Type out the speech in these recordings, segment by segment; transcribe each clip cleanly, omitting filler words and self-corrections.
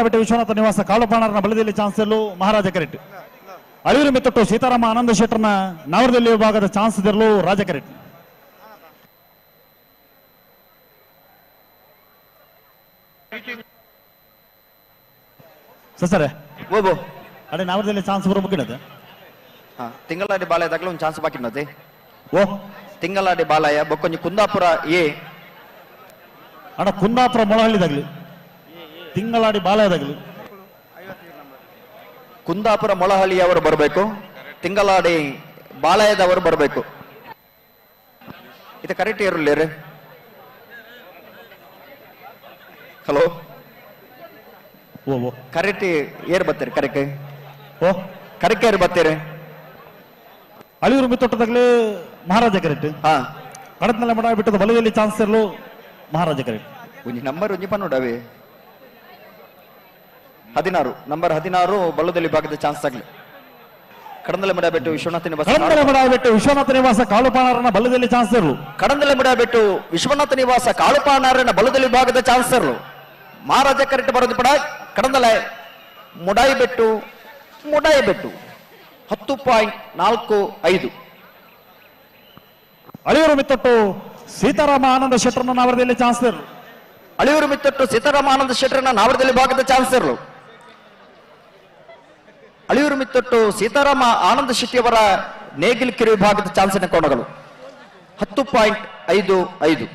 ವಿಶ್ವನಾಥ ನಿವಾಸ ಕಾಳುಪಾಣರನ ಬಲದಲ್ಲಿ ಚಾನ್ಸ್ ಇರಲು ಮಹಾರಾಜ ಕರೆಟ್. ಅಳಿಯೂರು ಮಿತ್ತೊಟ್ಟು ಸೀತಾರಾಮ ಆನಂದ ಶೆಟ್ಟರ್ನ ನಾವರದಲ್ಲಿ ವಿಭಾಗದ ಚಾನ್ಸ್ ಇರಲು ರಾಜ ಕರೆಟ್. ಸರ್ ಓಬೋ ಅದೇ ನಾವರದಲ್ಲಿ ಚಾನ್ಸ್ ಬರೋ ಮುಗಿಡದೆ. ತಿಂಗಳಾಡಿ ಬಾಲಯದಾಗಲೂ ಒಂದು ಚಾನ್ಸ್ ಬಾಕಿ ಇನ್ನದೆ. ಓ ತಿಂಗಳಾಡಿ ಬಾಲಯ ಬೊಕ್ಕೊಂಜಿ ಕುಂದಾಪುರ ಎ ಅಣ್ಣ, ಕುಂದಾಪುರ ಮೊಳಹಳ್ಳಿದಾಗ್ಲಿ, ತಿಂಗಳಾಡಿ ಬಾಲಯದಾಗ್ಲಿ. ಕುಂದಾಪುರ ಮೊಳಹಳ್ಳಿಯವರು ಬರಬೇಕು, ತಿಂಗಳಾಡಿ ಬಾಲಯದವರು ಬರಬೇಕು. ಇದು ಕರೆಕ್ಟ್ ಇರಲಿ. ಹಲೋ ಓ ಕರೆಕ್ಟ್ ಏರ್ ಬರ್ತೀರಿ? ಕರೆಕ್ಟ್ ಓ ಕರೆಕ್ಟ್ ಏರ್ ಬರ್ತೀರಿ? ಅಳಿಯೂರು ಮಿತ್ತೊಟ್ಟದಾಗ್ಲಿ ಮಹಾರಾಜ ಕರೆಕ್ಟ್. ಹಾ ಕಡತ್ನಲ್ಲ ಮಡ ಬಿಟ್ಟದ ಬಲದಲ್ಲಿ ಚಾನ್ಸ್ ಇರಲು ಮಹಾರಾಜ ಕರೆಕ್ಟ್. ಒಂಜಿ ನಂಬರ್ ಒಂಜಿ ಪನ್ನೋಡವೆ 16 ನಂಬರ್ 16 ಬಲ್ಲದಲ್ಲಿ ಭಾಗದ ಚಾನ್ಸ್ ಆಗಲಿ. ಕಡಂದಲೆ ಮಡ ಬಿಟ್ಟು ವಿಶ್ವನಾಥ ನಿವಾಸ, ಕಡಂದಲೆ ಮಡ ಬಿಟ್ಟು ವಿಶ್ವನಾಥ ನಿವಾಸ ಕಾಳುಪಾಣರನ ಬಲ್ಲದಲ್ಲಿ ಚಾನ್ಸ್ ಇರಲು. ಕಡಂದಲೆ ಮಡ ಬಿಟ್ಟು ವಿಶ್ವನಾಥ ನಿವಾಸ ಕಾಳುಪಾಣರನ ಬಲ್ಲದಲ್ಲಿ ಭಾಗದ ಚಾನ್ಸ್ ಇರಲು. ಮಹಾರಾಜ ಕರೆಕ್ಟ್ ಬರೋದು ಪಡ ಕಡಂದಲೆ ಮುಡಾಯಿ ಬೆಟ್ಟು, ಮುಡಾಯಿ ಬೆಟ್ಟು 10.45. ಅಳಿಯೂರು ಮಿತ್ತೊಟ್ಟು ಸೀತಾರಾಮ ಆನಂದ ಶೆಟ್ಟರ್ನ ನಾವರದಲ್ಲಿ ಚಾನ್ಸ್ ಇರಲು. ಅಳಿಯೂರು ಮಿತ್ತೊಟ್ಟು ಸೀತಾರಾಮ ಆನಂದ ಶೆಟ್ಟರ್ನ ನಾವರದಲ್ಲಿ ಭಾಗದ ಚಾನ್ಸ್ ಇರಲು. ಅಳಿಯೂರು ಮಿತ್ತೊಟ್ಟು ಸೀತಾರಾಮ ಆನಂದ ಶೆಟ್ಟಿಯವರ ನೇಗಿಲ್ ಕಿರು ವಿಭಾಗದ ಚಾನ್ಸಿನ ಕೋಣಗಳು 10.55.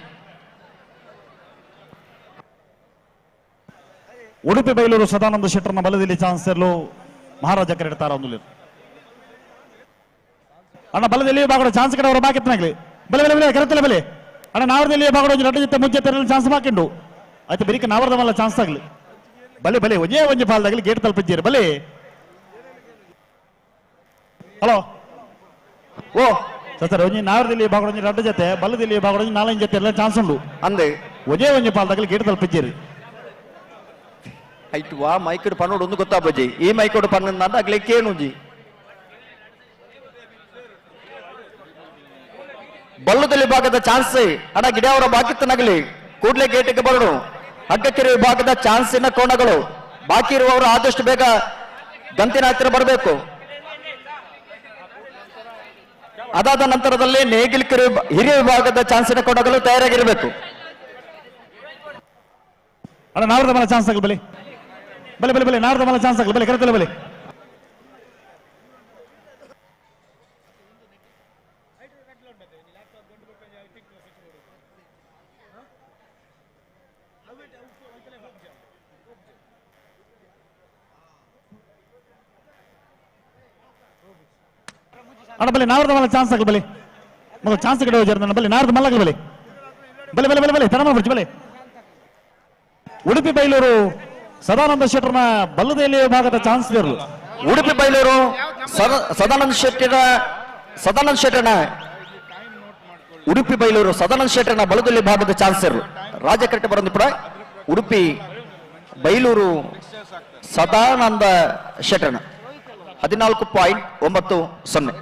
ಉಡುಪಿ ಬೈಲೂರು ಸದಾನಂದ ಶೆಟ್ಟರ್ನ ಬಲದಲ್ಲಿ ಚಾನ್ಸ್ ಇರಲು ಮಹಾರಾಜ ಕರೆಡ್ತಾರ ಒಂದು ಅಣ್ಣ. ಬಲದಲ್ಲಿ ಬಾಗಡ ಚಾನ್ಸ್ ಕಡೆ ಅವರು ಬಾಕಿತ್ತನಾಗ್ಲಿ. ಬಲೆ ಬಲೆ ಬಲೆ ಕರೆತಲೆ ಬಲೆ ಅಣ್ಣ. ನಾವರದಲ್ಲಿ ಬಾಗಡ ಒಂದು ಜೊತೆ ಮುಂಚೆ ತೆರಲು ಚಾನ್ಸ್ ಬಾಕಿಂಡು ಆಯ್ತು. ಬೆರಿಕೆ ನಾವರದ ಮಲ್ಲ ಚಾನ್ಸ್ ಆಗಲಿ. ಬಲೆ ಬಲೆ ಒಂಜೇ ಒಂಜಿ ಪಾಲ್ದಾಗಲಿ ಗೇಟ್ ತಲುಪಿದ್ದೀರಿ ಬಲೆ. ಹಲೋ ಓ ಸರ್ ಒಂಜಿ ನಾವರದಲ್ಲಿ ಬಾಗಡ ಒಂಜಿ ರಡ್ಡು ಜೊತೆ ಬಲದಲ್ಲಿ ಬಾಗಡ ಒಂಜಿ ನಾಲಂಜು ಜೊತೆ ಎಲ್ಲ ಚಾನ್ಸ್ ಉಂಡು ಅಂದೆ. ಒಂಜೇ ಒಂಜಿ ಪಾಲ್ದಾಗಲಿ ಗೇಟ್ ತಲುಪಿದ್ದೀರಿ. ಐಟ್ ವಾ ಮೈಕಡ್ ಪನ್ನೋಡು ಒಂದು ಗೊತ್ತಾಬಜ್ಜಿ. ಈ ಮೈಕೋಡು ಪನ್ನಂದ ಅಗ್ಲಿಕ್ಕೆ ಏನುಜಿ. ಬಲ್ಲದಲ್ಲಿ ಭಾಗದ ಚಾನ್ಸ್ ಅಣ್ಣ ಗಿಡವರ ಬಾಕಿತ್ತು ನಗಲಿ ಕೂಡ್ಲೆ ಗೇಟಿಗೆ ಬರಡು. ಹಗ್ಗಕೆರೆ ವಿಭಾಗದ ಚಾನ್ಸಿನ ಕೋಣಗಳು ಬಾಕಿ ಇರುವವರು ಆದಷ್ಟು ಬೇಗ ಗಂತಿನ ಹತ್ತಿರ ಬರಬೇಕು. ಅದಾದ ನಂತರದಲ್ಲಿ ನೇಗಿಲ್ಕೆರೆ ಹಿರಿಯ ವಿಭಾಗದ ಚಾನ್ಸಿನ ಕೋಣಗಳು ತಯಾರಾಗಿರಬೇಕು. ಅಣ್ಣ ನಾವರದ ಮಲ್ಲ ಚಾನ್ಸ್ ಆಗಲಿ. ಬಲೆ ಬಲೆ ಬಲೆ ಬಲೆ ನಾವರದ ಮಲ್ಲ ಚಾನ್ಸ್ ಆಗಲಿ. ಬಲೆ ಕರೆತಲೆ ಬಲೆ. ಅಣ್ಣ ಬಲೆ ನಾವರದ ಮಲ್ಲ ಚಾನ್ಸ್ ಆಗಲಿ. ಬಲೆ ಮಗ ಚಾನ್ಸ್ ಕಡೆ ಹೋಗಿ ಬಲೆ ನಾರದ ಮಲ್ಲಗಲಿ. ಬಲೆ ಬಲೆ ಬಲೆ ಬಲೆ ಬಲೆ ತಡಮ ಬಿಡ್ಚಿ ಬಲೆ. ಉಡುಪಿ ಬೈಲೂರು ಸದಾನಂದ ಶೆಟ್ಟರ್ನ ಬಲ್ಲದೆಯಲ್ಲಿ ವಿಭಾಗದ ಚಾನ್ಸ್ ಇರಲು. ಉಡುಪಿ ಬೈಲೂರು ಸದಾನಂದ ಶೆಟ್ಟಿನ ಸದಾನಂದ ಶೆಟ್ಟರ್ನ ಉಡುಪಿ ಬೈಲೂರು ಸದಾನಂದ ಶೆಟ್ಟರ್ನ ಬಲದಲ್ಲಿ ಭಾಗದ ಚಾನ್ಸ್ ಇರಲು. ರಾಜಕರೆಕ್ಟ್ ಬರೋದು ಕೂಡ ಉಡುಪಿ ಬೈಲೂರು ಸದಾನಂದ ಶೆಟ್ಟರ್ನ 14.90.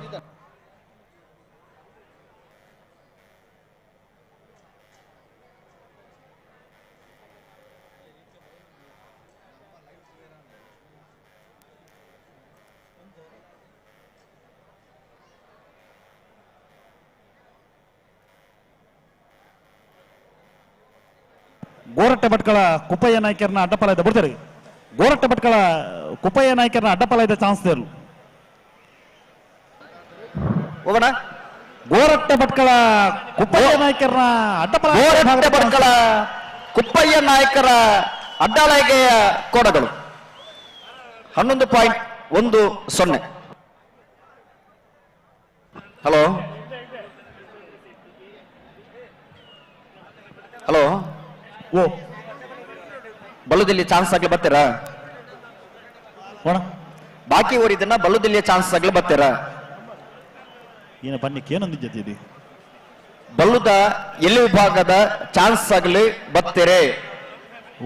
ಗೋರಟ್ಟೆ ಭಟ್ಕಳ ಕುಪ್ಪಯ್ಯ ನಾಯ್ಕರ್ನ ಅಡ್ಡಪಾಲ ಇದ್ದ ಬಿಡ್ತಾರೆ. ಗೋರಟ್ಟೆ ಭಟ್ಕಳ ಕುಪ್ಪಯ್ಯ ನಾಯ್ಕರ್ನ ಅಡ್ಡಪಾಲ ಇದ್ದ ಚಾನ್ಸ್ ಇರಲು. ಹೋಗೋಣ. ಗೋರಟ್ಟೆ ಭಟ್ಕಳ ಕುಪ್ಪಯ್ಯ ನಾಯ್ಕರ್ನ ಅಡ್ಡಪಾಲ, ಗೋರಟ್ಟೆ ಭಟ್ಕಳ ಕುಪ್ಪಯ್ಯ ನಾಯ್ಕರ ಅಡ್ಡಾಲಗೆಯ ಕೋಡಗಳು 11.10. ಹಲೋ ಹಲೋ ಓ ಬಲ್ಲುದಿಲ್ಲಿ ಚಾನ್ಸ್ ಆಗ್ಲಿ ಬರ್ತೀರಾ? ಬಾಕಿ ಊರಿದನ್ನ ಬಲ್ಲುದಿಲ್ಲಿಯ ಚಾನ್ಸ್ ಆಗ್ಲಿ ಬರ್ತೀರಾ? ಏನ ಬನ್ನಿಕ್ಕೆ ಏನೊಂದು ಜೊತೆ ಬಲ್ಲುದ ಎಲ್ಲಿ ವಿಭಾಗದ ಚಾನ್ಸ್ ಆಗಲಿ ಬರ್ತೀರಿ?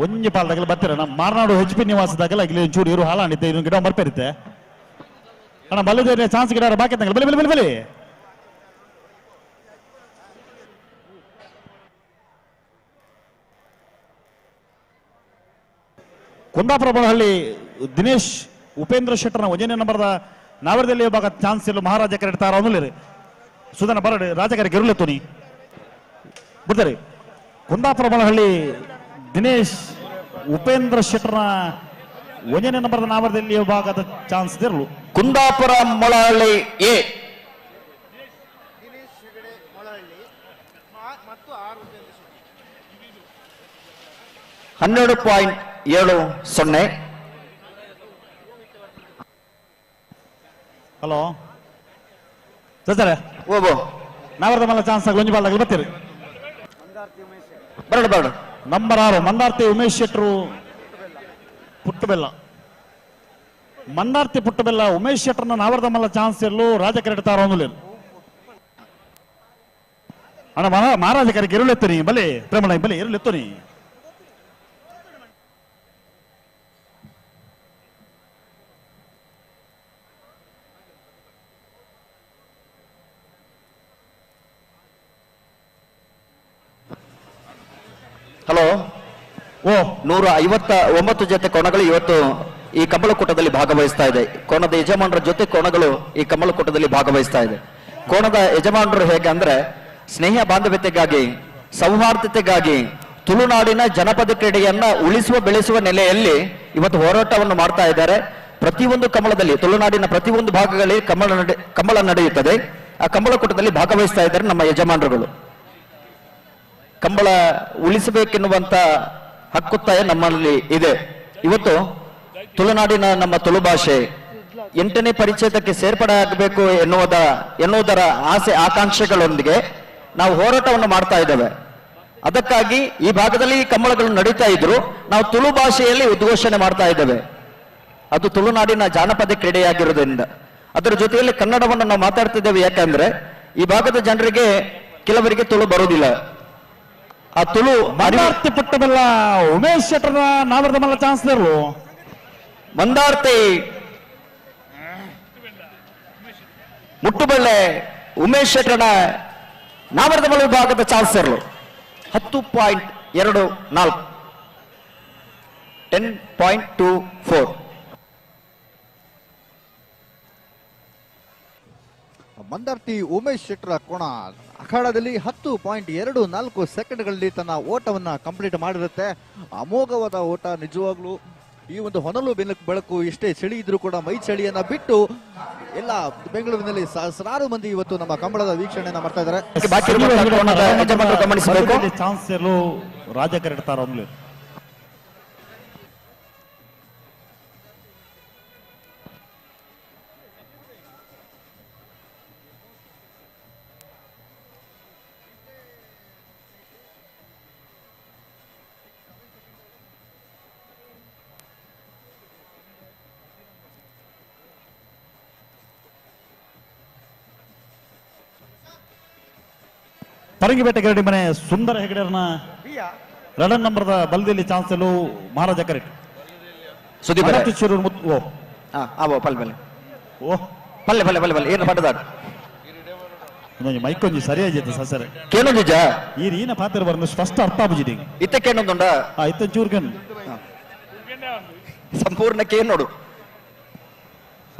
ಒಂಜಿ ಪಾಲ್ದಾಗಲಿ ಬರ್ತೀರ. ನಮ್ಮ ಮಾರನಾಡು ಹೆಚ್ ಪಿ ನಿವಾಸದಾಗಲ್ಲ ಇಲ್ಲಿ ಒಂಚೂರು ಇರು ಹಾಲಾಣಿತ್ತೆ ಇದನ್ನು ಗಿಡ ಬರ್ಪೇರುತ್ತೆ ಅಣ್ಣ. ಬಲ್ಲುದ ಚಾನ್ಸ್ ಗಿಡ ಬಾಕಿ ಬಲಿ ಬಲಿ ಬಲಿ ಬಲಿ. Kundapura Balahalli Dinesh Upendra ಶೆಟ್ಟರ್ನ ಒಂಜನೇ ನಂಬರ್ದ ನಾವರದಲ್ಲಿ ವಿಭಾಗ ಚಾನ್ಸ್ ಇಲ್ಲ ಮಹಾರಾಜ ಕರೆ ತಾರ ಒಂದುಲೇರಿ ಸುಧನ ಬರಡು ರಾಜಕರೆ ಗೆರುಲೆತ್ತುನಿ ಬಿಡ್ತಾರೆ. ಕುಂದಾಪುರ ಬಳಹಳ್ಳಿ ದಿನೇಶ್ ಉಪೇಂದ್ರ ಶೆಟ್ಟರ್ನ ಒಂದನೇ ನಂಬರ್ದ ನಾವರದಲ್ಲಿ ವಿಭಾಗದ ಚಾನ್ಸ್ ಇರಲು. ಕುಂದಾಪುರ ಮೊಳಹಳ್ಳಿ ಎ 12.70. Hello sir, ಓಬೋ ನಾವರದ ಮಲ್ಲ ಚಾನ್ಸ್ ಒಂಜಿ ಬಾಲ್ ಬರ್ತೀರಿ. ಬರಡು ಬರಡು. ನಂಬರ್ 6 ಮಂದಾರ್ತಿ ಉಮೇಶ್ ಶೆಟ್ರು ಪುಟ್ಟಬೆಲ್ಲ. ಮಂದಾರ್ತಿ ಪುಟ್ಟಬೆಲ್ಲ ಉಮೇಶ್ ಶೆಟ್ಟರ್ನ ನಾವರದ ಮಲ್ಲ ಚಾನ್ಸ್ ಇರಲು ರಾಜಕರೆ ತಾರ ಒಂದುಲೇನು ಅಣ್ಣ. ಮಹಾರಾಜ ಕರೆಗೆ ಇರುಳೆತ್ತನಿ ಬಲೆ ಪ್ರೇಮಣ್ಣ ಬಲೆ ಇರುಳೆತ್ತನಿ. ಹಲೋ, ಓ 159 ಜೊತೆ ಕೋಣಗಳು ಇವತ್ತು ಈ ಕಂಬಳಕೂಟದಲ್ಲಿ ಭಾಗವಹಿಸ್ತಾ ಇದೆ. ಕೋಣದ ಯಜಮಾನರ ಜೊತೆ ಕೋಣಗಳು ಈ ಕಂಬಳಕೂಟದಲ್ಲಿ ಭಾಗವಹಿಸ್ತಾ ಇದೆ. ಕೋಣದ ಯಜಮಾನರು ಹೇಗೆ ಅಂದ್ರೆ ಸ್ನೇಹ ಬಾಂಧವ್ಯತೆಗಾಗಿ, ಸೌಹಾರ್ದತೆಗಾಗಿ ತುಳುನಾಡಿನ ಜನಪದ ಕ್ರೀಡೆಯನ್ನ ಉಳಿಸುವ ಬೆಳೆಸುವ ನೆಲೆಯಲ್ಲಿ ಇವತ್ತು ಹೋರಾಟವನ್ನು ಮಾಡ್ತಾ ಇದ್ದಾರೆ. ಪ್ರತಿಯೊಂದು ಕಂಬಳದಲ್ಲಿ ತುಳುನಾಡಿನ ಪ್ರತಿಯೊಂದು ಭಾಗಗಳಲ್ಲಿ ಕಂಬಳ ನಡೆಯುತ್ತದೆ. ಆ ಕಂಬಳಕೂಟದಲ್ಲಿ ಭಾಗವಹಿಸ್ತಾ ಇದ್ದಾರೆ ನಮ್ಮ ಯಜಮಾನರುಗಳು. ಕಂಬಳ ಉಳಿಸಬೇಕೆನ್ನುವಂತ ಹಕ್ಕುತ್ತಾಯ ನಮ್ಮಲ್ಲಿ ಇದೆ. ಇವತ್ತು ತುಳುನಾಡಿನ ನಮ್ಮ ತುಳು ಭಾಷೆ 8ನೇ ಪರಿಚ್ಛೇದಕ್ಕೆ ಸೇರ್ಪಡೆ ಆಗಬೇಕು ಎನ್ನುವುದರ ಆಸೆ ಆಕಾಂಕ್ಷೆಗಳೊಂದಿಗೆ ನಾವು ಹೋರಾಟವನ್ನು ಮಾಡ್ತಾ ಇದ್ದೇವೆ. ಅದಕ್ಕಾಗಿ ಈ ಭಾಗದಲ್ಲಿ ಕಂಬಳಗಳು ನಡೀತಾ ಇದ್ರು ನಾವು ತುಳು ಭಾಷೆಯಲ್ಲಿ ಉದ್ಘೋಷಣೆ ಮಾಡ್ತಾ ಇದ್ದೇವೆ. ಅದು ತುಳುನಾಡಿನ ಜಾನಪದ ಕ್ರೀಡೆಯಾಗಿರುವುದರಿಂದ ಅದರ ಜೊತೆಯಲ್ಲಿ ಕನ್ನಡವನ್ನು ನಾವು ಮಾತಾಡ್ತಿದ್ದೇವೆ. ಯಾಕಂದ್ರೆ ಈ ಭಾಗದ ಜನರಿಗೆ ಕೆಲವರಿಗೆ ತುಳು ಬರುವುದಿಲ್ಲ. ಆ ತುಳು ಮಂದಾರ್ತಿ ಪುಟ್ಟಬೆಲ್ಲ ಉಮೇಶ್ ಶೆಟ್ಟರ್ನ ನಾವರದ ಮಲ್ಲ ಚಾನ್ಸ್ ಇರಲು. ಮಂದಾರ್ತಿ ಮುಟ್ಟುಬಳ್ಳೆ ಉಮೇಶ್ ಶೆಟ್ಟರ್ನ ನಾವರದ ಮಲ್ಲ ವಿಭಾಗದ ಚಾನ್ಸ್ ಇರಲು 10.24 10.24. ಮಂದಾರ್ತಿ ಉಮೇಶ್ ಶೆಟ್ಟರ ಕೋಣ ಅಖಾಡದಲ್ಲಿ 10.24 ಸೆಕೆಂಡ್ಗಳಲ್ಲಿ ತನ್ನ ಓಟವನ್ನ ಕಂಪ್ಲೀಟ್ ಮಾಡಿರುತ್ತೆ. ಅಮೋಘವಾದ ಓಟ ನಿಜವಾಗ್ಲೂ. ಈ ಒಂದು ಹೊನಲು ಬೆಳಕು ಎಷ್ಟೇ ಚಳಿ ಇದ್ರೂ ಕೂಡ ಮೈ ಚಳಿಯನ್ನ ಬಿಟ್ಟು ಎಲ್ಲ ಬೆಂಗಳೂರಿನಲ್ಲಿ ಸಹಸ್ರಾರು ಮಂದಿ ಇವತ್ತು ನಮ್ಮ ಕಂಬಳದ ವೀಕ್ಷಣೆಯನ್ನ ಮಾಡ್ತಾ ಇದ್ದಾರೆ. ಚಾನ್ಸ್ ಇರಲು ರಾಜ ಕರೆಡ್ತಾರ ಪರಂಗಿಪೇಟೆ ಗರಡಿ ಮನೆ ಸುಂದರ ಹೆಗಡೆಯರ್ನ ರಡನ್ ನಂಬರ್ದ ಬಲದಲ್ಲಿ ಚಾನ್ಸ್ ಇರಲು ಮಹಾರಾಜ ಕರೆಕ್ಟ್. ಸುದೀಪ್ ಓ ಪಲ್ಲೆ ಓ ಪಲ್ಲೆ ಪಲ್ಲೆ ಪಲ್ಲೆ ಪಲ್ಲೆ ಏನು ಪಟ್ಟದಾರ ಮೈಕೊಂಜಿ ಸರಿಯಾಗಿತ್ತು ಸಸರೆ ಕೇನೊಂದಿಜ ಈ ರೀನ ಪಾತ್ರ ಬರಂದು ಸ್ಪಷ್ಟ ಅರ್ಥ ಆಪುಜಿಡಿ ಇತ್ತ ಕೇನೊಂದುಂಡ ಇತ್ತ ಚೂರು ಸಂಪೂರ್ಣ ಕೇನೋಡು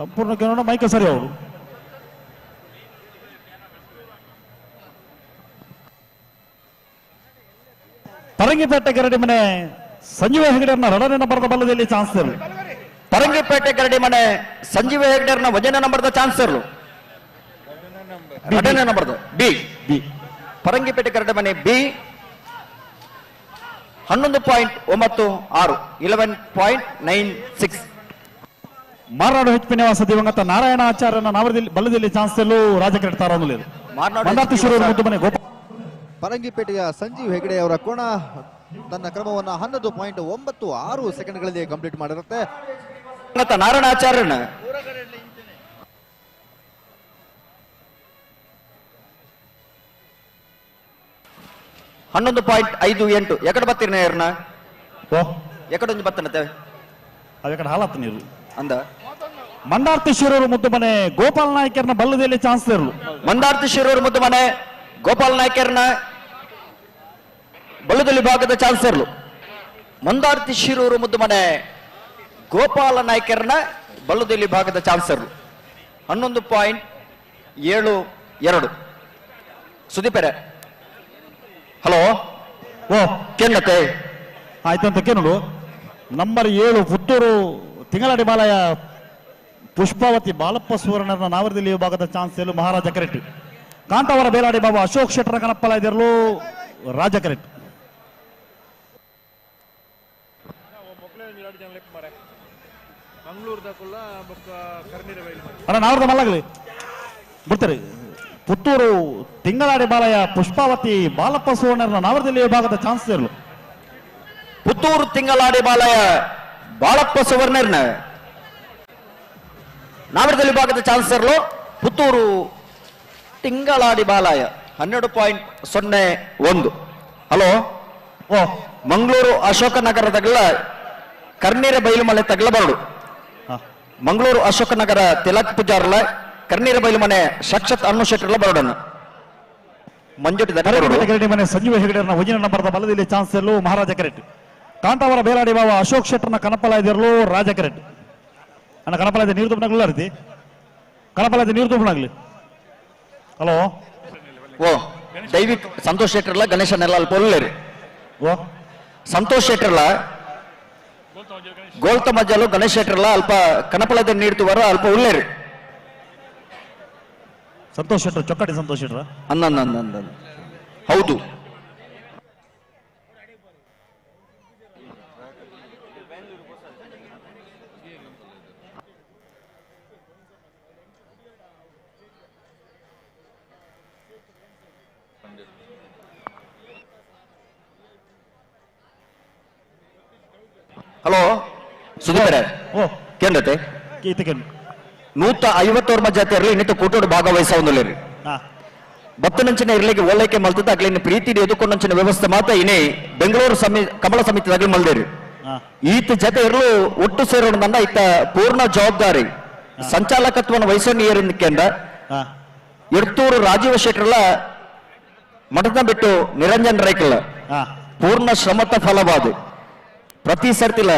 ಸಂಪೂರ್ಣ ಕೇನೋಡು ಮೈಕ ಸರಿ ಅವರು. ಪರಂಗಿಪೇಟೆ ಗರಡಿ ಮನೆ ಸಂಜೀವ ಹೆಗಡೆಯರ್ನ ಎರಡನೇ ನಂಬರ್ದ ಬಲದಲ್ಲಿ ಚಾನ್ಸ್ ಇರಲು. ಪರಂಗಿಪೇಟೆ ಗರಡಿ ಮನೆ ಸಂಜೀವ ಹೆಗಡೆಯರ್ನ ಒಂದನೇ ನಂಬರ್ದ ಚಾನ್ಸ್ ಇರಲು. ಎರಡನೇ ನಂಬರ್ದ ಬಿ ಬಿ ಪರಂಗಿಪೇಟೆ ಗರಡಿ ಮನೆ ಬಿ 11.96 11.96. ಮಾರನಾಡು ಹೆಚ್ ಪಿ ನಿವಾಸ ದಿವಂಗತ ನಾರಾಯಣ ಆಚಾರ್ಯನ ನಾವರದಲ್ಲಿ ಬಲದಲ್ಲಿ ಚಾನ್ಸ್ ಇರಲು ರಾಜಕರೆಟ್ ತಾರ ಮುದ್ದು ಮನೆ ಗೋಪಾಲ. ಪರಂಗಿಪೇಟೆಯ ಸಂಜೀವ್ ಹೆಗಡೆ ಅವರ ಕೋಣ ತನ್ನ ಕ್ರಮವನ್ನು 11.96 ಸೆಕೆಂಡ್ಗಳಲ್ಲಿ ಕಂಪ್ಲೀಟ್ ಮಾಡಿರುತ್ತೆ. ನಾರಾಯಣ ಆಚಾರ್ಯನ 11.58. ಎಕಡೆ ಬತ್ತೀರಿ ನೇರ್ನ? ಎಕಡೊಂದು ಬತ್ತನತೆ ಅದಕ್ಕೆ ಹಾಲತ್ತ ನೀರು ಅಂದ. ಮಂದಾರ್ತಿ ಶಿರೂರು ಮುದ್ದು ಮನೆ ಗೋಪಾಲ್ ನಾಯ್ಕರ್ನ ಬಲ್ಲದಲ್ಲಿ ಚಾನ್ಸ್ ಇರಲು. ಮಂದಾರ್ತಿ ಶಿರೂರು ಮುದ್ದು ಮನೆ ಗೋಪಾಲ್ ನಾಯ್ಕರ್ನ ಬಲ್ಲದಲ್ಲಿ ಭಾಗದ ಚಾನ್ಸರ್ಲು. ಮಂದಾರ್ತಿ ಶಿರೂರು ಮುದ್ದು ಮನೆ ಗೋಪಾಲ ನಾಯ್ಕರ್ನ ಬಲ್ಲುದೆಲ್ಲಿ ಭಾಗದ ಚಾನ್ಸರ್ 11.72. ಸುದೀಪರೆ ಹಲೋ ಓ ಕೇಳತ್ತೆ ಆಯ್ತಂತ ಕೇಳು. ನಂಬರ್ 7 ಪುತ್ತೂರು ತಿಂಗಳಾಡಿ ಬಾಲಯ ಪುಷ್ಪಾವತಿ ಬಾಲಪ್ಪ ಸುವರ್ಣರ ನಾವರದಲ್ಲಿ ವಿಭಾಗದ ಚಾನ್ಸೆಲ್ ಮಹಾರಾಜ ಕರೆಕ್ಟ್. ಕಾಂತಾವರ ಬೇಲಾಡಿ ಬಾಬು ಅಶೋಕ್ ಶೆಟ್ಟರ ಕನಪ್ಪಲ ಇದಿರಲು ರಾಜ ಕರೆಕ್ಟ್. ಅಣ್ಣ ನಾವರದ ಮಲ್ಲಗಲಿ ಬಿಡ್ತಾರೆ. ಪುತ್ತೂರು ತಿಂಗಳಾಡಿ ಬಾಲಯ ಪುಷ್ಪಾವತಿ ಬಾಲಪ್ಪ ಸುವರ್ಣರ ನಾವರದಲ್ಲಿ ವಿಭಾಗದ ಚಾನ್ಸ್ ಇರಲು ಪುತ್ತೂರು ತಿಂಗಳಾಡಿ ಬಾಲಯ ಬಾಲಪ್ಪ ಸುವರ್ಣರ್ನ ನಾವರದಲ್ಲಿ ವಿಭಾಗದ ಚಾನ್ಸರ್ಲು ಪುತ್ತೂರು ತಿಂಗಳಾಡಿ ಬಾಲಯ 12.01. ಹಲೋ ಓ ಮಂಗಳೂರು ಅಶೋಕನಗರದಗಲ ಕರ್ನೀರ ಬೈಲುಮಲೆ ತಗಲಬಾರದು. ಮಂಗಳೂರು ಅಶೋಕನಗರ ತಿಲಕ್ ಪೂಜಾರ್ಲ ಕರ್ನೀರ ಬೈಲುಮನೆ ಸಾಕ್ಷಾತ್ ಅನ್ನು ಶೆಟ್ಟರ್ಲ ಬರೋಡನ್ನ ಮಂಜುಟಿ ಮನೆ ಸಂಜೀವ ಹೆಗಡೆಯನ್ನ ಒಂಜಿನ ನಂಬರದ ಬಲದಲ್ಲಿ ಚಾನ್ಸ್ ಇರಲು ಮಹಾರಾಜ ಕರೆಕ್ಟ್. ಕಾಂತಾವರ ಬೇಲಾಡಿ ಬಾವ ಅಶೋಕ್ ಶೆಟ್ಟರ್ನ ಕನಪಲ ಇದಿರಲು ರಾಜ ಕರೆಕ್ಟ್. ಅಣ್ಣ ಕನಪಲ ಇದೆ ನೀರು ತುಂಬನಾಗ್ಲಿಲ್ಲ ರೀತಿ ಕನಪಲ ಇದೆ ನೀರು ತುಂಬನಾಗ್ಲಿ. ಹಲೋ ಓ ದೈವಿಕ್ ಸಂತೋಷ್ ಶೆಟ್ಟರ್ಲ ಗಣೇಶನೆಲ್ಲ ಅಲ್ಲಿ ಪೊಲ್ಲೇರಿ. ಓ ಸಂತೋಷ್ ಶೆಟ್ಟರ್ಲ ಗೋಲ್ತ ಮಜ್ಜಲು ಗಣೇಶ್ ಶೆಟ್ಟರ್ಲ ಅಲ್ಪ ಕನಪಲದ ನೀಡ್ತುವರ ಅಲ್ಪ ಉಲ್ಲೇರಿ. ಸಂತೋಷ್ ಶೆಟ್ಟರ್ ಚೊಕ್ಕಟಿ ಸಂತೋಷ್ ಶೆಟ್ಟರ ಅನ್ನ ಹೌದು. ಹಲೋ ಸುಧೀಕರ ಓ ಕೇಂದ್ರತೆ 151 ಜಾತಿ ಇರಲಿ ಇನ್ನಿತ ಕೂಟೋಡು ಭಾಗವಹಿಸವೊಂದಿಲ್ಲ. ಬತ್ತನಂಚಿನ ಇರ್ಲಿಕ್ಕೆ ಓಲೈಕೆ ಮಲ್ತದ ಅಗ್ಲಿನ ಪ್ರೀತಿ ಎದುಕೊಂಡಂಚಿನ ವ್ಯವಸ್ಥೆ ಮಾತ್ರ ಇನೇ ಬೆಂಗಳೂರು ಕಮಲ ಸಮಿತಿ ಮಲ್ದೇರಿ. ಈತ ಜೊತೆ ಇರಲು ಒಟ್ಟು ಸೇರೋಣ ಈತ ಪೂರ್ಣ ಜವಾಬ್ದಾರಿ ಸಂಚಾಲಕತ್ವವನ್ನು ವಹಿಸೋ ಏರಿಂದಕ್ಕೆಂದ ಎಡ್ತೂರು ರಾಜೀವ ಶೆಟ್ಟರ್ಲ ಮಠದ ಬಿಟ್ಟು ನಿರಂಜನ್ ರೈಕಲ್ಲ ಪೂರ್ಣ ಶ್ರಮತ ಫಲವಾದ ಪ್ರತಿ ಸರ್ತಿಲ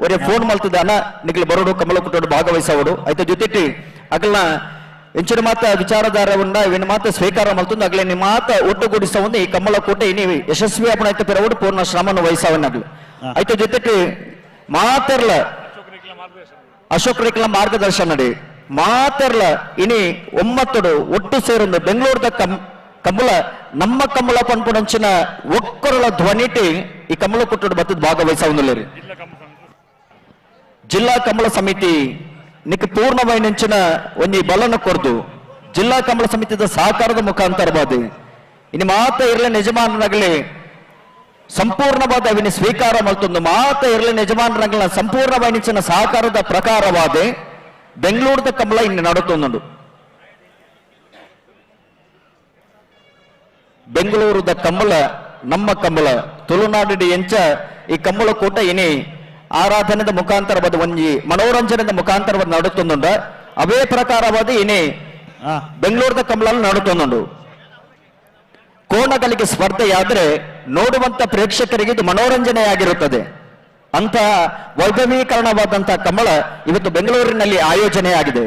ಒರೇ ಫೋನ್ ಮಲ್ತದಾನ ನಿಗ್ಲು ಬರೋಡು ಕಮಲ ಕುಟ್ಟೋಡು ಭಾಗವಹಿಸೋಡು ಐತ ಜೊತೆಟಿ ಅಗಲ್ನ ಎಂಚಿನ ಮಾತ ವಿಚಾರಧಾರವನ್ನ ಇವನ ಮಾತ ಸ್ವೀಕಾರ ಮಲ್ತಂದು ಅಗಲೇ ನಿಮ್ಮ ಮಾತ ಒಟ್ಟುಗೂಡಿಸವನ್ನು ಈ ಕಮಲ ಕೋಟೆ ನೀವು ಯಶಸ್ವಿ ಅಪಣ ಐತ ಪಿರವಡು ಪೂರ್ಣ ಶ್ರಮವನ್ನು ವಹಿಸವನ್ನಾಗ್ಲು ಐತ ಜೊತೆಟಿ ಮಾತೆರ್ಲ ಅಶೋಕ್ ರೇಖಲ ಮಾರ್ಗದರ್ಶನ ಮಾತೆರ್ಲ ಇನಿ ಒಮ್ಮತ್ತಡು ಒಟ್ಟು ಸೇರೊಂದು ಬೆಂಗಳೂರದ ಕಮಲ ನಮ್ಮ ಕಮಲ ಪನ್ಪುಣಂಚಿನ ಒಕ್ಕರಳ ಧ್ವನಿಟಿ ಈ ಕಮಲ ಕುಟ್ಟೋಡು ಬತ್ತದ ಭಾಗವಹಿಸವನ್ನುಲ್ಲೇರಿ. ಜಿಲ್ಲಾ ಕಮಲ ಸಮಿತಿ ನಿಕ್ ಪೂರ್ಣವೈನಂಚಿನ ಒಂಜಿ ಬಲನ ಕೊರ್ದು ಜಿಲ್ಲಾ ಕಮಲ ಸಮಿತಿದ ಸಹಕಾರದ ಮುಖಾಂತರವಾದ ಇನ್ನು ಮಾತ ಇರಲಿ ಯಜಮಾನರಾಗಲಿ ಸಂಪೂರ್ಣವಾದ ಅವಿನ ಸ್ವೀಕಾರ ಮಲ್ತೊಂದು ಮಾತ ಇರಲಿ ಯಜಮಾನರಾಗಲ ಸಂಪೂರ್ಣವೈನಂಚಿನ ಸಹಕಾರದ ಪ್ರಕಾರವಾದ ಬೆಂಗಳೂರದ ಕಮಲ ಇನ್ನು ನಡುತ್ತೊಂದು ಬೆಂಗಳೂರದ ಕಮಲ ನಮ್ಮ ಕಮಲ ತುಳುನಾಡು ಎಂಚ ಈ ಕಮಲ ಕೂಟ ಇನಿ ಆರಾಧನೆದ ಮುಖಾಂತರವಾದ ಒಂಜಿ ಮನೋರಂಜನೆದ ಮುಖಾಂತರವಾದ ನಡುತ್ತೊಂದುಂಡ ಅವೇ ಪ್ರಕಾರವಾದ ಇನಿ ಬೆಂಗಳೂರದ ಕಮಲ ನಡುತ್ತೊಂದುಂಡು. ಕೋಣಗಳಿಗೆ ಸ್ಪರ್ಧೆಯಾದರೆ ನೋಡುವಂತ ಪ್ರೇಕ್ಷಕರಿಗೆ ಇದು ಮನೋರಂಜನೆಯಾಗಿರುತ್ತದೆ. ಅಂತಹ ವೈಭವೀಕರಣವಾದಂತಹ ಕಮಲ ಇವತ್ತು ಬೆಂಗಳೂರಿನಲ್ಲಿ ಆಯೋಜನೆಯಾಗಿದೆ.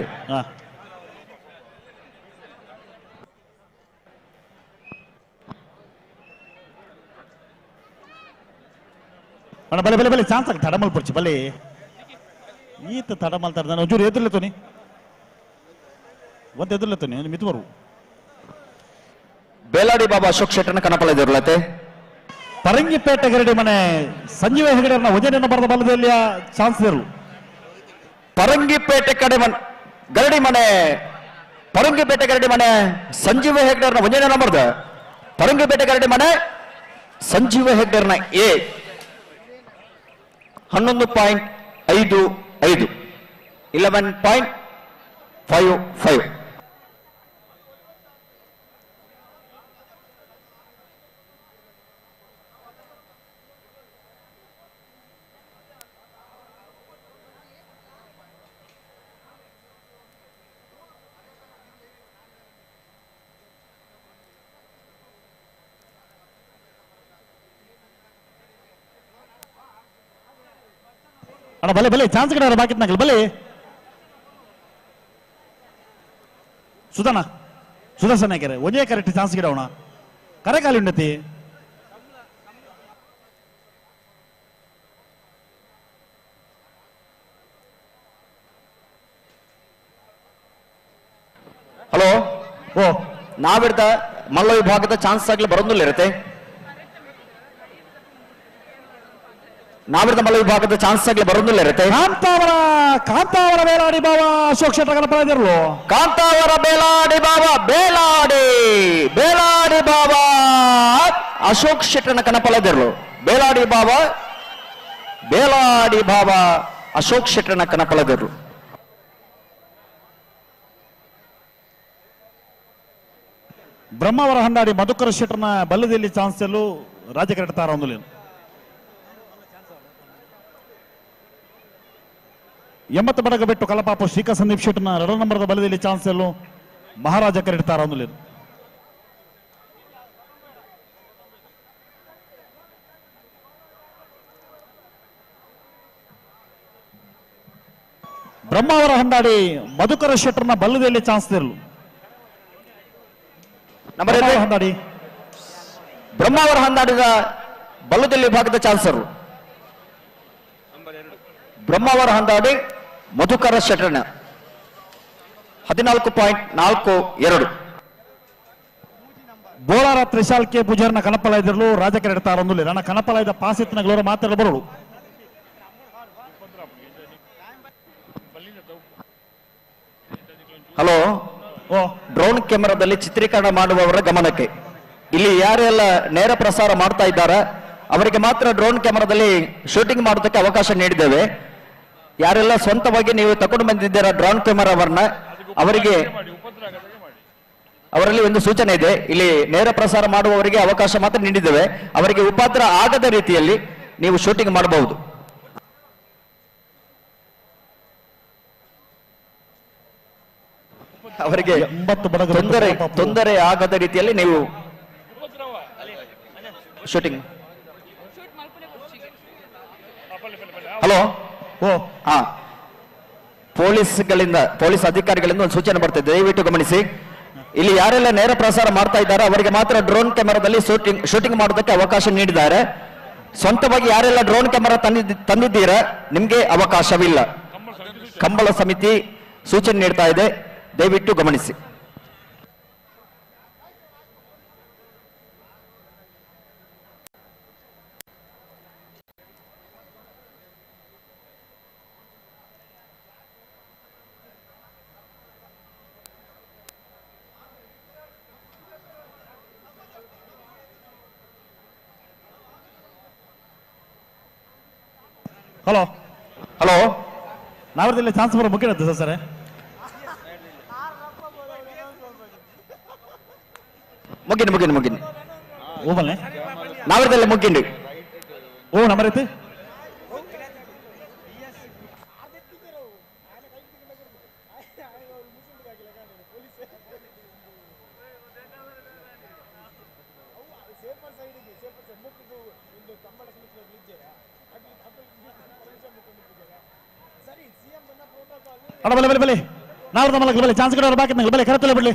ಅಣ್ಣ ಬಲೆ ಬಲೆ ಬಲೆ ಚಾನ್ಸ್ ಆಗ ತಡಮಲ್ ಪುರ್ಚಿ ಬಲೆ ಈತ ತಡಮಲ್ತಾರೆ ನಾನು ಒಂಚೂರು ಎದುರ್ಲೆತ್ತೋನಿ ಒಂದು ಎದುರ್ಲೆತ್ತೋನಿ ಮಿತ್ವರು ಬೇಲಾಡಿ ಬಾಬಾ ಅಶೋಕ್ ಶೆಟ್ಟರ್ನ ಕನಪಲ ಎದುರ್ಲತೆ. ಪರಂಗಿಪೇಟೆ ಗರಡಿ ಮನೆ ಸಂಜೀವ ಹೆಗಡೆಯವ್ರನ್ನ ವಜನೆಯನ್ನು ಬರೆದ ಬಲದಲ್ಲಿ ಚಾನ್ಸ್ ಇರಲು ಪರಂಗಿಪೇಟೆ ಕಡೆ ಗರಡಿ ಮನೆ ಪರಂಗಿಪೇಟೆ ಗರಡಿ ಮನೆ ಸಂಜೀವ ಹೆಗಡೆಯವ್ರನ್ನ ವಜನೆಯನ್ನು ಬರೆದ ಪರಂಗಿಪೇಟೆ ಗರಡಿ ಮನೆ ಸಂಜೀವ ಹೆಗಡೆಯವ್ರನ್ನ ಎ 11.55 11.55. ಅಣ್ಣ ಬಲೆ ಬಲೆ ಚಾನ್ಸ್ ಕಡೆ ಬಾಕಿ ನಗಲ್ ಬಲೆ ಸುಧನ ಸುದರ್ಶನ ಕೆರೆ ಒಂದೇ ಕರೆಕ್ಟ್ ಚಾನ್ಸ್ ಗಿಡವಣ ಕರೆ ಖಾಲಿ ಉಂಡತಿ. ಹಲೋ ಓ ನಾವಿರ್ದ ಮಲ್ಲ ವಿಭಾಗದ ಚಾನ್ಸ್ ಆಗ್ಲಿ ಬರೋದಿಲ್ಲ ಇರುತ್ತೆ. ನಾವಿರ್ದ ಮಲ್ಲ ವಿಭಾಗದ ಚಾನ್ಸ್ ಆಗ್ಲಿ ಬರೋದಿಲ್ಲ ಇರುತ್ತೆ. ಕಾಂತಾವರ ಕಾಂತಾವರ ಬೇಲಾಡಿ ಬಾವ ಅಶೋಕ್ ಶೆಟ್ಟರ್ ಕನಪದಿರಲು. ಕಾಂತಾವರ ಬೇಲಾಡಿ ಬಾವ ಬೇಲಾಡಿ ಬೇಲಾಡಿ ಬಾವ ಅಶೋಕ್ ಶೆಟ್ಟರ್ನ ಕನಪಲದಿರಲು. ಬೇಲಾಡಿ ಬಾವ ಬೇಲಾಡಿ ಬಾವ ಅಶೋಕ್ ಶೆಟ್ಟರ್ನ ಕನಪಲದಿರಲು. ಬ್ರಹ್ಮಾವರ ಹಂದಾಡಿ ಮಧುಕರ ಶೆಟ್ಟರ್ನ ಬಲ್ಲದಲ್ಲಿ ಚಾನ್ಸ್ ಎಲ್ಲೂ ರಾಜ್ಯ ಕರೆಕ್ಟ್ ಒಂದು 80 ಬಡಗ ಬಿಟ್ಟು ಕಲಪಾಪು ಶ್ರೀಕಾ ಸಂದೀಪ್ ಶೆಟ್ಟರ್ನ 2 ನಂಬರದ ಬಲದಲ್ಲಿ ಚಾನ್ಸ್ ಎಲ್ಲೂ ಮಹಾರಾಜ ಕರೆಡ್ತಾರ ಒಂದು. ಬ್ರಹ್ಮಾವರ ಹಂದಾಡಿ ಮಧುಕರ ಶೆಟ್ಟರ್ನ ಬಲ್ಲದಲ್ಲಿ ಚಾನ್ಸ್ ಇರಲು. ಹಂದಾಡಿ ಬ್ರಹ್ಮಾವರ ಹಂದಾಡಿದ ಬಲ್ಲದಲ್ಲಿ ವಿಭಾಗದ ಚಾನ್ಸರು ಬ್ರಹ್ಮಾವರ ಹಂದಾಡಿ ಮಧುಕರ ಶೆಟ್ಟರ್ನ 14.42. ಬೋಳಾರ ತ್ರಿಶಾಲ್ ಕೆ ಪೂಜಾರ್ನ ಕನಪಲ ಇದ್ರಲು ರಾಜಕೀಯ ಇಡ್ತಾರ ನನ್ನ ಕನಪಲ ಇದ್ದ ಪಾಸ್ ಇತ್ತಿನ ಗ್ಲೋರ ಮಾತಾಡ ಬರೋಳು. ಹಲೋ ಓ ಡ್ರೋನ್ ಕ್ಯಾಮೆರಾದಲ್ಲಿ ಚಿತ್ರೀಕರಣ ಮಾಡುವವರ ಗಮನಕ್ಕೆ, ಇಲ್ಲಿ ಯಾರೆಲ್ಲ ನೇರ ಪ್ರಸಾರ ಮಾಡ್ತಾ ಇದ್ದಾರೆ ಅವರಿಗೆ ಮಾತ್ರ ಡ್ರೋನ್ ಕ್ಯಾಮೆರಾದಲ್ಲಿ ಶೂಟಿಂಗ್ ಮಾಡೋದಕ್ಕೆ ಅವಕಾಶ ನೀಡಿದ್ದೇವೆ. ಯಾರೆಲ್ಲ ಸ್ವಂತವಾಗಿ ನೀವು ತಗೊಂಡು ಬಂದಿದ್ದೀರಾ ಡ್ರೋನ್ ಕ್ಯಾಮೆರಾವನ್ನ ಅವರಿಗೆ ಅವರಲ್ಲಿ ಒಂದು ಸೂಚನೆ ಇದೆ, ಇಲ್ಲಿ ನೇರ ಪ್ರಸಾರ ಮಾಡುವವರಿಗೆ ಅವಕಾಶ ಮಾತ್ರ ನೀಡಿದ್ದೇವೆ, ಅವರಿಗೆ ಉಪದ್ರ ಆಗದ ರೀತಿಯಲ್ಲಿ ನೀವು ಶೂಟಿಂಗ್ ಮಾಡಬಹುದು. ಅವರಿಗೆ ತೊಂದರೆ ತೊಂದರೆ ಆಗದ ರೀತಿಯಲ್ಲಿ ನೀವು ಶೂಟಿಂಗ್. ಹಲೋ ಹಾ, ಪೊಲೀಸ್ಗಳಿಂದ ಪೊಲೀಸ್ ಅಧಿಕಾರಿಗಳಿಂದ ಒಂದು ಸೂಚನೆ ಬರ್ತಿದೆ, ದಯವಿಟ್ಟು ಗಮನಿಸಿ. ಇಲ್ಲಿ ಯಾರೆಲ್ಲ ನೇರ ಪ್ರಸಾರ ಮಾಡ್ತಾ ಇದ್ದಾರೆ ಅವರಿಗೆ ಮಾತ್ರ ಡ್ರೋನ್ ಕ್ಯಾಮೆರಾದಲ್ಲಿ ಶೂಟಿಂಗ್ ಮಾಡೋದಕ್ಕೆ ಅವಕಾಶ ನೀಡಿದ್ದಾರೆ. ಸ್ವಂತವಾಗಿ ಯಾರೆಲ್ಲ ಡ್ರೋನ್ ಕ್ಯಾಮೆರಾ ತಂದಿದ್ದೀರಾ ನಿಮ್ಗೆ ಅವಕಾಶವಿಲ್ಲ. ಕಂಬಳ ಸಮಿತಿ ಸೂಚನೆ ನೀಡ್ತಾ ಇದೆ, ದಯವಿಟ್ಟು ಗಮನಿಸಿ. ಹಲೋ ಹಲೋ, ನಾವರದಲ್ಲಿ ಚಾನ್ಸ್ ಬರೋ ಮುಖ್ಯ ಸರ್. ಮುಗಿನಿ ಮುಗಿನಿ ಮುಗಿನಿ ಓಬಲ್ನೆ ನಾವರದಲ್ಲಿ ಮುಗಿಂಡಿ. ಓ ನಂಬರ್ ಐತಿ ಅಡ ಬಲೆ ಬಲೆ ಬಲೆ ನಾವರದ ಮಲಗಲು ಬಲೆ ಚಾನ್ಸ್ ಕಡೆ ಬಾಕಿ ಬಲೆ ಕರೆತಲೆ ಬಿಡ್ಲಿ.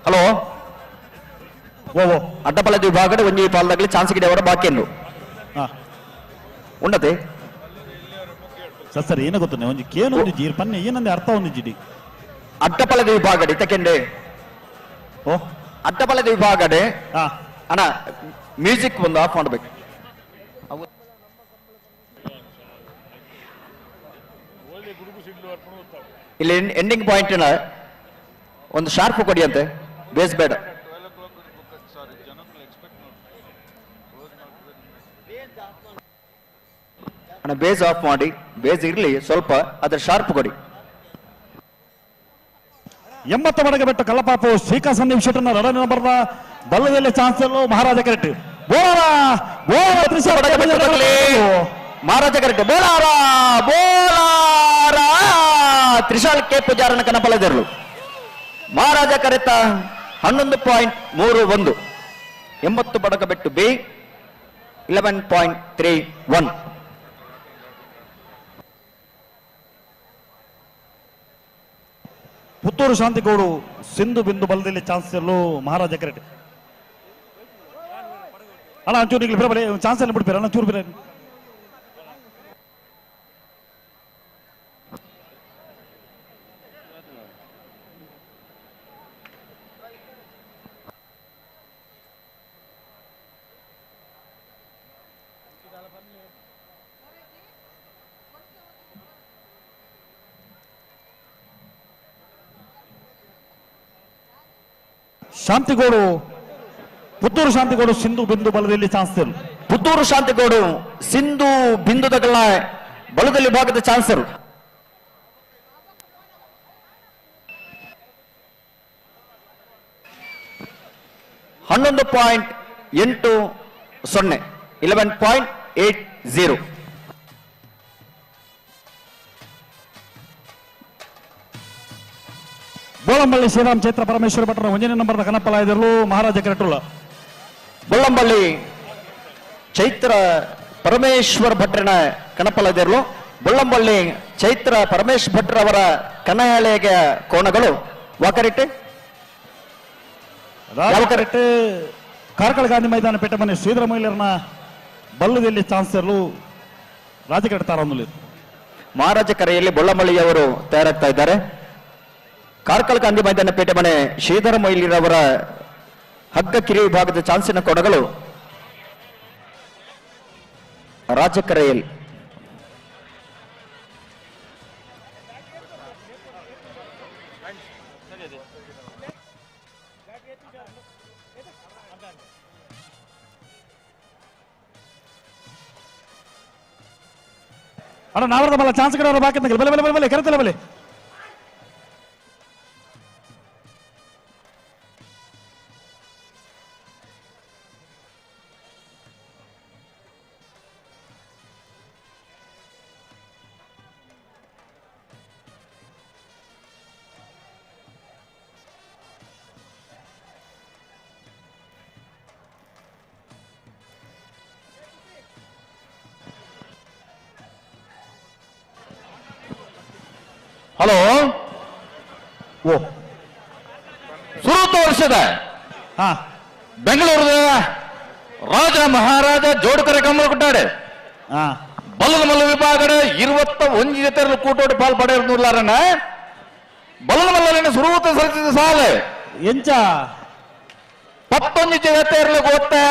ಹಲೋ ಓ ಅಡ್ಡಪಲದ ವಿಭಾಗದ ಒಂಜಿ ಪಾಲ್ದಾಗಲಿ ಚಾನ್ಸ್ ಗಿಡವರ ಬಾಕಿ ಉಂಡತೆ ಸರ್. ಸರ್ ಏನ ಗೊತ್ತನೆ ಒಂಜಿ ಕೇನು ಒಂಜಿ ಜೀರ್ ಪನ್ನೆ ಏನಂದೆ ಅರ್ಥ ಒಂದು ಜಿಡಿ ಅಡ್ಡಪಲದ ವಿಭಾಗಡೆ ಇತ್ತಕೆಂಡೆ. ಓ ಅಡ್ಡಪಲದ ವಿಭಾಗಡೆ ಅಣ್ಣ ಮ್ಯೂಸಿಕ್ ಒಂದು ಆಫ್ ಮಾಡ್ಬೇಕು. ಇಲ್ಲಿ ಎಂಡಿಂಗ್ ಪಾಯಿಂಟ್ ಒಂದು ಶಾರ್ಪ್ ಕೊಡಿ ಅಂತೆ, ಬೇಸ್ ಬೇಡ. Base of ಮಾಡಿ, ಬೇಸ್ ಇರಲಿ ಸ್ವಲ್ಪ, ಅದರ ಶಾರ್ಪ್ ಕೊಡಿ. 80 ಮಡಗ ಬೆಟ್ಟ ಕಲ್ಲಪಾಪು ಶ್ರೀಕಾಂತ್ ಸಂದೀಪ್ ಶೆಟ್ಟರ್ನ ಎರಡನೇ ನಂಬರ್ನ ಬಲ್ಲದಲ್ಲಿ ಚಾನ್ಸಲ್ ಮಹಾರಾಜ ಕರೆಕ್ಟ್. ಬೋಲಾರ ಮಹಾರಾಜ ಕರೆಕ್ಟ್. ಬೋಲಾರ ಬೋಲಾರ ತ್ರಿಶಾಲ್ ಕೆ ಪೂಜಾರನ ಕನಪಲದಿರಲು. ಮಹಾರಾಜ ಕರೆತ 11.31. 80 ಬಡಗ ಬೆಟ್ಟು ಬಿ 11.31. ಪುತ್ತೂರು ಶಾಂತಿಗೌಡು ಸಿಂಧು ಬಿಂದು ಬಲದಲ್ಲಿ ಚಾನ್ಸ್ ಇರಲು ಮಹಾರಾಜ ಕರೆಕ್ಟ್. ಅಣ್ಣ ಒಂಚೂರು ಇಲ್ಲಿ ಬರಬಲೆ ಚಾನ್ಸ್ ಎಲ್ಲ ಬಿಡ್ತೀರ ಅಣ್ಣ, ಚೂರು ಬಿರ. ಶಾಂತಿಗೋಡು ಪುತ್ತೂರು ಶಾಂತಿಗೋಡು ಸಿಂಧು ಬಿಂದು ಬಲದಲ್ಲಿ ಚಾನ್ಸರ್. ಪುತ್ತೂರು ಶಾಂತಿಗೋಡು ಸಿಂಧು ಬಿಂದುದಗಳ ಬಲದಲ್ಲಿ ಭಾಗದ ಚಾನ್ಸರ್. 11.80 11.80. ಬೋಳಂಬಳ್ಳಿ ಶ್ರೀರಾಮ್ ಚೈತ್ರ ಪರಮೇಶ್ವರ ಭಟ್ರ ಒಂದನೇ ನಂಬರ್ದ ಕನಪ್ಪಲಾಯದರು ಮಹಾರಾಜ ಕೆರಟುಳ್ಳ. ಬೊಳ್ಳಂಬಳ್ಳಿ ಚೈತ್ರ ಪರಮೇಶ್ವರ ಭಟ್ರನ ಕನಪ್ಪಲಾಯದರು. ಬೊಳ್ಳಂಬಳ್ಳಿ ಚೈತ್ರ ಪರಮೇಶ್ ಭಟ್ರವರ ಕನ್ನಯಾಳೆಗೆ ಕೋಣಗಳು ವಾಕರಿಟ್ಟೆ ರಾಜಕರೆಟ್ ಕಾರ್ಕಳ ಗಾಂಧಿ ಮೈದಾನ ಪೇಟೆ ಮನೆ ಶ್ರೀಧರ ಮಹಿಳೆಯರನ್ನ ಬಲ್ಲದಲ್ಲಿ ಚಾನ್ಸರ್ಲು ರಾಜಕರೆಟ್ ತಾರೊಂದು. ಮಹಾರಾಜ ಕರೆಯಲ್ಲಿ ಬೊಳ್ಳಂಬಳ್ಳಿಯವರು ತಯಾರಾಗ್ತಾ ಇದ್ದಾರೆ. ಕಾರ್ಕಳ ಗಾಂಧಿ ಮೈದಾನ ಪೇಟೆ ಮನೆ ಶ್ರೀಧರ ಮೊಯ್ಲಿರವರ ಹಗ್ಗ ಕಿರಿ ವಿಭಾಗದ ಚಾನ್ಸಿನ ಕೊಡಗಳು ರಾಜಕರೆಯಲ್ಲಿ. ಅಣ್ಣ ನಾವರದ ಬಲ್ಲ ಚಾನ್ಸ್ ಕಡೆ ಬಾಕಿ ಬಲೆ ಬಲೆ ಬಲೆ ಬಲೆ ಕರೆತಲ್ಲ ಬಲೆ. ಹಲೋ, ಓ ಸುರುತ ವರ್ಷದ ಬೆಂಗಳೂರದ ರಾಜ ಮಹಾರಾಜ ಜೋಡುಕರೆ ಕಮ್ಮಲ ಕೊಟ್ಟಾಡೆ ಬಲ್ಲದ ಮಲ್ಲ ವಿಭಾಗದ 21 ಜೊತೆ ಕೂಟೋಡು ಪಾಲ್ ಪಡೆಯರ್ನೂರ್ಲಾರಣ್ಣ. ಬಲ್ಲದ ಮಲ್ಲನ ಸುರುತ ಸರಿಸಿದ ಸಾಲೆ ಎಂಚ 11 ಜೊತೆ ಇರ್ಲಿಕ್ಕೆ ಒತ್ತೆ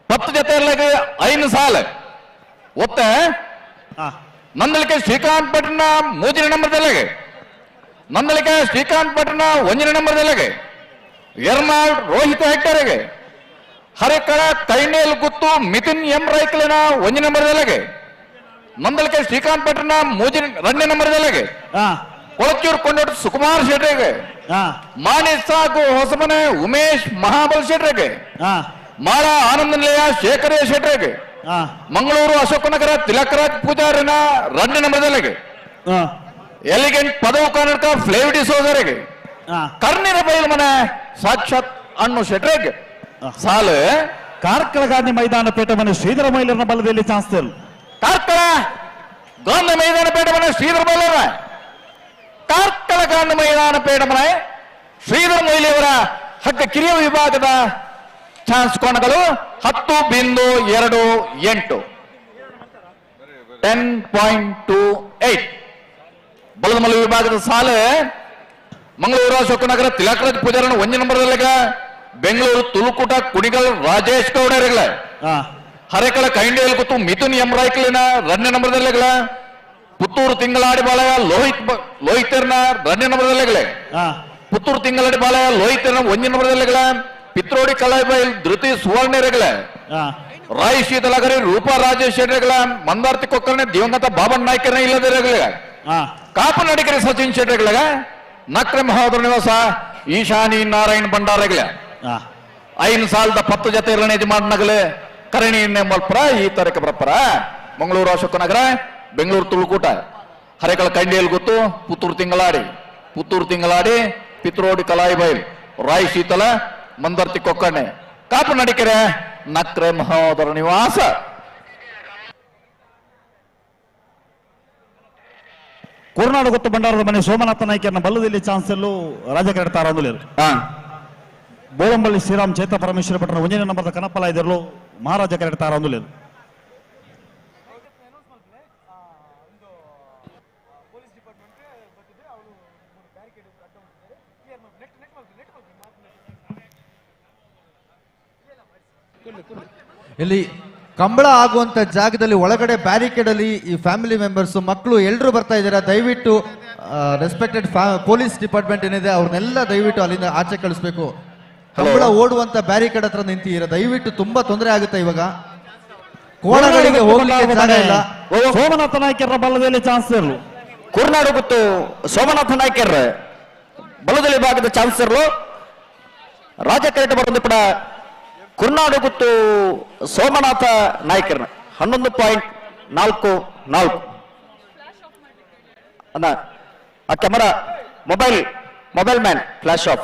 10 ಜೊತೆ ಇರ್ಲಿಕ್ಕೆ 5 ಸಾಲೆ ಒತ್ತೆ. ನಂದಳಿಕೆ ಶ್ರೀಕಾಂತ್ ಭಟ್ನ 3ನೇ ನಂಬರ್ದಲ್ಲಿಗೆ, ನಂದಳಿಕೆ ಶ್ರೀಕಾಂತ್ ಭಟ್ನ 1ನೇ ನಂಬರ್ದಲ್ಲಿಗೆ, ಎರ್ಮಾಳ್ ರೋಹಿತ್ ಹೆಕ್ಟರ್ಗೆ, ಹರಿಕಳ ಕೈನೇಲ್ ಗುತ್ತು ಮಿಥುನ್ ಎಂ ರೈಕ್ಲಿನ 1ನೇ ನಂಬರ್ದಲ್ಲಿಗೆ, ನಂದಳಿಕೆ ಶ್ರೀಕಾಂತ್ ಭಟ್ನ 2ನೇ ನಂಬರ್ದಲ್ಲಿಗೆ, ಕೊಳಚೂರು ಕೊಂಡೋಟ ಸುಕುಮಾರ್ ಶೆಟ್ಟರಿಗೆ, ಮಾಣಿ ಸಾಗು ಹೊಸಮನೆ ಉಮೇಶ್ ಮಹಾಬಲ್ ಶೆಟ್ಟರಿಗೆ, ಮಾಳ ಆನಂದ ನಿಲಯ ಶೇಖರೇ ಶೆಟ್ಟರಿಗೆ, ಮಂಗಳೂರು ಅಶೋಕನಗರ ತಿಲಕರಾಜ್ ಪೂಜಾರಿನ 2ನೇ ನಂಬರ್ದಲ್ಲಿಗೆ, ಎಲಿಗೆಂಟ್ ಪದವು ಕರ್ನಾಟಕ ಫ್ಲೇವಿಡಿ ಸೋದರಿಗೆ, ಕರ್ಣಿನ ಬೈಲ್ ಮನೆ ಸಾಕ್ಷಾತ್ ಅಣ್ಣು ಶೆಟ್ರಿಗೆ ಸಾಲು. ಕಾರ್ಕಳ ಗಾಂಧಿ ಮೈದಾನ ಪೇಟೆ ಮನೆ ಶ್ರೀಧರ ಮೈಲರ್ನ ಬಲದಲ್ಲಿ ಚಾನ್ಸ್. ಕಾರ್ಕಳ ಗಾಂಧಿ ಮೈದಾನ ಪೇಟೆ ಮನೆ ಶ್ರೀಧರ ಮೈಲರ, ಕಾರ್ಕಳ ಗಾಂಧಿ ಮೈದಾನ ಪೇಟೆ ಮನೆ ಶ್ರೀಧರ ಮೊಯ್ಲಿಯವರ ಹಕ್ಕ ಕಿರಿಯ ವಿಭಾಗದ ಚಾನ್ಸ್ ಕೋಣಗಳು 10.28 10.28. ಬಲದಮಲ್ಲ ವಿಭಾಗದ ಸಾಲು ಮಂಗಳೂರು ಅಶೋಕನಗರ ತಿಲಕರಾಜ್ ಪೂಜಾರನ 1ನೇ ನಂಬರ್ದಲ್ಲಿಗ, ಬೆಂಗಳೂರು ತುಳುಕೂಟ ಕುಣಿಗಲ್ ರಾಜೇಶ್ ಗೌಡರಿಗಳ, ಹರೇಕಳ ಕೈಂಡಿಯಲ್ಲಿ ಕೂತು ಮಿಥುನ್ ಎಂ ರಾಯ್ಕಲಿನ 2ನೇ ನಂಬರ್ದಲ್ಲಿಗಳ, ಪುತ್ತೂರು ತಿಂಗಳಾಡಿ ಬಾಳೆಯ ಲೋಹಿತರ್ನ 2ನೇ ನಂಬರ್ದಲ್ಲಿಗಳೇ, ಪುತ್ತೂರು ತಿಂಗಳಾಡಿ ಬಾಳೆಯ ಲೋಹಿತರ್ನ 1ನೇ ನಂಬರ್ದಲ್ಲಿಗಳ, ಪಿತ್ರೋಡಿ ಕಲಾಬೈಲ್ ಧೃತಿ ಸುವರ್ಣರಿಗಳ, Rai ಶೀತಲಗರಿ ರೂಪಾ ರಾಜೇಶ್ ಶೆಟ್ಟರ್ಗಳ ಮಂದಾರ್ತಿ ಕೊಕ್ಕರ್ನೆ ದಿವಂಗತ ಬಾಬಣ್ಣ ನಾಯ್ಕರನೇ ಇಲ್ಲದಿರಗಳ ಕಾಪು ನಡಿಕರೆ ಸಚಿನ್ ಶೆಟ್ಟರ್ಗಳ ನಕ್ರೆ ಮಹೋದರ ನಿವಾಸ ಈಶಾನಿ ನಾರಾಯಣ್ ಭಂಡಾರಗಳ 5 ಸಾಲದ 10 ಜೊತೆ ಇರಲೇ ಯಜಮಾನಗಲೇ ಕರಣಿ ಮಲ್ಪುರ ಈ ತಾರೀಕು ಬರಪರ ಮಂಗಳೂರು ಅಶೋಕನಗರ ಬೆಂಗಳೂರು ತುಳುಕೂಟ ಹರೇಕಳ ಕಂಡಿಯಲ್ಲಿ ಗೊತ್ತು ಪುತ್ತೂರು ತಿಂಗಳಾಡಿ ಪುತ್ತೂರು ತಿಂಗಳಾಡಿ ಪಿತ್ರೋಡಿ ಕಲಾಯಿಬೈಲ್ ರಾಯ್ ಶೀತಲ ಮಂದರ್ತಿ ಕೊಕ್ಕಣ್ಣೆ ಕಾಪು ನಡಿಕೆರೆ ನಕ್ರೆ ಮಹೋದರ ನಿವಾಸ. ಕೋರ್ನಾಡು ಗೊತ್ತು ಭಂಡಾರದ ಮನೆ ಸೋಮನಾಥ ನಾಯ್ಕರನ್ನ ಬಲ್ಲದಲ್ಲಿ ಚಾನ್ಸಲ್ಲೂ ರಾಜಕೀಯ ತಾರಂದುಲೇರು ಬೋಳಂಬಳ್ಳಿ ಶ್ರೀರಾಮ್ ಚೈತ್ರ ಪರಮೇಶ್ವರ ಭಟ್ರ ಒಂದನೇ ನಂಬರ್ದ ಕನಪಲ ಇದ್ದರು ಮಹಾರಾಜ ಕರೆಕ್ಟ್ ತಾರಂದುಲೇರು. ಇಲ್ಲಿ ಕಂಬಳ ಆಗುವಂತ ಜಾಗದಲ್ಲಿ ಒಳಗಡೆ ಬ್ಯಾರಿಕೇಡ್ ಅಲ್ಲಿ ಈ ಫ್ಯಾಮಿಲಿ ಮೆಂಬರ್ಸ್ ಮಕ್ಕಳು ಎಲ್ಲರೂ ಬರ್ತಾ ಇದ್ದಾರೆ. ದಯವಿಟ್ಟು respected police department ಏನಿದೆ ಅವ್ರನ್ನೆಲ್ಲ ದಯವಿಟ್ಟು ಅಲ್ಲಿಂದ ಆಚೆ ಕಳಿಸ್ಬೇಕು. ಕಂಬಳ ಓಡುವಂತ ಬ್ಯಾರಿಕೇಡ್ ಹತ್ರ ನಿಂತಿದ್ದೀರಾ, ದಯವಿಟ್ಟು ತುಂಬಾ ತೊಂದರೆ ಆಗುತ್ತೆ. ಇವಾಗ ಕೋಣಗಳಿಗೆ ಹೋಗ್ಲಿಕ್ಕೆ ಜಾಗ ಇಲ್ಲ. ಸೋಮನಾಥ ನಾಯ್ಕರ ಬಲದಲ್ಲಿ ಚಾನ್ಸಲರ್ ಕುರ್ನಾಡು ಗೊತ್ತು ಸೋಮನಾಥ ನಾಯ್ಕರ್ ಬಲದಲ್ಲಿ ಭಾಗದ ಚಾನ್ಸಲರ್ ರಾಜ ಕರೆಟ ಬರೋದು ಕೂಡ ಕುರ್ನಾಡು ಗುತ್ತು ಸೋಮನಾಥ ನಾಯ್ಕರ್ನ 11.44 ಅಣ್ಣ ಆ camera mobile mobile man flash off.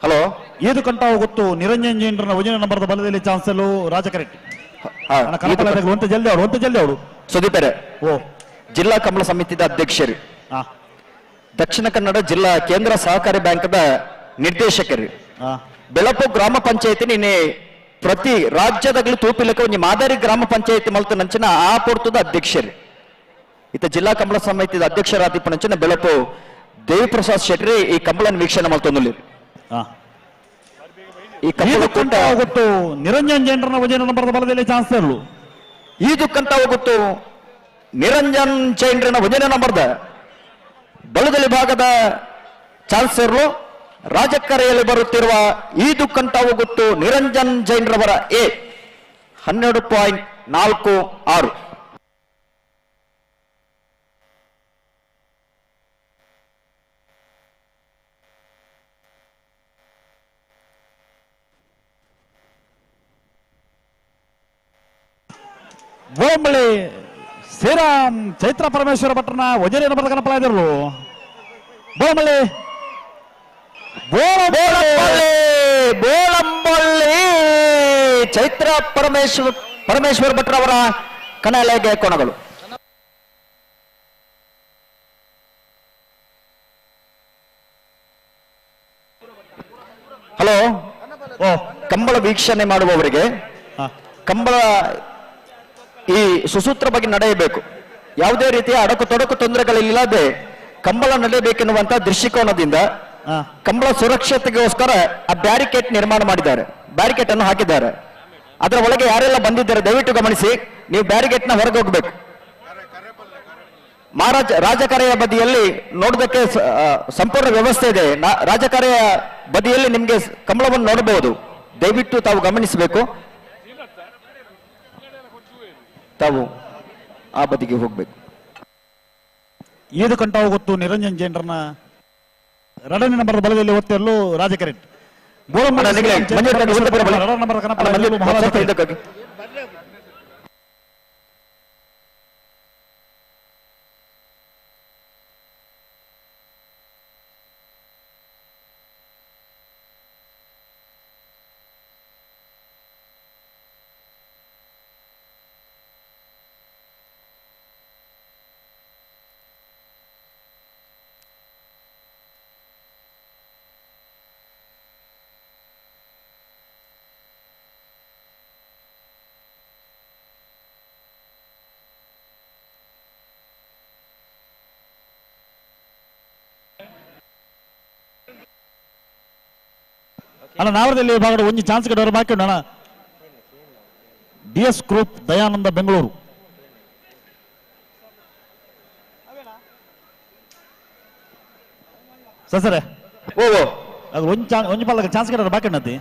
Hello ಏದು ಕಂಟಾವು ಗೊತ್ತು ನಿರಂಜನ್ ಜೈನ್ರನ್ನ ಒಂದನೇ ನಂಬರ್ದ ಬಲದಲ್ಲಿ ಚಾನ್ಸಲು ರಾಜ ಕರೆಕ್ಟ್ ಒಂತ ಜಲ್ದಿ ಅವರು ಒಂತ ಜಲ್ದಿ ಅವರು ಸುದೀಪರೆ ಓ ಜಿಲ್ಲಾ ಕಮಲ ಸಮಿತಿದ ಅಧ್ಯಕ್ಷರು, ದಕ್ಷಿಣ ಕನ್ನಡ ಜಿಲ್ಲಾ ಕೇಂದ್ರ ಸಹಕಾರಿ ಬ್ಯಾಂಕ್ದ ನಿರ್ದೇಶಕರು, ಬೆಳಪು ಗ್ರಾಮ ಪಂಚಾಯತಿ ನಿನ್ನೆ ಪ್ರತಿ ರಾಜ್ಯದಾಗಲೂ ತೂಪಿಲಕ್ಕೆ ಒಂದು ಮಾದರಿ ಗ್ರಾಮ ಪಂಚಾಯತಿ ಮಲ್ತ ನಂಚಿನ ಆ ಪೊರ್ತದ ಅಧ್ಯಕ್ಷರು ಇತ ಜಿಲ್ಲಾ ಕಂಬಳ ಸಮಿತಿದ ಅಧ್ಯಕ್ಷರಾದಿಪ್ಪ ನಂಚಿನ ಬೆಳಪು ದೇವಿಪ್ರಸಾದ್ ಶೆಟ್ಟಿ ಈ ಕಂಬಳನ ವೀಕ್ಷಣೆ ಮಲ್ತೊಂದು. ಈ ಕಂಬಳ ಗೊತ್ತು ನಿರಂಜನ್ ಜೈನ್ರನ್ನ ಒಂದನೇ ನಂಬರ್ದ ಬಲದಲ್ಲಿ ಚಾನ್ಸಲರ್ ಈ ದುಕ್ಕಂತ ಹೋಗುತ್ತು ನಿರಂಜನ್ ಜೈನ್ರನ ಒಂದನೇ ನಂಬರ್ದ ಬಲದಲ್ಲಿ ಭಾಗದ ಚಾನ್ಸಲರ್ ರಾಜಕರೆಯಲ್ಲಿ ಬರುತ್ತಿರುವ ಈ ದುಕ್ಕಂತಾವು ಗೊತ್ತು ನಿರಂಜನ್ ಜೈನ್ರವರ ಎ 12.46. ಬೋಂಬಳಿ ಶ್ರೀರಾಮ್ ಚೈತ್ರ ಪರಮೇಶ್ವರ ಭಟ್ರನ ವಜರಿ ನಂಬರ್ದ ಕನಪಲ ಇದ್ದರು. ಬೋಂಬಳಿ ಬೋಳಂಬಳ್ಳಿ ಚೈತ್ರ ಪರಮೇಶ್ವರ ಭಟ್ರವರ ಕಣಲೆಗೆ ಕೊಣಗಳು. ಹಲೋ, ಕಂಬಳ ವೀಕ್ಷಣೆ ಮಾಡುವವರಿಗೆ ಕಂಬಳ ಈ ಸುಸೂತ್ರ ಬಗ್ಗೆ ನಡೆಯಬೇಕು. ಯಾವುದೇ ರೀತಿಯ ಅಡಕು ತೊಡಕು ತೊಂದರೆಗಳಿಲ್ಲದೆ ಕಂಬಳ ನಡೆಯಬೇಕೆನ್ನುವಂತಹ ದೃಷ್ಟಿಕೋನದಿಂದ ಕಂಬಳ ಸುರಕ್ಷತೆಗೋಸ್ಕರ ಆ ಬ್ಯಾರಿಕೇಡ್ ನಿರ್ಮಾಣ ಮಾಡಿದ್ದಾರೆ, ಬ್ಯಾರಿಕೇಡ್ ಅನ್ನು ಹಾಕಿದ್ದಾರೆ. ಅದರ ಒಳಗೆ ಯಾರೆಲ್ಲ ಬಂದಿದ್ದಾರೆ ದಯವಿಟ್ಟು ಗಮನಿಸಿ, ನೀವು ಬ್ಯಾರಿಕೇಡ್ ನ ಹೊರಗೆ ಹೋಗ್ಬೇಕು. ಮಹಾರಾಜ ರಾಜಕಾರೆಯ ಬದಿಯಲ್ಲಿ ನೋಡೋದಕ್ಕೆ ಸಂಪೂರ್ಣ ವ್ಯವಸ್ಥೆ ಇದೆ. ರಾಜಕಾರೆಯ ಬದಿಯಲ್ಲಿ ನಿಮ್ಗೆ ಕಂಬಳವನ್ನು ನೋಡಬಹುದು, ದಯವಿಟ್ಟು ತಾವು ಗಮನಿಸಬೇಕು. ತಾವು ಆ ಬದಿಗೆ ಹೋಗ್ಬೇಕು. ಏದು ಕಂಟಾವು ಗೊತ್ತು ನಿರಂಜನ್ ಜೈನ್ರನ್ನ ಎರಡನೇ ನಂಬರ್ ಬಲದಲ್ಲಿ ಒತ್ತಿರಲು ರಾಜಕರೆಟ್. ಅಣ್ಣ ನಾವರದಲ್ಲಿ ಭಾಗದ ಒಂದು ಚಾನ್ಸ್ ಕಡೆಯವರು ಬಾಕಿ ಉಂಟು ಅಣ್ಣ. D S group Dayananda Bengaluru. Sir sir ಓ ಅದು ಒಂದು ಚಾನ್ಸ್ ಒಂದು ಪಾಲ ಚಾನ್ಸ್ ಕಡೆಯವರು ಬಾಕಿ ಉಂಟು.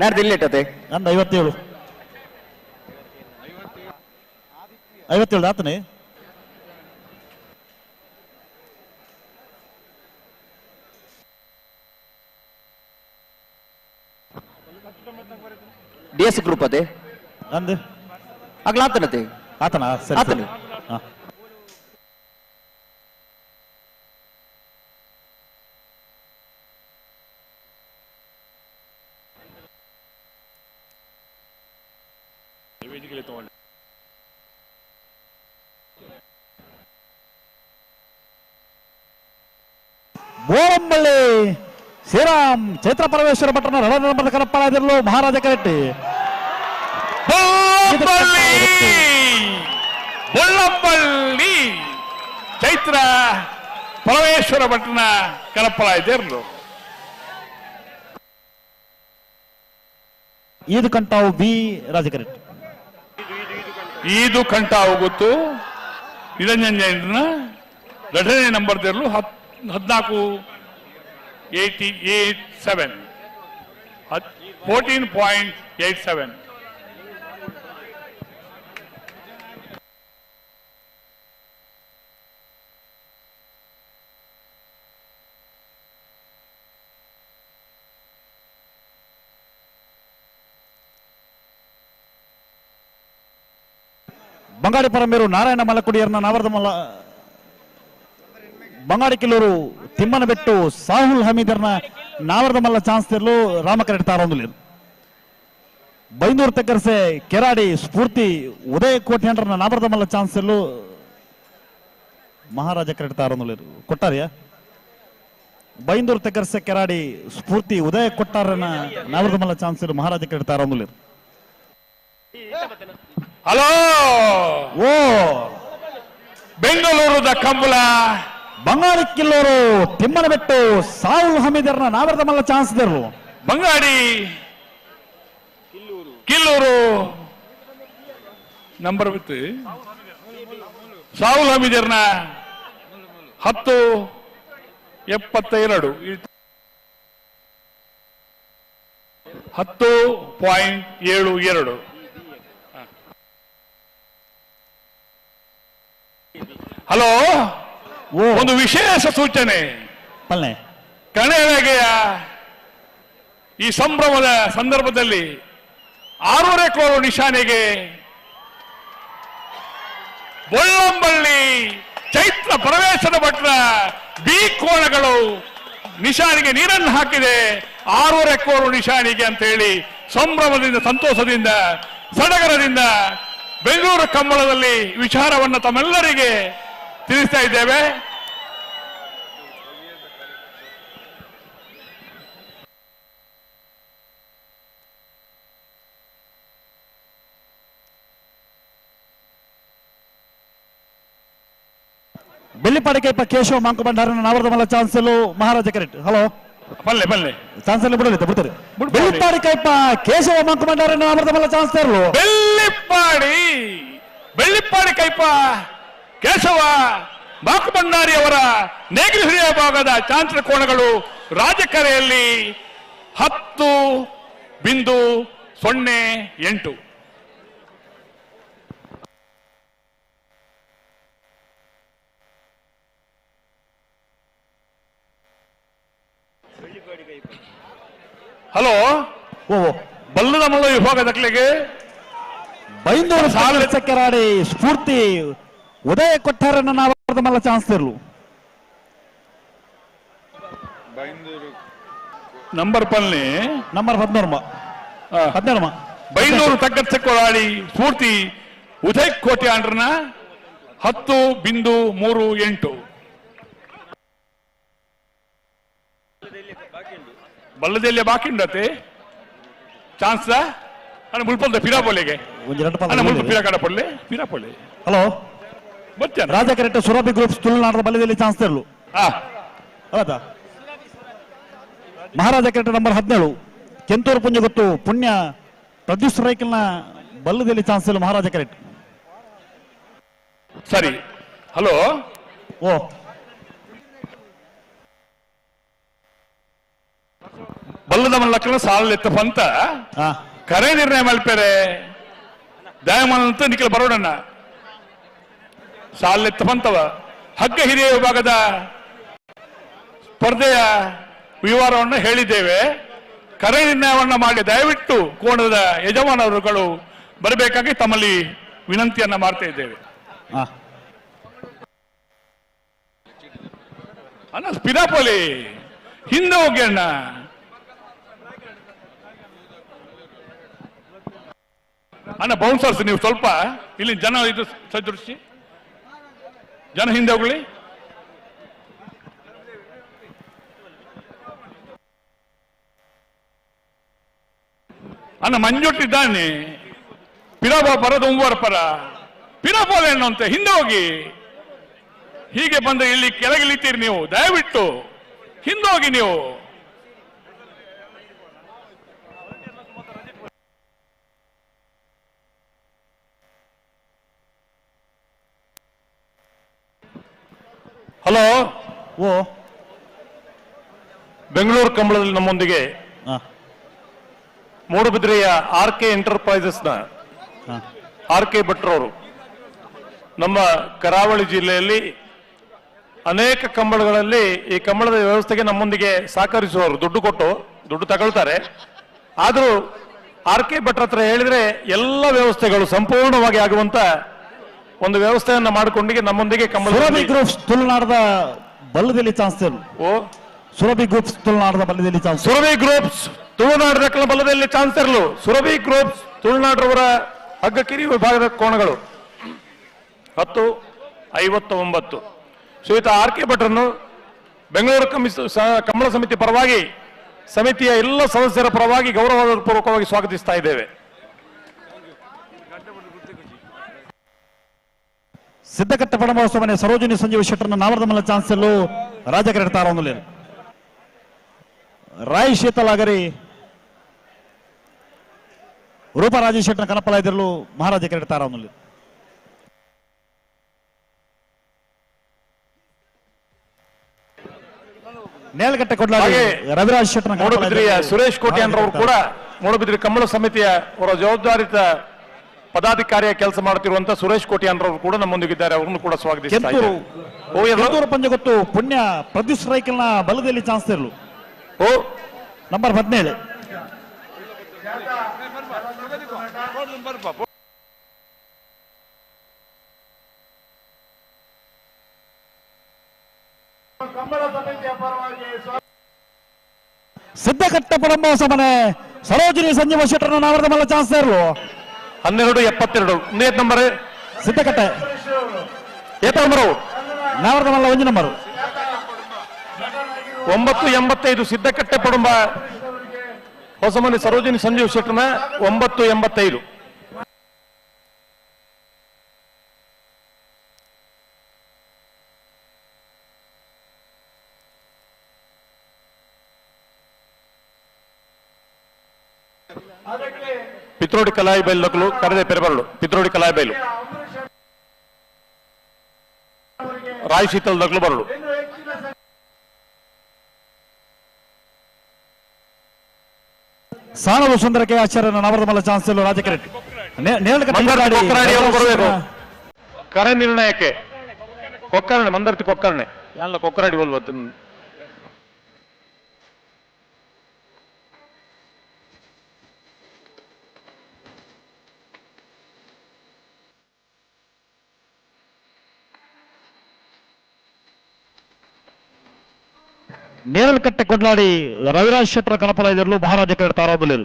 ನಾಡ್ದು ಇಲ್ಲಿ ನಂದು 57 57 ಆತನೇ. D S group ಅದೇ ಅಂದು ಆಗ್ಲ ಆತನತೆ ಆತನ ಸರಿ ಆತನೇ. ಬೋರಂಬಳ್ಳಿ ಶ್ರೀರಾಮ್ ಚೈತ್ರ ಪರಮೇಶ್ವರ ಭಟ್ಟನ ರಣ ಕರಪ್ಪಳಾದಿರಲು ಮಹಾರಾಜ ಕರೆಟ್ಟಿ. ಬೊಳ್ಳಂಬಳ್ಳಿ ಬೊಳ್ಳಂಬಳ್ಳಿ ಚೈತ್ರ ಪರಮೇಶ್ವರ ಭಟ್ಟನ ಕರಪ್ಪಳಾದಿರಲು. ಈದು ಕಂಟಾವು ಬಿ ರಾಜಕರೆಟ್ಟಿ. ಈದು ಕಂಟಾವು ಗೊತ್ತು ನಿರಂಜನ್ ಜೈನ ಎರಡನೇ ನಂಬರ್ ದೇರ್ಲು 14 88 7 14.87. ಬಂಗಾಡಿ ಪರಮೇರು ನಾರಾಯಣ ಮಲಕುಡಿಯರ್ನ ನಾವರದ ಮಲ್ಲ ಬಂಗಾಡಿ ಕಿಲ್ಲೂರು ತಿಮ್ಮನ ಬೆಟ್ಟು ಸಾಹುಲ್ ಹಮೀದರ್ನ ನಾವರದ ಮಲ್ಲ ಚಾನ್ಸ್ ತಿರ್ಲು ರಾಮಕರೆಟ್ ತಾರೊಂದುಲೇರು. ಬೈಂದೂರು ತೆಕ್ಕರ್ಸೆ ಕೆರಾಡಿ ಸ್ಫೂರ್ತಿ ಉದಯ ಕೋಟ್ಯಾಂಡ್ರನ ನಾವರದ ಮಲ್ಲ ಚಾನ್ಸ್ ತಿರ್ಲು ಮಹಾರಾಜ ಕರೆಟ್ ತಾರೊಂದುಲೇರು. ಕೊಟ್ಟಾರಿಯಾ ಬೈಂದೂರು ತೆಕ್ಕರ್ಸೆ ಕೆರಾಡಿ ಸ್ಫೂರ್ತಿ ಉದಯ ಕೊಟ್ಟಾರನ ನಾವರದ ಮಲ್ಲ ಚಾನ್ಸ್ ತಿರ್ಲು ಮಹಾರಾಜ ಕರೆಟ್ ತಾರೊಂದುಲೇರು. ಹಲೋ ಓ ಬೆಂಗಳೂರದ ಕಂಬಳ ಬಂಗಾಳಿ ಕಿಲ್ಲೂರು ತಿಮ್ಮನ ಬೆಟ್ಟು ಸಾಹುಲ್ ಹಮೀದರ್ನ ನಾವರದ ಮಲ್ಲ ಚಾನ್ಸ್ ಇದ್ದರು. ಬಂಗಾಡಿ ಕಿಲ್ಲೂರು ನಂಬರ್ ಬಿತ್ತು ಸಾಹುಲ್ ಹಮೀದರ್ನ 10.72 10.72. ಹಲೋ ಒಂದು ವಿಶೇಷ ಸೂಚನೆ. ಕಣೆಯ ಈ ಸಂಭ್ರಮದ ಸಂದರ್ಭದಲ್ಲಿ 6.25 ಕೋರು ನಿಶಾನೆಗೆ ಬೊಳ್ಳಂಬಳ್ಳಿ ಚೈತ್ರ ಪರಮೇಶ್ವರ ಭಟ್ರ ಬಿ ಕೋಣಗಳು ನಿಶಾನಿಗೆ ನೀರನ್ನು ಹಾಕಿದೆ. 6.25 ಕೋರು ನಿಶಾನಿಗೆ ಅಂತ ಹೇಳಿ ಸಂಭ್ರಮದಿಂದ, ಸಂತೋಷದಿಂದ, ಸಡಗರದಿಂದ ಬೆಂಗಳೂರು ಕಂಬಳದಲ್ಲಿ ವಿಚಾರವನ್ನು ತಮ್ಮೆಲ್ಲರಿಗೆ ತಿಳಿಸ್ತಾ ಇದ್ದೇವೆ. ಬೆಳ್ಳಿಪಾಡಿಕೈಪ ಕೇಶವ ಮಾಂಕು ಭಂಡಾರನ ನಾವರದ ಮಲ್ಲ ಚಾನ್ಸಲು ಮಹಾರಾಜ ಕರೆಕ್ಟ್. ಹಲೋ ಬಲ್ಲೆ ಬಲ್ಲೆ ಚಾನ್ಸಲ್ ಬಿಡಲಿ ಬಿಡ್ತಾರೆ. ಬೆಳ್ಳಿಪಾಡಿಕೈಪ ಕೇಶವ ಮಾಂಕು ಭಂಡಾರನ ನಾವರದ ಮಲ್ಲ ಚಾನ್ಸ್ ತರಲು. ಬೆಳ್ಳಿಪಾಡಿ ಬೆಳ್ಳಿಪಾಡಿ ಕೈಪ ಕೇಶವ ಮಾಂಕು ಭಂಡಾರಿ ಅವರ ನೇಗಿಲು ಹಿರಿಯ ಭಾಗದ ಚಾಂಚಲ ಕೋಣಗಳು ರಾಜಕರೆಯಲ್ಲಿ 10.08. ಹಲೋ ಓ ಬಲ್ಲದ ಮಲ್ಲ ವಿಭಾಗದಕ್ಲಿಗೆ ಬೈಂದೂರು ಸಾಲ ಚಕ್ಕೆರಾಡಿ ಸ್ಫೂರ್ತಿ ಉದಯ ಕೊಟ್ಟಾರನ್ನ ನಾವರದ ಮಲ್ಲ ಚಾನ್ಸ್ ತರಲು. ನಂಬರ್ ಪಲ್ನಿ ನಂಬರ್ 17 17 ಬೈಂದೂರು ತಗ್ಗಚ್ಚಕ್ಕೊಳಾಡಿ ಸ್ಫೂರ್ತಿ ಉದಯ ಕೋಟೆ ಆಂಡ್ರನ 10.38. ಬಲ್ಲದಲ್ಲಿ ಬಾಕಿ ಉಂಡತೆ ಚಾನ್ಸ್ ಅಣ್ಣ ಮುಲ್ಪಲ್ದ ಪಿರಾಪೊಲೆಗೆ ಅಣ್ಣ ಮುಲ್ಪ ಪಿರಾ ಕಡಪೊಲ್ಲೆ ಪಿರಾಪೊಲೆ. ಹಲೋ ಬಚ್ಚ ರಾಜ ಕರೆಕ್ಟ್ ಸುರಭಿ ಗ್ರೂಪ್ಸ್ ತುಳುನಾಡದ ಬಲ್ಲದಲ್ಲಿ ಚಾನ್ಸ್ ತರಲು. ಹೌದಾ ಮಹಾರಾಜ ಕರೆಕ್ಟ್ ನಂಬರ್ 17 ಕೆಂತೂರು ಪುಂಜಗುತ್ತು ಪುಣ್ಯ ಪ್ರದ್ಯುತ್ ರೈಕಲ್ನ ಬಲ್ಲದಲ್ಲಿ ಚಾನ್ಸ್ ತರಲು ಮಹಾರಾಜ ಕರೆಕ್ಟ್. ಸರಿ ಹಲೋ ಓ ಬಲ್ಲದ ಮಲ್ಲಕ್ಕನ ಸಾಲಲೆತ್ತ ಪಂತ ಕರೆ ನಿರ್ಣಯ ಮಲ್ಪೇರೆ ದಯಮಾನಂತ ನಿಖಿಲ್ ಬರೋಡಣ್ಣ ಸಾಲೆತ್ತ ಪಂತವ ಹಗ್ಗ ಹಿರಿಯ ವಿಭಾಗದ ಸ್ಪರ್ಧೆಯ ವಿವರವನ್ನು ಹೇಳಿದ್ದೇವೆ. ಕರೆ ನಿರ್ಣಯವನ್ನು ಮಾಡಿ ದಯವಿಟ್ಟು ಕೋಣದ ಯಜಮಾನರುಗಳು ಬರಬೇಕಾಗಿ ತಮ್ಮಲ್ಲಿ ವಿನಂತಿಯನ್ನ ಮಾಡ್ತಾ ಇದ್ದೇವೆ. ಅಣ್ಣ ಪಿರಾಪೋಲಿ ಹಿಂದೆ ಹೋಗಿ ಅಣ್ಣ. ಅಣ್ಣ ಬೌನ್ಸರ್ಸ್ ನೀವು ಸ್ವಲ್ಪ ಇಲ್ಲಿ ಜನ ಇದು ಸದೃಶಿ ಜನ ಹಿಂದೆ ಹೋಗ್ಲಿ. ಅಣ್ಣ ಮಂಜುಟ್ಟಿದ್ದಾನೆ ಪಿರಾಬ ಬರೋದು ಒಂಬರ ಪರ ಪಿರಾಪೋಲೆ ಅಣ್ಣ ಅಂತ ಹಿಂದೆ ಹೋಗಿ. ಹೀಗೆ ಬಂದ್ರೆ ಇಲ್ಲಿ ಕೆಳಗಿಳಿತೀರಿ ನೀವು, ದಯವಿಟ್ಟು ಹಿಂದೆ ಹೋಗಿ ನೀವು. ಹಲೋ, ಓ ಬೆಂಗಳೂರು ಕಂಬಳದಲ್ಲಿ ನಮ್ಮೊಂದಿಗೆ ಮೂಡುಬಿದ್ರೆಯ ಆರ್ ಕೆ ಎಂಟರ್ಪ್ರೈಸಸ್ ನ ಆರ್ ಕೆ ಭಟ್ರವರು ನಮ್ಮ ಕರಾವಳಿ ಜಿಲ್ಲೆಯಲ್ಲಿ ಅನೇಕ ಕಂಬಳಗಳಲ್ಲಿ ಈ ಕಂಬಳದ ವ್ಯವಸ್ಥೆಗೆ ನಮ್ಮೊಂದಿಗೆ ಸಹಕರಿಸುವವರು, ದುಡ್ಡು ಕೊಟ್ಟು ದುಡ್ಡು ತಗೊಳ್ತಾರೆ. ಆದರೂ ಆರ್ ಕೆ ಭಟ್ರ ಹತ್ರ ಹೇಳಿದ್ರೆ ಎಲ್ಲ ವ್ಯವಸ್ಥೆಗಳು ಸಂಪೂರ್ಣವಾಗಿ ಆಗುವಂತ ಒಂದು ವ್ಯವಸ್ಥೆಯನ್ನ ಮಾಡಿಕೊಂಡಿಗೆ ನಮ್ಮೊಂದಿಗೆ ಕಂಬಳ. ಸುರಭಿ ಗ್ರೂಪ್ಸ್ ತುಳುನಾಡದ ಬಲ್ಲದಲ್ಲಿ ಚಾನ್ಸ್. ಓ ಸುರಭಿ ಗ್ರೂಪ್ಸ್ ತುಳುನಾಡದ ಬಲ್ಲದಲ್ಲಿ ಚಾನ್ಸ್. ಸುರಭಿ ಗ್ರೂಪ್ಸ್ ತುಳುನಾಡದ ಬಲ್ಲದಲ್ಲಿ ಚಾನ್ಸ್ ಇರಲು. ಸುರಭಿ ಗ್ರೂಪ್ಸ್ ತುಳುನಾಡರವರ ಹಗ್ಗಕಿರಿ ವಿಭಾಗದ ಕೋಣಗಳು 10:59. ಶ್ರೀಯುತ ಆರ್ ಕೆ ಭಟ್ರನ್ನು ಬೆಂಗಳೂರು ಕಂಬಳ ಸಮಿತಿ ಪರವಾಗಿ, ಸಮಿತಿಯ ಎಲ್ಲ ಸದಸ್ಯರ ಪರವಾಗಿ ಗೌರವಪೂರ್ವಕವಾಗಿ ಸ್ವಾಗತಿಸ್ತಾ ಇದ್ದೇವೆ. ಸಿದ್ದಕಟ್ಟ ಪಡಮೋತ್ಸವನೆ ಸರೋಜಿನಿ ಸಂಜೀವ ಶೆಟ್ಟರ್ನ ನಾವರದ ಮಲ್ಲ ಚಾನ್ಸಲ್ಲು ರಾಜಕರೆಡ್ತಾರ ಒಂದು ರಾಯ್ ಶೀತಲಾಗರಿ ರೂಪ ರಾಜೇಶ್ ಶೆಟ್ಟರ್ನ ಕನಪಲ ಇದ್ರಲು ಮಹಾರಾಜ ಕೆರೆಡ್ತಾರ ಒಂದು. ನೇಲ್ಗಟ್ಟೆ ಕೊಡ್ಲಾಡಿ ರವಿರಾಜ್ ಶೆಟ್ಟರ್ನ ಮೂಡುಬಿದ್ರೆಯ ಸುರೇಶ್ ಕೋಟ್ಯಾನ್ ರವರು ಕೂಡ ಮೂಡುಬಿದ್ರಿ ಕಂಬಳ ಸಮಿತಿಯ ಅವರ ಜವಾಬ್ದಾರಿತ ಪದಾಧಿಕಾರಿಯ ಕೆಲಸ ಮಾಡುತ್ತಿರುವಂತ ಸುರೇಶ್ ಕೋಟ್ಯಾನ್ ರವರು ಕೂಡ ನಮ್ಮೊಂದಿಗಿದ್ದಾರೆ, ಅವರನ್ನು ಕೂಡ ಸ್ವಾಗತಿಸ್ತಾ ಇದ್ದೇವೆ. ಪಂಜಗೊತ್ತು ಪುಣ್ಯ ಪ್ರದ್ಯುತ್ ರೈಕಲ್ನ ಬಲದಲ್ಲಿ ಚಾನ್ಸ್ ಇರಲು. ಓ ನಂಬರ್ 17. ಸಿದ್ದಕಟ್ಟ ಪಡಂಬೋಸ ಮನೆ ಸರೋಜಿನಿ ಸಂಜೀವ ಶೆಟ್ಟರ್ನ ನಾವರದ ಮಲ್ಲ ಚಾನ್ಸ್ ಇರಲು. 12:72 ನಂಬರ್ ಸಿದ್ದಕಟ್ಟೆ ಏತ ನಂಬರು ನಾವರದ ಮಲ್ಲ 1 ನಂಬರ್ 9:85 ಸಿದ್ದಕಟ್ಟೆ ಪಡುಂಬ ಹೊಸಮನೆ ಸರೋಜಿನಿ ಸಂಜೀವ್ ಶೆಟ್ಟರ್ನ 9:85. ಪಿತ್ರೋಡಿ ಕಲಾಯಿ ಬೈಲು ಕರೆದೆ ಪೆರಬರಳು. ಪಿತ್ರೋಡಿ ಕಲಾಯಿ ಬೈಲು ರಾಯ್ ಶೀತಲ್ ದಗ್ಲು ಬರಳು. ಸಾನವ ಸುಂದರಕ್ಕೆ ಆಚಾರ್ಯನ ನವರದ ಮಲ್ಲ ಚಾನ್ಸ್ ರಾಜಕರೆಟ್ ಬರಬೇಕು ಕರೆ ನಿರ್ಣಯಕ್ಕೆ. ಕೊಕ್ಕರ್ಣೆ ಮಂದರ್ತಿ ಕೊಕ್ಕರ್ಣೆ ಎಲ್ಲ ಕೊಕ್ಕರಾಡಿ ಹೋಲ್ವತ್ತು. ನೇರಲ್ಕಟ್ಟೆ ಕೊಡ್ಲಾಡಿ ರವಿರಾಜ್ ಶೆಟ್ಟರ ಕನಪಲ ಇದ್ರಲು ಮಹಾರಾಜ ಕೆರಡ್ ತಾರಾಬುಲೇರು.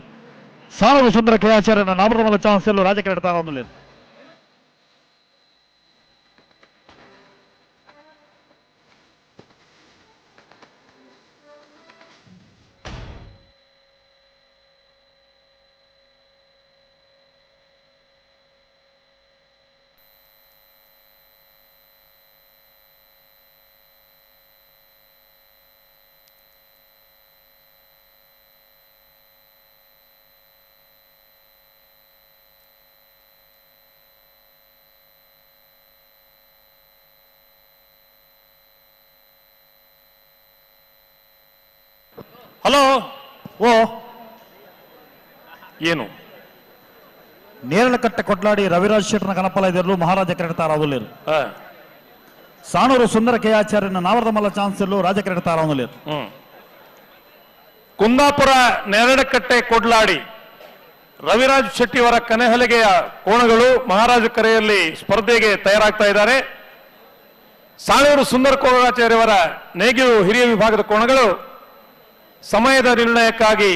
ಸಾನವ ಸುಂದರ ಕೆ ಆಚಾರ್ಯನ ನಾಮರಮಲ ಚಾನ್ಸ್ ಎಲ್ಲೂ ರಾಜ ಕೆರಡ್ ತಾರಾಬುಲೇರು. ಹಲೋ, ಓ ಏನು ನೇರಳಕಟ್ಟೆ ಕೊಡ್ಲಾಡಿ ರವಿರಾಜ್ ಶೆಟ್ಟರ್ನ ಕನಪಲ ಇದ್ದರು ಮಹಾರಾಜ ಕ್ರೀಡತಾರವಲ್ಲಿರು. ಸಾಣೂರು ಸುಂದರ ಕೆಯಾಚಾರ್ಯನ ನಾವರದ ಮಲ್ಲ ಚಾನ್ಸ್ ಇಲ್ಲೂ ರಾಜ ಕ್ರೀಡತಾರವಲ್ಲಿರು. ಕುಂದಾಪುರ ನೇರಳಕಟ್ಟೆ ಕೊಡ್ಲಾಡಿ ರವಿರಾಜ್ ಶೆಟ್ಟಿಯವರ ಕನೆಹಲಗೆಯ ಕೋಣಗಳು ಮಹಾರಾಜ ಕರೆಯಲ್ಲಿ ಸ್ಪರ್ಧೆಗೆ ತಯಾರಾಗ್ತಾ ಇದ್ದಾರೆ. ಸಾಣೂರು ಸುಂದರ ಕೋಣಾಚಾರ್ಯವರ ನೇಗಿಲು ಹಿರಿಯ ವಿಭಾಗದ ಕೋಣಗಳು ಸಮಯದ ನಿರ್ಣಯಕ್ಕಾಗಿ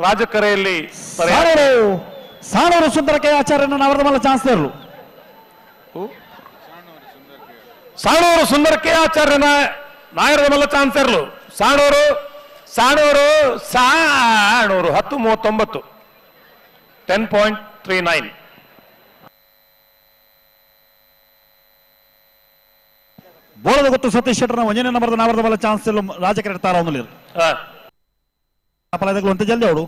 ರಾಜಕರೆಯಲ್ಲಿ ಸಾಣೂರು ಸುಂದರ ಕೆಯಾಚಾರ್ಯನ ನಾವರದ ಮಲ್ಲ ಚಾನ್ಸ್ ಇರಲು. ಸಾಣೂರು ಸುಂದರ ಕೆಯಾಚಾರ್ಯನ ನಾಯರದ ಮಲ್ಲ ಚಾನ್ಸ್ ಇರಲು. ಸಾಣೂರು ಸಾಣೂರು ಸಾಣೂರು 10:39 10.39. ಬೋಳದ ಗೊತ್ತು ಸತೀಶ್ ಶೆಟ್ಟರ್ನ ಒಂದನೇ ನಂಬರ್ದ ನಾವರದ ಬಲ ಚಾನ್ಸ್ ಇಲ್ಲ ರಾಜಕೀಯ ತಾರವಲ್ಲಿ ಅಂತ ಜಲ್ದಿ ಅವಳು.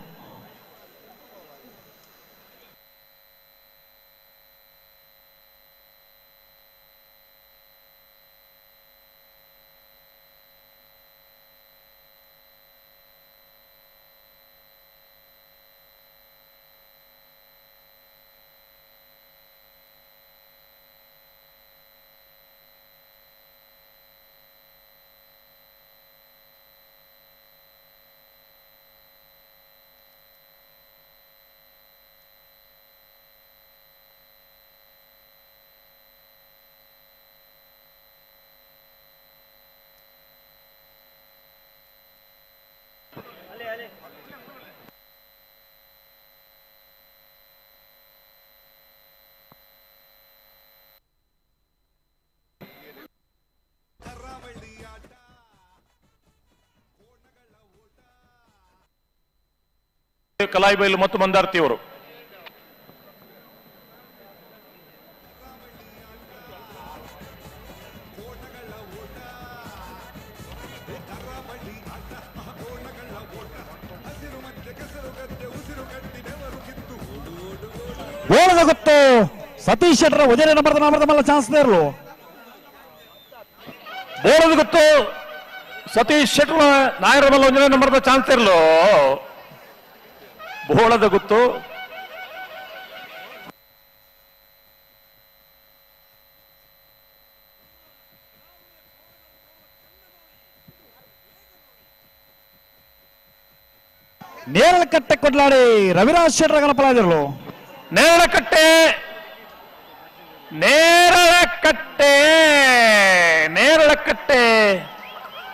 ಕಲಾಯಿಬೈಲು ಮತ್ತು ಮಂದಾರ್ತಿಯವರು ಬೋಳದ ಗೊತ್ತು ಸತೀಶ್ ಶೆಟ್ಟರ್ ಒಂದನೇ ನಂಬರ್ದ ನಾಮರದ ಮಲ್ಲ ಚಾನ್ಸ್ ಇರಲು. ಬೋಳದ ಗೊತ್ತು ಸತೀಶ್ ಶೆಟ್ಟರ್ ನಾಯರ ಮಲ್ಲ ಒಂದನೇ ನಂಬರ್ದ ಚಾನ್ಸ್ ಇರಲು. ಬೋಳದ ಗೊತ್ತು ನೇರಳಕಟ್ಟೆ ಕೊಡ್ಲಾಡಿ ರವಿರಾಜ್ ಶೆಟ್ಟರ್ ಗಣಪಲಾದಿರಲು. ನೇರಳಕಟ್ಟೆ ನೇರಳಕಟ್ಟೆ ನೇರಳಕಟ್ಟೆ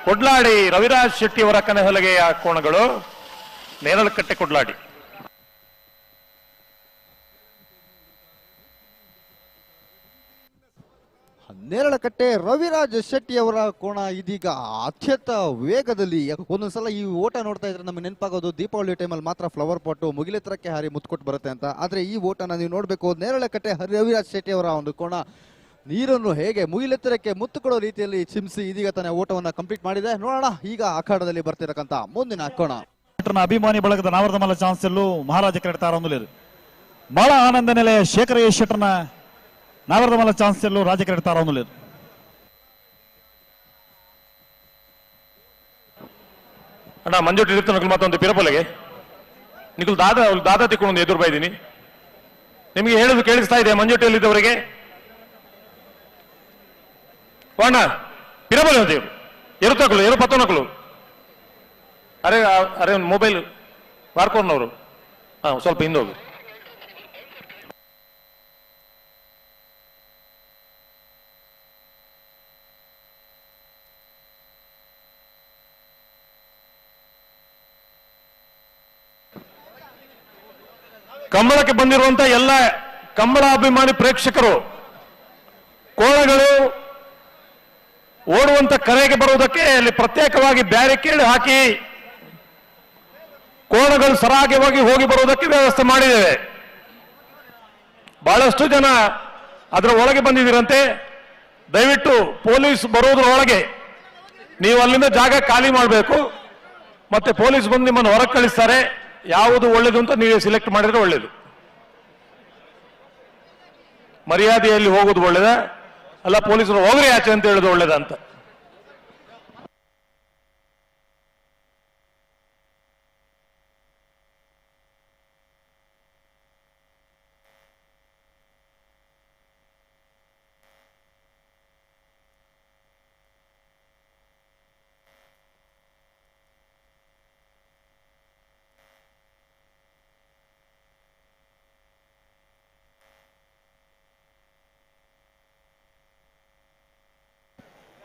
ಕೊಡ್ಲಾಡಿ ರವಿರಾಜ್ ಶೆಟ್ಟಿಯವರ ಕನೆಹಲಗೆಯ ಕೋಣಗಳು ನೇರಳಕಟ್ಟೆ ಕೊಡ್ಲಾಡಿ. ನೇರಳಕಟ್ಟೆ ರವಿರಾಜ್ ಶೆಟ್ಟಿಯವರ ಕೋಣ ಇದೀಗ ಅತ್ಯಂತ ವೇಗದಲ್ಲಿ. ಒಂದೊಂದ್ಸಲ ಈ ಓಟ ನೋಡ್ತಾ ಇದ್ರೆ ನಮಗೆ ನೆನಪಾಗೋದು ದೀಪಾವಳಿ ಟೈಮಲ್ಲಿ ಮಾತ್ರ ಫ್ಲವರ್ ಪಾಟು ಮುಗಿಲೆತ್ತರಕ್ಕೆ ಹಾರಿ ಮುತ್ಕೊಟ್ಟು ಬರುತ್ತೆ ಅಂತ. ಆದ್ರೆ ಈ ಓಟನ ನೀವು ನೋಡಬೇಕು. ನೇರಳಕಟ್ಟೆ ರವಿರಾಜ್ ಶೆಟ್ಟಿಯವರ ಒಂದು ಕೋಣ ನೀರನ್ನು ಹೇಗೆ ಮುಗಿಲೆತ್ತರಕ್ಕೆ ಮುತ್ತುಕೊಡೋ ರೀತಿಯಲ್ಲಿ ಚಿಮ್ಸಿ ಇದೀಗ ತನ್ನ ಓಟವನ್ನು ಕಂಪ್ಲೀಟ್ ಮಾಡಿದೆ. ನೋಡೋಣ ಈಗ ಅಖಾಡದಲ್ಲಿ ಬರ್ತಿರಕ್ಕಂತ ಮುಂದಿನ ಕೋಣ. ಅಭಿಮಾನಿ ಬಳಗದ ನಾವರದ ಮಲ್ಲ ಚಾನ್ಸ್ ಇಲ್ಲೂ ಮಹಾರಾಜ ಕ್ರೀಡತಾರೊಂದು ಬಹಳ ಆನಂದ ನೆಲೆ ಶೇಖರ ಶೆಟ್ಟರ್ನ ನಾವರದ ಮಲ್ಲ ಚಾನ್ಸ್ ಇಲ್ಲೂ ರಾಜ ಕ್ರೀಡತಾರೊಂದು. ಅಣ್ಣ ಮಂಜುಟಿ ಇರ್ತಾನ ಮತ್ತೊಂದು ಪಿರಪೊಲೆಗೆ ನಿಖಲ್ ದಾದಾ ದಾದಾ ತಿಕ್ಕೊಂಡು ಎದುರು ಬೈದೀನಿ. ನಿಮಗೆ ಹೇಳುದು ಕೇಳಿಸ್ತಾ ಇದೆ ಮಂಜುಟಿಯಲ್ಲಿದ್ದವರಿಗೆ? ಅಣ್ಣ ಪಿರಪೊಲೆ ಅಂತ ಎರುತಕ್ಕಳು ಎರು ಪತ್ತನಕ್ಕಳು ಅರೆ ಅರೆ ಒಂದು ಮೊಬೈಲ್ ಬಾರ್ಕೋರ್ನವರು ಹಾ ಸ್ವಲ್ಪ ಹಿಂದೆ ಹೋಗಿ. ಕಂಬಳಕ್ಕೆ ಬಂದಿರುವಂತ ಎಲ್ಲ ಕಂಬಳ ಅಭಿಮಾನಿ ಪ್ರೇಕ್ಷಕರು ಕೋಣಗಳು ಓಡುವಂತ ಕರೆಗೆ ಬರುವುದಕ್ಕೆ ಅಲ್ಲಿ ಪ್ರತ್ಯೇಕವಾಗಿ ಬ್ಯಾರಿಕೇಡ್ ಹಾಕಿ ಕೋಣಗಳು ಸರಾಗವಾಗಿ ಹೋಗಿ ಬರುವುದಕ್ಕೆ ವ್ಯವಸ್ಥೆ ಮಾಡಿದ್ದೇವೆ. ಬಹಳಷ್ಟು ಜನ ಅದರ ಒಳಗೆ ಬಂದಿದ್ದೀರಂತೆ. ದಯವಿಟ್ಟು ಪೊಲೀಸ್ ಬರುವುದರ ಒಳಗೆ ನೀವು ಅಲ್ಲಿಂದ ಜಾಗ ಖಾಲಿ ಮಾಡಬೇಕು. ಮತ್ತೆ ಪೊಲೀಸ್ ಬಂದು ನಿಮ್ಮನ್ನು ಹೊರಗೆ ಕಳಿಸ್ತಾರೆ. ಯಾವುದು ಒಳ್ಳೇದು ಅಂತ ನೀವೇ ಸಿಲೆಕ್ಟ್ ಮಾಡಿದ್ರೆ ಒಳ್ಳೇದು. ಮರ್ಯಾದೆಯಲ್ಲಿ ಹೋಗೋದು ಒಳ್ಳೇದ ಅಲ್ಲ ಪೊಲೀಸರು ಹೋಗ್ರಿ ಆಚೆ ಅಂತ ಹೇಳೋದು ಒಳ್ಳೇದ ಅಂತ.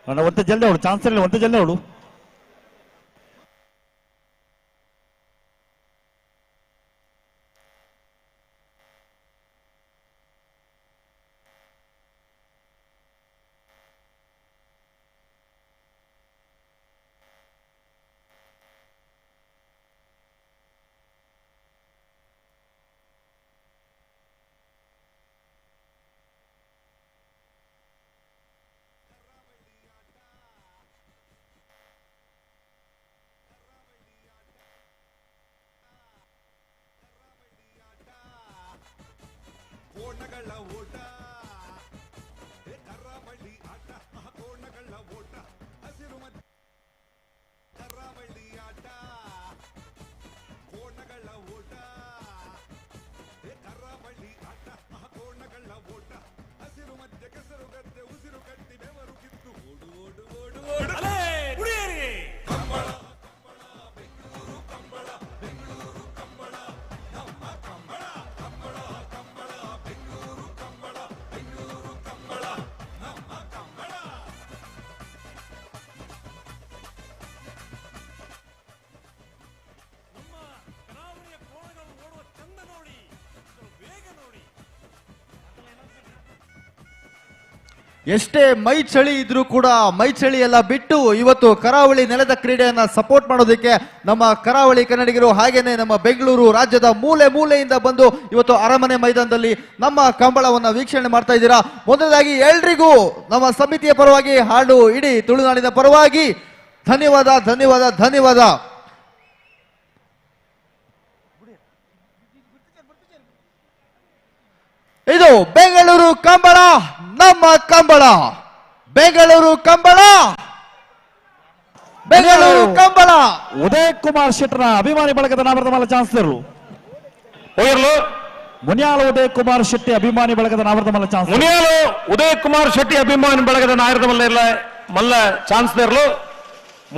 ಒಂತೆ ಜಲ್ದಿ ಅವಳು ಚಾನ್ಸ್ ಇಲ್ಲ, ಒಂತೆ ಜಲ್ದಿ ಅವಳು. ಎಷ್ಟೇ ಮೈ ಚಳಿ ಇದ್ರೂ ಕೂಡ ಮೈ ಚಳಿ ಎಲ್ಲ ಬಿಟ್ಟು ಇವತ್ತು ಕರಾವಳಿ ನೆಲದ ಕ್ರೀಡೆಯನ್ನ ಸಪೋರ್ಟ್ ಮಾಡೋದಕ್ಕೆ ನಮ್ಮ ಕರಾವಳಿ ಕನ್ನಡಿಗರು ಹಾಗೇನೆ ನಮ್ಮ ಬೆಂಗಳೂರು ರಾಜ್ಯದ ಮೂಲೆ ಮೂಲೆಯಿಂದ ಬಂದು ಇವತ್ತು ಅರಮನೆ ಮೈದಾನದಲ್ಲಿ ನಮ್ಮ ಕಂಬಳವನ್ನ ವೀಕ್ಷಣೆ ಮಾಡ್ತಾ ಇದ್ದೀರಾ. ಮೊದಲದಾಗಿ ಎಲ್ರಿಗೂ ನಮ್ಮ ಸಮಿತಿಯ ಪರವಾಗಿ ಹಾಡು ಇಡೀ ತುಳುನಾಡಿನ ಪರವಾಗಿ ಧನ್ಯವಾದ, ಧನ್ಯವಾದ, ಧನ್ಯವಾದ. ಇದು ಬೆಂಗಳೂರು ಕಂಬಳ, ನಮ್ಮ ಕಂಬಳ, ಬೆಂಗಳೂರು ಕಂಬಳ, ಬೆಂಗಳೂರು ಕಂಬಳ. ಉದಯ್ ಕುಮಾರ್ ಶೆಟ್ಟರ ಅಭಿಮಾನಿ ಬಳಗದ ನಾಮರದ ಮಲ್ಲ ಚಾನ್ಸಲರು ಹೋಗಿರ್ಲು. ಮುನಿಯಾಲು ಉದಯ್ ಕುಮಾರ್ ಶೆಟ್ಟಿ ಅಭಿಮಾನಿ ಬಳಗದ ನಾಮರದ ಮಲ್ಲ ಚಾನ್ಸಲರ್. ಮುನಿಯಾಲು ಉದಯ್ ಕುಮಾರ್ ಶೆಟ್ಟಿ ಅಭಿಮಾನಿ ಬಳಗದ ನಾಯರದ ಮಲ್ಲ ಮಲ್ಲ ಚಾನ್ಸಲರ್ಲು.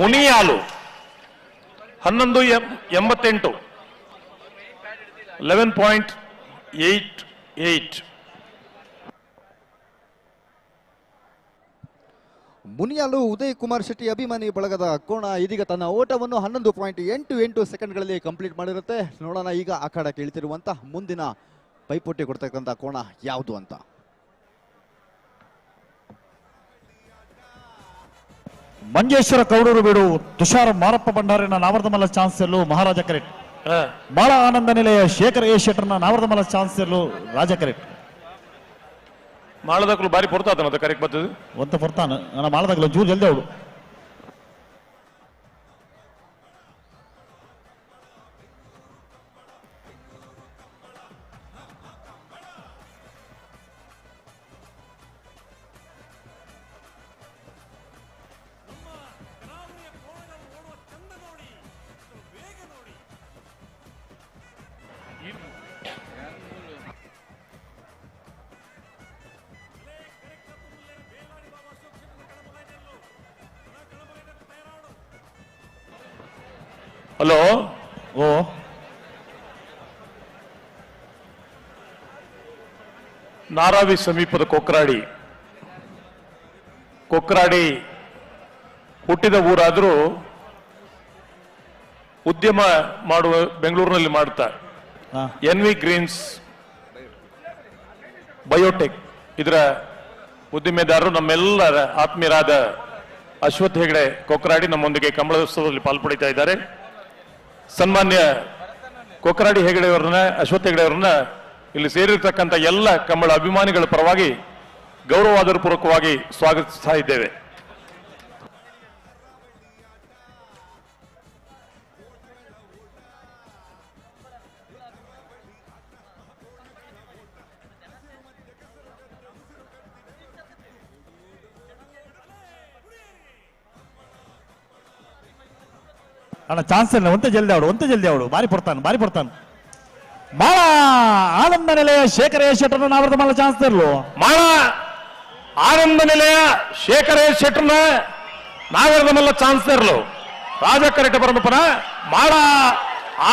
ಮುನಿಯಾಲು 11.88, 11.88. ಮುನಿಯಾಲು ಉದಯ್ ಕುಮಾರ್ ಶೆಟ್ಟಿ ಅಭಿಮಾನಿ ಬಳಗದ ಕೋಣ ಇದೀಗ ತನ್ನ ಓಟವನ್ನು 11.88 ಸೆಕೆಂಡ್ಗಳಲ್ಲಿ ಕಂಪ್ಲೀಟ್ ಮಾಡಿರುತ್ತೆ. ನೋಡೋಣ ಈಗ ಅಖಾಡಕ್ಕೆ ಇಳಿತಿರುವಂತಹ ಮುಂದಿನ ಪೈಪೋಟಿ ಕೊಡ್ತಕ್ಕಂಥ ಕೋಣ ಯಾವುದು ಅಂತ. ಮಂಜೇಶ್ವರ ಕೌಡೂರು ಬೀಡು ತುಷಾರ್ ಮಾರಪ್ಪ ಭಂಡಾರಿನ ನಾವರ್ದಮಲ್ಲ ಚಾನ್ಸೆಲ್ಲು ಮಹಾರಾಜ ಕರೆಕ್ಟ್. ಮಾಳ ಆನಂದ ನಿಲಯ ಶೇಖರ್ ಎ ಶೆಟ್ಟರ್ನ ನಾವರ್ದಮಲ್ಲ ಚಾನ್ಸೆಲ್ಲು ರಾಜ ಕರೆಕ್ಟ್. ಮಾಳದಕ್ಕಲು ಬಾರಿ ಪೊರ್ತಾತನ ಕರೆಕ್ಟ್ ಬರ್ತದೆ ಒಂತ ಪೊರ್ತಾನ ನನ್ನ ಮಾಳದಾಗಲು ಒಂಚೂರು ಜಲ್ದಿ ಅವಳು. ಹಲೋ, ಓ ನಾರಾವಿ ಸಮೀಪದ ಕೊಕ್ರಾಡಿ, ಕೊಕ್ರಾಡಿ ಹುಟ್ಟಿದ ಊರಾದರೂ ಉದ್ಯಮ ಮಾಡುವ ಬೆಂಗಳೂರಿನಲ್ಲಿ ಮಾಡ್ತಾ N V Green's biotech ಇದರ ಉದ್ದಿಮೆದಾರರು ನಮ್ಮೆಲ್ಲರ ಆತ್ಮೀಯರಾದ ಅಶ್ವಥ್ ಹೆಗಡೆ ಕೊಕ್ರಾಡಿ ನಮ್ಮೊಂದಿಗೆ ಕಂಬಳೋತ್ಸವದಲ್ಲಿ ಪಾಲ್ಪಡಿತಾ ಇದ್ದಾರೆ. ಸನ್ಮಾನ್ಯ ಕೊಕ್ರಾಡಿ ಹೆಗಡೆಯವರನ್ನ, ಅಶ್ವಥ್ ಹೆಗಡೆಯವರನ್ನ ಇಲ್ಲಿ ಸೇರಿರ್ತಕ್ಕಂಥ ಎಲ್ಲ ಕಂಬಳ ಅಭಿಮಾನಿಗಳ ಪರವಾಗಿ ಗೌರವಾದರಪೂರ್ವಕವಾಗಿ ಸ್ವಾಗತಿಸ್ತಾ ಇದ್ದೇವೆ. ಅಣ್ಣ ಚಾನ್ಸ್ ಇಲ್ಲ, ಒಂತೆ ಜಲ್ದಿ ಅವಳು, ಒಂತೆ ಜಲ್ದಿ ಅವಳು, ಬಾರಿ ಪಡ್ತಾನೆ, ಬಾರಿ ಪಡ್ತಾನೆ. ಮಾಳ ಆನಂದ ನಿಲಯ ಶೇಖರ ಶೆಟ್ಟರ್ನ ನಾವರದ ಮಲ್ಲ ಚಾನ್ಸ್ ಇರ್ಲು. ಮಾಳ ಆನಂದ ನಿಲಯ ಶೇಖರ ಶೆಟ್ಟರ್ನ ನಾವರದ ಮಲ್ಲ ಚಾನ್ಸ್ ಇರ್ಲು. ರಾಜ ಕರೆಟ ಪರಮಪನ ಮಾಳ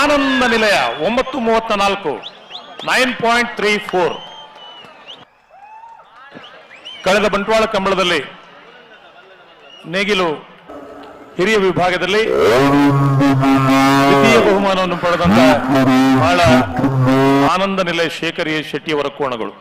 ಆನಂದ ನಿಲಯ 9.34, 9.34. ಕಳೆದ ಬಂಟ್ವಾಳ ಕಂಬಳದಲ್ಲಿ ನೇಗಿಲು ಹಿರಿಯ ವಿಭಾಗದಲ್ಲಿ ದ್ವಿತೀಯ ಬಹುಮಾನವನ್ನು ಪಡೆದಂತ ಬಹಳ ಆನಂದ ನಿಲಯ ಶೇಖರ್ ಎ ಶೆಟ್ಟಿಯವರ ಕೋಣಗಳು.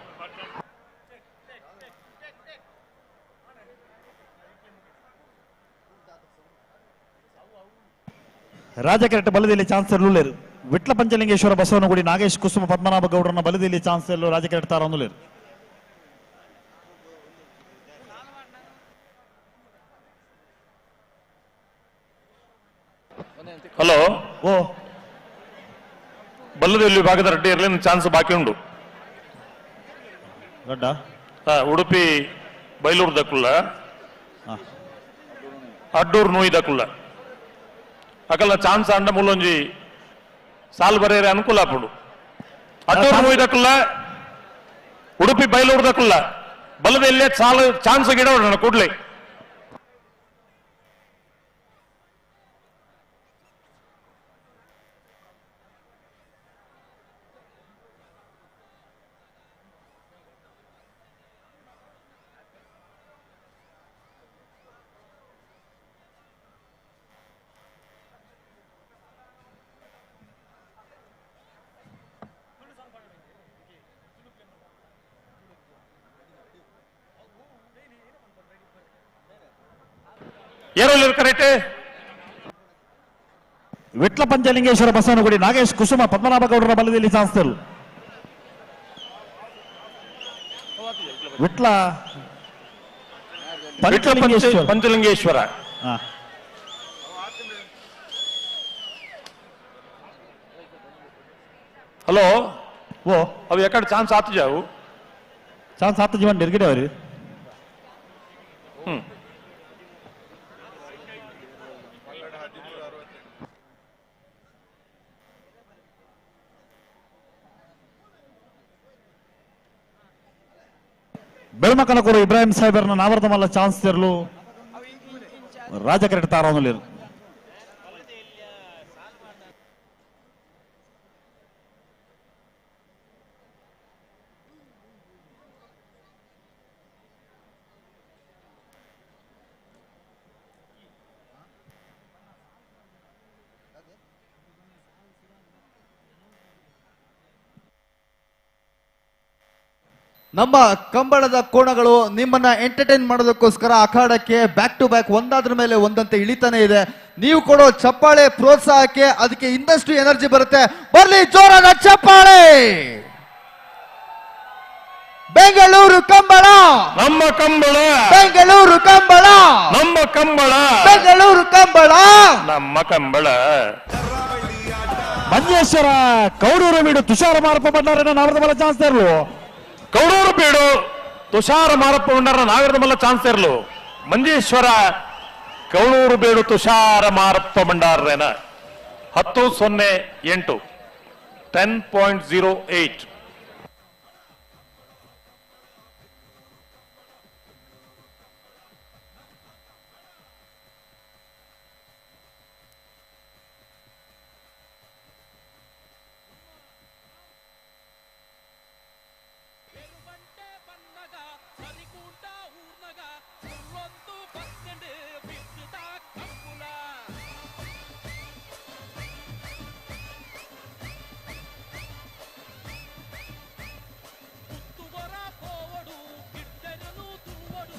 ರಾಜಕರೆಟ್ ಬಲದಲ್ಲಿ ಚಾನ್ಸರ್ ಲೇರು. ವಿಟ್ಲ ಪಂಚಲಿಂಗೇಶ್ವರ ಬಸವನಗುಡಿ ನಾಗೇಶ್ ಕುಸುಮ ಪದ್ಮನಾಭ ಗೌಡರನ್ನ ಬಲದಲ್ಲಿ ಚಾನ್ಸರ್ ರಾಜಕರೆಟ್ ತಾರೊಂದುಲೇರು. ಹಲೋ, ಓ ಬಲ್ಲದಲ್ಲಿ ವಿಭಾಗದ ರೆಡ್ಡಿ ಇರಲಿ, ಚಾನ್ಸ್ ಬಾಕಿ ಉಂಟು. ದೊಡ್ಡ ಉಡುಪಿ ಬೈಲೂರು ದಕ್ಕುಲ್ಲ, ಅಡ್ಡೂರು ನೋಯಿ ದಕ್ಕುಲ್ಲ, ಅಕಲ್ಲ ಚಾನ್ಸ್ ಅಂಡ ಮುಲ್ಲೊಂಜಿ ಸಾಲ್ ಬರೆಯರೆ ಅನುಕೂಲ ಆಪುಂಡು. ಅಡ್ಡೂರು ನೋಯಿ ದಕ್ಕುಲ್ಲ, ಉಡುಪಿ ಬೈಲೂರು ದಕ್ಕುಲ್ಲ, ಬಲ್ಲದಲ್ಲೇ ಸಾಲು ಚಾನ್ಸ್ ಗಿಡ ಕೂಡ್ಲೆ. ಕರೆಕ್ಟ್. ವಿಟ್ಲ ಪಂಚಲಿಂಗೇಶ್ವರ ಬಸವನಗುಡಿ ನಾಗೇಶ್ ಕುಸುಮ ಪದ್ಮನಾಭ ಗೌಡರ ಬಲದಲ್ಲಿ ಚಾನ್ಸರ್ ವಿಟ್ಲ ಪಂಚಲಿಂಗೇಶ್ವರ. ಹಲೋ, ಓ ಅವು ಎಕಡೆ ಚಾನ್ಸ್ ಆತು ಜಾವು ಚಾನ್ಸ್ ಆತು ಜೀವನ್ ನಿರ್ಗಿಡೆ ಅವರು. ಬೆಳಮಕನಕೂರು ಇಬ್ರಾಹಿಂ ಸಾಹೇಬರ್ನ ನಾವರ್ದ ಮಲ್ಲ ಚಾನ್ಸ್ ಇರಲು ರಾಜಕರೆಟ್ ತಾರೊಂದುಲೇರು. ನಮ್ಮ ಕಂಬಳದ ಕೋಣಗಳು ನಿಮ್ಮನ್ನ ಎಂಟರ್ಟೈನ್ ಮಾಡೋದಕ್ಕೋಸ್ಕರ ಅಖಾಡಕ್ಕೆ back to back ಒಂದಾದ್ರ ಮೇಲೆ ಒಂದಂತೆ ಇಳಿತಾನೆ ಇದೆ. ನೀವು ಕೊಡೋ ಚಪ್ಪಾಳೆ ಪ್ರೋತ್ಸಾಹಕ್ಕೆ ಅದಕ್ಕೆ ಇನ್ನಷ್ಟು ಎನರ್ಜಿ ಬರುತ್ತೆ. ಬರ್ಲಿ ಜೋರಾದ ಚಪ್ಪಾಳೆ. ಬೆಂಗಳೂರು ಕಂಬಳ, ನಮ್ಮ ಕಂಬಳ, ಬೆಂಗಳೂರು ಕಂಬಳ, ನಮ್ಮ ಕಂಬಳ, ಬೆಂಗಳೂರು ಕಂಬಳ, ನಮ್ಮ ಕಂಬಳ. ಮಂಜೇಶ್ವರ ಕೌಡೂರು ಬೀಡು ತುಷಾರ ಮಾರಪ್ಪ ಭಂಡಾರನ ನಾವರದ ಮಲ್ಲ ಚಾನ್ಸ್ ಇರಲು. ಕೌಡೂರು ಬೀಡು ತುಷಾರ ಮಾರಪ್ಪ ಭಂಡಾರ ನಾಗರದ ಮಲ್ಲ ಚಾನ್ಸ್ ಇರಲು. ಮಂಜೇಶ್ವರ ಕೌಡೂರು ಬೀಡು ತುಷಾರ ಮಾರಪ್ಪ ಭಂಡಾರನ 10.08 10.08.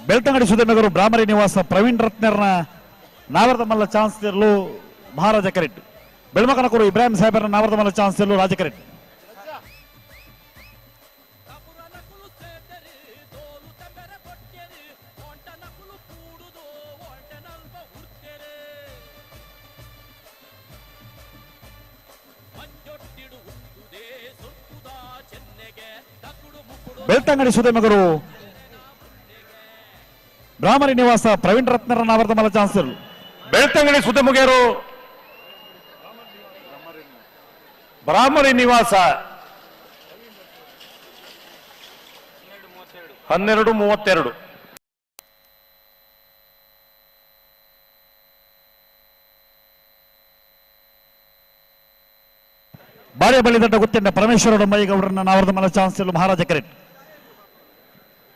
ಬೆಳ್ತಂಗಡಿ ಸುಧೀನಗರು ಬ್ರಾಹ್ಮರಿ ನಿವಾಸ ಪ್ರವೀಣ್ ರತ್ನರ್ನ ನಾವರದ ಮಲ್ಲ ಚಾನ್ಸ್ ಇರಲು ಮಹಾರಾಜ ಕರೆಕ್ಟ್. ಬೆಳಮಕನಕೂರು ಇಬ್ರಾಹಿಂ ಸಾಹೇಬರ್ನ ನಾವರದ ಮಲ್ಲ ಚಾನ್ಸ್ ಇರಲು ರಾಜ ಕರೆಕ್ಟ್. ಬೆಳ್ತಂಗಡಿ ಸುಧೀನಗರು ಬ್ರಾಹ್ಮರಿ ನಿವಾಸ ಪ್ರವೀಣ್ ರತ್ನರ ನಾವರದ ಮಲ್ಲ ಚಾನ್ಸ್ ಇರಲು. ಬೆಳ್ತಂಗಡಿ ಸುಧಮುಗೇರು ಬ್ರಾಹ್ಮರಿ ನಿವಾಸ 12.32. ಬಾಳೆ ಬಳಿ ದೊಡ್ಡ ಗೊತ್ತಿಂಡ ಪರಮೇಶ್ವರ ಡೊಂಬೈಗೌಡರನ್ನ ನಾವರದ ಮಲ್ಲ ಚಾನ್ಸ್ ಇರಲು ಮಹಾರಾಜ ಕರೆಕ್ಟ್.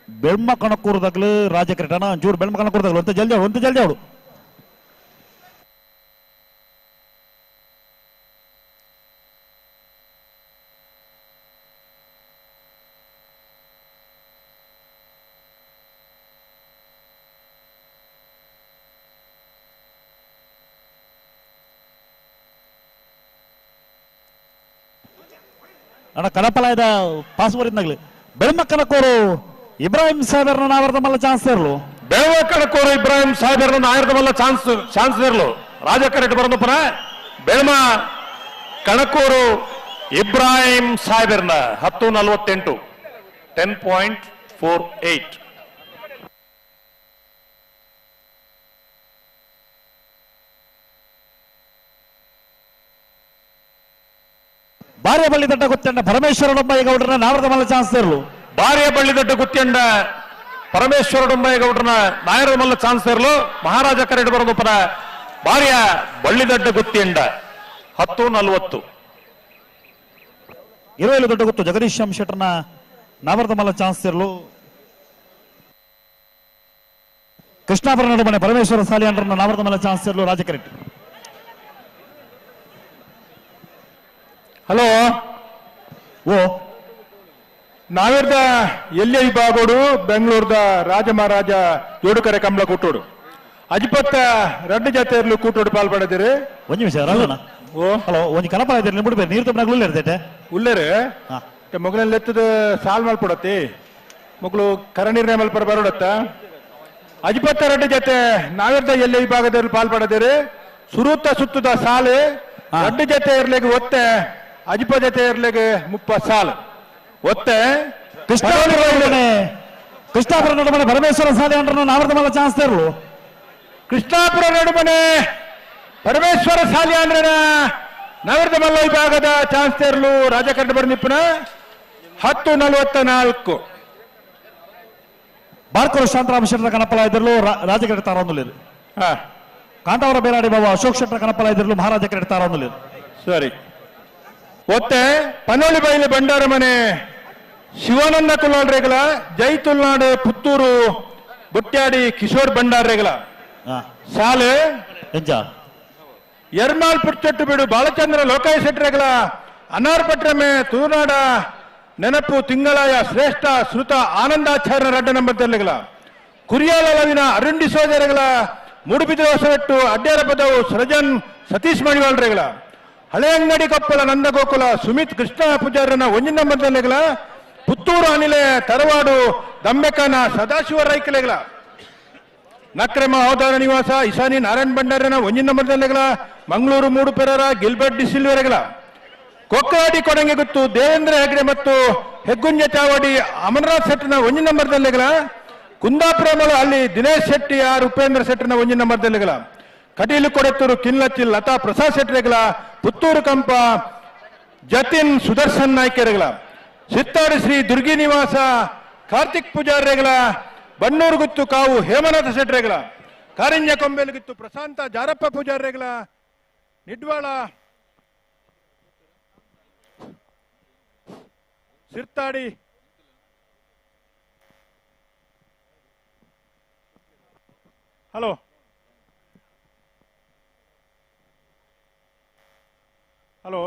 ಬೆಳ್ಮ ಕಣಕೂರದಾಗಲು ರಾಜಕರೆಟನ ಒಂಚೂರು ಬೆಳ್ಮ ಕಣಕೂರದಾಗಲು ಒಂತ ಜಲ್ದಿ ಒಂತ ಜಲ್ದಿ ಅವಳು. ಅಣ್ಣ ಕಡಪಲಾಯದ ಪಾಸ್ವರ್ ಬೆಳ್ಮ ಕಣಕೂರು ಇಬ್ರಾಹಿಂ ಸಾಹೇಬರ್ನ ನಾವರ್ದ ಮಲ್ಲ ಚಾನ್ಸ್ ಇರಲು. ಬೆಳ್ಮ ಕಣಕೂರು ಇಬ್ರಾಹಿಂ ಸಾಹೇಬರ್ನ ನಾಯರ್ದ ಮಲ್ಲ ಚಾನ್ಸ್ ಚಾನ್ಸ್ ಇರಲು ರಾಜ ಕರೆಕ್ಟ್ ಬರೋದಪ್ಪನ ಬೆಳ್ಮ ಕಣಕೂರು ಇಬ್ರಾಹಿಂ ಸಾಹೇಬರ್ನ 10:48 10.48. ಬಾರ್ಯ ಬಳ್ಳಿ ದಡ್ಡ ಗೊತ್ತಂಡ ಪರಮೇಶ್ವರ ನಾವರ್ದ ಮಲ್ಲ ಚಾನ್ಸ್ ಇರಲು. ಬಾರ್ಯ ಬಳ್ಳಿ ದಡ್ಡ ಗುತ್ತಿಯಂಡ ಪರಮೇಶ್ವರ ಡೊಂಬಯ್ಯಗೌಡರನ ನಾಯರ ಮಲ್ಲ ಚಾನ್ಸ್ ಇರಲು ಮಹಾರಾಜ ಕರೆಡ್ ಬರೋದಪ್ಪನ ಬಾರ್ಯ ಬಳ್ಳಿದಡ್ಡ ಗುತ್ತಿಯಂಡ 10:40. ಇರುವೆಲು ದೊಡ್ಡ ಗೊತ್ತು ಜಗದೀಶ್ ಶಂ ಶೆಟ್ಟರ್ನ ನಾವರ್ದ ಮಲ್ಲ ಚಾನ್ಸ್ ಇರಲು. ಕೃಷ್ಣಾಪುರ ನಡುಮನೆ ಪರಮೇಶ್ವರ ಸಾಲಿಯಾಂಡ್ರನ್ನ ನಾವರ್ದ ಮಲ್ಲ ಚಾನ್ಸ್ ಇರಲು ರಾಜ ಕರೆಟ್. ಹಲೋ ಓ ನಾವಿರ್ದ ಎಲ್ಲಿ ವಿಭಾಗೋಡು ಬೆಂಗಳೂರದ ರಾಜ ಮಹಾರಾಜ ಜೋಡುಕರೆ ಕಂಬಳ ಕೂಟೋಡು ಅಜಿಪತ್ತ ರಡ್ಡು ಜಾತಿಯರ್ಲು ಕೂಟೋಡು ಪಾಲ್ಪಡೆದಿರಿ. ಒಂಜಿ ನಿಮಿಷ ರಾಜಣ್ಣ. ಓ ಹಲೋ ಒಂಜಿ ಕನಪ ಇದ್ದೀರಿ ನಿಂಬಿಡು ನೀರು ತುಂಬ ಉಲ್ಲೇರ್ ಉಲ್ಲೇರು ಮಗಳೆಲ್ಲ ಎತ್ತದ ಸಾಲ್ ಮಲ್ಪಡತ್ತಿ ಮಗಳು ಕರ ನಿರ್ಣಯ ಮಲ್ಪರ ಬರೋಡತ್ತ. ಅಜಿಪತ್ತ ರಡ್ಡು ಜೊತೆ ನಾವಿರ್ದ ಎಲ್ಲಿ ವಿಭಾಗದಲ್ಲಿ ಪಾಲ್ಪಡೆದಿರಿ. ಸುರುತ್ತ ಸುತ್ತದ ಸಾಲು ರಡ್ಡು ಜೊತೆ ಇರ್ಲಿಕ್ಕೆ ಒತ್ತೆ ಅಜಿಪ ಜೊತೆ ಇರ್ಲಿಕ್ಕೆ 30 ಸಾಲು ಒತ್ತೆ. ಕೃಷ್ಣಾಪುರ ನಡುಮನೆ ಪರಮೇಶ್ವರ ಸಾಲಿಯಾಂಡ್ರನ್ನ ನಾವರ್ದ ಮಲ್ಲ ಚಾನ್ಸ್ ಇರಲು. ಕೃಷ್ಣಾಪುರ ನಡುಮನೆ ಪರಮೇಶ್ವರ ಸಾಲಿಯಾಂಡ್ರನ ನವರದ ಮಲ್ಲ ವಿಭಾಗದ ಚಾನ್ಸ್ ಇರಲು ರಾಜ ಕಡ್ಡಬರ್ ನಿಪ್ಪುನ 10:44. ಬಾರ್ಕೋರು ಶಾಂತರಾಮ ಶೆಟ್ಟರ ಕನಪಲ ಇದ್ರಲು ರಾಜ ಕರೆಟ್ ತಾರೊಂದುಲೇರು. ಕಾಂತಾವರ ಬೇರಾಡಿ ಬಾಬಾ ಅಶೋಕ್ ಶೆಟ್ಟರ ಕನಪಲ ಇದ್ರಲು ಮಹಾರಾಜ ಕರೆಟ್ ತಾರೊಂದುಲೇರು. ಸರಿ ಒತ್ತೆ ಪನ್ನೊಳ್ಳಿ ಬೈಲು ಬಂಡಾರ ಮನೆ ಶಿವಾನಂದ ಕುಲಾಲ್ ರೇಗಲ ಜೈ ತುಲ್ನಾಡು ಪುತ್ತೂರು ಬುಟ್ಯಾಡಿ ಕಿಶೋರ್ ಬಂಡಾರ್ ರೇಗಲ ಸಾಲೆ ಎರ್ಮಾಲ್ ಪುಟ್ಟೆಟ್ಟು ಬಿಡು ಬಾಲಚಂದ್ರ ಲೋಕಾಯ ಶೆಟ್ಟರೆಗಳ ಅನಾರ್ಪಟ್ರಮೆ ತುಳುನಾಡ ನೆನಪು ತಿಂಗಳಾಯ ಶ್ರೇಷ್ಠ ಶ್ರುತ ಆನಂದಾಚಾರ್ಯ ರಡ್ಡ ನಂಬರ್ ಕುರಿಯಾಲವಿನ ಅರುಣ್ ಡಿಸೋಜರಗಳ ಮೂಡುಬಿದಿರೆ ಹೊಸಬೆಟ್ಟು ಅಡ್ಯಾರ ಪದವು ಸೃಜನ್ ಸತೀಶ್ ಮಣಿವಾಳ್ರೆಗಳ ಹಳೆಯಂಗಡಿ ಕೊಪ್ಪಳ ನಂದಗೋಕುಲ ಸುಮಿತ್ ಕೃಷ್ಣ ಪೂಜಾರನ ಒಂಜಿನ ನಂಬರ್ದಲ್ಲಿಗಳ ಪುತ್ತೂರು ಅನಿಲೆ ತರವಾಡು ದಂಬೆಕನ ಸದಾಶಿವ ರೈಕಲೆಗಳ ನಕ್ರಮ ಅವತಾರ ನಿವಾಸ ಇಶಾನಿ ನಾರಾಯಣ್ ಭಂಡಾರನ ಒಂಜಿನ ನಂಬರ್ದಲ್ಲಿಗಳ ಮಂಗಳೂರು ಮೂಡುಪೆರರ ಗಿಲ್ಬರ್ಟ್ ಡಿಸಿಲ್ವೆರಗಳ ಕೊಕ್ಕಾಡಿ ಕೊಡಂಗೆ ಗುತ್ತು ದೇವೇಂದ್ರ ಹೆಗ್ಡೆ ಮತ್ತು ಹೆಗ್ಗುಂಜೆ ಚಾವಡಿ ಅಮರನಾಥ್ ಶೆಟ್ಟನ ಒಂಜಿನ ನಂಬರ್ದಲ್ಲಿಗಳ ಕುಂದಾಪುರ ಮಳು ಅಲ್ಲಿ ದಿನೇಶ್ ಶೆಟ್ಟಿ ಆರ್ ಉಪೇಂದ್ರ ಶೆಟ್ಟನ ಒಂಜಿನ ನಂಬರ್ದಲ್ಲಿಗಳ ಕಟೀಲು ಕೊಡತ್ತೂರು ಕಿನ್ಲಚ್ಚಿ ಲತಾ ಪ್ರಸಾದ್ ಶೆಟ್ಟರೆಗಳ ಪುತ್ತೂರು ಕಂಪ ಜತಿನ್ ಸುದರ್ಶನ್ ನಾಯ್ಕರೆಗಳ ಸಿತ್ತಾಡಿ ಶ್ರೀ ದುರ್ಗಿ ನಿವಾಸ ಕಾರ್ತಿಕ್ ಪೂಜಾರಿಗಳ ಬನ್ನೂರು ಗುತ್ತು ಕಾವು ಹೇಮನಾಥ ಶೆಟ್ಟರೆಗಳ ಕಾರಿಂಜ ಕೊಂಬೇಲುಗುತ್ತು ಪ್ರಶಾಂತ ಜಾರಪ್ಪ ಪೂಜಾರಿಗಳ ನಿಡ್ವಾಳ ಸಿರ್ತಾಡಿ ಹಲೋ ಹಲೋ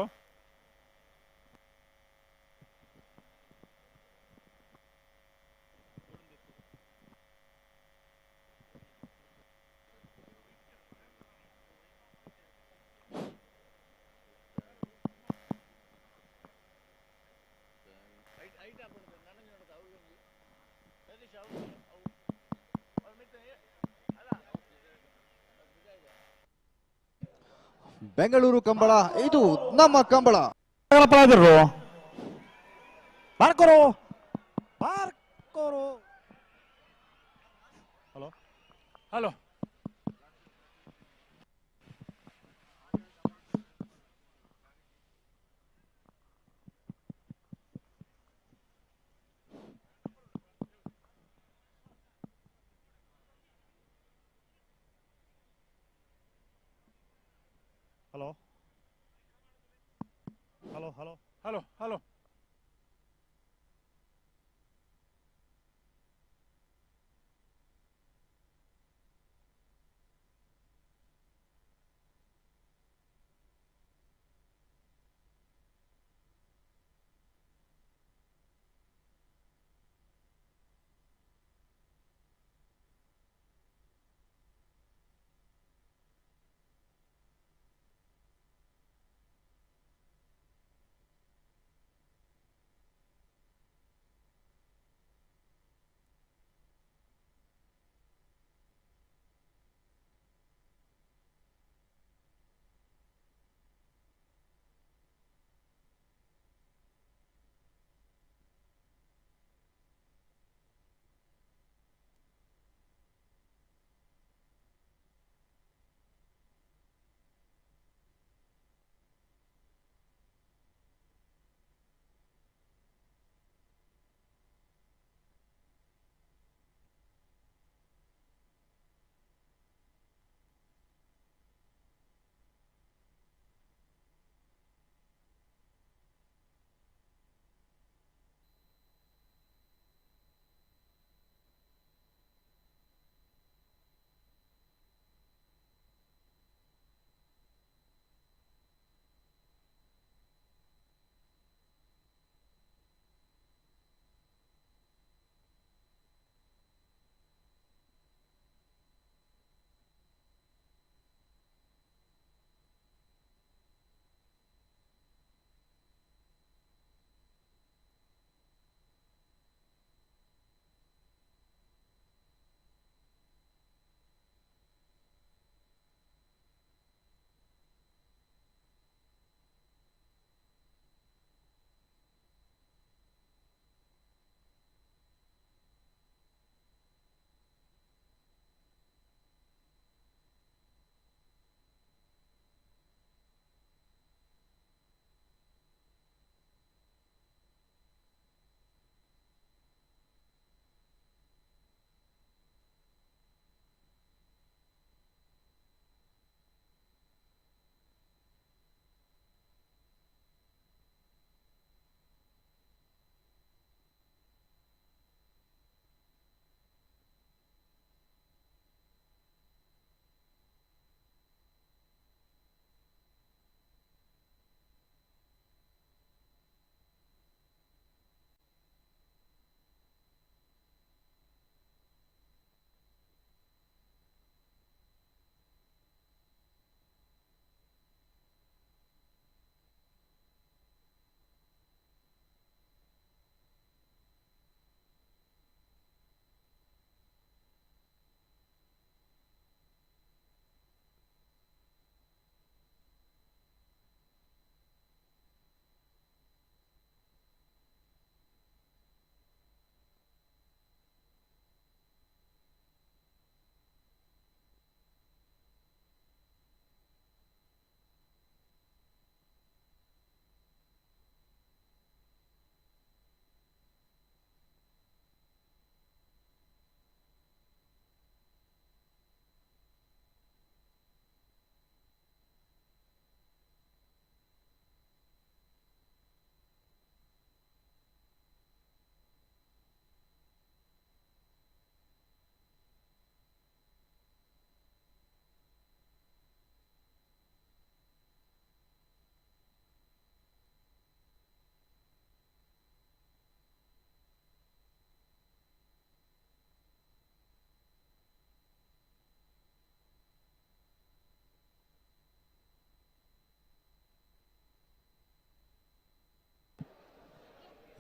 ಬೆಂಗಳೂರು ಕಂಬಳ, ಇದು ನಮ್ಮ Kambala. ಬಾರ್ಕೋರು ಬಾರ್ಕೋರು. Hello hello hello hello hello hello hello.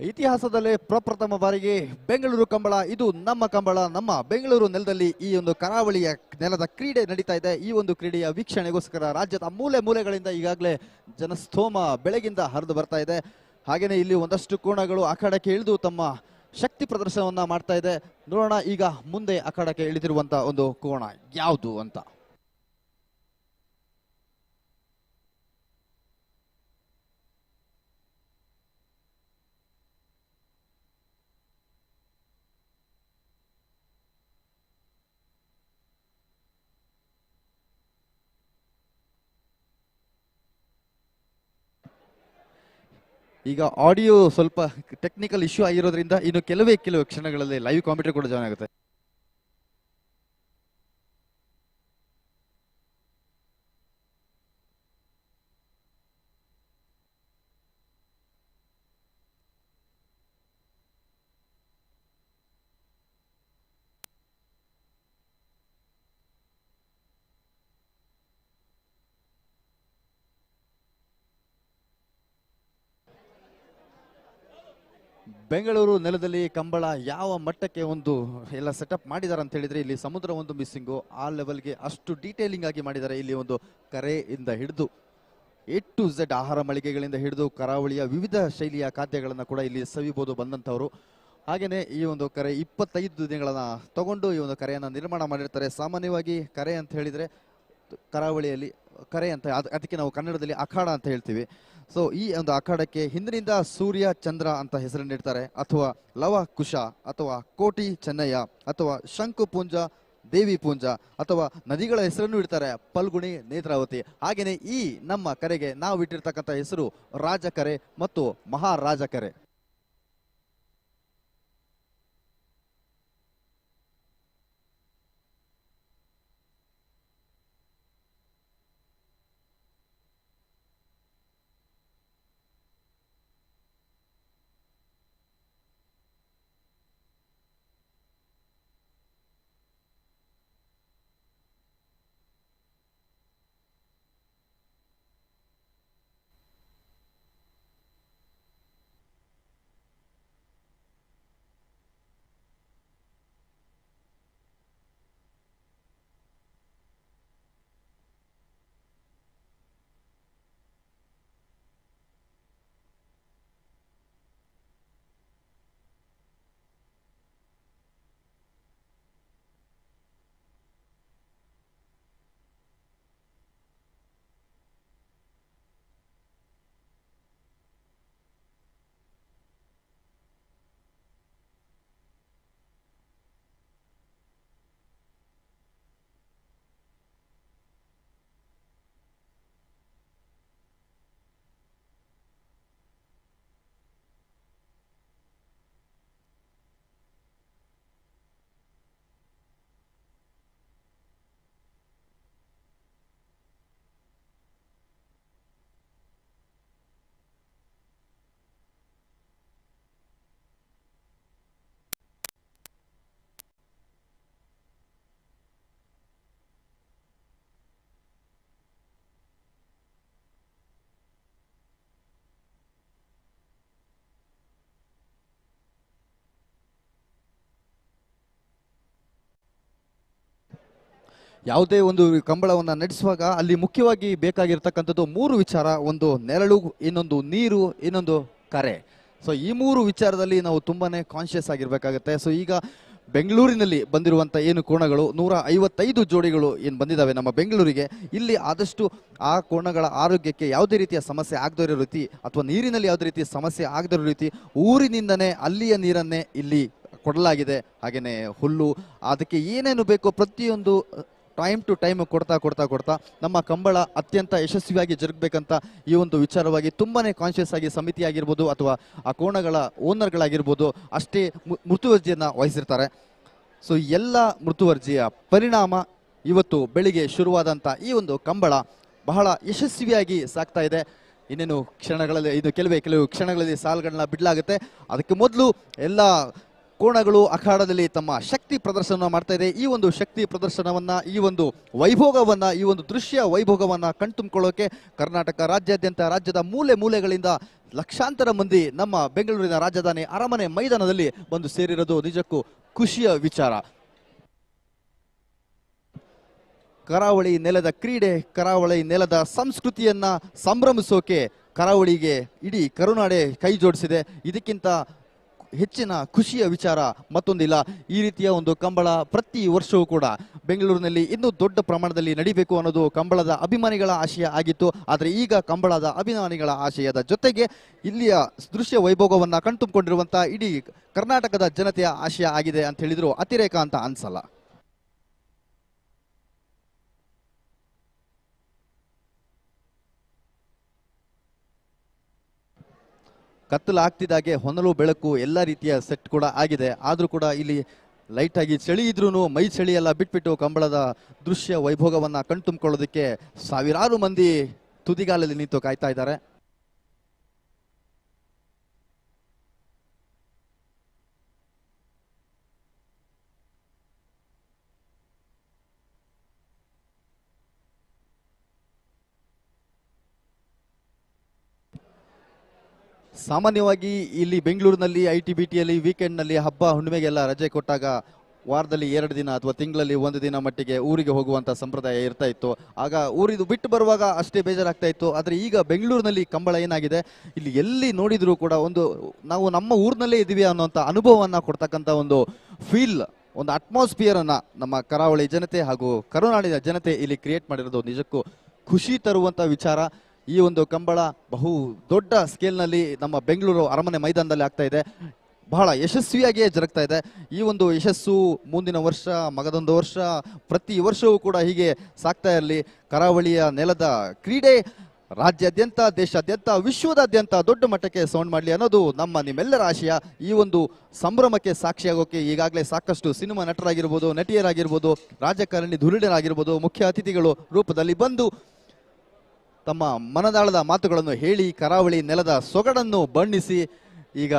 ಇತಿಹಾಸದಲ್ಲೇ ಪ್ರಪ್ರಥಮ ಬಾರಿಗೆ ಬೆಂಗಳೂರು ಕಂಬಳ, ಇದು ನಮ್ಮ ಕಂಬಳ, ನಮ್ಮ ಬೆಂಗಳೂರು ನೆಲದಲ್ಲಿ ಈ ಒಂದು ಕರಾವಳಿಯ ನೆಲದ ಕ್ರೀಡೆ ನಡೀತಾ ಇದೆ. ಈ ಒಂದು ಕ್ರೀಡೆಯ ವೀಕ್ಷಣೆಗೋಸ್ಕರ ರಾಜ್ಯದ ಮೂಲೆ ಮೂಲೆಗಳಿಂದ ಈಗಾಗಲೇ ಜನಸ್ತೋಮ ಬೆಳಗಿಂದ ಹರಿದು ಬರ್ತಾ ಇದೆ. ಹಾಗೆಯೇ ಇಲ್ಲಿ ಒಂದಷ್ಟು ಕೋಣಗಳು ಅಖಾಡಕ್ಕೆ ಇಳಿದು ತಮ್ಮ ಶಕ್ತಿ ಪ್ರದರ್ಶನವನ್ನ ಮಾಡ್ತಾ ಇದೆ. ನೋಡೋಣ ಈಗ ಮುಂದೆ ಅಖಾಡಕ್ಕೆ ಇಳಿದಿರುವಂತಹ ಒಂದು ಕೋಣ ಯಾವುದು ಅಂತ. ಈಗ ಆಡಿಯೋ ಸ್ವಲ್ಪ ಟೆಕ್ನಿಕಲ್ ಇಶ್ಯೂ ಆಗಿರೋದ್ರಿಂದ ಇನ್ನು ಕೆಲವೇ ಕೆಲವು ಕ್ಷಣಗಳಲ್ಲಿ ಲೈವ್ ಕಾಮೆಂಟ್ರಿ ಕೂಡ ಜಾಯ್ನ್ ಆಗುತ್ತೆ. ಬೆಂಗಳೂರು ನೆಲದಲ್ಲಿ ಕಂಬಳ ಯಾವ ಮಟ್ಟಕ್ಕೆ ಒಂದು ಎಲ್ಲ ಸೆಟಪ್ ಮಾಡಿದ್ದಾರೆ ಅಂತ ಹೇಳಿದ್ರೆ, ಇಲ್ಲಿ ಸಮುದ್ರ ಒಂದು ಮಿಸ್ಸಿಂಗು, ಆ ಲೆವೆಲ್ಗೆ ಅಷ್ಟು ಡೀಟೇಲಿಂಗ್ ಆಗಿ ಮಾಡಿದ್ದಾರೆ. ಇಲ್ಲಿ ಒಂದು ಕರೆಯಿಂದ ಹಿಡಿದು A to Z ಆಹಾರ ಮಳಿಗೆಗಳಿಂದ ಹಿಡಿದು ಕರಾವಳಿಯ ವಿವಿಧ ಶೈಲಿಯ ಖಾದ್ಯಗಳನ್ನು ಕೂಡ ಇಲ್ಲಿ ಸವಿಬೋದು ಬಂದಂಥವರು. ಹಾಗೆಯೇ ಈ ಒಂದು ಕರೆ 25 ದಿನಗಳನ್ನು ತಗೊಂಡು ಈ ಒಂದು ಕರೆಯನ್ನು ನಿರ್ಮಾಣ ಮಾಡಿರ್ತಾರೆ. ಸಾಮಾನ್ಯವಾಗಿ ಕರೆ ಅಂತ ಹೇಳಿದರೆ ಕರಾವಳಿಯಲ್ಲಿ ಕರೆ ಅಂತ, ಅದಕ್ಕೆ ನಾವು ಕನ್ನಡದಲ್ಲಿ ಅಖಾಡ ಅಂತ ಹೇಳ್ತೀವಿ. ಸೊ ಈ ಒಂದು ಅಖಾಡಕ್ಕೆ ಹಿಂದಿನಿಂದ ಸೂರ್ಯ ಚಂದ್ರ ಅಂತ ಹೆಸರನ್ನು ಇಡ್ತಾರೆ, ಅಥವಾ ಲವ ಕುಶ, ಅಥವಾ ಕೋಟಿ ಚೆನ್ನಯ್ಯ, ಅಥವಾ ಶಂಕು ಪೂಂಜ, ದೇವಿ ಪೂಂಜ, ಅಥವಾ ನದಿಗಳ ಹೆಸರನ್ನು ಇಡ್ತಾರೆ, ಫಲ್ಗುಣಿ, ನೇತ್ರಾವತಿ. ಹಾಗೆಯೇ ಈ ನಮ್ಮ ಕರೆಗೆ ನಾವು ಇಟ್ಟಿರ್ತಕ್ಕಂಥ ಹೆಸರು ರಾಜಕರೆ ಮತ್ತು ಮಹಾರಾಜ ಕರೆ. ಯಾವುದೇ ಒಂದು ಕಂಬಳವನ್ನು ನಡೆಸುವಾಗ ಅಲ್ಲಿ ಮುಖ್ಯವಾಗಿ ಬೇಕಾಗಿರ್ತಕ್ಕಂಥದ್ದು ಮೂರು ವಿಚಾರ. ಒಂದು ನೆರಳು, ಇನ್ನೊಂದು ನೀರು, ಇನ್ನೊಂದು ಕರೆ. ಸೊ ಈ ಮೂರು ವಿಚಾರದಲ್ಲಿ ನಾವು ತುಂಬಾನೇ ಕಾನ್ಷಿಯಸ್ ಆಗಿರ್ಬೇಕಾಗತ್ತೆ. ಸೊ ಈಗ ಬೆಂಗಳೂರಿನಲ್ಲಿ ಬಂದಿರುವಂಥ ಏನು ಕೋಣಗಳು 155 ಜೋಡಿಗಳು ಏನು ಬಂದಿದ್ದಾವೆ ನಮ್ಮ ಬೆಂಗಳೂರಿಗೆ, ಇಲ್ಲಿ ಆದಷ್ಟು ಆ ಕೋಣಗಳ ಆರೋಗ್ಯಕ್ಕೆ ಯಾವುದೇ ರೀತಿಯ ಸಮಸ್ಯೆ ಆಗದೇ ಇರೋ ರೀತಿ ಅಥವಾ ನೀರಿನಲ್ಲಿ ಯಾವುದೇ ರೀತಿಯ ಸಮಸ್ಯೆ ಆಗದೇ ಇರೋ ರೀತಿ ಊರಿನಿಂದನೇ ಅಲ್ಲಿಯ ನೀರನ್ನೇ ಇಲ್ಲಿ ಕೊಡಲಾಗಿದೆ. ಹಾಗೆಯೇ ಹುಲ್ಲು, ಅದಕ್ಕೆ ಏನೇನು ಬೇಕೋ ಪ್ರತಿಯೊಂದು ಟೈಮ್ ಟು ಟೈಮ್ ಕೊಡ್ತಾ ಕೊಡ್ತಾ ಕೊಡ್ತಾ ನಮ್ಮ ಕಂಬಳ ಅತ್ಯಂತ ಯಶಸ್ವಿಯಾಗಿ ಜರುಗಬೇಕಂತ ಈ ಒಂದು ವಿಚಾರವಾಗಿ ತುಂಬಾನೇ ಕಾನ್ಷಿಯಸ್ ಆಗಿ ಸಮಿತಿ ಆಗಿರ್ಬೋದು ಅಥವಾ ಆ ಕೋಣಗಳ ಓನರ್ಗಳಾಗಿರ್ಬೋದು ಅಷ್ಟೇ ಮುತುವರ್ಜಿಯನ್ನು ವಹಿಸಿರ್ತಾರೆ. ಸೊ ಎಲ್ಲ ಮುತುವರ್ಜಿಯ ಪರಿಣಾಮ ಇವತ್ತು ಬೆಳಿಗ್ಗೆ ಶುರುವಾದಂಥ ಈ ಒಂದು ಕಂಬಳ ಬಹಳ ಯಶಸ್ವಿಯಾಗಿ ಸಾಗ್ತಾ ಇದೆ. ಇನ್ನೇನು ಕ್ಷಣಗಳಲ್ಲಿ, ಇದು ಕೆಲವು ಕ್ಷಣಗಳಲ್ಲಿ ಸಾಲುಗಳನ್ನ ಬಿಡಲಾಗುತ್ತೆ. ಅದಕ್ಕೆ ಮೊದಲು ಎಲ್ಲ ಕೋಣಗಳು ಅಖಾಡದಲ್ಲಿ ತಮ್ಮ ಶಕ್ತಿ ಪ್ರದರ್ಶನ ಮಾಡ್ತಾ ಇದೆ. ಈ ಒಂದು ಶಕ್ತಿ ಪ್ರದರ್ಶನವನ್ನ, ಈ ಒಂದು ವೈಭೋಗವನ್ನ, ಈ ಒಂದು ದೃಶ್ಯ ವೈಭೋಗವನ್ನ ಕಣ್ತುಂಬಿಕೊಳ್ಳೋಕೆ ಕರ್ನಾಟಕ ರಾಜ್ಯಾದ್ಯಂತ ರಾಜ್ಯದ ಮೂಲೆ ಮೂಲೆಗಳಿಂದ ಲಕ್ಷಾಂತರ ಮಂದಿ ನಮ್ಮ ಬೆಂಗಳೂರಿನ ರಾಜಧಾನಿ ಅರಮನೆ ಮೈದಾನದಲ್ಲಿ ಬಂದು ಸೇರಿರೋದು ನಿಜಕ್ಕೂ ಖುಷಿಯ ವಿಚಾರ. ಕರಾವಳಿ ನೆಲದ ಕ್ರೀಡೆ, ಕರಾವಳಿ ನೆಲದ ಸಂಸ್ಕೃತಿಯನ್ನ ಸಂಭ್ರಮಿಸೋಕೆ ಕರಾವಳಿಗೆ ಇಡೀ ಕರುನಾಡೆ ಕೈ ಜೋಡಿಸಿದೆ. ಇದಕ್ಕಿಂತ ಹೆಚ್ಚಿನ ಖುಷಿಯ ವಿಚಾರ ಮತ್ತೊಂದಿಲ್ಲ. ಈ ರೀತಿಯ ಒಂದು ಕಂಬಳ ಪ್ರತಿ ವರ್ಷವೂ ಕೂಡ ಬೆಂಗಳೂರಿನಲ್ಲಿ ಇನ್ನೂ ದೊಡ್ಡ ಪ್ರಮಾಣದಲ್ಲಿ ನಡಿಬೇಕು ಅನ್ನೋದು ಕಂಬಳದ ಅಭಿಮಾನಿಗಳ ಆಶಯ ಆಗಿತ್ತು. ಆದರೆ ಈಗ ಕಂಬಳದ ಅಭಿಮಾನಿಗಳ ಆಶಯದ ಜೊತೆಗೆ ಇಲ್ಲಿಯ ದೃಶ್ಯ ವೈಭೋಗವನ್ನು ಕಣ್ತುಂಬಿಕೊಂಡಿರುವಂತಹ ಇಡೀ ಕರ್ನಾಟಕದ ಜನತೆಯ ಆಶಯ ಆಗಿದೆ ಅಂತ ಹೇಳಿದ್ರು ಅತಿರೇಕ ಅಂತ ಅನ್ಸಲ್ಲ. ಕತ್ತಲು ಆಗ್ತಿದ್ದಾಗೆ ಹೊನಲು ಬೆಳಕು ಎಲ್ಲ ರೀತಿಯ ಸೆಟ್ ಕೂಡ ಆಗಿದೆ. ಆದರೂ ಕೂಡ ಇಲ್ಲಿ ಲೈಟಾಗಿ ಚಳಿ ಇದ್ರೂ ಮೈ ಚಳಿ ಎಲ್ಲ ಬಿಟ್ಬಿಟ್ಟು ಕಂಬಳದ ದೃಶ್ಯ ವೈಭೋಗವನ್ನು ಕಣ್ತುಂಬಿಕೊಳ್ಳೋದಕ್ಕೆ ಸಾವಿರಾರು ಮಂದಿ ತುದಿಗಾಲಲ್ಲಿ ನಿಂತು ಕಾಯ್ತಾ ಇದ್ದಾರೆ. ಸಾಮಾನ್ಯವಾಗಿ ಇಲ್ಲಿ ಬೆಂಗಳೂರಿನಲ್ಲಿ I T B ಟಿಯಲ್ಲಿ ವೀಕೆಂಡ್ನಲ್ಲಿ ಹಬ್ಬ ಹುಣ್ಣಿಮೆಗೆಲ್ಲ ರಜೆ ಕೊಟ್ಟಾಗ ವಾರದಲ್ಲಿ 2 ದಿನ ಅಥವಾ ತಿಂಗಳಲ್ಲಿ 1 ದಿನ ಮಟ್ಟಿಗೆ ಊರಿಗೆ ಹೋಗುವಂಥ ಸಂಪ್ರದಾಯ ಇರ್ತಾ ಇತ್ತು. ಆಗ ಊರಿದು ಬಿಟ್ಟು ಬರುವಾಗ ಅಷ್ಟೇ ಬೇಜಾರಾಗ್ತಾ ಇತ್ತು. ಆದರೆ ಈಗ ಬೆಂಗಳೂರಿನಲ್ಲಿ ಕಂಬಳ ಏನಾಗಿದೆ, ಇಲ್ಲಿ ಎಲ್ಲಿ ನೋಡಿದರೂ ಕೂಡ ಒಂದು ನಾವು ನಮ್ಮ ಊರಿನಲ್ಲೇ ಇದ್ದೀವಿ ಅನ್ನೋಂಥ ಅನುಭವವನ್ನು ಕೊಡ್ತಕ್ಕಂಥ ಒಂದು ಫೀಲ್, ಒಂದು ಅಟ್ಮಾಸ್ಫಿಯರನ್ನು ನಮ್ಮ ಕರಾವಳಿ ಜನತೆ ಹಾಗೂ ಕರುನಾಡಿನ ಜನತೆ ಇಲ್ಲಿ ಕ್ರಿಯೇಟ್ ಮಾಡಿರೋದು ನಿಜಕ್ಕೂ ಖುಷಿ ತರುವಂಥ ವಿಚಾರ. ಈ ಒಂದು ಕಂಬಳ ಬಹು ದೊಡ್ಡ ಸ್ಕೇಲ್ನಲ್ಲಿ ನಮ್ಮ ಬೆಂಗಳೂರು ಅರಮನೆ ಮೈದಾನದಲ್ಲಿ ಆಗ್ತಾ ಇದೆ, ಬಹಳ ಯಶಸ್ವಿಯಾಗಿಯೇ ಜರುಗ್ತಾ ಇದೆ. ಈ ಒಂದು ಯಶಸ್ಸು ಮುಂದಿನ ವರ್ಷ, ಮಗದೊಂದು ವರ್ಷ, ಪ್ರತಿ ವರ್ಷವೂ ಕೂಡ ಹೀಗೆ ಸಾಗ್ತಾ ಇರಲಿ. ಕರಾವಳಿಯ ನೆಲದ ಕ್ರೀಡೆ ರಾಜ್ಯಾದ್ಯಂತ, ದೇಶಾದ್ಯಂತ, ವಿಶ್ವದಾದ್ಯಂತ ದೊಡ್ಡ ಮಟ್ಟಕ್ಕೆ ಸೌಂಡ್ ಮಾಡಲಿ ಅನ್ನೋದು ನಮ್ಮ ನಿಮ್ಮೆಲ್ಲರ ಆಶಯ. ಈ ಒಂದು ಸಂಭ್ರಮಕ್ಕೆ ಸಾಕ್ಷಿಯಾಗೋಕೆ ಈಗಾಗಲೇ ಸಾಕಷ್ಟು ಸಿನಿಮಾ ನಟರಾಗಿರ್ಬೋದು, ನಟಿಯರಾಗಿರ್ಬೋದು, ರಾಜಕಾರಣಿ ಧುರೀಣರಾಗಿರ್ಬೋದು, ಮುಖ್ಯ ಅತಿಥಿಗಳು ರೂಪದಲ್ಲಿ ಬಂದು ತಮ್ಮ ಮನದಾಳದ ಮಾತುಗಳನ್ನು ಹೇಳಿ ಕರಾವಳಿ ನೆಲದ ಸೊಗಡನ್ನು ಬಣ್ಣಿಸಿ ಈಗ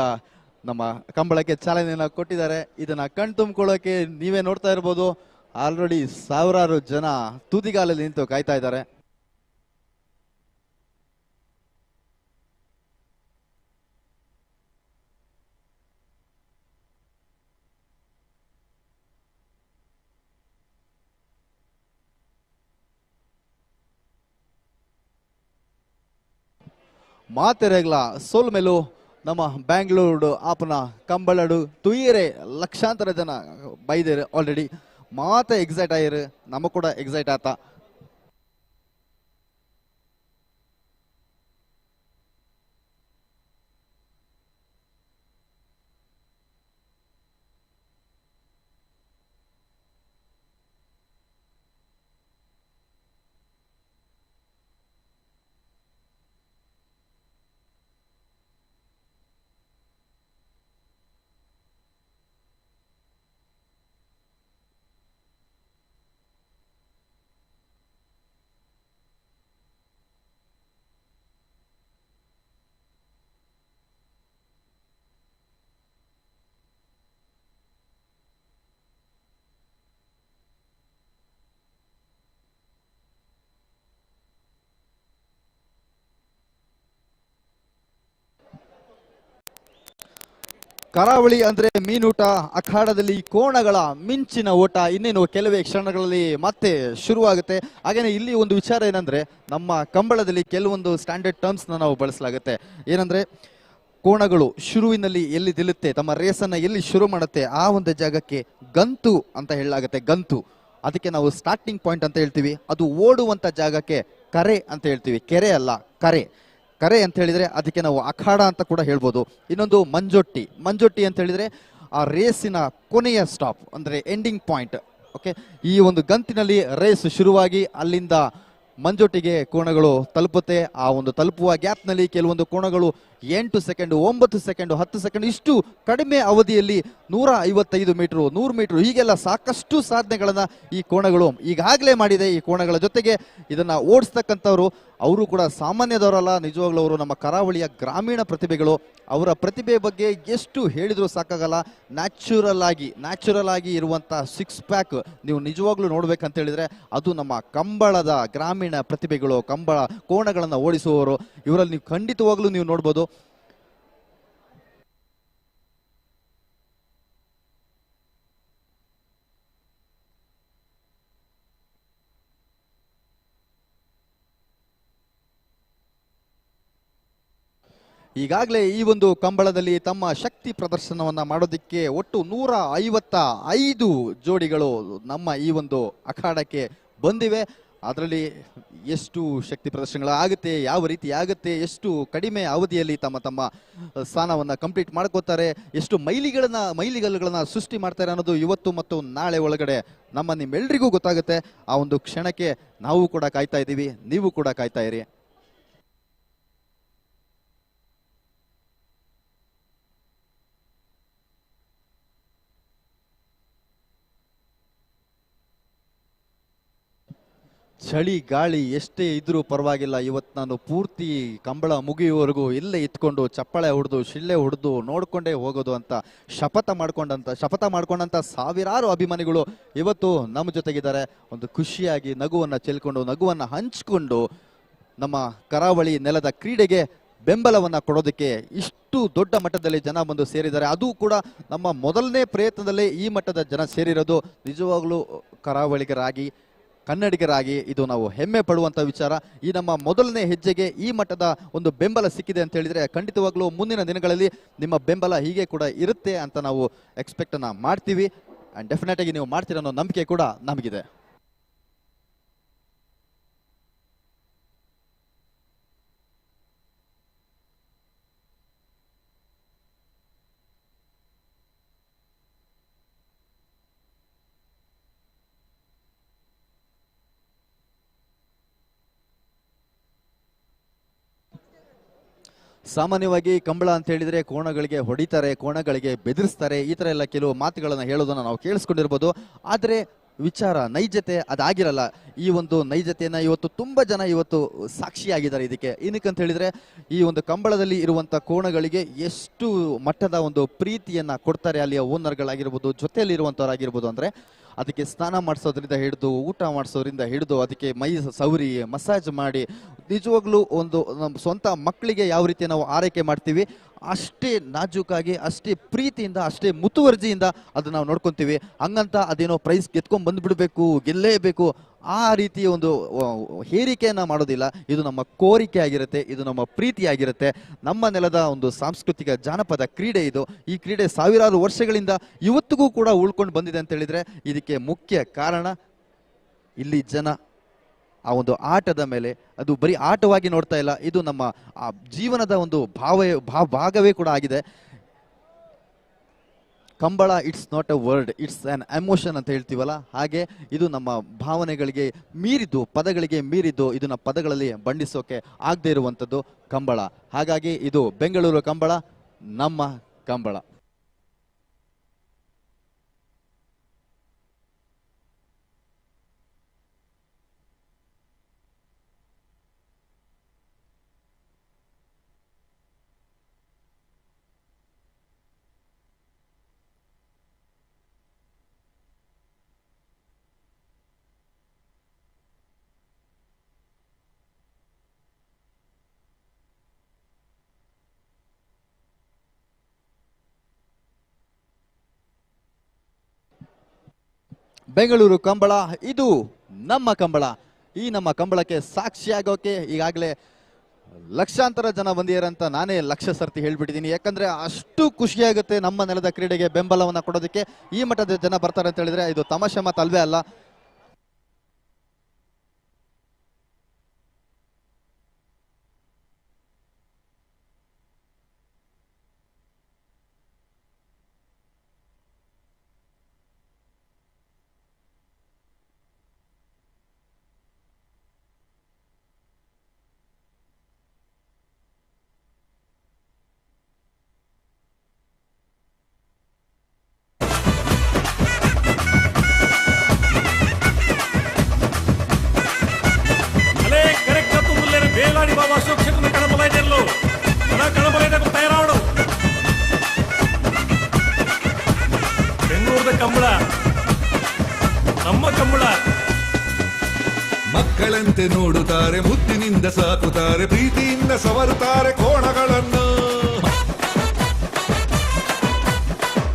ನಮ್ಮ ಕಂಬಳಕ್ಕೆ ಚಾಲನೆಯನ್ನು ಕೊಟ್ಟಿದ್ದಾರೆ. ಇದನ್ನು ಕಣ್ತುಂಬಿಕೊಳ್ಳೋಕೆ ನೀವೇ ನೋಡ್ತಾ ಇರ್ಬೋದು, ಆಲ್ರೆಡಿ ಸಾವಿರಾರು ಜನ ತುದಿಗಾಲಲ್ಲಿ ನಿಂತು ಕಾಯ್ತಾ ಇದ್ದಾರೆ. ಮಾತೆರೆಗ್ಲ ಸೋಲ್ಮೇಲೂ ನಮ್ಮ ಬ್ಯಾಂಗ್ಳೂರು ಆಪನ ಕಂಬಳಡು ತುಯ್ಯರೆ ಲಕ್ಷಾಂತರ ಜನ ಬೈದೇರು ಆಲ್ರೆಡಿ. ಮಾತೆ ಎಕ್ಸೈಟ್ ಆಯಿರು, ನಮ್ಮ ಕೂಡ ಎಕ್ಸೈಟ್ ಆತ. ಕರಾವಳಿ ಅಂದ್ರೆ ಮೀನೂಟ, ಅಖಾಡದಲ್ಲಿ ಕೋಣಗಳ ಮಿಂಚಿನ ಓಟ ಇನ್ನೇನು ಕೆಲವೇ ಕ್ಷಣಗಳಲ್ಲಿ ಮತ್ತೆ ಶುರುವಾಗುತ್ತೆ. ಹಾಗೇನೆ ಇಲ್ಲಿ ಒಂದು ವಿಚಾರ ಏನಂದ್ರೆ, ನಮ್ಮ ಕಂಬಳದಲ್ಲಿ ಕೆಲವೊಂದು ಸ್ಟ್ಯಾಂಡರ್ಡ್ ಟರ್ಮ್ಸ್ನ ನಾವು ಬಳಸಲಾಗುತ್ತೆ. ಏನಂದ್ರೆ, ಕೋಣಗಳು ಶುರುವಿನಲ್ಲಿ ಎಲ್ಲಿ ನಿಲ್ಲುತ್ತೆ, ತಮ್ಮ ರೇಸನ್ನು ಎಲ್ಲಿ ಶುರು ಮಾಡುತ್ತೆ, ಆ ಒಂದು ಜಾಗಕ್ಕೆ ಗಂತು ಅಂತ ಹೇಳಲಾಗುತ್ತೆ. ಗಂತು ಅದಕ್ಕೆ ನಾವು ಸ್ಟಾರ್ಟಿಂಗ್ ಪಾಯಿಂಟ್ ಅಂತ ಹೇಳ್ತೀವಿ. ಅದು ಓಡುವಂಥ ಜಾಗಕ್ಕೆ ಕರೆ ಅಂತ ಹೇಳ್ತೀವಿ. ಕೆರೆ ಅಲ್ಲ, ಕರೆ. ಕರೆ ಅಂತ ಹೇಳಿದ್ರೆ ಅದಕ್ಕೆ ನಾವು ಅಖಾಡ ಅಂತ ಕೂಡ ಹೇಳ್ಬೋದು. ಇನ್ನೊಂದು ಮಂಜೊಟ್ಟಿ. ಮಂಜೊಟ್ಟಿ ಅಂತ ಹೇಳಿದ್ರೆ ಆ ರೇಸಿನ ಕೊನೆಯ ಸ್ಟಾಪ್, ಅಂದರೆ ಎಂಡಿಂಗ್ ಪಾಯಿಂಟ್. ಓಕೆ, ಈ ಒಂದು ಗಂತಿನಲ್ಲಿ ರೇಸ್ ಶುರುವಾಗಿ ಅಲ್ಲಿಂದ ಮಂಜೊಟ್ಟಿಗೆ ಕೋಣಗಳು ತಲುಪುತ್ತೆ. ಆ ಒಂದು ತಲುಪುವ ಗ್ಯಾಪ್ನಲ್ಲಿ ಕೆಲವೊಂದು ಕೋಣಗಳು 8 ಸೆಕೆಂಡು, 9 ಸೆಕೆಂಡು, 10 ಸೆಕೆಂಡು ಇಷ್ಟು ಕಡಿಮೆ ಅವಧಿಯಲ್ಲಿ 155 ಮೀಟರು, 100 ಮೀಟರು ಹೀಗೆಲ್ಲ ಸಾಕಷ್ಟು ಸಾಧನೆಗಳನ್ನು ಈ ಕೋಣಗಳು ಈಗಾಗಲೇ ಮಾಡಿದೆ. ಈ ಕೋಣಗಳ ಜೊತೆಗೆ ಇದನ್ನು ಓಡಿಸ್ತಕ್ಕಂಥವ್ರು ಅವರು ಕೂಡ ಸಾಮಾನ್ಯದವರಲ್ಲ. ನಿಜವಾಗ್ಲೂ ಅವರು ನಮ್ಮ ಕರಾವಳಿಯ ಗ್ರಾಮೀಣ ಪ್ರತಿಭೆಗಳು. ಅವರ ಪ್ರತಿಭೆ ಬಗ್ಗೆ ಎಷ್ಟು ಹೇಳಿದರೂ ಸಾಕಾಗಲ್ಲ. ನ್ಯಾಚುರಲ್ ಆಗಿ ಇರುವಂಥ 6 ಪ್ಯಾಕ್ ನೀವು ನಿಜವಾಗ್ಲೂ ನೋಡ್ಬೇಕಂತ ಹೇಳಿದ್ರೆ ಅದು ನಮ್ಮ ಕಂಬಳದ ಗ್ರಾಮೀಣ ಪ್ರತಿಭೆಗಳು, ಕಂಬಳ ಕೋಣಗಳನ್ನು ಓಡಿಸುವವರು. ಇವರಲ್ಲಿ ನೀವು ಖಂಡಿತವಾಗ್ಲೂ ನೀವು ನೋಡ್ಬೋದು. ಈಗಾಗಲೇ ಈ ಒಂದು ಕಂಬಳದಲ್ಲಿ ತಮ್ಮ ಶಕ್ತಿ ಪ್ರದರ್ಶನವನ್ನ ಮಾಡೋದಿಕ್ಕೆ ಒಟ್ಟು 155 ಜೋಡಿಗಳು ನಮ್ಮ ಈ ಒಂದು ಅಖಾಡಕ್ಕೆ ಬಂದಿವೆ. ಅದರಲ್ಲಿ ಎಷ್ಟು ಶಕ್ತಿ ಪ್ರದರ್ಶನಗಳಾಗುತ್ತೆ, ಯಾವ ರೀತಿ ಆಗುತ್ತೆ, ಎಷ್ಟು ಕಡಿಮೆ ಅವಧಿಯಲ್ಲಿ ತಮ್ಮ ತಮ್ಮ ಸ್ಥಾನವನ್ನು ಕಂಪ್ಲೀಟ್ ಮಾಡ್ಕೋತಾರೆ, ಎಷ್ಟು ಮೈಲಿಗಲ್ಲುಗಳನ್ನ ಸೃಷ್ಟಿ ಮಾಡ್ತಾರೆ ಅನ್ನೋದು ಇವತ್ತು ಮತ್ತು ನಾಳೆ ಒಳಗಡೆ ನಮ್ಮ ನಿಮ್ಮೆಲ್ರಿಗೂ ಗೊತ್ತಾಗುತ್ತೆ. ಆ ಒಂದು ಕ್ಷಣಕ್ಕೆ ನಾವು ಕೂಡ ಕಾಯ್ತಾ ಇದ್ದೀವಿ, ನೀವು ಕೂಡ ಕಾಯ್ತಾ ಇರಿ. ಚಳಿ ಗಾಳಿ ಎಷ್ಟೇ ಇದ್ರೂ ಪರವಾಗಿಲ್ಲ, ಇವತ್ತು ನಾನು ಪೂರ್ತಿ ಕಂಬಳ ಮುಗಿಯುವವರೆಗೂ ಇಲ್ಲೇ ಇತ್ಕೊಂಡು ಚಪ್ಪಾಳೆ ಹೊಡೆದು ಶಿಳ್ಳೆ ಹೊಡೆದು ನೋಡ್ಕೊಂಡೇ ಹೋಗೋದು ಅಂತ ಶಪಥ ಮಾಡ್ಕೊಂಡಂತ ಸಾವಿರಾರು ಅಭಿಮಾನಿಗಳು ಇವತ್ತು ನಮ್ಮ ಜೊತೆಗಿದ್ದಾರೆ. ಒಂದು ಖುಷಿಯಾಗಿ ನಗುವನ್ನು ಚೆಲ್ಕೊಂಡು ನಗುವನ್ನು ಹಂಚಿಕೊಂಡು ನಮ್ಮ ಕರಾವಳಿ ನೆಲದ ಕ್ರೀಡೆಗೆ ಬೆಂಬಲವನ್ನು ಕೊಡೋದಕ್ಕೆ ಇಷ್ಟು ದೊಡ್ಡ ಮಟ್ಟದಲ್ಲಿ ಜನ ಬಂದು ಸೇರಿದ್ದಾರೆ. ಅದು ಕೂಡ ನಮ್ಮ ಮೊದಲನೇ ಪ್ರಯತ್ನದಲ್ಲೇ ಈ ಮಟ್ಟದ ಜನ ಸೇರಿರೋದು ನಿಜವಾಗ್ಲೂ ಕರಾವಳಿಗರಾಗಿ ಕನ್ನಡಿಗರಾಗಿ ಇದು ನಾವು ಹೆಮ್ಮೆ ಪಡುವಂಥ ವಿಚಾರ. ಈ ನಮ್ಮ ಮೊದಲನೇ ಹೆಜ್ಜೆಗೆ ಈ ಮಟ್ಟದ ಒಂದು ಬೆಂಬಲ ಸಿಕ್ಕಿದೆ ಅಂತ ಹೇಳಿದ್ರೆ ಖಂಡಿತವಾಗ್ಲೂ ಮುಂದಿನ ದಿನಗಳಲ್ಲಿ ನಿಮ್ಮ ಬೆಂಬಲ ಹೀಗೆ ಕೂಡ ಇರುತ್ತೆ ಅಂತ ನಾವು ಎಕ್ಸ್ಪೆಕ್ಟ್ ಅನ್ನ ಮಾಡ್ತೀವಿ. ಆ್ಯಂಡ್ ಡೆಫಿನೆಟ್ ಆಗಿ ನೀವು ಮಾಡ್ತೀರ ಅನ್ನೋ ನಂಬಿಕೆ ಕೂಡ ನಮಗಿದೆ. ಸಾಮಾನ್ಯವಾಗಿ ಕಂಬಳ ಅಂತ ಹೇಳಿದ್ರೆ ಕೋಣಗಳಿಗೆ ಹೊಡಿತಾರೆ, ಕೋಣಗಳಿಗೆ ಬೆದರಿಸ್ತಾರೆ, ಈ ಥರ ಎಲ್ಲ ಕೆಲವು ಮಾತುಗಳನ್ನು ಹೇಳೋದನ್ನು ನಾವು ಕೇಳಿಸ್ಕೊಂಡಿರ್ಬೋದು. ಆದರೆ ವಿಚಾರ ನೈಜತೆ ಅದಾಗಿರಲ್ಲ. ಈ ಒಂದು ನೈಜತೆಯನ್ನು ಇವತ್ತು ತುಂಬ ಜನ ಇವತ್ತು ಸಾಕ್ಷಿಯಾಗಿದ್ದಾರೆ ಇದಕ್ಕೆ. ಏನಕ್ಕಂತ ಹೇಳಿದ್ರೆ ಈ ಒಂದು ಕಂಬಳದಲ್ಲಿ ಇರುವಂಥ ಕೋಣಗಳಿಗೆ ಎಷ್ಟು ಮಟ್ಟದ ಒಂದು ಪ್ರೀತಿಯನ್ನು ಕೊಡ್ತಾರೆ ಅಲ್ಲಿಯ ಓನರ್ಗಳಾಗಿರ್ಬೋದು, ಜೊತೆಯಲ್ಲಿರುವಂಥವ್ರಾಗಿರ್ಬೋದು. ಅಂದರೆ ಅದಕ್ಕೆ ಸ್ನಾನ ಮಾಡಿಸೋದ್ರಿಂದ ಹಿಡಿದು, ಊಟ ಮಾಡಿಸೋದ್ರಿಂದ ಹಿಡಿದು, ಅದಕ್ಕೆ ಮೈ ಸವರಿ ಮಸಾಜ್ ಮಾಡಿ, ನಿಜವಾಗ್ಲೂ ಒಂದು ನಮ್ಮ ಸ್ವಂತ ಮಕ್ಕಳಿಗೆ ಯಾವ ರೀತಿ ನಾವು ಆರೈಕೆ ಮಾಡ್ತೀವಿ ಅಷ್ಟೇ ನಾಜೂಕಾಗಿ, ಅಷ್ಟೇ ಪ್ರೀತಿಯಿಂದ, ಅಷ್ಟೇ ಮುತುವರ್ಜಿಯಿಂದ ಅದನ್ನು ನಾವು ನೋಡ್ಕೊತೀವಿ. ಹಂಗಂತ ಅದೇನೋ ಪ್ರೈಸ್ ಗೆದ್ಕೊಂಡು ಬಂದುಬಿಡಬೇಕು, ಗೆಲ್ಲೇಬೇಕು ಆ ರೀತಿಯ ಒಂದು ಹೇರಿಕೆಯನ್ನು ಮಾಡೋದಿಲ್ಲ. ಇದು ನಮ್ಮ ಕೋರಿಕೆ ಆಗಿರುತ್ತೆ, ಇದು ನಮ್ಮ ಪ್ರೀತಿಯಾಗಿರುತ್ತೆ. ನಮ್ಮ ನೆಲದ ಒಂದು ಸಾಂಸ್ಕೃತಿಕ ಜಾನಪದ ಕ್ರೀಡೆ ಇದು. ಈ ಕ್ರೀಡೆ ಸಾವಿರಾರು ವರ್ಷಗಳಿಂದ ಇವತ್ತಿಗೂ ಕೂಡ ಉಳ್ಕೊಂಡು ಬಂದಿದೆ ಅಂತ ಹೇಳಿದ್ರೆ ಇದಕ್ಕೆ ಮುಖ್ಯ ಕಾರಣ ಇಲ್ಲಿ ಜನ ಆ ಒಂದು ಆಟದ ಮೇಲೆ, ಅದು ಬರೀ ಆಟವಾಗಿ ನೋಡ್ತಾ ಇಲ್ಲ, ಇದು ನಮ್ಮ ಆ ಜೀವನದ ಒಂದು ಭಾಗವೇ ಕೂಡ ಆಗಿದೆ. Kambala it's not a word, it's an emotion ಅಂತ ಹೇಳ್ತೀವಲ್ಲ, ಹಾಗೆ ಇದು ನಮ್ಮ ಭಾವನೆಗಳಿಗೆ ಮೀರಿದ್ದು, ಪದಗಳಿಗೆ ಮೀರಿದ್ದು, ಇದನ್ನ ಪದಗಳಲ್ಲಿ ಬಣ್ಣಿಸೋಕೆ ಆಗದೆ ಇರುವಂಥದ್ದು ಕಂಬಳ. ಹಾಗಾಗಿ ಇದು ಬೆಂಗಳೂರು ಕಂಬಳ, ನಮ್ಮ ಕಂಬಳ. ಬೆಂಗಳೂರು ಕಂಬಳ, ಇದು ನಮ್ಮ ಕಂಬಳ. ಈ ನಮ್ಮ ಕಂಬಳಕ್ಕೆ ಸಾಕ್ಷಿಯಾಗೋಕೆ ಈಗಾಗಲೇ ಲಕ್ಷಾಂತರ ಜನ ಬಂದಿಯಾರಂತ ನಾನೇ ಲಕ್ಷ ಸರ್ತಿ ಹೇಳ್ಬಿಟ್ಟಿದ್ದೀನಿ. ಯಾಕಂದ್ರೆ ಅಷ್ಟು ಖುಷಿಯಾಗುತ್ತೆ ನಮ್ಮ ನೆಲದ ಕ್ರೀಡೆಗೆ ಬೆಂಬಲವನ್ನು ಕೊಡೋದಕ್ಕೆ ಈ ಮಟ್ಟದ ಜನ ಬರ್ತಾರೆ ಅಂತ ಹೇಳಿದ್ರೆ ಇದು ತಮಾಷೆ ಮಾತಲ್ವೇ ಅಲ್ಲ. ಕಂಬಳ ನಮ್ಮ ಕಂಬಳ. ಮಕ್ಕಳಂತೆ ನೋಡುತ್ತಾರೆ, ಮುದ್ದಿನಿಂದ ಸಾಕುತ್ತಾರೆ, ಪ್ರೀತಿಯಿಂದ ಸವರುತ್ತಾರೆ ಕೋಣಗಳನ್ನು.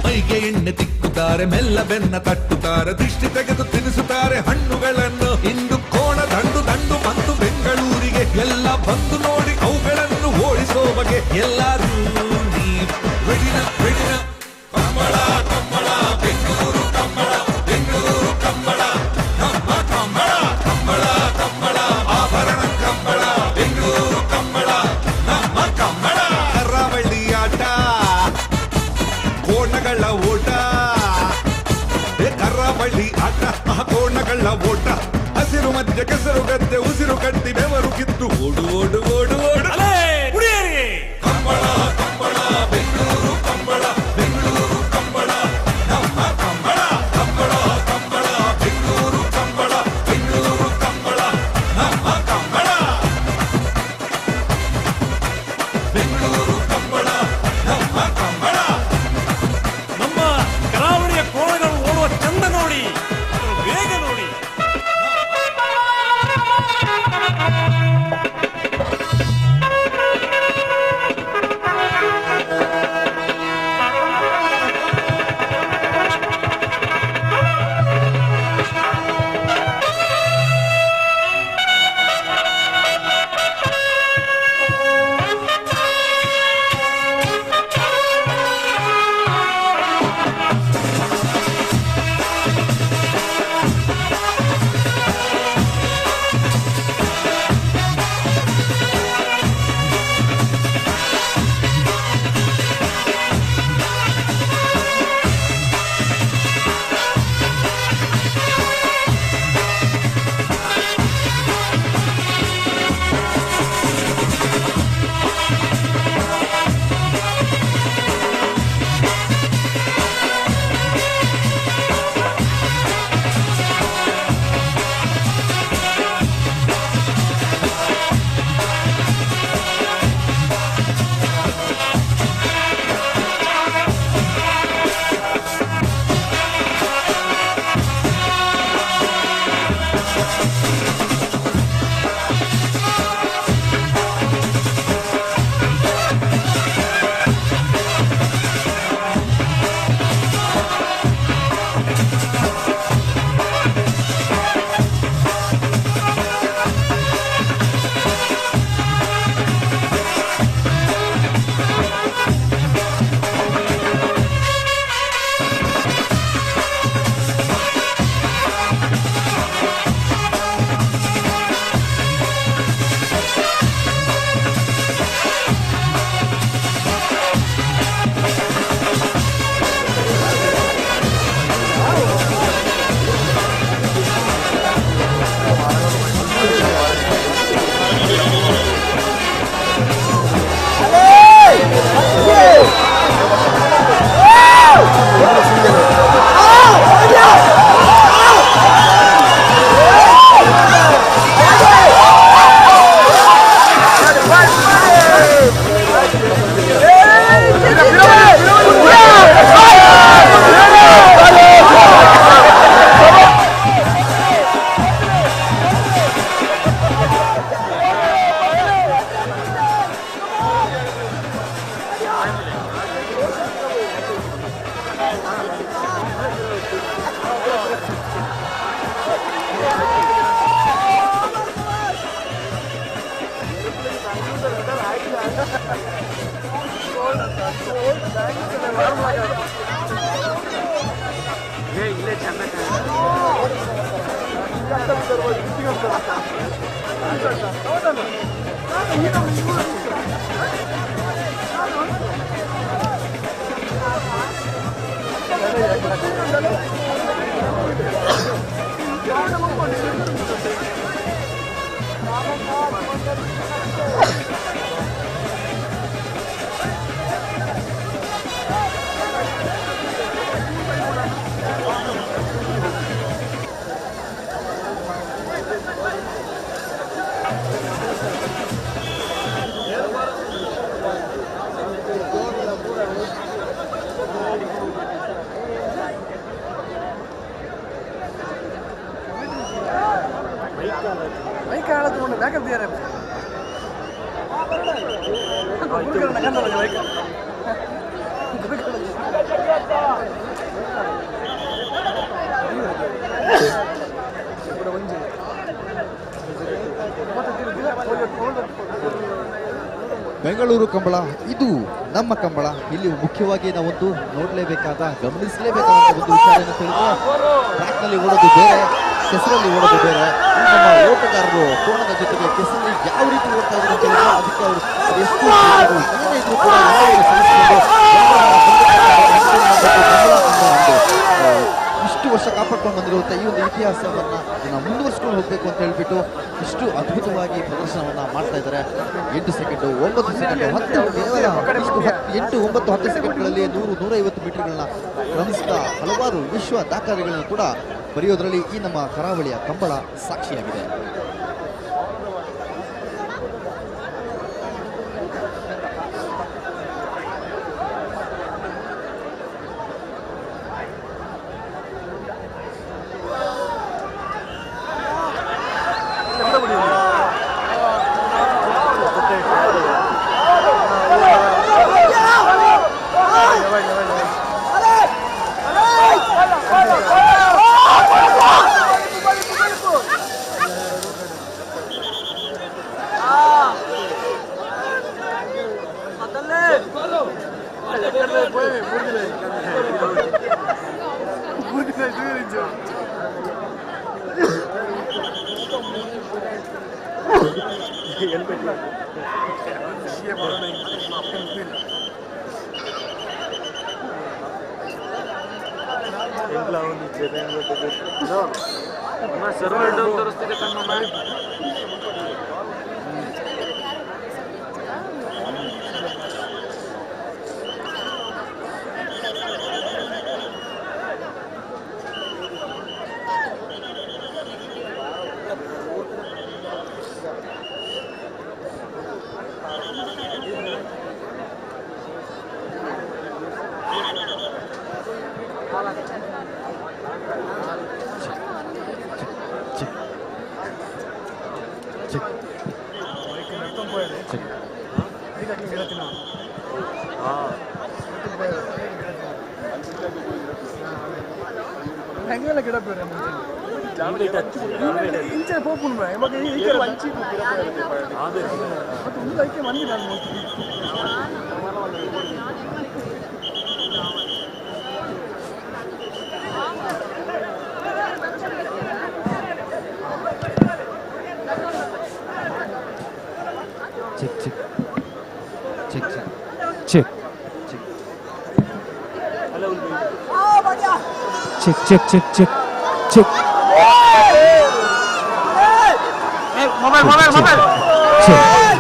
ಮೈಗೆ ಎಣ್ಣೆ ತಿಕ್ಕುತ್ತಾರೆ, ಮೆಲ್ಲ ಬೆನ್ನ ತಟ್ಟುತ್ತಾರೆ, ದೃಷ್ಟಿ ತೆಗೆದು ತಿನ್ನಿಸುತ್ತಾರೆ ಹಣ್ಣುಗಳನ್ನು. ಇಂದು ಕೋಣ ದಂಡು ದಂಡು ಬಂತು ಬೆಂಗಳೂರಿಗೆ, ಎಲ್ಲ ಬಂದು ನೋಡಿ ಅವುಗಳನ್ನು ಓಡಿಸೋ ಬಗೆ ಎಲ್ಲರೂ ನೀವು ರೆಡಿನ ಕಂಬಳ ಕಂಬಳ ಬೆಂಗಳೂರು ಕಂಬಳ ಬೆಂಗಳೂರು ಕಂಬಳ ನಮ್ಮ ಕಂಬಳ ಕಂಬಳ ಕಂಬಳ ಆಭರಣ ಕಂಬಳ ಬೆಂಗಳೂರು ಕಂಬಳ ನಮ್ಮ ಕಂಬಳ ಕರಾವಳಿ ಆಟ ಕೋಣಗಳ ಓಟ ಕರಾವಳಿ ಆಟ ಕೋಣಗಳ ಓಟ ಹಸಿರು ಮಧ್ಯ ಕೆಸರು ಗದ್ದೆ ಉಸಿರು ಕಟ್ಟಿ ಬೆವರು ಕಿತ್ತು ಓಡು ಓಡು ಓಡು ಓಡು ಕಂಬಳ ಕಂಬಳ ಬೆಂಗಳೂರು ಕಂಬಳ ಬೆಂಗಳೂರು ಕಂಬಳ ನಮ್ಮ ಕಂಬಳ ಕಂಬಳ ಕಂಬಳ ಬೆಂಗಳೂರು ಕಂಬಳ ಬೆಂಗಳೂರು ಕಂಬಳ ನಮ್ಮ ಕಂಬಳ ಬೆಂಗಳೂರು ಕಂಬಳ ನಮ್ಮ ಕಂಬಳ. ನಮ್ಮ ಕರಾವಳಿಯ ಕೋಣಗಳು ಓಡುವ ಚಂದ ನೋಡಿ, ಅದರ ವೇಗ ನೋಡಿ. Bengaluru Kambala ಇದು ನಮ್ಮ ಕಂಬಳ. ಇಲ್ಲಿ ಮುಖ್ಯವಾಗಿ ನಾವೊಂದು ನೋಡಲೇಬೇಕಾದ, ಗಮನಿಸಲೇಬೇಕಾದ ಒಂದು ವಿಚಾರ ಏನಂತ ಹೇಳಿದ್ರೆ, ಟ್ರ್ಯಾಕ್ನಲ್ಲಿ ಓಡೋದು ಬೇರೆ, ಕೆಸರಲ್ಲಿ ಓಡೋದು ಬೇರೆ. ನಮ್ಮ ಓಟಗಾರರು ಕೋಣದ ಜೊತೆಗೆ ಕೆಸರಲ್ಲಿ ಯಾವ ರೀತಿ ಓಡ್ತಾ ಇದ್ದಾರೆ ಅಂತ ಹೇಳಿದ್ರೆ, ಅದಕ್ಕೆ ಅವರು ಎಷ್ಟು ಏನೇ ಇದ್ರು ಕೂಡ ಇಷ್ಟು ವರ್ಷ ಕಾಪಾಡ್ಕೊಂಡು ಬಂದಿರುವಂಥ ಈ ಒಂದು ಇತಿಹಾಸವನ್ನ ಅದನ್ನು ಮುಂದುವರಿಸ್ಕೊಂಡು ಹೋಗಬೇಕು ಅಂತ ಹೇಳ್ಬಿಟ್ಟು ಇಷ್ಟು ಅದ್ಭುತವಾಗಿ ಪ್ರದರ್ಶನವನ್ನ ಮಾಡ್ತಾ ಇದ್ದಾರೆ. 8 ಸೆಕೆಂಡು, 9 ಸೆಕೆಂಡು, 10, ಕೇವಲ ಇಷ್ಟು 8, 9, 10 ಸೆಕೆಂಡ್ಗಳಲ್ಲಿ 100, 150 ಮೀಟರ್ಗಳನ್ನ ಕ್ರಮಿಸ್ತಾ ಹಲವಾರು ವಿಶ್ವ ದಾಖಲೆಗಳನ್ನು ಕೂಡ ಬರೆಯೋದ್ರಲ್ಲಿ ಈ ನಮ್ಮ ಕರಾವಳಿಯ ಕಂಬಳ ಸಾಕ್ಷಿಯಾಗಿದೆ. Check check check check check check check check check check. Mobile mobile mobile. Check.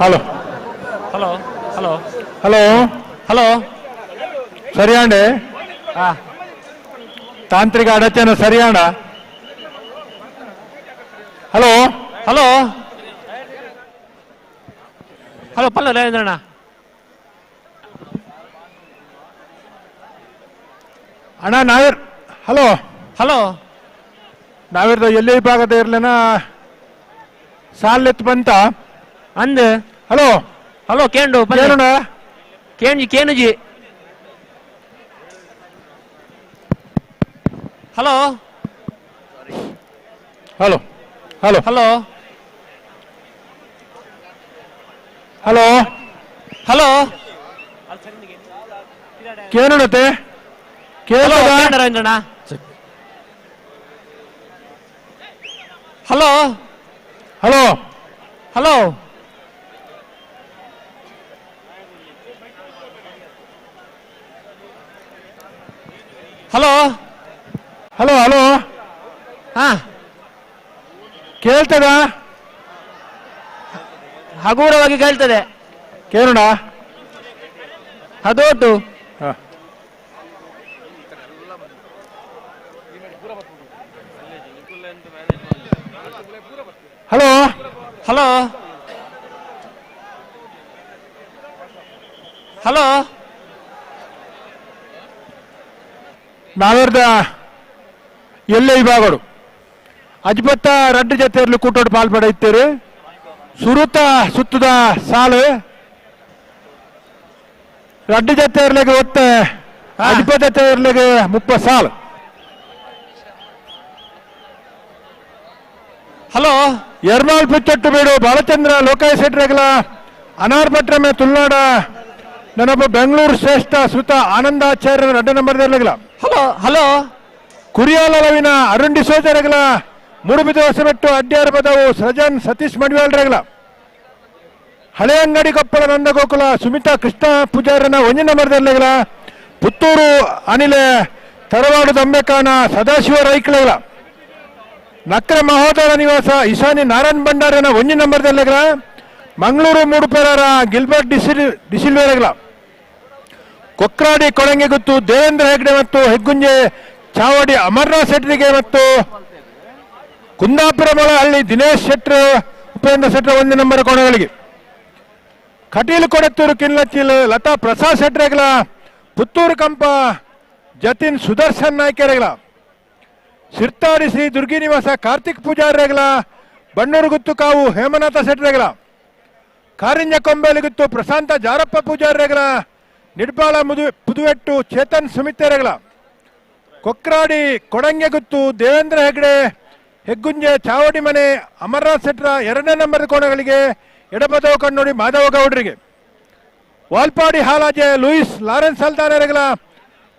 Hello hello hello hello hello. ಸರಿಯಾಂಡೆ ತಾಂತ್ರಿಕ ಅಡಚಣೆ ಸರಿಯಾಣ. Hello hello hello ಪಲ್ಲ ರಾಜೇಂದ್ರಣ್ಣ. ಅಣ್ಣ ನಾವಿರ್ hello hello ನಾವಿರ್ದ ಎಲ್ಲಿ ಭಾಗದ ಇರ್ಲೇನ ಸಾಲೆತ್ ಬಂತ ಅಂದ. ಹಲೋ ಹಲೋ ಕೇಂಡು ಕೇಳೋಣ ಕೇಂಜಿ ಕೇನುಜಿ. Hello hello hello hello hello hello ಕೇಳೋಣತೆ ಕೇಳೋಣ ರಾಜೇಂದ್ರಣ್ಣ. Hello hello hello hello hello hello. ಹಾ ಕೇಳ್ತದ? ಹಗುರವಾಗಿ ಕೇಳ್ತದೆ. ಕೇಳೋಣ ಅದೋಟು. Hello hello hello ನಾವಿರ್ದ ಎಲ್ಲೆ ವಿಭಾಗಡು ಅಜ್ಬತ್ತ ರಡ್ಡು ಜೊತೆಯಲ್ಲಿ ಕೂಟೋಡು ಪಾಲ್ಪಡ ಇತ್ತೀರಿ. ಸುರುತ ಸುತ್ತದ ಸಾಲು ರಡ್ಡು ಜೊತೆ ಇರ್ಲಿಕ್ಕೆ ಒತ್ತೆ ಅಲ್ಪ ಜೊತೆ ಇರ್ಲಿಕ್ಕೆ 30 ಸಾಲು. ಹಲೋ ಎರ್ನಾಳ್ ಪುಚ್ಚೊಟ್ಟು ಬೀಡು ಬಾಲಚಂದ್ರ ಲೋಕಾಯ ಶೆಟ್ಟರೆಗಳ ಅನಾರ್ ಭಟ್ರಮೆ ತುಳ್ನಾಡ ನನ್ನೊಬ್ಬ ಬೆಂಗಳೂರು ಶ್ರೇಷ್ಠ ಸುತ ಆನಂದಾಚಾರ್ಯರ 2 ನಂಬರ್ ಇರ್ಲಿಲ್ಲ. ಹಲೋ ಹಲೋ ಕುರಿಯಾಲವಿನ ಅರುಣ್ ಡಿಸೋಜರಗಳ ಮೂಡುಬಿದ ಹೊಸಬೆಟ್ಟು ಅಡ್ಯಾರ ಬದವು ಸೃಜನ್ ಸತೀಶ್ ಮಡಿವಾಳ್ರಗಳ ಹಳೆಯಂಗಡಿ ಕೊಪ್ಪಳ ನಂದಗೋಕುಲ ಸುಮಿತಾ ಕೃಷ್ಣ ಪೂಜಾರನ 1 ನಂಬರ್ ಇರ್ಲಿಲ್ಲ. ಪುತ್ತೂರು ಅನಿಲ ತರವಾಡು ದಂಬೆಕಾನ ಸದಾಶಿವ ರೈಕ್ಳಗಳ ನಕ್ರ ಮಹೋದರ ನಿವಾಸ ಇಶಾನಿ ನಾರಾಯಣ್ ಭಂಡಾರನ 1 ನಂಬರ್ ಇರ್ಲಿಲ್ಲ. ಮಂಗಳೂರು ಮೂಡುಪೆರರ ಗಿಲ್ಬರ್ಟ್ ಡಿಸಿಲ್ವೇರಗಳ ಕೊಕ್ರಾಡಿ ಕೊಳಂಗೆಗುತ್ತು ದೇವೇಂದ್ರ ಹೆಗ್ಡೆ ಮತ್ತು ಹೆಗ್ಗುಂಜೆ ಚಾವಡಿ ಅಮರ್ನಾಥ್ ಶೆಟ್ಟರಿಗೆ ಮತ್ತು ಕುಂದಾಪುರ ಮೊಳಹಳ್ಳಿ ದಿನೇಶ್ ಶೆಟ್ಟರ್ ಉಪೇಂದ್ರ ಶೆಟ್ಟರ್ 1 ನಂಬರ್ ಕೋಣಗಳಿಗೆ ಕಟೀಲು ಕೊಡತ್ತೂರು ಕಿನ್ಲಚ್ಚಿಲ್ ಲತಾ ಪ್ರಸಾದ್ ಶೆಟ್ಟರೆಗಳ ಪುತ್ತೂರು ಕಂಪ ಜತಿನ್ ಸುದರ್ಶನ್ ನಾಯ್ಕರೆಗಳ ಸಿರ್ತಾಡಿ ಶ್ರೀ ದುರ್ಗಿ ನಿವಾಸ ಕಾರ್ತಿಕ್ ಪೂಜಾರಿಗಳ ಬಣ್ಣೂರು ಕಾವು ಹೇಮನಾಥ ಶೆಟ್ಟರೆಗಳ ಕಾರಿಂಜ ಕೊಂಬೇಲಿಗುತ್ತು ಪ್ರಶಾಂತ ಜಾರಪ್ಪ ಪೂಜಾರಿಗಳ ನಿಡ್ಪಾಳ ಪುದುವೆಟ್ಟು ಚೇತನ್ ಸುಮಿತೆರೆಗಳ ಕೊಕ್ರಾಡಿ ಕೊಡಂಗೆಗುತ್ತು ದೇವೇಂದ್ರ ಹೆಗ್ಡೆ ಹೆಗ್ಗುಂಜೆ ಚಾವಡಿ ಮನೆ ಅಮರನಾಥ್ ಶೆಟ್ಟರ 2ನೇ ನಂಬರ್ ಕೋಣಗಳಿಗೆ ಎಡಬದವ ಕಣ್ಣೋಡಿ ಮಾಧವ ಗೌಡರಿಗೆ ವಾಲ್ಪಾಡಿ ಹಾಲಾಜೆ ಲೂಯಿಸ್ ಲಾರೆನ್ಸ್ ಸಲ್ದಾನರೆಗಳ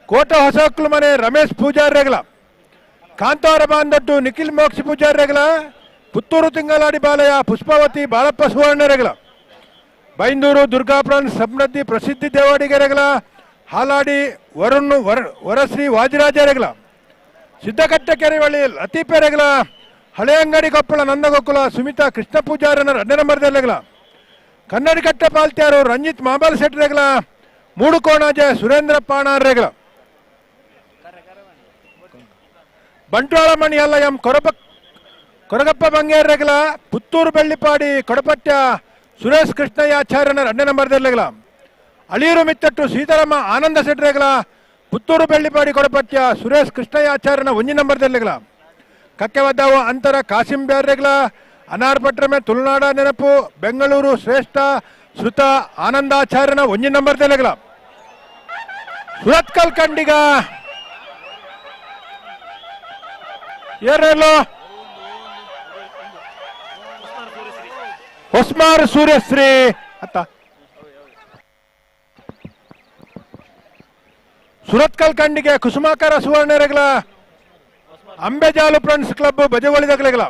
ಕೋಟ ಹೊಸಕ್ಲು ಮನೆ ರಮೇಶ್ ಪೂಜಾರಿಗಳ ಕಾಂತಾರ ಬಾಂದೊಡ್ಡು ನಿಖಿಲ್ ಮೋಕ್ಷ ಪೂಜಾರಿಗಳ ಪುತ್ತೂರು ತಿಂಗಳಾಡಿ ಬಾಲಯ ಪುಷ್ಪಾವತಿ ಬಾಳಪ್ಪ ಸುವರ್ಣರೆಗಳ ಬೈಂದೂರು ದುರ್ಗಾಪ್ರಾನ್ ಸಬ್ನದ್ದಿ ಪ್ರಸಿದ್ಧಿ ದೇವಾಡಿಗೆರೆಗಳ ಹಾಲಾಡಿ ವರುಣ್ ವರಶ್ರೀ ವಾಜಿರಾಜರೆಗಳ ಸಿದ್ದಕಟ್ಟೆ ಕೆರೆವಳ್ಳಿ ಲತೀಪೆರೆಗಳ ಹಳೆಯಂಗಡಿ ಕೊಪ್ಪಳ ನಂದಗೋಕುಲ ಸುಮಿತಾ ಕೃಷ್ಣ ಪೂಜಾರನ 2 ನಂಬರ್ ದೆಲೆಗಳ ಕನ್ನಡಿಕಟ್ಟೆ ಪಾಲ್ತ್ಯಾರು ರಂಜಿತ್ ಮಾಬಲ್ ಶೆಟ್ಟರೆಗಳ ಮೂಡುಕೋಣಾಜೆ ಸುರೇಂದ್ರ ಪಾಣಾರೆಗಳ ಬಂಟ್ವಾಳ ಮಣಿ ಅಲ್ಲ ಎಂ ಕೊರಗಪ್ಪ ಬಂಗೇರ್ರೆಗಳ ಪುತ್ತೂರು ಬೆಳ್ಳಿಪಾಡಿ ಕೊಡಪಟ್ಯ ಸುರೇಶ್ ಕೃಷ್ಣಯ್ಯಾಚಾರ್ಯನ 2 ನಂಬರ್ ದೆಲೆಗಳ ಅಳೀರು ಮಿತ್ತಟ್ಟು ಸೀತಾರಾಮ ಆನಂದ ಶೆಟ್ಟರೆಗಳ ಪುತ್ತೂರು ಬೆಳ್ಳಿಪಾಡಿ ಕೊಡಪಟ್ಯ ಸುರೇಶ್ ಕೃಷ್ಣಯ್ಯಾಚಾರ್ಯನ 1 ನಂಬರ್ ದೆಲೆಗಳ ಕಕ್ಕೆವದ್ದಾವು ಅಂತರ ಕಾಸಿಂ ಬ್ಯಾರ್ರೆಗಳ ಅನಾರ್ ಭಟ್ರಮೆ ತುಳುನಾಡ ನೆನಪು ಬೆಂಗಳೂರು ಶ್ರೇಷ್ಠ ಸುತ ಆನಂದಾಚಾರ್ಯನ 1 ನಂಬರ್ ದೆಲೆಗಳ ಸುರತ್ಕಲ್ ಕಂಡಿಗ ಏರೆಲ್ಲೋ ಹೊಸ್ಮಾರ್ ಸೂರ್ಯಶ್ರೀ ಅತ್ತ ಸುರತ್ಕಲ್ ಕಂಡಿಗೆ ಕುಸುಮಾಕರ ಸುವರ್ಣರೆಗಳ ಅಂಬೆಜಾಲು ಫ್ರೆಂಡ್ಸ್ ಕ್ಲಬ್ ಬಜವಳಿದಗಲೆಗಳ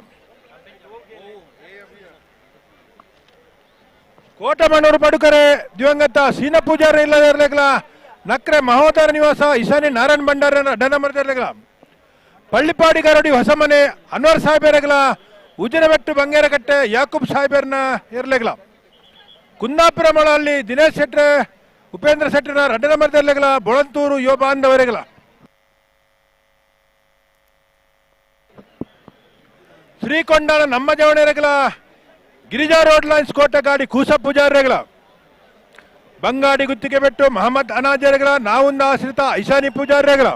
ಕೋಟಮಣ್ಣೂರು ಪಡುಕರೆ ದಿವಂಗತ ಸೀನ ಪೂಜಾರಿ ಇಲ್ಲದರ್ಲೆಗಳ ನಕ್ರೆ ಮಹೋದರ ನಿವಾಸ ಇಶಾನಿ ನಾರಾಯಣ್ ಭಂಡಾರನ 2 ನಂಬರ್ ದೆಲೆಗಳ ಪಳ್ಳಿಪಾಡಿ ಗರಡಿ ಹೊಸಮನೆ ಅನ್ವರ್ ಸಾಹೇಬರೆಗಳ ಉಜಿನಬೆಟ್ಟು ಬಂಗೇರಕಟ್ಟೆ ಯಾಕೂಬ್ ಸಾಹೇಬರ್ನ ಇರ್ಲೆಗಳ ಕುಂದಾಪುರ ಮೊಳಹಳ್ಳಿ ದಿನೇಶ್ ಶೆಟ್ಟರ್ ಉಪೇಂದ್ರ ಶೆಟ್ಟರ್ನ 2 ನಂಬರ್ ದೆಲೆಗಳ ಬೊಳಂತೂರು ಯುವ ಬಾಂಧವರೆಗಳ ಶ್ರೀಕೊಂಡಾಳ ನಮ್ಮ ಜವಣೆರೆಗಳ ಗಿರಿಜಾ ರೋಡ್ ಲೈನ್ಸ್ ಕೋಟಗಾಡಿ ಕೂಸ ಪೂಜಾರಿಗಳ ಬಂಗಾಡಿ ಗುತ್ತಿಗೆ ಬೆಟ್ಟು ಮಹಮ್ಮದ್ ಅನಾಜರೆಗಳ ನಾವುಂದ ಆಶ್ರಿತ ಐಶಾನಿ ಪೂಜಾರಿಗಳ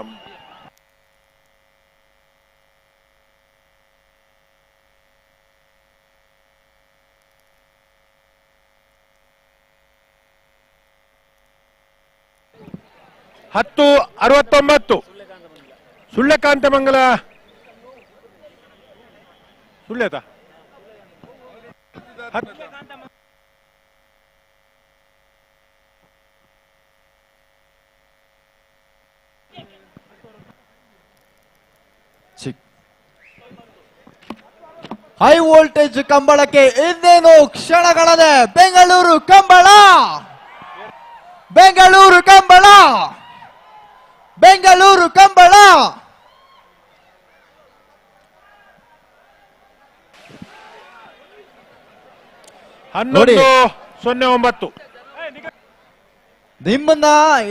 ಹತ್ತು 69 ಸುಳ್ಯಕಾಂತ ಮಂಗಲ ಸುಳ್ಯತ ಹೈ ವೋಲ್ಟೇಜ್ ಕಂಬಳಕ್ಕೆ ಇನ್ನೇನು ಕ್ಷಣಗಳದೆ. ಬೆಂಗಳೂರು ಕಂಬಳ, ಬೆಂಗಳೂರು ಕಂಬಳ, ಬೆಂಗಳೂರು ಕಂಬಳ. 11:09. ನಿಮ್ಮನ್ನ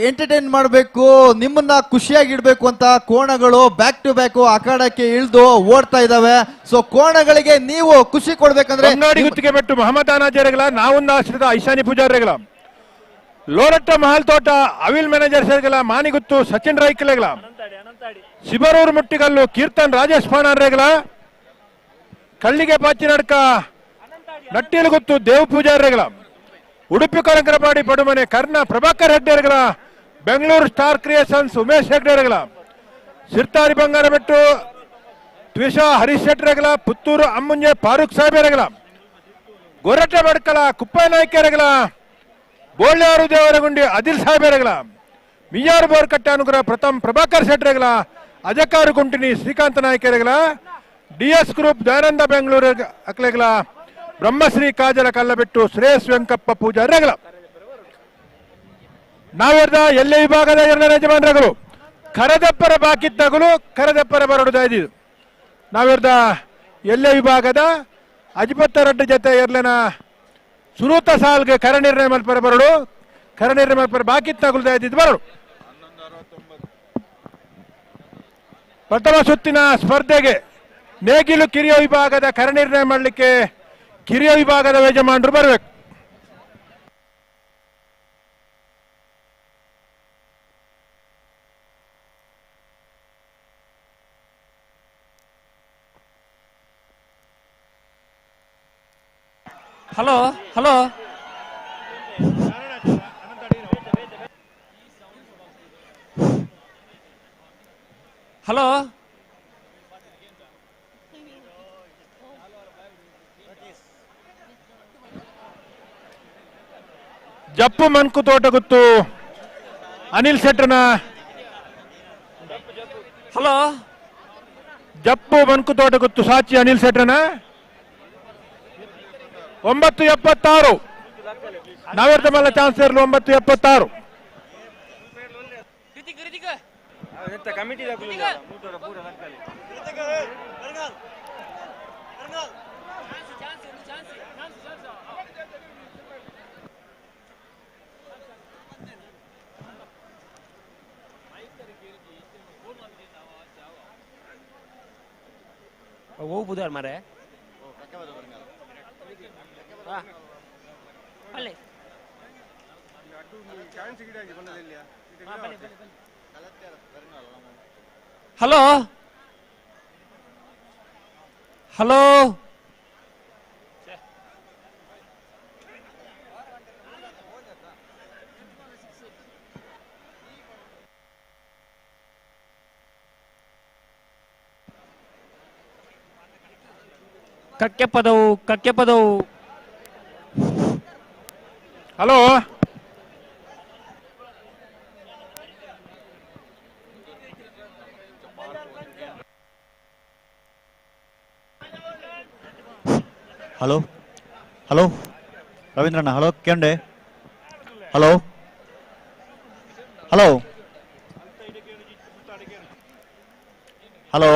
ಎಂಟರ್ಟೈನ್ ಮಾಡಬೇಕು, ನಿಮ್ಮನ್ನ ಖುಷಿಯಾಗಿಡ್ಬೇಕು ಅಂತ ಕೋಣಗಳು back to back ಅಖಾಡಕ್ಕೆ ಇಳಿದು ಓಡ್ತಾ ಇದಾವೆ. ಸೊ ಕೋಣಗಳಿಗೆ ನೀವು ಖುಷಿ ಕೊಡ್ಬೇಕಂದ್ರೆ ಗುತ್ತಿಗೆ ಬೆಟ್ಟು ಮಹಮ್ಮದ್ ಅನಾಜರೆಗಳ ನಾವೊಂದು ಆಶ್ರಿತ ಐಶಾನಿ ಪೂಜಾರಿಗಳ ಲೋರಟ್ಟ ಮಹಲ್ ತೋಟ ಅವಿಲ್ ಮ್ಯಾನೇಜರ್ ಸೇರ್ಗಳ ಮಾನಿಗುತ್ತು ಸಚಿನ್ ರೈಕ್ಲೆಗಳ ಶಿಬರೂರು ಮುಟ್ಟಿಗಲ್ಲು ಕೀರ್ತನ್ ರಾಜೇಶ್ ಪಾಣಾರ್ರೆಗಳ ಕಳ್ಳಿಗೆ ಪಾಚಿನಡ್ಕ ನಟ್ಟಿಲುಗುತ್ತು ದೇವ್ ಪೂಜಾರಿಗಳ ಉಡುಪಿ ಕೊರಂಕರಪಾಡಿ ಪಡುಮನೆ ಕರ್ಣ ಪ್ರಭಾಕರ್ ಹೆಗ್ಡೆಗಳ ಬೆಂಗಳೂರು ಸ್ಟಾರ್ ಕ್ರಿಯೇಷನ್ಸ್ ಉಮೇಶ್ ಹೆಗ್ಡೆಗಳ ಸಿರ್ತಾರಿ ಬಂಗಾರಬೆಟ್ಟು ತ್ವಿಷಾ ಹರೀಶ್ ಶೆಟ್ಟರ್ಗಳ ಪುತ್ತೂರು ಅಮ್ಮುಂಜೆ ಫಾರೂಕ್ ಸಾಹೇಬರಗಳ ಗೊರಟೆ ಬಡ್ಕಲ ಕುಪ್ಪಯ್ಯ ನಾಯ್ಕರಗಳ ಬೋಳ್ಯಾರು ದೇವರಗುಂಡಿ ಅದಿಲ್ ಸಾಹೇಬರಗಳ ಮಿಯಾರು ಬೋರ್ಕಟ್ಟೆ ಅನುಗ್ರಹ ಪ್ರಥಮ್ ಪ್ರಭಾಕರ್ ಶೆಟ್ಟರ್ಗಳ ಅಜಕಾರು ಕುಂಟಿನಿ ಶ್ರೀಕಾಂತ ನಾಯ್ಕರಗಳ ಡಿಎಸ್ ಗ್ರೂಪ್ ದಯಾನಂದ ಬೆಂಗಳೂರು ಅಕ್ಲೆಗಳ ಬ್ರಹ್ಮಶ್ರೀ ಕಾಜಲ ಕಲ್ಲಬೆಟ್ಟು ಶ್ರೇಯಸ್ ವೆಂಕಪ್ಪ ಪೂಜಾರಿಗಳ. ನಾವೆರ್ದ ಎಲ್ಲೆ ವಿಭಾಗದ ಎರಡನೇ ಯಜಮಾನರುಗಳು ಕರದಪ್ಪರ ಬಾಕಿತ್ತಗಳು ಕರದಪ್ಪರ ಬರಡು ದಾಯ್ದಿದ್ದು. ನಾವೆರ್ದ ಎಲ್ಲೆ ವಿಭಾಗದ ಅಜಿಪತ್ತರಡ್ಡು ಜೊತೆ ಎರ್ಲೆನ ಸುರೂತ ಸಾಲ್ಗೆ ಕರ ನಿರ್ಣಯ ಮಲ್ಪರ ಬರಡು ಕರ ನಿರ್ಣಯ ಮಲ್ಪರ ಬಾಕಿತ್ತಗಳು ದಾಯ್ದಿದ್ದು ಬರಡು. ಪ್ರಥಮ ಸುತ್ತಿನ ಸ್ಪರ್ಧೆಗೆ ನೇಗಿಲು ಕಿರಿಯ ವಿಭಾಗದ ಕರ ನಿರ್ಣಯ ಮಾಡಲಿಕ್ಕೆ ಕಿರಿಯ ವಿಭಾಗದ ಯಜಮಾನರು ಬರಬೇಕು. ಹಲೋ ಹಲೋ ಹಲೋ ಜಪ್ಪು ಮನ್ಕು ತೋಟಗುತ್ತು ಅನಿಲ್ ಶೆಟ್ಟರ್ನ ಹಲೋ ಜಪ್ಪು ಮನ್ಕು ತೋಟಗುತ್ತು ಸಾಚಿ ಅನಿಲ್ ಶೆಟ್ಟರ್ನ 9.76 ನಾವೆರ್ದ ಮಲ್ಲ ಚಾನ್ಸ್ ಇರಲು 9.76. ಹೋಗ್ಬೋದಾರ ಮಾರೆ hello hello ಕಕ್ಕೆ Padavu Kakke Padavu. Hello hello hello ರವೀಂದ್ರಣ್ಣ ಹಲೋ ಕೇಂಡೆ ಹಲೋ ಹಲೋ ಹಲೋ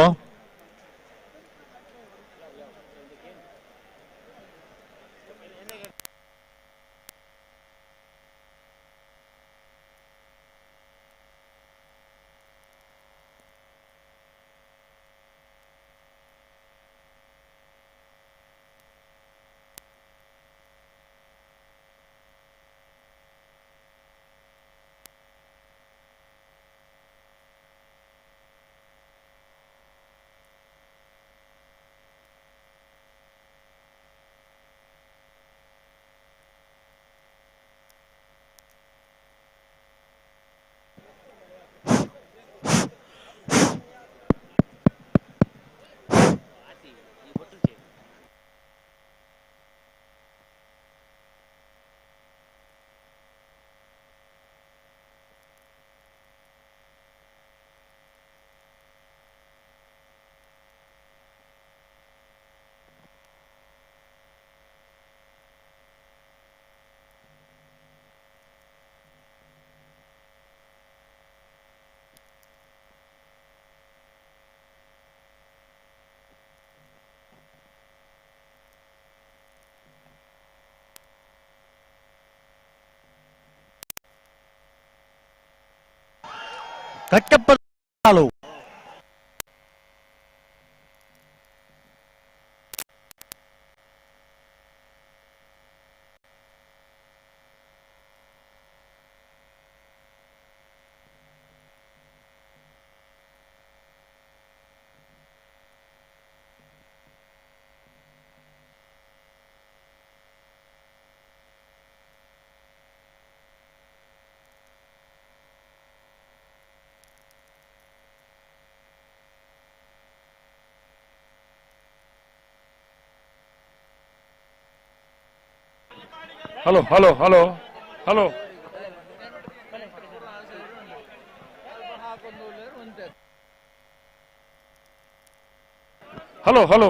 ಕಟ್ಟಪ್ಪಲು Hello hello hello hello hello hello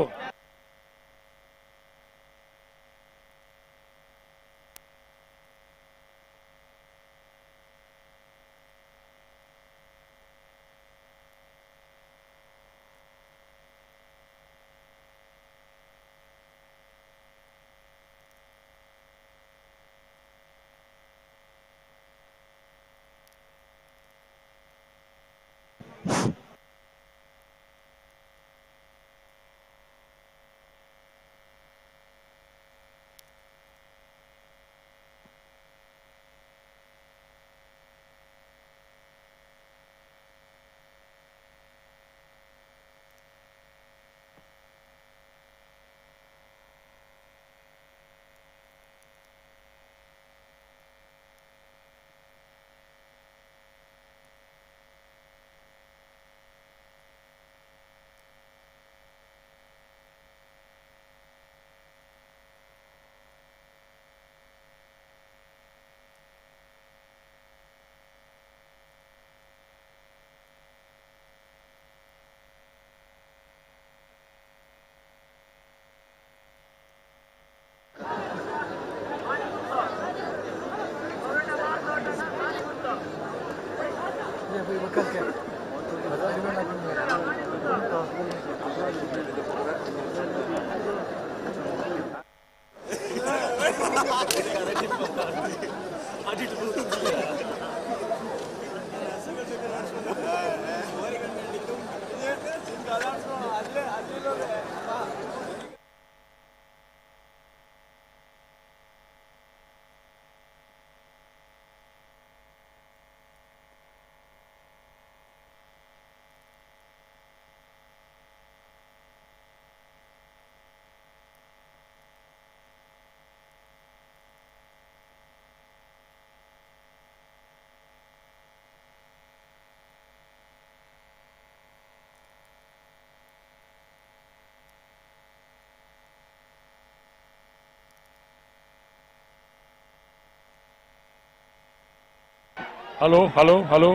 Hello hello hello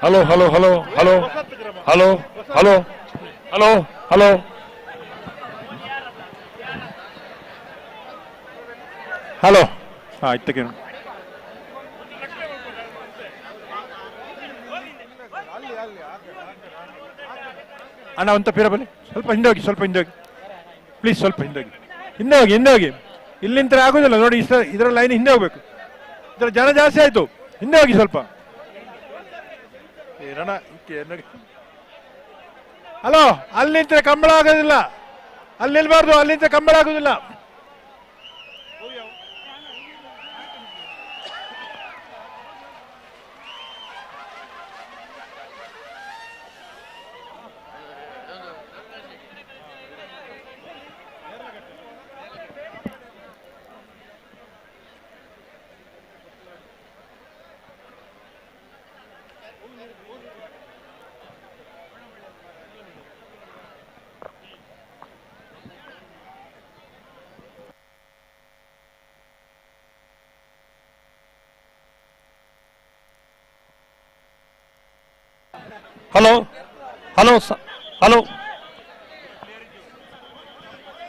hello hello hello hello hello hello hello hello hello. ಹಾಂ ಇತ್ತಕ್ಕೆ ಅಣ್ಣ ಅಂತ ಪಿರ ಬನ್ನಿ, ಸ್ವಲ್ಪ ಹಿಂದೆ ಹೋಗಿ, ಸ್ವಲ್ಪ ಹಿಂದೆ ಹೋಗಿ ಪ್ಲೀಸ್, ಸ್ವಲ್ಪ ಹಿಂದೆ ಹೋಗಿ, ಹಿಂದೆ ಹೋಗಿ, ಹಿಂದೆ ಹೋಗಿ. ಇಲ್ಲಿಂದ ಆಗೋದಿಲ್ಲ ನೋಡಿ, ಇದರ ಲೈನ್ ಹಿಂದೆ ಹೋಗ್ಬೇಕು, ಇದರ ಜನ ಜಾಸ್ತಿ ಆಯ್ತು, ಹಿಂದೆ ಹೋಗಿ ಸ್ವಲ್ಪ. ಹಲೋ, ಅಲ್ಲಿಂದ ಕಂಬಳ ಆಗೋದಿಲ್ಲ, ಅಲ್ಲಿ ನಿಲ್ಬಾರ್ದು, ಅಲ್ಲಿಂದ ಕಂಬಳ ಆಗೋದಿಲ್ಲ. Hello hello hello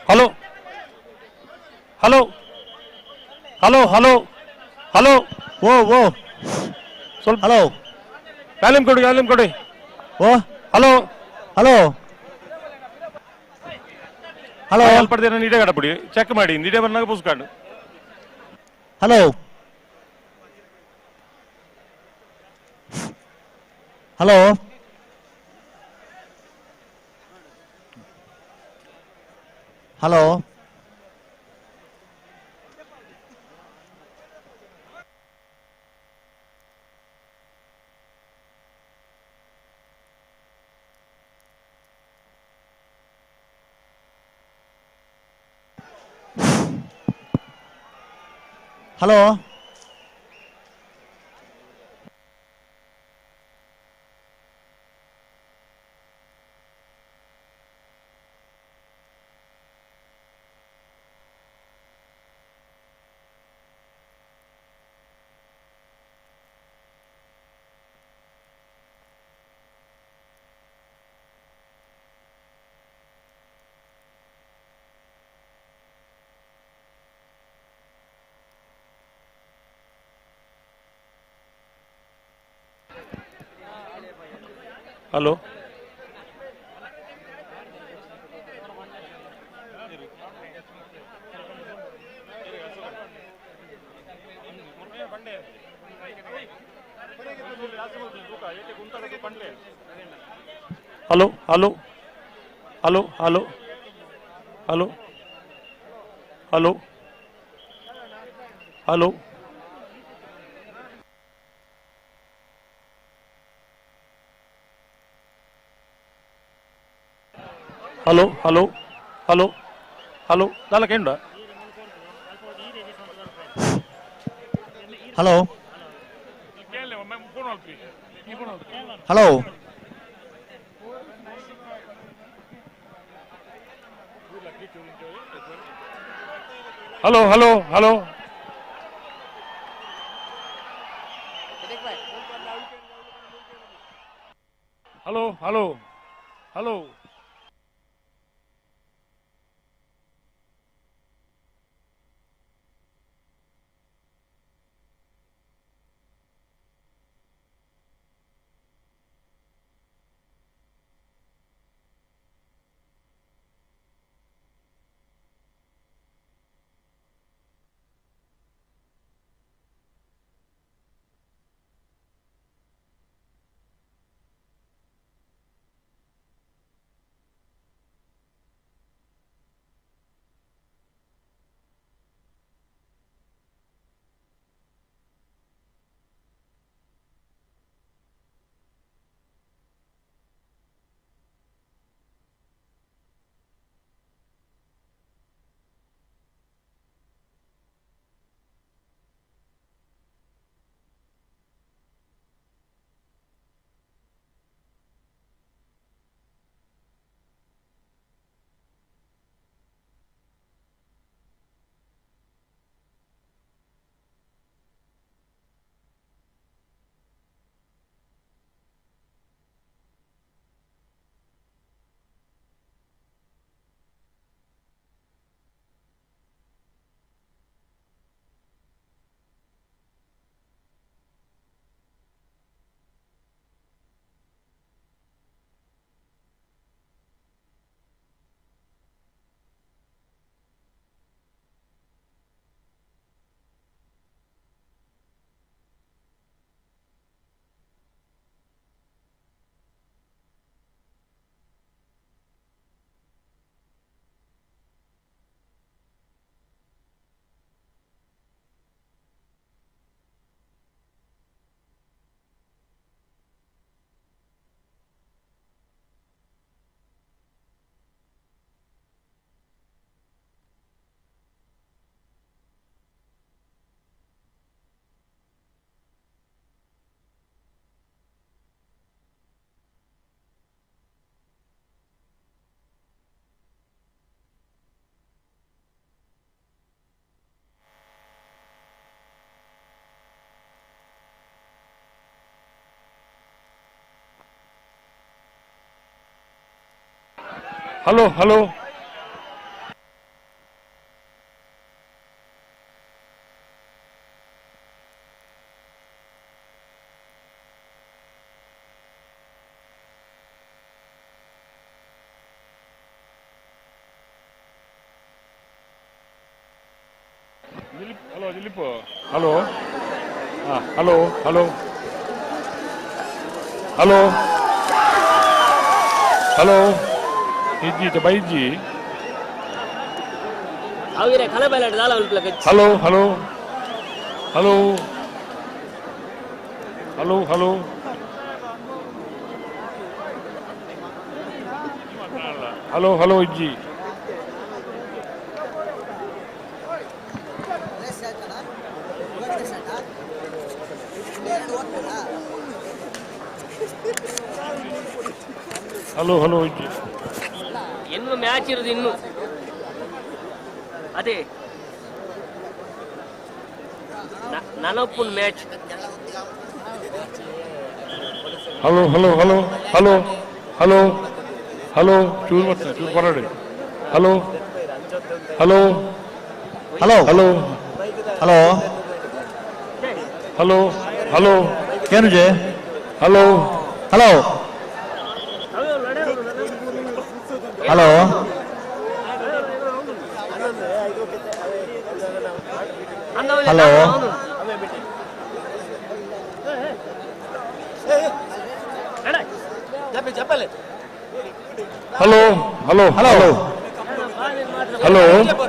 hello hello hello hello hello. ಓ ಓ ಸ್ವಲ್ಪ ಹಲೋ, ವ್ಯಾಲ್ಯೂಮ್ ಕೊಡಿ, ವ್ಯಾಲ್ಯೂಮ್ ಕೊಡಿ. ಓ ಹಲೋ ಹಲೋ ಹಲೋ ಪಡೆದ ನೀಡೇ ಕಡಪಡಿ, ಚೆಕ್ ಮಾಡಿ ನೀಡೇ ಬಂದಾಗ ಪುಸ್ಕಾಂಡು. Hello hello hello Hello hello hello hello hello hello hello hello hello hello hello hello hello ದಾಲ ಕೇಂದ್ರ hello hello hello hello hello hello hello hello Hello hello hello Dilip hello hello hello hello hello ಇಜ್ಜಿ baiji hello hello hello hello hello hello hello ಇಜ್ಜಿ Hello hello ಇನ್ನು match ಇರೋದು ಇನ್ನು ಅದೇ ನನಪ್ಪನ್ match. Hello hello hello hello hello hello ಚೂರು ಬರ್ತದೆ ಚೂರು ಬರಡಿ. Hello hello hello hello hello hello hello ಕೇನುಜೆ hello hello hello hello hello hello hello hello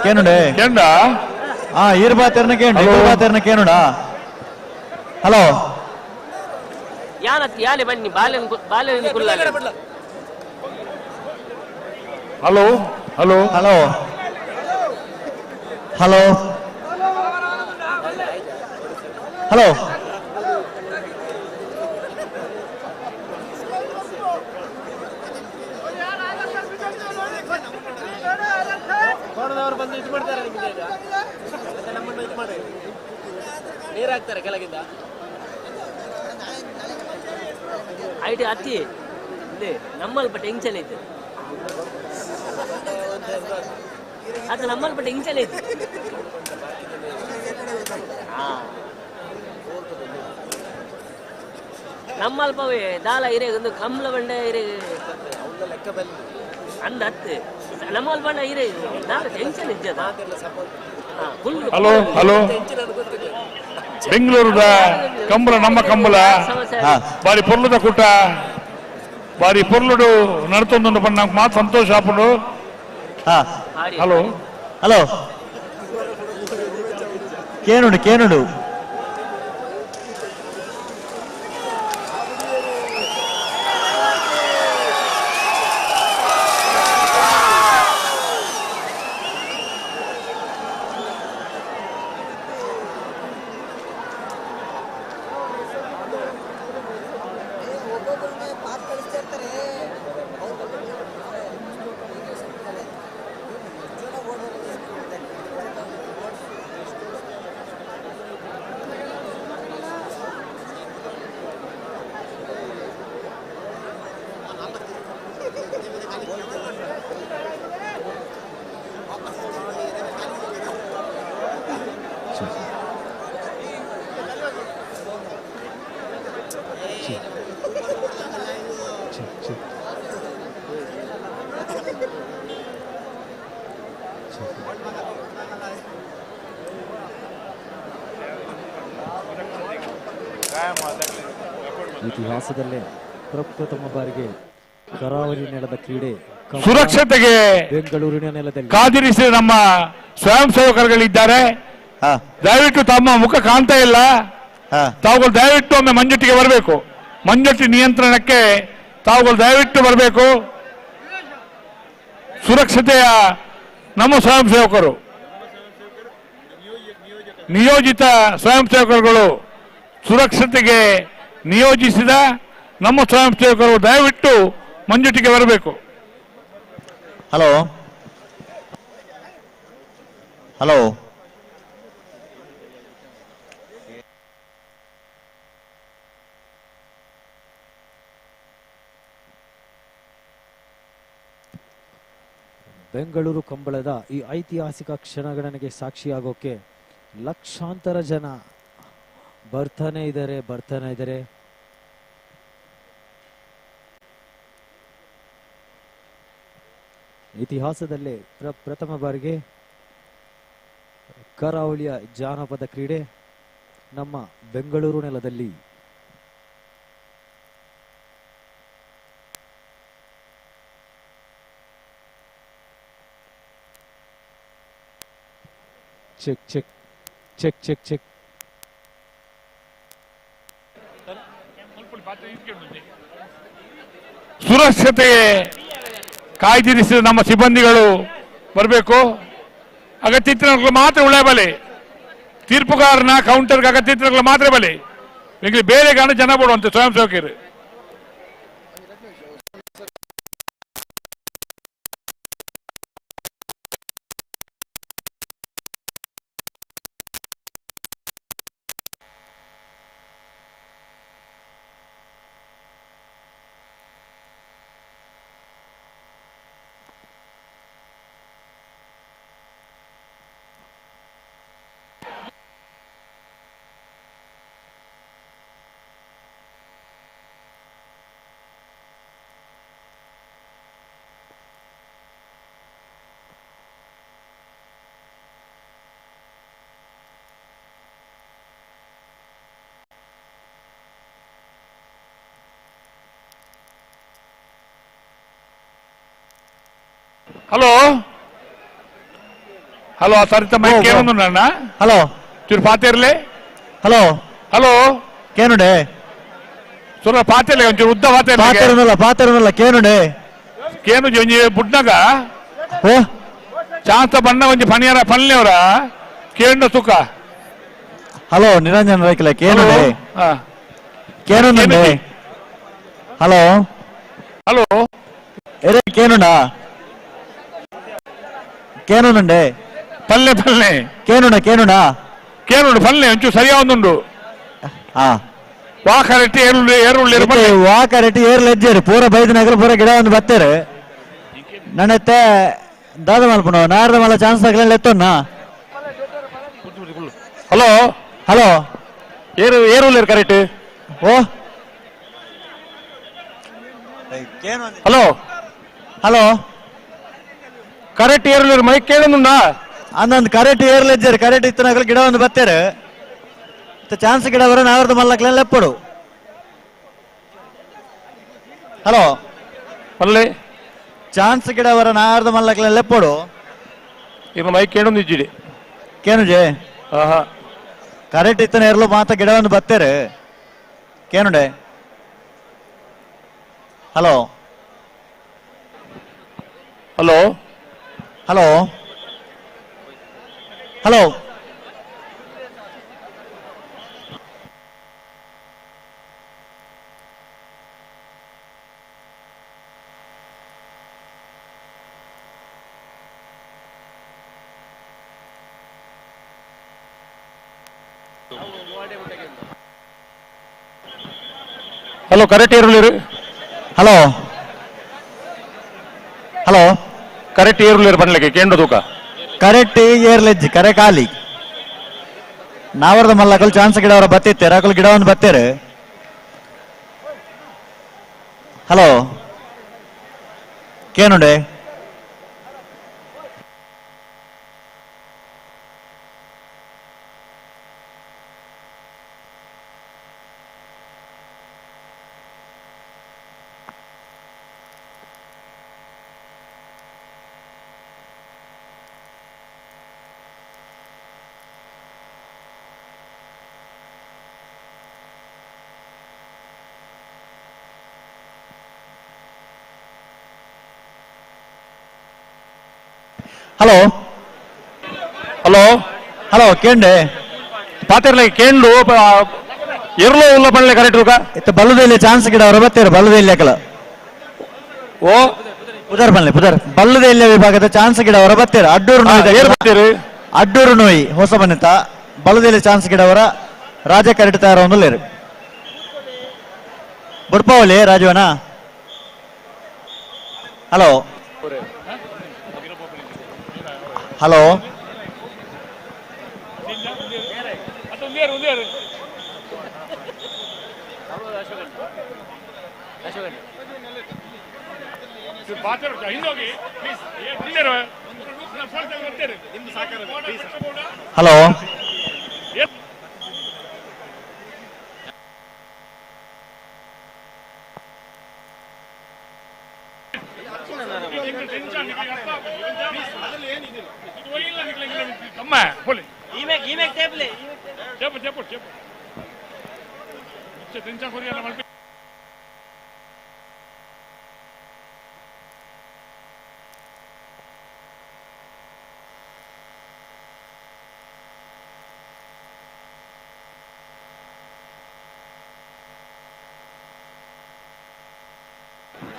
ಕೇನುಂಡೆ ಕೇಂಡ ಆ ಈರ್ ಬಾತೆರ್ನ ಕೇಂಡ ಹಲೋ. ಈರ್ ಬಾತೆರ್ನ ಕೇನುಡ ಹಲೋ ಯಾನ ಯಾಲೆ ಬನ್ನಿ ಬಾಲೆ ಬಾಲೆ ಕುಲ್ಲ. Hello hello hello hello hello ಕೊಡದವರು ಬಂದು ಇದು ಮಾಡ್ತಾರೆ ನಿಮಗೆ ಈಗ ಮತ್ತೆ ನಮ್ಮನ್ನು ಇದು ಮಾಡಿ ನೀರು ಹಾಕ್ತಾರೆ ಕೆಳಗಿಂದ. IT ಅತ್ತಿ ಇದೆ ನಮ್ಮಲ್ಪ ಟೆನ್ಷನ್ ಐತೆ ಅದು ನಮ್ಮಲ್ಪ ಟೆನ್ಷನ್ ಐತೆ. ಹಾ ನಮ್ಮಲ್ಪವೇ ದಾಲ ಇರೇ ಒಂದು ಕಮ್ಲ ಬಂಡೆ ಇರೇ ಅಂದ ಹತ್ತು ನಮ್ಮಲ್ಪ ಇರೇ ದಾಲ ಟೆನ್ಷನ್ ಇದ್ದದ. ಹಲೋ ಹಲೋ ಬೆಂಗಳೂರದ ಕಂಬಳ ನಮ್ಮ ಕಂಬಳ ಬಾರಿ ಪೊರ್ಲುದ ಕೂಟ ಬಾರಿ ಪೊರ್ಲುಡು ನಡ್ತೊಂದು ಪಂಡ ನಂಗೆ ಮಾತು ಸಂತೋಷ ಆಪುಂಡು. ಹಲೋ ಹಲೋ ಕೇನುಡು ಕೇನುಡು ಇತಿಹಾಸದಲ್ಲೇ ಪ್ರಪ್ರಥಮ ಬಾರಿಗೆ ಕರಾವಳಿ ನೆಲದ ಕ್ರೀಡೆ ಸುರಕ್ಷತೆಗೆ ಬೆಂಗಳೂರಿನ ನೆಲದಲ್ಲಿ ಕಾದಿರಿಸಿದ ನಮ್ಮ ಸ್ವಯಂ ಸೇವಕರುಗಳಿದ್ದಾರೆ. ದಯವಿಟ್ಟು ತಮ್ಮ ಮುಖ ಕಾಣ್ತಾ ಇಲ್ಲ, ತಾವುಗಳು ದಯವಿಟ್ಟು ಒಮ್ಮೆ ಮಂಜುಟ್ಟಿಗೆ ಬರಬೇಕು. ಮಂಜುಟ್ಟಿ ನಿಯಂತ್ರಣಕ್ಕೆ ತಾವುಗಳು ದಯವಿಟ್ಟು ಬರಬೇಕು. ಸುರಕ್ಷತೆಯ ನಮ್ಮ ಸ್ವಯಂ ಸೇವಕರು, ನಿಯೋಜಿತ ಸ್ವಯಂ ಸೇವಕರುಗಳು, ಸುರಕ್ಷತೆಗೆ ನಿಯೋಜಿಸಿದ ನಮ್ಮ ಸ್ವಯಂ ಸೇವಕರು ದಯವಿಟ್ಟು ಮಂಜುಟ್ಟಿಗೆ ಬರಬೇಕು. ಹಲೋ ಹಲೋ ಬೆಂಗಳೂರು ಕಂಬಳದ ಈ ಐತಿಹಾಸಿಕ ಕ್ಷಣಗಣನೆಗೆ ಸಾಕ್ಷಿಯಾಗೋಕೆ ಲಕ್ಷಾಂತರ ಜನ ಬರ್ತಾನೆ ಇದ್ದಾರೆ, ಬರ್ತಾನೆ ಇದ್ದಾರೆ. ಇತಿಹಾಸದಲ್ಲೇ ಪ್ರಥಮ ಬಾರಿಗೆ ಕರಾವಳಿಯ ಜಾನಪದ ಕ್ರೀಡೆ ನಮ್ಮ ಬೆಂಗಳೂರು ನೆಲದಲ್ಲಿ. Check check check check check. ಸುರಕ್ಷತೆ ಕಾಯ್ದಿರಿಸಿದ ನಮ್ಮ ಸಿಬ್ಬಂದಿಗಳು ಬರಬೇಕು. ಅಗತ್ಯ ಮಾತ್ರ ಉಳ್ಳೆ ಬಲೆ, ತೀರ್ಪುಗಾರನ ಕೌಂಟರ್ಗೆ ಅಗತ್ಯ ಮಾತ್ರ ಬಲೆ. ಈಗ ಬೇರೆ ಕಾರಣ ಜನ ಬಿಡುವಂತೆ ಸ್ವಯಂ ಸೇವಕರು. Hello hello Saritha mic ಕೇನೊಂದು hello ಚೂರು ಪಾತಿರ್ಲಿ. Hello hello ಕೇನುಡೆ ಸುರ ಪಾತಿರ್ಲಿ ಒಂಚೂರು ಉದ್ದ ಪಾತಿರ್ಲಿ. ಪಾತಿರನಲ್ಲ ಪಾತಿರನಲ್ಲ ಕೇನುಡೆ ಕೇನು ಒಂಜಿ ಬುಡ್ನಗ ಓ ಚಾಂತ ಬಣ್ಣ ಒಂಜಿ ಪಣಿಯರ ಪಲ್ಲೆಯವರ ಕೇಂದ್ರ ಸುಖ. ಹಲೋ ನಿರಂಜನ್ ರೈಕಲ ಕೇನುಡೆ ಕೇನುಂಡೆ. ಹಲೋ ಹಲೋ ಎರೆ ಕೇನುಂಡ ಕೇನುಂಡೆ ಪಲ್ಲೆ ಪಲ್ಲೆ ಕೇನುಂಡ ಕೇನುಂಡ ಕೇನುಂಡು ಪಲ್ಲೆ ಒಂಚೂರು ಸರಿಯಾದ ಹಾ ವಾಕರೆಟ್ಟಿ ಏರುಳ್ಳಿ ಏರುಳ್ಳಿ ವಾಕರೆಟ್ಟಿ ಏರ್ಲು ಎಜ್ಜೇರು ಪೂರ ಬೈದಿನಗಲು ಪೂರ ಗಿಡ ಒಂದು ಬತ್ತೇರು ನನ್ನತ್ತೆ ದಾದ ಮಲ್ಪುಣ ನಾರದ ಮಲ್ಲ ಚಾನ್ಸ್ ತಗಲೆಲ್ಲ ಎತ್ತೊನ್ನ. ಹಲೋ ಹಲೋ ಏರು ಏರುಳ್ಳಿ correct. ಓ hello hello correct ಏರುಳ್ಳಿ ಮೈಕ್ ಕೇಳನುಂಡ ಅಂದೊಂದು ಕರೆಕ್ಟ್ ಏರ್ಲು ಎಜ್ಜೇರು ಕರೆಕ್ಟ್ ಇತ್ತನಗಲು ಗಿಡ ಒಂದು ಬತ್ತೇರು ಚಾನ್ಸ್ ಗಿಡ ಬರೋ ನಾವರ್ದ ಮಲ್ಲಕ್ಲೆಲ್ಲ ಎಪ್ಪಡು. ಹಲೋ ಪಲ್ಲೆ ಚಾನ್ಸ್ ಗಿಡ ಬರೋ ನಾವರ್ದ ಮಲ್ಲಕ್ಲೆಲ್ಲ ಎಪ್ಪಡು. ಇನ್ನು ಮೈಕ್ ಕೇಳೊಂದು ಇಜ್ಜಿಡಿ ಕೇನುಜೆ ಆಹಾ ಕರೆಕ್ಟ್ ಇತ್ತನ ಏರ್ಲು ಮಾತ ಗಿಡ ಒಂದು ಬತ್ತೇರು ಕೇನುಡೆ. Hello hello hello hello hello correct ಏರುಳ್ಳಿ. Hello hello correct ಏರುಳ್ಳಿ ಬಣ್ಲಕ್ಕೆ ಕೇಂದ್ರ ತೂಕ ಕರೆಕ್ಟ್ ಏರ್ಲೆಜ್ಜಿ ಕರೆ ಖಾಲಿ ನಾವರ್ದ ಮಲ್ಲಕಲ್ ಚಾನ್ಸ್ ಗಿಡ ಅವರ ಬತ್ತಿತ್ತೇರು ಅಕಲ್ ಗಿಡ ಒಂದು ಬತ್ತೇರು. ಹಲೋ ಕೇನುಂಡೆ hello hello hello ಕೇಂಡೆ ಪಾತಿರ್ಲೆ ಕೇಂಡು ಎರ್ಲೋ ಉಲ್ಲ ಬಣ್ಲೆ ಕರೆಕ್ಟ್ ರೂಕ ಇತ್ತ ಬಲ್ಲದಲ್ಲಿ ಚಾನ್ಸ್ ಗಿಡ ಅವರು ಬತ್ತೇರು ಬಲ್ಲದಲ್ಲಿ ಅಕಲ ಓ ಪುದರ್ ಬನ್ಲೆ ಪುದರ್ ಬಲ್ಲದೆಲ್ಲ ವಿಭಾಗದ ಚಾನ್ಸ್ ಗಿಡ ಅವರ ಬತ್ತೇರು ಅಡ್ಡೂರು ನೋಯಿ ಬತ್ತೇರು ಅಡ್ಡೂರು ನೋಯಿ ಹೊಸ ಬನ್ನಿತ ಬಲ್ಲದೆಲ್ಲ ಚಾನ್ಸ್ ಗಿಡ ಅವರ ರಾಜ ಕರೆಕ್ಟ್ ತಯಾರ ಒಂದು ಲೇರು ಬುಡ್ಪಾವಲಿ ರಾಜವನ. Hello hello hello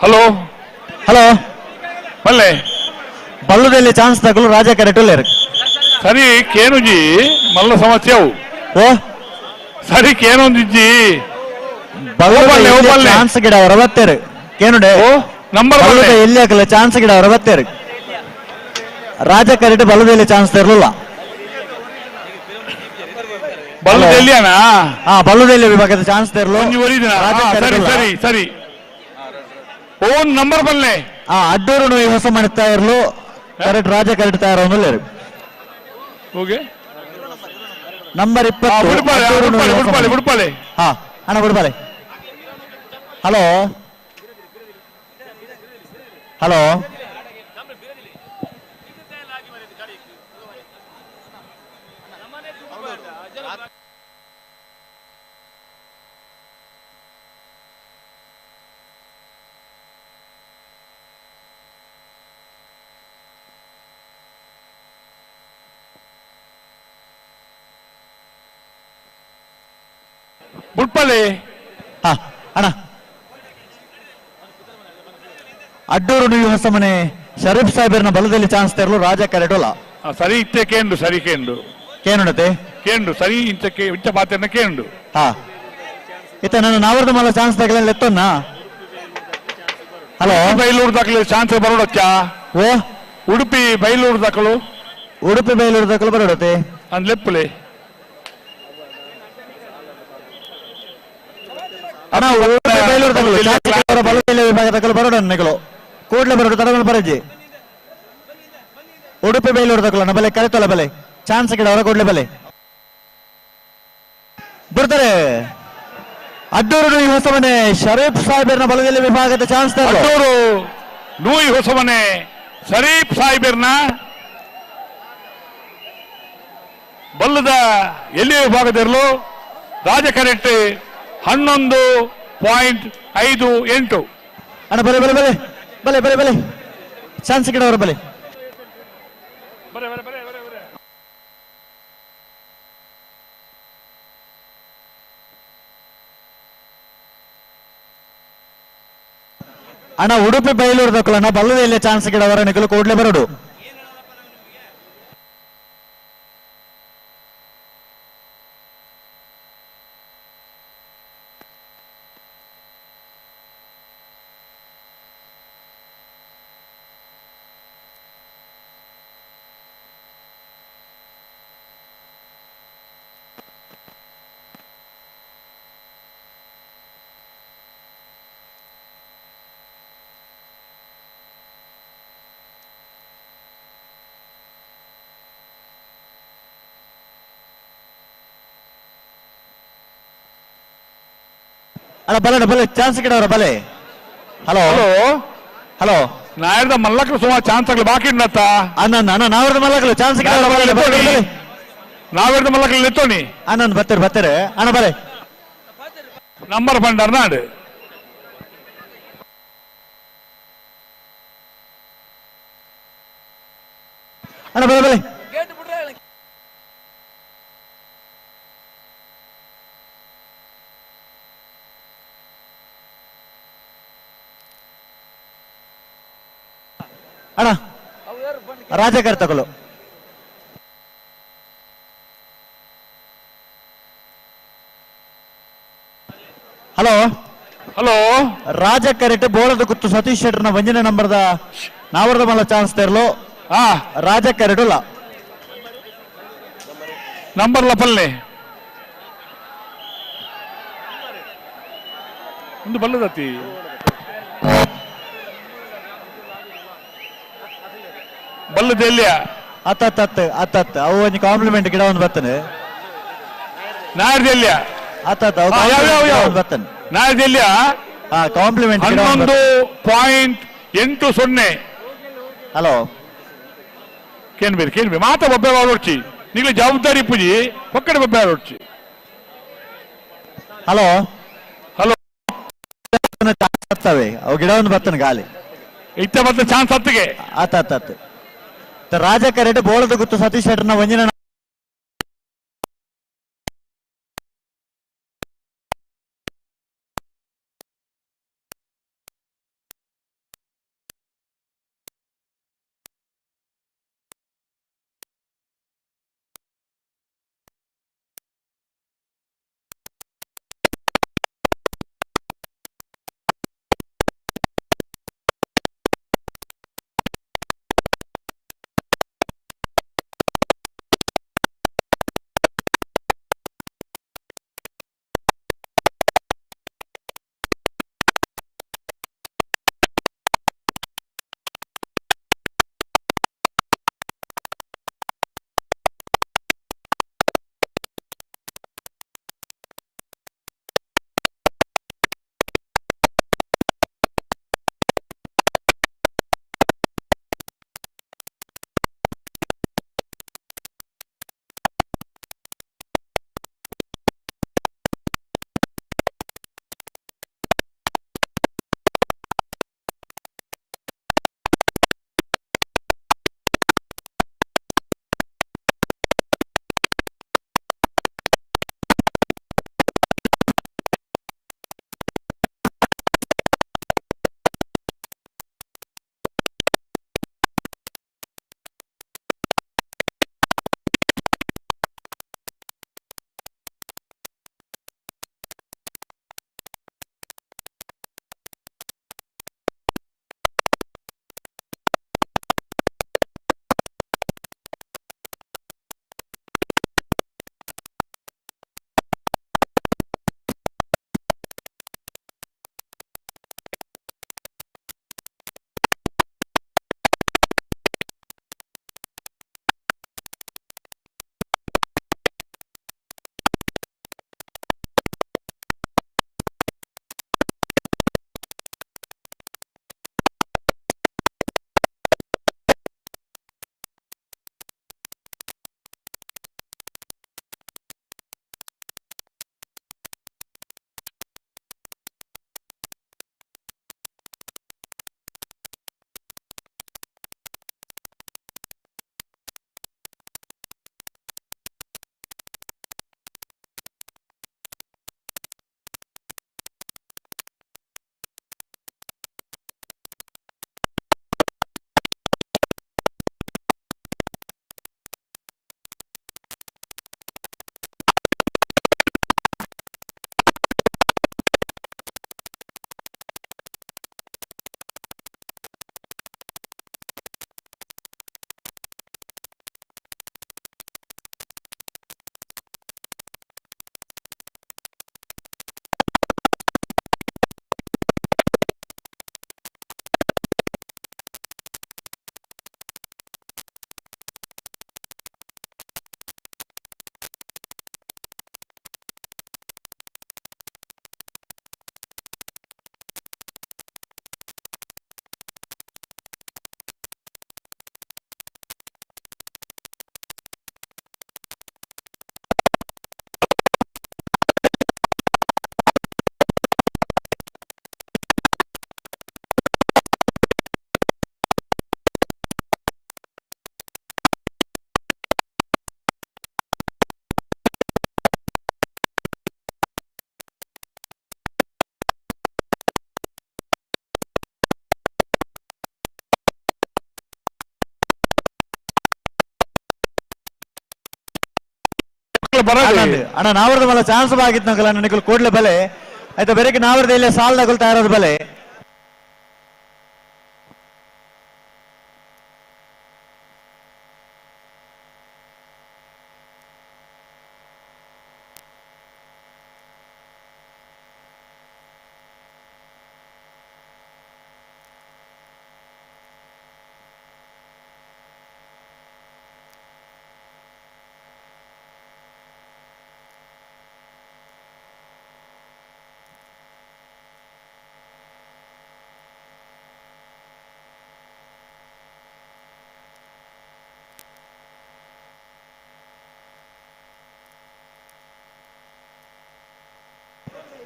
hello hello ಬಲ್ಲೆ ಬಲ್ಲದಲ್ಲಿ ಚಾನ್ಸ್ ತಗಲು ರಾಜ ಕರೆಕ್ಟ್. ಸರಿ ಕೇನುಜಿ ಮಲ್ಲ ಸಮಸ್ಯೆ ಅವು. ಓ ಸರಿ ಕೇನೊಂದಿಜ್ಜಿ ಚಾನ್ಸ್ ಗಿಡ ಅವರ ಬತ್ತೇರು ಕೇನುಡೆ ನಂಬರ್ ಎಲ್ಲಿ ಹಾಕಲ್ಲ ಚಾನ್ಸ್ ಗಿಡ ಅವರ ಬತ್ತೇರು ರಾಜ ಕರೆಕ್ಟ್ ಬಲ್ಲದಲ್ಲಿ ಚಾನ್ಸ್ ತರಲಿಲ್ಲ. ಬಲ್ಲದೆಲ್ಲಿಯಾನ ಹಾ ಬಲ್ಲದಲ್ಲಿ ವಿಭಾಗದ ಚಾನ್ಸ್ ತರಲು ಸರಿ ಸರಿ ಸರಿ ಓನ್ ನಂಬರ್ ಬಲ್ಲೆ ಆ ಅಡ್ಡೂರು ನೋಯಿ ಹೊಸ ಮನೆ ಇರಲು ಕರೆಕ್ಟ್ ರಾಜ ಕರೆಕ್ಟ್ ತಯಾರು. Okay number 20 ಬುಡ್ಪಾಲೆ. ಹಾ ಅಣ್ಣ ಬುಡ್ಪಾಲೆ. Hello hello ಬುಟ್ಪಲ್ಲಿ ಅಣ್ಣ ಅಡ್ಡೂರು ನೀವು ಹೊಸಮನೆ ಶರೀಫ್ ಸಾಹೇಬರ್ನ ಬಲದಲ್ಲಿ ಚಾನ್ಸ್ ತರಲು ರಾಜ ಕರೆಡೋಲ. ಸರಿ ಇತ್ತೆ ಕೇಂಡು ಸರಿ ಕೇಂಡು ಕೇನುಡತೆ ಕೇಂಡು ಸರಿ ಇಂಚಕ್ಕೆ ಇಂಚ ಪಾತ್ರನ ಕೇಂಡು. ಹಾ ಇತ್ತ ನಾನು ನಾವರ್ದ ಮಲ್ಲ ಚಾನ್ಸ್ ತಗಲ ಎತ್ತೊನ್ನ. ಹಲೋ ಬೈಲೂರು ದಾಖಲೆ ಚಾನ್ಸ್ ಬರೋಡಚ್ಚ. ಓ ಉಡುಪಿ ಬೈಲೂರು ದಾಖಲು ಉಡುಪಿ ಬೈಲೂರು ದಾಖಲು ಬರೋಡತೆ ಅಂದ್ ಲೆಪ್ಪಲೆ. ಅಣ್ಣ ಉಡುಪಿ ಬೈಲೂರು ದಾಖಲು ಬಲದಲ್ಲಿ ವಿಭಾಗ ದಾಖಲು ಬರೋಡ ನೆಗಳು ಕೂಡ್ಲೆ ಬರೋಡು ತಡಮಲ್ ಬರಜ್ಜಿ. ಉಡುಪಿ ಬೈಲೂರು ದಾಖಲು ಬಲೆ ಕರೆತೊಲ ಬಲೆ ಚಾನ್ಸ್ ಗಿಡ ಅವರ ಕೂಡ್ಲೆ ಬಲೆ ಬರ್ತಾರೆ. ಅಡ್ಡೂರು ನೂಯಿ ಹೊಸಮನೆ ಶರೀಫ್ ಸಾಹೇಬರ್ನ ಬಲದಲ್ಲಿ ವಿಭಾಗದ ಚಾನ್ಸ್. ಅಡ್ಡೂರು ನೂಯಿ ಹೊಸಮನೆ ಶರೀಫ್ ಸಾಹೇಬರ್ನ ಬಲ್ಲದ ಎಲ್ಲಿ ವಿಭಾಗದಿರಲು ರಾಜ ಕರೆಕ್ಟ್ 11.58. ಅಣ್ಣ ಬಲೆ ಬಲೆ ಬಲೆ ಬಲೆ ಬಲೆ ಬಲೆ ಚಾನ್ಸ್ ಗಿಡವರ ಬಲೆ. ಅಣ್ಣ ಉಡುಪಿ ಬೈಲೂರು ದಕ್ಕಲಣ್ಣ ಬಲ್ಲದಲ್ಲೇ ಚಾನ್ಸ್ ಗಿಡವರ ನಿಖಲು ಕೂಡ್ಲೆ ಬರಡು. ಅಣ್ಣ ಬಲೆ ಬಲೆ ಚಾನ್ಸ್ ಗಿಡವರ ಬಲೆ. ಹಲೋ ಹಲೋ ಹಲೋ ನಾಯರ್ದ ಮಲ್ಲಕ್ಲು ಸುಮಾರು ಚಾನ್ಸ್ ಆಗಲಿ ಬಾಕಿ ಉಂಡತ್ತ. ಅಣ್ಣ ಅಣ್ಣ ನಾವರ್ದ ಮಲ್ಲಕ್ಲು ಚಾನ್ಸ್ ಗಿಡವರ ಬಲೆ ಬಲೆ ಬಲೆ. ನಾವೆರ್ದ ಮಲ್ಲಕ್ಲು ಎತ್ತೋನಿ. ಅಣ್ಣ ಬರ್ತಾರೆ ಬರ್ತಾರೆ ಅಣ್ಣ ಬಲೆ. ನಂಬರ್ ಪಂಡರ್ ನಾಡು. ಅಣ್ಣ ಬಲೆ ಬಲೆ. ಅಣ್ಣ ರಾಜಕರ್ ತಗೊಳ್ಳು. ಹಲೋ ಹಲೋ ರಾಜ ಕರೆಕ್ಟ್ ಬೋಳದ ಗುತ್ತು ಸತೀಶ್ ಶೆಟ್ಟರ್ನ ಒಂಜನೇ ನಂಬರ್ದ ನಾವರ್ದ ಮಲ್ಲ ಚಾನ್ಸ್ ತರಲು ರಾಜ ಕರೆಡುಲ್ಲ ನಂಬರ್ ಲಪಲ್ನೆ ಒಂದು ಬಲ್ಲದತಿ ಬಲ್ಲದೆಲ್ಲಿಯ ಅತ್ತ ಅತ್ತ ಅತ್ತ ಅವು ಒಂಜಿ ಕಾಂಪ್ಲಿಮೆಂಟ್ ಗಿಡ ಒಂದು ಬರ್ತಾನೆ ನಾಯರ್ದೆಲ್ಲಿಯ ಅತ್ತ ಅವು ಬರ್ತಾನೆ ನಾಯರ್ದೆಲ್ಲಿಯ ಕಾಂಪ್ಲಿಮೆಂಟ್ 11.80. ಹಲೋ ಕೇನ್ಬೇರಿ ಕೇನ್ಬಿ ಮಾತ ಬೊಬ್ಬೆ ಹೊಡ್ಚಿ ನಿಗ್ಲ ಜವಾಬ್ದಾರಿ ಪೂಜಿ ಪಕ್ಕಡೆ ಬೊಬ್ಬೆ ಹೊಡ್ಚಿ. ಹಲೋ ಹಲೋ ಹತ್ತವೆ ಅವು ಗಿಡ ಒಂದು ಬರ್ತಾನೆ ಗಾಲಿ ಇತ್ತ ಮತ್ತೆ ಚಾನ್ಸ್ ಹತ್ತಿಗೆ ಆತ ಆತ ಆತ ರಾಜ ಕರೆಟ್ ಬೋಳದ ಗುತ್ತು ಸತೀಶ್ ಶೆಟ್ಟರ್ನ ಒಂಜಿನ ಅಣ್ಣ ನಾವರ್ದ ಮಲ್ಲ ಚಾನ್ಸ್ ಆಗಿತ್ತು ನಕಲ ನಿಕಲ್ ಕೂಡ್ಲೆ ಬಲೆ ಆಯ್ತಾ ಬೇರೆ ನಾವರ್ದ ಇಲ್ಲ ಸಾಲ್ ನಕಲ್ ತಯಾರದ ಬಲೆ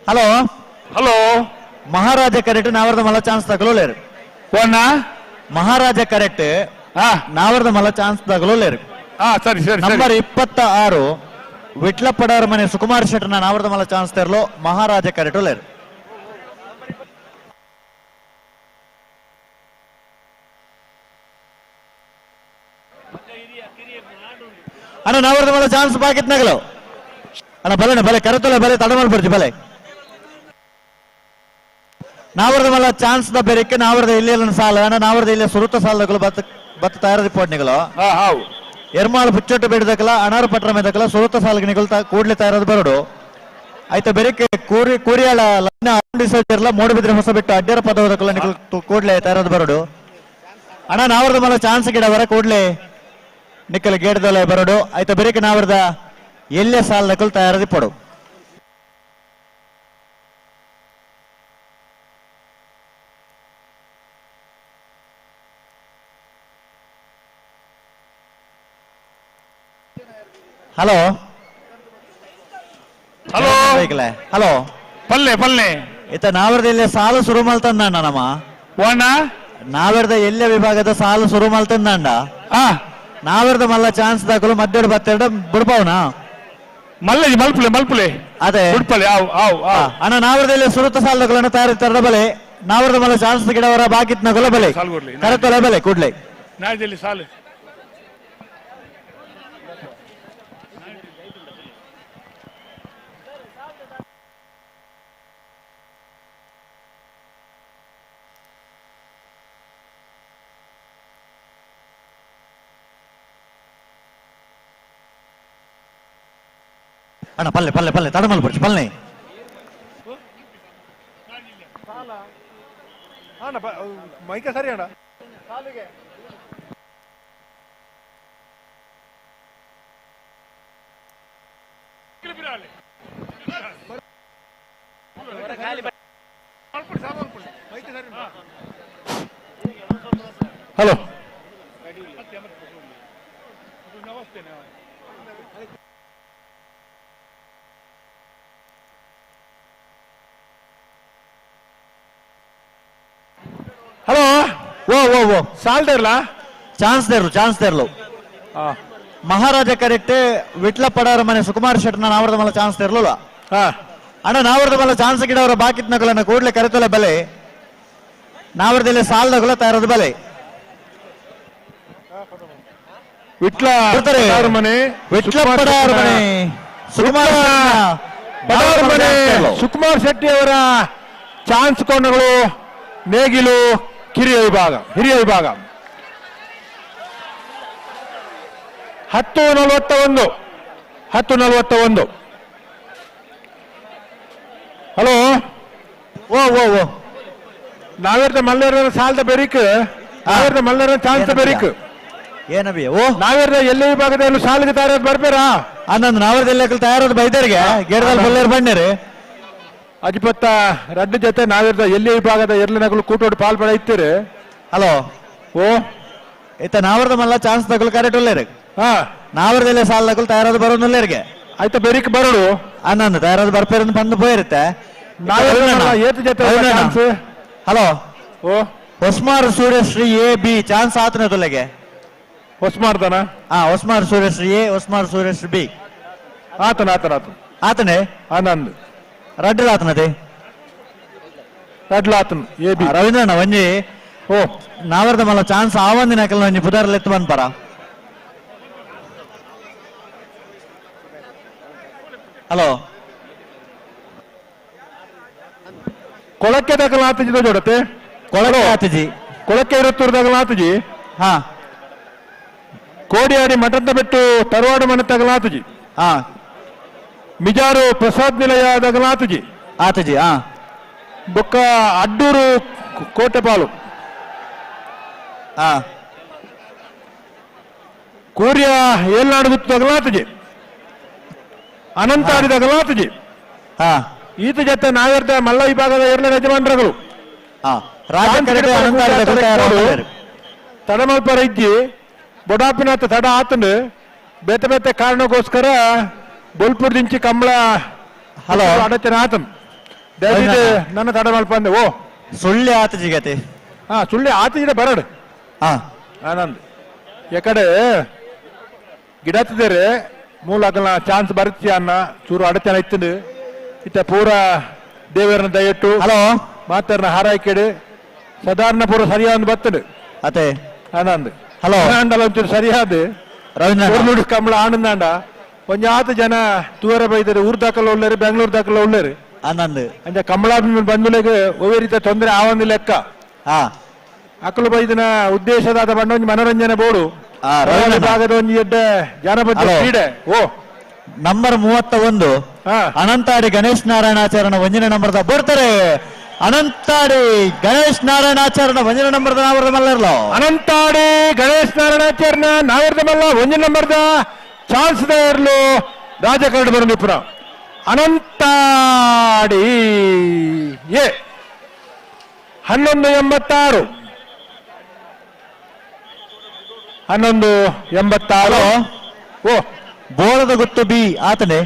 ಹಲೋ ಹಲೋ ಮಹಾರಾಜ ಕರೆಕ್ಟ್ ನಾವರ್ದ ಮಲ್ಲ ಚಾನ್ಸ್ ತಗೊಳ್ಳೇರು ಮಹಾರಾಜ ಕರೆಕ್ಟ್ ನಾವರ್ದ ಮಲ್ಲ ಚಾನ್ಸ್ ತಗೊಳ್ಳೇರು. ಸರಿ ಸರಿ. ನಂಬರ್ 26 ವಿಟ್ಲಪಡಾರ ಮನೆ ಸುಕುಮಾರ್ ಶೆಟ್ಟರ್ನ ನಾವರ್ದ ಮಲ್ಲ ಚಾನ್ಸ್ ತರಲು ಮಹಾರಾಜ ಕರೆಕ್ಟ್ ಒಳ್ಳೇರು. ಅಣ್ಣ ನಾವರ್ದ ಮಲ್ಲ ಚಾನ್ಸ್ ಬಾಕಿತ್ ನಗಲು ಅಣ್ಣ ಬಲೆ ಬಲೆ ಕರೆತೊಲೆ ಬಲೆ ತಡ ಮಾಡ್ಬಿಡ್ತಿ ಬಲೆ ನಾವರ್ದ ಮಲ್ಲ ಚಾನ್ಸ್ the ಬೇರೆಕ್ಕೆ ನಾವರ್ದ ಇಲ್ಲಿ ಸಾಲ ಅಣ್ಣ ನಾವರ್ದ ಇಲ್ಲಿ ಸುರುತ ಸಾಲಗಳು ಬತ್ತ ಬತ್ತ ತಯಾರಿ ಪೋಟ್ನಿಗಳು ಎರ್ಮಾಳು ಬುಚ್ಚೊಟ್ಟು ಬೇಡದಕ್ಕಲ್ಲ ಅನಾರು ಪಟ್ರ ಮೇದಕ್ಕಲ್ಲ ಸುರುತ ಸಾಲಗೆ ನಿಗಲ್ತ ಕೂಡ್ಲೆ ತಯಾರದ ಬರೋಡು ಆಯ್ತಾ ಬೇರೆಕ್ಕೆ ಕೂರಿ ಕೂರಿಯಾಳ ಲಗ್ನ ಇರಲ್ಲ ಮೂಡಬಿದ್ರೆ ಹೊಸ ಬಿಟ್ಟು ಅಡ್ಡರ ಪದವದಕ್ಕಲ್ಲ ನಿಗಲ್ ಕೂಡ್ಲೆ ತಯಾರದ ಬರೋಡು ಅಣ್ಣ ನಾವರ್ದ ಮಲ್ಲ ಚಾನ್ಸ್ ಗಿಡ ಬರ ಕೂಡ್ಲೆ ನಿಕ್ಕಲ್ ಗೇಟದಲ್ಲ ಬರೋಡು ಆಯ್ತಾ ಬೇರೆಕ್ಕೆ ನಾವರ್ದ ಎಲ್ಲೇ ಸಾಲದಕ್ಕಲ್ ತಯಾರದಿ ಪೋಡು. Hello hello hello ಪಲ್ಲೆ ಪಲ್ಲೆ ಇತ್ತ ನಾವರ್ದ ಎಲ್ಲೆ ಸಾಲು ಶುರು ಮಲ್ತಂದ ನಮ್ಮ ನಾವರ್ದ ಎಲ್ಲೆ ವಿಭಾಗದ ಸಾಲು ಶುರು ಮಲ್ತಂದ ನಾವರ್ದ ಮಲ್ಲ ಚಾನ್ಸ್ ದಾಕಲು ಮಧ್ಯಾಹ್ನ ಬತ್ತೆರಡು ಬಿಡ್ಪಾವನ ಮಲ್ಲ ಮಲ್ಪುಲೆ ಮಲ್ಪುಲೆ ಅದೇ ಬಿಡ್ಪಲೆ ಅಣ್ಣ ನಾವರ್ದ ಎಲ್ಲೆ ಸುರುತ ಸಾಲದಗಳನ್ನು ತಯಾರಿ ತರಡ ಬಲೆ ನಾವರ್ದ ಮಲ್ಲ ಚಾನ್ಸ್ ಗಿಡವರ ಬಾಕಿತ್ ನಗಲ ಬಲೆ ಕರೆತೊಲೆ ಬಲೆ ಕೂಡ್ಲೆ ಸಾಲು ಅಣ್ಣ ಪಲ್ಲೆ ಪಲ್ಲೆ ಪಲ್ಲೆ ತಡಮಲ್ ಪಡ್ಚಿ ಪಲ್ಲೆ ಮೈಕ ಸರಿ ಅಣ್ಣ. Hello hello ಓ ಓ ಓ ಸಾಲ್ದಿರ್ಲ ಚಾನ್ಸ್ ದೇರ್ಲು ಚಾನ್ಸ್ ದೇರ್ಲು ಮಹಾರಾಜ ಕರೆಕ್ಟ್ ವಿಟ್ಲ ಪಡಾರ ಮನೆ ಸುಕುಮಾರ್ ಶೆಟ್ಟರ್ನ ನಾವರ್ದ ಮಲ್ಲ ಚಾನ್ಸ್ ದೇರ್ಲಲ್ಲ ಅಣ್ಣ ನಾವರ್ದ ಮಲ್ಲ ಚಾನ್ಸ್ ಗಿಡವರ ಬಾಕಿತ್ ನಗಲನ್ನ ಕೂಡ್ಲೆ ಕರೆತೊಲೆ ಬಲೆ ನಾವರ್ದಲ್ಲಿ ಸಾಲ್ದಗುಲ ತಯಾರದ ಬಲೆ ವಿಟ್ಲ ಮನೆ ವಿಟ್ಲ ಪಡಾರ ಮನೆ ಸುಕುಮಾರ್ ಪಡಾರ ಮನೆ ಸುಕುಮಾರ್ ಶೆಟ್ಟಿ ಅವರ ಚಾನ್ಸ್ ಕೋಣಗಳು ನೇಗಿಲು ಕಿರಿಯ ವಿಭಾಗ ಹಿರಿಯ ವಿಭಾಗ 10:41 10:41. ಹಲೋ ಓ ಓ ಓ ನಾವೇರ್ದ ಮಲ್ಲೇರ ಸಾಲದ ಬೆರಿಕ್ ನಾವೇರ್ದ ಮಲ್ಲೇರ ಚಾನ್ಸ್ ಬೆರಿಕ್ ಏನಬಿ ಓ ನಾವೇರ್ದ ಎಲ್ಲಿ ವಿಭಾಗದಲ್ಲಿ ಸಾಲಿಗೆ ತಯಾರದ ಬರ್ಬೇರಾ ಅನ್ನೊಂದು ನಾವೇರ್ದ ಎಲ್ಲ ತಯಾರದ ಬೈದರಿಗೆ ಗೇಡದಲ್ಲಿ ಬಲ್ಲೇರ್ ಬಣ್ಣರಿ ಅಜಿಪತ್ತ ರಡ್ಡು ಜೊತೆ ನಾವಿರ್ದ ಎಲ್ಲಿ ವಿಭಾಗದ ಎರ್ಲಿನಗಳು ಕೂಟೋಡು ಪಾಲ್ಪಡ ಇತ್ತೀರಿ. ಹಲೋ ಓ ಇತ್ತ ನಾವರ್ದ ಮಲ್ಲ ಚಾನ್ಸ್ ತಗೊಳ್ ಕರೆಕ್ಟ್ ಒಳ್ಳೇರಿ. ನಾವರ್ದೆಲ್ಲ ಸಾಲ ತಗೊಳ್ ತಯಾರಾದ ಬರೋದು ಆಯ್ತಾ ಬೆರಿಕ್ ಬರೋಡು ಅನ್ನೊಂದು ತಯಾರಾದ ಬರ್ಪೇರ ಬಂದು ಪೋಯಿರುತ್ತೆ. Hello O Hosmar Suryashree A B chance ಆತನ ತೊಲೆಗೆ ಹೊಸ್ಮಾರ್ದನ. ಹಾ ಹೊಸ್ಮಾರ್ ಸೂರ್ಯಶ್ರೀ ಎ ಹೊಸ್ಮಾರ್ ಸೂರ್ಯಶ್ರೀ ಬಿ ಆತನ ಆತನ ಆತನ ಆತನೇ ಆನಂದ್ ರಡ್ಡಲ ಆತನದೇ ರಡ್ಲ ಆತನ ಎ ಬಿ ರವೀಂದ್ರಣ್ಣ ಒಂಜಿ ಓ ನಾವರ್ದ ಮಲ್ಲ ಚಾನ್ಸ್ ಆವಂದಿನ ಹಾಕಲ್ ಒಂಜಿ ಪುದಾರ್ಲ ಎತ್ತು ಬಂದ್ಪರ. Hello ಕೊಳಕ್ಕೆ ದಾಖಲ ಆತಜಿ ಜೋಡತೆ ಕೊಳಕ್ಕೆ ಆತಜಿ ಕೊಳಕ್ಕೆ ಇರುತ್ತೂರು ದಾಖಲ ಆತಜಿ ಹಾ ಕೋಡಿಯಾಡಿ ಮಠದ ಬಿಟ್ಟು ತರವಾಡು ಮನೆ ತಗಲಾತಜಿ ಹಾ ಮಿಜಾರು ಪ್ರಸಾದ್ ನಿಲಯ ದಗಲಾತಜಿ ಆತಜಿ ಹಾ ಬೊಕ್ಕ ಅಡ್ಡೂರು ಕೋಟೆಪಾಲು ಹಾ ಕೂರ್ಯ ಏಲ್ನಾಡು ಗುತ್ತು ತಗಲಾತಜಿ ಅನಂತಾಡಿ ತಗಲಾತಜಿ ಹಾ ಈತ ಜೊತೆ ನಾಯರ್ದ ಮಲ್ಲ ವಿಭಾಗದ ಎರಡನೇ ಯಜಮಾನರುಗಳು ಹಾ ರಾಜ ತಡಮಲ್ಪರ ಇಜ್ಜಿ ಬೊಡಾಪಿನಾಥ ತಡ ಆತಂಡು ಬೇತೆ ಬೇತೆ ಕಾರಣಕ್ಕೋಸ್ಕರ ಬೋಲ್ಪುರ್ ದಿಂಚಿ ಕಂಬಳ ಹಲೋ ಅಡಚನೆ ಆತನ್ ದಯವಿಟ್ಟು ನನ್ನ ತಡ ಮಲ್ಪ ಅಂದೆ ಓ ಸುಳ್ಳಿ ಆತಜಿಗತೆ ಹಾ ಸುಳ್ಳಿ ಆತಜಿಡ ಬರಡು ಹಾ ಆನಂದ್ ಯಾಕಡೆ ಗಿಡತ್ತಿದ್ದಾರೆ ಮೂಲ ಚಾನ್ಸ್ ಬರ್ತಿ ಅನ್ನ ಚೂರು ಅಡಚನೆ ಇತ್ತು ಇತ್ತ ಪೂರ ದೇವರನ್ನ ದಯಟ್ಟು ಹಲೋ ಮಾತಾರನ ಹಾರಾಯ್ಕೆಡು ಸಾಧಾರಣ ಪೂರ ಸರಿಯಾದ ಬತ್ತಡು ಅತೆ ಆನಂದ್ ಹಲೋ ಆಂಡಲ ಒಂಚೂರು ಸರಿಯಾದ ರವೀಂದ್ರ ಕಂಬಳ ಆನಂದಾಂಡ ಒಂಜಾತ ಜನ ತೂರ ಬೈದರೆ ಊರ್ ದಾಖಲ ಉಳ್ಳೇರು ಬೆಂಗಳೂರು ದಾಖಲ ಉಳ್ಳೇರು ಆನಂದ್ ಅಂಚ ಕಮಲಾಭಿಮಾನಿ ಬಂಧುಲೆಗ್ ಒವ್ವೇ ರೀತಿಯ ತೊಂದರೆ ಆವಂದಿ ಲೆಕ್ಕ ಹಾ ಅಕಲು ಬೈದಿನ ಉದ್ದೇಶದಾದ ಬಣ್ಣ ಒಂಜಿ ಮನೋರಂಜನೆ ಬೋಡು ಭಾಗದ ಒಂಜಿ ಎಡ್ಡೆ ಜಾನಪದ ಕ್ರೀಡೆ ಓ ನಂಬರ್ 31 ಅನಂತಾಡಿ ಗಣೇಶ್ ನಾರಾಯಣಾಚಾರ್ಯನ ಒಂದಿನ ನಂಬರ್ದ ಬರ್ತಾರೆ. ಅನಂತಾಡಿ ಗಣೇಶ್ ನಾರಾಯಣಾಚಾರ್ಯನ ಒಂದಿನ ನಂಬರ್ದ ನಾವರ್ದ ಮಲ್ಲರ್ಲೋ ಅನಂತಾಡಿ ಗಣೇಶ್ ನಾರಾಯಣಾಚಾರ್ಯನ ನಾವರ್ದ ಮಲ್ಲ ಒಂದಿನ ನಂಬರ್ದ ಚಾನ್ಸ್ ಇರಲು ರಾಜ ಕರಡು ಬರಂದಿಪುರ ಅನಂತಾಡಿ ಎ 11:86 11:86 ಓ ಬೋಳದ ಗೊತ್ತು ಬಿ ಆತನೇ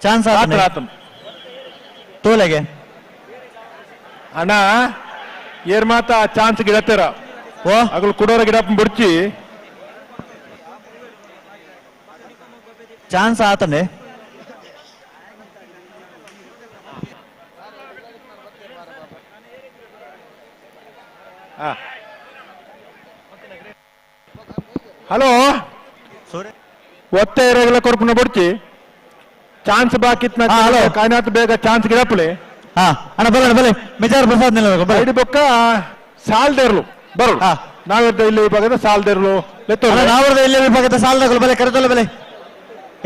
ಚಾನ್ಸ್ ಆತನ ತೋಲೆಗೆ ಅಣ್ಣ ಏರ್ ಮಾತ ಚಾನ್ಸ್ ಗಿಡತ್ತೀರ ಓ ಅಗಲು ಕುಡೋರ ಗಿಡ ಬುಡ್ಚಿ ಚಾನ್ಸ್ ಆತನೇ. ಹಲೋ ಒತ್ತೆ ಇರೋಗೆಲ್ಲ ಕೊರ್ಪುನ ಬುಡ್ಚಿ ಚಾನ್ಸ್ ಬಾಕಿ ಕಾಯ್ನಾತ್ ಬೇಗ ಚಾನ್ಸ್ ಗಿಡಪ್ಪಲೆ. ಹಾ ಅಣ್ಣ ಬರೋಣ ಬಲೆ ಮೆಜಾರ್ ಪ್ರಸಾದ್ ನಿಲ್ಲಬೇಕು ಐದು ಬೊಕ್ಕ ಸಾಲ್ದೇರ್ಲು ಬರೋಣ. ನಾವಿದ್ದ ಇಲ್ಲಿ ವಿಭಾಗದ ಸಾಲ್ದೇರ್ಲು ನಾವರ್ದ ಇಲ್ಲಿ ವಿಭಾಗದ ಸಾಲ್ದಗಲು ಬಲೆ ಕರೆತಲ್ಲ ಬಲೆ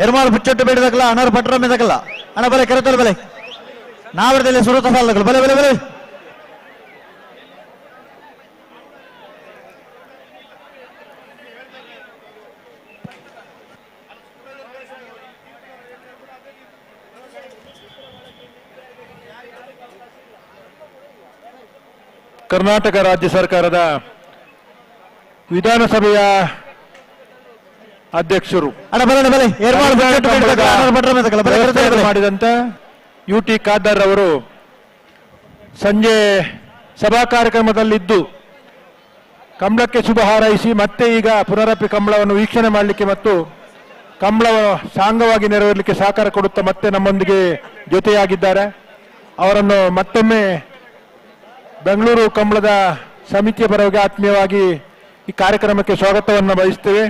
ಎರ್ಮಾಳು ಬುಚ್ಚೊಟ್ಟು ಬೇಡದಕ್ಕಲ್ಲ ಅನಾರು ಪಟ್ಟರ ಮೇದಕ್ಕಲ್ಲ ಅಣ್ಣ ಬಲೆ ಕರೆತಲ್ಲ ಬಲೆ ನಾವರ್ದ ಇಲ್ಲಿ ಸುರತ ಸಾಲ್ದಗಲು ಬಲೆ ಬಲೆ ಬಲೆ ಕರ್ನಾಟಕ ರಾಜ್ಯ ಸರ್ಕಾರದ ವಿಧಾನಸಭೆಯ ಅಧ್ಯಕ್ಷರು ಮಾಡಿದಂತ ಯು ಟಿ ಖಾದರ್ ಅವರು ಸಂಜೆ ಸಭಾ ಕಾರ್ಯಕ್ರಮದಲ್ಲಿದ್ದು ಕಂಬಳಕ್ಕೆ ಶುಭ ಹಾರೈಸಿ ಮತ್ತೆ ಈಗ ಪುನರಪಿ ಕಂಬಳವನ್ನು ವೀಕ್ಷಣೆ ಮಾಡಲಿಕ್ಕೆ ಮತ್ತು ಕಂಬಳ ಸಾಂಗವಾಗಿ ನೆರವೇರಲಿಕ್ಕೆ ಸಹಕಾರ ಕೊಡುತ್ತಾ ಮತ್ತೆ ನಮ್ಮೊಂದಿಗೆ ಜೊತೆಯಾಗಿದ್ದಾರೆ. ಅವರನ್ನು ಮತ್ತೊಮ್ಮೆ ಬೆಂಗಳೂರು ಕಂಬಳದ ಸಮಿತಿಯ ಪರವಾಗಿ ಆತ್ಮೀಯವಾಗಿ ಈ ಕಾರ್ಯಕ್ರಮಕ್ಕೆ ಸ್ವಾಗತವನ್ನು ಬಯಸ್ತೇವೆ.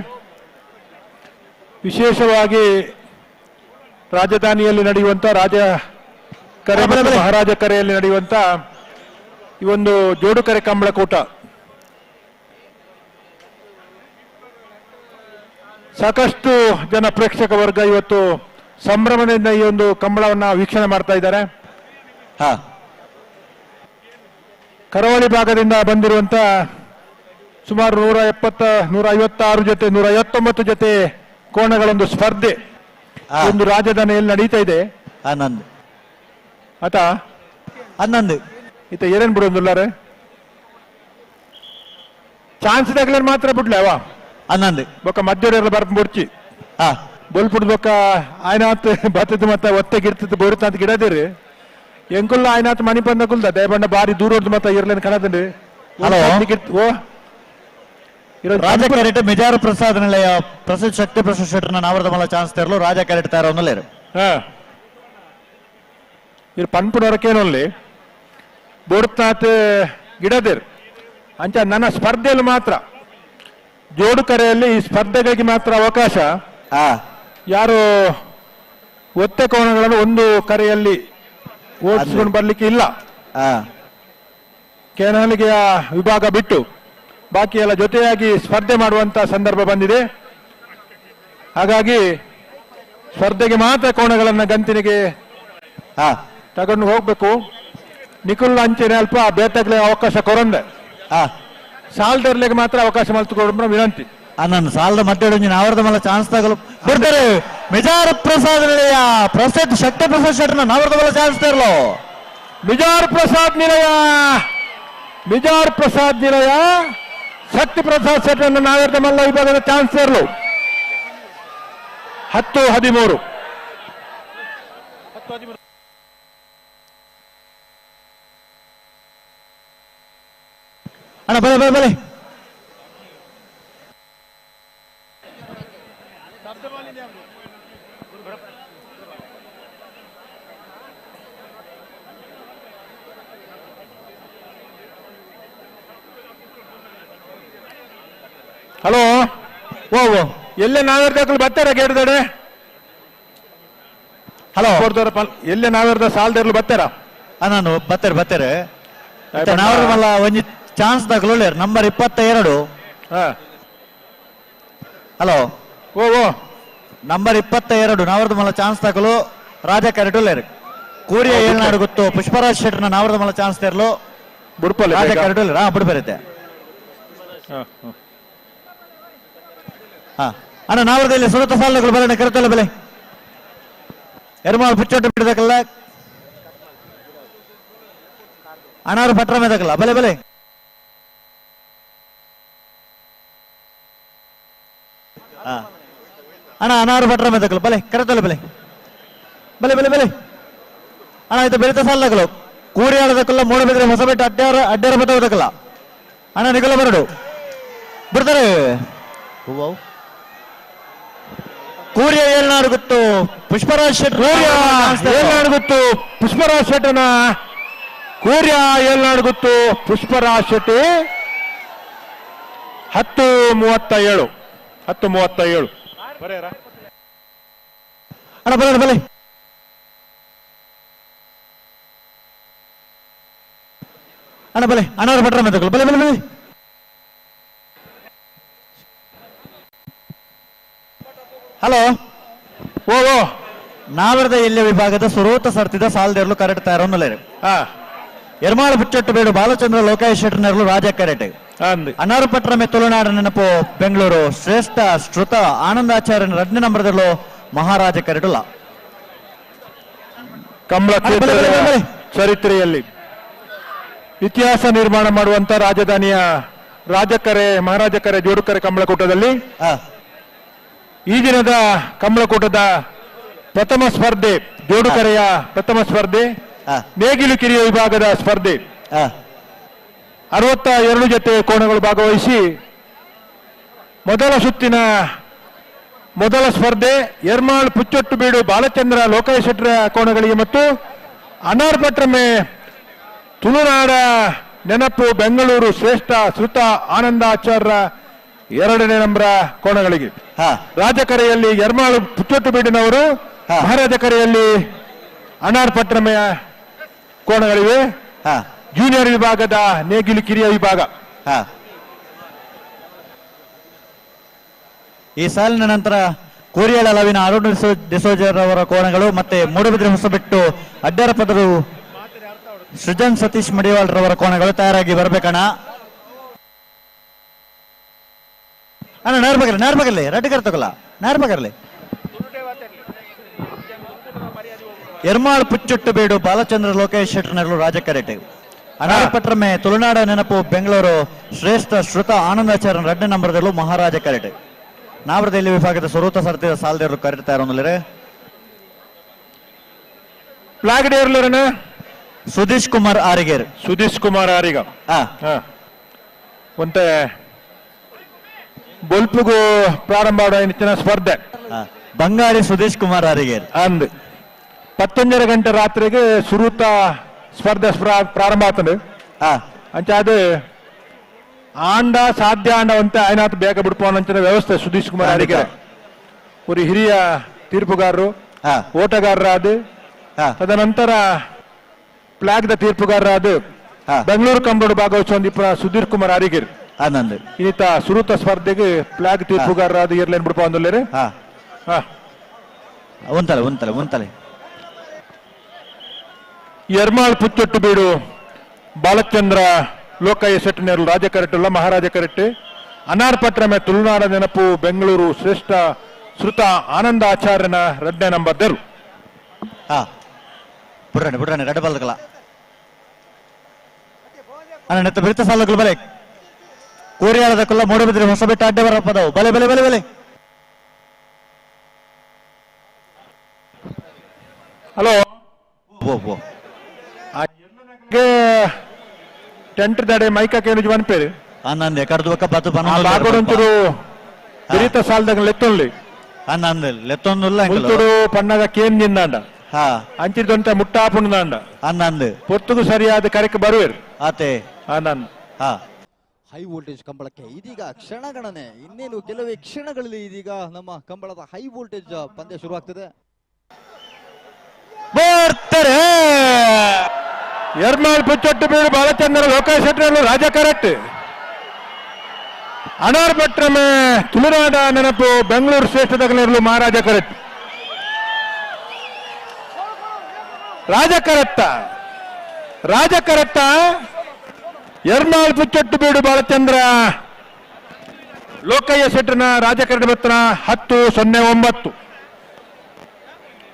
ವಿಶೇಷವಾಗಿ ರಾಜಧಾನಿಯಲ್ಲಿ ನಡೆಯುವಂಥ ರಾಜ ಕರೆ ಮತ್ತು ಮಹಾರಾಜ ಕರೆಯಲ್ಲಿ ನಡೆಯುವಂಥ ಈ ಒಂದು ಜೋಡುಕರೆ ಕಂಬಳಕೂಟ ಸಾಕಷ್ಟು ಜನ ಪ್ರೇಕ್ಷಕ ವರ್ಗ ಇವತ್ತು ಸಂಭ್ರಮದಿಂದ ಈ ಒಂದು ಕಂಬಳವನ್ನು ವೀಕ್ಷಣೆ ಮಾಡ್ತಾ ಇದ್ದಾರೆ. ಕರಾವಳಿ ಭಾಗದಿಂದ ಬಂದಿರುವಂತ ಸುಮಾರು 170, 156 ಜೊತೆ 159 ಜೊತೆ ಕೋಣಗಳೊಂದು ಸ್ಪರ್ಧೆ ಒಂದು ರಾಜಧಾನಿಯಲ್ಲಿ ನಡೀತಾ ಇದೆ. ಆನಂದ್ ಆತ ಆನಂದ್ ಈತ ಏನೇನ್ ಬಿಡೋದಿಲ್ಲಾರೆ ಚಾನ್ಸ್ ತಗಲೇನ್ ಮಾತ್ರ ಬಿಡ್ಲೆ ಅವ ಆನಂದ್ ಬೊಕ್ಕ ಮಧ್ಯ ಬರ್ಪ ಬುಡ್ಚಿ ಬೊಲ್ಪುಡ್ ಬೊಕ್ಕ ಆಯ್ನಾತ್ ಬತ್ತದ ಮತ್ತ ಒತ್ತೆ ಗಿರ್ತದ ಬೋರಿತ ಅಂತ ಗಿಡದಿರಿ ಎಂಕುಲ್ಲ ಆಯ್ನಾತ್ ಮಣಿ ಬಂದ ಕುಲ್ದ ದಯಬಣ್ಣ ಬಾರಿ ದೂರ ಹೊಡ್ದು ಮತ್ತ ಇರ್ಲೇನ್ ಕಣದಂడి. ಹಲೋ ರಾಜ ಕ್ಯಾರೆಟ್ ಮೆಜಾರು ಪ್ರಸಾದ್ ನಿಲಯ ಪ್ರಸಿದ್ಧ ಶಕ್ತಿ ಪ್ರಸಾದ್ ಶೆಟ್ಟರ್ನ ನಾವರದ ಮಲ್ಲ ಚಾನ್ಸ್ ತರಲು ರಾಜ ಕ್ಯಾರೆಟ್ ತಯಾರವನ್ನಲ್ಲೇರು ಇರು ಪನ್ಪುನವರಕ್ಕೇನಲ್ಲಿ ಬೋಡ್ತಾತ್ ಗಿಡದಿರ್ ಅಂಚ ನನ್ನ ಸ್ಪರ್ಧೆಯಲ್ಲಿ ಮಾತ್ರ ಜೋಡು ಕರೆಯಲ್ಲಿ ಈ ಸ್ಪರ್ಧೆಗಳಿಗೆ ಮಾತ್ರ ಅವಕಾಶ. ಯಾರು ಒತ್ತೆ ಕೋಣಗಳನ್ನು ಒಂದು ಕರೆಯಲ್ಲಿ ಓಡಿಸಿಕೊಂಡು ಬರ್ಲಿಕ್ಕೆ ಇಲ್ಲ. ಕೆನಹಲಿಗೆಯ ವಿಭಾಗ ಬಿಟ್ಟು ಬಾಕಿ ಎಲ್ಲ ಜೊತೆಯಾಗಿ ಸ್ಪರ್ಧೆ ಮಾಡುವಂತ ಸಂದರ್ಭ ಬಂದಿದೆ. ಹಾಗಾಗಿ ಸ್ಪರ್ಧೆಗೆ ಮಾತ್ರ ಕೋಣಗಳನ್ನ ಗಂತಿನಿಗೆ ತಗೊಂಡು ಹೋಗ್ಬೇಕು. ನಿಖುಲ್ ಅಂಚೆನೆ ಅಲ್ಪ ಬೇತಗ್ಲೆ ಅವಕಾಶ ಕೊರಂದೆ ಸಾಲ್ದರ್ಲೆಗೆ ಮಾತ್ರ ಅವಕಾಶ ಮಲ್ತುಕೊಡ ವಿನಂತಿ. ನನ್ನ ಸಾಲದ ಮಧ್ಯೆ ನಾವರದ ಮಲ್ಲ ಚಾನ್ಸ್ ತಗಲು ಬಿಡ್ತಾರೆ. ಮಿಜಾರ್ ಪ್ರಸಾದ್ ನಿಲಯ ಪ್ರಸಿದ್ಧ ಶಕ್ತಿ ಪ್ರಸಾದ್ ಶೆಟ್ಟರ್ನ ನಾವರದ ಮಲ್ಲ ಚಾನ್ಸ್ ತರಲು. ಮಿಜಾರ್ ಪ್ರಸಾದ್ ನಿಲಯ, ಮಿಜಾರ್ ಪ್ರಸಾದ್ ನಿಲಯ ಶಕ್ತಿ ಪ್ರಸಾದ್ ಶೆಟ್ಟರ್ನ ನಾವರದ ಮಲ್ಲ ವಿಭಾಗದ ಚಾನ್ಸ್ ತರಲು. 10-13. ಅಣ್ಣ ಬಲೆ ಬಲೆ ಬಲೆ. ಹಲೋ, ಓ ಓ ಎಲ್ಲೇ ನಾವೇರ್ದಾಕಲು ಬರ್ತಾರ ಗೇಡ್ದಡೆ? ಹಲೋ, ಎಲ್ಲೇ ನಾವೇರ್ದ ಸಾಲದರ್ಲು ಬರ್ತಾರ? ನಾನು ಬರ್ತಾರೆ ಬರ್ತಾರೆ. ನಾವಲ್ಲ ಒಂಜಿ ಚಾನ್ಸ್ ದಾಖಲು ನಂಬರ್ 22. ಹಲೋ, ಓ ಓ ನಂಬರ್ 22 ನಾವರದ ಮಲ್ಲ ಚಾನ್ಸ್ ದಾಖಲು ರಾಜ ಕರೆಟುಲ್ಲೇರು. ಕೂರಿಯ ಏಳ್ನಾಡು ಗೊತ್ತು ಪುಷ್ಪರಾಜ್ ಶೆಟ್ಟರ್ನ ನಾವರದ ಮಲ್ಲ ಚಾನ್ಸ್ ತೇರ್ಲು ರಾಜ ಕರೆಟುಲ್ಲೇರು. ಹಾ, ಬುಡ್ಬರುತ್ತೆ. ಹಾ ಅಣ್ಣ, ನಾವರದಲ್ಲಿ ಸುರತ ಸಾಲಗಳು ಬರೋಣ ಕರೆತಲ್ಲ ಬೆಲೆ ಎರ್ಮಾಲ್ ಪುಚ್ಚೊಟ್ಟು ಬಿಡದಕ್ಕಲ್ಲ ಅನಾರು ಪಟ್ರ ಮೇದಕ್ಕಲ್ಲ ಬಲೆ ಬಲೆ. ಅಣ್ಣ ಅನಾರು ಪಟ್ರ ಮೇದಕ್ಕಲ್ಲ ಬಲೆ ಕರೆತಲ್ಲ ಬೆಲೆ ಬಲೆ ಬಲೆ ಬಲೆ. ಅಣ್ಣ ಇದು ಬೆಳೆತ ಸಾಲಗಳು ಕೂರಿ ಆಡೋದಕ್ಕಲ್ಲ ಮೂಡಬಿದ್ರೆ ಹೊಸಬೆಟ್ಟ ಅಡ್ಡಾರ ಅಡ್ಡಾರ ಬತ್ತೋದಕ್ಕಲ್ಲ. ಅಣ್ಣ ನಿಗಲ ಬರಡು ಬಿಡ್ತಾರೆ. ಕೂರಿಯ ಏಳ್ನಾಡು ಗೊತ್ತು ಪುಷ್ಪರಾಜ್ ಶೆಟ್ಟರ್. ಏಳ್ನಾಡು ಗೊತ್ತು ಪುಷ್ಪರಾಜ್ ಶೆಟ್ಟನ ಕೂರ್ಯ ಏಳ್ನಾಡು ಗೊತ್ತು ಪುಷ್ಪರಾಜ್ ಶೆಟ್ಟಿ. 10:37. 10:37. ಅಣ್ಣ ಬಲೆ ಬಲೆ. ಅಣ್ಣ ಬಲೆ ಅಣ್ಣವ್ರ ಭಟ್ರ ಮೇಲೆ ಬಲೆ ಬಲೆ ಬಲೆ. ಹಲೋ, ಓ ಓ ನಾವರದ ಎಲ್ಯ ವಿಭಾಗದ ಸುರೋತ ಸರ್ತಿದ ಸಾಲದೆರಲು ಕರೆಕ್ಟ್ ತಯಾರೊನ್ನಲೇರು. ಎರ್ಮಾಳು ಬುಚ್ಚೊಟ್ಟು ಬೇಡು ಬಾಲಚಂದ್ರ ಲೋಕಾಯ ಶೆಟ್ಟರ್ನೆರಲು ರಾಜ ಕರೆಟೆ. ಅನಾರು ಪಟ್ರಮೆ ತುಳುನಾಡ ನೆನಪು ಬೆಂಗಳೂರು ಶ್ರೇಷ್ಠ ಶ್ರುತ ಆನಂದಾಚಾರ್ಯನ 2ನೇ ನಂಬರ್ದಲ್ಲೂ ಮಹಾರಾಜ ಕರೆಟುಲ್ಲ. ಕಂಬಳ ಚರಿತ್ರೆಯಲ್ಲಿ ಇತಿಹಾಸ ನಿರ್ಮಾಣ ಮಾಡುವಂತ ರಾಜಧಾನಿಯ ರಾಜಕರೆ ಮಹಾರಾಜಕರೆ ಜೋಡುಕರೆ ಕಂಬಳಕೂಟದಲ್ಲಿ ಈ ದಿನದ ಕಂಬಳಕೂಟದ ಪ್ರಥಮ ಸ್ಪರ್ಧೆ, ಜೋಡುಕರೆಯ ಪ್ರಥಮ ಸ್ಪರ್ಧೆ, ನೇಗಿಲು ಕಿರಿಯ ವಿಭಾಗದ ಸ್ಪರ್ಧೆ. 62 ಜೊತೆ ಕೋಣಗಳು ಭಾಗವಹಿಸಿ ಮೊದಲ ಸುತ್ತಿನ ಮೊದಲ ಸ್ಪರ್ಧೆ ಎರ್ಮಾಳ್ ಪುಚ್ಚೊಟ್ಟು ಬೀಡು ಬಾಲಚಂದ್ರ ಲೋಕಾಯ ಶೆಟ್ಟರ ಕೋಣಗಳಿಗೆ ಮತ್ತು ಅನಾರ್ ಪಟ್ರಮೆ ತುಳುನಾಡ ನೆನಪು ಬೆಂಗಳೂರು ಶ್ರೇಷ್ಠ ಶ್ರುತ ಆನಂದಾಚಾರ್ಯ 2ನೇ ನಂಬರ ಕೋಣಗಳಿಗೆ. ರಾಜಕರೆಯಲ್ಲಿ ಎರ್ಮಾಳು ಪುಚ್ಚೊಟ್ಟು ಬೀಡಿನವರು, ಮಹಾರಾಜ ಕರೆಯಲ್ಲಿ ಅನಾರ್ ಪಟ್ರಮೆಯ ಕೋಣಗಳಿವೆ. ಜೂನಿಯರ್ ವಿಭಾಗದ ನೇಗಿಲು ಕಿರಿಯ ವಿಭಾಗ. ಈ ಸಾಲಿನ ನಂತರ ಕೋರಿಯಾಳ ಲವಿನ ಅರುಣ್ ಡಿಸೋಜರ್ ಅವರ ಕೋಣಗಳು ಮತ್ತೆ ಮೂಡಬಿದ್ರೆ ಹೊಸಬೆಟ್ಟು ಅಡ್ಡಾರ ಪದರು ಸೃಜನ್ ಸತೀಶ್ ಮಡಿವಾಳ್ ರವರ ಕೋಣಗಳು ತಯಾರಾಗಿ ಬರ್ಬೇಕಣ್ಣ. ಅಣ್ಣ ನೇರ್ಬಗರ್ಲಿ ನೇರ್ಬಗರ್ಲಿ ರಡ್ಡಿ ಕರ್ತಕಲ್ಲ ನೇರ್ಬಗರ್ಲಿ. ಎರ್ಮಾಳ್ ಪುಚ್ಚೊಟ್ಟು ಬೇಡು ಬಾಲಚಂದ್ರ ಲೋಕೇಶ್ ಶೆಟ್ಟರ್ನಗಳು ರಾಜಕರೆಟೆ. ಅನಾರಪಟ್ರಮೆ ತುಳುನಾಡ ನೆನಪು ಬೆಂಗಳೂರು ಶ್ರೇಷ್ಠ ಶ್ರುತ ಆನಂದಾಚಾರ್ಯನ 2ನೇ ನಂಬರ್ದಲ್ಲೂ ಮಹಾರಾಜ ಕರೆಟೆ. ನಾವರದಲ್ಲಿ ವಿಭಾಗದ ಸ್ವರೂತ ಸರ್ತಿದ ಸಾಲದೇವರು ಕರೆಟ್ ತಯಾರೊಂದಲರೆ. ಫ್ಲಾಗ್ ಡೇರ್ಲರನ ಸುಧೀಶ್ ಕುಮಾರ್ ಆರಿಗೇರ್. ಸುಧೀಶ್ ಕುಮಾರ್ ಆರಿಗ ಒಂತೆ ಬೊಲ್ಪುಗು ಪ್ರಾರಂಭ ನಿತ್ಯನ ಸ್ಪರ್ಧೆ ಬಂಗಾಳಿ ಸುಧೀಶ್ ಕುಮಾರ್ ಆರಿಗೇರ್ ಅಂದ್ 11:30 ಗಂಟೆ ರಾತ್ರಿಗೆ ಸುರೂತ ಸ್ಪರ್ಧೆ ಪ್ರಾರಂಭ ಆಗ್ತದೆ. ಅಂಚ ಅದು ಆಂಡ ಸಾಧ್ಯ ಆಂಡ ಅಂತ ಆಯ್ನಾತ್ ಬೇಗ ಬಿಡ್ಪೋಣ ಅಂಚಿನ ವ್ಯವಸ್ಥೆ ಸುಧೀಶ್ ಕುಮಾರ್ ಆರಿಗೆರೆ ಒಂದು ಹಿರಿಯ ತೀರ್ಪುಗಾರರು. ಓಟಗಾರರಾದ ತದನಂತರ ಫ್ಲಾಗ್ the ತೀರ್ಪುಗಾರರಾದ ಬೆಂಗಳೂರು ಕಂಬಳಡು ಭಾಗವಹಿಸುವ ಸುಧೀರ್ ಕುಮಾರ್ ಅರಿಗಿರ್ ಆನಂದ್ ಇನ್ನಿತ ಸುರುತ ಸ್ಪರ್ಧೆಗೆ ಫ್ಲಾಗ್ ತೀರ್ಪುಗಾರರಾದ ಇರ್ಲೇನ್ ಬಿಡಪ್ಪ ಒಂದುಲ್ಲೇರಿ. ಉಂತಲೆ ಉಂತಲೆ ಉಂತಲೆ. ಎರ್ಮಾಳ್ ಪುಚ್ಚೊಟ್ಟು ಬೀಡು ಬಾಲಚಂದ್ರ ಲೋಕಯ್ಯ ಶೆಟ್ಟನೇರು ರಾಜ ಕರೆಟ್ಟುಲ್ಲ ಮಹಾರಾಜ ಕರೆಟ್ಟು ಅನಾರ್ ಪಟ್ರಮೆ ತುಳುನಾಡ ನೆನಪು ಬೆಂಗಳೂರು ಶ್ರೇಷ್ಠ ಶ್ರುತ ಆನಂದ ಆಚಾರ್ಯನ ರಡ್ಡೆ ನಂಬರ್ there. ಬುಡ್ರಣೆ ಬುಡ್ರಣೆ ರಡ್ಡ ಬಲ್ದಕಲ ಅಣ್ಣ ನೆತ್ತ ಬಿರುತ್ತ ಸಾಲುಗಳು ಬಲೆ ಕೋರಿಯಾಳದ ಕೊಲ್ಲ ಮೂಡಬಿದ್ರೆ ಹೊಸಬೆಟ್ಟ ಅಡ್ಡೆ ಬರಪ್ಪದವು ಬಲೆ ಬಲೆ ಬಲೆ ಬಲೆ. ಹಲೋ ಟೆಂಟ್ ದಡೆ ಮೈಕ ಕೇನು ಪನ್ಪೇರು ಆನಂದ್ ಕಡ್ದು ಬಕ್ಕ ಬತ್ತು ಬಾಗೋಡೊಂಚೂರು ಬಿರಿತ ಸಾಲದಾಗ ಲೆತ್ತೊಳ್ಳಿ ಆನಂದ್ ಲೆತ್ತೊಂದುಲ್ಲ ಮುಲ್ತುಡು ಪಣ್ಣಗ ಕೇನ್ ನಿಂದಾಂಡ ಅಂಚಿದಂತ ಮುಟ್ಟಾಪುಂದಾಂಡ ಆನಂದ್ ಪೊರ್ತುಗು ಸರಿಯಾದ ಕರೆಕ್ ಬರುವೇರು ಆತೆ ಆನಂದ್. ಹೈ ವೋಲ್ಟೇಜ್ ಕಂಬಳಕ್ಕೆ ಇದೀಗ ಕ್ಷಣಗಣನೆ, ಇನ್ನೇನು ಕೆಲವೇ ಕ್ಷಣಗಳಲ್ಲಿ ಇದೀಗ ನಮ್ಮ ಕಂಬಳದ ಹೈ ವೋಲ್ಟೇಜ್ ಪಂದ್ಯ ಶುರುವಾಗ್ತದೆ. ಬರ್ತಾರೆ ಎರ್ಮಾಳ್ ಪುಚ್ಚೊಟ್ಟು ಬೀಡು ಬಾಲಚಂದ್ರ ಲೋಕೇಶ್ ಶೆಟ್ಟರು ರಾಜ ಕರೆಕ್ಟ್ ಅನಾರ್ ಭಟ್ರಮೆ ತುಳುನಾಡ ನೆನಪು ಬೆಂಗಳೂರು ಶ್ರೇಷ್ಠದಗಲಿರಲು ಮಹಾರಾಜ ಕರೆಕ್ಟ್ ರಾಜ ಕರೆಕ್ಟ ರಾಜ ಕರೆಕ್ಟ ಎರ್ಮಾಳ್ ಪುಚ್ಚೊಟ್ಟು ಬೀಡು ಬಾಲಚಂದ್ರ ಲೋಕಯ್ಯ ಶೆಟ್ಟರ್ನ ರಾಜ ಕರೆಕ್ಟ್ ಬತ್ತನ 10:09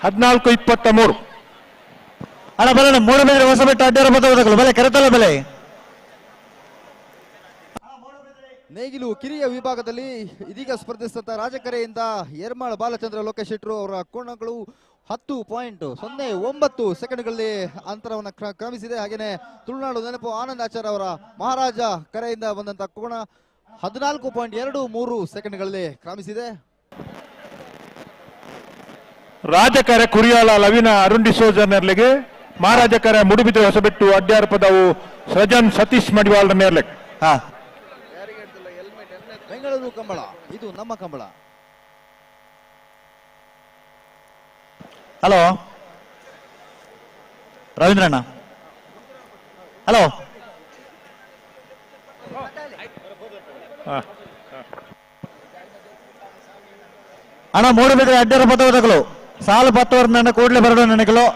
14:23. ಅಣ್ಣ ಬರೋಣ ಮೂಡಬಿದ್ರೆ ಹೊಸಬೆಟ್ಟ ಅಡ್ಡಾರ ಬತ್ತಗಳು ಬಲೆ ಕರೆತಲ್ಲ ಬಲೆ. ನೇಗಿಲು ಕಿರಿಯ ವಿಭಾಗದಲ್ಲಿ ಇದೀಗ ಸ್ಪರ್ಧಿಸಿದಂತ ರಾಜಕರೆಯಿಂದ ಎರ್ಮಾಳ್ ಬಾಲಚಂದ್ರ ಲೋಕೇಶ್ ಶೆಟ್ಟರು ಅವರ ಕೋಣಗಳು 10.09 ಸೆಕೆಂಡ್ಗಳಲ್ಲಿ ಅಂತರವನ್ನು ಕ್ರಮಿಸಿದೆ. ಹಾಗೇನೆ ತುಳುನಾಡು ನೆನಪು ಆನಂದ್ ಆಚಾರ್ ಅವರ ಮಹಾರಾಜ ಕರೆಯಿಂದ ಬಂದಂತ ಕೋಣ 14.23 ಸೆಕೆಂಡ್ಗಳಲ್ಲಿ ಕ್ರಮಿಸಿದೆ. ರಾಜಕರೆ ಕುರಿಯಾಳ ಲವಿನ ಅರುಣ್ ಡಿಸೋಜ ನೇರ್ಲೆಗೆ, ಮಹಾರಾಜ ಕರೆ ಮುಡುಬಿದ್ರೆ ಹೊಸಬೆಟ್ಟು ಅಡ್ಯಾರ್ ಪದವು ಸೃಜನ್ ಸತೀಶ್ ಮಡಿವಾಳ ನೇರ್ಲೆಗ್. ಬೆಂಗಳೂರು ಕಂಬಳ, ಇದು ನಮ್ಮ ಕಂಬಳ. ಹಲೋ ರವೀಂದ್ರಣ್ಣ, ಹಲೋ ಅಣ್ಣ, ಮೂಡುಬಿದ್ರೆ ಅಡ್ಡರ ಪದವದಗಳು ಸಾಲು ಪತ್ತವರ್ ನನ್ನ ಕೂಡಲೇ ಬರಡು ನನಗಲು.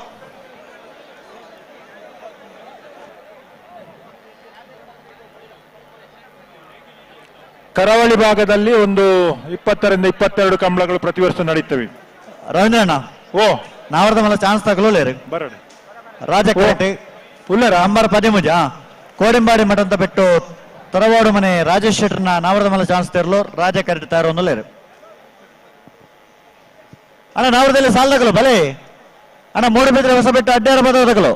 ಕರಾವಳಿ ಭಾಗದಲ್ಲಿ ಒಂದು 20 ರಿಂದ 22 ಕಂಬಳಗಳು ಪ್ರತಿ ವರ್ಷ ನಡೆಯುತ್ತವೆ. ರವೀಂದ್ರಣ್ಣ, ಓ ನಾವರ್ದ ಮಲ್ಲ ಚಾನ್ಸ್ ತಗೊಳ್ಳೇರಿ ಬರೋಣ. ರಾಜಕೋಟೆ ಉಲ್ಲರ ಅಂಬರ ಪದಿಮುಜ ಕೋಡಿಂಬಾಡಿ ಮಠಂತ ಬಿಟ್ಟು ತರವಾಡು ಮನೆ ರಾಜೇಶ್ ಶೆಟ್ಟರ್ನ ನಾವರ್ದ ಮಲ್ಲ ಚಾನ್ಸ್ ತೇರ್ಲು ರಾಜ ಕರೆಕ್ಟ್ ತಯಾರು ಒಂದುಲ್ಲೇರು. ಅಣ್ಣ ನಾವರದಲ್ಲಿ ಸಾಲದಗಳು ಬಲೆ ಅಣ್ಣ, ಮೂಡುಬಿದ್ರೆ ಹೊಸಬೆಟ್ಟು ಅಡ್ಡಾರ ಬದವದಗಳು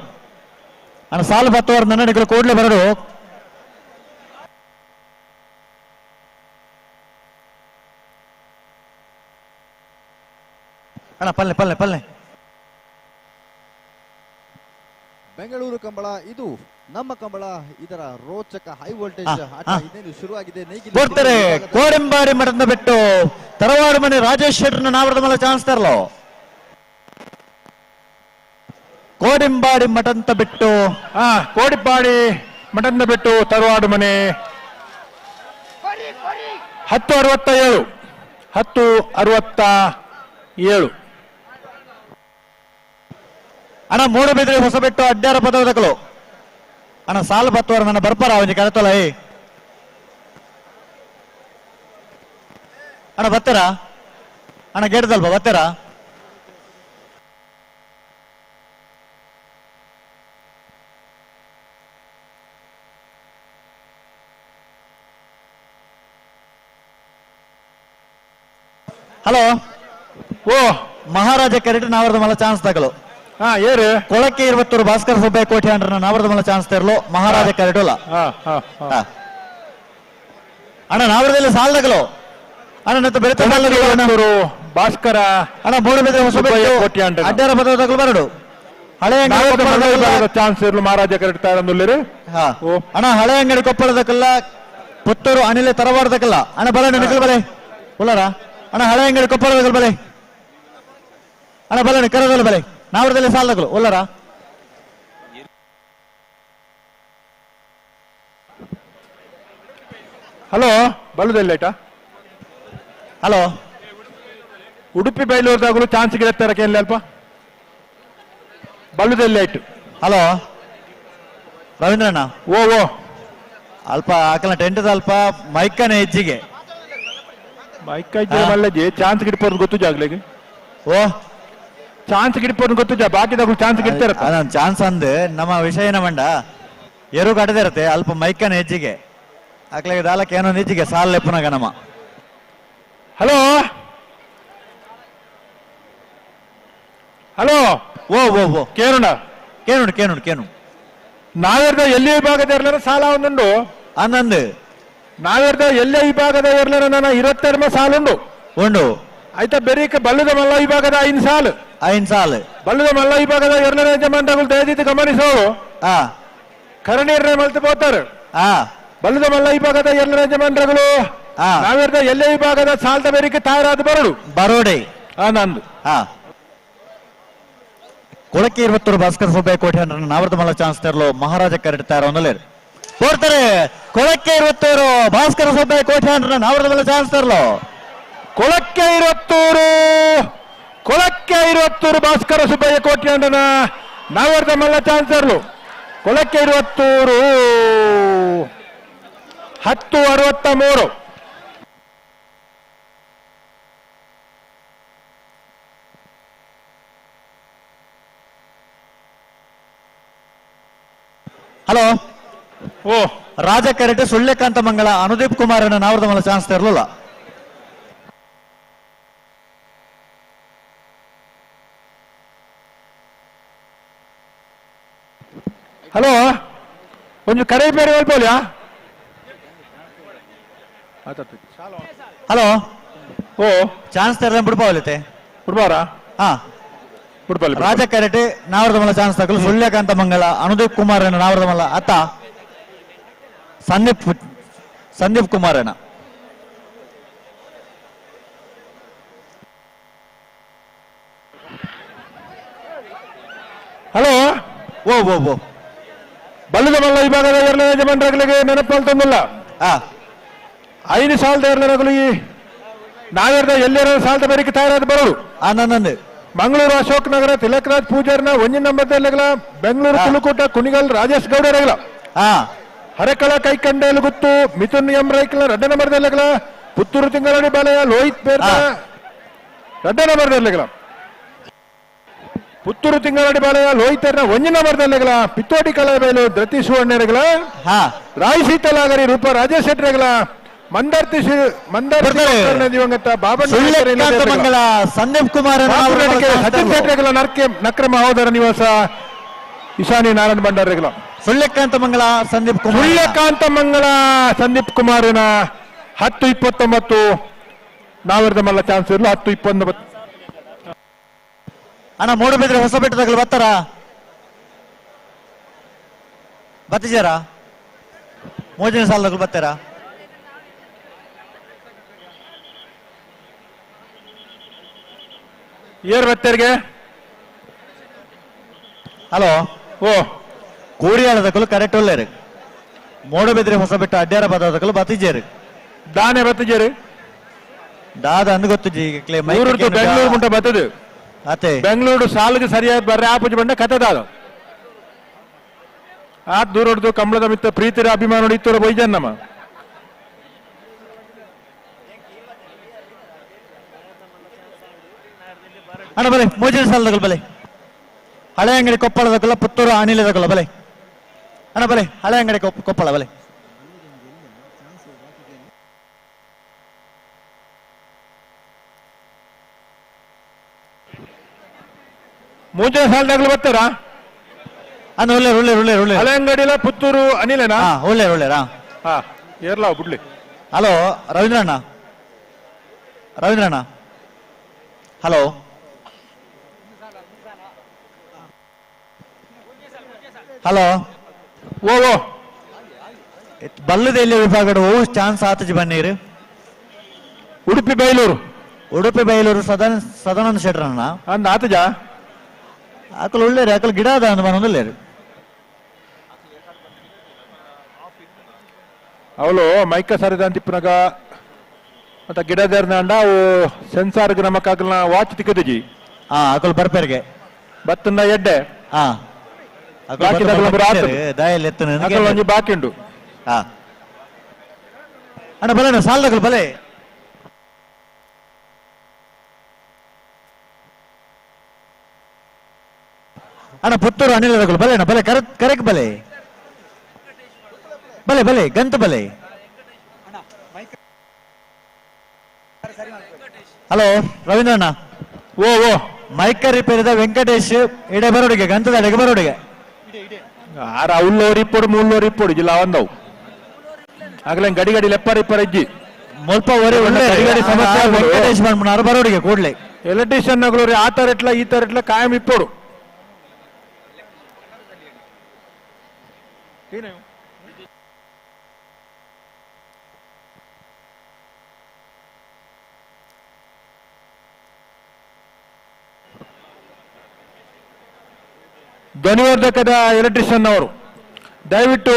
ಅಣ್ಣ, ಸಾಲು ಬತ್ತವರ ನನ್ನಡಿಗಳು ಕೂಡಲೇ ಬರಡು. ಅಣ್ಣ ಪಲ್ಲೆ ಪಲ್ಲೆ ಪಲ್ಲೆ. ಬೆಂಗಳೂರು ಕಂಬಳ, ಇದು ನಮ್ಮ ಕಂಬಳ. ಇದರ ರೋಚಕ ಹೈ ವೋಲ್ಟೇಜ್ ಆಟ ಇನ್ನೇನು ಶುರುವಾಗಿದೆ. ಕೊಡ್ತಾರೆ ಕೋಡಿಂಬಾಡಿ ಮಠದ ಬಿಟ್ಟು ತರವಾಡು ಮನೆ ರಾಜೇಶ್ ಶೆಟ್ಟರ್ನ ನಾವರದ ಮೇಲೆ ಚಾನ್ಸ್ ತರಲೋ. ಕೋಡಿಂಬಾಡಿ ಮಠಂತ ಬಿಟ್ಟು ಕೋಡಿಂಬಾಡಿ ಮಠಂತ ಬಿಟ್ಟು ತರವಾಡು ಮನೆ 10:67 10:67. ಅಣ್ಣ ಮೂಡುಬಿದ್ರೆ ಹೊಸಬೆಟ್ಟು ಅಡ್ಡಾರ ಪದವದಕಲು ಅಣ್ಣ, ಸಾಲು ಬತ್ತವರ ನನ್ನ ಬರ್ಪಾರ ಅವನಿಗೆ ಕರೆತಲ್ಲ. ಏ ಅಣ್ಣ ಬರ್ತೀರಾ ಅಣ್ಣ? ಗೇಟ್ದಲ್ಪ ಬರ್ತೀರಾ? ಹಲೋ ಓ ಮಹಾರಾಜ ಕರೆಕ್ಟ್ ನಾವರದ ಮಲ್ಲ ಚಾನ್ಸ್ ತಗಲು. ಏರು ಕೊಳಕ್ಕೆ ಇರುವತ್ತೂರು ಭಾಸ್ಕರ ಸುಬ್ಬಯ್ಯ ಕೋಟೆ ಅಂಡ್ರನ ನಾವರದ ಮಲ್ಲ ಚಾನ್ಸ್ ತರಲು ಮಹಾರಾಜ ಕರೆಟೋಲ. ಅಣ್ಣ ನಾವರದಲ್ಲಿ ಸಾಲದಗಲು ಅಣ್ಣ, ನತ್ತ ಬೆಳೆತ ಭಾಸ್ಕರ ಅಣ್ಣ, ಮೂಡುಬಿದ್ರೆ ಹೊಸಬೆಟ್ಟು ಅಡ್ಡಾರ ಬದಲು ಬರಡು. ಹಳೆ ಅಂಗಡಿ ಚಾನ್ಸ್ ಇರಲು ಮಹಾರಾಜ ಕರೆಕ್ಟ್ ತಯಾರಂದುಲ್ಲೇರಿ. ಅಣ್ಣ ಹಳೆ ಅಂಗಡಿ ಕೊಪ್ಪಳದಕ್ಕಲ್ಲ ಪುತ್ತೂರು ಅನಿಲ ತರವಾಡದಕ್ಕಲ್ಲ ಅಣ್ಣ, ಬಲ ನಿನಕಲ್ ಬಲೆ ಉಲ್ಲರ ಅಣ್ಣ, ಹಳೆ ಅಂಗಡಿ ಕೊಪ್ಪಳದಕ್ಕಲ್ ಬಲೆ ಅಣ್ಣ ಬಲೆ ಕರದಲ್ಲ ಬಲೆ ನಾವರದಲ್ಲಿ ಸಾಲದಗಳು ಒಲ್ಲರ ಹಲೋ ಬಲ್ಲದಲ್ಲ ಆಯ್ತಾ ಹಲೋ ಉಡುಪಿ ಬೈಲೂರ್ದಾಗಲೂ ಚಾನ್ಸ್ ಗಿಡತ್ತಾರ ಕೇಳಿ ಅಲ್ಪ ಬಲ್ಲದಲ್ಲ ಆಯ್ತು ಹಲೋ ರವೀಂದ್ರಣ್ಣ ಓ ಓ ಅಲ್ಪ ಆಕಲ ಟೆಂಟದ ಅಲ್ಪ ಮೈಕನ ಹೆಜ್ಜಿಗೆ ಮೈಕ್ ಮಲ್ಲಜಿ ಚಾನ್ಸ್ ಗಿಡಪೋರ್ ಗೊತ್ತು ಜಾಗ್ಲಿಗೆ ಓ ಚಾನ್ಸ್ ಗಿಡಪೋರ್ ಗೊತ್ತು ಜಾ ಬಾಕಿದಾಗಲೂ ಚಾನ್ಸ್ ಗಿಡ್ತಾರ ಅದೊಂದು ಚಾನ್ಸ್ ಅಂದ್ ನಮ್ಮ ವಿಷಯ ಏನ ಮಂಡ ಎರು ಕಟ್ಟದಿರತ್ತೆ ಅಲ್ಪ ಮೈಕನ ಹೆಜ್ಜಿಗೆ ಆಕಲಿಗೆ ದಾಲಕ್ಕೆ ಏನೊಂದು ಹೆಜ್ಜಿಗೆ ಸಾಲ್ ಲೆಪ್ಪನಾಗ ನಮ್ಮ ಹಲೋ ಹಲೋ ಓ ಓ ಓ ಕೇರುಣ ಕೇನುಂಡು ಕೇನುಂಡು ಕೇನು ನಾವೇರ್ದ ಎಲ್ಲಿ ವಿಭಾಗದ ಇರ್ಲಾರ ಸಾಲ ಒಂದುಂಡು ಅಂದಂದು ನಾವೇರ್ದ ಎಲ್ಲೇ ವಿಭಾಗದ ಇರ್ಲಾರ ನನ್ನ 22 ಸಾಲುಂಡು ಉಂಡು ಆಯ್ತಾ ಬೆರೀಕ ಬಲ್ಲದ ಮಲ್ಲ ವಿಭಾಗದ 5 ಸಾಲು 5 ಸಾಲು ಬಲ್ಲದ ಮಲ್ಲ ವಿಭಾಗದ ಎರಡನೇ ಯಜಮಾನಗಳು ದಯದೀತಿ ಗಮನಿಸೋರು ಆ ಕರನೀರ್ನೆ ಮಲ್ತು ಪೋತಾರೆ ಆ ಬಲ್ಲದ ಮಲ್ಲ ವಿಭಾಗದ ಎರಡನೇ ಯಜಮಾನರುಗಳು ಆ ನಾವೇರ್ದ ಎಲ್ಲೇ ವಿಭಾಗದ ಸಾಲದ ಬೆರೀಕ ತಯಾರಾದ ಬರಡು ಬರೋಡೆ ಆ ನಂದು ಆ ಕೊಳಕ್ಕೆ 20 ಭಾಸ್ಕರ್ ಸುಬ್ಬಯ್ಯ ಕೋಟೆ ನಾವರ್ದ ಮಲ್ಲ ಚಾನ್ಸ್ ತರಲು ಮಹಾರಾಜ ಕರೆಕ್ಟ್ ತಯಾರ ಒಂದಲೇರು ಕೋರ್ತಾರೆ ಕೊಳಕ್ಕೆ 21 ಭಾಸ್ಕರ ಸುಬ್ಬಯ್ಯ ಕೋಟೆ ನಾವರ್ದ ಮಲ್ಲ ಚಾನ್ಸ್ ತರಲು ಕೊಳಕ್ಕೆ 21 ಕೊಳಕ್ಕೆ 21 ಭಾಸ್ಕರ ಸುಬ್ಬಯ್ಯ ಕೋಟ್ಯಾಂಡನ ನಾವರ್ದ ಮಲ್ಲ ಚಾನ್ಸ್ ತರಲು ಕೊಳಕ್ಕೆ 21 10:63 ಹಲೋ ಓ ರಾಜ ಕರೆಟ್ ಸುಳ್ಯಕಾಂತ ಮಂಗಳ ಅನುದೀಪ್ ಕುಮಾರ್ ನಾವರ್ದ ಮಲ್ಲ ಚಾನ್ಸ್ ತರಲಿಲ್ಲ ಹಲೋ ಒಂದು ಕರೆ ಬೇರೆ ಹೇಳ್ಬೋಲ್ಯಾ ಹಲೋ ಓ ಚಾನ್ಸ್ ತರಲ ಬಿಡ್ಪಾವಲಿತೆ ಬಿಡ್ಬಾರ ಹಾ ಬಿಡ್ಪಾಲಿ ರಾಜ ಕರೆಟ್ ನಾವರ್ದ ಮಲ್ಲ ಚಾನ್ಸ್ ತಗಲು ಸುಳ್ಯಕಾಂತ ಮಂಗಳ ಅನುದೀಪ್ ಕುಮಾರ್ ನಾವರ್ದ ಮಲ್ಲ ಅತ್ತ ಸಂದೀಪ್ ಸಂದೀಪ್ ಕುಮಾರ್ ಅಣ್ಣ ಹಲೋ ಓ ಓ ಓ ಬಲ್ಲದ ಮಲ್ಲ ವಿಭಾಗದ ಎರಡನೇ ಯಜಮಾನರುಗಳಿಗೆ ನೆನಪಲ್ಲಿ ತಂದಿಲ್ಲ ಆ 5 ಸಾಲದ ಎರಡನೇ ಈ ನಾವೇರ್ದ ಎಲ್ಲೆರ ಸಾಲದ ಬೇರೆ ತಯಾರಾದ ಬರೋದು ಆನಂದ್ ಮಂಗಳೂರು ಅಶೋಕ್ ನಗರ ತಿಲಕರಾಜ್ ಪೂಜಾರ್ನ ಒಂಜಿನ ನಂಬರ್ ಬೆಂಗಳೂರು ಕುಲುಕೋಟ ಕುಣಿಗಲ್ ರಾಜೇಶ್ ಗೌಡರಗಳ ಹರಕಳ ಕೈಕಂಡೇಲು ಗುತ್ತು ಮಿಥುನ್ ಎಂ ರೈಕಲ ರಡ್ಡ ನಂಬರ್ದಲ್ಲಿಗಳ ಪುತ್ತೂರು ತಿಂಗಳಡಿ ಬಾಲಯ ಲೋಹಿತ್ ಬೇರ್ನ ರಡ್ಡ ನಂಬರ್ದಲ್ಲಿಗಳ ಪುತ್ತೂರು ತಿಂಗಳಡಿ ಬಾಲಯ ಲೋಹಿತರ್ನ ಒಂಜಿನ ನಂಬರ್ದಲ್ಲಿಗಳ ಪಿತ್ತೋಟಿ ಕಲಾಬೇಲು ಧೃತಿ ಸುವರ್ಣರಗಳ ರಾಯ್ ಸೀತಲಾಗರಿ ರೂಪ ರಾಜೇಶ್ ಶೆಟ್ಟರ್ಗಳ ಮಂದಾರ್ತಿ ಮಂದಾರ್ತಿ ದಿವಂಗತ ಬಾಬಣ್ಣ ಮಂಗಳ ಸಂದೀಪ್ ಕುಮಾರ್ ಸಚಿನ್ ಶೆಟ್ಟರ್ಗಳ ನಕ್ರ ಮಹೋದರ ನಿವಾಸ ಇಶಾನಿ ನಾರಾಯಣ ಭಂಡಾರಿಗಳ ಸುಳ್ಯಕಾಂತ ಮಂಗಳ ಸಂದೀಪ್ ಕುಮಾರ್ ಸುಳ್ಯಕಾಂತ ಮಂಗಳ ಸಂದೀಪ್ ಕುಮಾರನ 10:29 ನಾವರ್ದ ಮಲ್ಲ ಚಾನ್ಸ್ ಇರಲು 10:29 ಅಣ್ಣ ಮೂಡುಬಿದ್ರೆ ಹೊಸಬೆಟ್ಟದಾಗಲು ಬರ್ತಾರ ಬತ್ತಿಜಾರ ಮೋಜಿನ ಸಾಲದಾಗಲು ಬರ್ತಾರ ಏರ್ ಬತ್ತೇರಿಗೆ ಹಲೋ ಓ ಕೂಡಿಯಾಳದಕ್ಕಲು ಕರೆಕ್ಟ್ ಒಳ್ಳೇರು ಮೂಡುಬಿದ್ರೆ ಹೊಸಬೆಟ್ಟ ಅಡ್ಡಾರ ಬದಕಲು ಬತ್ತಿಜೇರು ದಾನೆ ಬತ್ತಿಜೇರು ದಾದ ಅಂದ್ ಗೊತ್ತು ಬೆಂಗಳೂರು ಮುಂಟ ಬತ್ತದು ಅತ್ತೆ ಬೆಂಗಳೂರು ಸಾಲಿಗೆ ಸರಿಯಾದ ಬರ್ರೆ ಆ ಪೂಜೆ ಬಂಡ ಕತೆ ದಾದ ಆ ದೂರ ಹೊಡೆದು ಕಂಬಳದ ಮಿತ್ತ ಪ್ರೀತಿರ ಅಭಿಮಾನ ಇತ್ತೂರ ಬೈಜನ್ ನಮ್ಮ ಅಣ್ಣ ಬಲೆ ಮೋಜಿನ ಸಾಲದಗಳು ಬಲೆ ಹಳೆ ಅಂಗಡಿ ಕೊಪ್ಪಳದಕ್ಕಲ್ಲ ಪುತ್ತೂರು ಅನಿಲದಕ್ಕಲ್ಲ ಬಲೆ ಅಣ್ಣ ಬಲೆ ಹಳೆ ಅಂಗಡಿ ಕೊಪ್ಪಳ ಬಲೆ ಮೂಜನ ಸಾಲದಾಗಲು ಬರ್ತಾರಾ ಅಣ್ಣ ಒಳ್ಳೆ ಒಳ್ಳೆ ಒಳ್ಳೆ ಒಳ್ಳೆ ಹಳೆ ಅಂಗಡಿಲ ಪುತ್ತೂರು ಅನಿಲೇನಾ ಹಾ ಒಳ್ಳೆ ಒಳ್ಳೆರಾ ಹಾ ಏರ್ಲಾ ಬಿಡ್ಲಿ ಹಲೋ ರವೀಂದ್ರಣ್ಣ ರವೀಂದ್ರಣ್ಣ ಹಲೋ ಹಲೋ ಓ ಓ ಬಲ್ಲದೆಲ್ಲಿ ವಿಭಾಗದ ಓ ಚಾನ್ಸ್ ಆತಜಿ ಬನ್ನೀರು Udupi Bailur Udupi Bailur Sadananda ಶೆಟ್ರಣ್ಣ ಅಂದ ಆತಜ ಅಕಲ್ ಒಳ್ಳೇರು ಅಕಲ್ ಗಿಡ ಅದ ಅಂದ್ ಮನೊಂದುಲ್ಲೇರು ಅವಳು ಮೈಕ ಸರಿದ ಅಂತಿಪ್ಪನಾಗ ಮತ್ತೆ ಗಿಡದೇರ್ನಾಂಡ ಅವು ಸೆನ್ಸಾರ್ ನಮಕಾಗಲ್ನ ವಾಚ್ ತಿಕ್ಕದಿಜಿ. ಹಾ ಅಕಲ್ ಬರ್ಪೇರಿಗೆ ಬತ್ತನ್ನ ಎಡ್ಡೆ. ಹಾ ಒಂಜಿ ಬಾಕಿ ಉಂಡು. ಹಾ ಅಣ್ಣ ಬಲೆ ಸಾಲದಕಲ್ ಬಲೆ. ಅಣ್ಣ ಪುತ್ತೂರು ಅನಿಲ್ ರಘುಲ್ ಬಲೆ ಅಣ್ಣ ಬಲೆ ಕರೆಕ್ಟ್ ಬಲೆ ಬಲೆ ಬಲೆ ಗಂತ ಬಲೆ. ಹಲೋ ರವೀಂದ್ರ ಅಣ್ಣ. ಓ ಓ ಮೈಕ್ ರಿಪೇರಿದ ವೆಂಕಟೇಶ್ ಇಡೆ ಬರೋಡಿಗೆ ಗಂತದ ಅಡೆಗೆ ಬರೋಡಿಗೆ. ಆರ ಉಳ್ಳೋರು ಇಪ್ಪಡು ಮುಳ್ಳೋರು ಇಪ್ಪಡು ಜಿಲ್ಲಾ ಒಂದವು ಆಗಲೇ ಗಡಿ ಗಡಿ ಲೆಪ್ಪರ್ ಇಪ್ಪರ್ ಅಜ್ಜಿ ಮುಲ್ಪ ಒರೆ ಒಳ್ಳೆ ಗಡಿ ಸಮಸ್ಯೆ ವೆಂಕಟೇಶ್ ಬಂದ್ಬಿಟ್ಟು ಬರೋಡಿಗೆ ಕೂಡ್ಲೆ. ಎಲೆಕ್ಟ್ರಿಷಿಯನ್ ನಗಲೂರಿ ಆ ತರ ಇಟ್ಲ ಈ ತರ ಇಟ್ಲ ಕಾಯಂ ಇಪ್ಪಡು. ಧ್ವನಿವರ್ಧಕದ ಎಲೆಕ್ಟ್ರಿಷಿಯನ್ ಅವರು ದಯವಿಟ್ಟು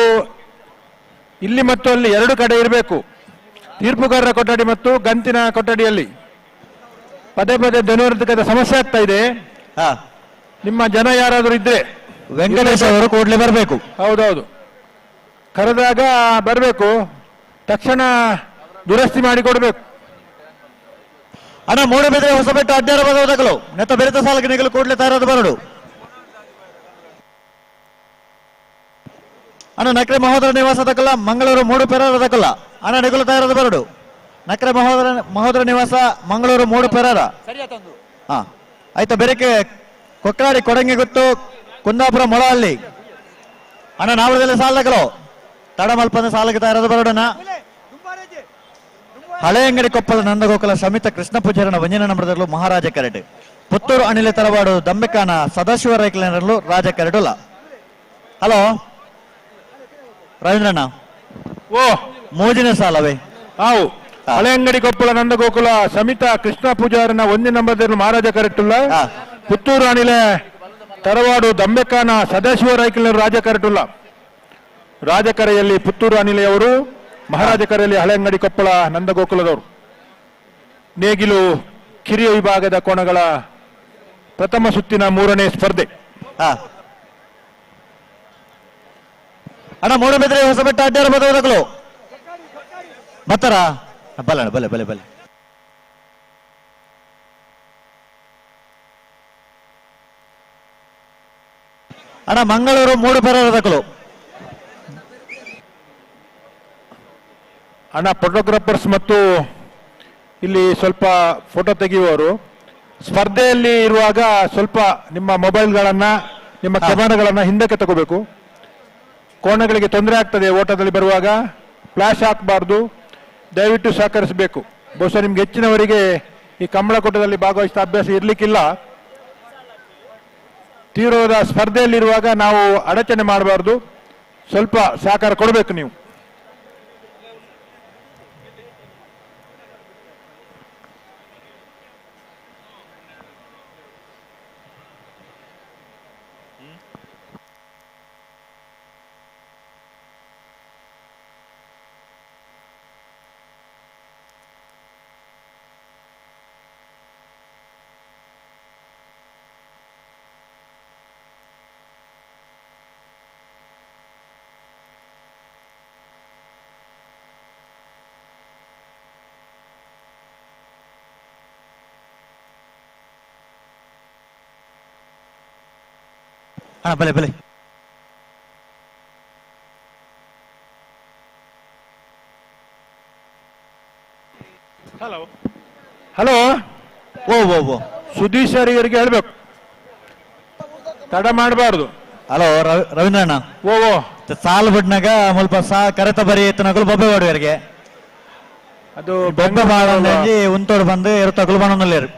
ಇಲ್ಲಿ ಮತ್ತು ಅಲ್ಲಿ ಎರಡು ಕಡೆ ಇರಬೇಕು. ತೀರ್ಪುಗಾರರ ಕೊಠಡಿ ಮತ್ತು ಗಂತಿನ ಕೊಠಡಿಯಲ್ಲಿ ಪದೇ ಪದೇ ಧ್ವನಿವರ್ಧಕದ ಸಮಸ್ಯೆ ಆಗ್ತಾ ಇದೆ. ನಿಮ್ಮ ಜನ ಯಾರಾದರೂ ಇದ್ರೆ ವೆಂಕಟೇಶ್ ಅವರು ಕೂಡಲೇ ಬರಬೇಕು. ಹೌದೌದು, ಕರೆದಾಗ ಬರಬೇಕು, ತಕ್ಷಣ ದುರಸ್ತಿ ಮಾಡಿಕೊಡ್ಬೇಕು. ಅಣ್ಣ ಮೂಡಬಿದ್ರೆ ಹೊಸಬೆಟ್ಟು ಅಡ್ಡಾರ ಬರೋದಗಳು ನೆತ್ತ ಬೆರೆತ ಸಾಲಕ್ಕೆ ನಿಗಲು ಕೂಡಲೇ ತಯಾರಾದ ಬರಡು. ಅಣ್ಣ ನಕ್ರೆ ಮಹೋದರ ನಿವಾಸ ದಕ್ಕಲ್ಲ ಮಂಗಳೂರು ಮೂಡು ಪೆರಾರ ದಕ್ಕಲ್ಲ. ಅಣ್ಣ ನಿಗಲು ತಯಾರಾದ ಬರಡು. ನಕ್ರೆ ಮಹೋದರ ನಿವಾಸ ಮಂಗಳೂರು ಮೂಡು ಪೆರಾರ. ಹಾ ಆಯ್ತಾ. ಬೆರಕೆ ಕೊಕ್ರಾಡಿ ಕೊಡಂಗಿ ಗುತ್ತು ಕುಂದಾಪುರ ಮೊಳಹಳ್ಳಿ. ಅಣ್ಣ ನಾವಳದಲ್ಲಿ ಸಾಲದಕಲು ತಡಮಲ್ಪದ ಸಾಲಕ್ಕೆ ತಯಾರಾದ ಬರಡೋಣ. ಹಳೆ ಅಂಗಡಿ ಕೊಪ್ಪದ ನಂದಗೋಕುಲ ಸಮಿತ ಕೃಷ್ಣ ಪೂಜಾರನ ವಂಜನ ನಂಬರದಲ್ಲೂ ಮಹಾರಾಜ ಕರೆಟೆ. ಪುತ್ತೂರು ಅನಿಲ ತರವಾಡು ದಂಬೆಕಾನ ಸದಾಶಿವ ರೈಕ್ಲನರಲ್ಲೂ ರಾಜ ಕರೆಡುಲ. ಹಲೋ ರವೀಂದ್ರಣ್ಣ. ಓ ಮೋಜಿನ ಸಾಲವೇ. ಹಾವು ಹಳೆ ಅಂಗಡಿ ಕೊಪ್ಪಳ ನಂದಗೋಕುಲ ಸಮಿತ ಕೃಷ್ಣ ಪೂಜಾರನ ಒಂದೇ ನಂಬರದಲ್ಲಿ ಮಹಾರಾಜ ಕರೆಟುಲ್ಲ. ಪುತ್ತೂರು ಅನಿಲ ತರವಾಡು ದಂಬೆಕಾನ ಸದಾಶಿವ ರೈಕಲರು ರಾಜ ಕರೆಟುಲ್ಲ. ರಾಜಕರೆಯಲ್ಲಿ ಪುತ್ತೂರು ಅನಿಲೆಯವರು, ಮಹಾರಾಜ ಕರೆಯಲ್ಲಿ ಹಳೆ ಅಂಗಡಿ ಕೊಪ್ಪಳ ನಂದಗೋಕುಲದವರು. ನೇಗಿಲು ಕಿರಿಯ ವಿಭಾಗದ ಕೋಣಗಳ ಪ್ರಥಮ ಸುತ್ತಿನ ಮೂರನೇ ಸ್ಪರ್ಧೆ. ಅಣ್ಣ ಮೂಡಬಿದ್ರೆ ಹೊಸಬೆಟ್ಟ ಅಡ್ಡಾರ ಬದಲು ಬತ್ತಾರ ಬಲ ಅಣ್ಣ ಬಲೆ ಬಲೆ ಬಲೆ. ಅಣ್ಣ ಮಂಗಳೂರು ಮೂಡು ಪೆರಾರದಕಲು. ಅಣ್ಣ ಫೋಟೋಗ್ರಾಫರ್ಸ್ ಮತ್ತು ಇಲ್ಲಿ ಸ್ವಲ್ಪ ಫೋಟೋ ತೆಗೆಯುವವರು ಸ್ಪರ್ಧೆಯಲ್ಲಿ ಇರುವಾಗ ಸ್ವಲ್ಪ ನಿಮ್ಮ ಮೊಬೈಲ್ಗಳನ್ನ ನಿಮ್ಮ ಕ್ಯಾಮರಾಗಳನ್ನ ಹಿಂದಕ್ಕೆ ತಗೋಬೇಕು. ಕೋಣಗಳಿಗೆ ತೊಂದರೆ ಆಗ್ತದೆ ಓಟದಲ್ಲಿ ಬರುವಾಗ, ಫ್ಲಾಶ್ ಹಾಕಬಾರ್ದು, ದಯವಿಟ್ಟು ಸಹಕರಿಸಬೇಕು. ಬಹುಶಃ ನಿಮ್ಗೆ ಹೆಚ್ಚಿನವರಿಗೆ ಈ ಕಂಬಳಕೂಟದಲ್ಲಿ ಭಾಗವಹಿಸಿದ ಅಭ್ಯಾಸ ಇರಲಿಕ್ಕಿಲ್ಲ. ತೀವ್ರವಾದ ಸ್ಪರ್ಧೆಯಲ್ಲಿರುವಾಗ ನಾವು ಅಡಚಣೆ ಮಾಡಬಾರ್ದು, ಸ್ವಲ್ಪ ಸಹಕಾರ ಕೊಡಬೇಕು ನೀವು. ಹಾ ಬಲೆ ಬಲೆ. ಹಲೋ ಹಲೋ ಓ ಓ ಓ ಸುದೀಶ್ ಸರ್ ಇವರಿಗೆ ಹೇಳ್ಬೇಕು, ತಡ ಮಾಡಬಾರ್ದು. ಹಲೋ ರವೀಂದ್ರಣ್ಣ. ಓ ಓ ಸಾಲು ಬಿಡ್ನಾಗ ಮುಲ್ಪ ಸಾ ಕರೆತ ಬರಿ ಎತ್ತನಗಳು ಬೊಬ್ಬೆ ಮಾಡುವರಿಗೆ ಅದು ಬೊಬ್ಬೆ ಮಾಡಂಜಿ ಉಂತೋಡು ಬಂದು ಎರತಗಳು ಬಣ್ಣಲ್ಲೇರು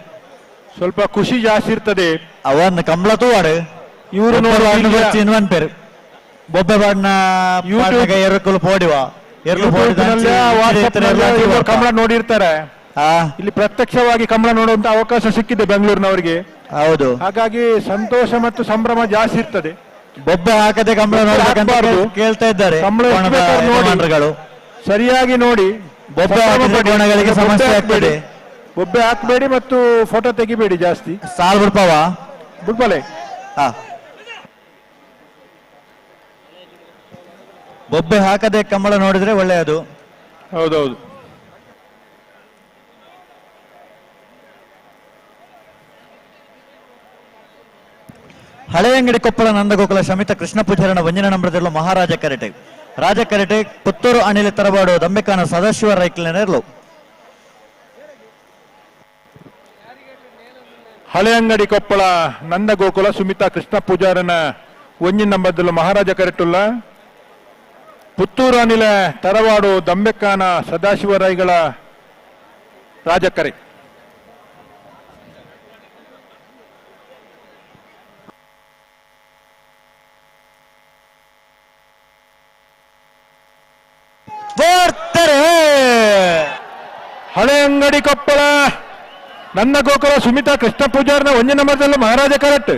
ಸ್ವಲ್ಪ ಖುಷಿ ಜಾಸ್ತಿ ಇರ್ತದೆ. ಅವನ್ ಕಂಬಳ ತೂವಾಡು ಇವರು ಪೇರು ಬೊಬ್ಬೆ ಬಾಡ್ನ ಎರಕಲು ಪೋಡಿವ ಕಮಲ ನೋಡಿರ್ತಾರೆ. ಇಲ್ಲಿ ಪ್ರತ್ಯಕ್ಷವಾಗಿ ಕಂಬಳ ನೋಡುವಂತ ಅವಕಾಶ ಸಿಕ್ಕಿದೆ ಬೆಂಗಳೂರಿನವರಿಗೆ. ಹೌದು, ಹಾಗಾಗಿ ಸಂತೋಷ ಮತ್ತು ಸಂಭ್ರಮ ಜಾಸ್ತಿ ಇರ್ತದೆ. ಬೊಬ್ಬೆ ಹಾಕದೆ ಕಂಬಳ ನೋಡಬೇಕಂತ ಕೇಳ್ತಾ ಇದ್ದಾರೆ ಯಜಮಾನರುಗಳು. ಸರಿಯಾಗಿ ನೋಡಿ, ಬೊಬ್ಬೆ ಹಾಕಿದ್ರೆ ಕೋಣಗಳಿಗೆ ಸಮಸ್ಯೆ ಆಗ್ತದೆ. ಬೊಬ್ಬೆ ಹಾಕಬೇಡಿ ಮತ್ತು ಫೋಟೋ ತೆಗಿಬೇಡಿ ಜಾಸ್ತಿ. ಸಾಲ್ ಬಿಡ್ಪಾವ ಬಿಡ್ಬಲೆ. ಬೊಬ್ಬೆ ಹಾಕದೆ ಕಂಬಳ ನೋಡಿದ್ರೆ ಒಳ್ಳೆಯದು. ಹೌದೌದು. ಹಳೆಯಂಗಡಿ ಕೊಪ್ಪಳ ನಂದಗೋಕುಲ ಶಮಿತ ಕೃಷ್ಣ ಪೂಜಾರನ ವಂಜನ ನಂಬರದಲ್ಲೂ ಮಹಾರಾಜ ಕರೆಟೆ ರಾಜ ಕರೆಟೆ ಪುತ್ತೂರು ಅನಿಲ ತರವಾಡು ದಂಬೆಕಾನ ಸದಾಶಿವ ರೈಕ್ಲನೆರ್ಲು. ಹಳೆಯಂಗಡಿ ಕೊಪ್ಪಳ ನಂದಗೋಕುಲ ಸುಮಿತಾ ಕೃಷ್ಣ ಪೂಜಾರನ ಒಂಜಿನ ನಂಬರದಲ್ಲೂ ಮಹಾರಾಜ ಕರೆಟುಲ್ಲ ಪುತ್ತೂರು ಅನಿಲ ತರವಾಡು ದಂಬೆಕಾನ ಸದಾಶಿವರಾಯ್ಗಳ ರಾಜಕರೆ. ಹಳೆಯಂಗಡಿ ಕೊಪ್ಪಳ ನಂದಗೋಕುಲ ಸುಮಿತಾ ಕೃಷ್ಣ ಪೂಜಾರನ ಒಂದೇ ನಂಬರದಲ್ಲೂ ಮಹಾರಾಜ ಕರೆಕ್ಟ್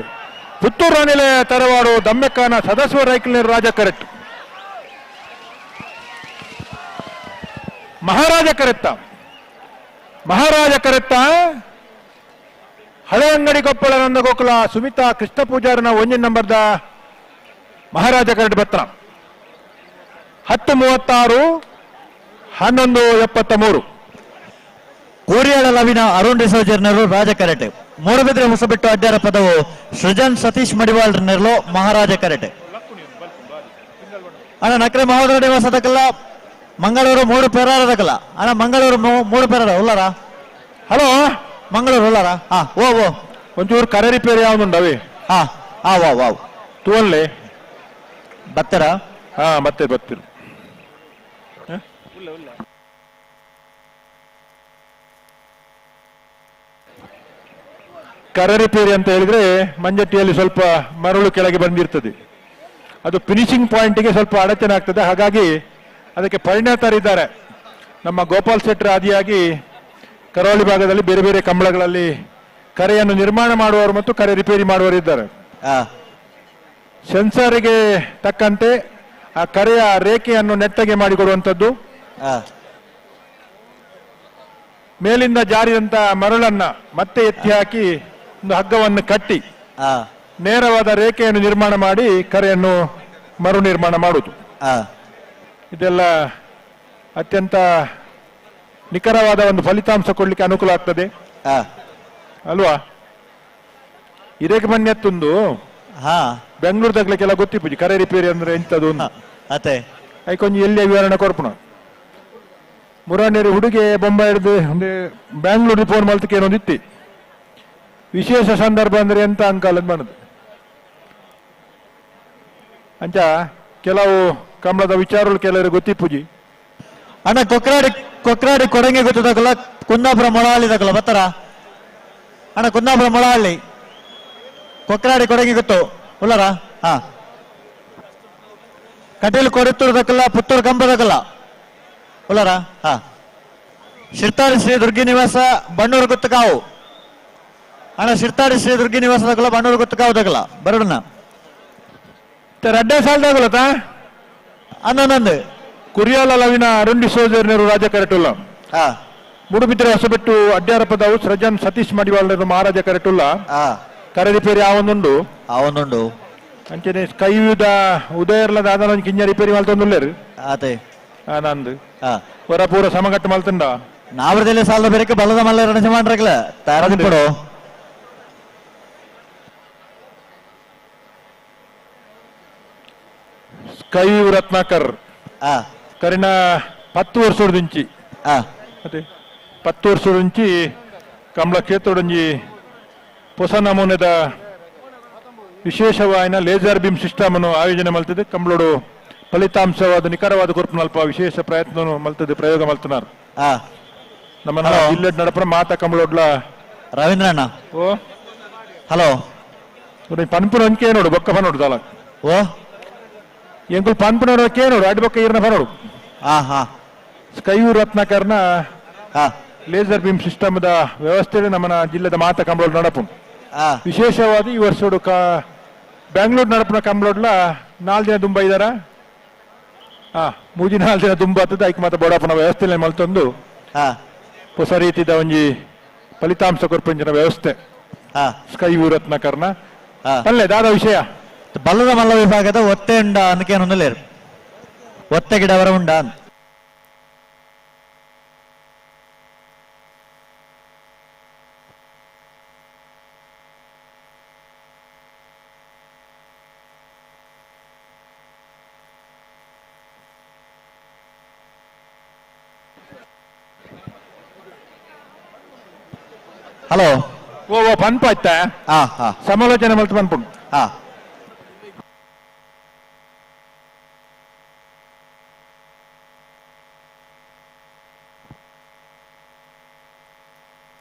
ಪುತ್ತೂರು ಅನಿಲ ತರವಾಡು ದಮ್ಮೆಕ್ಕಾನ ಸದಾಶಿವ ರೈಕಲ್ ರಾಜ ಕರೆಕ್ಟ್ ಮಹಾರಾಜ ಕರೆತ್ತ ಮಹಾರಾಜ ಕರೆತ್ತ ಹಳೆಯಂಗಡಿ ಕೊಪ್ಪಳ ನಂದಗೋಕುಲ ಸುಮಿತಾ ಕೃಷ್ಣ ಪೂಜಾರನ ಒಂದೇ ನಂಬರ್ದ ಮಹಾರಾಜ ಕರೆಕ್ಟ್ ಬತ್ರ 10:36 11:73. ಕೋರಿಯಾಳ ಲವಿನ ಅರುಣ್ ಡಿಸೋಜರ್ನರು ರಾಜ ಕರೆಟೆ. ಮೂಡುಬಿದ್ರೆ ಹೊಸಬೆಟ್ಟು ಅಡ್ಡಾರ ಪದವು ಸೃಜನ್ ಸತೀಶ್ ಮಡಿವಾಳ್ ನೆರಳು ಮಹಾರಾಜ ಕರೆಟೆ. ಅಣ್ಣ ನಕ್ರೆ ಮಹೋದರ ನಿವಾಸದಕ್ಕಲ್ಲ ಮಂಗಳೂರು ಮೂಡು ಪೆರಾರದಕ್ಕಲ್ಲ ಅಣ್ಣ ಮಂಗಳೂರು ಮೂಡು ಪೆರಾರ ಉಲ್ಲಾರ. ಹಲೋ ಮಂಗಳೂರು ಉಲ್ಲಾರ. ಹಾ ಓ ಓ ಒಂಚೂರು ಕರೆ ರಿಪೇರಿ ಯಾವ್ದುಂಡವೇ. ಹಾ ಹಾ ವಾ ವಾವ್ ತೂವಲ್ಲೇ ಬತ್ತರ. ಹಾ ಮತ್ತೆ ಬರ್ತೀರಿ. ಕರೆ ರಿಪೇರಿ ಅಂತ ಹೇಳಿದ್ರೆ ಮಂಜಟ್ಟಿಯಲ್ಲಿ ಸ್ವಲ್ಪ ಮರಳು ಕೆಳಗೆ ಬಂದಿರ್ತದೆ, ಅದು ಫಿನಿಶಿಂಗ್ ಪಾಯಿಂಟ್ಗೆ ಸ್ವಲ್ಪ ಅಡಚಣೆ ಆಗ್ತದೆ. ಹಾಗಾಗಿ ಅದಕ್ಕೆ ಪರಿಣತರಿದ್ದಾರೆ ನಮ್ಮ ಗೋಪಾಲ್ ಶೆಟ್ಟರ್ ಆದಿಯಾಗಿ ಕರಾವಳಿ ಭಾಗದಲ್ಲಿ ಬೇರೆ ಬೇರೆ ಕಂಬಳಗಳಲ್ಲಿ ಕರೆಯನ್ನು ನಿರ್ಮಾಣ ಮಾಡುವವರು ಮತ್ತು ಕರೆ ರಿಪೇರಿ ಮಾಡುವವರು ಇದ್ದಾರೆ. ಸೆನ್ಸರ್ಗೆ ತಕ್ಕಂತೆ ಆ ಕರೆಯ ರೇಖೆಯನ್ನು ನೆಟ್ಟಗೆ ಮಾಡಿಕೊಡುವಂಥದ್ದು, ಮೇಲಿಂದ ಜಾರಿದಂತ ಮರಳನ್ನ ಮತ್ತೆ ಎತ್ತಿ ಹಾಕಿ ಒಂದು ಹಗ್ಗವನ್ನು ಕಟ್ಟಿ ನೇರವಾದ ರೇಖೆಯನ್ನು ನಿರ್ಮಾಣ ಮಾಡಿ ಕರೆಯನ್ನು ಮರು ನಿರ್ಮಾಣ ಮಾಡುವುದು. ಇದೆಲ್ಲ ಅತ್ಯಂತ ನಿಖರವಾದ ಒಂದು ಫಲಿತಾಂಶ ಕೊಡ್ಲಿಕ್ಕೆ ಅನುಕೂಲ ಆಗ್ತದೆ ಅಲ್ವಾ? ಇರೇಕ್ ಮನ್ಯತ್ತೊಂದು ಬೆಂಗಳೂರು ತಗ್ಲಿಕ್ಕೆಲ್ಲ ಗೊತ್ತಿಪ್ಪುಜಿ ಕರೆ ರಿಪೇರಿ ಅಂದ್ರೆ ಎಂತದು ಐಕೊಂಜಿ ಎಲ್ಲಿಯ ವಿವರಣೆ ಕೊರ್ಪುಣ. ಮುರಾನೇರಿ ಹುಡುಗೆ ಬೊಂಬೈ ಹಿಡಿದು ಬ್ಯಾಂಗ್ಳೂರ್ ಫೋನ್ ಮಲ್ತಕ್ಕೆ ಏನೊಂದು ಇತ್ತಿ ವಿಶೇಷ ಸಂದರ್ಭ ಅಂದ್ರೆ ಎಂತ ಅಂಕಲ್ ಅಂತ ಮಾಡೋದು ಅಂಚ ಕೆಲವು ಕಂಬಳದ ವಿಚಾರಗಳು ಕೆಲವರು ಗೊತ್ತಿಪ್ಪುಜಿ. ಅಣ್ಣ ಕೊಕ್ರಾಡಿ ಕೊಕ್ರಾಡಿ ಕೊಡಂಗೆ ಗೊತ್ತದಕ್ಕಲ್ಲ ಕುಂದಾಪುರ ಮೊಳಹಳ್ಳಿ ತಗಲ್ಲ ಬತ್ತಾರ ಅಣ್ಣ? ಕುಂದಾಪುರ ಮೊಳಹಳ್ಳಿ ಕೊಕ್ರಾಡಿ ಕೊಡಂಗೆ ಗೊತ್ತು ಉಳ್ಳಾರ. ಹಾ ಕಟೀಲು ಕೊಡುತ್ತೂರು ದಕ್ಕಲ್ಲ ಪುತ್ತೂರು ಕಂಬದಕ್ಕಲ್ಲ ಉಳ್ಳಾರ. ಹಾ ಶಿರ್ತಾಡಿ ಶ್ರೀ ದುರ್ಗಿ ನಿವಾಸ ಬಣ್ಣೂರು ಗುತ್ತಕಾವು ಅಣ್ಣ. ಶಿರ್ತಾಡಿ ಶ್ರೀ ದುರ್ಗಿ ನಿವಾಸ ದಕ್ಕಲ್ಲ ಬಣ್ಣೂರು ಗುತ್ತಕಾವು ದಕ್ಕಲ್ಲ ಬರೋಣ. ರಡ್ಡೆ ಸಾಲದಾಗಲತಾ ಅನ್ನೊಂದು ಕುರಿಯಾಲ ಲವಿನ ಅರುಣ್ ಡಿಸೋಜರ್ನರು ರಾಜ ಕರೆಟುಲ್ಲ ಮೂಡುಬಿದ್ರೆ ಹೊಸಬೆಟ್ಟು ಅಡ್ಯಾರ ಪದವು ಸೃಜನ್ ಸತೀಶ್ ಮಡಿವಾಳರು ಮಹಾರಾಜ ಕರೆಟುಲ್ಲ ಕರೆ ರಿಪೇರಿ ಆವೊಂದುಂಡು ಆವೊಂದುಂಡು ಅಂಚನೆ ಕೈಯುದ ಉದಯರ್ಲದ ಆದನ ಕಿಂಜ ರಿಪೇರಿ ಮಲ್ತೊಂದುಲ್ಲೇರು ಆತೆ ನಂದು ಹೊರ ಪೂರ ಸಮಗಟ್ಟು ಮಲ್ತುಂಡ ನಾವರದಲ್ಲಿ ಸಾಲದ ಬೇರೆ ಬಲದ ಮಲ್ಲ ರಣಜ ಮಾಡ್ರಗ್ಲ ತಯಾರದಿಪ್ಪಡು. ಸ್ಕೈ ರತ್ನಾಕರ್ ಕರಿನ 10 ವರ್ಷದಿಂಚಿ ಅದೇ 10 ವರ್ಷದಿಂಚಿ ಕಮಲ ಕ್ಷೇತ್ರದೊಂಜಿ ಹೊಸ ನಮೂನೆದ ವಿಶೇಷವಾಯಿನ laser beam system ಅನ್ನು ಆಯೋಜನೆ ಮಲ್ತದೆ. ಕಮಲೋಡು ಫಲಿತಾಂಶವಾದ ನಿಖರವಾದ ಕೊರ್ಪುನಲ್ಪ ವಿಶೇಷ ಪ್ರಯತ್ನ ಮಲ್ತದೆ ಪ್ರಯೋಗ ಮಲ್ತನಾರ್ ನಮ್ಮ ಜಿಲ್ಲೆ ನಡಪುರ ಮಾತಾ ಕಮಲೋಡ್ಲ ರವೀಂದ್ರಣ್ಣ. ಓ ಹಲೋ ಪನ್ಪುರ ಅಂಕೆ ನೋಡು ಬೊಕ್ಕ ನೋಡು ದಾಲ ಓ ಎಂಕುಲ್ ಪನ್ಪುನೋಡು ಕೇನೋಡು ಅಡ್ ಬೊಕ್ಕ ಈರ್ನ ಬರೋಡು ಹಾ ಹಾ ಸ್ಕೈಯು ರತ್ನಾಕರ್ನ Laser beam ಸಿಸ್ಟಮ್ದ ವ್ಯವಸ್ಥೆ ನಮ್ಮನ ಜಿಲ್ಲೆದ ಮಾತ ಕಂಬಳೋಡ್ ನಡಪು. ವಿಶೇಷವಾದ ಈ ವರ್ಷ ಬ್ಯಾಂಗ್ಳೂರ್ ನಡಪುನ ಕಂಬಳೋಡ್ಲ 4 ದಿನ ದುಂಬ ಇದಾರ. ಮೂಜಿ 4 ದಿನ ದುಂಬ ಆತದ ಐಕ್ ಮಾತ ಬೋಡಾಪುನ ವ್ಯವಸ್ಥೆ ಮಲ್ತೊಂದು ಹೊಸ ರೀತಿದ ಒಂಜಿ ಫಲಿತಾಂಶ ಕೊರ್ಪಂಚಿನ ವ್ಯವಸ್ಥೆ ಸ್ಕೈ ರತ್ನ ಕರ್ನ ಅಲ್ಲೇ ದಾದ ವಿಷಯ ಬಲ್ಲದ ಮಲ್ಲ ವಿಭಾಗದ ಒತ್ತೆ ಉಂಡ ಅಂದಕೇನೊಂದು ಒತ್ತೆ ಗಿಡವರ ಉಂಡ. ಹಲೋ ಓ ಓ ಪನ್ಪ ಆಯ್ತಾ ಸಮಾಲೋಚನೆ ಮಲ್ತು ಪನ್ಪುಂಡು.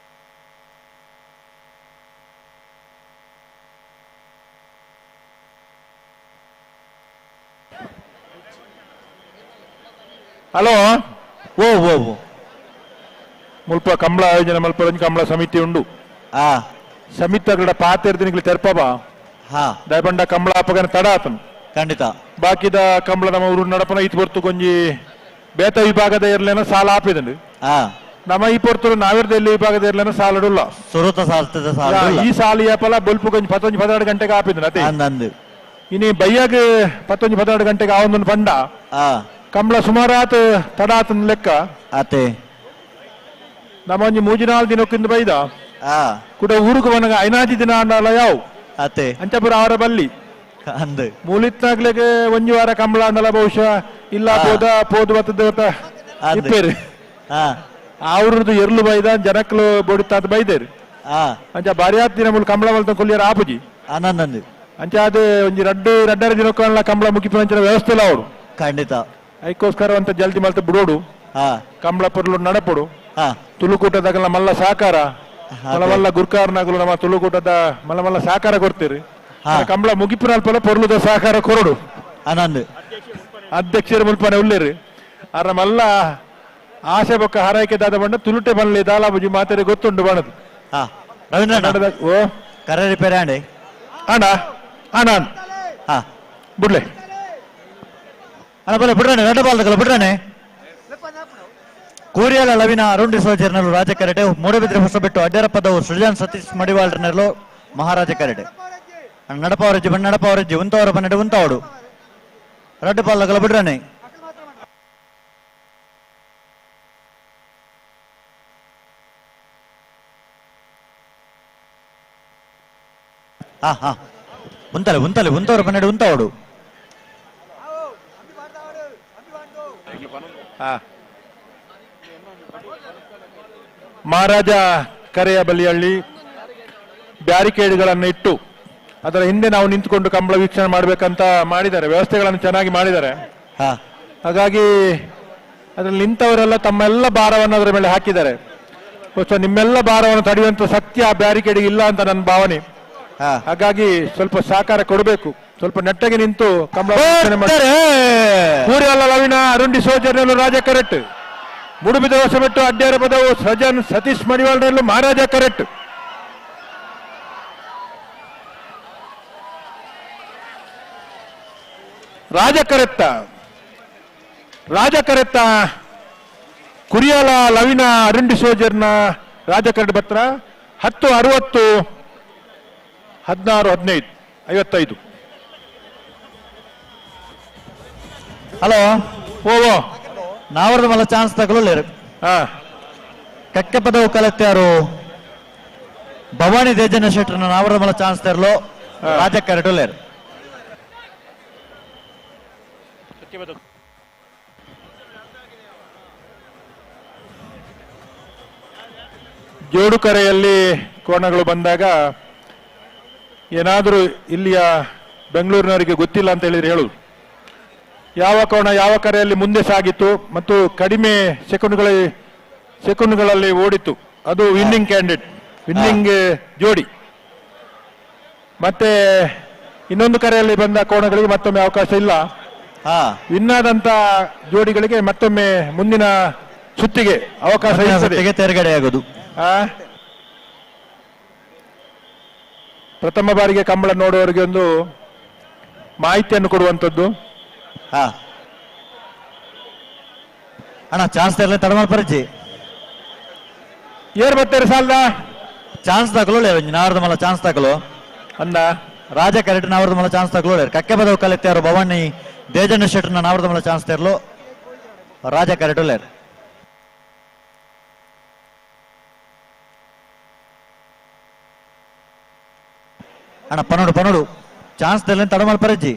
ಹಲೋ ಓ ಓ ಓ ಮುಲ್ಪ ಕಂಬಳ ಆಯೋಜನೆ ಮಲ್ಪ ಕಂಬಳ ಸಮಿತಿ ಉಂಡು. ಸಮಿತಿಗಳ ಪಾತೆರ್ದಿನಿಗಳು ತೆರ್ಪಬ ದಯಬಂಡ ಕಂಬಳ ಅಪ್ಪಗನ ತಡ ಆತನು ಖಂಡಿತ. ಬಾಕಿದ ಕಂಬಳ ನಮ್ಮ ಊರು ನಡಪನ ಇತ್ ಪೊರ್ತು ಕೊಂಜಿ ಬೇತ ವಿಭಾಗದ ಇರ್ಲೇನ ಸಾಲ ಆಪಿದಂಡು. ನಮ್ಮ ಈ ಪೊರ್ತು ನಾವಿರ್ದ ಎಲ್ಲಿ ವಿಭಾಗದ ಇರ್ಲೇನ ಸಾಲಡುಲ್ಲ ಸುರುತ ಈ ಸಾಲ ಏಪಲ ಬೊಲ್ಪು ಕೊಂಜಿ 11 ಗಂಟೆಗೆ ಆಪಿದನು ಅದೇ ಇನಿ ಬಯ್ಯಾಗ 11 12 ಗಂಟೆಗೆ ಆವೊಂದೊಂದು ಪಂಡ ಕಂಬಳ ಸುಮಾರಾತ ತಡ ಆತನ ಲೆಕ್ಕ ಆತೆ. ನಮ್ಮ ಒಂಜಿ 3-4 ದಿನಕ್ಕಿಂದ ಬೈದ ಕೂಡ ಊರುకు ಬನಗ 5 ದಿನ ಅಂಡಲ ಯಾವ ಆತೆ ಅಂಚಪುರ ಅವರ ಬಲ್ಲಿ ಅಂದು ಮೂಲಿತ್ನಾಗ್ಲೆಗೆ ಒಂಜಿ ವಾರ ಕಂಬಳ ಅಂಡಲ ಬಹುಶಃ ಇಲ್ಲ ಪೋದ ಪೋದು ಬತ್ತದ ಇಪ್ಪೇರು ಅವ್ರದ್ದು ಎರ್ಲು ಬೈದ ಜನಕ್ಲು ಬೊಡಿತಾತ ಬೈದೇರು. ಅಂಚ ಬಾರಿಯಾತ್ ದಿನ ಮೂಲ ಕಂಬಳ ಮಲ್ತ ಕೊಲ್ಲಿಯರ ಆಪುಜಿ ಆನಂದಂದು. ಅಂಚ ಅದು ಒಂಜಿ ರಡ್ಡರ ದಿನಕ್ಕಲ್ಲ ಕಂಬಳ ಮುಗಿಪಂಚಿನ ವ್ಯವಸ್ಥೆ ಇಲ್ಲ ಅವರು ಖಂಡಿತ. ಐಕೋಸ್ಕರ ಅಂತ ಜಲ್ದಿ ಮಲ್ತ ಬಿಡೋಡು ಕಂಬಳ ಪೊರ್ಲು ನಡಪೊಡು. ತುಳುಕೂಟದಾಗಲ ಮಲ್ಲ ಸಹಕಾರ ಮಲ್ಲ ಗುರ್ಕಾರನಾಗಲು ನಮ್ಮ ತುಳುಕೂಟದ ಮಲ್ಲ ಮಲ್ಲ ಸಹಕಾರ ಕೊಡ್ತೀರಿ. ಕಂಬಳ ಮುಗಿಪುನಲ್ಪಲ ಪೊರ್ಲುದ ಸಹಕಾರ ಕೊರಡು ಆನಂದ್ ಅಧ್ಯಕ್ಷರು ಮುಲ್ಪನೆ ಉಳ್ಳೇರಿ. ಅರ ಮಲ್ಲ ಆಸೆ ಬೊಕ್ಕ ಹಾರೈಕೆ ದಾದ ಬಣ್ಣ ತುಳುಟೆ ಬನ್ಲಿ ದಾಲಾಬುಜಿ ಮಾತೆರೆ ಗೊತ್ತುಂಡು ಬಣ್ಣದು. ರವೀಂದ್ರ ಓ ಕರೆ ರಿಪೇರಿ ಆಂಡೆ ಅಣ್ಣ ಅಣ್ಣ ಬಿಡ್ಲೆ ಅಣ್ಣ ಬಲ್ಲ ಬಿಡ್ರಾಣೆ ರಡ್ಡ ಬಾಲ್ದಗಲ್ಲ ಬಿಡ್ರಾಣೆ. ಕೋರಿಯಾಲ ಲವಿನ ಅರುಣ್ ಡಿಸೋಜರ್ನಲ್ಲೂ ರಾಜ ಕರೆಟೆ, ಮೂಡಬಿದ್ರೆ ಹೊಸಬೆಟ್ಟು ಅಡ್ಡರಪ್ಪದವರು ಸೃಜನ್ ಸತೀಶ್ ಮಡಿವಾಳ್ರನಲ್ಲೂ ಮಹಾರಾಜ ಕರೆಟೆ. ನಡಪ ಅವರಜ್ಜಿ ಬಣ್ಣ ನಡಪ ಅವರಜ್ಜಿ ಉಂತವರ ಬನ್ನಡೆ ಉಂತವಡು ರಡ್ಡ ಬಾಲ್ದಗಲ್ಲ ಬಿಡ್ರಾಣೆ. ಹಾ ಹಾ ಉಂತಲೆ ಉಂತಲೆ ಉಂತವರ ಬನ್ನಡೆ ಉಂತವಡು. ಮಹಾರಾಜ ಕರೆಯ ಬಲಿಯಲ್ಲಿ ಬ್ಯಾರಿಕೇಡ್ಗಳನ್ನು ಇಟ್ಟು ಅದರ ಹಿಂದೆ ನಾವು ನಿಂತುಕೊಂಡು ಕಂಬಳ ವೀಕ್ಷಣೆ ಮಾಡಬೇಕಂತ ಮಾಡಿದ್ದಾರೆ, ವ್ಯವಸ್ಥೆಗಳನ್ನು ಚೆನ್ನಾಗಿ ಮಾಡಿದ್ದಾರೆ. ಹಾಗಾಗಿ ಅದರಲ್ಲಿ ನಿಂತವರೆಲ್ಲ ತಮ್ಮೆಲ್ಲ ಭಾರವನ್ನು ಅದರ ಮೇಲೆ ಹಾಕಿದ್ದಾರೆ. ಬಹುಶಃ ನಿಮ್ಮೆಲ್ಲ ಭಾರವನ್ನು ತಡೆಯುವಂತ ಶಕ್ತಿ ಆ ಬ್ಯಾರಿಕೇಡ್ ಇಲ್ಲ ಅಂತ ನನ್ನ ಭಾವನೆ. ಹಾಗಾಗಿ ಸ್ವಲ್ಪ ಸಹಕಾರ ಕೊಡಬೇಕು, ಸ್ವಲ್ಪ ನೆಟ್ಟಗೆ ನಿಂತು ಕಂಬಳ ವೀಕ್ಷಣೆ ಮಾಡಿ. ಕೂರಿಯಲ್ಲ ಲವಿನ ಅರುಣ್ ಡಿಸೋಜರ್ನಲ್ಲೂ ರಾಜ ಕರೆಕ್ಟ್, ಮುಡುಬಿದ ಹೊಸಬೆಟ್ಟು ಅಡ್ಡಾರ ಪದವು ಸಜನ್ ಸತೀಶ್ ಮಡಿವಾಳರಲ್ಲೂ ಮಹಾರಾಜ ಕರೆಕ್ಟ್. ರಾಜ ಕರೆತ್ತ ರಾಜ ಕರೆತ್ತ ಕುರಿಯಾಲ ಲವಿನ ಅರುಣ್ ಡಿಸೋಜರ್ನ ರಾಜ ಕರೆಕ್ಟ್ ಪತ್ರ 10 60 16 15 55. ಹಲೋ ಓ ಓ ನಾವರದ ಮಲ್ಲ ಚಾನ್ಸ್ ತಗೊಳ್ಳೇರು. ಕಕ್ಕೆ ಪದವು ಕಲತ್ಯಾರು ಭವಾನಿ ದೇಜನ ಶೆಟ್ಟರ್ನ ನಾವರದ ಮಲ್ಲ ಚಾನ್ಸ್ ತರಲು ರಾಜ ಕರೆಟುಲೇರು. ಜೋಡುಕರೆಯಲ್ಲಿ ಕೋಣಗಳು ಬಂದಾಗ ಏನಾದರೂ ಇಲ್ಲಿಯ ಬೆಂಗಳೂರಿನವರಿಗೆ ಗೊತ್ತಿಲ್ಲ ಅಂತ ಹೇಳಿದ್ರೆ ಹೇಳುದು. ಯಾವ ಕೋಣ ಯಾವ ಕರೆಯಲ್ಲಿ ಮುಂದೆ ಸಾಗಿತ್ತು ಮತ್ತು ಕಡಿಮೆ ಸೆಕೆಂಡ್ಗಳಲ್ಲಿ ಓಡಿತು ಅದು winning candidate, winning ಜೋಡಿ. ಮತ್ತೆ ಇನ್ನೊಂದು ಕರೆಯಲ್ಲಿ ಬಂದ ಕೋಣಗಳಿಗೆ ಮತ್ತೊಮ್ಮೆ ಅವಕಾಶ ಇಲ್ಲ. ವಿನ್ ಆದಂತ ಜೋಡಿಗಳಿಗೆ ಮತ್ತೊಮ್ಮೆ ಮುಂದಿನ ಸುತ್ತಿಗೆ ಅವಕಾಶ ಇರ್ತದೆ. ತೇರ್ಗಡೆ ಆಗೋದು. ಪ್ರಥಮ ಬಾರಿಗೆ ಕಂಬಳ ನೋಡುವವರಿಗೆ ಒಂದು ಮಾಹಿತಿಯನ್ನು ಕೊಡುವಂತದ್ದು. ಅಣ್ಣ ಚಾನ್ಸ್ ತರಲೆ ತಡಮಾಲ್ ಪರಿಚಿ ಏರ್ ಬರ್ತಾರೆ ಸಾಲದ ಚಾನ್ಸ್ ತಗೊಳ್ಳೋ ನಾವರದ ಮಲ್ಲ ಚಾನ್ಸ್ ತಗೊಳ್ಳೋ ಅಂದ ರಾಜ ಕರೆಕ್ಟ್ ನಾವರದ ಮಲ್ಲ ಚಾನ್ಸ್ ತಗೊಳ್ಳೋ ಕಕ್ಕೆ ಬದವು ಕಲೆತ್ತಾರು ಭವಾನಿ ದೇಜಣ್ಣ ಶೆಟ್ಟರ್ನ ನಾವರದ ಮಲ್ಲ ಚಾನ್ಸ್ ತರಲು ರಾಜ ಕರೆಕ್ಟ್ ಒಳ್ಳೆಯರು. ಅಣ್ಣ ಪನೋಡು ಪನೋಡು ಚಾನ್ಸ್ ತರಲೆ ತಡಮಾಲ್ ಪರಿಚಿ.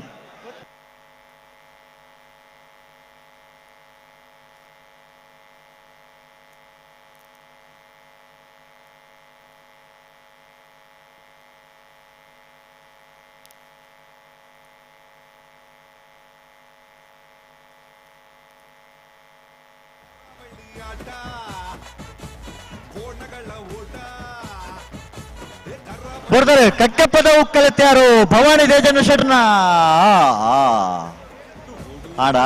ಬರ್ತಾರೆ ಕಕ್ಕೆಪ್ಪದ ಉಕ್ಕಲೆತ್ಯಾರು ಭವಾನಿ ದೇಜನ ಶೆಟ್ನ ಆಡ.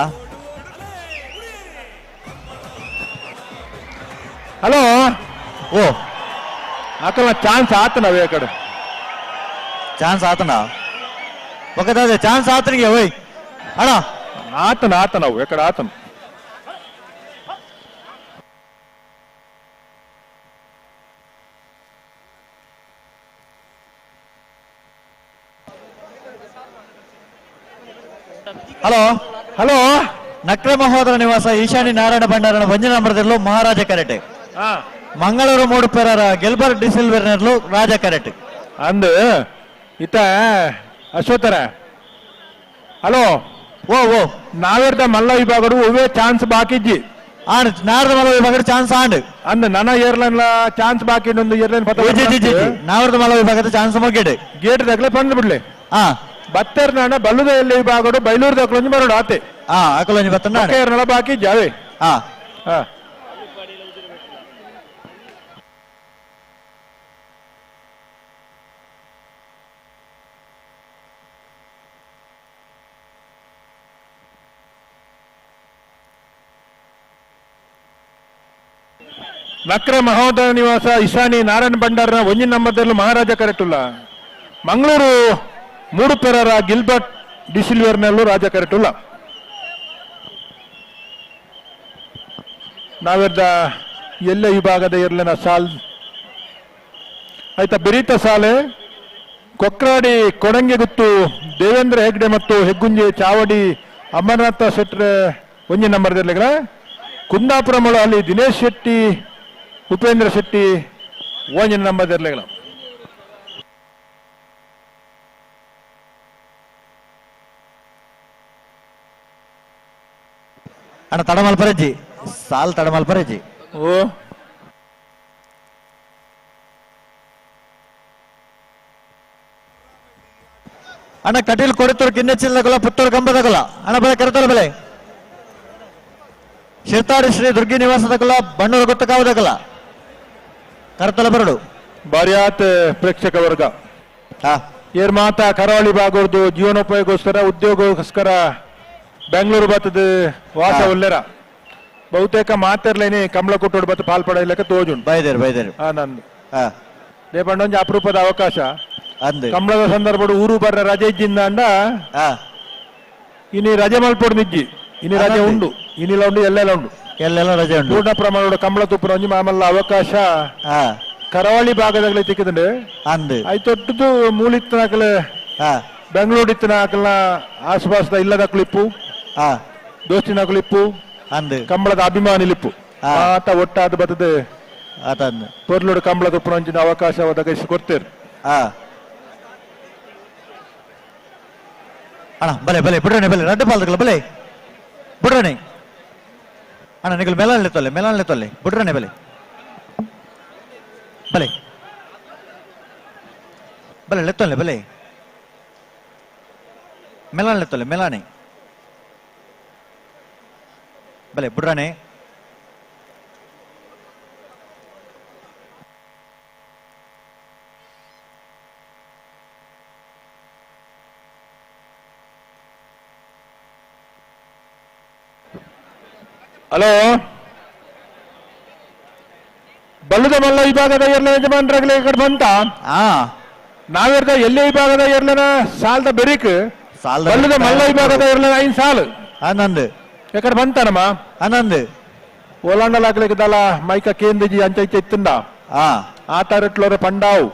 ಹಲೋ ಓ ಆಕಲ ಚಾನ್ಸ್ ಆತನ ಅವೇ ಕಡೆ ಚಾನ್ಸ್ ಆತನ ಒಕ್ಕದಾದೆ ಚಾನ್ಸ್ ಆತನಿಗೆ ಓಯ್ ಅಣ್ಣ ಆತನ ಆತನ ಎಕಡೆ ಆತನ. ಹಲೋ ಹಲೋ ನಕ್ರ ಮಹೋದರ ನಿವಾಸ ಈಶಾನಿ ನಾರಾಯಣ ಭಂಡಾರನ ಒಂಜಿ ನಂಬರ್ದಿರ್ಲು ಮಹಾರಾಜ ಕರೆಟೆ. ಮಂಗಳೂರು ಮೂಡುಪೆರರ ಗೆಲ್ಬರ್ಟ್ ಡಿಸಿಲ್ವೆರ್ನರ್ಲು ರಾಜ ಕರೆಟೆ ಅಂದು ಇತ ಅಶ್ವಥರ. ಹಲೋ ಓ ಓ ನಾವೇರ್ದ ಮಲ್ಲ ವಿಭಾಗಡು ಒವ್ವೇ ಚಾನ್ಸ್ ಬಾಕಿಜ್ಜಿ ಆಂಡ್ ನಾರದ ಮಲ್ಲ ವಿಭಾಗಡು ಚಾನ್ಸ್ ಆಂಡ್ ಅಂದ್ ನನ್ನ ಏರ್ಲೈನ್ ಚಾನ್ಸ್ ಬಾಕಿ ಒಂದು ಏರ್ಲೈನ್ ನಾವರದ ಮಲ್ಲ ವಿಭಾಗದ ಚಾನ್ಸ್ ಮುಗಿಡೆ ಗೇಟ್ ದಗ್ಲೆ ಬಂದು ಬಿಡ್ಲೆ. ಬತ್ತರ್ ನಾಡ ಬಲ್ಲುದ ಎಲ್ಲಿ ವಿಭಾಗಡು ಬೈಲೂರು ದಕ್ಲೊಂಜಿ ಬರೋಡು ಆತೆ ಅಕಲೊಂಜಿ ಬತ್ತನ ಏರ್ನಳ ಬಾಕಿ ಜಾವೆ. ನಕ್ರ ಮಹೋದಯ ನಿವಾಸ ಇಶಾನಿ ನಾರಾಯಣ ಭಂಡಾರನ ಒಂಜಿನ ನಂಬರ್ದಲ್ಲಿ ಮಹಾರಾಜ ಕರೆಟುಲ್ಲ. ಮಂಗಳೂರು ಮೂಡುಪೆರರ ಗಿಲ್ಬರ್ಟ್ ಡಿಸಿಲ್ವೇರ್ನಲ್ಲೂ ರಾಜ ಕರೆಟುಲ್ಲ. ನಾವೆರ್ದ ಎಲ್ಲ ವಿಭಾಗದ ಇರ್ಲಿನ ಸಾಲ್ ಆಯ್ತಾ ಬಿರಿತ ಸಾಲೆ ಕೊಕ್ರಾಡಿ ಕೊಡಂಗೆಗುತ್ತು ದೇವೇಂದ್ರ ಹೆಗ್ಡೆ ಮತ್ತು ಹೆಗ್ಗುಂಜೆ ಚಾವಡಿ ಅಮರನಾಥ ಶೆಟ್ರೆ ಒಂಜಿ ನಂಬರ್ದಿರ್ಲಿಗ್ರ. ಕುಂದಾಪುರ ಮೊಳ ಅಲ್ಲಿ ದಿನೇಶ್ ಶೆಟ್ಟಿ ಉಪೇಂದ್ರ ಶೆಟ್ಟಿ ಒಂಜಿ ನಂಬರ್ದಿರ್ಲಿಗ್ರ. ಅಣ್ಣ ತಡಮಲ್ ಪರಜ್ಜಿ ಸಾಲ್ ತಡಮಲ್ ಪರಜ್ಜಿ. ಓ ಅಣ್ಣ ಕಟೀಲ್ ಕೊಡುತ್ತೂರು ಕಿನ್ನೆಚ್ಚಿಲ್ಲಗಲ ಪುತ್ತೂರು ಕಂಬದಗಲ ಅಣ್ಣ ಬೆಲೆ ಕರೆತೋಲ ಬೆಲೆ ಶಿರ್ತಾಡಿ ಶ್ರೀ ದುರ್ಗಿ ನಿವಾಸದಗಲ ಬಣ್ಣೂರು ಗೊತ್ತಕಾವದಗಲ ಕರತಲ ಬರಡು. ಬಾರ್ಯಾತ್ ಪ್ರೇಕ್ಷಕ ವರ್ಗ ಏರ್ ಮಾತಾ ಕರಾವಳಿ ಭಾಗದ್ದು ಜೀವನೋಪಾಯಕ್ಕೋಸ್ಕರ ಉದ್ಯೋಗಕ್ಕೋಸ್ಕರ ಬೆಂಗಳೂರು ಬತ್ತದ ವಾಸ ಒಲ್ಲೆರ ಬಹುತೇಕ ಮಾತಿರ್ಲೇನೆ ಕಮಲ ಕೊಟ್ಟೋಡು ಬತ್ತ ಪಾಲ್ಪಡ ಇಲ್ಲಕ ತೋಜುಂಡು ಬೈದೇರು ಬೈದೇರು ನಂದು ದೇಪಂಡ ಅಪರೂಪದ ಅವಕಾಶ ಅಂದು ಕಮಲದ ಸಂದರ್ಭ ಊರು ಬರ್ರ ರಜೆ ಇಜ್ಜಿಂದ ಅಂಡ ಇನಿ ರಜೆ ಮಲ್ಪೋಡು ನಿಜ್ಜಿ ಇನಿ ರಜೆ ಉಂಡು ಇನಿಲ ಉಂಡು ಎಲ್ಲೆಲ್ಲ ಉಂಡು ಎಲ್ಲೆಲ್ಲ ರಜೆ ಉಂಡು ಪೂರ್ಣ ಪ್ರಮಾಣದ ಕಮಲ ತುಪ್ಪನ ಒಂಜಿ ಮಾಮಲ್ಲ ಅವಕಾಶ ಕರಾವಳಿ ಭಾಗದಾಗಲೇ ತಿಕ್ಕಿದಂಡು ಅಂದು ಐತೊಟ್ಟುದು ಮೂಲಿತ್ತನಕಲೆ ಬೆಂಗಳೂರು ಇತ್ತನಕಲ್ನ ಆಸುಪಾಸದ ಇಲ್ಲದ ಕ್ಲಿಪ್ಪು ದೋಸ್ತಿನ ಕ್ಲಿಪ್ಪು ಅಂದು ಕಂಬಳದ ಅಭಿಮಾನಿ ಲಿಪ್ಪು ಆತ ಒಟ್ಟಾದ ಬತ್ತದೆ ಪೊರ್ಲುಡು ಕಂಬಳ ತುಪ್ಪನ ಒಂಜಿನ ಅವಕಾಶ ಒದಗಿಸಿ ಕೊಡ್ತೇರು. ಅಣ್ಣ ಬಲೆ ಬಲೆ ಬಿಡ್ರಣೆ ಬಲೆ ರಡ್ಡು ಪಾಲ್ದಲ್ಲ ಬಲೆ ಬಿಡ್ರಣೆ ಅಣ್ಣ ನಿಗಲ್ ಮೇಲಾನ್ಲೆ ತೊಲೆ ಮೇಲಾನ್ಲೆ ತೊಲೆ ಬಿಡ್ರಣೆ ಬಲೆ ಬಲೆ ಬಲೆ ಲೆತ್ತೊಲ್ಲೆ ಬಲೆ ಮೇಲಾನ್ಲೆ ತೊಲೆ ಮೇಲಾನೆ ಬಲೆ ಬಿಡ್ರಣೆ. ಹಲೋ ಬಲ್ಲದ ಮಲ್ಲ ವಿಭಾಗದ ಎರ್ಲ ಯಜಮಾನರಾಗಲಿ ಈ ಕಡೆ ಬಂತ. ನಾವಿರ್ದ ಎಲ್ಲೇ ವಿಭಾಗದ ಎರ್ಲನ ಸಾಲದ ಬೆರಿಕ್ ಬಲ್ಲದ ಮಲ್ಲ ವಿಭಾಗದ ಎರ್ಲನ 5 ಸಾಲು ಆನಂದ್ ಎಕಡೆ ಬಂತ ನಮ್ಮ ಆನಂದ್ ಓಲಾಂಡಲಾಗ್ಲಿಕ್ಕದಲ್ಲ ಮೈಕ ಕೇಂದ್ರಜಿ ಅಂಚ ಇಚ್ಚ ಇತ್ತಂದ ಆತಾರಟ್ಲೋರ ಪಂಡಾವು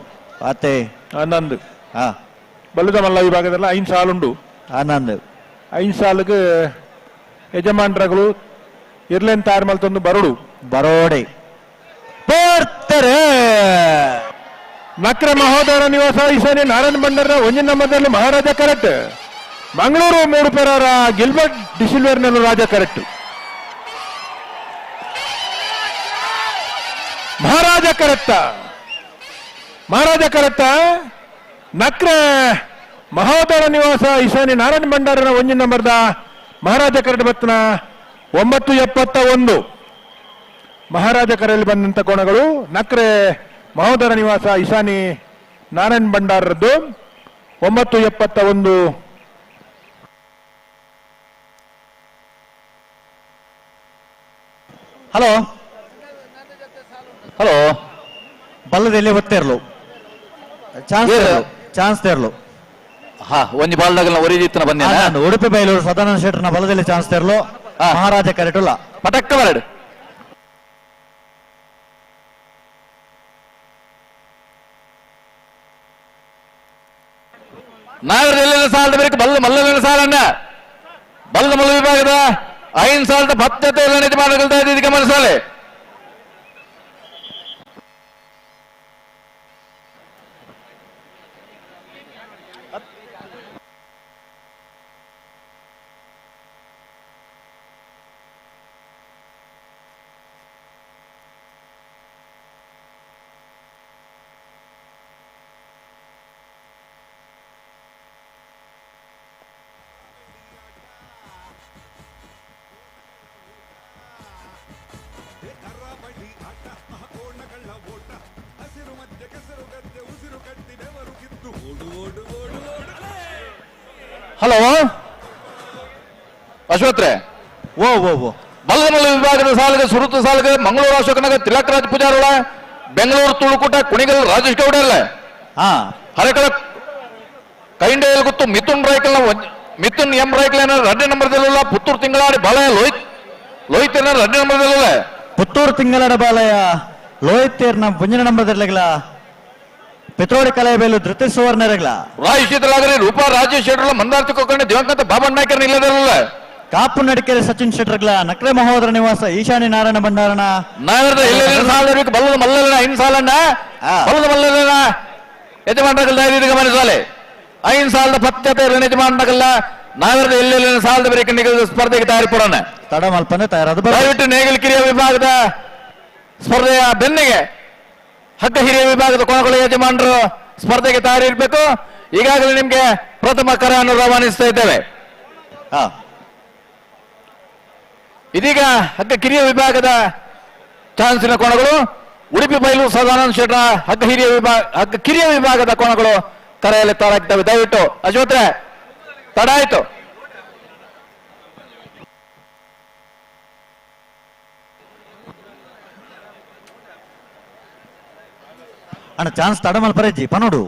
ಅತ್ತೆ ಆನಂದ್. ಬಲ್ಲದ ಮಲ್ಲ ವಿಭಾಗದಲ್ಲ 5 ಸಾಲುಂಡು ಆನಂದ್. 5 ಸಾಲಿಗೆ ಯಜಮಾನ್ರಗಳು ಇರ್ಲೇನ್ ತಯಾರು ಮಲ್ತೊಂದು ಬರಡು ಬರೋಡೆ ಬರ್ತಾರೆ. ನಕ್ರ ಮಹೋದರ ನಿವಾಸ ಈಶಾನ್ಯ ನಾರಾಯಣ ಭಂಡಾರ ಒಂಜಿನ ನಂಬರ್ದಲ್ಲಿ ಮಹಾರಾಜ ಕರೆಕ್ಟ್. ಮಂಗಳೂರು 3 ಪೆರರ ಗಿಲ್ಬರ್ಟ್ ಡಿಸಿಲ್ವೇರ್ನಲ್ಲೂ ರಾಜ ಕರೆಕ್ಟ್. ಮಹಾರಾಜ ಕರೆಕ್ಟ, ಮಹಾರಾಜ ಕರೆಕ್ಟ. ನಕ್ರ ಮಹೋದರ ನಿವಾಸ ಈಶಾನ್ಯ ನಾರಾಯಣ ಭಂಡಾರನ ಒಂಜಿನ ನಂಬರ್ದ ಮಹಾರಾಜ ಕರೆಕ್ಟ್ ಬತ್ತನ 971. ಮಹಾರಾಜ ಕರೆಯಲ್ಲಿ ಬಂದಂತ ಕೋಣಗಳು ನಕ್ರೆ ಮಹೋದರ ನಿವಾಸ ಈಶಾನಿ ನಾರಾಯಣ್ ಭಂಡಾರದ್ದು 971. ಹಲೋ ಹಲೋ ಬಲ್ಲದಲ್ಲಿ ಒತ್ತೆರ್ಲು ಚಾನ್ಸ್ ಚಾನ್ಸ್ ತೇರ್ಲು. ಹಾ ಒಂಜಿ ಬಾಲ್ದಾಗಲ ಒರಿಜಿತ್ತನ ಬಂದೆ ಉಡುಪಿ ಬೈಲೂರು ಸದಾನಂದ ಶೆಟ್ಟರ್ನ ಬಲದಲ್ಲಿ ಚಾನ್ಸ್ ತೇರ್ಲು ಮಹಾರಾಜ ಕರೆಟುಲ್ಲ ಪಟಕ್ಕ ಬರಡು. ನಾಗರದಲ್ಲಿ ಸಾಲದ ಬೇಕು ಬಲ್ಲ ಮಲ್ಲನ ಸಾಲನ್ನ ಬಲ್ಲ ಮಲ್ಲ ವಿಭಾಗದ 5 ಸಾಲದ ಭದ್ರತೆ ಯಜಮಾನಗಳು ಗಮನಿಸಾಲೆ. ಹಲೋ ಅಶ್ವತ್ರೆ ಓ ಓ ಓ ಬಲ್ಲಮಲ್ಲ ವಿಭಾಗದ ಸಾಲಿಗೆ ಸುರುತು ಸಾಲಿಗೆ ಮಂಗಳೂರು ಅಶೋಕನಗರ ತಿಲಕರಾಜ್ ಪೂಜಾರುಳ ಬೆಂಗಳೂರು ತುಳುಕೂಟ ಕುಣಿಗಲ್ ರಾಜೇಶ್ ಗೌಡ ಅಲ್ಲ ಹರಕಳ ಕೈಂಡೇಲ್ ಗೊತ್ತು ಮಿಥುನ್ ರಾಯ್ಕಲ್ ಮಿಥುನ್ ಎಂ ರಾಯ್ಕಲ್ 2 ನಂಬರ್ದಲ್ಲ ಪುತ್ತೂರು ತಿಂಗಳಾಡಿ ಬಾಲಯ ಲೋಹಿತ್ ಲೋಹಿತ್ 2 ನಂಬರ್ದಲ್ಲ ಪುತ್ತೂರು ತಿಂಗಳಾಡ ಬಾಲಯ ಲೋಹಿತ್ ಮುಂದಿನ ನಂಬರ್ದಲ್ಲ ಪಿತ್ರೋಡಿ ಕಲೆಯಬೇಲು ಧೃತಿ ಸುವರ್ಣರಗಳ ರಾಯ್ ಶೀತಲಾಗರಿ ರೂಪಾ ರಾಜೇಶ್ ಶೆಟ್ಟರ್ಲ ಮಂದಾರ್ತಿ ಕೊಕ್ಕರ್ಣಿ ದಿವಂಗತ ಬಾಬಣ್ಣ ನಾಯ್ಕರ್ ಇಲ್ಲದಲ್ಲ ಕಾಪು ನಡಿಕೆರೆ ಸಚಿನ್ ಶೆಟ್ಟರ್ಗಳ ನಕ್ರೆ ಮಹೋದರ ನಿವಾಸ ಈಶಾನ್ಯ ನಾರಾಯಣ ಭಂಡಾರನ ನಾಗರದ ಎಲ್ಲೆಲ್ಲ ಬಲ್ಲದ ಮಲ್ಲನ 5 ಸಾಲನ್ನ ಬಲ್ಲದ ಮಲ್ಲನ ಯಜಮಾನರಗಳ ಗಮನಿಸಾಲೆ 5 ಸಾಲದ ಪತ್ಯತೆ ಯಜಮಾನರಗಳ ನಾಗರದ ಎಲ್ಲೆಲ್ಲ ಸಾಲದ ಬರೀ ಸ್ಪರ್ಧೆಗೆ ತಯಾರಿಪಡೋಣ ತಡ ಮಲ್ಪನೆ ತಯಾರಾದ ದಯವಿಟ್ಟು ನೇಗಿಲ್ ಕಿರಿಯ ವಿಭಾಗದ ಸ್ಪರ್ಧೆಯ ಬೆನ್ನಿಗೆ ಹಗ್ಗ ಹಿರಿಯ ವಿಭಾಗದ ಕೋಣಗಳ ಯಜಮಾನರು ಸ್ಪರ್ಧೆಗೆ ತಯಾರಿರಬೇಕು. ಈಗಾಗಲೇ ನಿಮ್ಗೆ ಪ್ರಥಮ ಕರೆಯನ್ನು ರವಾನಿಸ್ತಾ ಇದ್ದೇವೆ. ಇದೀಗ ಹಗ್ಗ ಕಿರಿಯ ವಿಭಾಗದ ಚಾನ್ಸಿನ ಕೋಣಗಳು ಉಡುಪಿ ಬೈಲು ಸದಾನಂದ ಶೆಟ್ಟರ ಹಗ್ಗ ಹಿರಿಯ ವಿಭಾಗ ಹಗ್ಗ ಕಿರಿಯ ವಿಭಾಗದ ಕೋಣಗಳು ಕರೆಯಲ್ಲಿ ತಯಾರಾಗ್ತವೆ. ದಯವಿಟ್ಟು ಅಶ್ವತ್ರೆ ತಡ ಆಯ್ತು. ಅಣ್ಣ ಚಾನ್ಸ್ ತಡ ಮಲ್ಪರೆಜ್ಜಿ ಪನೋಡು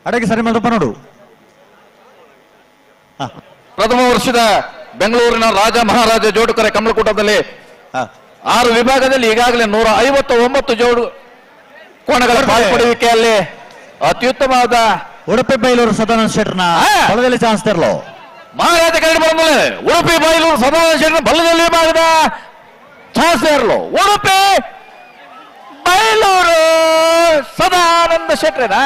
ಅಡಗೆ ಸರಿ ಮಲ್ಪ ಪನೋಡು. ಪ್ರಥಮ ವರ್ಷದ ಬೆಂಗಳೂರಿನ ರಾಜ ಮಹಾರಾಜ ಜೋಡುಕರೆ ಕಮಲಕೂಟದಲ್ಲಿ 6 ವಿಭಾಗದಲ್ಲಿ ಈಗಾಗಲೇ 159 ಜೋಡು ಕೋಣಗಳ ಪಾಲ್ಪಡುವಿಕೆಯಲ್ಲಿ ಅತ್ಯುತ್ತಮವಾದ ಉಡುಪಿ ಬೈಲೂರು ಸದಾನಂದ ಶೆಟ್ಟರ್ನ ಬಲದಲ್ಲಿ ಚಾನ್ಸ್ ತರಲು ಮಹಾರಾಜ ಕನ್ನಡ ಬಂದ ಉಡುಪಿ ಬೈಲೂರು ಸದಾನಂದ ಶೆಟ್ಟರ್ನ ಬಲದಲ್ಲಿ ವಿಭಾಗದ ಚಾನ್ಸ್ ತರಲು ಉಡುಪಿ ಬೈಲೂರು ಸದಾನಂದ ಶೆಟ್ಟರ್ನ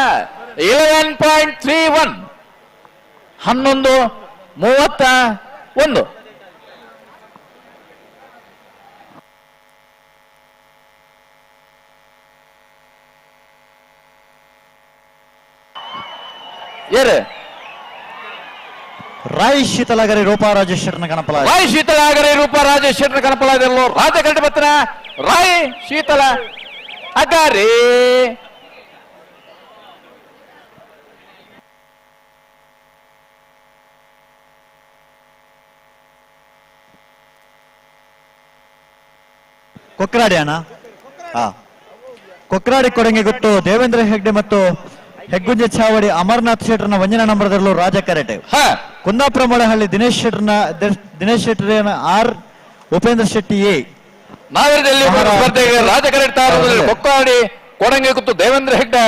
11.31 11.31. ಏರು ರಾಯ್ ಶೀತಲಾಗರಿ ರೂಪಾ ರಾಜೇಶ್ ಶೆಟ್ಟರ್ನ ಗಣಪಲ ರಾಯ್ ಶೀತಲಾಗರಿ ರೂಪಾ ರಾಜೇಶ್ ಶೆಟ್ಟರ್ನ ಗಣಪಲ ರಾಜ ಕರಡಿ ಬತ್ರ ರಾಯ್ ಶೀತಲ ಅಗಾರಿ ಕೊಕ್ರಾಡಿ ಅಣ್ಣ. ಹಾ, Kokradi Kodangi Guttu Devendra Hegde ಮತ್ತು ಹೆಗ್ಗುಂಜೆ ಚಾವಡಿ ಅಮರನಾಥ್ ಶೆಟ್ಟರ್ನ ವಂಜನ ನಂಬರದಲ್ಲೂ ರಾಜ ಕರೆಟೆ. ಕುಂದಾಪುರ ಮೊಳಹಳ್ಳಿ ದಿನೇಶ್ ಶೆಟ್ಟರ್ನ ದಿನೇಶ್ ಶೆಟ್ಟರ್ ಆರ್ ಉಪೇಂದ್ರ ಶೆಟ್ಟಿ ಎ. ನಾಗರದಲ್ಲಿ ಸ್ಪರ್ಧೆಗೆ ರಾಜ ಕರೆಟ್ ಕೊಕ್ಕಾಡಿ ಕೊಡಂಗಿ ಗುತ್ತು ದೇವೇಂದ್ರ ಹೆಗ್ಡೆ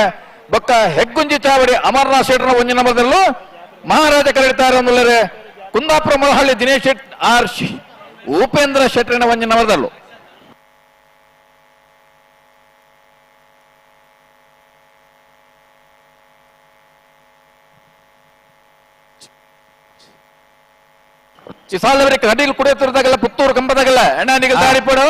ಬೊಕ್ಕ ಹೆಗ್ಗುಂಜಿ ಚಾವಡಿ ಅಮರನಾಥ್ ಶೆಟ್ಟರ್ನ ಒಂಜಿ ನಂಬರದಲ್ಲೂ ಮಹಾರಾಜ ಕರೆಡ್ತಾರೆ ಕುಂದಾಪುರ ಮೊಳಹಳ್ಳಿ ದಿನೇಶ್ ಶೆಟ್ ಆರ್ ಉಪೇಂದ್ರ ಶೆಟ್ಟರ್ನ ಒಂಜಿ ನಂಬರದಲ್ಲೂ. ಚಿಸಾಲವರಿಗೆ ಕಡೀಲ್ ಕುಡಿಯುತ್ತಿರದಾಗಲ್ಲ ಪುತ್ತೂರು ಕಂಬದಾಗಲ್ಲ ಅಣ್ಣ ನಿಗಲ್ ದಾರಿಪಡು.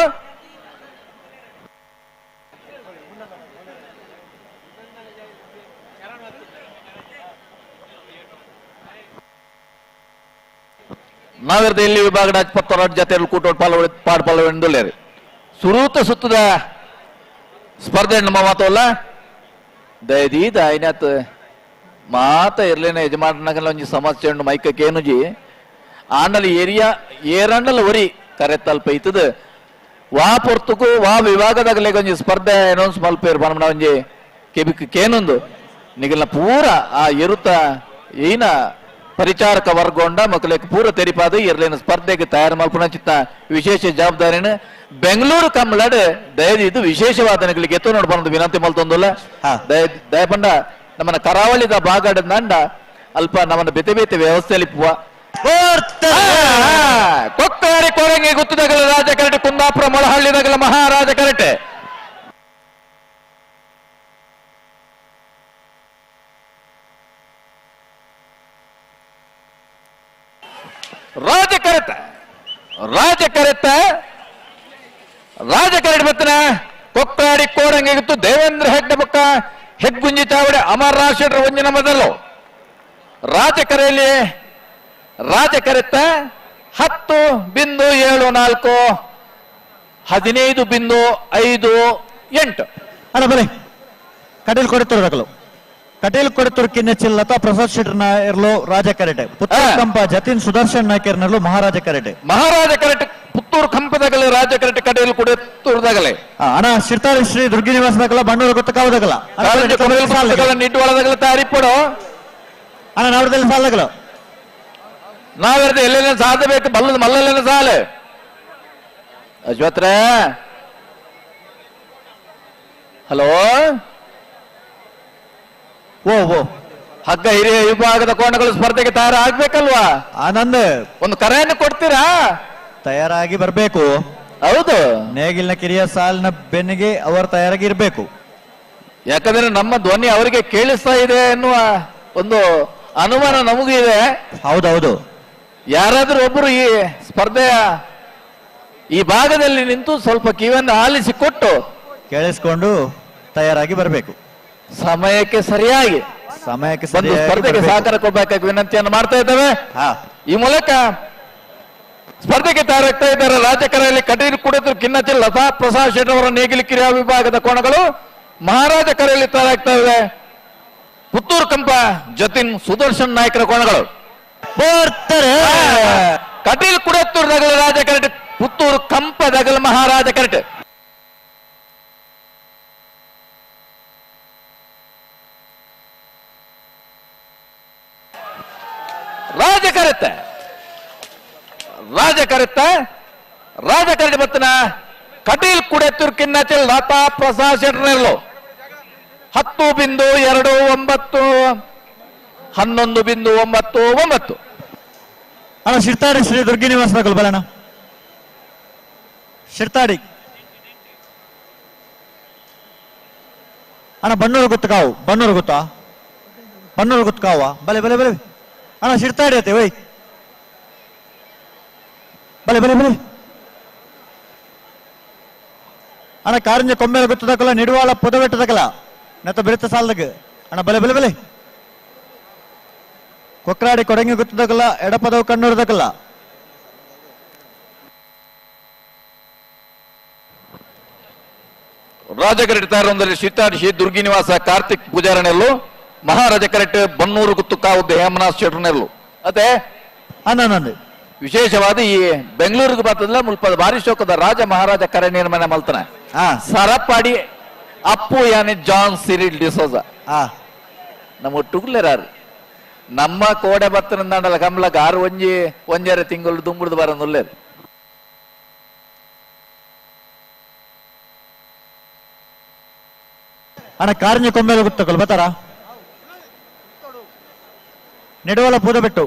ನಾವಿರದ ಇಲ್ಲಿ ವಿಭಾಗದ 26 ಜೊತೆಯಲ್ಲಿ ಕೂಟೋಡ್ ಪಾಡ್ ಪಾಲ್ಗೊಂಡುಳ್ಳೇರಿ. ಸುರೂತ ಸುತ್ತದ ಸ್ಪರ್ಧೆ ನಮ್ಮ ಮಾತವಲ್ಲ ದಯದೀದ ಐನಾತ್ ಮಾತ ಇರ್ಲೇನೆ ಯಜಮಾನನಾಗಲ್ಲ ಒಂಜಿ ಸಮಸ್ಯೆ ಉಂಡು ಮೈಕಕ್ಕೆ ಏನುಜಿ ಆಂಡಲ ಏರಿಯಾ ಏರಂಡಲ ಒರಿ ಕರೆ ತಲುಪೈತದ ವಾ ಪೊರ್ತುಕು ವಾ ವಿಭಾಗದಾಗಲೇ ಒಂಜಿ ಸ್ಪರ್ಧೆ ಅನೌನ್ಸ್ ಮಲ್ಪೇರು ಪನ್ಪುನ ಒಂಜಿ ಕೆಬಿಕ್ ಕೇನೊಂದು ನಿಗಲ್ನ ಪೂರ ಆ ಎರುತ ಏನ ಪರಿಚಾರಕ ವರ್ಗೊಂಡ ಮಕ್ಕಳಿಗೆ ಪೂರ ತೆರಿಪಾದ ಇರ್ಲೇನ ಸ್ಪರ್ಧೆಗೆ ತಯಾರು ಮಲ್ಪುನ ಚಿತ್ತ ವಿಶೇಷ ಜವಾಬ್ದಾರಿನ ಬೆಂಗಳೂರು ಕಮ್ಮಲಾಡ್ ದಯದಿದ್ದು ವಿಶೇಷವಾದ ನಿಗಳಿಗೆ ಎತ್ತು ನೋಡ್ಬಂದು ವಿನಂತಿ ಮಲ್ತೊಂದುಲ್ಲ. ದಯಪಂಡ ನಮ್ಮನ್ನ ಕರಾವಳಿದ ಭಾಗದ ನಂಡ ಅಲ್ಪ ನಮ್ಮನ್ನ ಬೇತೆ ಬೇತೆ ವ್ಯವಸ್ಥೆಯಲ್ಲಿ ಪುವ ಕೊಕ್ಕಾರಿ ಕೋರಂಗಿ ಗುತ್ತದಗಲ ರಾಜ ಕರಟೆ ಕುಂದಾಪುರ ಮೊಳಹಳ್ಳಿದಗಲ ಮಹಾರಾಜ ಕರಟೆ. ರಾಜ ಕರೆತ ರಾಜ ಕರೆತ ರಾಜ ಕರಡಿ ಬತ್ತನ ಕೊಕ್ಕಾಡಿ ಕೋರಂಗಿ ಗುತ್ತು ದೇವೇಂದ್ರ ಹೆಗ್ಡೆ ಬೊಕ್ಕ ಹೆಗ್ಗುಂಜಿ ಚಾವಡಿ ಅಮರನಾಥ್ ಶೆಟ್ಟರ್ ಒಂಜಿನ ಮೊದಲು ರಾಜ ಕರೆಯಲ್ಲಿ ರಾಜ ಕರೆತ 10.74 15.58. ಅಲ್ಲ ಬಲೆ ಕಟೀಲ್ ಕೊಡುತ್ತರು ದಾಖಲು ಕಟೀಲ್ ಕೊಡುತ್ತರು ಕಿನ್ನೆಚ್ಚಿಲ್ ಲತಾ ಪ್ರಸಾದ್ ಶೆಟ್ಟರ್ನ ಇರಲು ರಾಜ ಕರೆಟೆ. ಪುತ್ತೂರು ಕಂಪ ಜತಿನ್ ಸುದರ್ಶನ್ ನಾಯ್ಕರ್ನಲ್ಲೂ ಮಹಾರಾಜ ಕರೆಟೆ. ಮಹಾರಾಜ ಕರೆಟೆ ಪುತ್ತೂರು ಕಂಪದಾಗಲೇ ರಾಜ ಕರೆಟೆ ಕಟೀಲ್ ಕೊಡುತ್ತೂರುದಾಗಲೇ. ಅಣ್ಣ ಶಿರ್ತಾಳಿ ಶ್ರೀ ದುರ್ಗಿ ನಿವಾಸದಾಗಲ ಬಣ್ಣೂರು ಗೊತ್ತಕಾವದಾಗಲ ನಿಡ್ವಾಳದಾಗಲ ತಾರಿಪಡು ಅಣ್ಣ ನಾವರದಲ್ಲಿ ಸಾಲಗಲ ನಾವೆರಡು ಎಲ್ಲೆಲ್ಲ ಸಾಧಬೇಕು ಬಲ್ಲದ ಮಲ್ಲಲ್ಲೇನ ಸಾಲೆ ಅಶ್ವತ್ರ. ಹಲೋ ಓ ಓ ಹಗ್ಗ ಹಿರಿಯ ವಿಭಾಗದ ಕೋಣಗಳು ಸ್ಪರ್ಧೆಗೆ ತಯಾರಾಗ್ಬೇಕಲ್ವಾ? ಆನಂದ್ ಒಂದು ಕರೆಯನ್ನು ಕೊಡ್ತೀರಾ? ತಯಾರಾಗಿ ಬರ್ಬೇಕು. ಹೌದು, ನೇಗಿಲಿನ ಕಿರಿಯ ಸಾಲಿನ ಬೆನ್ನಿಗೆ ಅವರು ತಯಾರಾಗಿ ಇರ್ಬೇಕು. ಯಾಕಂದ್ರೆ ನಮ್ಮ ಧ್ವನಿ ಅವರಿಗೆ ಕೇಳಿಸ್ತಾ ಇದೆ ಎನ್ನುವ ಒಂದು ಅನುಮಾನ ನಮಗೂ ಇದೆ. ಹೌದೌದು, ಯಾರಾದ್ರೂ ಒಬ್ಬರು ಈ ಸ್ಪರ್ಧೆಯ ಈ ಭಾಗದಲ್ಲಿ ನಿಂತು ಸ್ವಲ್ಪ ಕಿವಿಯನ್ನು ಆಲಿಸಿ ಕೊಟ್ಟು ಕೇಳಿಸಿಕೊಂಡು ತಯಾರಾಗಿ ಬರಬೇಕು. ಸಮಯಕ್ಕೆ ಸರಿಯಾಗಿ ಸಮಯಕ್ಕೆ ಬಂದು ಸ್ಪರ್ಧೆಗೆ ಸಹಕಾರ ಕೊಡಬೇಕಾಗಿ ವಿನಂತಿಯನ್ನು ಮಾಡ್ತಾ ಇದ್ದೇವೆ. ಈ ಮೂಲಕ ಸ್ಪರ್ಧೆಗೆ ತಯಾರಾಗ್ತಾ ಇದ್ದಾರೆ ರಾಜಕರೆಯಲ್ಲಿ ಕಟೀಲು ಕುಡಿದ್ರು ಕಿನ್ನಚಿಲ್ ಲತಾ ಪ್ರಸಾದ್ ಶೆಟ್ಟಿ ಅವರ ನೇಗಿಲು ಕಿರಿಯ ವಿಭಾಗದ ಕೋಣಗಳು ಮಹಾರಾಜ ಕರೆಯಲ್ಲಿ ತಯಾರಾಗ್ತಾ ಇದೆ. ಪುತ್ತೂರು ಕಂಪ ಜತಿನ್ ಸುದರ್ಶನ್ ನಾಯಕರ ಕೋಣಗಳು ಬರ್ತಾರೆ. ಕಟೀಲ್ ಕುಡತ್ತೂರು ನಗಲ ರಾಜ ಕರಟೆ ಪುತ್ತೂರು ಕಂಪ ದಗಲ ಮಹಾರಾಜ ಕರಟೆ. ರಾಜ ಕರೆತ ರಾಜ ಕರೆತ ರಾಜ ಕರಟೆ ಬತ್ತನ ಕಟೀಲ್ ಕುಡತ್ತೂರು ಕಿನ್ನಚಿಲ್ ಲತಾ ಪ್ರಸಾದ್ ಶೆಟ್ಟರ್ನೆಲ್ಲೋ 10.29 11.99. ಅಣ್ಣ ಶಿರ್ತಾಡಿ ಶ್ರೀ ದುರ್ಗಿ ನಿವಾಸ ಬಲಣ್ಣ ಶಿರ್ತಾಡಿ ಅಣ್ಣ ಬಣ್ಣೂರು ಗೊತ್ತಕಾವು ಬಣ್ಣೂರು ಗೊತ್ತಾ ಬಣ್ಣೂರು ಗೊತ್ತಕಾವ ಬಲೆ ಬಲೆ ಬಲೆ ಅಣ್ಣ ಶಿರ್ತಾಡಿ ಅತ್ತೆ ವೈ ಬಲೆ ಬಲೆ ಬಲೆ ಅಣ್ಣ ಕಾರಂಜ ಕೊಂಬೆಲ ಗೊತ್ತದಕ್ಕಲ್ಲ ನಿಡುವಾಳ ಪೊದವೆಟ್ಟದಕ್ಕಲ್ಲ ನೆತ್ತ ಬಿರುತ್ತ ಸಾಲದಾಗ ಅಣ್ಣ ಬಲೆ ಬಲೆ ಬಲೆ ಕೊಕ್ರಾಡಿ ಕೊಡಂಗಿ ಗೊತ್ತದಕ್ಕಲ್ಲ ಎಡಪದವು ಕಣ್ಣೂರ್ದಕ್ಕಲ್ಲ. ರಾಜಕರೆಟ್ ತಾರೊಂದರಲ್ಲಿ ಶಿತಾಡಿ ದುರ್ಗಿ ನಿವಾಸ ಕಾರ್ತಿಕ್ ಪೂಜಾರನೆಲ್ಲು ಮಹಾರಾಜ ಕರೆಟ್ ಬನ್ನೂರು ಗುತ್ತು ಕಾವುದ್ದ ಹೇಮನಾಥ್ ಶೆಟ್ಟರ್ನೆಲ್ಲು. ಅದೇ ಅಣ್ಣ ವಿಶೇಷವಾದ ಈ ಬೆಂಗಳೂರಿಗೆ ಬರ್ತದಲ್ಲ ಮುಲ್ಪ ಭಾರಿ ಶೋಕದ ರಾಜ ಮಹಾರಾಜ ಕರೆ ನಿರ್ಮಾಣ ಮಲ್ತನ ಸರಪಾಡಿ Appu ಯಾನೆ ಜಾನ್ ಸಿರಿಲ್ ಡಿಸೋಜಾ ನಮ್ಮ ಒಟ್ಟುಗುಲ್ಲೇರಾರು ನಮ್ಮ ಕೋಡೆ ಬತ್ತನಂದಾಂಡಲ ಕಂಬಳಕ್ಕೆ ಆರು ಒಂಜಿ ಒಂಜರೆ ತಿಂಗಳು ದುಂಬುಡ್ದು ಬರನುಲ್ಲೇರು. ಅಣ್ಣ ಕಾರಿಂಜ ಕೊಂಬೆಲ ಗೊತ್ತಕಲ್ ಬತ್ತಾರ ನೆಡುವಲ ಪೂದ ಬಿಟ್ಟು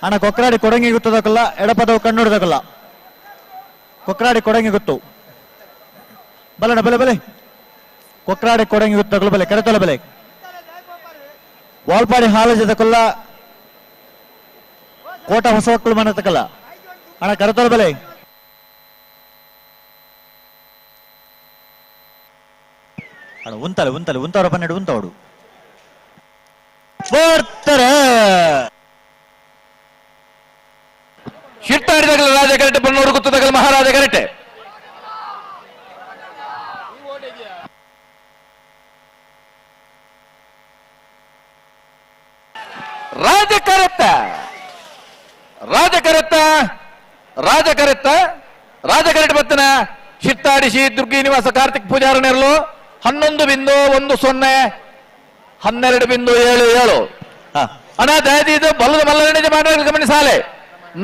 ಅಣ್ಣ ಕೊಕ್ರಾಡಿ ಕೊಡಂಗಿ ಗೊತ್ತದಕ್ಕಲ್ಲ ಎಡಪದವು ಕಣ್ಣುಡ್ದಕ್ಕಲ್ಲ ಕೊಕ್ರಾಡಿ ಕೊಡಂಗಿ ಗೊತ್ತು ಬಲಣ ಬಲೆ ಬಲೆ ಕೊಕ್ರಾಡಿ ಕೊಡಂಗಿ ಗೊತ್ತಕಲ್ಲ ಬಲೆ ಕರೆತಲ ಬಲೆ ವಾಲ್ಪಾಡಿ ಹಾಲಜದಕ್ಕಲ್ಲ ಕೋಟ ಹೊಸವಕ್ಕಳು ಮನತಕ್ಕಲ್ಲ ಅಣ್ಣ ಕರೆತಲ ಬಲೆ ಅಣ್ಣ ಉಂತಲೆ ಉಂತಲೆ ಉಂತವರ ಪನ್ನೆರಡು ಉಂತವಡು ಬರ್ತಾರೆ ಶಿಟ್ಟಾಡಿದಾಗಲ ರಾಜ ಕರೆಟೆ ಬನ್ನೂರು ಗುತ್ತದಾಗಲ ಮಹಾರಾಜ ಕರೆಟೆ ರಾಜ ಕರೆತ್ತ ರಾಜ ಕರೆತ್ತ ರಾಜ ಕರೆತ್ತ ರಾಜ ಕರೆಟೆ ಬತ್ತನ ಶಿಟ್ಟಾಡಿಸಿ ದುರ್ಗಿ ನಿವಾಸ ಕಾರ್ತಿಕ್ ಪೂಜಾರನೆರಲು 11.10 12.77 ಅಣ್ಣ ದಯದೀದು ಬಲ್ಲದ ಮಲ್ಲರಣೆ ಮಾಡಲು ಗಮನಿಸಾಲೆ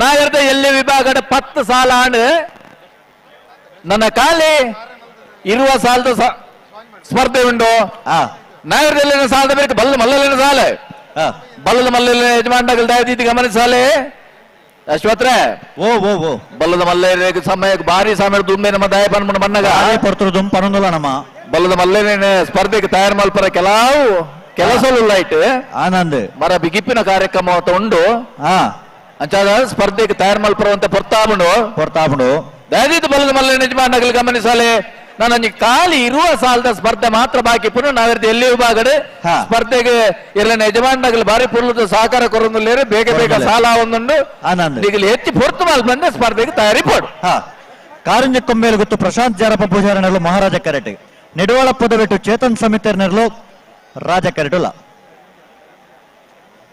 ನಾಗರದ ಎಲ್ಲಿ ವಿಭಾಗದ 10 ಸಾಲ ಆಂಡ್ ನನ್ನ ಕಾಲಿ ಇರುವ ಸಾಲದ ಸ್ಪರ್ಧೆ ಉಂಟು. ನಾಗರದಲ್ಲಿ ಸಾಲದ ಬೇಕು ಬಲ್ಲ ಮಲ್ಲಲಿನ ಸಾಲೆ ಬಲ್ಲದ ಮಲ್ಲಲಿನ ಯಜಮಾನಗಳು ದಯದೀತಿ ಗಮನಿಸಾಲೆ ಅಶ್ವತ್ರೆ ಓ ಓ ಓ ಬಲ್ಲದ ಮಲ್ಲೆ ಸಮಯ ಭಾರಿ ಸಮಯ ದುಂಬೆ ನಮ್ಮ ದಯ ಪನ್ಮುಂಡ ಮಣ್ಣಗ ಪರಂದುಲ್ಲ ನಮ್ಮ ಬಲ್ಲದ ಮಲ್ಲೇನೆ ಸ್ಪರ್ಧೆಗೆ ತಯಾರು ಮಲ್ಪರ ಕೆಲವು ಕೆಲಸಲು ಐಟ್ ಆನಂದ್ ಮರ ಬಿಗಿಪಿನ ಕಾರ್ಯಕ್ರಮ ಉಂಡು ಅಂಚಾದ ಸ್ಪರ್ಧೆಗೆ ತಯಾರು ಮಲ್ಪರುವಂತ ಪೊರ್ತಾಬುಂಡು ಪೊರ್ತಾಬುಂಡು ದಯವಿಟ್ಟು ಬಲ್ಲದ ಮಲ್ಲೆ ಯಜಮಾನಗಳು ಗಮನಿಸಲೆ ನಾನು ಖಾಲಿ ಇರುವ ಸಾಲದ ಸ್ಪರ್ಧೆ ಮಾತ್ರ ಬಾಕಿ ಪುನಃ ನಾವಿರ್ದು ಎಲ್ಲಿ ವಿಭಾಗಡೆ ಸ್ಪರ್ಧೆಗೆ ಎಲ್ಲ ಯಜಮಾನಗಳು ಭಾರಿ ಪುರ್ಲದ ಸಹಕಾರ ಕೊರೊಂದುಲ್ಲೇರು ಬೇಗ ಬೇಗ ಸಾಲ ಒಂದುಂಡು ಈಗಲೇ ಹೆಚ್ಚು ಪೊರ್ತು ಮಾಲ್ ಬಂದ ಸ್ಪರ್ಧೆಗೆ ತಯಾರಿ ಪೋಡು. ಕಾರಂಜ ಕೊಂಬೇಲು ಗೊತ್ತು ಪ್ರಶಾಂತ್ ಜಾರಪ್ಪ ಪೂಜಾರನೆರಲು ಮಹಾರಾಜ ಕರೆಟೆ ನೆಡುವಾಳ ಪದವೆಟ್ಟು ಚೇತನ್ ಸಮಿತಿಯರ್ನೆರಲು ರಾಜ ಕರೆಟುಲ್ಲ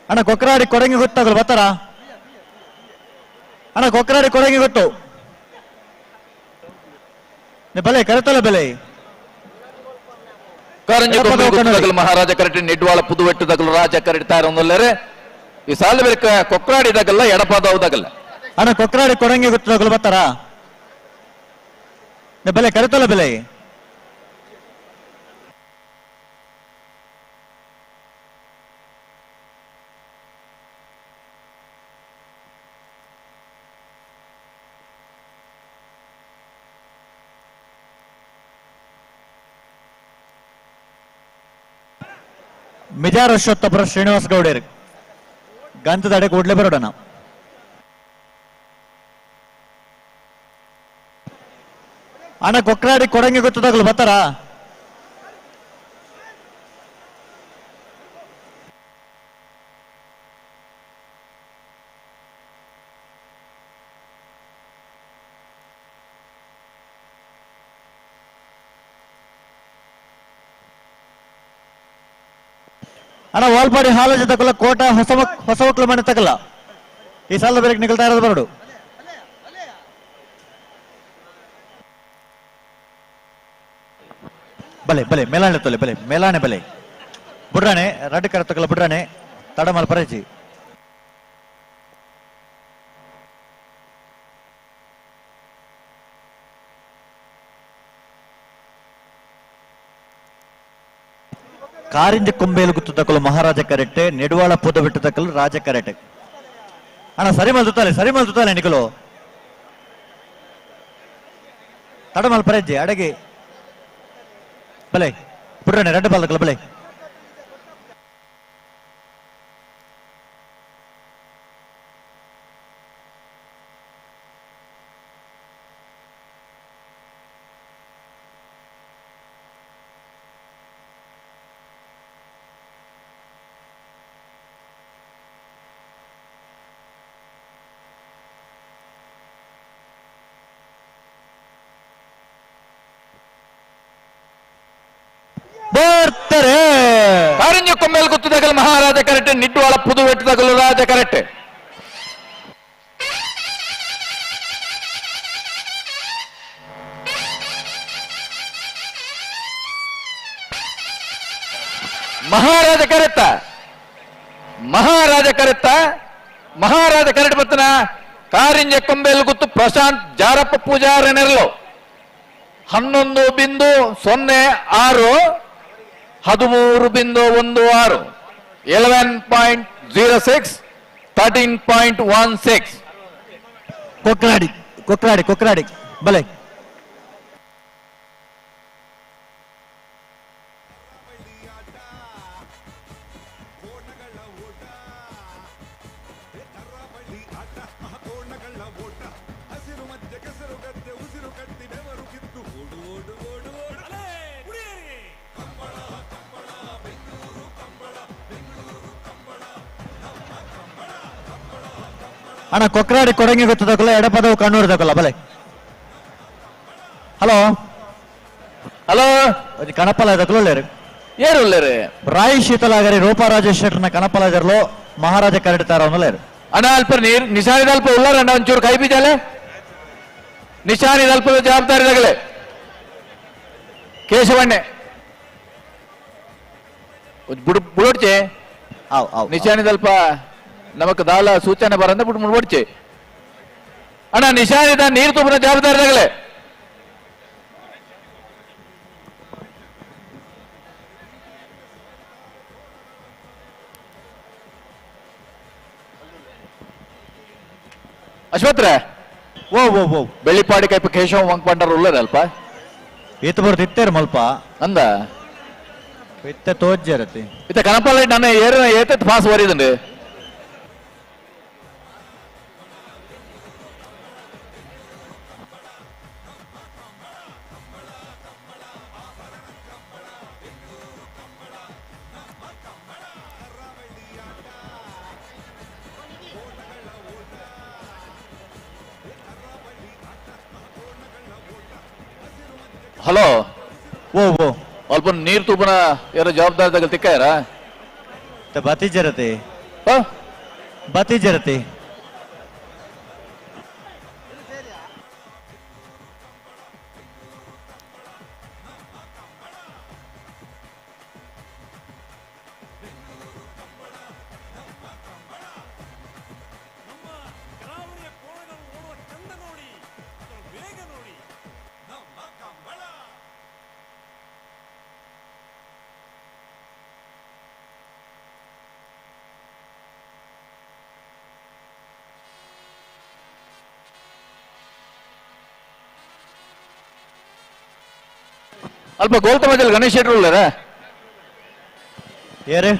ಅಣ್ಣ ಕೊಕ್ರಾಡಿ ಕೊಡಂಗಿ ಗೊತ್ತಾಗಲು ಬರ್ತಾರ ಅಣ್ಣ ಕೊಕ್ರಾಡಿ ಕೊಡಂಗಿ ಗೊತ್ತು ಬಲೆ ಕರೆತಲ್ಲ ಬೆಲೆ ಕಾರಂಜಿ ಮಹಾರಾಜ ಕರೆಟೆ ನೆಡ್ವಾಳ ಪುದುವೆಟ್ಟು ತಗಲು ರಾಜ ಕರೆಟೆ ತಾರೊಂದುಲ್ಲೇರೆ ಈ ಸಾಲ ಬೆಳಕ ಕೊಕ್ರಾಡಿ ತಗಲ್ಲ ಎಡಪಾದವು ತಗಲ್ಲ ಅಣ್ಣ ಕೊಕ್ರಾಡಿ ಕೊಡಂಗಿ ಗೊತ್ತು ಬರ್ತಾರ ಬೆಲೆ ಕರೆತಲ್ಲ ಬೆಲೆ ಮಿಜಾರ್ ಅಶ್ವತ್ಥಪುರ ಶ್ರೀನಿವಾಸ ಗೌಡೇರ್ ಗಂಧದಡೆ ಕೂಡ್ಲೆ ಬರೋಣ. ಅಣ್ಣ ಕೊಕ್ರಾಡಿ ಕೊಡಂಗಿ ಗೊತ್ತದಾಗಲು ಬರ್ತಾರ ಅಣ್ಣ ವಾಲ್ಪಾಡಿ ಹಾಲಜ ತಕಲ್ಲ ಕೋಟ ಹೊಸಮಕ್ಳು ಮನೆ ತಕಲ್ಲ ಈ ಸಾಲದ ಬೇರೆ ನಿಗಲ್ತಾ ಇರೋದು ಬರಡು. ಬಲೆ ಬಲೆ ಮೇಲಾಣೆ ತೊಲೆ ಬಲೆ ಮೇಲಾಣೆ ಬಲೆ ಬುಡ್ರಾಣೆ ರಡ್ಡು ಕರ ತಕಲ್ಲ ಬುಡ್ರಾಣೆ ತಡಮಲ್ ಪರಜಿ ಕಾರಿಂಜ ಕೊಂಬೇಲು ಗುತ್ತು ತಕಲು ಮಹಾರಾಜ ಕರೆಟೆ ನೆಡುವಾಳ ಪೂದ ಬಿಟ್ಟು ತಕಲು ರಾಜ ಕರೆಟೆ ಅಣ್ಣ ಸರಿ ಮಲ್ತಾನೆ ಸರಿ ಮಲ್ತಾನೆ ನಿಕಲು ತಡಮಲ್ ಪರಜ್ಜಿ ಅಡಗಿ ಬಲೆ ಪುಡ್ರಾಣೆ ರೆಡ್ಡು ಬಾಲಕಲ್ಲ ಬಲೆ ಬರ್ತಾರೆ ಕಾರಿಂಜ ಕೊಂಬೇಲ್ ಗುತ್ತದಗಲ್ ಮಹಾರಾಜ ಕರೆಕ್ಟ್ ನಿಡ್ವಾಳ ಪುದುವೆಟ್ಟದಗಲು ರಾಜ ಕರೆಕ್ಟ್. ಮಹಾರಾಜ ಕರೆತ್ತ ಮಹಾರಾಜ ಕರೆತ್ತ ಮಹಾರಾಜ ಕರಡು ಬತ್ತನ ಕಾರಿಂಜ ಕೊಂಬೆಲ್ ಗುತ್ತು ಪ್ರಶಾಂತ್ ಜಾರಪ್ಪ ಪೂಜಾರ ನೆರಳು 11.06 13.16 11.06 13.16 ಕೊಕ್ರಾಡಿ ಕೊಕ್ರಾಡಿ ಕೊಕ್ರಾಡಿ ಬಲೆ ಅಣ್ಣ ಕೊಕ್ರಾಡಿ ಕೊಡಂಗಿ ಗೊತ್ತದಕ್ಕಲ್ಲ ಎಡಪದವು ಕಣ್ಣೂರು ತಕೊಲ್ಲ ಬಲೆ ಹಲೋ ಹಲೋ ಕಣಪಲ ತಕೊಳ್ಲೇರು ಏರು ಉಳ್ಳೇರು ರಾಯಿ ಶೀತಲಾಗರಿ ರೂಪಾ ರಾಜೇಶ್ವರನ ಕಣಪಲಾಜರ್ಲು ಮಹಾರಾಜ ಕರಡ್ತಾರ ಅವನಲ್ಲೇರು ಅಣ್ಣ ಅಲ್ಪ ನೀರು ನಿಶಾನಿದ ಅಲ್ಪ ಉಳ್ಳಾರ ಅಣ್ಣ ಒಂಚೂರು ಕೈ ಬೀಜಾಲೆ ನಿಶಾನಿದ ಅಲ್ಪದ ಜವಾಬ್ದಾರಿ ತಗಲೆ ಕೇಶವಣ್ಣೆ ಬುಡ್ ಬುಡೋಡ್ಚೆ ನಿಶಾನಿದ ಅಲ್ಪ ನಮಕ್ ದಾಲ ಸೂಚನೆ ಬರಂದ ಬಿಟ್ಟು ಮುಡ್ಬಡ್ಚೆ ಅಣ್ಣ ನಿಶಾನಿದ ನೀರು ತುಂಬನ ಜವಾಬ್ದಾರಿ ತಗಲೆ ಅಶ್ವತ್ರೆ ಓ ಓ ಓ ಬೆಳ್ಳಿಪಾಡಿ ಕೈಪ ಕೇಶವ ವಂಕ್ ಉಳ್ಳಾರ ಅಲ್ಪ ಇತ್ತು ಬರ್ದು ಇತ್ತೇರು ಮಲ್ಪ ಅಂದ ಇತ್ತೆ ತೋಜ್ಜರತಿ ಇತ್ತ ಕನಪಲ್ಲ ನನ್ನ ಏರಿನ ಏತತ್ ಪಾಸ್ ವರಿದಂಡು ಹಲೋ ಓ ಓ ಅಲ್ಪ ನೀರು ತೂಪನ ಯಾರೋ ಜವಾಬ್ದಾರಿ ತಗಲ್ ತಿಕ್ಕಾಯರ ಬತಿ ಜರತಿ ಬತಿ ಜರತಿ ಅಲ್ಪ ಗೋಲ್ತಮಜಲ್ ಗಣೇಶ್ ಶೆಟ್ರು ಉಳ್ಳಾರ ಏರು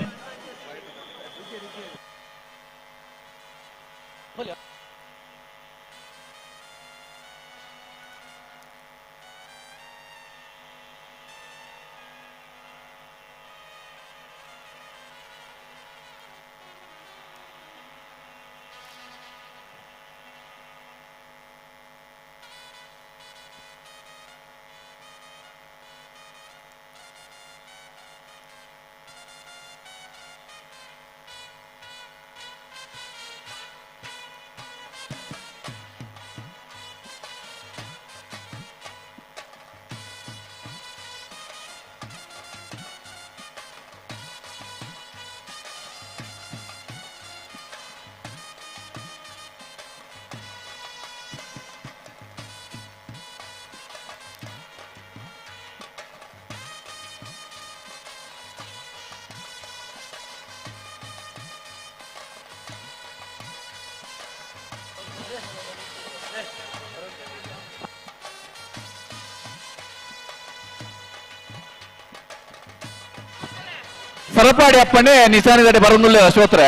ಸರಪಾಡಿ ಅಪ್ಪನೇ ನಿಶಾನಿದಡೆ ಬರೋದಿಲ್ಲ ಅಶ್ವತ್ರೆ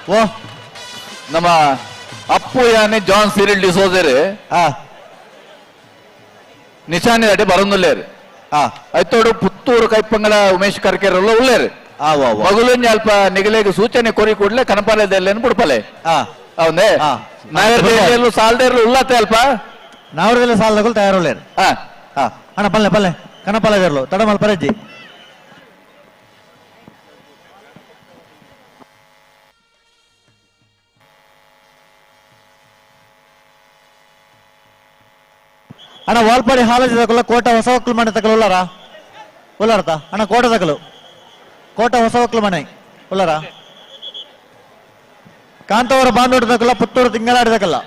ಓ ನಮ್ಮ ಅಪ್ಪು ಯಾನೆ ಜಾನ್ ಸಿರಿಲ್ ಡಿಸೋಜರ್ ನಿಶಾನಿದಡೆ ಬರೋದಿಲ್ಲ ಐತೋಡು ಪುತ್ತೂರು ಕೈಪಂಗಲ ಉಮೇಶ್ ಕರ್ಕೆರೆಲ್ಲ ಉಳ್ಳೇರು ಮಗುಲೊಂಜಿ ಅಲ್ಪ ನಿಗಲೆಗೆ ಸೂಚನೆ ಕೊರಿ ಕೂಡಲೇ ಕನಪಾಲದಲ್ಲೇನು ಬಿಡ್ಪಲೆ ಹೌದೇ ನಾಯರ್ದೇರ್ಲು ಸಾಲ್ದೇರ್ಲು ಉಳ್ಳತ್ತೆ ಅಲ್ಪ ನಾವರದೆಲ್ಲ ಸಾಲದಗಳು ತಯಾರುಳ್ಳೇರು ಅಣ್ಣ ಪಲ್ಲೆ ಪಲ್ಲೆ ಕನಪಾಲದೇರ್ಲು ತಡಮಲ್ ಪರಜ್ಜಿ ಅಣ್ಣ ವಾಲ್ಪಾಡಿ ಹಾಲಜಿ ತಗೊಲ್ಲ ಕೋಟ ಹೊಸ ಒಕ್ಕಲು ಮಾಡಿ ತಗೊಳ್ಳಾರ ಉಲ್ಲಾರತ ಅಣ್ಣ ಕೋಟ ತಗಲು ಕೋಟ ಹೊಸವಕ್ಲು ಮನೆ ಉಳ್ಳಾರ ಕಾಂತವರ ಬಾಂದೋಟದಕ್ಕಲ್ಲ ಪುತ್ತೂರು ತಿಂಗಳಾಡಿದಕ್ಕಲ್ಲ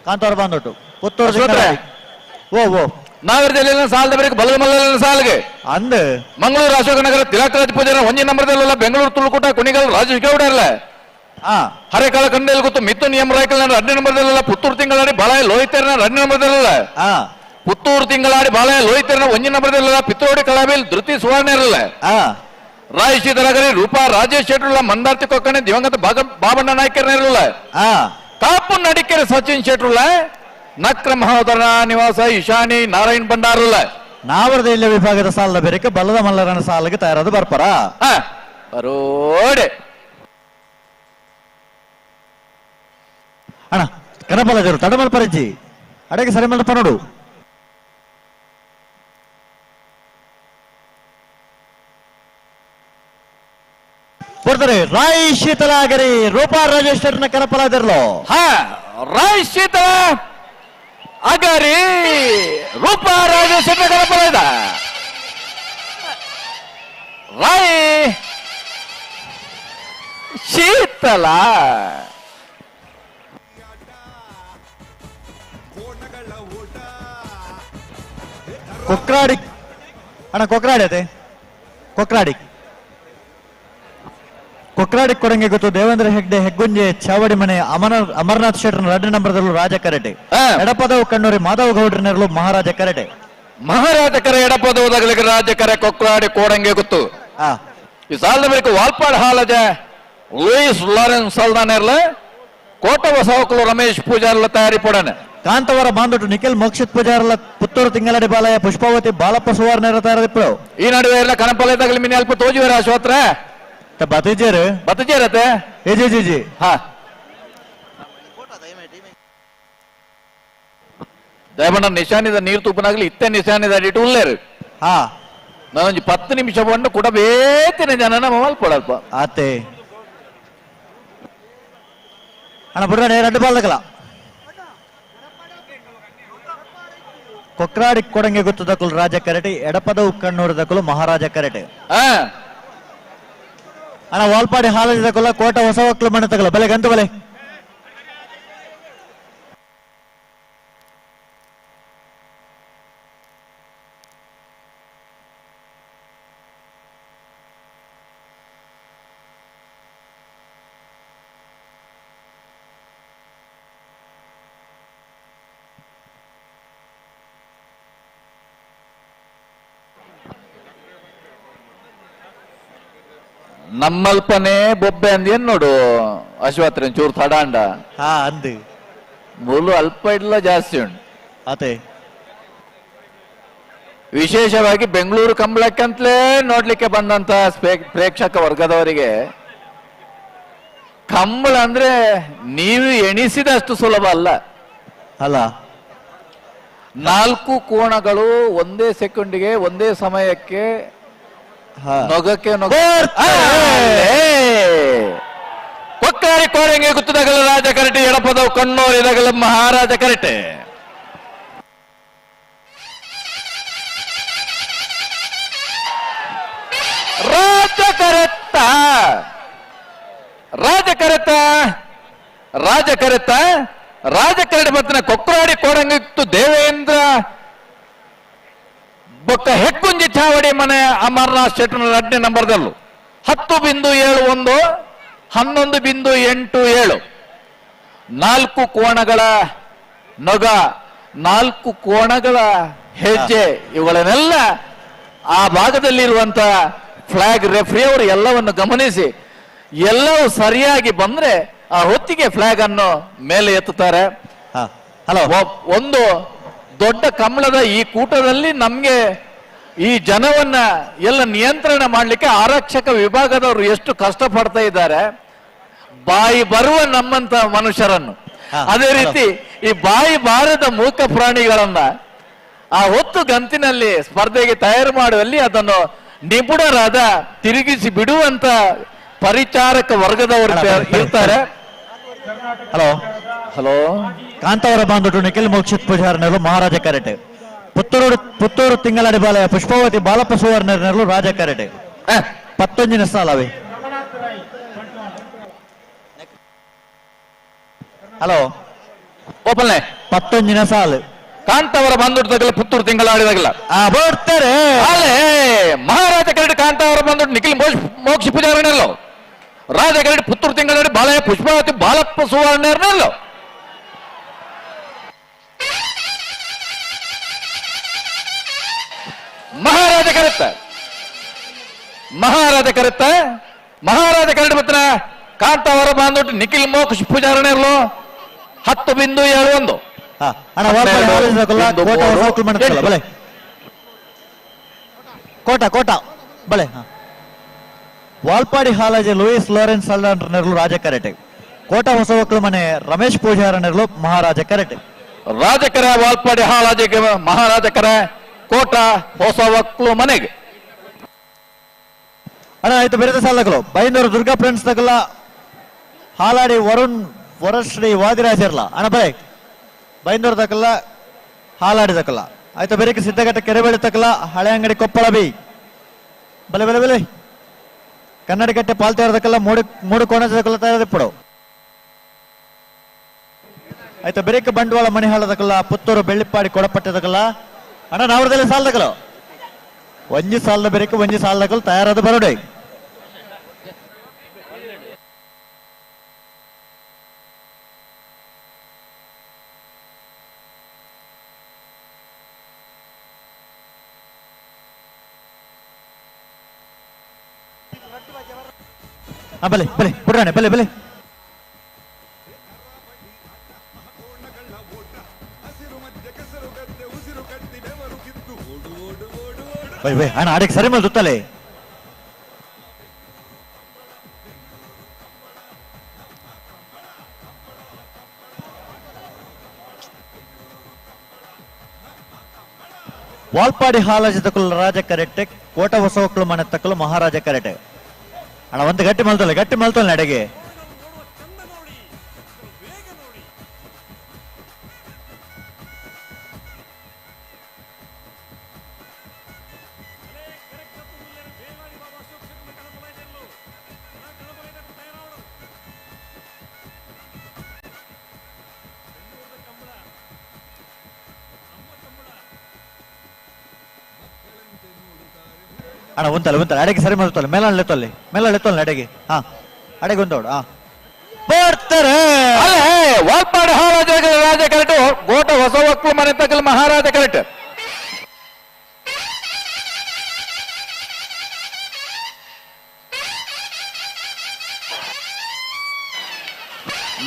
ಕಾಂತವರ ಬಾಂದೋಟು ಪುತ್ತೂರು ತಿಂಗಳಾಡಿ. ಓ ಓ ನಾವಿರದಲ್ಲ ಸಾಲದ ಬರೀ ಬಲದ ಮಲ್ಲ ಸಾಲಿಗೆ ಅಂದ ಮಂಗಳೂರು ಅಶೋಕನಗರ ತಿಲಕರಾಜ್ ಪೂಜಾರ ಒಂಜಿ ನಂಬರ್ದಲ್ಲ ಬೆಂಗಳೂರು ತುಳುಕೂಟ ಕುಣಿಗಲ್ ರಾಜೇಶ್ ಗೌಡ ಇರಲ್ಲ ಹರೇಕಾಳ ಕಂಡೇಲ್ ಗೊತ್ತು ಮಿಥುನ್ ಎಂ ರಾಯ್ಕಲ್ ಎರಡನೇ ನಂಬರ್ದಲ್ಲ ಪುತ್ತೂರು ತಿಂಗಳಾಡಿ ಬಾಳ ಲೋಹಿತರ್ನ ಎರಡನೇ ನಂಬರ್ದಲ್ಲ ಪುತ್ತೂರು ತಿಂಗಳಾಡಿ ಬಾಳ ಲೋಹಿತರ್ನ ಒಂಜಿ ನಂಬರ್ದಲ್ಲ ಪಿತ್ರೋಡಿ ಕಲಾಬೇಲ್ ಧೃತಿ ಸುವರ್ಣ ಇರಲ್ಲ ರಾಯ್ ಸೀತಾರಾಗರಿ ರೂಪಾ ರಾಜೇಶ್ ಶೆಟ್ಟರುಲ್ಲ ಮಂದಾರ್ತಿ ಕೊಕ್ಕಣೆ ದಿವಂಗತ ಬಾಬಣ್ಣ ನಾಯ್ಕರ್ನ ಇರಲ್ಲ ಕಾಪು ನಡಿಕೆರೆ ಸಚಿನ್ ಶೆಟ್ಟರುಲ್ಲ ನಕ್ರ ಮಹೋದರ ನಿವಾಸ ಇಶಾನಿ ನಾರಾಯಣ್ ಭಂಡಾರಲ್ಲ ನಾವರದ ಇಲ್ಲ ವಿಭಾಗದ ಸಾಲದ ಬೇರೆ ಬಲದ ಮಲ್ಲರನ ಸಾಲಿಗೆ ತಯಾರಾದ ಬರ್ಪರ ಬರೋಡೆ ಅಣ್ಣ ಕನಪಲ ಜರು ತಡಮಲ್ ಪರಿಜಿ ಅಡಗೆ ಸರಿ ಮಲ್ಪ ನೋಡು ಬರ್ತಾರೆ ರಾಯ್ ಶೀತಲಾಗರಿ ರೂಪಾ ರಾಜೇಶ್ವರನ ಕನಪಲಾದಿರ್ಲೋ ಹಾ ರಾಯ್ ಶೀತಲ ಅಗರಿ ರೂಪಾ ರಾಜೇಶ್ವರನ ಕನಪಲಾದ ರಾಯ್ ಶೀತಲ ಕೊಕ್ರಾಡಿ ಅಣ್ಣ ಕೊಕ್ರಾಡಿ ಅದೇ ಕೊಕ್ರಾಡಿ ಕೊಕ್ರಾಡಿ ಕೊಡಂಗೆ ಗೊತ್ತು ದೇವೇಂದ್ರ ಹೆಗ್ಡೆ ಹೆಗ್ಗುಂಜೆ ಚಾವಡಿ ಮನೆ ಅಮರನಾಥ್ ಶೆಟ್ಟರ್ ಎರಡನೇ ನಂಬರ್ದಲ್ಲೂ ರಾಜ ಕರಟೆ ಎಡಪದವು ಕಣ್ಣೂರಿ ಮಾಧವ ಗೌಡ್ರನಲ್ಲೂ ಮಹಾರಾಜ ಕರಟೆ ಮಹಾರಾಜ ಕರೆ ಎಡಪದವು ರಾಜ ಕರೆ ಕೊಕ್ರಾಡಿ ಕೋಡಂಗೆ ಗೊತ್ತು ಈ ಸಾಲದ ಬಳಿಕ ವಾಲ್ಪಾಡ್ ಹಾಲಜ ಲೂಯಿಸ್ ಲಾರೆನ್ಸ್ ಸಲ್ದಾನೆರ್ಲ ಕೋಟ ವಸಾವಕಲು ರಮೇಶ್ ಪೂಜಾರ್ಲ ತಯಾರಿ ಪಡನೆ ಕಾಂತವರ ಬಾಂಧುಟು ನಿಖಿಲ್ ಮೋಕ್ಷಿತ್ ಪೂಜಾರ್ಲ ಪುತ್ತೂರು ತಿಂಗಳಡಿ ಬಾಲಯ ಪುಷ್ಪಾವತಿ ಬಾಲಪ್ಪ ಸುವರ್ಣರ ತಯಾರಿಪ್ಪಳು ಈ ನಡುವೆ ಎಲ್ಲ ಕನಪಲೆ ತಗಲಿ ಮಿನಿ ಅಲ್ಪ ತೋಜುವರ ಅಶ್ವತ್ರ ಬತೇಜೇರು ಬತೇಜೇರತೆ G G G ಹಾ ದಯಮಣ್ಣ ನಿಶಾನಿದ ನೀರು ತುಪ್ಪನಾಗ್ಲಿ ಇತ್ತೆ ನಿಶಾನಿದ ಅಡಿಟು ಉಲ್ಲೇರು ಹಾ ನಾನೊಂದು 10 ನಿಮಿಷ ಬಂದು ಕೂಡ ಬೇತಿನ ಜನ ಮಲ್ಪಡಲ್ಪ ಆತೆ ಅಣ್ಣ ಬಿಡ್ರ ಎರಡು ಬಾಲ್ದಕಲ ಕೊಕ್ರಾಡಿ ಕೊಡಂಗೆ ಗೊತ್ತದಕ್ಕಲು ರಾಜ ಕರಟೆ ಎಡಪದವು ಕಣ್ಣೂರದಕ್ಕಲು ಮಹಾರಾಜ ಕರಟೆ ಅಣ್ಣ ವಾಲ್ಪಾಡಿ ಹಾಲಜಿದಕ್ಕಲ್ಲ ಕೋಟ ಹೊಸವಕ್ಲು ಮಣ್ಣು ತಗಲ ಬಲೆ ಗಂತು ಬಲೆ ನಮ್ಮಲ್ಪನೇ ಬೊಬ್ಬೆ ಅಂದೇನ್ ನೋಡು ಅಶ್ವತ್ರ ಚೂರು ತಡಾಂಡ ಹಾ ಅಂದು ಮುಲು ಅಲ್ಪ ಇಲ್ಲ ಜಾಸ್ತಿ ಉಂಟು ಅದೇ ವಿಶೇಷವಾಗಿ ಬೆಂಗಳೂರು ಕಂಬಳಕ್ಕಂತಲೇ ನೋಡ್ಲಿಕ್ಕೆ ಬಂದಂತ ಪ್ರೇಕ್ಷಕ ವರ್ಗದವರಿಗೆ ಕಂಬಳ ಅಂದ್ರೆ ನೀವು ಎಣಿಸಿದಷ್ಟು ಸುಲಭ ಅಲ್ಲ ಅಲ್ಲ. 4 ಕೋಣಗಳು ಒಂದೇ ಸೆಕೆಂಡಿಗೆ ಒಂದೇ ಸಮಯಕ್ಕೆ ನೊಗಕ್ಕೆ ನೊಗ ಕೊಕ್ಕಾರಿ ಕೋರಂಗೆ ಗುತ್ತದಗಲ ರಾಜ ಕರಟೆ ಎಡಪದವು ಕಣ್ಣೋರಿದಗಲ ಮಹಾರಾಜ ಕರಟೆ ರಾಜ ಕರೆತ್ತ ರಾಜ ಕರೆತ ರಾಜ ಕರೆತ ರಾಜ ಕರಡೆ ಬತ್ತನ ಕೊಕ್ರಾಡಿ ಕೋರಂಗಿತ್ತು ದೇವೇಂದ್ರ ಬೊಕ್ಕ ಹೆಕ್ಕುಂಜಿ ಚಾವಡಿ ಮನೆ ಅಮರನಾಥ್ ಶೆಟ್ಟನ ಎರಡನೇ ನಂಬರ್ದಲ್ಲೂ 10.71 11.87 4 ಕೋಣಗಳ ನೊಗ 4 ಕೋಣಗಳ ಹೆಜ್ಜೆ ಇವುಗಳನ್ನೆಲ್ಲ ಆ ಭಾಗದಲ್ಲಿರುವಂತ ಫ್ಲಾಗ್ ರೆಫ್ರಿ ಅವರು ಎಲ್ಲವನ್ನು ಗಮನಿಸಿ ಎಲ್ಲವೂ ಸರಿಯಾಗಿ ಬಂದ್ರೆ ಆ ಹೊತ್ತಿಗೆ ಫ್ಲಾಗ್ ಅನ್ನು ಮೇಲೆ ಎತ್ತುತ್ತಾರೆ. ಹಲೋ, ಒಂದು ದೊಡ್ಡ ಕಮಲದ ಈ ಕೂಟದಲ್ಲಿ ನಮ್ಗೆ ಈ ಜನವನ್ನ ಎಲ್ಲ ನಿಯಂತ್ರಣ ಮಾಡಲಿಕ್ಕೆ ಆರಕ್ಷಕ ವಿಭಾಗದವರು ಎಷ್ಟು ಕಷ್ಟ ಪಡ್ತಾ ಇದ್ದಾರೆ, ಬಾಯಿ ಬರುವ ನಮ್ಮಂತ ಮನುಷ್ಯರನ್ನು, ಅದೇ ರೀತಿ ಈ ಬಾಯಿ ಬಾರದ ಮೂಕ ಪ್ರಾಣಿಗಳನ್ನ ಆ ಹೊತ್ತು ಗಂತಿನಲ್ಲಿ ಸ್ಪರ್ಧೆಗೆ ತಯಾರು ಮಾಡುವಲ್ಲಿ ಅದನ್ನು ನಿಪುಣರಾದ ತಿರುಗಿಸಿ ಬಿಡುವಂತ ಪರಿಚಾರಕ ವರ್ಗದವರು ಇರ್ತಾರೆ. ಹಲೋ ಹಲೋ, ಕಾಂತಾವರ ಬಾಂಧುಟು ನಿಖಿಲ್ ಮೋಕ್ಷಿತ್ ಪೂಜಾರನರು ಮಹಾರಾಜ ಕರಟೆ, ಪುತ್ತೂರು ಪುತ್ತೂರು ತಿಂಗಳಡಿ ಬಾಲಯ ಪುಷ್ಪಾವತಿ ಬಾಲಪ್ಪ ಸುವರ್ಣರನರು ರಾಜ ಕರಟೆ. ಪತ್ತೊಂಜಿನ ಸಾಲವೇ. ಹಲೋ ಓಪಲ್ನೆ ಪತ್ತೊಂಜಿನ ಸಾಲು ಕಾಂತಾವರ ಬಂದುಡ್ದಾಗಲ್ಲ ಪುತ್ತೂರು ತಿಂಗಳಾಡಿದಾಗಲ್ಲ ಬರ್ತಾರೆ. ಅಲ್ಲೇ ಮಹಾರಾಜ ಕರಡಿ ಕಾಂತಾವರ ಬಂದುಡ್ ನಿಖಿಲ್ ಮೋಕ್ಷ ಪೂಜಾರಣೆಲ್ಲೋ ರಾಜ ಕರಡಿ ಪುತ್ತೂರು ತಿಂಗಳಾಡಿ ಬಾಲಯ್ಯ ಪುಷ್ಪಾವತಿ ಬಾಲಪ್ಪ ಸುವರ್ಣರ್ನೆಲ್ಲೋ. ಮಹಾರಾಜ ಕರೆತ್ತ ಮಹಾರಾಜ ಕರೆತ್ತ ಮಹಾರಾಜ ಕರಡಿ ಪತ್ರ ಕಾಂತಾವರ ಬಂದುಟ್ಟು ನಿಖಿಲ್ ಮೋಕ್ಷ ಪೂಜಾರಣೆಲ್ಲೋ 10.71. ಕೋಟ ಕೋಟ ಬಳೆ. ವಾಲ್ಪಾಡಿ ಹಾಲಾಜೆ ಲೂಯಿಸ್ ಲಾರೆನ್ಸ್ ಅಲ್ಲಾಂಡ್ರನೆರ್ಲು ರಾಜ ಕರೆಟೆ. ಕೋಟ ಹೊಸವಕ್ಕಲು ಮನೆ ರಮೇಶ್ ಪೂಜಾರನೆರ್ಲು ಮಹಾರಾಜ ಕರೆಟೆ. ರಾಜಕರ ವಾಲ್ಪಾಡಿ ಹಾಲಾಜೆ ಮಹಾರಾಜ ಕರೆ ಕೋಟ ಹೊಸವಕ್ಕಲು ಮನೆಗೆ. ಅಣ್ಣ ಆಯ್ತು ಬೇರೆ ಸಾಲಗಳು ಬೈಂದೂರು ದುರ್ಗಾ ಫ್ರೆಂಡ್ಸ್ ತಗಲ್ಲ ಹಾಲಾಡಿ ವರುಣ್ ವರಶ್ರೀ ವಾದಿರಾಜರ್ಲ. ಅಣ್ಣ ಬೈ ಬೈಂದೂರು ತಕಲ್ಲ ಹಾಲಾಡಿ ತಕಲ್ಲ. ಆಯ್ತು ಬೇರೆ ಸಿದ್ದಘಟ್ಟ ಕೆರೆಬೆಳೆ ತಕಲ್ಲ ಹಳೆ ಅಂಗಡಿ ಕೊಪ್ಪಳ ಬಿ ಬಲೆ ಬಲೆ ಬಲೆ ಕನ್ನಡಕಟ್ಟೆ ಪಾಲ್ತೇರ ತಕಲ್ಲ ಮೂಡು ಕೋಣ ತಕಲ್ಲ ತಯಾರಿಪಡು. ಆಯ್ತು ಬೇರೆ ಬಂಡವಾಳ ಮಣಿಹಾಳ ತಕಲ್ಲ ಪುತ್ತೂರು ಬೆಳ್ಳಿಪ್ಪಾಡಿ ಕೊಡಪಟ್ಟೆ ತಕಲ್ಲ. ಅಣ್ಣ ನಾವ್ರದಲ್ಲಿ ಸಾಲ ತಕಲ ಒಂಜಿ ಸಾಲದ ಬೇರೆ ಒಂಜಿ ಸಾಲ ತಕಲ್ ತಯಾರಾದ ಬರೋಡೆ. ಬಲೆ ಬಲೆ ಬಿಡ್ರಾಣೆ ಬಲೆ ಬಲೆ. ಬೈ ಬೈ ಅಣ್ಣ ಆಡಕ್ಕೆ ಸರಿ ಮೇಲೆ ಸುತ್ತಲೇ. ವಾಲ್ಪಾಡಿ ಹಾಲಾಜಿ ತಕಲು ರಾಜ ಕರೆಟೆ ಕೋಟ ಹೊಸವಕ್ಕಲು ಮನೆ ತಕಲು ಮಹಾರಾಜ ಕರೆಟೆ. ಅಣ್ಣ ಒಂದು ಗಟ್ಟಿ ಮಲ್ತಲ್ಲ ಗಟ್ಟಿ ಮಲ್ತಲ್ಲ ಅಡೆಗೆ. ಅಣ್ಣ ಒಂತಲ್ಲ ಒಂತಲ್ಲ ಅಡೆಗೆ ಸರಿ ಮಾಡ್ತಲ್ಲ ಮೇಲಳ್ಳೆ ತೊಲ್ಲೆ ಮೇಲಳ್ಳೆ ತೊಲ್ಲೆ ಅಡೆಗೆ. ಹಾ ಅಡೆಗೆ ಒಂದೋಡು. ಹಾ ಬರ್ತಾರೆ. ವಾಲ್ಪಾಡಿ ಮಹಾರಾಜ ರಾಜ ಕರೆಕ್ಟ್ ಗೋಟ ಹೊಸ ಒಕ್ಕಲು ಮನೆ ತಕಲ್ ಮಹಾರಾಜ ಕರೆಕ್ಟ್.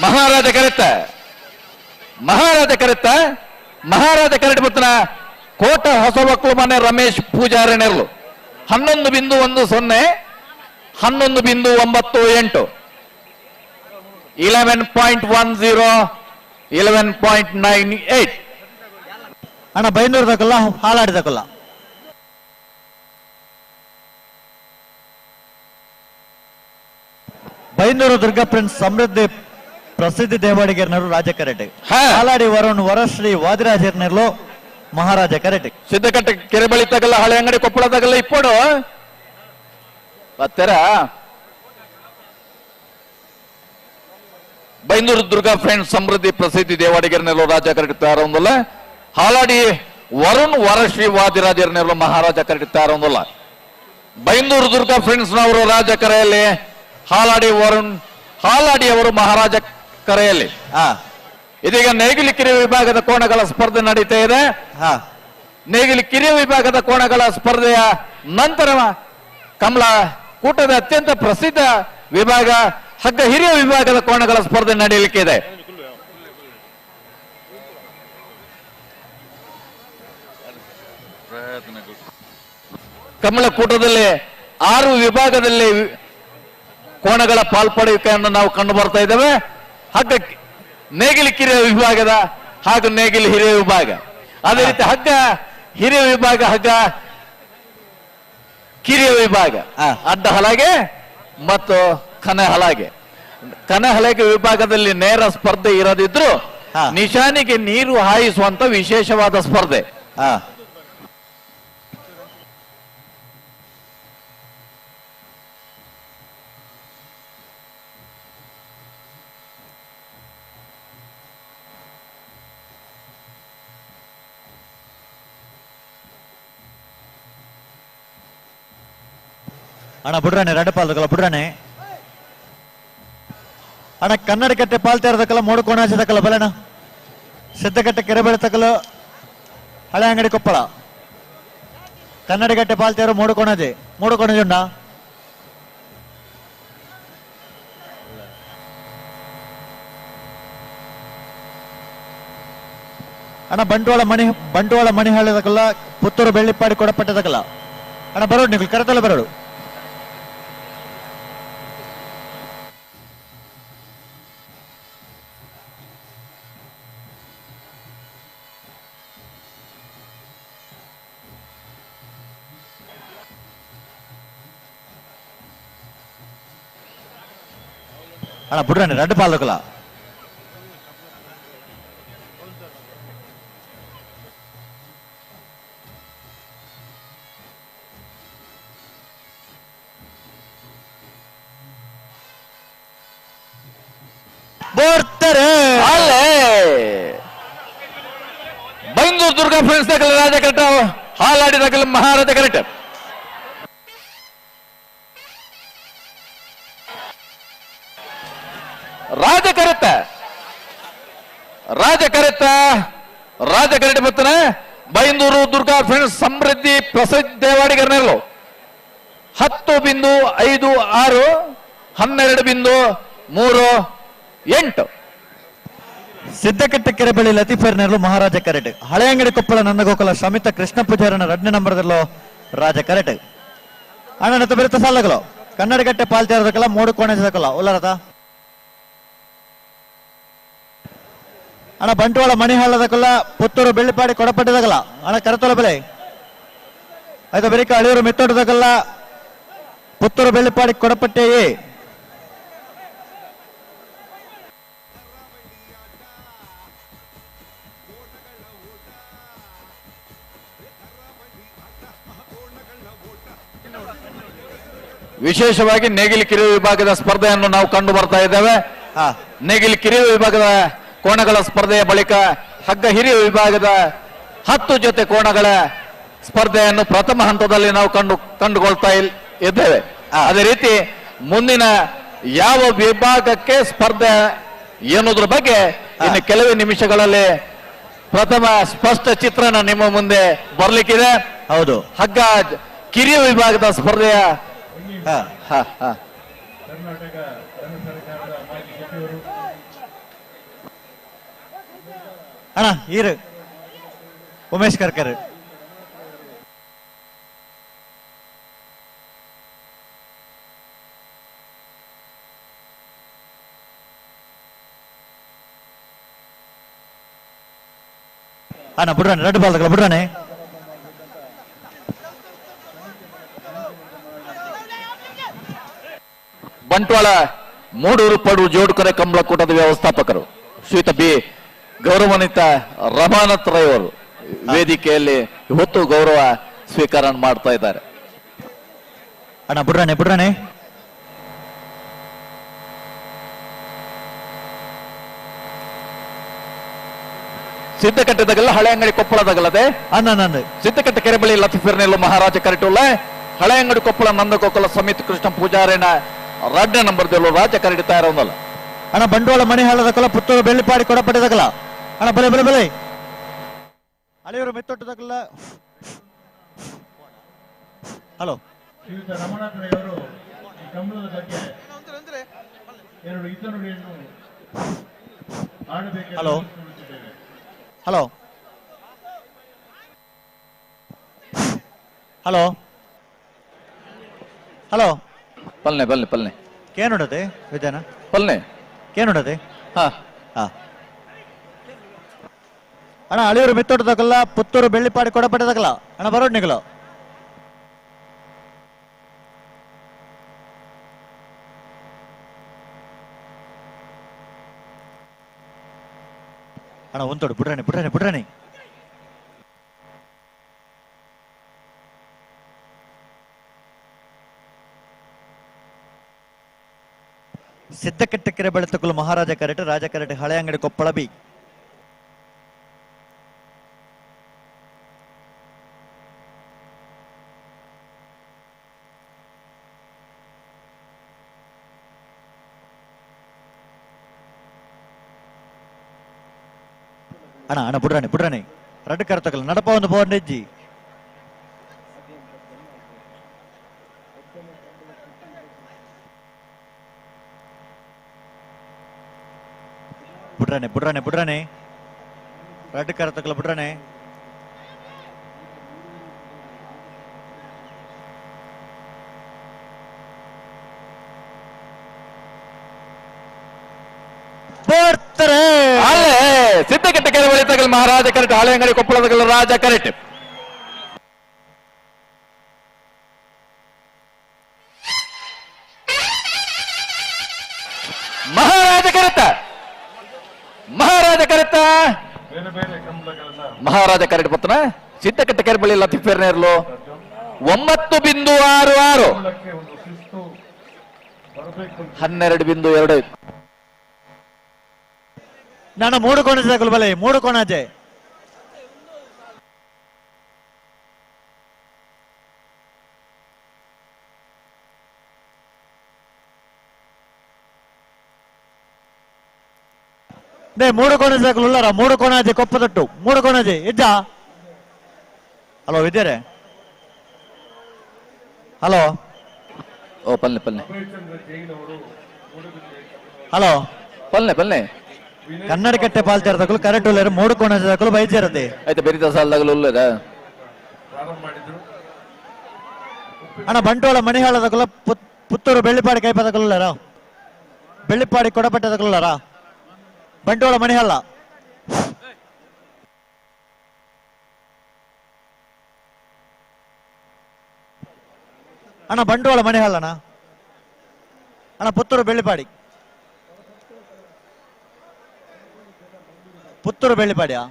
ಮಹಾರಾಜ ಕರೆಕ್ಟ್ ಮಹಾರಾಜ ಕರೆಕ್ಟ್ ಮಹಾರಾಜ ಕರೆಕ್ಟ್ ಬತ್ತನ ಕೋಟ ಹೊಸ ಒಕ್ಕಲು ಮನೆ ರಮೇಶ್ ಪೂಜಾರಿ ನೆರಳು 11.10 11.98 11.10 11.98. ಅಣ್ಣ ಬೈಂದೂರು ತಕಲ್ಲ ಹಾಲಾಡಿ ತಕಲ್ಲ. ಬೈಂದೂರು ದುರ್ಗಾ ಫ್ರೆಂಡ್ಸ್ ಸಮೃದ್ಧಿ ಪ್ರಸಿದ್ಧಿ ದೇವಾಡಿಗರ್ನರು ರಾಜ ಕರೆಟೆ. ಹಾಲಾಡಿ ವರುಣ್ ವರಶ್ರೀ ವಾದಿರಾಜರ್ನೆರ್ಲು ಮಹಾರಾಜ ಕರೆಟೆ. ಸಿದ್ದಕಟ್ಟೆ ಕೆರೆಬಳಿ ತಗಲ್ಲ ಹಳೆ ಅಂಗಡಿ ಕೊಪ್ಪಳ ತಗಲ್ಲ ಇಪ್ಪಡು ಬತ್ತರ. ಬೈಂದೂರು ದುರ್ಗಾ ಫ್ರೆಂಡ್ಸ್ ಸಮೃದ್ಧಿ ಪ್ರಸಿದ್ಧಿ ದೇವಾಡಿಗರ್ನೆಲ್ಲೋ ರಾಜ ಕರೆಕ್ಟ್ ತಯಾರೊಂದಲ್ಲ. ಹಾಲಾಡಿ ವರುಣ್ ವರಶ್ರೀ ವಾದಿರಾಜರ್ನೆಲ್ಲೋ ಮಹಾರಾಜ ಕರೆಕ್ಟ್ ತಯಾರೊಂದಲ್ಲ. ಬೈಂದೂರು ದುರ್ಗಾ ಫ್ರೆಂಡ್ಸ್ ನವರು ರಾಜ ಕರೆಯಲ್ಲಿ, ಹಾಲಾಡಿ ವರುಣ್ ಹಾಲಾಡಿ ಅವರು ಮಹಾರಾಜ ಕರೆಯಲ್ಲಿ. ಇದೀಗ ನೇಗಿಲಿ ಕಿರಿಯ ವಿಭಾಗದ ಕೋಣಗಳ ಸ್ಪರ್ಧೆ ನಡೀತಾ ಇದೆ. ನೇಗಿಲಿ ಕಿರಿಯ ವಿಭಾಗದ ಕೋಣಗಳ ಸ್ಪರ್ಧೆಯ ನಂತರ ಕಮಲ ಕೂಟದ ಅತ್ಯಂತ ಪ್ರಸಿದ್ಧ ವಿಭಾಗ ಹಗ್ಗ ಹಿರಿಯ ವಿಭಾಗದ ಕೋಣಗಳ ಸ್ಪರ್ಧೆ ನಡೆಯಲಿಕ್ಕೆ ಇದೆ. ಕಮಲ ಕೂಟದಲ್ಲಿ 6 ವಿಭಾಗದಲ್ಲಿ ಕೋಣಗಳ ಪಾಲ್ಪಡುವಿಕೆಯನ್ನು ನಾವು ಕಂಡು ಬರ್ತಾ ಇದ್ದೇವೆ. ಹಗ್ಗ ನೇಗಿಲಿ ಕಿರಿಯ ವಿಭಾಗದ ಹಾಗೂ ನೇಗಿಲಿ ಹಿರಿಯ ವಿಭಾಗ, ಅದೇ ರೀತಿ ಹಗ್ಗ ಹಿರಿಯ ವಿಭಾಗ ಹಗ್ಗ ಕಿರಿಯ ವಿಭಾಗ, ಅಡ್ಡ ಹಲಗೆ ಮತ್ತು ಕನೆ ಹಲಗೆ. ಕನೆ ಹಲಗೆ ವಿಭಾಗದಲ್ಲಿ ನೇರ ಸ್ಪರ್ಧೆ ಇರದಿದ್ರು ನಿಶಾನಿಗೆ ನೀರು ಹಾಯಿಸುವಂತ ವಿಶೇಷವಾದ ಸ್ಪರ್ಧೆ. ಅಣ್ಣ ಬುಡ್ರಾಣೆ ರಡ್ಡ ಪಾಲ್ದಕಲ್ಲ ಬುಡ್ರಾಣೆ. ಅಣ್ಣ ಕನ್ನಡಕಟ್ಟೆ ಪಾಲ್ತೇರದಕ್ಕಲ್ಲ ಮೋಡು ಕೋಣಾಚದಕ್ಕಲ್ಲ ಬಲಣ್ಣ. ಸಿದ್ದಕಟ್ಟೆ ಕೆರೆ ಬೆಳೆತಕ್ಕಲ್ಲ ಹಳೆ ಅಂಗಡಿ ಕೊಪ್ಪಳ. ಕನ್ನಡಕಟ್ಟೆ ಪಾಲ್ತೇರು ಮೋಡು ಕೋಣಾಜೆ ಮೋಡು ಕೋಣಾಜೆ ಉಂಡ. ಅಣ್ಣ ಬಂಟ್ವಾಳ ಮಣಿ ಬಂಟ್ವಾಳ ಮಣಿಹಾಳದಕ್ಕಲ್ಲ ಪುತ್ತೂರು ಬೆಳ್ಳಿಪ್ಪಾಡಿ ಕೊಡಪಟ್ಟದಕ್ಕಲ್ಲ. ಅಣ್ಣ ಬರೋಡು ನೀವು ಕರೆತಲ್ಲ ಬರೋಡು. ಅಣ್ಣ ಬುಡ್ರಾಣಿ ರಡ್ಡು ಪಾಲಕಲ್ಲ. ಅಲ್ಲೇ ಬೈಂದೂರು ದುರ್ಗಾ ಫ್ರೆಂಡ್ಸ್ ದಾಖಲೆ ರಾಜ ಕರೆಕ್ಟ್, ಹಾಲಾಡಿ ದಾಖಲೆ ಮಹಾರಾಜ ಕರೆಕ್ಟ್. ರಾಜ ಕರೆತ ರಾಜ ಕರೆತ ರಾಜ ಕರೆಟ್ ಬತ್ತನೆ ಬೈಂದೂರು ದುರ್ಗಾ ಫ್ರೆಂಡ್ಸ್ ಸಮೃದ್ಧಿ ಪ್ರಸಿದ್ಧ ದೇವಾಡಿಗರ್ನೆಲ್ಲೋ 10.56 12.38. ಸಿದ್ದಕಟ್ಟೆ ಕೆರೆ ಬಳಿ ಲತೀಫರ್ನೆಲ್ಲೋ ಮಹಾರಾಜ ಕರೆಟ್. ಹಳೆಯಂಗಡಿ ಕೊಪ್ಪಳ ನಂದಗೋಕುಲ ಸಮಿತ ಕೃಷ್ಣ ಪೂಜಾರನ 2ನೇ ನಂಬರ್ದಲ್ಲೋ ರಾಜ ಕರೆಟ್. ಅಣ್ಣನ ಬೆರೆತ ಸಾಲಗಳು ಕನ್ನಡಗಟ್ಟೆ ಪಾಲ್ತೇರದಕ್ಕಲ್ಲ ಮೋಡು ಕೋಣೆದಕ್ಕಲ್ಲ ಉಲ್ಲರತ. ಅಣ್ಣ ಬಂಟ್ವಾಳ ಮಣಿಹಾಳದಕ್ಕಲ್ಲ ಪುತ್ತೂರು ಬೆಳ್ಳಿಪಾಡಿ ಕೊಡಪಟ್ಟದಕ್ಕಲ್ಲ. ಅಣ್ಣ ಕರತೋಲ ಬೆಲೆ ಆಯ್ತಾ ಬೆರಿಕ ಅಳಿಯೂರು ಮೆತ್ತೋಟದಕ್ಕಲ್ಲ ಪುತ್ತೂರು ಬೆಳ್ಳಿಪಾಡಿ ಕೊಡಪಟ್ಟೆ. ವಿಶೇಷವಾಗಿ ನೇಗಿಲು ಕಿರಿಯ ವಿಭಾಗದ ಸ್ಪರ್ಧೆಯನ್ನು ನಾವು ಕಂಡು ಬರ್ತಾ ಇದ್ದೇವೆ. ನೇಗಿಲು ಕಿರಿಯ ವಿಭಾಗದ ಕೋಣಗಳ ಸ್ಪರ್ಧೆಯ ಬಳಿಕ ಹಗ್ಗ ಹಿರಿಯ ವಿಭಾಗದ 10 ಜೊತೆ ಕೋಣಗಳ ಸ್ಪರ್ಧೆಯನ್ನು ಪ್ರಥಮ ಹಂತದಲ್ಲಿ ನಾವು ಕಂಡುಕೊಳ್ತಾ ಇದ್ದೇವೆ. ಅದೇ ರೀತಿ ಮುಂದಿನ ಯಾವ ವಿಭಾಗಕ್ಕೆ ಸ್ಪರ್ಧೆ ಎನ್ನುವುದ್ರ ಬಗ್ಗೆ ಇನ್ನು ಕೆಲವೇ ನಿಮಿಷಗಳಲ್ಲಿ ಪ್ರಥಮ ಸ್ಪಷ್ಟ ಚಿತ್ರಣ ನಿಮ್ಮ ಮುಂದೆ ಬರ್ಲಿಕ್ಕಿದೆ. ಹೌದು, ಹಗ್ಗ ಕಿರಿಯ ವಿಭಾಗದ ಸ್ಪರ್ಧೆಯ ಅಣ್ಣ ಈರು ಉಮೇಶ್ ಕರ್ಕರ್. ಅಣ್ಣ ಬುಡ್ರಾಣೆ ರಡ್ಡು ಬಾಲ್ದಗಳ ಬುಡ್ರಾಣೆ. ಬಂಟ್ವಾಳ ಮೂಡೂರು ಪಡು ಜೋಡುಕರೆ ಕಂಬಳಕೂಟದ ವ್ಯವಸ್ಥಾಪಕರು ಶ್ರೀಯುತ ಬಿ ಗೌರವಾನ್ವಿತ ರಮಾನಾಥ್ ರೈ ಅವರು ವೇದಿಕೆಯಲ್ಲಿ ಹೊತ್ತು ಗೌರವ ಸ್ವೀಕಾರ ಮಾಡ್ತಾ ಇದ್ದಾರೆ. ಅಣ್ಣ ಬುಡ್ರಾಣೆ ಬುಡ್ರಾಣೆ. ಸಿದ್ದಕಟ್ಟೆದಾಗಲ್ಲ ಹಳೆ ಅಂಗಡಿ ಕೊಪ್ಪಳದಾಗಲ್ಲದೆ ಸಿದ್ದಕಟ್ಟೆ ಕೆರೆಬಳಿ ಲತೀಫಿರ್ನೆಲ್ಲು ಮಹಾರಾಜ ಕರಿಟುಲ್ಲ ಹಳೆ ಅಂಗಡಿ ಕೊಪ್ಪಳ ನಂದಗೋಕುಲ ಸಮಿತ್ ಕೃಷ್ಣ ಪೂಜಾರಿನ 2ನೇ ನಂಬರ್ದಲ್ಲೂ ರಾಜ ಕರಡಿ ತಯಾರೊಂದಲ್ಲ. ಅಣ್ಣ ಬಂಡವಾಳ ಮಣಿಹಾಳದಕ್ಕಲ್ಲ ಪುತ್ತೂರು ಬೆಳ್ಳಿಪಾಡಿ ಕೊಡಪಟ್ಟದಕ್ಕಲ್ಲ. ಅಣ್ಣ ಬಲೆ ಬಲೆ ಬಲೆ ಅಳಿಯವರು ಮೆತ್ತೊಟ್ಟದಕ್ಕಲ್ಲ. ಹಲೋ ಶ್ರೀಯುತ ರಮಣಾಥ್ ರೈಯವರು ಈ ಕಂಬಳದ ಬಗ್ಗೆ ಎರಡು ಹಿತನುಡಿಯನ್ನು ಆಡಬೇಕೆಂದು hello hello hello hello ಪಲ್ನೆ ಪಲ್ನೆ ಪಲ್ನೆ ಕೇನುಡತೆ ವಿದ್ಯಾನ ಪಲ್ನೆ ಕೇನುಡತೆ. ಹಾ ಹಾ ಅಣ್ಣ ಅಳಿಯೂರು ಮೆತ್ತೋಟದಕ್ಕಲ್ಲ ಪುತ್ತೂರು ಬೆಳ್ಳಿಪಾಡಿ ಕೊಡಪಟ್ಟದಕ್ಕಲ್ಲ. ಅಣ್ಣ ಬರೋಡ್ ನಿಗಲು. ಅಣ್ಣ ಒಂದೋಡು ಬುಡ್ರಾಣಿ ಬುಡ್ರಾಣಿ ಬುಡ್ರಾಣಿ. ಸಿದ್ದಕಟ್ಟೆ ಕೆರೆ ಬೆಳೆತಕ್ಕಲು ಮಹಾರಾಜ ಕರೆಟ್ ರಾಜ ಕರೆಟ್ ಹಳೆ ಅಂಗಡಿ ಕೊಪ್ಪಳ ಬಿ. ಅಣ್ಣ ಅಣ್ಣ ಬುಡ್ರಾಣಿ ಬುಡ್ರಾಣಿ ರಡ್ಡು ಕರ್ತಕಲ್ಲ ನಡಪ ಒಂದು ಪೋಂಡ ಇಜ್ಜಿ ಬುಡ್ರಾಣಿ ಬುಡ್ರಾಣಿ ಬುಡ್ರಾಣಿ ರಡ್ಡು ಕರ್ತಕಲ್ಲ ಬುಡ್ರಾಣಿ ಅಲ್ಲೇ ಸಿದ್ದಕಟ್ಟೆ ಕೆರೆ ಬಳಿ ತಗಲ್ ಮಹಾರಾಜ ಕರೆಕ್ಟ್ ಹಳೆಯಂಗಡಿ ಕೊಪ್ಪಳದ ರಾಜ ಕರೆಕ್ಟ್ ಮಹಾರಾಜ ಕರೆಕ್ಟ್ ಮಹಾರಾಜ ಕರೆಕ್ಟ್ ಮಹಾರಾಜ ಕರೆಕ್ಟ್ ಪತ್ತನ ಸಿದ್ದಕಟ್ಟೆ ಕೆರೆ ಬಳಿ ಲತೀಫ್ ನೇರ್ಲು 9.66 12.25 ನಾನು ಮೂರು ಕೋಣ ಬಲೆ ಮೂರು ಕೋಣಾಜೆ ಮೂರು ಕೋಣ ಉಳ್ಳಾರ ಮೂರು ಕೋಣಾಜೆ ಕೊಪ್ಪದಟ್ಟು ಮೂರು ಕೋಣಾಜೆ ಇದ್ದ ಹಲೋ ವಿದ್ಯಾರೆ ಹಲೋ ಓ ಪಲ್ಲೆ ಪಲ್ಲೆ ಹಲೋ ಪಲ್ಲೆ ಪಲ್ಲೆ ಕನ್ನಡ ಕಟ್ಟೆ ಪಾಲ್ತೇರದಕ್ಕಲು ಕರೆಕ್ಟ್ ಉಳ್ಳಾರ ಮೂರು ಕೋಣ ದಾಖಲು ಬೈಜೇರದೆ ಆಯ್ತು ಬೆರಿತ ಸಾಲದಾಗಲು ಉಳ್ಳಾರ ಅಣ್ಣ ಬಂಟ್ವಾಳ ಮಣಿಹಾಳದಕಲ ಪುತ್ತೂರು ಬೆಳ್ಳಿಪಾಡಿ ಕೈಪದಕಲು ಉಳ್ಳಾರ ಬೆಳ್ಳಿಪಾಡಿ ಕೊಡಪಟ್ಟದಕಲು ಉಳ್ಳಾರ ಬಂಟ್ವಾಳ ಮಣಿಹಾಳ ಅಣ್ಣ ಬಂಟ್ವಾಳ ಮಣಿಹಾಳ ಅಣ್ಣ ಅಣ್ಣ ಪುತ್ತೂರು ಬೆಳ್ಳಿಪಾಡಿ ಪುತ್ತೂರು ಬೆಳ್ಳಿಪಾಡಿಯಾ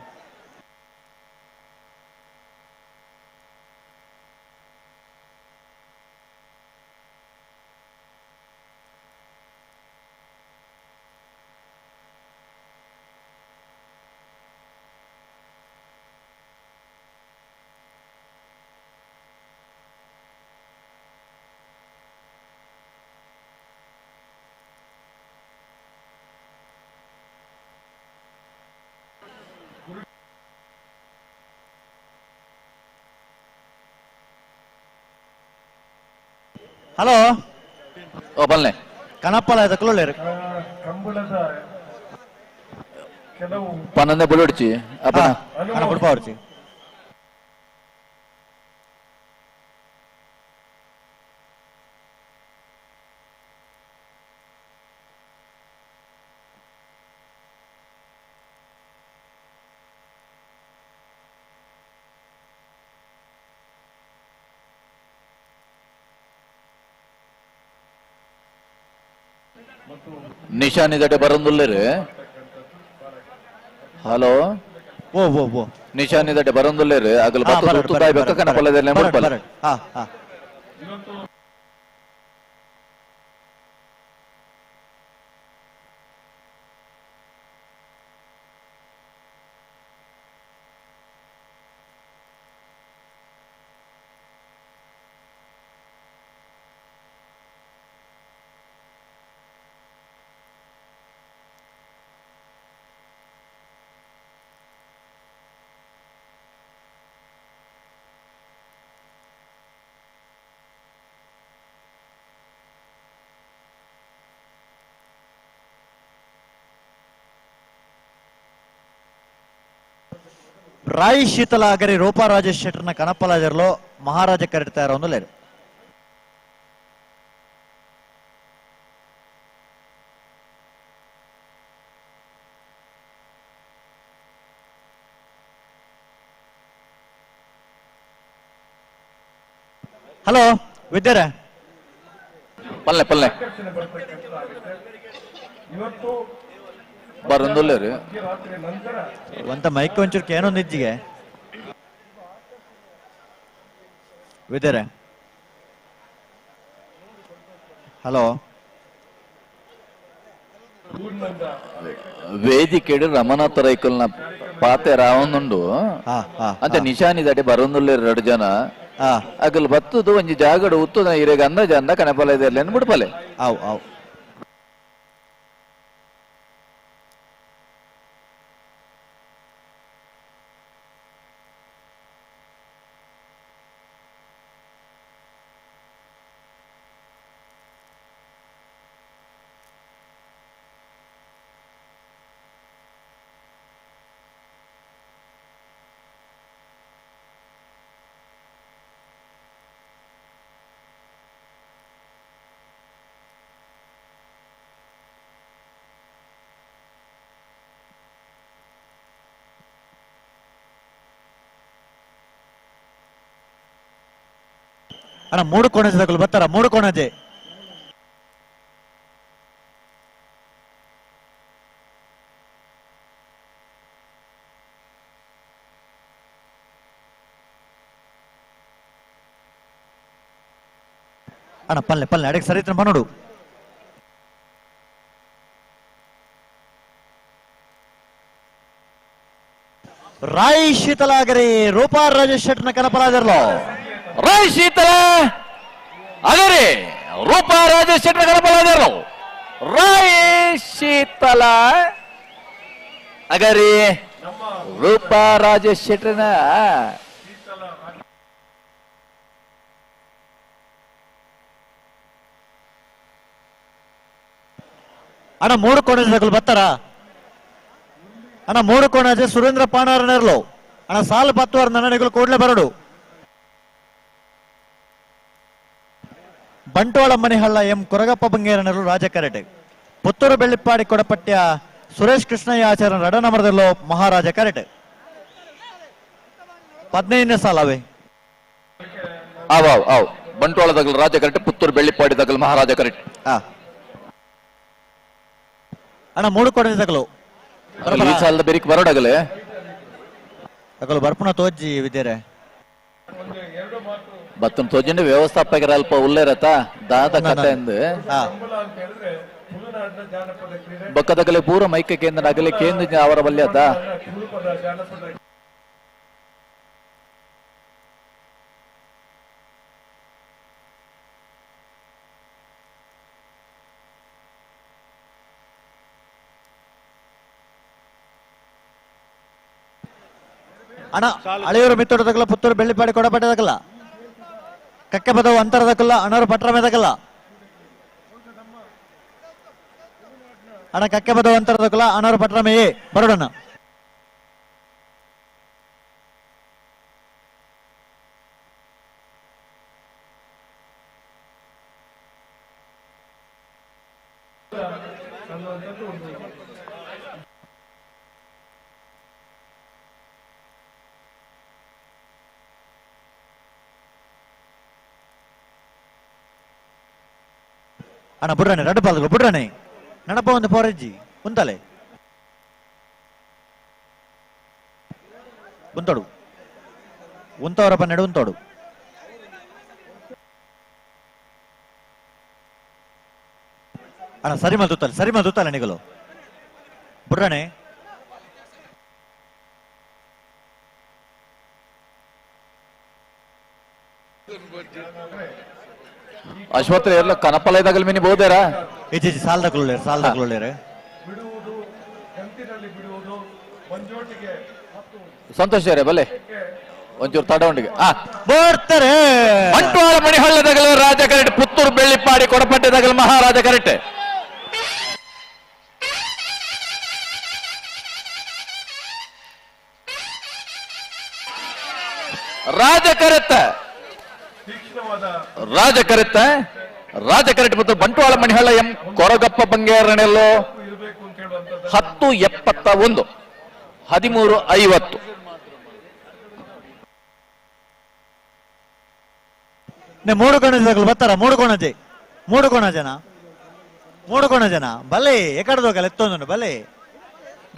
ಹಲೋ ಓ ಬಲ್ಲೆ ಕಣಪ್ಪಲ ಇದಕ್ಕಲು ಕಂಬಳದ ಕೆಲವು ಪನ್ನೊಂದೇ ಬುಲುಡ್ಚಿ ಅಪ್ಪನ ಅಣ್ಣ ಬುಡ್ಪಾವರ್ಚಿ ನಿಶಾನಿದಡೆ ಬರಂದುಲ್ಲೇರು ಹಲೋ ಓ ಓ ಓ ನಿಶಾನಿದಡೆ ಬರಂದುಲ್ಲೇರು ಅಗಲು ಬತ್ತು ತುತ್ತು ಬಾಯ್ ಬೆಕ್ಕ ಕನಪಲ್ಲದೆಲ್ಲ ಮುಡ್ಪಲ್ಲ ಹಾ ಹಾ ರಾಯಿ ಶೀತಲ ಅಗರಿ ರೂಪಾ ರಾಜೇಶ್ ಶೆಟ್ಟರ್ನ ಕಣಪ್ಪಲಾಜರ್ಲು ಮಹಾರಾಜ ಕರೆಕ್ಟ್ ತಯಾರು ಹಲೋ ವಿದ್ಯಾರೆ ಪಲ್ಲೆ ಪಲ್ಲೆ ಇವತ್ತು ಬರಂದುಲ್ಲೇರು ಮಧ್ಯರಾತ್ರಿ ನಂತರ ಒಂತ ಮೈಕ್ ಒಂಚೂರು ಏನೊಂದು ಇಜ್ಜಿಗೆ ವಿದ್ಯಾರೆ ಹಲೋ ವೇದಿಕೆಡು ರಮನಾಥ ರೈಕಲ್ನ ಪಾತೆ ರಾವಣುಂಡು ಅಂತ ನಿಶಾನಿದಡೆ ಬರಂದುಲ್ಲೇರು ಎರಡು ಜನ ಅಗಲ್ ಬತ್ತದು ಒಂಜಿ ಜಾಗಡು ಉತ್ತದ ಇರೆಗ ಅಂದಾಜ ಅಂದ ಕಣಪಲ ಇದೆ ಬಿಡ್ಪಲೆ ಆವ್ ಆವ್ ಅಣ್ಣ ಮೂಡು ಕೋಣಜೆ ಬರ್ತಾರ ಮೂಡು ಕೋಣಜೆ ಅಣ್ಣ ಪಲ್ಲೆ ಪಲ್ಲೆ ಅಡಿಗೆ ಸರಿ ನೋಡು ರಾಯ್ ಶೀತಲಾಗರಿ ರೂಪಾ ರಾಜೇಶ್ ಶೆಟ್ಟನ ಕನಪರಾಜರ್ಲೋ ರಾಯ್ ಶೀತಲ ಅಗರಿ ರೂಪಾ ರಾಜೇಶ್ ಶೆಟ್ಟನ ಕನಪರಾಜರ್ಲೋ ರಾಯ್ ಶೀತಲ ಅಗರಿ ರೂಪಾ ರಾಜೇಶ್ ಶೆಟ್ಟನ ಅಣ್ಣ ಮೂರು ಕೋಣಜೆ ಬರ್ತಾರ ಅಣ್ಣ ಮೂರು ಕೋಣಜೆ ಸುರೇಂದ್ರ ಪಾಣಾರನರ್ಲು ಅಣ್ಣ ಸಾಲು ಪತ್ತುವಾರ ನನ್ನಣಿಗಳು ಕೂಡಲೇ ಬರಡು ಬಂಟ್ವಾಳ ಮನಿಹಳ್ಳ ಎಂ ಕೊರಗಪ್ಪ ಬಂಗೇರನರು ರಾಜ ಕರೆಟೆ ಪುತ್ತೂರು ಬೆಳ್ಳಿಪ್ಪಾಡಿ ಕೊಡಪಟ್ಯ ಸುರೇಶ್ ಕೃಷ್ಣಯ್ಯ ಆಚಾರ್ಯ ರಡನಮರದಲ್ಲೋ ಮಹಾರಾಜ ಕರೆಟೆ 15ನೇ ಸಾಲವೇ ಆವ್ ಆವ್ ಆವ್ ಬಂಟ್ವಾಳ ದಗಲ್ ರಾಜ ಕರೆಟೆ ಪುತ್ತೂರು ಬೆಳ್ಳಿಪ್ಪಾಡಿ ದಗಲ್ ಮಹಾರಾಜ ಕರೆಟೆ ಅಣ್ಣ ಮೂರು ಕೋಣಜೆ ತಗಲು ಈ ಸಾಲದ ಬೆರಿಕ್ ಬರೋಡಗಲೇ ಅಗಲು ಬರ್ಪುಣ ತೋಜ್ಜಿ ವಿದ್ಯರೆ ಬತ್ತನ್ ತೋಜಿನ ವ್ಯವಸ್ಥಾಪಕರ ಅಲ್ಪ ಉಲ್ಲೇರತ ದಾದ ಕಥೆ ಎಂದು ಬಕ್ಕದಗಲೆ ಪೂರ ಮೈಕ ಕೇಂದ್ರ ಅಗಲೆ ಕೇಂದ್ರ ಅವರ ಬಲ್ಯತ ಅಣ್ಣ ಹಳೆಯೂರು ಮಿತ್ತೋಟದಕ್ಕಲ್ಲ ಪುತ್ತೂರು ಬೆಳ್ಳಿಪಾಡಿ ಕೊಡಪಟ್ಟದಕ್ಕಲ್ಲ ಕಕ್ಕೆ ಪದವು ಅಂತರದಕ್ಕಲ್ಲ ಅಣ್ಣವರು ಪಟ್ರ ಮೇದಕ್ಕಲ್ಲ ಅಣ್ಣ ಕಕ್ಕೆ ಪದವು ಅಂತರದಕ್ಕಲ್ಲ ಅಣ್ಣವರು ಪಟ್ರ ಮೇಯೇ ಬರೋಡಣ್ಣ ಅಣ್ಣ ಬುಡ್ರಾಣೆ ರಡ್ಡು ಪಾಲ್ಗಳು ಬುಡ್ರಾಣೆ ನಡಪ ಒಂದು ಪೋರಜ್ಜಿ ಉಂತಲೆ ಉಂತೋಡು ಉಂತವರ ಪನ್ನೆಡು ಉಂತೋಡು ಅಣ್ಣ ಸರಿ ಮಲ್ತುತ್ತಲ್ಲ ಸರಿ ಮಲ್ತುತ್ತಲ್ಲ ನಿಗಲು ಬುಡ್ರಾಣೆ ಅಶ್ವತ್ಥ ಎಲ್ಲ ಕನಪಲ ಇದಾಗಲ್ ಮಿನಿ ಬೋದೇರಾ ಇಜ್ಜಿ ಸಾಲ್ದಕ್ಕೊಳ್ಳೇರು ಸಾಲ್ದಕ್ಕೊಳ್ಳೇರು ಸಂತೋಷ್ ರೇ ಬಲೆ ಒಂಚೂರು ತಡವಂಡಿಗೆ ಬರ್ತಾರೆ ಬಂಟ್ವಾಳ ಮಣಿಹಳ್ಳದಗಲು ರಾಜ ಕರೆಕ್ಟ್ ಪುತ್ತೂರು ಬೆಳ್ಳಿಪ್ಪಾಡಿ ಕೊಡಪಟ್ಟೆದಗಲು ಮಹಾರಾಜ ಕರೆಕ್ಟ್ ರಾಜ ಕರೆತ್ತ ರಾಜ ಕರೆತ್ತ ರಾಜ ಕರೆಕ್ಟ್ ಮತ್ತು ಬಂಟ್ವಾಳ ಮಣಿಹಳ್ಳ ಎಂ ಕೊರಗಪ್ಪ ಬಂಗೇರನೆಲ್ಲೋ 10:71 13:50 ಮೂರು ಕೋಣಜೆ ಬರ್ತಾರ ಮೂರು ಕೋಣಜೆ ಮೂರು ಕೋಣ ಜನ ಮೂರು ಕೋಣ ಜನ ಬಲೆ ಎಕಡದೋಗಲ್ಲ ಎತ್ತೊಂದು ಬಲೆ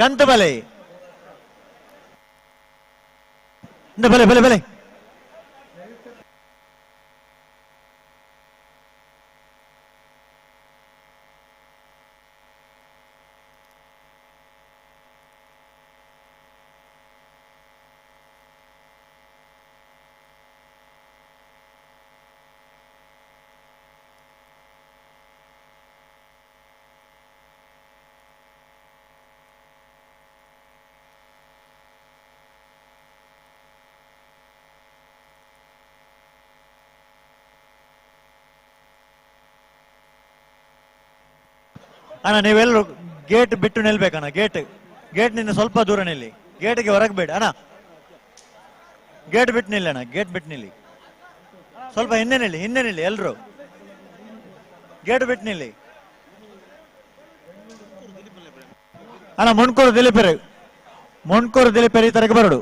ಗಂತ ಬಲೆ ಬಲೆ ಬಲೆ ಬಲೆ ಅಣ್ಣ ನೀವೆಲ್ಲರೂ ಗೇಟ್ ಬಿಟ್ಟು ನಿಲ್ಬೇಕಣ್ಣ. ಗೇಟ್ ಗೇಟ್ ನಿನ್ನ ಸ್ವಲ್ಪ ದೂರ ನಿಲ್ಲಿ, ಗೇಟ್ಗೆ ಹೊರಗೆ ಬೇಡ ಅಣ್ಣ. ಗೇಟ್ ಬಿಟ್ಟು ನಿಲ್ಲಿ ಅಣ್ಣ, ಗೇಟ್ ಬಿಟ್ಟು ನಿಲ್ಲಿ, ಸ್ವಲ್ಪ ಹಿಂದೆ ನಿಲ್ಲಿ, ಹಿಂದೆ ನಿಲ್ಲಿ ಎಲ್ಲರೂ, ಗೇಟ್ ಬಿಟ್ಟು ನಿಲ್ಲಿ ಅಣ್ಣ. ಮುಣ್ಕೂರು ದಿಲೀಪರು, ಮುಣ್ಕೂರು ದಿಲೀಪರು ಈ ತರಕ್ಕೆ ಬರಡು.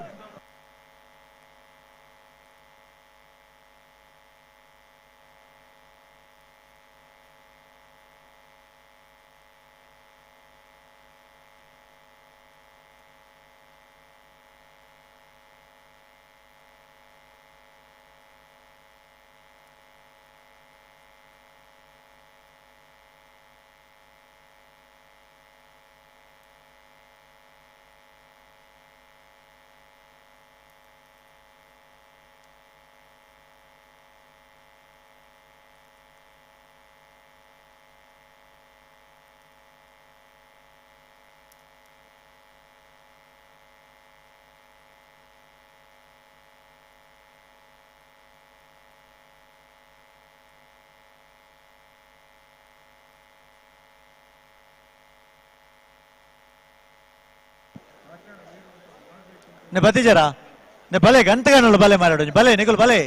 ನೆ ಬತ್ತಿಜರಾ ನೆ ಬಲೆ ಗಂಟೆಗಾನಲ್ಲ ಬಲೆ ಮಾರಾಡು ಬಲೆ ನಿಗುಲು ಬಲೆ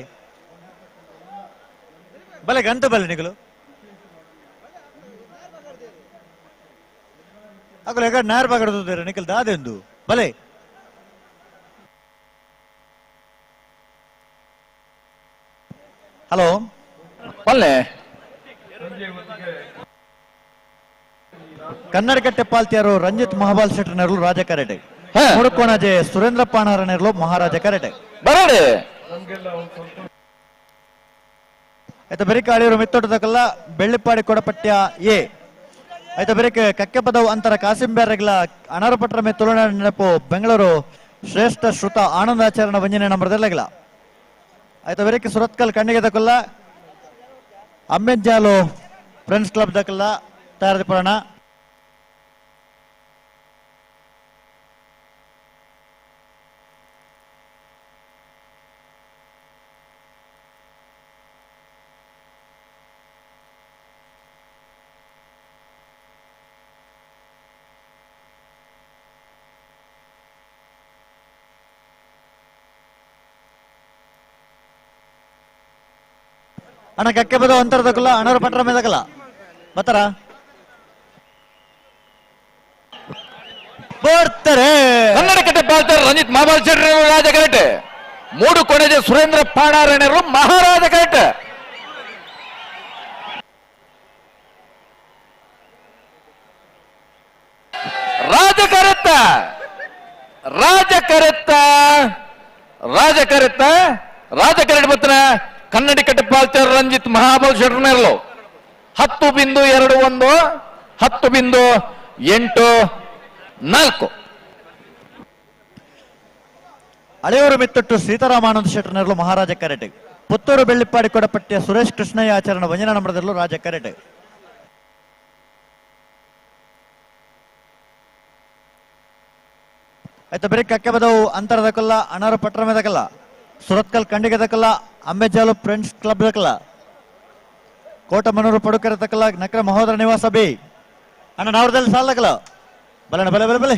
ಬಲೆ ಗಂಟೆ ಬಲೆ ನಿಗುಲು ಅಕುಲು ಎಗಡ್ ನಾರ್ ಬಗಡ್ದು ನಿಖಲ್ ದಾದೆಂದು ಬಲೆ ಹಲೋ ಬಲ್ಲೆ ಕನ್ನಡಕಟ್ಟೆ ಪಾಲ್ತಿಯಾರು ರಂಜಿತ್ ಮಹಾಬಾಲ್ ಶೆಟ್ಟರ್ ನೆರಳು ರಾಜ ಕರೆಟೆ ಮುಡುಕೋಣಜೆ ಸುರೇಂದ್ರ ಪಾಣಾರ ನೆರಳು ಮಹಾರಾಜ ಕರೆಟೆ ಬರೋಡೆ ಆಯ್ತಾ ಬೆರಿಕ ಅಳಿಯರು ಮಿತ್ತೋಟದಕಲ್ಲ ಬೆಳ್ಳಿಪ್ಪಾಡಿ ಕೊಡಪಟ್ಯ ಎ ಆಯ್ತಾ ಬೆರಿಕ ಕಕ್ಕೆಪದವು ಅಂತರ ಕಾಸಿಂ ಬ್ಯಾರಗ್ಲ ಅನಾರಪಟ್ರ ಮೇ ತುಳುನಾಡು ನೆನಪು ಬೆಂಗಳೂರು ಶ್ರೇಷ್ಠ ಶ್ರುತ ಆನಂದಾಚರಣ ವಂಜನೆ ನಂಬರ್ದಲ್ಲಗಿಲ್ಲ ಆಯ್ತಾ ಬೆರಿಕ ಸುರತ್ಕಲ್ ಕಣ್ಣಿಗೆ ದಕಲ್ಲ ಅಮ್ಮೆಂಜಾಲು ಫ್ರೆಂಡ್ಸ್ ಕ್ಲಬ್ ದಕಲ್ಲ ತಯಾರಿ ಪುರಾಣ ಅಣ್ಣ ಕಕ್ಕೆ ಬದ ಅಂತರದಕ್ಕಲ್ಲ ಅಣ್ಣವ್ರ ಪಟ್ರ ಮೇದಕಲ್ಲ ಬತ್ತಾರ ಬರ್ತಾರೆ ಕನ್ನಡಕಟ್ಟೆ ಪಾಲ್ತಾರೆ ರಂಜಿತ್ ಮಹಾಬಾಲ್ ಶೆಟ್ಟರ್ ರಾಜ ಕರೆಟೆ ಮೂಡು ಕೊಣೆಜೆ ಸುರೇಂದ್ರ ಪಾಣಾರಣರು ಮಹಾರಾಜ ಕರೆಟೆ ರಾಜ ಕರೆತ್ತ ರಾಜ ಕರೆತ್ತ ರಾಜ ಕರೆತ್ತ ರಾಜ ಕರೆಟ್ ಬತ್ತನ ಕನ್ನಡಿಕಟ್ಟೆ ಪಾಲ್ತಾರೆ ರಂಜಿತ್ ಮಹಾಬಲ್ ಶೆಟ್ಟರ್ನೆರಲು 10.21 10.84. ಹಳೆಯೂರು ಮಿತ್ತೊಟ್ಟು ಸೀತಾರಾಮಾನಂದ ಶೆಟ್ಟರ್ನೆರಲು ಮಹಾರಾಜ ಕರೆಟೆ ಪುತ್ತೂರು ಬೆಳ್ಳಿಪ್ಪಾಡಿ ಕೊಡಪಟ್ಟಿಯ ಸುರೇಶ್ ಕೃಷ್ಣಯ್ಯ ಆಚರಣ ವಂಜನಾ ನಂಬರದಲ್ಲೂ ರಾಜ ಕರೆಟೆ ಆಯ್ತಾ ಬರೀ ಕಕ್ಕೆ ಬದವು ಅಂತರದಕಲ್ಲ ಅನಾರು ಪಟ್ರ ಮೇದಕಲ್ಲ ಸುರತ್ಕಲ್ ಕಂಡಿಗೆ ದಕಲ್ಲ ಅಂಬೆಜಾಲು ಫ್ರೆಂಡ್ಸ್ ಕ್ಲಬ್ ದಕಲ್ಲ ಕೋಟಮನೂರು ಪಡುಕರ ತಕಲ್ಲ ನಕ್ರ ಮಹೋದರ ನಿವಾಸ ಬಿ ಅಣ್ಣ ನಾವ್ರದಲ್ಲಿ ಸಾಲದಕಲ್ಲ ಬಲಣ್ಣ ಬಲೆ ಬಲೆ ಬಲೆ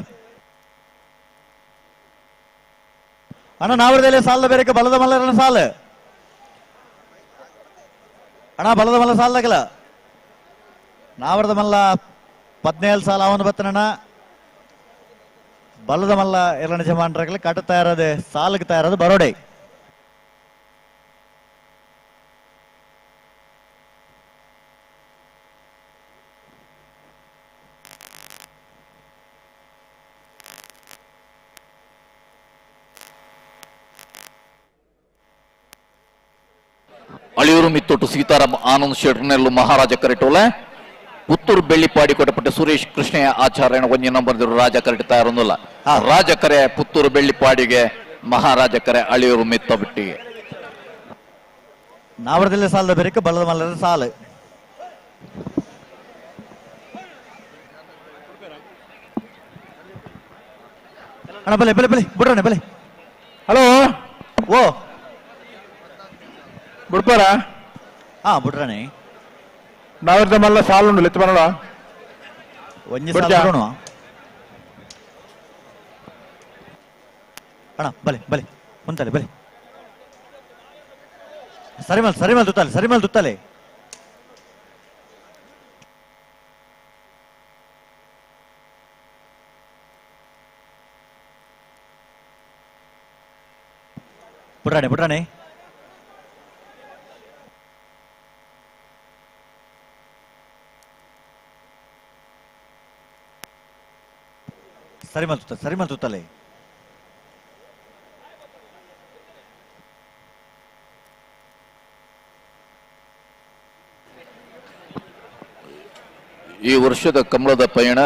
ಅಣ್ಣ ನಾವ್ರದಲ್ಲಿ ಸಾಲದ ಬೇರೆ ಬಲದ ಮಲ್ಲರನ ಸಾಲ ಅಣ್ಣ ಬಲದ ಮಲ್ಲ ಸಾಲದಕಲ್ಲ ನಾವ್ರದ ಮಲ್ಲ 17 ಸಾಲ ಅವನು ಬತ್ತನಣ್ಣ ಬಲದ ಮಲ್ಲ ಎಲ್ಲ ನಿಜಮಾನ್ರಾಗಲಿ ಕಟ್ಟ ತಯಾರದೆ ಸಾಲಕ್ಕೆ ತಯಾರದು ಬರೋಡೆ ಅಳಿಯೂರು ಮಿತ್ತೊಟ್ಟು ಸೀತಾರಾಮ್ ಆನಂದ್ ಶೆಟ್ಟರ್ನೆಲ್ಲು ಮಹಾರಾಜ ಕರೆಟೋಲೆ ಪುತ್ತೂರು ಬೆಳ್ಳಿಪಾಡಿ ಕೊಟ್ಟಪಟ್ಟ ಸುರೇಶ್ ಕೃಷ್ಣಯ್ಯ ಆಚಾರ್ಯನ ಒಂಜಿ ನಂಬರ್ ರಾಜ ಕರೆಟ್ ತಯಾರೊಂದಿಲ್ಲ ರಾಜ ಕರೆ ಪುತ್ತೂರು ಬೆಳ್ಳಿಪಾಡಿಗೆ ಮಹಾರಾಜ ಕರೆ ಅಳಿಯೂರು ಮಿತ್ತಬಿಟ್ಟಿಗೆ ನಾವರದಲ್ಲೇ ಸಾಲದ ಬೇರೆ ಬಲದ ಮಲ್ಲರ ಸಾಲು ಅಣ್ಣ ಬಲೆ ಬಲೆ ಬಲೆ ಬಿಡ್ರಣ್ಣ ಬಲೆ ಹಲೋ ಓ ಬಿಡ್ಪಾರ ಹಾ ಬಿಡ್ರಣೆ ನಾವರ್ದ ಮಲ್ಲ ಸಾಲು ಉಂಡು ಲೆತ್ತ ಬರೋಣ ಒಂಜಿ ಸಾಲು ಬಿಡೋಣ ಅಣ್ಣ ಬಲೆ ಬಲೆ ಮುಂತಾಲೆ ಬಲೆ ಸರಿಮಲ್ ಸರಿಮಲ್ ತುತ್ತಾಲೆ ಸರಿಮಲ್ ತುತ್ತಾಲೆ ಬಿಡ್ರಾಣೆ ಬಿಡ್ರಾಣೆ ಸರಿ ಮಲ್ತು ಸರಿ ಮಲ್ತು ತಲೆ ಈ ವರ್ಷದ ಕಮಲದ ಪಯಣ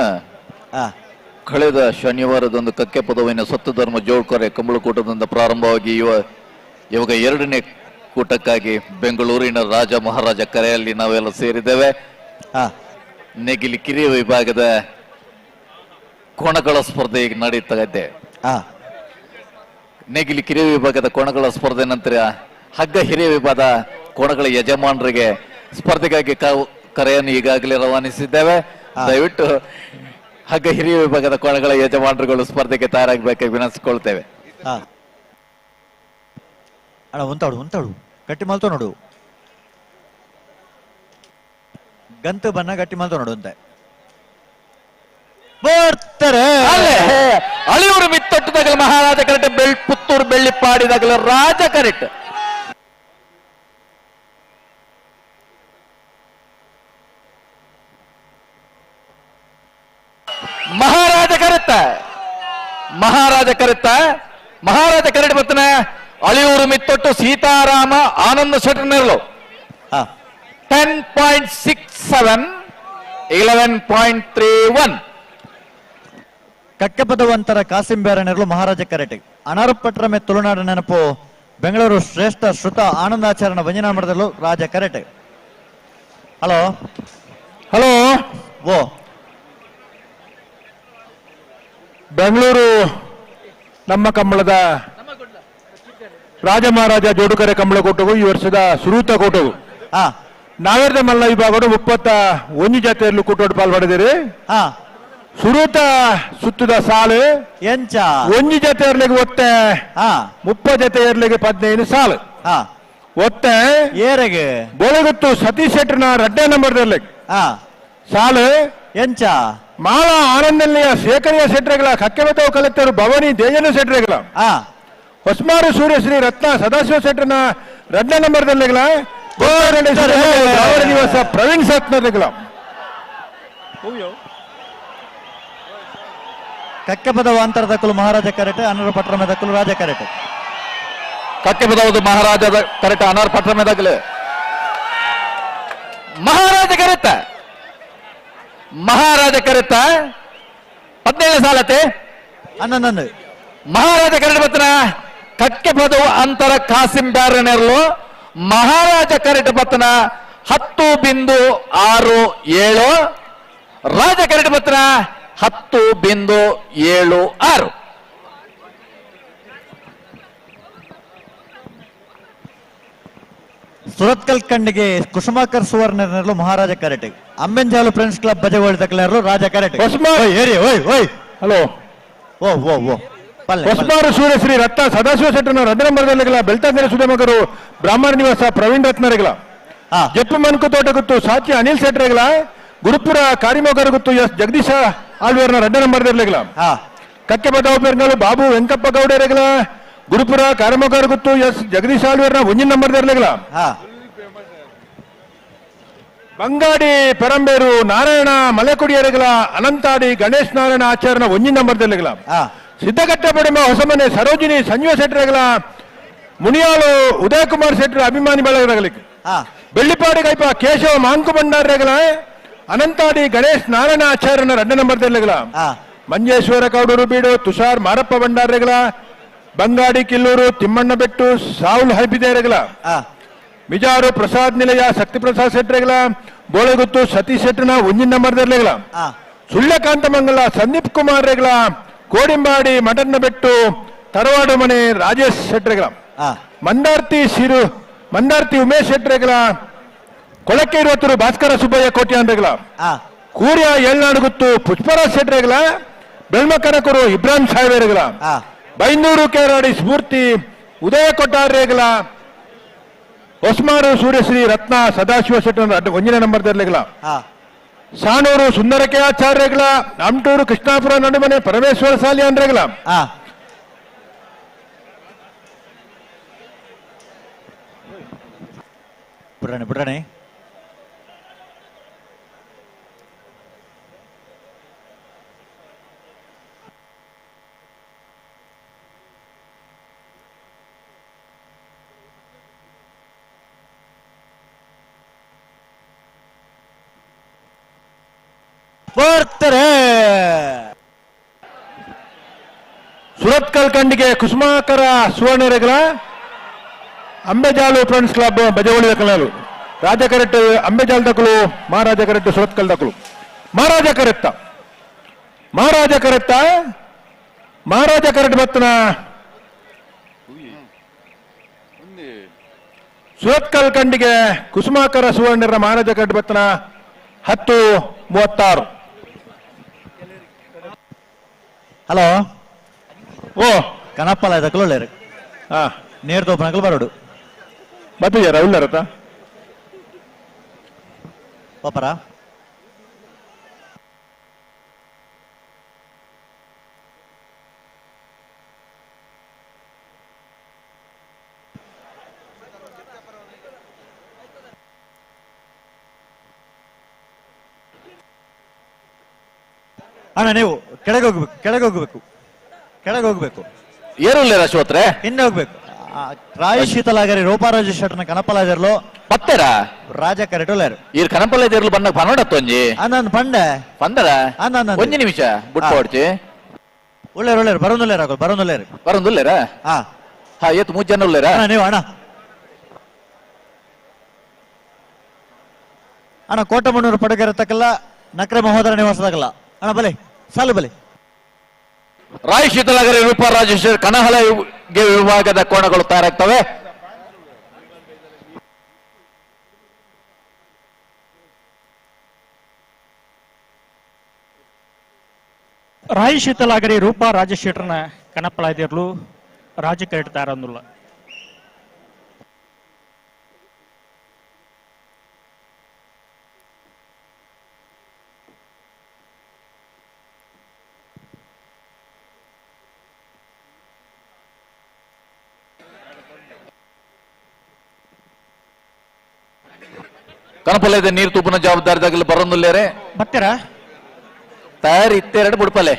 ಕಳೆದ ಶನಿವಾರದಂದು ಕಕ್ಕೆ ಪದವಿನ ಸತ್ಯಧರ್ಮ ಜೋಳ್ಕರೆ ಕಂಬಳಕೂಟದಿಂದ ಪ್ರಾರಂಭವಾಗಿ ಇವಾಗ ಎರಡನೇ ಕೂಟಕ್ಕಾಗಿ ಬೆಂಗಳೂರಿನ ರಾಜ ಮಹಾರಾಜ ಕರೆಯಲ್ಲಿ ನಾವೆಲ್ಲ ಸೇರಿದ್ದೇವೆ. ನೇಗಿಲಿ ಕಿರಿಯ ವಿಭಾಗದ ಕೋಣಗಳ ಸ್ಪರ್ಧೆ ಈಗ ನಡೀತಾ ಇದೆ. ನೇಗಿಲಿ ಕಿರಿಯ ವಿಭಾಗದ ಕೋಣಗಳ ಸ್ಪರ್ಧೆ ನಂತರ ಹಗ್ಗ ಹಿರಿಯ ವಿಭಾಗದ ಕೋಣಗಳ ಯಜಮಾನರಿಗೆ ಸ್ಪರ್ಧೆಗಾಗಿ ಕರೆಯನ್ನು ಈಗಾಗಲೇ ರವಾನಿಸಿದ್ದೇವೆ. ದಯವಿಟ್ಟು ಹಗ್ಗ ಹಿರಿಯ ವಿಭಾಗದ ಕೋಣಗಳ ಯಜಮಾನರುಗಳು ಸ್ಪರ್ಧೆಗೆ ತಯಾರಾಗಬೇಕಾಗಿ ವಿನಂತಿಸಿಕೊಳ್ತೇವೆ. ಹಾ ಅಣ್ಣ ಉಂತಾಡು ಉಂತಾಡು ಗಟ್ಟಿ ಮಲ್ತೋ ನೋಡು ಗಂತು ಬನ್ನ ಗಟ್ಟಿ ಮಲ್ತೋ ನೋಡು ಅಂತೆ ಬರ್ತಾರೆ ಅಳಿಯೂರು ಮಿತ್ತೊಟ್ಟುದಾಗಲ ಮಹಾರಾಜ ಕರೆಕ್ಟ್ ಬೆಳ್ ಪುತ್ತೂರು ಬೆಳ್ಳಿಪಾಡಿದಾಗಲ ರಾಜ ಕರೆಕ್ಟ್ ಮಹಾರಾಜ ಕರೆತ್ತ ಮಹಾರಾಜ ಕರೆತ್ತ ಮಹಾರಾಜ ಕರೆಟ್ ಬರ್ತನ ಅಳಿಯೂರು ಮಿತ್ತೊಟ್ಟು ಸೀತಾರಾಮ ಆನಂದ ಶೆಟ್ಟರ್ನೆರಳು 10.67 11.31 ಕಕ್ಕೆಪದವಂತರ ಕಾಸಿಂ ಬೇರನೆರಳು ಮಹಾರಾಜ ಕರೆಟೆ ಅನಾರುಪಟ್ರಮೆ ತುಳುನಾಡ ನೆನಪು ಬೆಂಗಳೂರು ಶ್ರೇಷ್ಠ ಶ್ರುತ ಆನಂದಾಚರಣ ವಂಜನಾ ಮಠದಲ್ಲೂ ರಾಜ ಕರೆಟೆ. ಹಲೋ ಹಲೋ ಓ ಬೆಂಗಳೂರು ನಮ್ಮ ಕಂಬಳದ ರಾಜ ಮಹಾರಾಜ ಜೋಡುಕರೆ ಕಂಬಳ ಕೂಟವು ಈ ವರ್ಷದ ಸುರೂತ ಕೂಟವು. ನಾವೇರ್ದ ಮಲ್ಲ ವಿಭಾಗಡು 31 ಜಾತಿಯಲ್ಲಿ ಕೂಟೋಡು ಪಾಲ್ಪಡೆದಿರಿ. ಸುರೂತ ಸುತ್ತದ ಸಾಲು ಎಂಚ ಒಂಜಿ ಜೊತೆ ಇರ್ಲಿಗೆ ಒತ್ತೆ 30 ಜೊತೆ ಇರ್ಲಿಗೆ 15 ಸಾಲು ಒತ್ತೆ ಏರೆಗೆ ಬೋಳಗುತ್ತು ಸತೀಶ್ ಶೆಟ್ಟರ್ನ ರಡ್ಡೆ ನಂಬರ್ ಇರ್ಲಿಕ್ಕೆ ಸಾಲು ಎಂಚ ಮಾಳ ಆನಂದಲ್ಲಿಯ ಶೇಖರಿಯ ಶೆಟ್ರೆಗಳ ಕಕ್ಕೆಬತ್ತವ ಕಲೆಕ್ಟರ್ ಭವಾನಿ ದೇಜನ ಶೆಟ್ರೆಗಳ ಹೊಸ್ಮಾರು ಸೂರ್ಯಶ್ರೀ ರತ್ನ ಸದಾಶಿವ ಶೆಟ್ಟರ್ನ ರಡ್ಡೆ ನಂಬರ್ ದಲ್ಲಿಗಳ ನಿವಾಸ ಪ್ರವೀಣ್ ಸತ್ನಗಳ ಕಕ್ಕೆಪದವ ಅಂತರದಕ್ಕಲು ಮಹಾರಾಜ ಕರೆಟೆ ಅನರ ಪಟ್ರಮೆದಕ್ಕಲು ರಾಜ ಕರೆಟೆ. ಕಕ್ಕೆಪದವದು ಮಹಾರಾಜ ಕರೆಟೆ ಅನರ ಪಟ್ರಮೆದಕ್ಕಲು ಮಹಾರಾಜ ಕರೆತ ಮಹಾರಾಜ ಕರೆತ 17 ಸಾಲತೆ ಅನ್ನೊಂದು ಮಹಾರಾಜ ಕರೆಟೆ ಬತ್ತನ ಕಕ್ಕೆಪದವು ಅಂತರ ಕಾಸಿಂ ಬ್ಯಾರನೆರಲು ಮಹಾರಾಜ ಕರೆಟೆ ಬತ್ತನ 10.67 ರಾಜ ಕರೆಟೆ ಬತ್ತನ 10.76. ಸುರತ್ಕಲ್ ಕಣ್ಣಿಗೆ ಕುಸುಮಾಕರ್ ಸುವರ್ಣನೆರಳು ಮಹಾರಾಜ ಕರೆಟೆ. ಅಂಬೆಂಜಾಲು ಫ್ರೆಂಡ್ಸ್ ಕ್ಲಬ್ ಬಜಗೋಳಿ ತಕಲೆರಳು ರಾಜ ಕರೆಟೆ. ಓಯ್ ಓಯ್ ಹಲೋ ಓ ಓ ಓ ಹೊಸ್ಮಾರು ಸೂರ್ಯಶ್ರೀ ರತ್ನ ಸದಾಶಿವ ಶೆಟ್ಟರ್ನ ರಡ್ಡ ನಂಬರ್ದಲ್ಲಿಗಳ ಬೆಳ್ತಂಗಡಿ ಸುಧಮಕರು ಬ್ರಾಹ್ಮಣ ನಿವಾಸ ಪ್ರವೀಣ್ ರತ್ನರಿಗಳ ಜಪ್ಪು ಮನ್ಕು ತೋಟಗುತ್ತು ಸಾಚಿ ಅನಿಲ್ ಶೆಟ್ಟರ್ಗಳ ಗುರುಪುರ ಕಾರಿಮೋಗರಗುತ್ತು ಎಸ್ ಜಗದೀಶ ಆಳ್ವೇರ್ನ ರಡ್ಡ ನಂಬರ್ದಲ್ಲಿಗಳ ಕಕ್ಕೆ ಬದಾವು ಬಾಬು ವೆಂಕಪ್ಪ ಗೌಡರಿಗಳ ಗುರುಪುರ ಕಾರಿಮೋಗರಗುತ್ತು ಎಸ್ ಜಗದೀಶ ಆಳ್ವೇರ್ನ ಒಂಜಿನ ನಂಬರ್ದಲ್ಲಿಗಳ ಬಂಗಾಡಿ ಪೆರಂಬೇರು ನಾರಾಯಣ ಮಲೆಕುಡಿಯರಿಗಳ ಅನಂತಾಡಿ ಗಣೇಶ್ ನಾರಾಯಣ ಆಚಾರ್ಯನ ಒಂಜಿನ ನಂಬರ್ದಲ್ಲಿಗಳ ಸಿದ್ದಘಟ್ಟ ಪಡಿಮ ಹೊಸಮನೆ ಸರೋಜಿನಿ ಸಂಜೀವ ಶೆಟ್ಟರ್ಗಳ ಮುನಿಯಾಳು ಉದಯಕುಮಾರ್ ಶೆಟ್ಟರ್ ಅಭಿಮಾನಿ ಬಳಗಲಿಕ್ಕೆ ಬೆಳ್ಳಿಪಾಡಿ ಕೈಪ ಕೇಶವ ಮಾಂಕು ಭಂಡಾರಗಳ ಅನಂತಾಡಿ ಗಣೇಶ್ ನಾರಾಯಣ ಆಚಾರ್ಯನ ರಡ್ಡ ನಂಬರ್ದಲ್ಲಿಗಳ ಮಂಜೇಶ್ವರ ಕೌಡೂರು ಬೀಡು ತುಷಾರ್ ಮಾರಪ್ಪ ಭಂಡಾರಗಳ ಬಂಗಾಡಿ ಕಿಲ್ಲೂರು ತಿಮ್ಮಣ್ಣ ಬೆಟ್ಟು ಸಾವುಲ್ ಹೈಬಿದೇರಗಳ ಮಿಜಾರು ಪ್ರಸಾದ್ ನಿಲಯ ಶಕ್ತಿ ಪ್ರಸಾದ್ ಶೆಟ್ಟರ್ಗಳ ಬೋಳೆಗುತ್ತು ಸತೀಶ್ ಶೆಟ್ಟರ್ನ ಒಂಜಿನ ನಂಬರ್ದಲ್ಲಿಗಳ ಸುಳ್ಯಕಾಂತಮಂಗಲ ಸಂದೀಪ್ ಕುಮಾರ್ ರೆಗಳ ಕೋಡಿಂಬಾಡಿ ಮಟನ್ನ ಬೆಟ್ಟು ತರವಾಡು ಮನೆ ರಾಜೇಶ್ ಶೆಟ್ಟರ್ಗಳ ಮಂದಾರ್ತಿ ಸಿರು ಮಂದಾರ್ತಿ ಉಮೇಶ್ ಶೆಟ್ಟರ್ಗಳ ಕೊಳಕೆ ಇರುವತ್ತರು ಭಾಸ್ಕರ ಸುಬ್ಬಯ್ಯ ಕೋಟ್ಯಾಂಡ್ರೆಗಳ ಕೂರ್ಯ ಏಳ್ನಾಡುಗುತ್ತು ಪುಷ್ಪರಾಜ್ ಶೆಟ್ಟರ್ಗಳ ಬೆಳ್ಮಕನಕರು ಇಬ್ರಾಹಿಂ ಸಾಹೇಬರ್ಗಳ ಬೈಂದೂರು ಕೇರಾಡಿ ಸ್ಫೂರ್ತಿ ಉದಯ ಕೊಟ್ಟಾರ್ರೆಗಳ ಹೊಸ್ಮಾರು ಸೂರ್ಯಶ್ರೀ ರತ್ನ ಸದಾಶಿವ ಶೆಟ್ಟರ್ ಒಂಜಿನ ನಂಬರ್ದಲ್ಲಿಗಳ ಸಾಣೂರು ಸುಂದರಕೆ ಆಚಾರ್ಯಗಳ ಅಮಟೂರು ಕೃಷ್ಣಾಪುರ ನಡುಮನೆ ಪರಮೇಶ್ವರ ಸಾಲಿ ಅಂದ್ರೆಗಳ ಬಿಡಣೆ ಬಿಡಣೆ ಬರ್ತಾರೆ. ಸುರತ್ಕಲ್ ಕಂಡಿಗೆ ಕುಸುಮಾಕರ ಸುವರ್ಣರೆಗಳ ಅಂಬೆಜಾಲು ಫ್ರೆಂಡ್ಸ್ ಕ್ಲಬ್ ಬಜವಳಿ ದಕಲಾಲು ರಾಜ ಕರೆಕ್ಟ್ ಅಂಬೆಜಾಲ್ ದಕಲು ಮಹಾರಾಜ ಕರೆಕ್ಟ್ ಸುರತ್ಕಲ್ ದಕಲು ಮಹಾರಾಜ ಕರೆಕ್ತ ಮಹಾರಾಜ ಕರೆಕ್ತ ಮಹಾರಾಜ ಕರೆಕ್ಟ್ ಬತ್ತನ ಸುರತ್ಕಲ್ ಕಂಡಿಗೆ ಕುಸುಮಾಕರ ಸುವರ್ಣರ ಮಹಾರಾಜ ಕರೆಕ್ಟ್ ಬತ್ತನ 10:36. ಹಲೋ ಓ ಕನಪ್ಪಲ ಇದಕ್ಕಲು ಒಳ್ಳೇರು. ನೇರ್ ತೋಪನಕಲು ಬರೋಡು. ಬತ್ತಿಜಾರ ಉಳ್ಳಾರತ? ಪಾಪರ ಅಣ್ಣ ನೀವು ಕೆಳಗೆ ಹೋಗ್ಬೇಕು, ಕೆಳಗೆ ಹೋಗ್ಬೇಕು, ಕೆಳಗೆ ಹೋಗ್ಬೇಕು. ಏರುಲ್ಲೇರ ಅಶ್ವತ್ರೆ? ಹಿಂದೆ ಹೋಗ್ಬೇಕು. ರಾಯ ಶೀತಲಾಗರಿ ರೂಪಾರಾಜ ಶೆಟ್ಟನ ಕನಪಲಾಜರ್ಲು ಪತ್ತೆರ ರಾಜ ಕರೆಟುಲೇರು. ಈರ್ ಕನಪಲಾಜರ್ಲು ಬಣ್ಣ ಪನ್ನೊಡತ್ತೊಂಜಿ. ಅಂದ್ ಪಂಡೆ ಪಂದರ ಒಂಜಿ ನಿಮಿಷ ಬುಟ್ ಪೋಡ್ಚಿ. ಒಳ್ಳೇರು ಒಳ್ಳೇರು ಬರೋದುಲ್ಲೇರ ಬರೋದುಲ್ಲೇರು ಬರೋದುಲ್ಲೇರ. ಹಾ ಹಾ ಏತ್ ಮೂರು ಜನ ಉಳ್ಳೇರ ನೀವು ಅಣ್ಣ. ಅಣ್ಣ ಕೋಟಮಣ್ಣೂರು ಪಡಗರ ತಕ್ಕಲ್ಲ ನಕ್ರೆ ಮಹೋದರ ನಿವಾಸದಾಗಲ್ಲ ಅಣ್ಣ. ಬಲೆ ಸಾಲು ಬಲೆ. ರಾಯ್ ಶೀತಲಗರಿ ರೂಪ ರಾಜೇಶ್ವರ ಕನಹಲ ವಿಭಾಗದ ಕೋಣಗಳು ತಯಾರಾಗ್ತವೆ. ರಾಯ್ ಶೀತಲಾಗರಿ ರೂಪಾ ರಾಜಶೇಖರನ ಕನಪಲಾದಿರ್ಲು ರಾಜಕರೇಟ್ ತಯಾರಂದುಲ್ಲ. ಕನಪಲದ ನೀರು ತುಪ್ಪನ ಜವಾಬ್ದಾರಿದಾಗಲಿ ಬರೋದಿಲ್ಲೇರೆ ಬರ್ತೀರಾ? ತಯಾರಿ ಇತ್ತೆರಡು ಬುಡ್ಪಲೆ.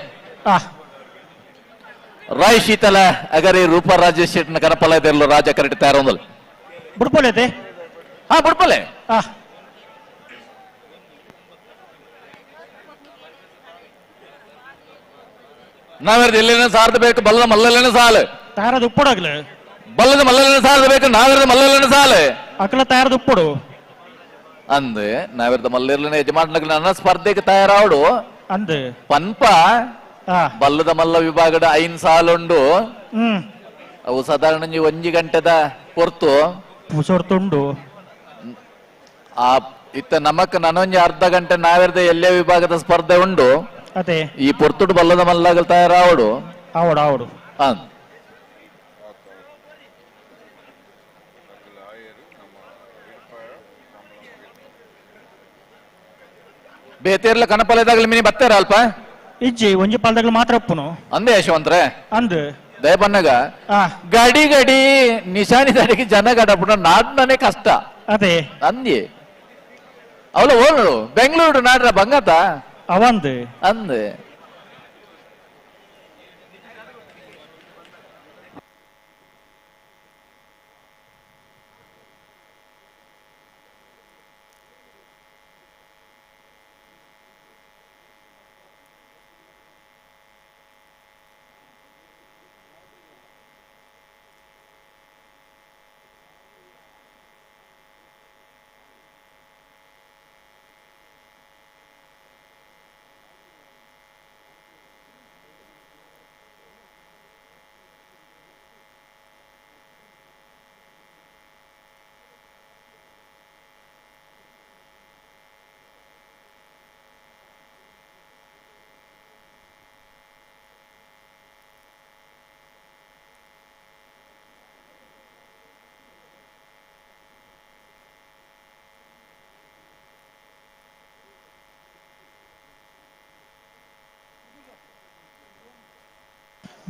ರಾಯ್ ಶೀತಲ ಅಗರಿ ರೂಪಾ ರಾಜೇಶ್ ಶೆಟ್ನ ಕನಪಲ ಇದೆಲ್ಲ ರಾಜ ಕರೆಕ್ಟ್ ತಯಾರೊಂದಲ್ಲ. ಬುಡ್ಪಲೆ? ಹಾ ಬುಡ್ಪಲೆ. ನಾವೆರಡು ಎಲ್ಲೇನ ಸಾರ್ದ ಬೇಕು ಬಲ್ಲ ಮಲ್ಲಲೇನ ಸಾಲು ತಯಾರದ ಉಪ್ಪುಡಾಗ್ಲೆ ಬಲ್ಲದ ಮಲ್ಲಲೇನ ಸಾರ್ದ ಬೇಕು ನಾವೆರಡು ಮಲ್ಲಲೇನ ಸಾಲು ಅಕಲ ತಯಾರದ ಉಪ್ಪುಡು ಅಂದ್ ನಾವೆರ್ದ ಮಲ್ಲಿರ್ಲನೆ ಯಜಮಾನ್ಲಗ್ ನನ್ನ ಸ್ಪರ್ಧೆಗೆ ತಯಾರಾವಡು ಅಂದ್ ಪನ್ಪ ಬಲ್ಲದ ಮಲ್ಲ ವಿಭಾಗದ 5 ಸಾಲುಂಡು. ಅವು ಸಾಧಾರಣ 1 ಗಂಟೆದ ಹೊರ್ತು ಪುಸೊರ್ತುಂಡು. ಆ ಇತ್ತ ನಮಕ್ ನನೊಂಜಿ ಅರ್ಧ ಗಂಟೆ ನಾವೆರ್ದ ಎಲ್ಲೇ ವಿಭಾಗದ ಸ್ಪರ್ಧೆ ಉಂಡು. ಅದೇ ಈ ಪೊರ್ತುಡು ಬಲ್ಲದ ಮಲ್ಲಾಗಲ್ ತಯಾರಾವಡು ಆವಡು ಆವಡು. ಬೇತೇರ್ಲ ಕನಪಲದಾಗಲಿ ಮಿನಿ ಬತ್ತೇರ ಅಲ್ಪ ಇಜ್ಜಿ ಒಂಜಿ ಪಾಲ್ದಾಗಲಿ ಮಾತ್ರ ಅಪ್ಪನು ಅಂದೆ ಯಶವಂತ್ರೆ ಅಂದ್ ದಯಬನ್ನಗ ಗಡಿ ಗಡಿ ನಿಶಾನಿ ತಡಿಗೆ ಜನ ಗಡಪುಣ ನಾಡ್ನೇ ಕಷ್ಟ ಅದೇ ಅಂದಿ ಅವಳ ಓಡು ಬೆಂಗಳೂರು ನಾಡ್ರ ಬಂಗತ ಅವಂದ್ ಅಂದ್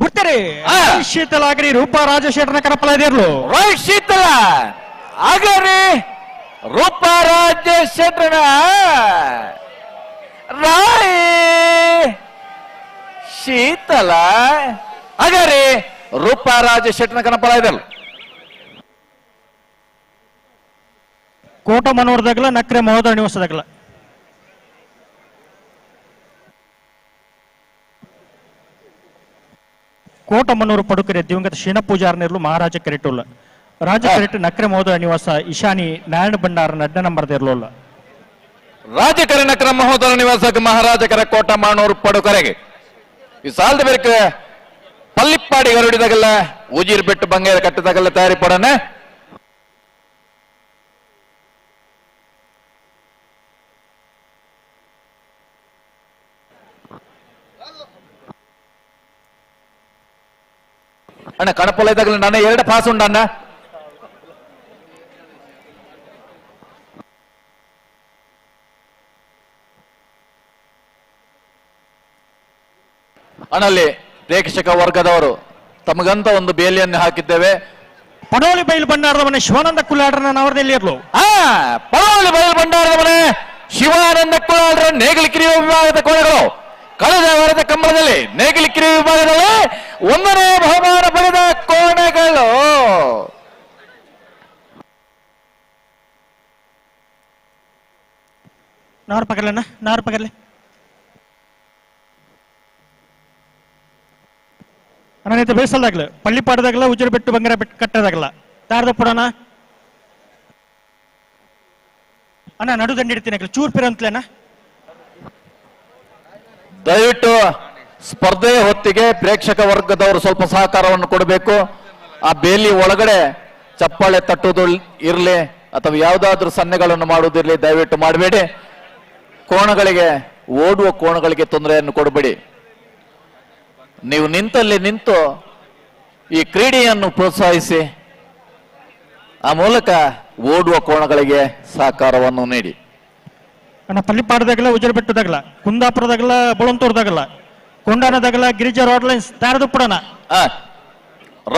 ಬಿಡ್ತಾರೆ ಶೀತಲಾಗರಿ ರೂಪಾ ರಾಜಶೇಖರನ ಕರಪಲಾದಿರ್ಲು. ರೈಟ್ ಶೀತಲ ಆಗರಿ ರೂಪಾ ರಾಜಶೇಖರನ ರಾಯ್ ಶೀತಲ ಆಗರಿ ರೂಪಾ ರಾಜಶೇಖರನ ಕನಪಲಾದಿರ್ಲು. ಕೋಟ ಮನೋರ್ದಾಗಲ ನಕ್ರೆ ಮಹೋದರ ನಿವಾಸದಾಗಲ. ಕೋಟಮನ್ನೂರು ಪಡುಕರೆ ದಿವಂಗತ ಶೀನ ಪೂಜಾರನಿರ್ಲು ಮಹಾರಾಜ ಕೆರೆಟುಲ್ಲ. ರಾಜ ಕೆರೆಟ್ ನಕ್ರೆ ಮಹೋದರ ನಿವಾಸ ಇಶಾನಿ ನಾರಾಯಣ ಭಂಡಾರ ನಡ್ಡ ನಂಬರ್ ಇರ್ಲೋಲ್ಲ. ರಾಜಕರ ನಕ್ರ ಮಹೋದರ ನಿವಾಸಕ್ಕೆ ಮಹಾರಾಜಕರ ಕೋಟ ಮಾಣೂರು ಪಡುಕರೆಗೆ ಈ ಸಾಲದ ಬೇರೆ ಪಲ್ಲಿಪ್ಪಾಡಿ ಗರುಡಿದಾಗಲ್ಲ ಉಜಿರ್ ಬೆಟ್ಟು ಬಂಗೇರ ಕಟ್ಟದಾಗಲ್ಲ ತಯಾರಿ ಪಡನೆ. ಅಣ್ಣ ಕಣಪೊಲ ಇದ್ದಾಗಲೇ ನಾನು ಎರಡು ಪಾಸ್ ಉಂಡಣ್ಣ. ಅಣ್ಣಲ್ಲಿ ಪ್ರೇಕ್ಷಕ ವರ್ಗದವರು ತಮಗಂತ ಒಂದು ಬೇಲಿಯನ್ನು ಹಾಕಿದ್ದೇವೆ. ಪಡೋಲಿ ಬೈಲು ಭಂಡಾರದ ಮನೆ ಶಿವಾನಂದ ಕುಲ್ಲಾಡ್ರನ ನವರದಲ್ಲಿ ಇರ್ಲು. ಪಡೋಲಿ ಬೈಲು ಭಂಡಾರದ ಮನೆ ಶಿವಾನಂದ ಕುಲ್ಲಾಡ್ರ ನೇಗಿಲಕಿರಿ ವಿಭಾಗದ ಕೋಣಗಳು ಕಳೆದ ವಾರದ ಕಂಬಳದಲ್ಲಿ ನೇಗಿಲಕಿರಿ ವಿಭಾಗದಲ್ಲಿ ಒಂದನೇ ಬಹುಮಾನ ಪಡೆದ ಕೋಣಗಳು. ನಾರು ಪಕರ್ಲಣ್ಣ, ನಾರು ಪಕರ್ಲೆ ಅಣ್ಣ. ಬೇಸಲ್ದಾಗ್ಲ ಪಳ್ಳಿಪಾಡದಾಗಲ ಉಜ್ಜರು ಬೆಟ್ಟು ಬಂಗಾರ ಬೆಟ್ಟು ಕಟ್ಟದಾಗಲ್ಲ ತಾರದ ಪುಡಣ ಅಣ್ಣ. ನಡು ದಂಡಿ ಇಡ್ತೀನಿ ಚೂರ್ ಪಿರ ಅಂತಲೇನ. ದಯವಿಟ್ಟು ಸ್ಪರ್ಧೆಯ ಹೊತ್ತಿಗೆ ಪ್ರೇಕ್ಷಕ ವರ್ಗದವರು ಸ್ವಲ್ಪ ಸಹಕಾರವನ್ನು ಕೊಡಬೇಕು. ಆ ಬೇಲಿ ಒಳಗಡೆ ಚಪ್ಪಾಳೆ ತಟ್ಟುವುದು ಇರಲಿ ಅಥವಾ ಯಾವುದಾದ್ರೂ ಸನ್ನೆಗಳನ್ನು ಮಾಡುವುದಿರಲಿ, ದಯವಿಟ್ಟು ಮಾಡಬೇಡಿ. ಕೋಣಗಳಿಗೆ, ಓಡುವ ಕೋಣಗಳಿಗೆ ತೊಂದರೆಯನ್ನು ಕೊಡಬೇಡಿ. ನೀವು ನಿಂತಲ್ಲಿ ನಿಂತು ಈ ಕ್ರೀಡೆಯನ್ನು ಪ್ರೋತ್ಸಾಹಿಸಿ, ಆ ಮೂಲಕ ಓಡುವ ಕೋಣಗಳಿಗೆ ಸಹಕಾರವನ್ನು ನೀಡಿ. ಅಣ್ಣ ಪಳ್ಳಿಪಾಡದಾಗಲ ಉಜ್ಜರು ಬೆಟ್ಟದಾಗಲ ಕುಂದಾಪುರದಾಗಲ ಬೊಳಂತೂರ್ದಾಗಲ ಕೊಂಡಾನದಾಗಲ ಗಿರಿಜಾ ರೋಡ್ ಲೈನ್ಸ್ ತಾರದು ಪುಡಣ.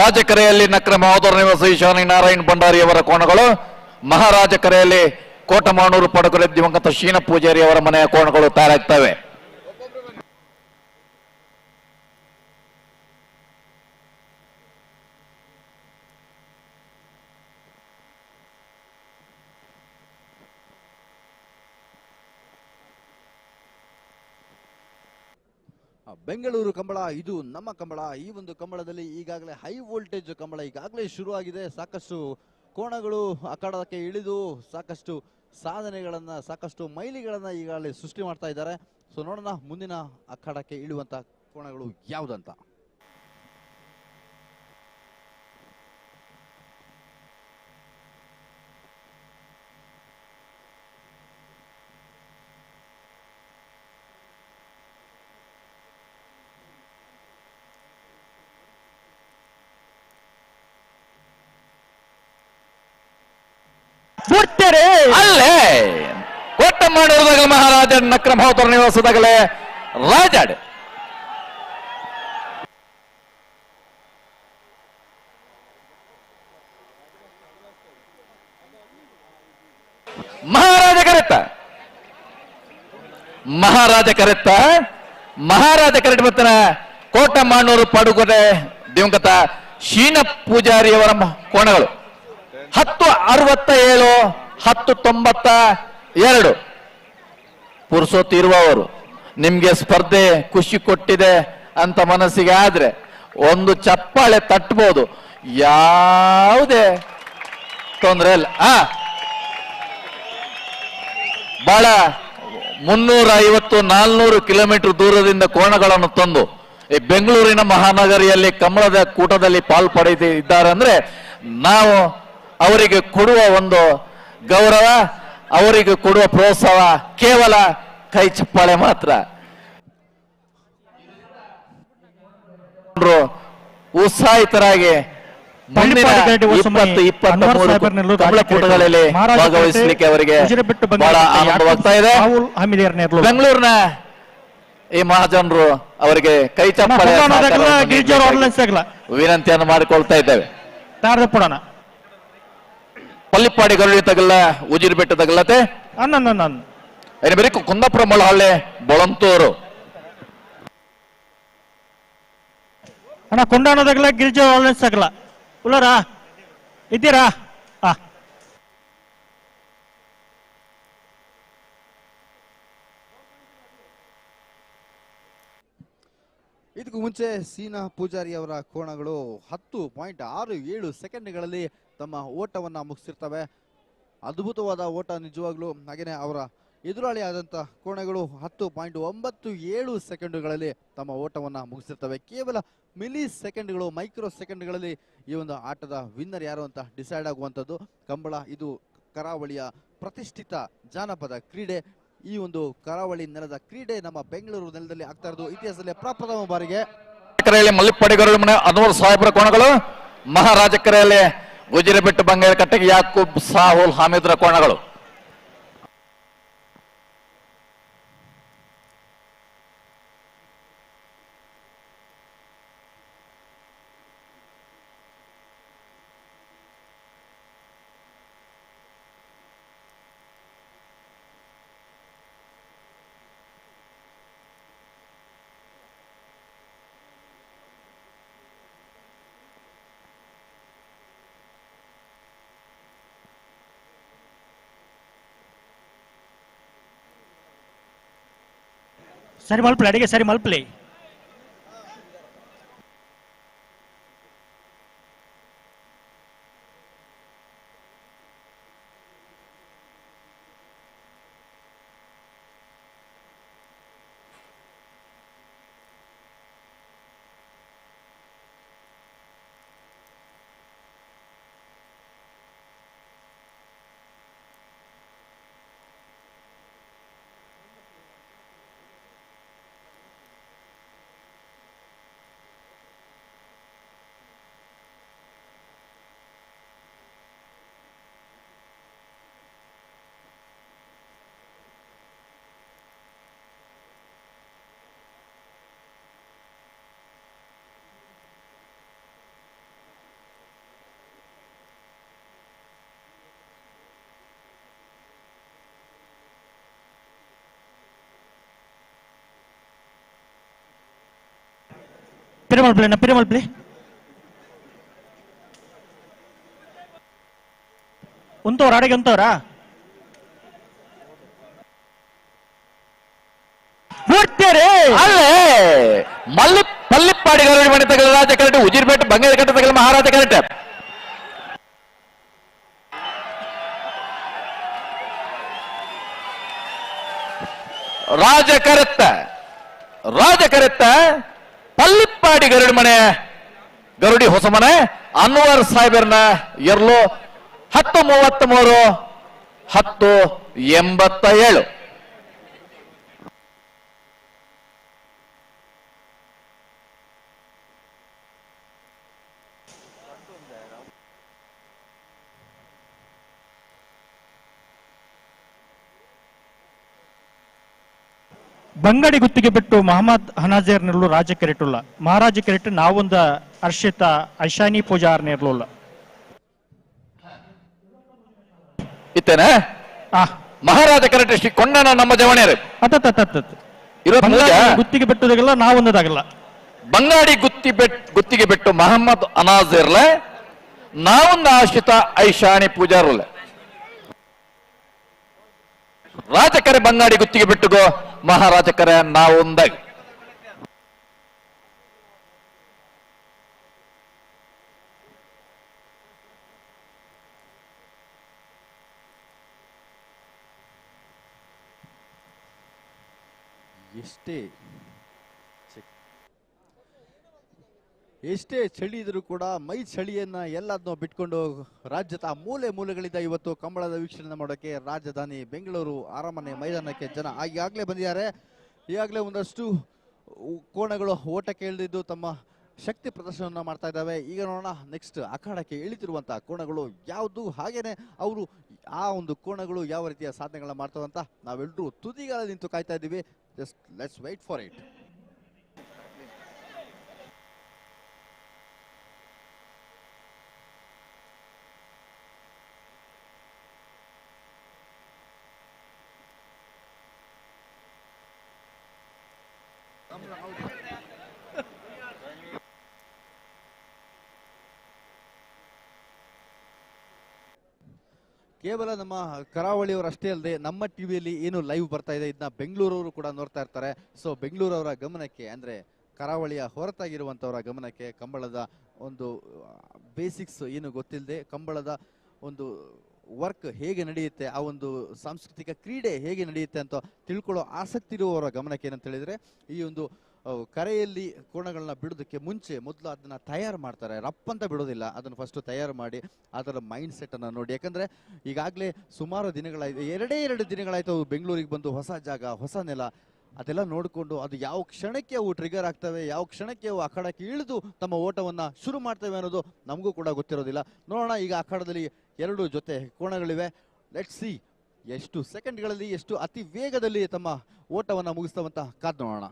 ರಾಜಕರೆಯಲ್ಲಿ ನಕ್ರ ಮಹೋದರ ನಿವಾಸ ಈಶಾನಿ ನಾರಾಯಣ್ ಭಂಡಾರಿಯವರ ಕೋಣಗಳು, ಮಹಾರಾಜ ಕರೆಯಲ್ಲಿ ಕೋಟಮಾಣೂರು ಪಡಕರೆ ದಿವಂಗತ ಶೀನ ಪೂಜಾರಿ ಅವರ ಮನೆಯ ಕೋಣಗಳು ತಯಾರಾಗ್ತವೆ. ಬೆಂಗಳೂರು ಕಂಬಳ ಇದು ನಮ್ಮ ಕಂಬಳ. ಈ ಒಂದು ಕಂಬಳದಲ್ಲಿ ಈಗಾಗಲೇ ಹೈ ವೋಲ್ಟೇಜ್ ಕಂಬಳ ಈಗಾಗಲೇ ಶುರುವಾಗಿದೆ. ಸಾಕಷ್ಟು ಕೋಣಗಳು ಅಖಾಡಕ್ಕೆ ಇಳಿದು ಸಾಕಷ್ಟು ಸಾಧನೆಗಳನ್ನು, ಸಾಕಷ್ಟು ಮೈಲಿಗಳನ್ನು ಈಗಾಗಲೇ ಸೃಷ್ಟಿ ಮಾಡ್ತಾ ಇದ್ದಾರೆ. ಸೊ ನೋಡೋಣ ಮುಂದಿನ ಅಖಾಡಕ್ಕೆ ಇಳಿಯುವಂಥ ಕೋಣಗಳು ಯಾವುದಂತ. ಅಲ್ಲೇ ಕೋಟ ಮಾಡುವುದಾಗ ಮಹಾರಾಜ ನಕ್ರ ಮಹೋದರ ನಿವಾಸದಾಗಲೇ ರಾಜಾಡ್. ಮಹಾರಾಜ ಕರೆತ್ತ, ಮಹಾರಾಜ ಕರೆತ್ತ, ಮಹಾರಾಜ ಕರೆಟ್ ಬತ್ತನ ಕೋಟ ಮಾಣೂರು ಪಡುಗೊಡೆ ದಿವಂಗತ ಶೀನ ಪೂಜಾರಿಯವರ ಕೋಣಗಳು 10:67, 10:92. ಪುರುಸೊತ್ತಿರುವವರು ನಿಮ್ಗೆ ಸ್ಪರ್ಧೆ ಖುಷಿ ಕೊಟ್ಟಿದೆ ಅಂತ ಮನಸ್ಸಿಗೆ ಆದ್ರೆ ಒಂದು ಚಪ್ಪಾಳೆ ತಟ್ಟಬಹುದು, ಯಾವುದೇ ತೊಂದರೆ ಇಲ್ಲ. ಬಹಳ 350-400 ಕಿಲೋಮೀಟರ್ ದೂರದಿಂದ ಕೋಣಗಳನ್ನು ತಂದು ಈ ಬೆಂಗಳೂರಿನ ಮಹಾನಗರಿಯಲ್ಲಿ ಕಮಲದ ಕೂಟದಲ್ಲಿ ಪಾಲು ಪಡೆದಿದ್ದಾರೆ ಅಂದ್ರೆ ನಾವು ಅವರಿಗೆ ಕೊಡುವ ಒಂದು ಗೌರವ, ಅವರಿಗೆ ಕೊಡುವ ಪ್ರೋತ್ಸಾಹ ಕೇವಲ ಕೈ ಚಪ್ಪಾಳೆ ಮಾತ್ರ. ಉತ್ಸಾಹಿತರಾಗಿ ಮುಂದಿನ 20-23 ಕಮಲ ಕೂಟಗಳಲ್ಲಿ ಭಾಗವಹಿಸಲಿಕ್ಕೆ ಅವರಿಗೆ ಬಹಳ ಆನಂದವಾಗ್ತಾ ಇದೆ. ಬೆಂಗಳೂರಿನ ಈ ಮಹಾಜನರು ಅವರಿಗೆ ಕೈ ಚಪ್ಪಾಳೆ ವಿನಂತಿಯನ್ನು ಮಾಡಿಕೊಳ್ತಾ ಇದ್ದೇವೆ. ಪಲ್ಲಿಪ್ಪಾಡಿ ಗರುಡಿ ತಗಲ್ಲ, ಉಜಿರು ಬೆಟ್ಟ ತಗಲತೆ, ಕುಂದಾಪುರ ಮೊಳಹಳ್ಳಿ ಬೊಳಂತೂರು. ಅಣ್ಣ ಕೊಂಡಾಣದಾಗಲ ಗಿರಿಜಾ ಆನ್ಲೈನ್ಸ್ ಆಗಲ್ಲ ಉಳ್ಳಾರಾ ಇದ್ದೀರಾ? ಇದಕ್ಕೂ ಮುಂಚೆ ಸೀನಾ ಪೂಜಾರಿ ಅವರ ಕೋಣಗಳು 10.67 ಸೆಕೆಂಡ್ಗಳಲ್ಲಿ ತಮ್ಮ ಓಟವನ್ನು ಮುಗಿಸಿರ್ತವೆ. ಅದ್ಭುತವಾದ ಓಟ ನಿಜವಾಗ್ಲೂ. ಹಾಗೆಯೇ ಅವರ ಎದುರಾಳಿ ಆದಂಥ ಕೋಣಗಳು 10.97 ಸೆಕೆಂಡುಗಳಲ್ಲಿ ತಮ್ಮ ಓಟವನ್ನು ಮುಗಿಸಿರ್ತವೆ. ಕೇವಲ ಮಿಲಿ ಸೆಕೆಂಡ್ಗಳು, ಮೈಕ್ರೋ ಸೆಕೆಂಡ್ಗಳಲ್ಲಿ ಈ ಒಂದು ಆಟದ ವಿನ್ನರ್ ಯಾರು ಅಂತ ಡಿಸೈಡ್ ಆಗುವಂಥದ್ದು. ಕಂಬಳ ಇದು ಕರಾವಳಿಯ ಪ್ರತಿಷ್ಠಿತ ಜಾನಪದ ಕ್ರೀಡೆ. ಈ ಒಂದು ಕರಾವಳಿ ನೆಲದ ಕ್ರೀಡೆ ನಮ್ಮ ಬೆಂಗಳೂರು ನೆಲದಲ್ಲಿ ಆಗ್ತಾ ಇರೋದು ಇತಿಹಾಸದಲ್ಲಿ ಪ್ರಪ್ರಥಮ ಬಾರಿಗೆ. ಕರೆಯಲ್ಲಿ ಮಲ್ಲಿಪ್ಪಾಡಿಗರು ಮನೆ ಅನ್ವರ್ ಸಾಹೇಬರ ಕೋಣಗಳು, ಮಹಾರಾಜ ಕರೆಯಲ್ಲಿ ಉಜಿರೆಬೆಟ್ಟು ಬಂಗಾರ ಕಟ್ಟೆಗೆ ಯಾಕೂಬ್ ಸಾಹುಲ್ ಹಾಮೀದ್ರ ಕೋಣಗಳು. ಸರಿ ಮಲ್ಪಲೆ, ಅಡಿಗೆ ಸರಿ ಮಲ್ಪಲೆ. ಪಿರಮಲ್ಪ್ಲೆ ನಾ ಪಿರಮಲ್ಪ್ಲೆ. ಉಂತವ್ರ ಅಡಿಗೆ ಉಂತವ್ರಾ? ಅಲ್ಲೇ ಮಲ್ಲಿ ಪಲ್ಲಿಪ್ಪಾಡಿಗರು ಮನೆ ತಗಲ ರಾಜ ಕರೆಕ್ಟ್, ಉಜಿರ್ಪೇಟೆ ಬಂಗಾರ ಕಟ್ಟೆ ತಗಲ ಮಹಾರಾಜ ಕರೆಕ್ಟ್. ರಾಜ ಕರೆತ್ತ ರಾಜ ಕರೆತ್ತ ಪಲ್ಲಿಪ್ಪಾಡಿ ಗರುಡಿ ಮನೆ ಗರುಡಿ ಹೊಸಮನೆ ಅನ್ವರ್ ಸಾಹೇಬರ್ನ ಎರ್ಲು 10:33 10:87. ಬಂಗಡಿ ಗುತ್ತಿಗೆ ಬಿಟ್ಟು ಮಹಮ್ಮದ್ ಹನಾಜೇರ್ ನೆರಳು ರಾಜ ಕೆರೆಟುಲ್ಲ, ಮಹಾರಾಜ ಕೆರೆಟ್ ನಾವೊಂದ ಅರ್ಷಿತ ಐಶಾನಿ ಪೂಜಾರ್ ನೆರಳುಲ್ಲ. ಇತ್ತೇನೆ ಮಹಾರಾಜ ಕರೆಟ್ ಶ್ರೀ ಕೊಂಡನ ನಮ್ಮ ಜವಣಿಯರು ಗುತ್ತಿಗೆ ಬಿಟ್ಟುದಾಗಲ್ಲ ನಾವೊಂದದಾಗಲ್ಲ. ಬಂಗಾಡಿ ಗುತ್ತಿಗೆ ಬಿಟ್ಟು ಮಹಮ್ಮದ್ ಅನಾಜೇರ್ಲೆ ನಾವೊಂದು ಆಶ್ರಿತ ಐಶಾನಿ ಪೂಜಾರುಲ್ಲ. ರಾಜಕರೆ ಬಂಗಾಡಿ ಗುತ್ತಿಗೆ ಬಿಟ್ಟುಗೋ ಮಹಾರಾಜಕರೆ ನಾವೊಂದಾಗಿ. ಎಷ್ಟೇ ಚಳಿ ಇದ್ರೂ ಕೂಡ ಮೈ ಚಳಿಯನ್ನ ಎಲ್ಲದನ್ನೂ ಬಿಟ್ಕೊಂಡು ರಾಜ್ಯದ ಮೂಲೆ ಮೂಲೆಗಳಿಂದ ಇವತ್ತು ಕಂಬಳದ ವೀಕ್ಷಣೆ ಮಾಡೋಕೆ ರಾಜಧಾನಿ ಬೆಂಗಳೂರು ಅರಮನೆ ಮೈದಾನಕ್ಕೆ ಜನ ಈಗಾಗಲೇ ಬಂದಿದ್ದಾರೆ. ಈಗಾಗಲೇ ಒಂದಷ್ಟು ಕೋಣಗಳು ಓಟಕ್ಕೆ ಇಳಿದಿದ್ದು ತಮ್ಮ ಶಕ್ತಿ ಪ್ರದರ್ಶನವನ್ನು ಮಾಡ್ತಾ ಇದ್ದಾವೆ. ಈಗ ನೋಡೋಣ ನೆಕ್ಸ್ಟ್ ಅಖಾಡಕ್ಕೆ ಇಳಿತಿರುವಂತಹ ಕೋಣಗಳು ಯಾವುದು, ಹಾಗೇನೆ ಅವರು ಆ ಒಂದು ಕೋಣಗಳು ಯಾವ ರೀತಿಯ ಸಾಧನೆಗಳನ್ನ ಮಾಡ್ತವೆ ಅಂತ ನಾವೆಲ್ಲರೂ ತುದಿಗಾಲ ನಿಂತು ಕಾಯ್ತಾ ಇದ್ದೀವಿ. Just let's wait for it. ಕೇವಲ ನಮ್ಮ ಕರಾವಳಿಯವರಷ್ಟೇ ಅಲ್ಲದೆ ನಮ್ಮ ಟಿವಿಯಲ್ಲಿ ಏನು ಲೈವ್ ಬರ್ತಾ ಇದೆ ಇದನ್ನ ಬೆಂಗಳೂರವರು ಕೂಡ ನೋಡ್ತಾ ಇರ್ತಾರೆ. ಸೊ ಬೆಂಗಳೂರವರ ಗಮನಕ್ಕೆ, ಅಂದರೆ ಕರಾವಳಿಯ ಹೊರತಾಗಿರುವಂಥವರ ಗಮನಕ್ಕೆ ಕಂಬಳದ ಒಂದು ಬೇಸಿಕ್ಸ್ ಏನು ಗೊತ್ತಿಲ್ಲದೆ ಕಂಬಳದ ಒಂದು ವರ್ಕ್ ಹೇಗೆ ನಡೆಯುತ್ತೆ, ಆ ಒಂದು ಸಾಂಸ್ಕೃತಿಕ ಕ್ರೀಡೆ ಹೇಗೆ ನಡೆಯುತ್ತೆ ಅಂತ ತಿಳ್ಕೊಳ್ಳೋ ಆಸಕ್ತಿ ಇರುವವರ ಗಮನಕ್ಕೆ ಏನಂತ ಹೇಳಿದರೆ, ಈ ಒಂದು ಕರೆಯಲ್ಲಿ ಕೋಣಗಳನ್ನ ಬಿಡೋದಕ್ಕೆ ಮುಂಚೆ ಮೊದಲು ಅದನ್ನು ತಯಾರು ಮಾಡ್ತಾರೆ. ರಪ್ಪಂತ ಬಿಡೋದಿಲ್ಲ, ಅದನ್ನು ಫಸ್ಟು ತಯಾರು ಮಾಡಿ ಅದರ ಮೈಂಡ್ ಸೆಟ್ಟನ್ನು ನೋಡಿ. ಯಾಕಂದರೆ ಈಗಾಗಲೇ ಸುಮಾರು ದಿನಗಳಾಯಿತು, ಎರಡೇ ಎರಡು ದಿನಗಳಾಯಿತು ಅವರು ಬೆಂಗಳೂರಿಗೆ ಬಂದು, ಹೊಸ ಜಾಗ ಹೊಸ ನೆಲ, ಅದೆಲ್ಲ ನೋಡಿಕೊಂಡು ಅದು ಯಾವ ಕ್ಷಣಕ್ಕೆ ಅವು ಟ್ರಿಗರ್ ಆಗ್ತವೆ, ಯಾವ ಕ್ಷಣಕ್ಕೆ ಅವು ಅಖಾಡಕ್ಕೆ ಇಳಿದು ತಮ್ಮ ಓಟವನ್ನು ಶುರು ಮಾಡ್ತವೆ ಅನ್ನೋದು ನಮಗೂ ಕೂಡ ಗೊತ್ತಿರೋದಿಲ್ಲ. ನೋಡೋಣ, ಈಗ ಅಖಾಡದಲ್ಲಿ 2 ಜೊತೆ ಕೋಣಗಳಿವೆ. Let's see ಎಷ್ಟು ಸೆಕೆಂಡ್ಗಳಲ್ಲಿ ಎಷ್ಟು ಅತಿ ವೇಗದಲ್ಲಿ ತಮ್ಮ ಓಟವನ್ನು ಮುಗಿಸ್ತವಂತ ಕಾದ್ ನೋಡೋಣ.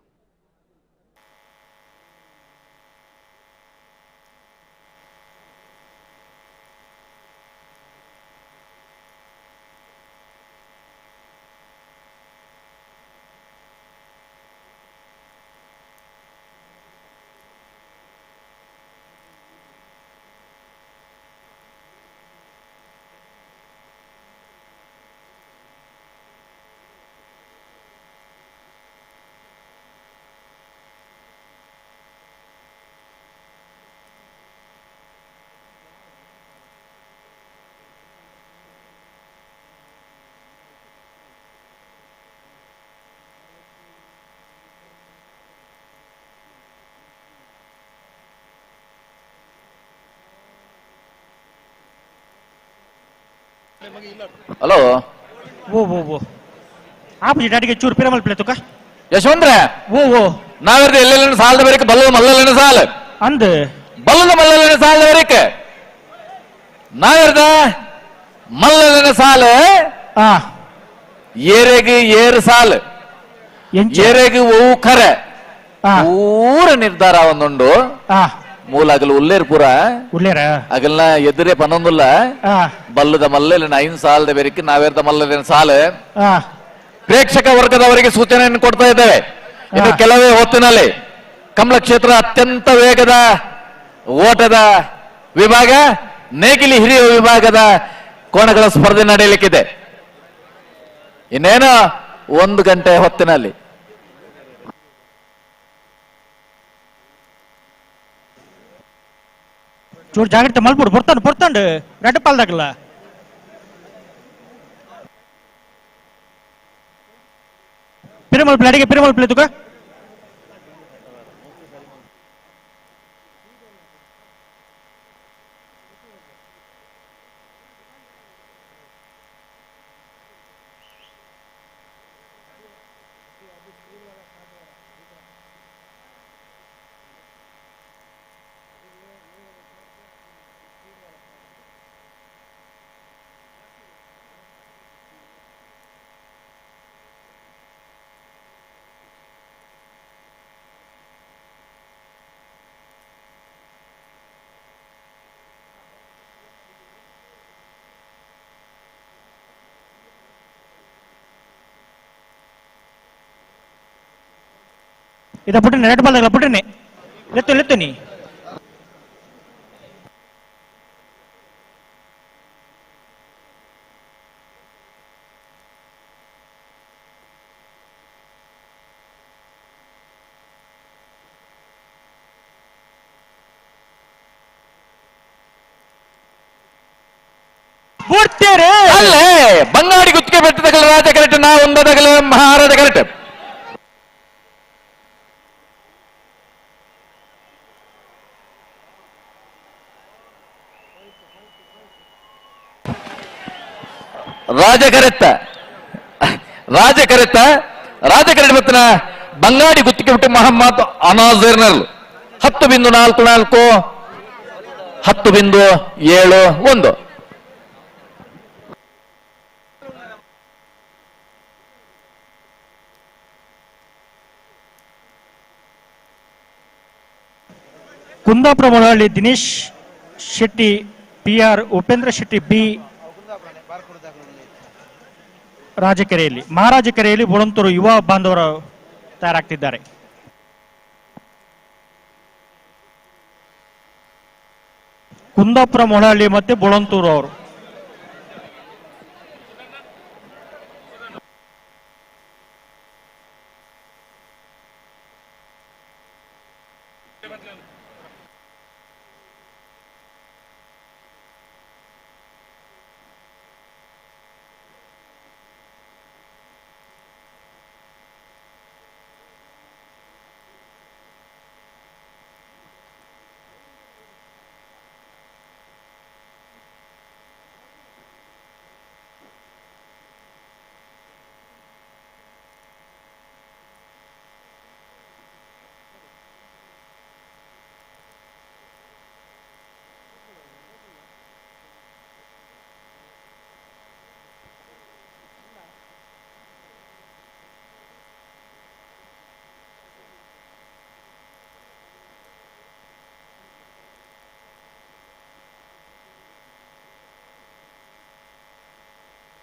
ಹಲೋ ಓ ಓ ಓ ಆಪುಜಿ ಡಾಡಿಗೆ ಚೂರು ಪಿರಮಲ್ ಪ್ಲೇ ತುಕ ಯಶವಂದ್ರೆ ಓ ಓ ನಾವಿರ್ದು ಎಲ್ಲೆಲ್ಲ ಸಾಲದ ಬರೀಕ್ ಬಲ್ಲದ ಮಲ್ಲಲೇನ ಸಾಲ ಅಂದ್ ಬಲ್ಲದ ಮಲ್ಲಲೇನ ಸಾಲದ ಬರೀಕ್ ನಾವಿರ್ದ ಮಲ್ಲಲೇನ ಸಾಲ ಏರೆಗೆ ಏರು ಸಾಲ ಏರೆಗೆ ಓ ಖರೆ ಪೂರ ನಿರ್ಧಾರ ಒಂದುಂಡು ಮೂಲ ಅಗಲ ಉಲ್ಲೇರ್ ಪೂರ ಉಲ್ಲೇರ ಅಗಲ್ನ ಎದುರೇ ಪನ್ನೊಂದುಲ್ಲ ಬಲ್ಲದ ಮಲ್ಲಲಿನ ಐನ್ ಸಾಲದ ಬೇರಿಕೆ ನಾವೇರ್ದ ಮಲ್ಲಲಿನ ಸಾಲ. ಪ್ರೇಕ್ಷಕ ವರ್ಗದವರಿಗೆ ಸೂಚನೆಯನ್ನು ಕೊಡ್ತಾ ಇದ್ದೇವೆ. ಇನ್ನು ಕೆಲವೇ ಹೊತ್ತಿನಲ್ಲಿ ಕಮಲ ಕ್ಷೇತ್ರ ಅತ್ಯಂತ ವೇಗದ ಓಟದ ವಿಭಾಗ ನೇಗಿಲಿ ಹಿರಿಯ ವಿಭಾಗದ ಕೋಣಗಳ ಸ್ಪರ್ಧೆ ನಡೆಯಲಿಕ್ಕಿದೆ. ಇನ್ನೇನು 1 ಗಂಟೆ ಹೊತ್ತಿನಲ್ಲಿ. ಚೂರು ಜಾಗ್ರತೆ ಮಲ್ಪುಡು ಪೊರ್ತಾಂಡು ಪೊರ್ತಾಂಡು ರೆಡ್ ಪಾಲ್ದಾಗಲ್ಲ ಪಿರಮಲ್ ಪ್ಲೇ ಅಡಿಗೆ ಪಿರಮಲ್ ಪ್ಲೇ ತುಕ ಇದ ಪುಟ್ಟನೆ ರೆಡ್ ಬಾಲ್ ಪುಟ್ಟನೆ ಲೆತ್ತು ಲೆತ್ತು ನೀ ಅಲ್ಲೇ ಬಂಗಾಡಿ ಗುತ್ತಿಗೆ ಬೆಟ್ಟದಗಲ ರಾಜ ಕರೆಕ್ಟ್ ನಾ ಒಂದದಗಲ ಮಹಾರಾಜ ಕರೆಕ್ಟ್. ರಾಜ ಕರೆತ್ತ ರಾಜ ಕರೆತ್ತ ರಾಜ ಕರೆಟ್ ಮತ್ತಿನ ಬಂಗಾಡಿ ಗುತ್ತಿಗೆ ಬಿಟ್ಟು Mohammed ಅನಾಜರ್ನಲ್ 10.44 10.71. Kundapura Molahalli Dinesh Shetty P R Upendra Shetty B ರಾಜಕೆರೆಯಲ್ಲಿ ಮಹಾರಾಜಕೆರೆಯಲ್ಲಿ ಬೊಳಂತೂರು ಯುವ ಬಾಂಧವರು ತಯಾರಾಗ್ತಿದ್ದಾರೆ. ಕುಂದಾಪುರ ಮೊಳಹಳ್ಳಿ ಮತ್ತೆ ಬೊಳಂತೂರು ಅವರು.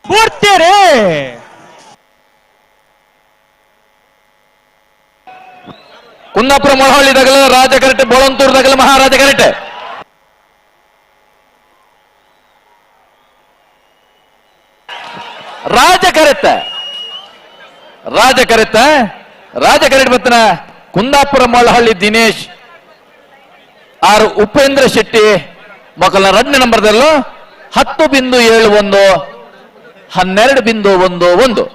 ಪೂರ್ತಿರೇ. ಕುಂದಾಪುರ ಮೊಳಹಳ್ಳಿ ದಗಲ ರಾಜ ಕರೆಟೆ, ಬೋಳಂತೂರು ದಗಲ ಮಹಾರಾಜ ಕರೆಟೆ. ರಾಜ ಕರೆತ ರಾಜ ಕರೆತ ರಾಜ ಕರೆಟ್ ಬತ್ತನ ಕುಂದಾಪುರ ಮೊಳಹಳ್ಳಿ ದಿನೇಶ್ ಆರ್ ಉಪೇಂದ್ರ ಶೆಟ್ಟಿ ಮೊಕಲ 2ನೇ ನಂಬರ್ದಲ್ಲೂ 10.71 12.11.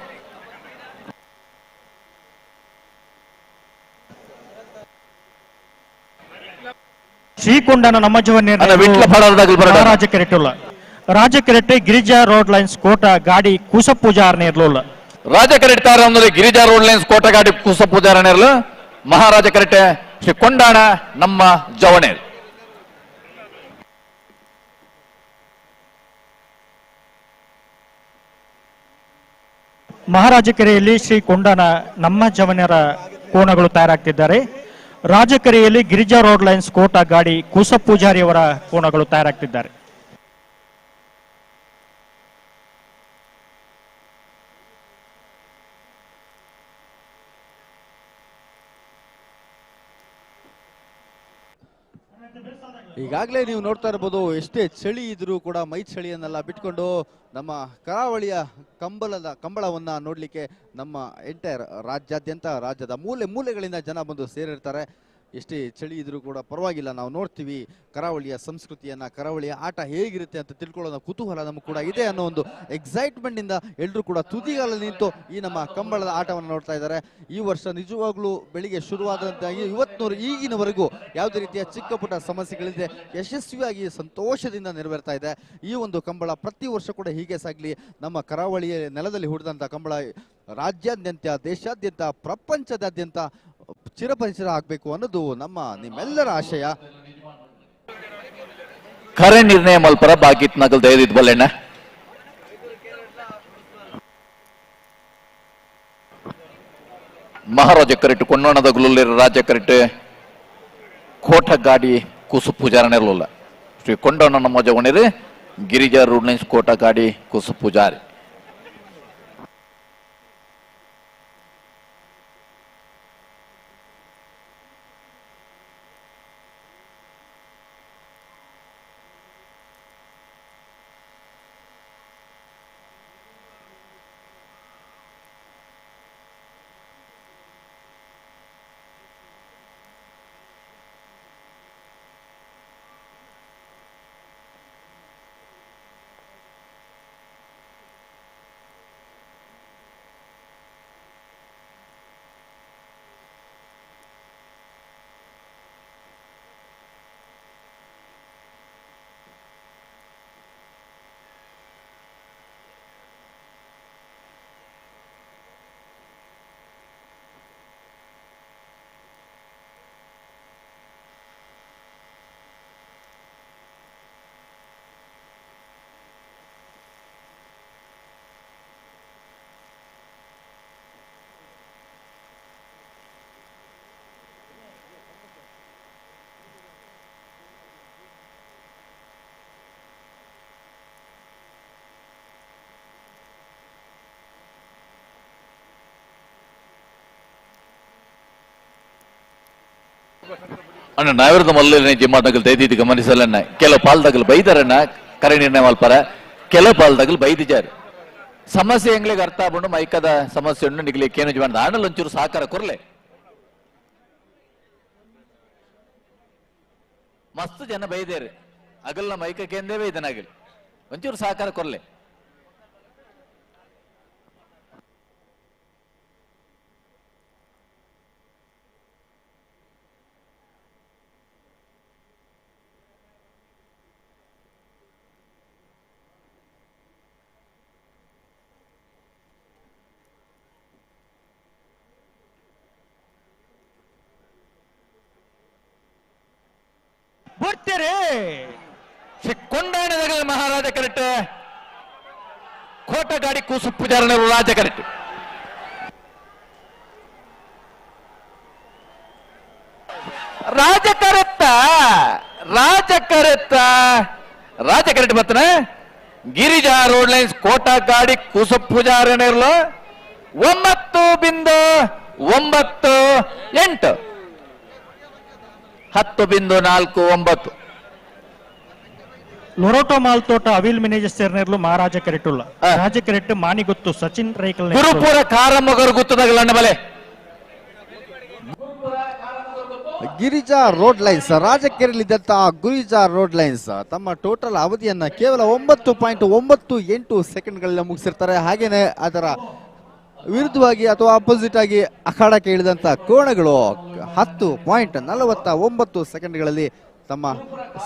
ಶ್ರೀಕೊಂಡನ ನಮ್ಮ ಜೀವನ ರಾಜ ಕೆರೆಟುಲ್ಲ ರಾಜ ಕೆರೆಟೆ ಗಿರಿಜಾ ರೋಡ್ ಲೈನ್ಸ್ ಕೋಟ ಗಾಡಿ ಕೂಸ ಪೂಜಾರನೇ ಇರ್ಲಿಲ್ಲ. ರಾಜ ಕರೆಟ್ ತಾರ ಅಂದ್ರೆ ಗಿರಿಜಾ ರೋಡ್ ಲೈನ್ಸ್ ಕೋಟ ಗಾಡಿ ಕೂಸ ಪೂಜಾರನೇ ಇರಲು ಮಹಾರಾಜ ಕರೆಟೆ ಶ್ರೀ ಕೊಂಡಾಣ ನಮ್ಮ ಜವಣೆ. ಮಹಾರಾಜ ಕೆರೆಯಲ್ಲಿ ಶ್ರೀ ಕೊಂಡಾಣ ನಮ್ಮ ಜವನರ ಕೋಣಗಳು ತಯಾರಾಗ್ತಿದ್ದಾರೆ. ರಾಜಕೆರೆಯಲ್ಲಿ ಗಿರಿಜಾ ರೋಡ್ ಲೈನ್ಸ್ ಕೋಟ ಗಾಡಿ ಕೂಸ ಪೂಜಾರಿಯವರ ಕೋಣಗಳು ತಯಾರಾಗ್ತಿದ್ದಾರೆ. ಈಗಾಗಲೇ ನೀವು ನೋಡ್ತಾ ಇರ್ಬೋದು, ಎಷ್ಟೇ ಚಳಿ ಇದ್ರೂ ಕೂಡ ಮೈ ಚಳಿಯನ್ನೆಲ್ಲ ಬಿಟ್ಕೊಂಡು ನಮ್ಮ ಕರಾವಳಿಯ ಕಂಬಳವನ್ನ ನೋಡಲಿಕ್ಕೆ ನಮ್ಮ ಎಂಟೈರ್ ರಾಜ್ಯಾದ್ಯಂತ ರಾಜ್ಯದ ಮೂಲೆ ಮೂಲೆಗಳಿಂದ ಜನ ಬಂದು ಸೇರಿರ್ತಾರೆ. ಎಷ್ಟೇ ಚಳಿ ಇದ್ರೂ ಕೂಡ ಪರವಾಗಿಲ್ಲ, ನಾವು ನೋಡ್ತೀವಿ ಕರಾವಳಿಯ ಸಂಸ್ಕೃತಿಯನ್ನು, ಕರಾವಳಿಯ ಆಟ ಹೇಗಿರುತ್ತೆ ಅಂತ ತಿಳ್ಕೊಳ್ಳೋಣ ಕುತೂಹಲ ನಮಗೆ ಕೂಡ ಇದೆ ಅನ್ನೋ ಒಂದು ಎಕ್ಸೈಟ್ಮೆಂಟಿಂದ ಎಲ್ಲರೂ ಕೂಡ ತುದಿಗಾಲಲ್ಲಿ ನಿಂತು ಈ ನಮ್ಮ ಕಂಬಳದ ಆಟವನ್ನು ನೋಡ್ತಾ ಇದ್ದಾರೆ. ಈ ವರ್ಷ ನಿಜವಾಗ್ಲೂ ಬೆಳಿಗ್ಗೆ ಶುರುವಾದಂತಹ ಇವತ್ತಿನವರು ಈಗಿನವರೆಗೂ ಯಾವುದೇ ರೀತಿಯ ಚಿಕ್ಕ ಪುಟ್ಟ ಸಮಸ್ಯೆಗಳಿದೆ ಯಶಸ್ವಿಯಾಗಿ ಸಂತೋಷದಿಂದ ನೆರವೇರ್ತಾ ಇದೆ. ಈ ಒಂದು ಕಂಬಳ ಪ್ರತಿ ವರ್ಷ ಕೂಡ ಹೀಗೆ ಸಾಗಲಿ. ನಮ್ಮ ಕರಾವಳಿಯ ನೆಲದಲ್ಲಿ ಹುಟ್ಟಿದಂಥ ಕಂಬಳ ರಾಜ್ಯಾದ್ಯಂತ, ದೇಶಾದ್ಯಂತ, ಪ್ರಪಂಚದಾದ್ಯಂತ ಚಿರಪರಿಚಿತ ಆಗಬೇಕು ಅನ್ನೋದು ನಮ್ಮ ನಿಮ್ಮೆಲ್ಲರ ಆಶಯ. ಖರೆ ನಿರ್ಣಯ ಮಲ್ಪರ ಬಾಕಿತ್ ನಗಲ್ ದಯದಿದ್ ಬಲ್ಲೆಣ್ಣ. ಮಹಾರಾಜ ಕರೆಟ್ ಕೊಂಡೋಣದ ಗುಲುಲ್ಲಿರ ರಾಜ ಕರೆಟ್ ಕೋಟ ಗಾಡಿ ಕುಸು ಪೂಜಾರಣ ಇರಲಿಲ್ಲ. ಶ್ರೀ ಕೊಂಡೋಣ ನಮ್ಮ ಜವಣಿರಿ ಗಿರಿಜಾ ರೋಡ್ ಲೈನ್ಸ್ ಕೋಟ ಗಾಡಿ ಕುಸು ಪೂಜಾರಿ. ಅಣ್ಣ ನಾವಿರದ ಮೊದಲನೇ ಜಿಮ್ಮಾದಗಲ್ ದೈದಿದ್ದು ಗಮನಿಸಲನ್ನ ಕೆಲವು ಪಾಲ್ದಾಗಲ್ ಬೈದಾರಣ್ಣ ಕರೆ ನಿರ್ಣಯ ಮಲ್ಪರ, ಕೆಲವು ಪಾಲ್ದಾಗಲ್ ಬೈದಿದ್ದಾರೆ. ಸಮಸ್ಯೆ ಎಂಗ್ಲಿಗೆ ಅರ್ಥ ಆಗ್ಬಂಡು ಮೈಕದ ಸಮಸ್ಯೆ ಉಂಡು ನಿಗ್ಲಿಕ್ಕೆ ಏನು ಜೀವನ ಆಣಲ್ ಒಂಚೂರು ಸಹಕಾರ ಕೊರ್ಲೆ. ಮಸ್ತ್ ಜನ ಬೈದೇರಿ ಅಗಲ್ನ ಮೈಕಕ್ಕೆ ಎಂದೇ ಬೈದನಾಗಲಿ ಒಂಚೂರು ಸಹಕಾರ ಕೊರ್ಲೆ. ಕೊಂಡಾಣದ ಮಹಾರಾಜ ಕರೆಕ್ಟ್ ಕೋಟಗಾಡಿ ಕೂಸು ಪೂಜಾರಣ ರಾಜ ಕರೆಕ್ಟ್. ರಾಜ ಕರೆತ್ತ ರಾಜ ಕರೆತ್ತ ರಾಜ ಕರೆಕ್ಟ್ ಬರ್ತನ Girija road lines Kota ಗಾಡಿ ಕುಸ ಪೂಜಾರನೇರ್ಲು 9.98 10.49. ಲೊರೋಟೋ ಮಾಲ್ತೋಟ ಅವಿಲ್ ಮಿನೇಜಸ್ ಸೇರ್ನೇರ್ಲು ಮಹಾರಾಜ ಕೆರೆಟುಲ್ಲ ರಾಜ ಕೆರೆಟ್ ಮಾನಿಗುತ್ತು ಸಚಿನ್ ರೈಕಲ್ ಗುರುಪುರ ಕಾರಮ್ಮಗರು ಗುತ್ತದಾಗಲಣ್ಣ ಬಲೆ. ಗಿರಿಜಾ ರೋಡ್ ಲೈನ್ಸ್ ರಾಜಕೀಯದಲ್ಲಿದ್ದಂತಹ ಗಿರಿಜಾ ರೋಡ್ ಲೈನ್ಸ್ ತಮ್ಮ ಟೋಟಲ್ ಅವಧಿಯನ್ನ ಕೇವಲ 9.98 ಸೆಕೆಂಡ್ಗಳಲ್ಲಿ ಮುಗಿಸಿರ್ತಾರೆ. ಹಾಗೇನೆ ಅದರ ವಿರುದ್ಧವಾಗಿ ಅಥವಾ ಅಪೋಸಿಟ್ ಆಗಿ ಅಖಾಡಕ್ಕೆ ಇಳಿದಂತಹ ಕೋಣಗಳು 10.49 ಸೆಕೆಂಡ್ಗಳಲ್ಲಿ ತಮ್ಮ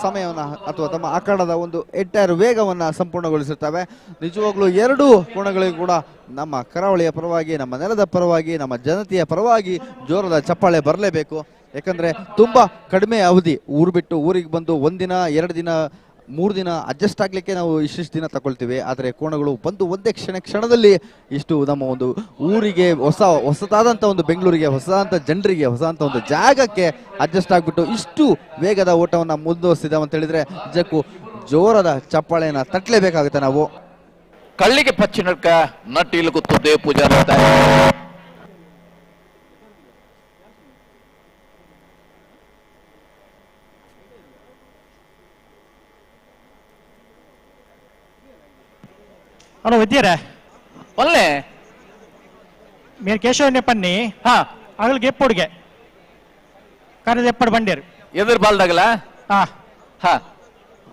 ಸಮಯವನ್ನು ಅಥವಾ ತಮ್ಮ ಅಖಾಡದ ಒಂದು ಎಂಟೈರ್ ವೇಗವನ್ನು ಸಂಪೂರ್ಣಗೊಳಿಸುತ್ತವೆ. ನಿಜವಾಗ್ಲೂ ಎರಡು ಕೋಣಗಳಿಗೂ ಕೂಡ ನಮ್ಮ ಕರಾವಳಿಯ ಪರವಾಗಿ, ನಮ್ಮ ನೆಲದ ಪರವಾಗಿ, ನಮ್ಮ ಜನತೆಯ ಪರವಾಗಿ ಜೋರದ ಚಪ್ಪಾಳೆ ಬರಲೇಬೇಕು. ಯಾಕಂದರೆ ತುಂಬ ಕಡಿಮೆ ಅವಧಿ, ಊರು ಬಿಟ್ಟು ಊರಿಗೆ ಬಂದು ಒಂದಿನ, ಎರಡು ದಿನ, 3 ದಿನ ಅಡ್ಜಸ್ಟ್ ಆಗಲಿಕ್ಕೆ ನಾವು ಇಷ್ಟಿಷ್ಟು ದಿನ ತಗೊಳ್ತೀವಿ. ಆದರೆ ಕೋಣಗಳು ಬಂದು ಒಂದೇ ಕ್ಷಣದಲ್ಲಿ ಇಷ್ಟು ನಮ್ಮ ಒಂದು ಊರಿಗೆ ಹೊಸದಾದಂಥ ಒಂದು ಬೆಂಗಳೂರಿಗೆ, ಹೊಸದಾದಂಥ ಜನರಿಗೆ, ಹೊಸದಂಥ ಒಂದು ಜಾಗಕ್ಕೆ ಅಡ್ಜಸ್ಟ್ ಆಗಿಬಿಟ್ಟು ಇಷ್ಟು ವೇಗದ ಓಟವನ್ನು ಮುಂದುವರಿಸಿದ ಅಂತ ಹೇಳಿದ್ರೆ ನಿಜಕ್ಕೂ ಜೋರದ ಚಪ್ಪಾಳೆಯನ್ನು ತಟ್ಟಲೇಬೇಕಾಗುತ್ತೆ ನಾವು. ಕಳ್ಳಿಗೆ ಪಚ್ಚಿನಡ್ಕ ನಟ್ಟಿಲು ಗೊತ್ತು ದೇವ ಪೂಜಾ. ಹಲೋ ವೈದ್ಯರೇ, ಒಲ್ಲೆ మీరు ಕೇಶವನ್ನೇ ಪನ್ನಿ ಹಾ ಆಗಲ್ಗೆ ಎಪ್ಪುಡ್ಗೆ ಕರೆದ ಎಪ್ಪಡು ಬಂಡೇರು ಎದುರು ಬಾಲ್ದಾಗಲ ಹಾ ಹಾ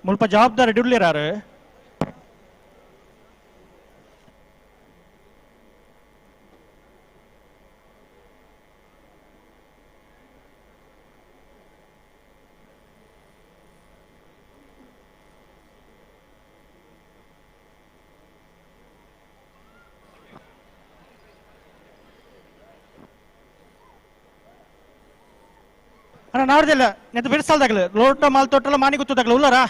ಮುಲ್ಪ ಜವಾಬ್ದಾರಿ ಡುಳ್ಳಿರಾರು. ಅಣ್ಣ ನಾಡ್ದಿಲ್ಲ ನೆತ್ತ ಬಿಡಿಸಲ್ದಾಗಲ ಲೋಟ ಮಾಲ್ ತೋಟಲ್ಲ ಮಾನಿ ಗೊತ್ತದಾಗಲ ಉಲ್ಲರಾ.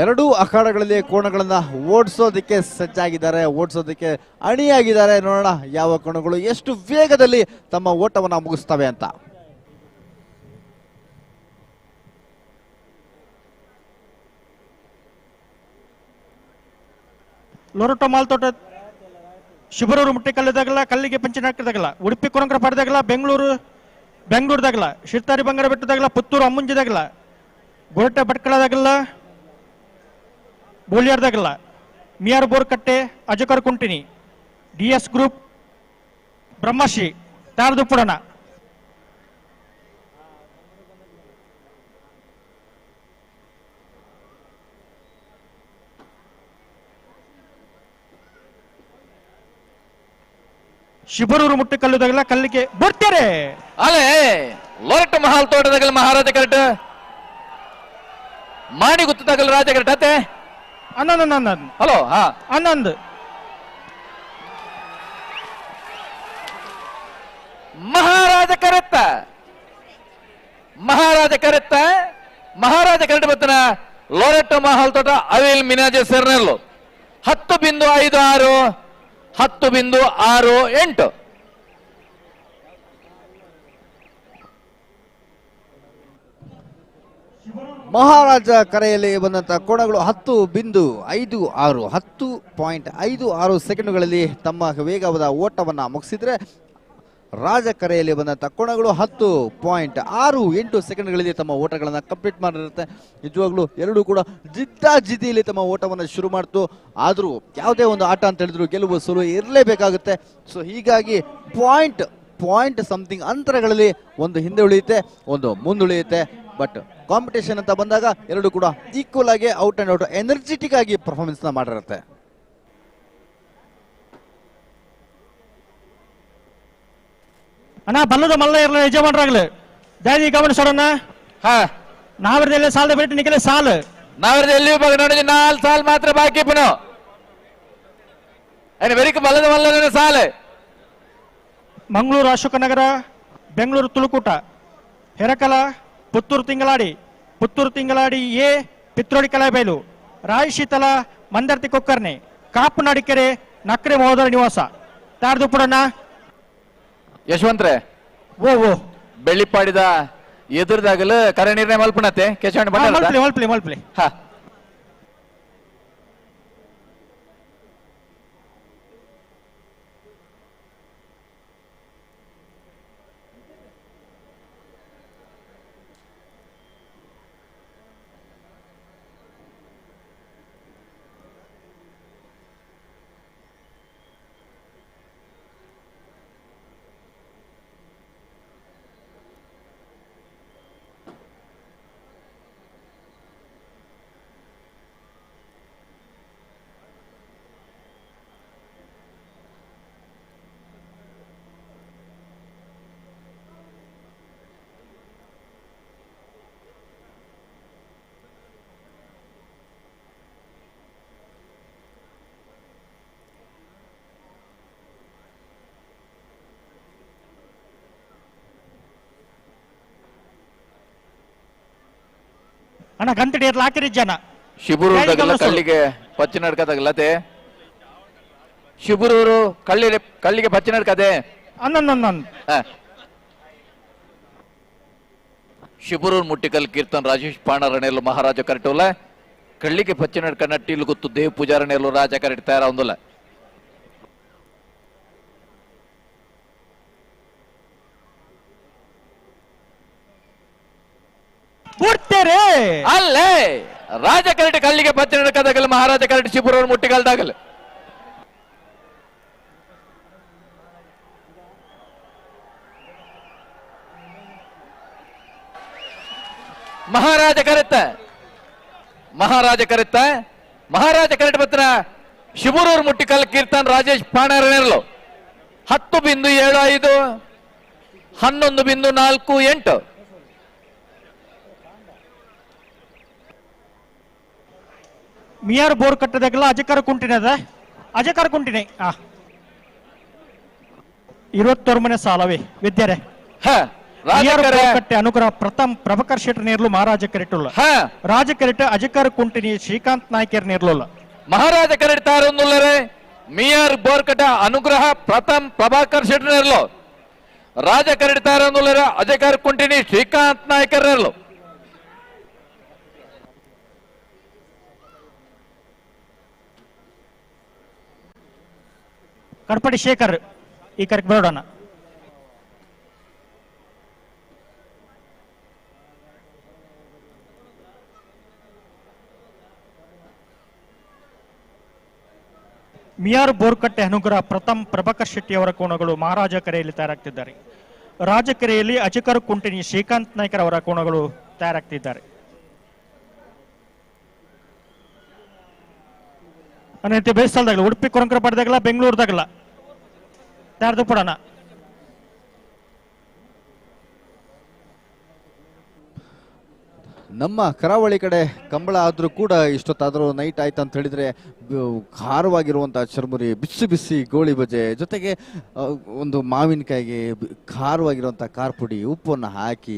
ಎರಡೂ ಅಖಾಡಗಳಲ್ಲಿ ಕೋಣಗಳನ್ನ ಓಡಿಸೋದಕ್ಕೆ ಸಜ್ಜಾಗಿದ್ದಾರೆ, ಓಡಿಸೋದಕ್ಕೆ ಅಣಿಯಾಗಿದ್ದಾರೆ. ನೋಡೋಣ ಯಾವ ಕೋಣಗಳು ಎಷ್ಟು ವೇಗದಲ್ಲಿ ತಮ್ಮ ಓಟವನ್ನ ಮುಗಿಸ್ತವೆ ಅಂತ. ಲೊರಟೋ ಮಾಲ್ ತೋಟ ಶಿಬರೂರು ಮುಟ್ಟಿ ಕಲ್ಲದಾಗಲ, ಕಲ್ಲಿಗೆ ಪಂಚಿನ ಹಾಕಿದಾಗಲ, ಉಡುಪಿ ಕೊರಂಕರ ಪಡೆದಾಗಲ, ಬೆಂಗಳೂರುದಾಗಲ, ಶಿರ್ತಾರಿ ಬಂಗಾರ ಬೆಟ್ಟದಾಗಲ, Puttur ಅಮ್ಮುಂಜಿದಾಗಲ, ಗೊರಟೆ ಭಟ್ಕಳದಾಗಲ್ಲ, ಬೋಳಿಯಾರ್ದಾಗಲ್ಲ, ಮಿಯಾರ್ ಬೋರ್ಕಟ್ಟೆ, ಅಜಕರ್ Kuntini, D S group, Brahmashri ತಾರದುಪುಡಣ. Shibaroor ಮುಟ್ಟಿ ಕಲ್ಲುದಾಗಲ ಕಲ್ಲಿಗೆ ಬರ್ತಾರೆ. ಅಲೆ ಲೊರಟ ಮಹಾಲ್ ತೋಟದಾಗಲ ಮಹಾರಾಜ ಕರೆಟ್ ಮಾಣಿ ಗುತ್ತದಾಗಲ ರಾಜ ಕರೆಟ್ ಅತ್ತೆ ಅನ್ನೊಂದು ಅನ್ನೊಂದು ಹಲೋ ಹಾ ಅನ್ನೊಂದು ಮಹಾರಾಜ ಕರೆತ್ತ ಮಹಾರಾಜ ಕರೆತ್ತ ಮಹಾರಾಜ ಕರೆಟ್ ಬತ್ತನ ಲೊರೆಟ್ಟ ಮಹಾಲ್ ತೋಟ ಅವಿಲ್ ಮಿನಾಜೆ ಸೆರ್ನೆಲ್ಲು 10.56 10.68. ಮಹಾರಾಜ ಕರೆಯಲ್ಲಿ ಬಂದಂತಹ ಕೋಣಗಳು 10.56 10.56 ಸೆಕೆಂಡುಗಳಲ್ಲಿ ತಮ್ಮ ವೇಗವಾದ ಓಟವನ್ನು ಮುಗಿಸಿದ್ರೆ, ರಾಜ ಕರೆಯಲ್ಲಿ ಬಂದಂತಹ ಕೋಣಗಳು 10.68 ಸೆಕೆಂಡ್ಗಳಲ್ಲಿ ತಮ್ಮ ಓಟಗಳನ್ನು ಕಂಪ್ಲೀಟ್ ಮಾಡಿರುತ್ತೆ. ನಿಜವಾಗ್ಲೂ ಎರಡೂ ಕೂಡ ಜಿದ್ದಾಜಿದ್ದಿಯಲ್ಲಿ ತಮ್ಮ ಓಟವನ್ನು ಶುರು ಮಾಡ್ತು. ಆದರೂ ಯಾವುದೇ ಒಂದು ಆಟ ಅಂತ ಹೇಳಿದ್ರು ಗೆಲುವು ಸೋಲು ಇರಲೇಬೇಕಾಗುತ್ತೆ. ಸೊ ಹೀಗಾಗಿ ಪಾಯಿಂಟ್ ಸಮಥಿಂಗ್ ಅಂತರಗಳಲ್ಲಿ ಒಂದು ಹಿಂದೆ ಉಳಿಯುತ್ತೆ, ಒಂದು ಮುಂದುಳಿಯುತ್ತೆ. ಬಟ್ ಕಾಂಪಿಟೇಷನ್ ಅಂತ ಬಂದಾಗ ಎರಡು ಕೂಡ ಈಕ್ವಲ್ ಆಗಿ out and out energetic ಆಗಿ ಪರ್ಫಾರ್ಮೆನ್ಸ್ ಮಾಡಿರುತ್ತೆ. ಅಣ್ಣ ಬಲ್ಲದ ಮಲ್ಲ ಇರಲ್ಲ ಯಜಮಾನ್ರಾಗ್ಲು ದಾದಿ ಗಮನಿಸೋಣ. ಹಾ ನಾವಿರದೆಲ್ಲ ಸಾಲದ ಬಿಟ್ಟು ನಿಖಲೆ ಸಾಲು ನಾವಿರದ ಎಲ್ಲಿ ನೋಡಿ 4 ಸಾಲ್ ಮಾತ್ರ ಬಾಕಿ ಪುನಃ ವೆರಿಕ್ ಬಲ್ಲದ ಮಲ್ಲ ಸಾಲು. ಮಂಗಳೂರು ಅಶೋಕನಗರ, ಬೆಂಗಳೂರು ತುಳುಕೂಟ, ಹೆರಕಲ, ಪುತ್ತೂರು ತಿಂಗಳಾಡಿ, ಪುತ್ತೂರು ತಿಂಗಳಾಡಿ ಎ, ಪಿತ್ರೋಡಿ ಕಲಾಬೈಲು, ರಾಯ್ ಶೀತಲ, ಮಂದರ್ತಿ ಕೊಕ್ಕರ್ನೆ, ಕಾಪು ನಾಡಿಕೆರೆ, ನಕ್ರೆ ಮಹೋದರ ನಿವಾಸ ತಾರ್ದುಪುಡಣ್ಣ. ಯಶವಂತ್ರೆ ಓ ಓ ಬೆಳ್ಳಿಪಾಡಿದ ಎದುರ್ದಾಗಲು ಕರೆ ನಿರ್ಣಯ ಮಲ್ಪಣತೆ ಕೇಶವಣ್ಣ ಮಲ್ಪಲಿ ಮಲ್ಪಲಿ ಮಲ್ಪಲಿ. ಹಾ ಅಣ್ಣ ಗಂತಡಿ ಇರ್ಲ ಹಾಕಿರಿ ಜನ ಶಿಬರೂರು ದಗಲ ಕಳ್ಳಿಗೆ ಪಚ್ಚಿನಡ್ಕ ತಗಲತೆ ಶಿಬರೂರು ಕಳ್ಳಿಗೆ ಪಚ್ಚಿನಡ್ಕದೆ ಅನ್ನೊಂದೊಂದೊಂದು ಶಿಬರೂರು ಮುಟ್ಟಿಕಲ್ ಕೀರ್ತನ್ ರಾಜೇಶ್ ಪಾಣರಣೆಯಲ್ಲೂ ಮಹಾರಾಜ ಕರೆಟೋಲ ಕಳ್ಳಿಗೆ ಪಚ್ಚಿನಡ್ಕ ನಟ್ಟಿಲು ಗೊತ್ತು ದೇವ್ ಪೂಜಾರಣೆಯಲ್ಲೂ ರಾಜ ಕರೆಟ್ ತಯಾರ ಒಂದಲ್ಲ ಅಲ್ಲೇ ರಾಜ ಕರೆಟ್ ಕಳ್ಳಿಗೆ ಪಚ್ಚಿನಡ್ಕದಾಗಲ್ಲ ಮಹಾರಾಜ ಕರೆಟ್ ಶಿಬರೂರು ಮುಟ್ಟಿಕಲ್ದಾಗಲ್ಲ ಮಹಾರಾಜ ಕರೆತ್ತ ಮಹಾರಾಜ ಕರೆತ್ತ ಮಹಾರಾಜ ಕರೆಟ್ ಪತ್ರ ಶಿಬರೂರು ಮುಟ್ಟಿಕಲ್ ಕೀರ್ತನ್ ರಾಜೇಶ್ ಪಾಣಾರನೆರಲು 10.75 11.48 ಮಿಯಾರ್ ಬೋರ್ ಕಟ್ಟದಾಗಲ್ಲ ಅಜಕಾರ ಕುಂಟಿನ ಅದ ಅಜಕಾರ ಕುಂಟಿನಿ 29ನೇ ಸಾಲವೇ ವಿದ್ಯಾರೆ ಕಟ್ಟೆ ಅನುಗ್ರಹ ಪ್ರಥಮ್ ಪ್ರಭಾಕರ್ ಶೆಟ್ಟರ್ ನೇರ್ಲು ಮಹಾರಾಜ ಕರೆಟುಲ್ಲ ರಾಜ ಕರೆಟ ಅಜಕಾರ ಕುಂಟಿನಿ ಶ್ರೀಕಾಂತ್ ನಾಯ್ಕರ್ ನೇರ್ಲುಲ್ಲ ಮಹಾರಾಜ ಕರೆಟ್ ತಾರೊಂದುಲ್ಲರೆ ಮಿಯಾರ್ ಬೋರ್ಕಟ ಅನುಗ್ರಹ ಪ್ರಥಮ್ ಪ್ರಭಾಕರ್ ಶೆಟ್ಟರ್ ನೇರ್ಲು ರಾಜ ಕರೆಟ್ ತಾರೊಂದುಲ್ಲರೆ ಅಜಕಾರ ಕುಂಟಿನಿ ಶ್ರೀಕಾಂತ್ ನಾಯ್ಕರ್ ನೇರ್ಲು ಕಡ್ಪಡಿ ಶೇಖರ್ ಈ ಕರೆಕ್ ಬರೋಣ ಮಿಯಾರ್ ಬೋರ್ಕಟ್ಟೆ ಅನುಗ್ರಹ ಪ್ರಥಮ್ ಪ್ರಭಾಕರ್ ಶೆಟ್ಟಿ ಅವರ ಕೋಣಗಳು ಮಹಾರಾಜ ಕೆರೆಯಲ್ಲಿ ತಯಾರಾಗ್ತಿದ್ದಾರೆ. ರಾಜಕೆರೆಯಲ್ಲಿ ಅಜಕರ್ ಕುಂಟಿನಿ ಶ್ರೀಕಾಂತ್ ನಾಯ್ಕರ್ ಅವರ ಕೋಣಗಳು ತಯಾರಾಗ್ತಿದ್ದಾರೆ. ಅನಂತ ಬೇಸಲ್ದಾಗಲ್ಲ ಉಡುಪಿ ಕೊರಂಕರ ಪಡೆದಾಗಲ್ಲ ಬೆಂಗಳೂರದಾಗಲ್ಲ ತಯಾರ್ದು ಪಡೋಣ. ನಮ್ಮ ಕರಾವಳಿ ಕಡೆ ಕಂಬಳ ಆದರೂ ಕೂಡ ಇಷ್ಟೊತ್ತಾದರೂ ನೈಟ್ ಆಯ್ತು ಅಂತ ಹೇಳಿದರೆ ಖಾರವಾಗಿರುವಂಥ ಚರ್ಮುರಿ, ಬಿಸಿ ಬಿಸಿ ಗೋಳಿ ಬಜೆ ಜೊತೆಗೆ ಒಂದು ಮಾವಿನಕಾಯಿಗೆ ಖಾರವಾಗಿರುವಂಥ ಖಾರ ಪುಡಿ ಉಪ್ಪನ್ನು ಹಾಕಿ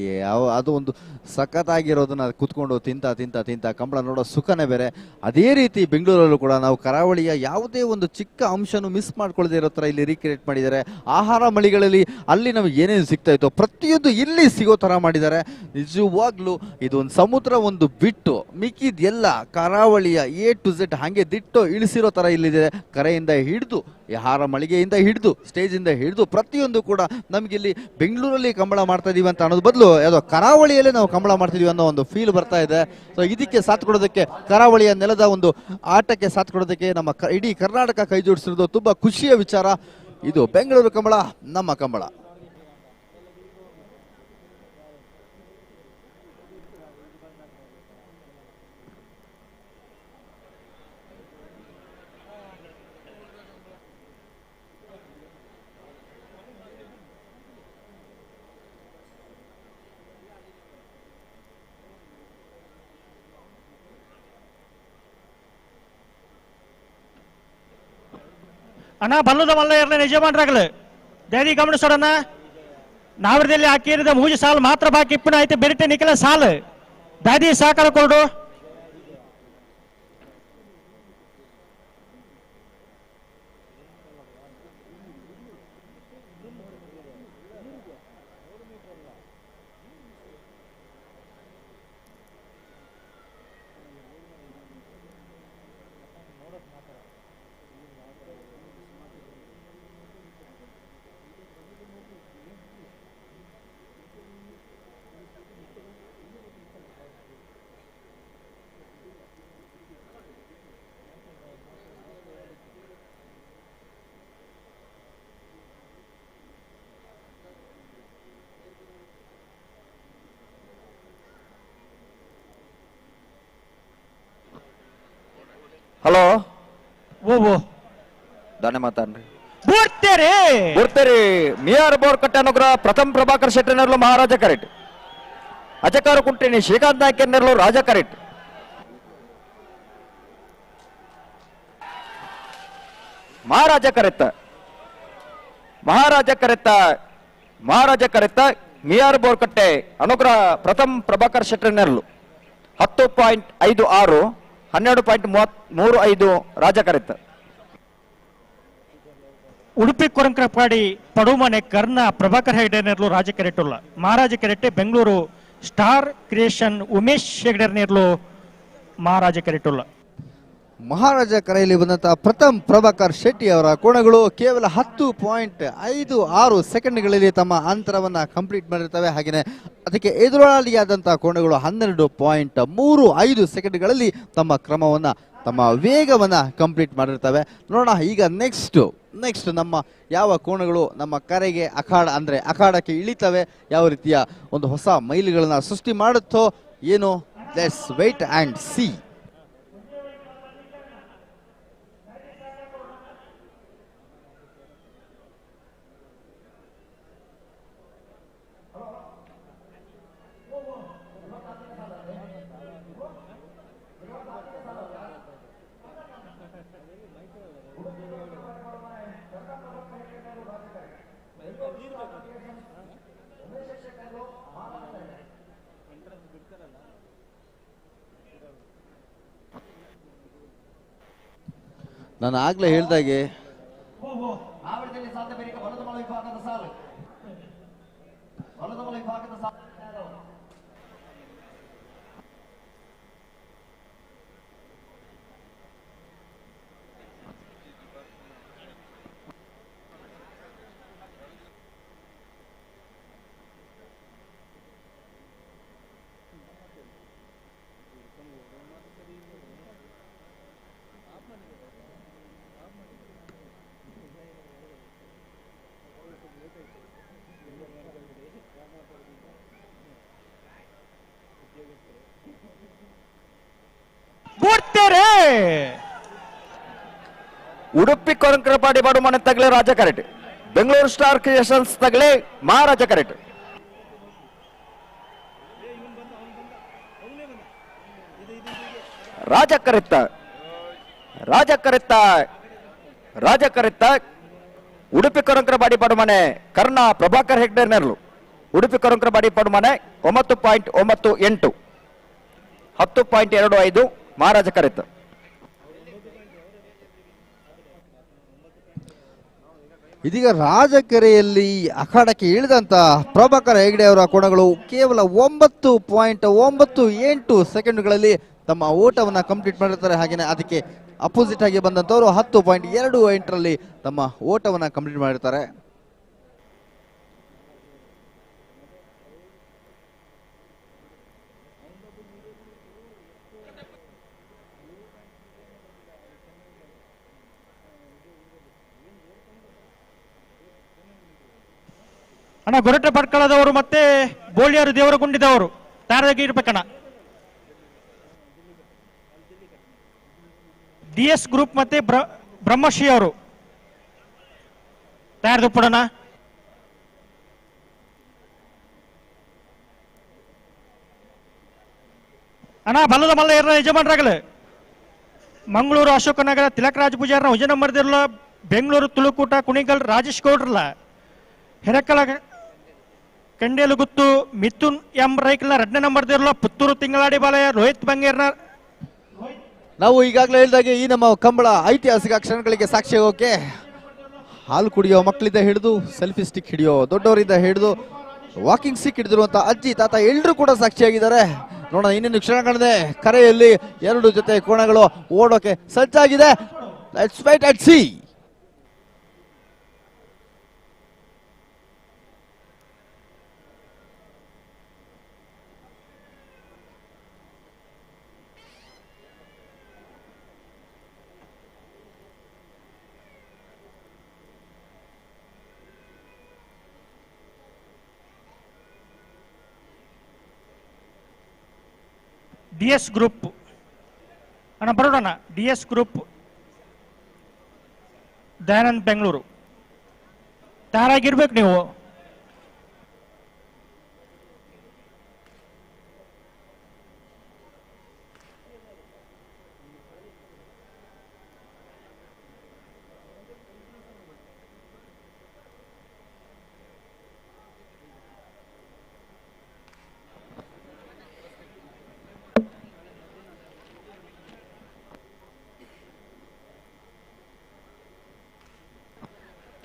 ಅದು ಒಂದು ಸಖತ್ತಾಗಿರೋದನ್ನು ಕೂತ್ಕೊಂಡು ತಿಂತ ತಿಂತ ತಿಂತ ಕಂಬಳ ನೋಡೋ ಸುಖನೇ ಬೇರೆ. ಅದೇ ರೀತಿ ಬೆಂಗಳೂರಲ್ಲೂ ಕೂಡ ನಾವು ಕರಾವಳಿಯ ಯಾವುದೇ ಒಂದು ಚಿಕ್ಕ ಅಂಶನೂ ಮಿಸ್ ಮಾಡ್ಕೊಳ್ಳದೇ ಇರೋ ಥರ ಇಲ್ಲಿ ರೀಕ್ರಿಯೇಟ್ ಮಾಡಿದ್ದಾರೆ. ಆಹಾರ ಮಳಿಗಳಲ್ಲಿ ಅಲ್ಲಿ ನಮಗೆ ಏನೇನು ಸಿಗ್ತಾ ಇತ್ತೋ ಪ್ರತಿಯೊಂದು ಇಲ್ಲಿ ಸಿಗೋ ಥರ ಮಾಡಿದ್ದಾರೆ. ನಿಜವಾಗ್ಲೂ ಇದೊಂದು ಸಮುದ್ರ ಒಂದು ಬಿಟ್ಟು ಮಿಕ್ಕಿದೆಲ್ಲ ಕರಾವಳಿಯ A to Z ಹಾಗೆ ದಿಟ್ಟು ಇಳಿಸಿರೋ ಥರ ಇಲ್ಲಿದೆ. ಕರೆಯಿಂದ ಹಿಡಿದು ಆಹಾರ ಮಳಿಗೆಯಿಂದ ಹಿಡಿದು ಸ್ಟೇಜಿಂದ ಹಿಡಿದು ಪ್ರತಿಯೊಂದು ಕೂಡ ನಮಗಿಲ್ಲಿ ಬೆಂಗಳೂರಲ್ಲಿ ಕಂಬಳ ಮಾಡ್ತಾ ಇದೀವಿ ಅಂತ ಅನ್ನೋದು ಬದಲು ಯಾವುದೋ ಕರಾವಳಿಯಲ್ಲೇ ನಾವು ಕಂಬಳ ಮಾಡ್ತಿದೀವಿ ಅನ್ನೋ ಒಂದು ಫೀಲ್ ಬರ್ತಾ ಇದೆ. ಸೊ ಇದಕ್ಕೆ ಸಾಥ್ ಕೊಡೋದಕ್ಕೆ, ಕರಾವಳಿಯ ನೆಲದ ಒಂದು ಆಟಕ್ಕೆ ಸಾಥ್ ಕೊಡೋದಕ್ಕೆ ನಮ್ಮ ಇಡೀ ಕರ್ನಾಟಕ ಕೈ ಜೋಡಿಸಿರೋದು ತುಂಬ ಖುಷಿಯ ವಿಚಾರ. ಇದು ಬೆಂಗಳೂರು ಕಂಬಳ, ನಮ್ಮ ಕಂಬಳ. ಅಣ್ಣ ಬಲ್ಲದ ಮಲ್ಲ ಇರಲಿ ಯಜಮಾನ್ರಾಗಲು ದಯದಿ ಗಮನಿಸೋಣ. ನಾವರದಲ್ಲಿ ಹಾಕಿರಿದ ಮೂಜು ಸಾಲು ಮಾತ್ರ ಬಾಕಿ ಇಪ್ಪನ ಆಯ್ತು, ಬೆರಿಟೆ ನಿಖಲ ಸಾಲು ದಾದಿ ಸಾಕಾರ ಕೊಡು. ಹಲೋ ಓ ದಾನೆ ಮಾತಾಡ್ರಿ. ಬುರ್ತೆರಿ ಬುರ್ತೆರಿ ಮಿಯಾರ್ ಬೋರ್ಕಟ್ಟೆ ಅನುಗ್ರಹ ಪ್ರಥಮ್ ಪ್ರಭಾಕರ್ ಶೆಟ್ಟಿನರ್ಲು ಮಹಾರಾಜ ಕರೆಟ್, ಅಜಕಾರ ಕುಂಟಿನಿ ಶ್ರೀಕಾಂತ್ ನಾಯ್ಕರ್ನೆರ್ಲು ರಾಜ ಕರೆಟ್. ಮಹಾರಾಜ ಕರೆತ್ತ ಮಹಾರಾಜ ಕರೆತ್ತ ಮಹಾರಾಜ ಕರೆತ್ತ ಮಿಯಾರ್ ಬೋರ್ಕಟ್ಟೆ ಅನುಗ್ರಹ ಪ್ರಥಮ್ ಪ್ರಭಾಕರ್ ಶೆಟ್ಟಿನರ್ಲು, 10.56, 12.35 ರಾಜಕರೆತ್ತ. ಉಡುಪಿ ಕೊರಂಕ್ರಪಾಡಿ ಪಡುಮನೆ ಕರ್ಣ ಪ್ರಭಾಕರ್ ಹೆಗ್ಡೆ ನೇರ್ಲು ರಾಜಕೆರೆಟ್ಟುಲ್ಲ. ಮಹಾರಾಜ ಕೆರೆಟ್ಟೆ ಬೆಂಗಳೂರು ಸ್ಟಾರ್ ಕ್ರಿಯೇಷನ್ ಉಮೇಶ್ ಹೆಗ್ಡೆ ನೇರ್ಲು ಮಹಾರಾಜ ಕೆರೆಟ್ಟುಲ್ಲ. ಮಹಾರಾಜ ಕರೆಯಲ್ಲಿ ಬಂದಂತಹ ಪ್ರಥಮ್ ಪ್ರಭಾಕರ್ ಶೆಟ್ಟಿ ಅವರ ಕೋಣಗಳು ಕೇವಲ 10.56 ಸೆಕೆಂಡ್ಗಳಲ್ಲಿ ತಮ್ಮ ಅಂತರವನ್ನು ಕಂಪ್ಲೀಟ್ ಮಾಡಿರ್ತವೆ. ಹಾಗೆಯೇ ಅದಕ್ಕೆ ಎದುರಾಳಿಯಾದಂತಹ ಕೋಣಗಳು 12.35 ಸೆಕೆಂಡ್ಗಳಲ್ಲಿ ತಮ್ಮ ಕ್ರಮವನ್ನು, ತಮ್ಮ ವೇಗವನ್ನು ಕಂಪ್ಲೀಟ್ ಮಾಡಿರ್ತವೆ. ನೋಡೋಣ ಈಗ ನೆಕ್ಸ್ಟ್ ನಮ್ಮ ಯಾವ ಕೋಣಗಳು ನಮ್ಮ ಕರೆಗೆ ಅಖಾಡ ಅಂದರೆ ಅಖಾಡಕ್ಕೆ ಇಳಿತವೆ, ಯಾವ ರೀತಿಯ ಒಂದು ಹೊಸ ಮೈಲುಗಳನ್ನು ಸೃಷ್ಟಿ ಮಾಡುತ್ತೋ ಏನೋ. Let's wait and see. ನಾನು ಆಗಲೇ ಹೇಳ್ದಾಗೆ ಉಡುಪಿ ಕೊರಂಕ್ರಪಾಡಿ ಬಡುಮನೆ ತಗಲೆ ರಾಜ ಕರೆಟ್, ಬೆಂಗಳೂರು ಸ್ಟಾರ್ ಕ್ರಿಯೇಷನ್ಸ್ ತಗಲೆ ಮಹಾರಾಜ ಕರೆಟ್. ರಾಜ ಕರೆತ್ತ, ರಾಜ ಕರೆತ್ತ, ರಾಜ ಕರೆತ್ತ. ಉಡುಪಿ ಕೊರಂಕ್ರಪಾಡಿ ಪಡುಮನೆ ಕರ್ಣ ಪ್ರಭಾಕರ್ ಹೆಗ್ಡೆ ನೆರಳು. ಉಡುಪಿ ಕೊರಂಕ್ರಪಾಡಿ ಪಡುಮನೆ 9.98, 10.25 ಮಹಾರಾಜ ಕರೆತ್ತ. ಇದೀಗ ರಾಜಕೆರೆಯಲ್ಲಿ ಅಖಾಡಕ್ಕೆ ಇಳಿದಂತ ಪ್ರಭಾಕರ್ ಹೆಗ್ಡೆ ಅವರ ಕೋಣಗಳು ಕೇವಲ 9.98 ಸೆಕೆಂಡ್ಗಳಲ್ಲಿ ತಮ್ಮ ಓಟವನ್ನು ಕಂಪ್ಲೀಟ್ ಮಾಡಿರ್ತಾರೆ. ಹಾಗೆಯೇ ಅದಕ್ಕೆ ಅಪೋಸಿಟ್ ಆಗಿ ಬಂದಂತವರು 10.28ರಲ್ಲಿ ತಮ್ಮ ಓಟವನ್ನು ಕಂಪ್ಲೀಟ್ ಮಾಡಿರ್ತಾರೆ. ಅಣ್ಣ ಗೊರಟೆ ಪಡ್ಕಳದವರು ಮತ್ತೆ ಬೋಳಿಯಾರು ದೇವರಗುಂಡಿದವರು ತಯಾರಾಗಿ ಇರ್ಬೇಕಣ್ಣ. ಡಿ ಎಸ್ ಗ್ರೂಪ್ ಮತ್ತೆ ಬ್ರಹ್ಮಶ್ರೀ ಅವರು ತಯಾರದು ಪಡೋಣ. ಅಣ್ಣ ಬಲದ ಮಲ್ಲ ಏರ್ನ ಯಜಮಾನರಾಗಲು ಮಂಗಳೂರು ಅಶೋಕನಗರ ತಿಲಕರಾಜ್ ಪೂಜಾರನ ಉಜನ ಮರ್ದಿರಲ್ಲ, ಬೆಂಗಳೂರು ತುಳುಕೂಟ ಕುಣಿಗಲ್ ರಾಜೇಶ್ ಗೌಡ್ರಲ್ಲ, ಹಿರಕಲ ಕಂಡೇಲುಗುತ್ತು ಮಿಥುನ್ ಎಂ ರೈಕಲ್ನ ಎರಡನೇ ನಂಬರ್ ದಿರಲ್ಲ, ಪುತ್ತೂರು ತಿಂಗಳಾಡಿ ಬಾಲಯ್ಯ ರೋಹಿತ್ ಬಂಗೇರ್ನ. ನಾವು ಈಗಾಗಲೇ ಹೇಳಿದಾಗೆ ಈ ನಮ್ಮ ಕಂಬಳ ಐತಿಹಾಸಿಕ ಕ್ಷಣಗಳಿಗೆ ಸಾಕ್ಷಿಯಾಗೋಕೆ ಹಾಲು ಕುಡಿಯೋ ಮಕ್ಕಳಿಂದ ಹಿಡಿದು ಸೆಲ್ಫಿ ಸ್ಟಿಕ್ ಹಿಡಿಯೋ ದೊಡ್ಡವರಿಂದ ಹಿಡಿದು ವಾಕಿಂಗ್ ಸ್ಟಿಕ್ ಹಿಡಿದಿರುವಂತಹ ಅಜ್ಜಿ ತಾತ ಎಲ್ಲರೂ ಕೂಡ ಸಾಕ್ಷಿಯಾಗಿದ್ದಾರೆ. ನೋಡೋಣ ಇನ್ನೇನು ಕ್ಷಣಗಳಿದೆ. ಕರೆಯಲ್ಲಿ ಎರಡು ಜೊತೆ ಕೋಣಗಳು ಓಡೋಕೆ ಸಜ್ಜಾಗಿದೆ. Let's wait and see. D S group ಅಣ್ಣ ಬರೋಣ. D S group Dayanand Bengaluru ತಯಾರಾಗಿರ್ಬೇಕು ನೀವು.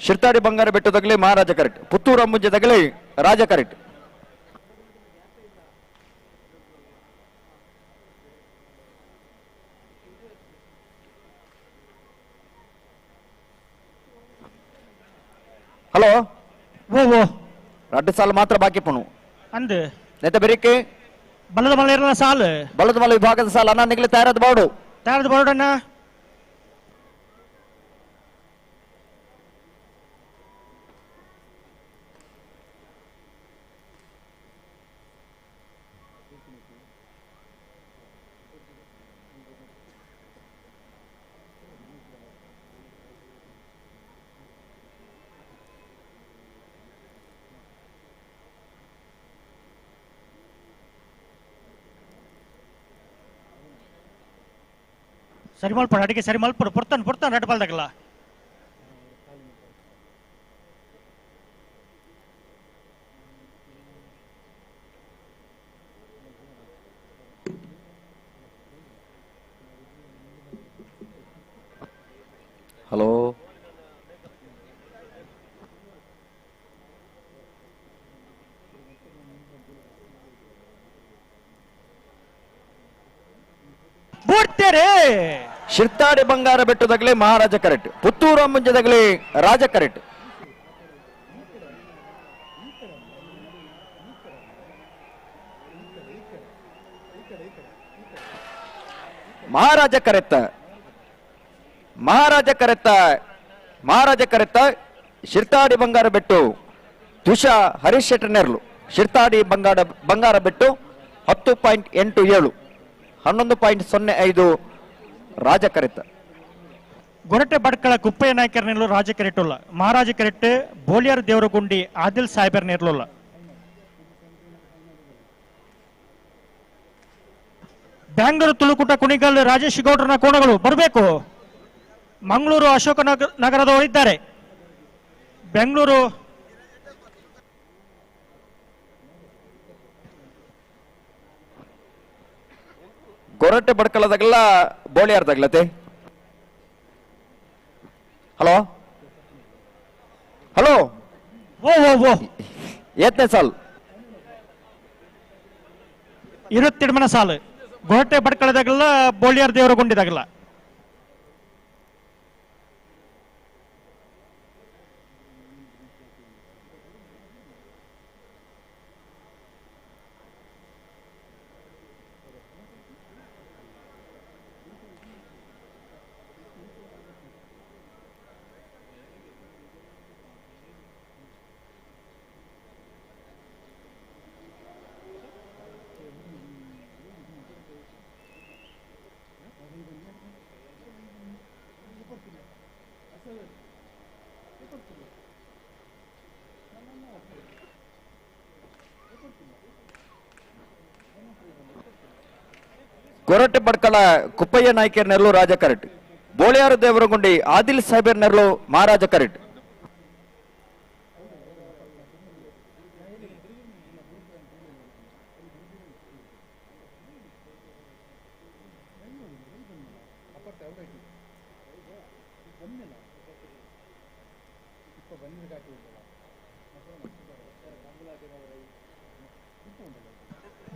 Shirtadi ಬಂಗಾರ ಬೆಟ್ಟದಗಲಿ ಮಹಾರಾಜ ಕರೆಕ್ಟ್, ಪುತ್ತೂರು ಅಮ್ಮುಂಜದಗಲಿ ರಾಜ ಕರೆಕ್ಟ್. ಹಲೋ ಓ ಓ 2 ಸಾಲು ಮಾತ್ರ ಬಾಕಿ ಪುಣು ಅಂದು ನೆತ್ತ ಬೆರಿಕೆ ಬಲದ ಮಲೆ ಇರಲ್ಲ ಸಾಲು, ಬಲದ ಮಲೆ ವಿಭಾಗದ ಸಾಲು ಅಣ್ಣ ನಿಗಲಿ ತಯಾರದ ಬಾಡು, ತಯಾರದ ಬಾಡಣ್ಣ. ಸರಿ ಮಲ್ಪಡು ಅಡಿಗೆ ಸರಿ ಮಲ್ಪಡು, ಪೊರ್ತಾನೆ ಪೊರ್ತಾನೆ ರಡ್ಡು ಬಾಲ್ದಾಗಲ್ಲ. ಹಲೋ ಶಿರ್ತಾಡಿ ಬಂಗಾರ ಬೆಟ್ಟದಗಲಿ ಮಹಾರಾಜ ಕರೆಕ್ಟ್, ಪುತ್ತೂರು ಅಮ್ಮುಂಜದಗಲಿ ರಾಜ ಕರೆಕ್ಟ್. ಮಹಾರಾಜ ಕರೆತ್ತ, ಮಹಾರಾಜ ಕರೆತ್ತ, ಮಹಾರಾಜ ಕರೆತ್ತ. ಶಿರ್ತಾಡಿ ಬಂಗಾರ ಬೆಟ್ಟು ತುಷಾ ಹರೀಶ್ ಶೆಟ್ಟರ್ ನೆರಳು. ಶಿರ್ತಾಡಿ ಬಂಗಾರ ಬೆಟ್ಟು 10.87, 11.05 ರಾಜ ಕರೆತ್ತ. ಗೊರಟೆ ಬಡ್ಕಳ ಕುಪ್ಪಯ್ಯ ನಾಯಕರ ನೆರಳು ರಾಜ ಕರೆಟ್ಟುಲ್ಲ, ಮಹಾರಾಜ ಕರೆಟ್ ಬೋಲಿಯಾರ್ ದೇವರಗುಂಡಿ ಆದಿಲ್ ಸಾಹೇಬರ್ ನೆರಳುಲ್ಲ. ಬ್ಯಾಂಗ್ಳೂರು ತುಳುಕುಟ ಕುಣಿಗಲ್ ರಾಜೇಶ್ ಗೌಡ್ರನ ಕೋಣಗಳು ಬರಬೇಕು. ಮಂಗಳೂರು ಅಶೋಕ ನಗರದವರಿದ್ದಾರೆ. ಬೆಂಗಳೂರು ಗೊರಟೆ ಬಡ್ಕಳದಾಗಲ್ಲ ಬೋಳಿಯಾರ್ದಾಗ್ಲತೆ. ಹಲೋ ಹಲೋ ಓ ಓ ಓ ಏತ್ನೇ ಸಾಲು? 27 ಸಾಲು. ಗೊರಟೆ ಬಡ್ಕಳದಾಗಲ್ಲ ಬೋಳಿಯಾರ್ ದೇವರ ಗುಂಡಿದಾಗಲ್ಲ. ಗೊರಟೆ ಬಡ್ಕಳ ಕುಪ್ಪಯ್ಯ ನಾಯ್ಕರ್ ನೆರಳು ರಾಜ ಕರೆಟ್, ಬೋಳಿಯಾರು ದೇವರಗುಂಡಿ ಆದಿಲ್ ಸಾಹೇಬರ್ ನೆರಳು ಮಹಾರಾಜ ಕರೆಟ್.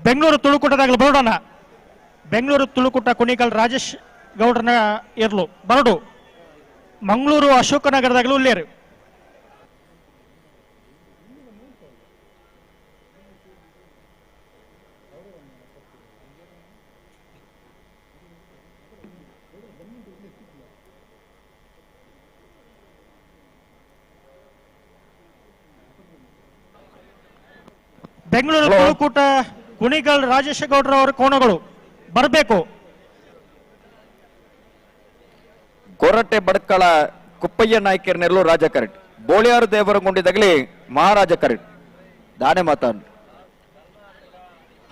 ಬೆಂಗಳೂರು ತುಳುಕೂಟದಾಗಲೂ ಬರೋಣ. ಬೆಂಗಳೂರು ತುಳುಕೂಟ ಕುಣಿಗಲ್ ರಾಜೇಶ್ ಗೌಡ್ರನ ಇರ್ಲು ಬರಡು. ಮಂಗಳೂರು ಅಶೋಕನಗರದಾಗಲೂ ಉಲ್ಲೇರು. ಬೆಂಗಳೂರು ತುಳುಕೂಟ ಕುಣಿಗಲ್ ರಾಜೇಶ್ ಗೌಡ್ರ ಅವರ ಕೋಣಗಳು ಬರಬೇಕು. ಗೊರಟೆ ಬಡ್ಕಳ ಕುಪ್ಪಯ್ಯ ನಾಯ್ಕರ್ ನೆರಳು ರಾಜ ಕರೆಟ್, ಬೋಳಿಯಾರು ದೇವರಗುಂಡಿದಾಗಲಿ ಮಹಾರಾಜ ಕರೆಟ್. ದಾನೆ ಮಾತಾಡ್.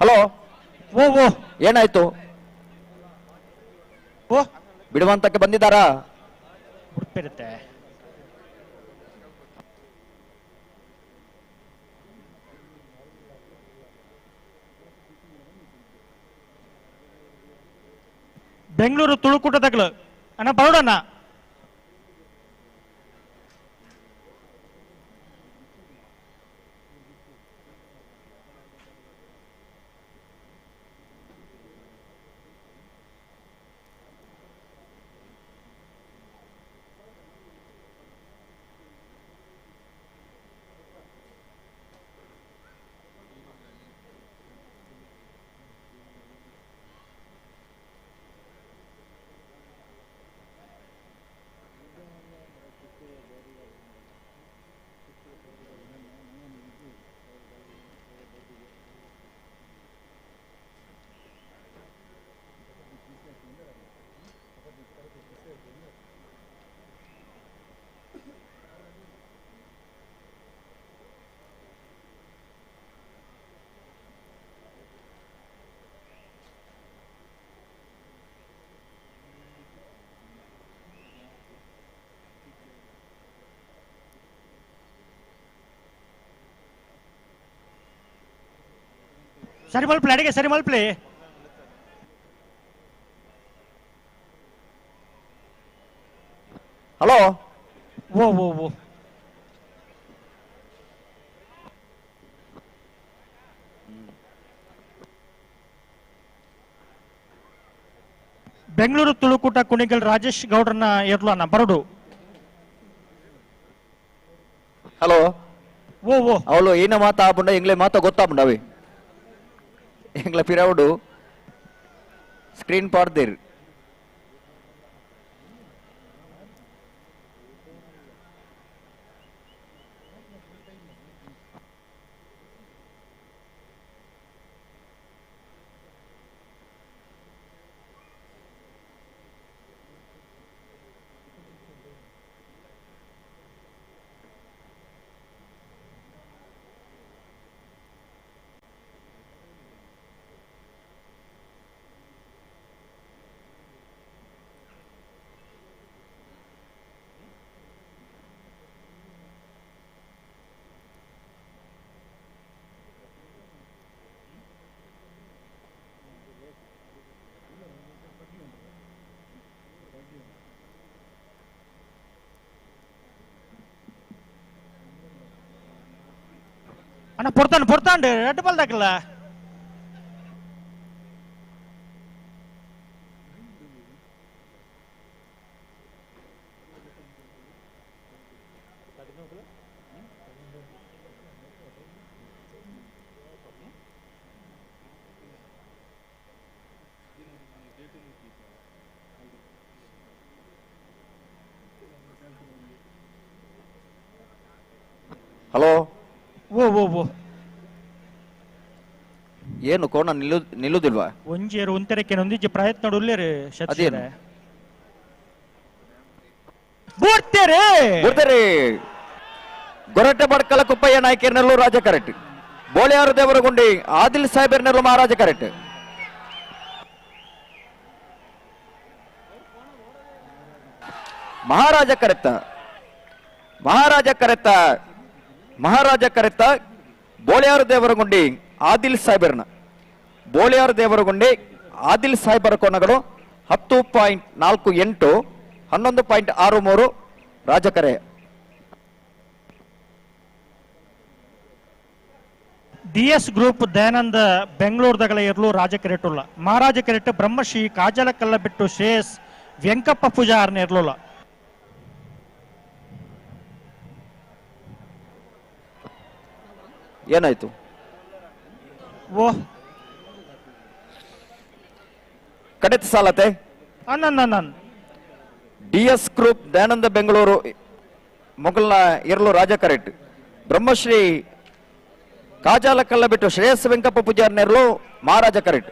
ಹಲೋ ಓ ಓ ಏನಾಯ್ತು? ಓ ಬಿಡುವಂತಕ್ಕೆ ಬಂದಿದ್ದಾರಾ? ಉಡುಪಿರುತ್ತೆ. ಬೆಂಗಳೂರು ತುಳುಕೂಟದಾಗಲು ಅಣ್ಣ ಬರೋಣ. ಸರಿ ಮಲ್ಪ್ಲೆ ಅಡಿಗೆ ಸರಿ ಮಲ್ಪ್ಲೆ. ಹಲೋ ಓ ಓ ಓ ಬೆಂಗಳೂರು ತುಳುಕೂಟ ಕುಣಿಗಲ್ ರಾಜೇಶ್ ಗೌಡ್ರನ್ನ ಎರ್ಲನ ಬರಡು. ಹಲೋ ಓ ಓ ಅವಳು ಏನ ಮಾತಾ ಆಪುಂಡ ಎಂಗ್ಲೆ ಮಾತಾ ಗೊತ್ತಾಪುಂಡ ಅವಿ ಎಂಗ್ಲ ಪಿರವುಡು ಸ್ಕ್ರೀನ್ ಪಾಡ್ದಿರ್. ಅಣ್ಣ ಪೊರ್ತಾಂಡು ಪೊರ್ತಾಂಡು ರೆಡ್ ಬಾಲ್ ದಾಕಲ್ಲ. ಹಲೋ ಓ ಓ ಓ ಏನು ಕೋಣ ನಿಲ್ಲುದಿಲ್ವಾ? ಒಂಜೇರು ಒಂತೆರಕ್ಕೆ ಒಂದಿಜ್ಜಿ ಪ್ರಯತ್ನ ಉಲ್ಲೇರು. ಅದೇನು ಬೂರ್ತೇರೆ ಬೂರ್ತೇರೆ. ಗೊರಟೆ ಬಡ್ಕಲ ಕುಪ್ಪಯ್ಯ ನಾಯ್ಕರ್ನಲ್ಲೂ ರಾಜ ಕರೆಕ್ಟ್, ಬೋಳಿಯಾರು ದೇವರಗುಂಡಿ ಆದಿಲ್ ಸಾಹೇಬರ್ನಲ್ಲೂ ಮಹಾರಾಜ ಕರೆಕ್ಟ್. ಮಹಾರಾಜ ಕರೆತ್ತ ಮಹಾರಾಜ ಕರೆತ್ತ ಮಹಾರಾಜ ಕರೆತ್ತ ಬೋಳಿಯಾರು ದೇವರಗುಂಡಿ ಆದಿಲ್ ಸಾಹೇಬರ್ನ ಬೋಳಿಯಾರು ದೇವರಗುಂಡಿ ಆದಿಲ್ ಸಾಹೇಬರ ಕೋಣಗಳು 10.48 11.63 ರಾಜಕರೆ. D S group Dayananda ಬೆಂಗಳೂರುದಗಳ ಇರಲು ರಾಜಕೆರೆಟುಲ್ಲ. ಮಹಾರಾಜ ಕೆರೆಟ್ ಬ್ರಹ್ಮಶ್ರೀ ಕಾಜಲ ಕಲ್ಲಬಿಟ್ಟು ಶ್ರೇಯಸ್ ವೆಂಕಪ್ಪ ಪೂಜಾರ್ನ ಇರಲಿಲ್ಲ. ಏನಾಯ್ತು? ಓ ಕಡೆತ ಸಾಲತೆ ಅನ್ನ D S group Dayananda Bengaluru ಮೊಘಲ್ನ ಇರಲು ರಾಜ ಕರೆಟ್, ಬ್ರಹ್ಮಶ್ರೀ ಕಾಜಾಲ ಕಲ್ಲ ಬಿಟ್ಟು ಶ್ರೇಯಸ್ ವೆಂಕಪ್ಪ ಪೂಜಾರ್ ನೆರಳು ಮಹಾರಾಜ ಕರೆಟ್.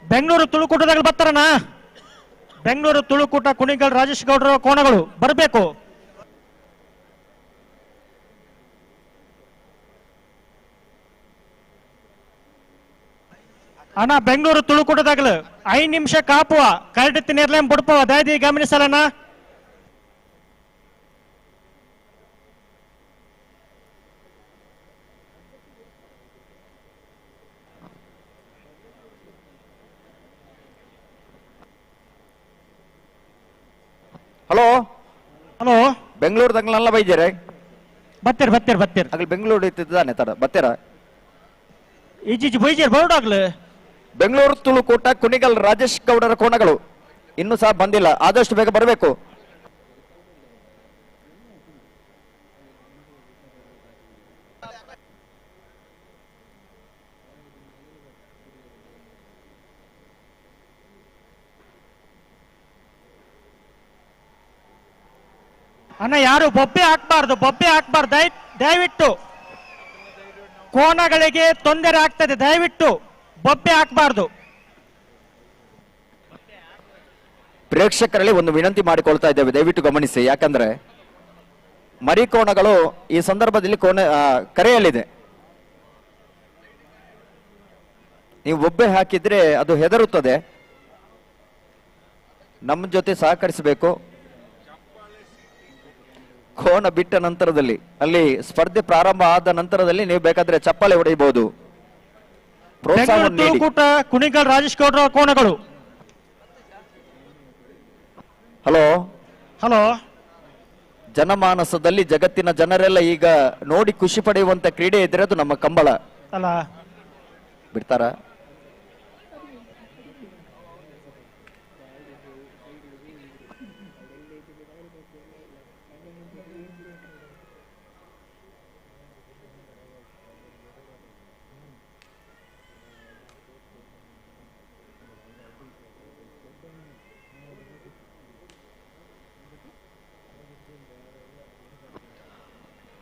ಬೆಂಗಳೂರು ತುಳುಕೂಟದಾಗ ಬರ್ತಾರಣ್ಣ. ಬೆಂಗಳೂರು ತುಳುಕೂಟ ಕುಣಿಗಲ್ ರಾಜೇಶ್ ಗೌಡರ ಕೋಣಗಳು ಬರಬೇಕು. ಅಣ್ಣ ಬೆಂಗಳೂರು ತುಳುಕೂಟದಾಗಲು 5 ನಿಮಿಷ ಕಾಪುವ ಕರಡಿ ನೇರ್ಲೇನ್ ಬುಡ್ಪವ ದಯದಿ ಗಮನಿಸಲಣ್ಣ. ಹಲೋ ಹಲೋ ಬೆಂಗಳೂರು ದಂಗ್ಲಲ್ಲ ಬೈಜಾರೆ ಬತ್ತೀರ್ ಬತ್ತೀರ್ ಬತ್ತೀರ್ ಆಗಲಿ ಬೆಂಗಳೂರು ಇತ್ತಿದ್ದಾನೆ ತರ ಬತ್ತೀರ ಈಜೀಜಿ ಬೈಜೇರ್ ಬರೋಡಾಗ್ಲು. ಬೆಂಗಳೂರು ತುಳುಕೂಟ ಕುಣಿಗಲ್ ರಾಜೇಶ್ ಗೌಡರ ಕೋಣಗಳು ಇನ್ನೂ ಸಹ ಬಂದಿಲ್ಲ, ಆದಷ್ಟು ಬೇಗ ಬರಬೇಕು. ಅಣ್ಣ ಯಾರು ಬೊಬ್ಬೆ ಹಾಕ್ಬಾರ್ದು, ಬೊಬ್ಬೆ ಹಾಕ್ಬಾರ್ದು ದಯವಿಟ್ಟು. ಕೋಣಗಳಿಗೆ ತೊಂದರೆ ಆಗ್ತದೆ, ದಯವಿಟ್ಟು ಬೊಬ್ಬೆ ಹಾಕ್ಬಾರ್ದು. ಪ್ರೇಕ್ಷಕರಲ್ಲಿ ಒಂದು ವಿನಂತಿ ಮಾಡಿಕೊಳ್ತಾ ಇದ್ದೇವೆ, ದಯವಿಟ್ಟು ಗಮನಿಸಿ. ಯಾಕಂದ್ರೆ ಮರಿಕೋಣಗಳು ಈ ಸಂದರ್ಭದಲ್ಲಿ ಕೋಣ ಕರೆಯಲ್ಲಿದೆ. ನೀವು ಬೊಬ್ಬೆ ಹಾಕಿದ್ರೆ ಅದು ಹೆದರುತ್ತದೆ. ನಮ್ಮ ಜೊತೆ ಸಹಕರಿಸಬೇಕು. ಕೋಣ ಬಿಟ್ಟ ನಂತರದಲ್ಲಿ ಅಲ್ಲಿ ಸ್ಪರ್ಧೆ ಪ್ರಾರಂಭ ಆದ ನಂತರದಲ್ಲಿ ನೀವು ಬೇಕಾದ್ರೆ ಚಪ್ಪಾಳೆ ಹೊಡೆಯಬಹುದು. ಪ್ರೋತ್ಸಾಹ ನೀಡಿ. ಕುಣಿಗಲ್ ರಾಜೇಶ್ ಗೌಡರ ಕೋಣಗಳು. ಹಲೋ ಹಲೋ, ಜನಮಾನಸದಲ್ಲಿ ಜಗತ್ತಿನ ಜನರೆಲ್ಲ ಈಗ ನೋಡಿ ಖುಷಿ ಪಡೆಯುವಂತ ಕ್ರೀಡೆ ಇದ್ರೆ ಅದು ನಮ್ಮ ಕಂಬಳ ಅಲ್ಲ. ಬಿಡ್ತಾರ?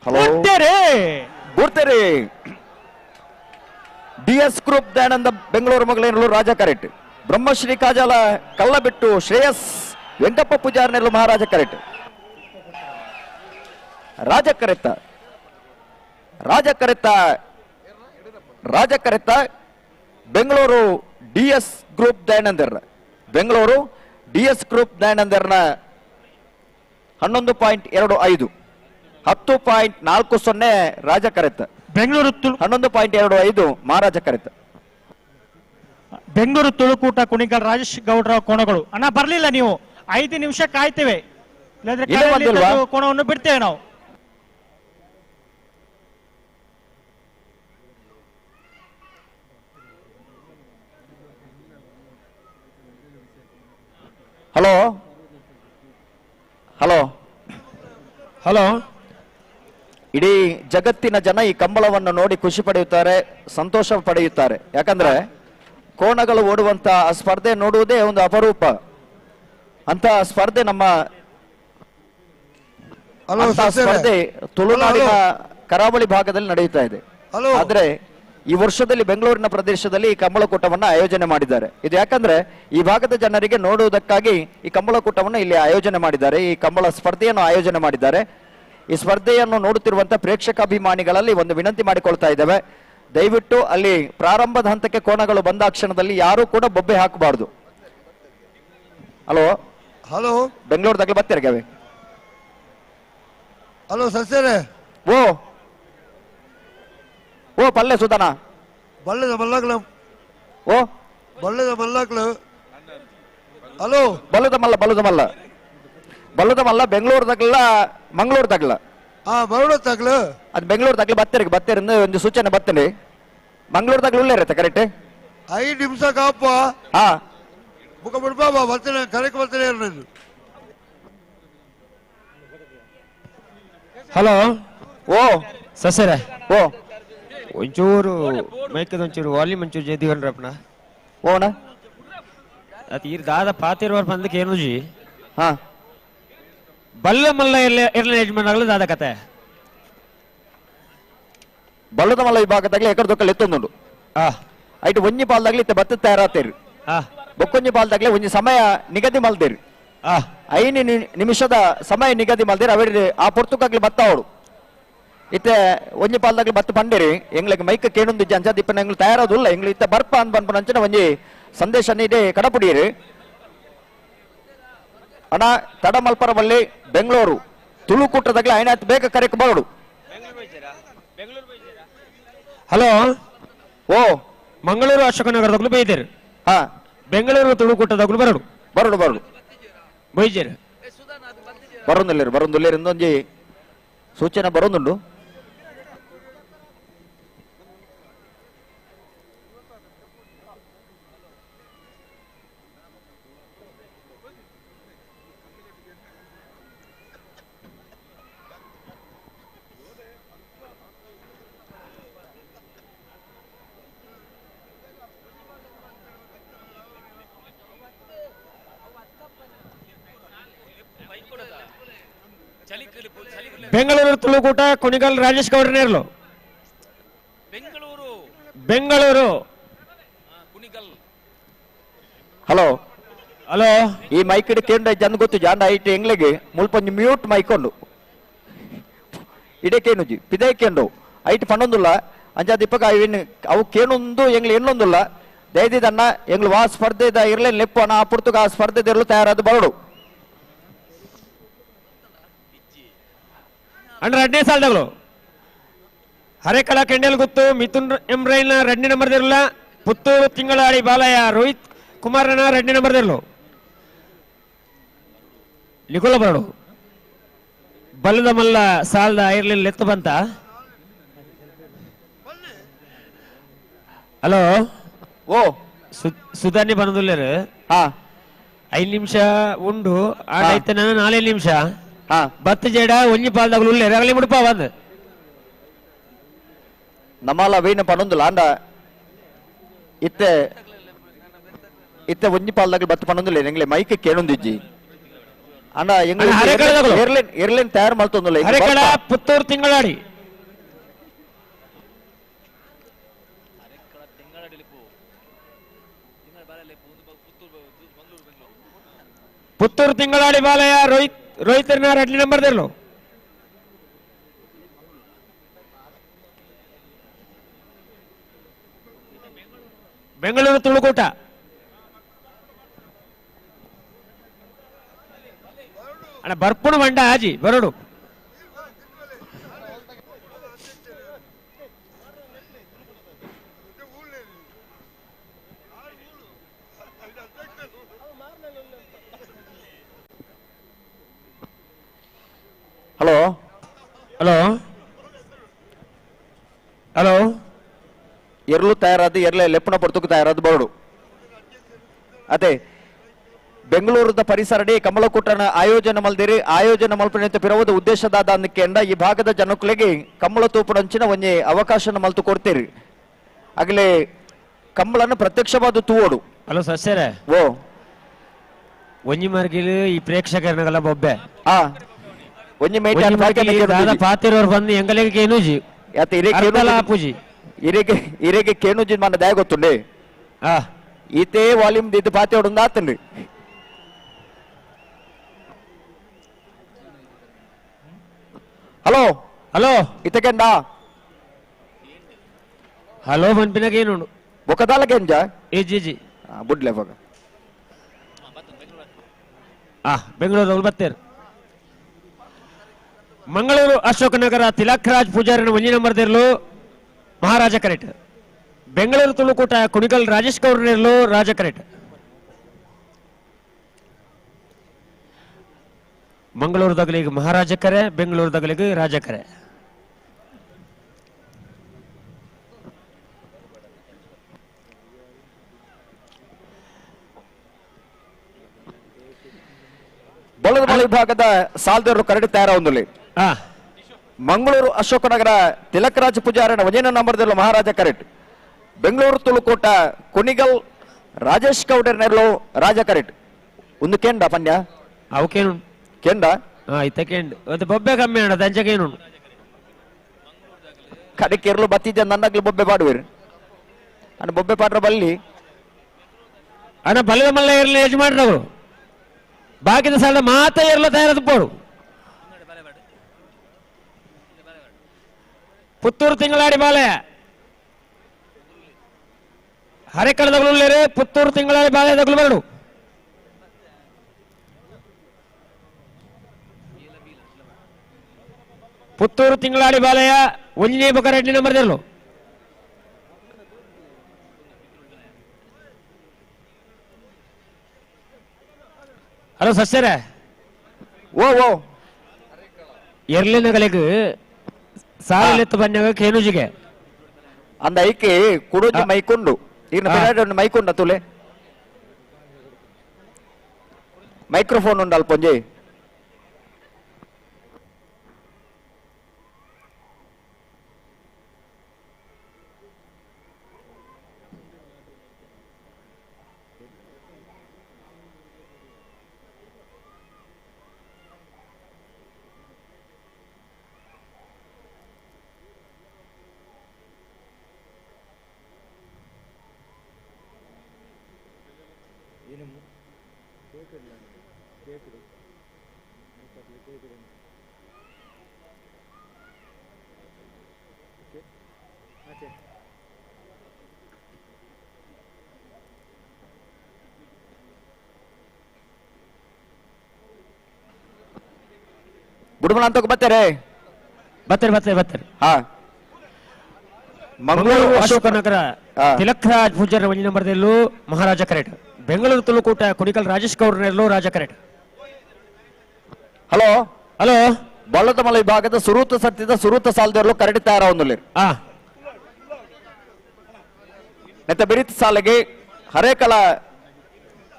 ಹಲೋ, ಬುಡ್ತೇರಿ D S group Dayananda Bengaluru ಮಗಳೇನಲು ರಾಜ ಕರೆಟ್, ಬ್ರಹ್ಮಶ್ರೀ ಕಾಜಾಲ ಕಲ್ಲಬಿಟ್ಟು ಶ್ರೇಯಸ್ ವೆಂಕಪ್ಪ ಪೂಜಾರ್ನೆಲ್ಲು ಮಹಾರಾಜ ಕರೆಟ್, ರಾಜ ಕರೆತ್ತ ರಾಜ ಕರೆತ್ತ ರಾಜ ಕರೆತ್ತ Bengaluru D S group ದಯಾನಂದರ್ನ, Bengaluru D S group ದಯಾನಂದರ್ನ 11.25, 10.40 ರಾಜ ಕರೆತ. ಬೆಂಗಳೂರು 11.25 ಮಹಾರಾಜ ಕರೆತ. ಬೆಂಗಳೂರು ತುಳುಕೂಟ ಕುಣಿಗಲ್ ರಾಜೇಶ್ ಗೌಡರ ಕೋಣಗಳು. ಅಣ್ಣ ಬರ್ಲಿಲ್ಲ ನೀವು, 5 ನಿಮಿಷ ಕಾಯ್ತೇವೆ, ಇಲ್ಲಾಂದ್ರೆ ಕೋಣವನ್ನು ಬಿಡ್ತೇವೆ ನಾವು. Hello hello hello, ಇಡೀ ಜಗತ್ತಿನ ಜನ ಈ ಕಂಬಳವನ್ನು ನೋಡಿ ಖುಷಿ ಪಡೆಯುತ್ತಾರೆ, ಸಂತೋಷ ಪಡೆಯುತ್ತಾರೆ. ಯಾಕಂದ್ರೆ ಕೋಣಗಳು ಓಡುವಂತ ಸ್ಪರ್ಧೆ ನೋಡುವುದೇ ಒಂದು ಅಪರೂಪ. ಅಂತ ಸ್ಪರ್ಧೆ ನಮ್ಮ ಸ್ಪರ್ಧೆ ತುಳುನಾಡಿನ ಕರಾವಳಿ ಭಾಗದಲ್ಲಿ ನಡೆಯುತ್ತಾ ಇದೆ. ಆದ್ರೆ ಈ ವರ್ಷದಲ್ಲಿ ಬೆಂಗಳೂರಿನ ಪ್ರದೇಶದಲ್ಲಿ ಈ ಕಂಬಳಕೂಟವನ್ನು ಆಯೋಜನೆ ಮಾಡಿದ್ದಾರೆ. ಇದು ಯಾಕಂದ್ರೆ ಈ ಭಾಗದ ಜನರಿಗೆ ನೋಡುವುದಕ್ಕಾಗಿ ಈ ಕಂಬಳಕೂಟವನ್ನು ಇಲ್ಲಿ ಆಯೋಜನೆ ಮಾಡಿದ್ದಾರೆ, ಈ ಕಂಬಳ ಸ್ಪರ್ಧೆಯನ್ನು ಆಯೋಜನೆ ಮಾಡಿದ್ದಾರೆ. ಈ ಸ್ಪರ್ಧೆಯನ್ನು ನೋಡುತ್ತಿರುವಂತಹ ಪ್ರೇಕ್ಷಕಾಭಿಮಾನಿಗಳಲ್ಲಿ ಒಂದು ವಿನಂತಿ ಮಾಡಿಕೊಳ್ತಾ ಇದ್ದೇವೆ, ದಯವಿಟ್ಟು ಅಲ್ಲಿ ಪ್ರಾರಂಭದ ಹಂತಕ್ಕೆ ಕೋಣಗಳು ಬಂದ ಕ್ಷಣದಲ್ಲಿ ಯಾರು ಕೂಡ ಬೊಬ್ಬೆ ಹಾಕಬಾರದು. ಹಲೋ ಹಲೋ, ಬೆಂಗಳೂರು ತಗಲು ಬರ್ತೀರ? ಹಲೋ ಸಸ್ಯರೇ, ಓ ಓ ಪಲ್ಲೆ ಸುಧಾನ ಬಲ್ಲದ ಮಲ್ಲಕ್ಲು, ಓ ಬಲ್ಲದ ಮಲ್ಲಕ್ಲು, ಹಲೋ ಬಲ್ಲದ ಮಲ್ಲ, ಬಲ್ಲದ ಮಲ್ಲ, ಬಲ್ಲದ ಮಲ್ಲ, ಬೆಂಗಳೂರು ತಗಲ, ಮಂಗಳೂರು ತಗಲ, ಬರೋಡ ತಗಲು, ಅದು ಬೆಂಗಳೂರು ತಗಲು ಬತ್ತೀರಿ ಬತ್ತೀರಿ ಒಂದು ಸೂಚನೆ ಬರ್ತೇನೆ. ಮಂಗಳೂರು ತಗಲು ಉಳ್ಳೇ ಇರುತ್ತೆ ಕರೆಕ್ಟ್. 5 ನಿಮಿಷ ಕಾಪ ಹಾ ಮುಖ ಬಿಡ್ಬಾ, ಬರ್ತೇನೆ, ಕರೆಕ್ಟ್ ಬರ್ತೇನೆ. ಹಲೋ ಓ ಸಸರ, ಓ ಒಂಚೂರು ಮೈಕದ ಒಂಚೂರು ವಾಲ್ಯೂಮ್ ಒಂಚೂರು ಜೇದಿವನ್ರಪ್ಪನ ಓಣ ಅದು ಈರ್ ದಾದ ಪಾತಿರುವರ್ ಬಂದಕ್ಕೆ ಏನು ಜಿ. ಹಾ ಬಲ್ಲ ಮಲ್ಲ ಇರ್ಲ ಯಜಮಾನಗಳು ದಾದ ಕತೆ ಬಲ್ಲದ ಮಲ್ಲ ವಿಭಾಗದಾಗಲಿ ಎಕಡೆ ದೊಕ್ಕಲ್ಲಿ ಎತ್ತೊಂದುಂಡು. ಐಟ್ ಒಂಜಿ ಪಾಲ್ದಾಗ್ಲಿ ಇತ್ತೆ ಬತ್ತ ತಯಾರಾತೇರಿ, ಬೊಕ್ಕೊಂಜಿ ಪಾಲ್ದಾಗ್ಲಿ ಒಂಜಿ ಸಮಯ ನಿಗದಿ ಮಲ್ದೇರಿ, 5 ನಿಮಿಷದ ಸಮಯ ನಿಗದಿ ಮಲ್ದೇರಿ. ಅವೇರಿ ಆ ಪೊರ್ತುಕಾಗ್ಲಿ ಬತ್ತ ಅವಳು ಇತ್ತೆ ಒಂಜಿ ಪಾಲ್ದಾಗ್ಲಿ ಬತ್ತ ಪಂಡೇರಿ ಎಂಗ್ಲಿಗೆ ಮೈಕ್ ಕೇಣೊಂದು ಅಂಚ ದಿಪ್ಪನ ಎಂಗ್ಲು ತಯಾರಾದುಲ್ಲ, ಎಂಗ್ಲು ಇತ್ತೆ ಬರ್ಪ ಅಂದ್ ಪನ್ಪುನ ಅಂಚನೆ ಒಂಜಿ ಸಂದೇಶ ನೀಡಿ ಕಡಪುಡಿಯರಿ. ಅಣ್ಣ ತಡಮಲ್ಪರವಲ್ಲಿ ಬೆಂಗಳೂರು ತುಳುಕೂಟದಾಗ್ಲಿ ಐನಾತ್ ಬೇಗ ಕರೆಕ್ ಬರೋಡು. ಹಲೋ ಓ ಮಂಗಳೂರು ಅಶೋಕನಗರದಾಗ್ಲು ಬೈದೇರು, ಹಾ ಬೆಂಗಳೂರು ತುಳುಕೂಟದಾಗ್ಲು ಬರೋಡು ಬರೋಡು ಬರೋಡು ಬೈಜೇರು ಬರೋದಿಲ್ಲ ಬರೋದಿಲ್ಲ ಒಂಜಿ ಸೂಚನೆ ಬರೋದುಂಡು. ಬೆಂಗಳೂರು ತುಳುಕೂಟ ಕುಣಿಗಲ್ ರಾಜೇಶ್ ಗೌಡನೇರ್ಲು, ಬೆಂಗಳೂರು ಹಲೋ ಹಲೋ, ಈ ಮೈಕ್ ಕೇಂದ್ರ ಜನ ಗೊತ್ತು ಜಾಂಡ ಐಟ್ ಎಂಗ್ಲಿಗೆ ಮುಲ್ಪೊಂಜಿ ಮ್ಯೂಟ್ ಮೈಕ್ ಉಂಡು ಇಡೇ ಕೇನುಜಿ ಪಿದೇ ಕೇಂಡು ಐಟ್ ಪನ್ನೊಂದುಲ್ಲ ಅಂಚ ದಿಪ್ಪಕ ಅವು ಕೇನೊಂದು ಎಂಗ್ಲು ಎನ್ನೊಂದುಲ್ಲ ದಯದಿದನ್ನ ಎಂಗ್ಲು ವಾ ಸ್ಪರ್ಧೆದ ಇರ್ಲೆ ಲೆಪ್ಪು ಅನ್ನ ಆ ಪುರ್ತುಗ ಆ ಸ್ಪರ್ಧೆದ ಇರಲು ತಯಾರಾದ ಬರಡು. ಅಂದ್ರೆ 2ನೇ ಸಾಲದಗಳು ಹರೇಕಳ ಕೆಂಡಲ್ ಗುತ್ತು ಮಿಥುನ್ ಎಂ ರೈಲ್ನ 2ನೇ ನಂಬರ್ದಿರಲ್ಲ ಪುತ್ತೂರು ತಿಂಗಳಾಡಿ ಬಾಲಯ್ಯ ರೋಹಿತ್ ಕುಮಾರನ 2ನೇ ನಂಬರ್ದಿರಲು ನಿಕೋಲ ಬರಡು ಬಲ್ಲದ ಮಲ್ಲ ಸಾಲದ ಐರ್ಲಿಲ್ಲ ಎತ್ತು ಬಂತ. ಹಲೋ ಓ ಸುಧಾನಿ ಬಂದುಲ್ಲೇರು 5 ನಿಮಿಷ ಉಂಡು ಆಡೈತನ 4 ನಿಮಿಷ ಬತ್ತ ಜೇಡ ಒಂಜಿ ಪಾಲ್ದಾಗಲು ಉಲ್ಲೇರು ಆಗಲಿ ಮುಡುಪ ಬಂದು ನಮ್ಮಲ್ಲ ವೀಣ ಪನೊಂದುಲ ಅಂಡ ಇತ್ತೆ ಇತ್ತೆ ಒಂಜಿ ಪಾಲ್ದಾಗಲು ಬತ್ತ ಪನೊಂದುಲ್ಲ ಎಂಗ್ಲೆ ಮೈಕ್ ಕೇಳೊಂದಿಜ್ಜಿ ಅಣ್ಣ ಎಂಗ್ಲೆ ಏರ್ಲೈನ್ ತಯಾರು ಮಲ್ತೊಂದುಲ್ಲ ಹರೇಕಳ ಪುತ್ತೂರು ತಿಂಗಳಾಡಿ ಪುತ್ತೂರು ತಿಂಗಳಾಡಿ ಬಾಲಯ್ಯ ರೋಹಿತ್ ರೋಹಿತರ್ನ 2ನೇ ನಂಬರ್ ದಿರಲು ಬೆಂಗಳೂರು ತುಳುಕೂಟ ಅಣ್ಣ ಬರ್ಪುಣ ಬಂಡ ಆಜಿ ಬರಡು hello hello hello ಎರ್ಲು ತಯಾರಾದ ಎರ್ಲೆ ಲೆಪ್ಪನ ಪೊರ್ತುಕು ತಯಾರಾದ ಬೋರ್ಡು ಅದೇ ಬೆಂಗಳೂರದ ಪರಿಸರಡಿ ಕಮಲಕೂಟನ ಆಯೋಜನೆ ಮಲ್ದಿರಿ ಆಯೋಜನೆ ಮಲ್ಪನೆಂತ ಪಿರವದ ಉದ್ದೇಶದಾದ ಅಂದಕೆಂಡ ಈ ಭಾಗದ ಜನಕುಲೆಗೆ ಕಮಲ ತೂಪುಡಂಚಿನ ಒಂಜಿ ಅವಕಾಶನ ಮಲ್ತು ಕೊಡ್ತೀರಿ ಆಗಲೇ ಕಮಲನ್ನು ಪ್ರತ್ಯಕ್ಷವಾದ ತೂವೋಡು. ಹಲೋ ಸಸ್ಯರೇ ಓ ಒಂಜಿ ಮಾರ್ಗಿಲು ಈ ಪ್ರೇಕ್ಷಕರನಗಲ ಬೊಬ್ಬೆ ಒಂಜಿ ಮೇಟ ಪಾತಿರೋರು ಬಂದು ಎಂಗಲಿಗೆ ಕೇನುಜಿ ಪೂಜಿ ಇರೆಗೆ ಇರೆಗೆ ಕೇನುಜಿ మన దయ ಗೊತ್ತುಂಡೆ ಈತೇ ವಾಲ್ಯೂಮ್ ದಿದ್ದು ಪಾತಿ ಹೊಡೊಂದು ಆತಂడి. ಹಲೋ ಹಲೋ ಇತಕೆಂಡ ಹಲೋ ಮನ್ಪಿನಾಗ ಏನುಂಡು ಬೊಕದಾಲ ಕೆಂಜ ಏ ಜಿ ಜಿ ಬುಡ್ಲೆ ಬೊಕ ಬೆಂಗಳೂರು ಬತ್ತೇರು ಮಂಗಳೂರು ಅಶೋಕನಗರ ತಿಲಕ್ರಾಜ್ ಪೂಜಾರಿನ ಒಂಜಿ ನಂಬರ್ ದಿರಲು ಮಹಾರಾಜ ಕರೆಟ್ ಬೆಂಗಳೂರು ತುಳುಕೂಟ ಕುಣಿಗಲ್ ರಾಜೇಶ್ ಗೌಡ್ರನಿರಲು ರಾಜ ಕರೆಟ್ ಮಂಗಳೂರು ದಗಲಿಗೆ ಮಹಾರಾಜ ಕರೆ ಬೆಂಗಳೂರು ದಗಲಿಗೆ ರಾಜ ಕರೆ. ಬೊಳದ ವಿಭಾಗದ ಸಾಲ್ದವರು ಕರಡಿ ತಯಾರಾಗುಂದುಲಿ ಮಂಗಳೂರು ಅಶೋಕನಗರ ತಿಲಕರಾಜ್ ಪೂಜಾರನ ವಜನ ನಂಬರ್ದಲ್ಲೂ ಮಹಾರಾಜ ಕರೆಟ್ ಬೆಂಗಳೂರು ತುಳುಕೋಟ ಕುಣಿಗಲ್ ರಾಜೇಶ್ ಗೌಡರ್ನೆರ್ಲು ರಾಜ ಕರೆಟ್ ಒಂದು ಕೆಂಡ ಪಂಡ್ಯ ಅವಕೇನು ಕೆಂಡ ಇತ್ತ ಕೆಂಡು ಅದು ಬೊಬ್ಬೆ ಕಮ್ಮಿ ಅಣ್ಣ ದಂಚಕೇನು ಕಡೆಗೆ ಎರ್ಲು ಬತ್ತಿದ್ದ ನನ್ನಾಗ್ಲಿ ಬೊಬ್ಬೆ ಪಾಡುವೇರು ಅಣ್ಣ ಬೊಬ್ಬೆ ಪಾಡ್ರ ಬಲ್ಲಿ ಅಣ್ಣ ಬಲ್ಲದ ಮಲ್ಲ ಇರಲಿ ಯಜಮಾನ್ರವರು ಬಾಕಿದ ಸಾಲ ಮಾತ ಎರ್ಲ ತಯಾರದು ಪೋಡು ಪುತ್ತೂರು ತಿಂಗಳಾಡಿ ಬಾಲೆ ಹರೆಕಳದಗಳು ಪುತ್ತೂರು ತಿಂಗಳಾಡಿ ಬಾಲೆ ದಗಳು ಬರಡು ಪುತ್ತೂರು ತಿಂಗಳಾಡಿ ಬಾಲೆಯ ಒಂಜನೇ ಬೊಕ 2ನೇ ನಂಬರ್ ದಿರಲು ಹಲೋ ಸಸ್ಯರೇ ಓ ಓ ಎರ್ಲಿನಗಳಿಗೆ ಸಾಲೆತ್ತು ಬನ್ಯಾಗ ಕೇನುಜಿಗೆ ಅಂದ ಐಕೆ ಕುಡೋಜಿ ಮೈಕೊಂಡು ಇನ್ನು ಬೇರೆ ಮೈಕೊಂಡ ತುಲೆ ಮೈಕ್ರೋಫೋನ್ ಉಂಡು ಅಲ್ಪೊಂಜಿ ಬುಡಮಲ ಅಂತ ಬರ್ತಾರೆ. ಬತ್ತಾರೆ ಬತ್ತಾರೆ ಬತ್ತಾರೆ. ಹಾ, ಮಂಗಳೂರು ಅಶೋಕನಗರ ತಿಲಕ್ರಾಜ್ ಪೂಜಾರ ಒಂಜಿ ನಂಬರ್ ದೆಲ್ಲು ಮಹಾರಾಜ ಕರೆಟ್. ಬೆಂಗಳೂರು ತುಳುಕೂಟ ಕುಣಿಕಲ್ ರಾಜೇಶ್ ಗೌಡ್ರನೆಲ್ಲೋ ರಾಜ ಕರೆಟ್. ಹಲೋ ಹಲೋ, ಬಳ್ಳತಮಲ ವಿಭಾಗದ ಸುರೂತ ಸತ್ತಿದ ಸುರೂತ ಸಾಲದವರು ಕರಡಿ ತಯಾರ ಒಂದುಲ್ಲೇರು. ನೆತ್ತ ಬಿರಿತ ಸಾಲಿಗೆ ಹರೇಕಲ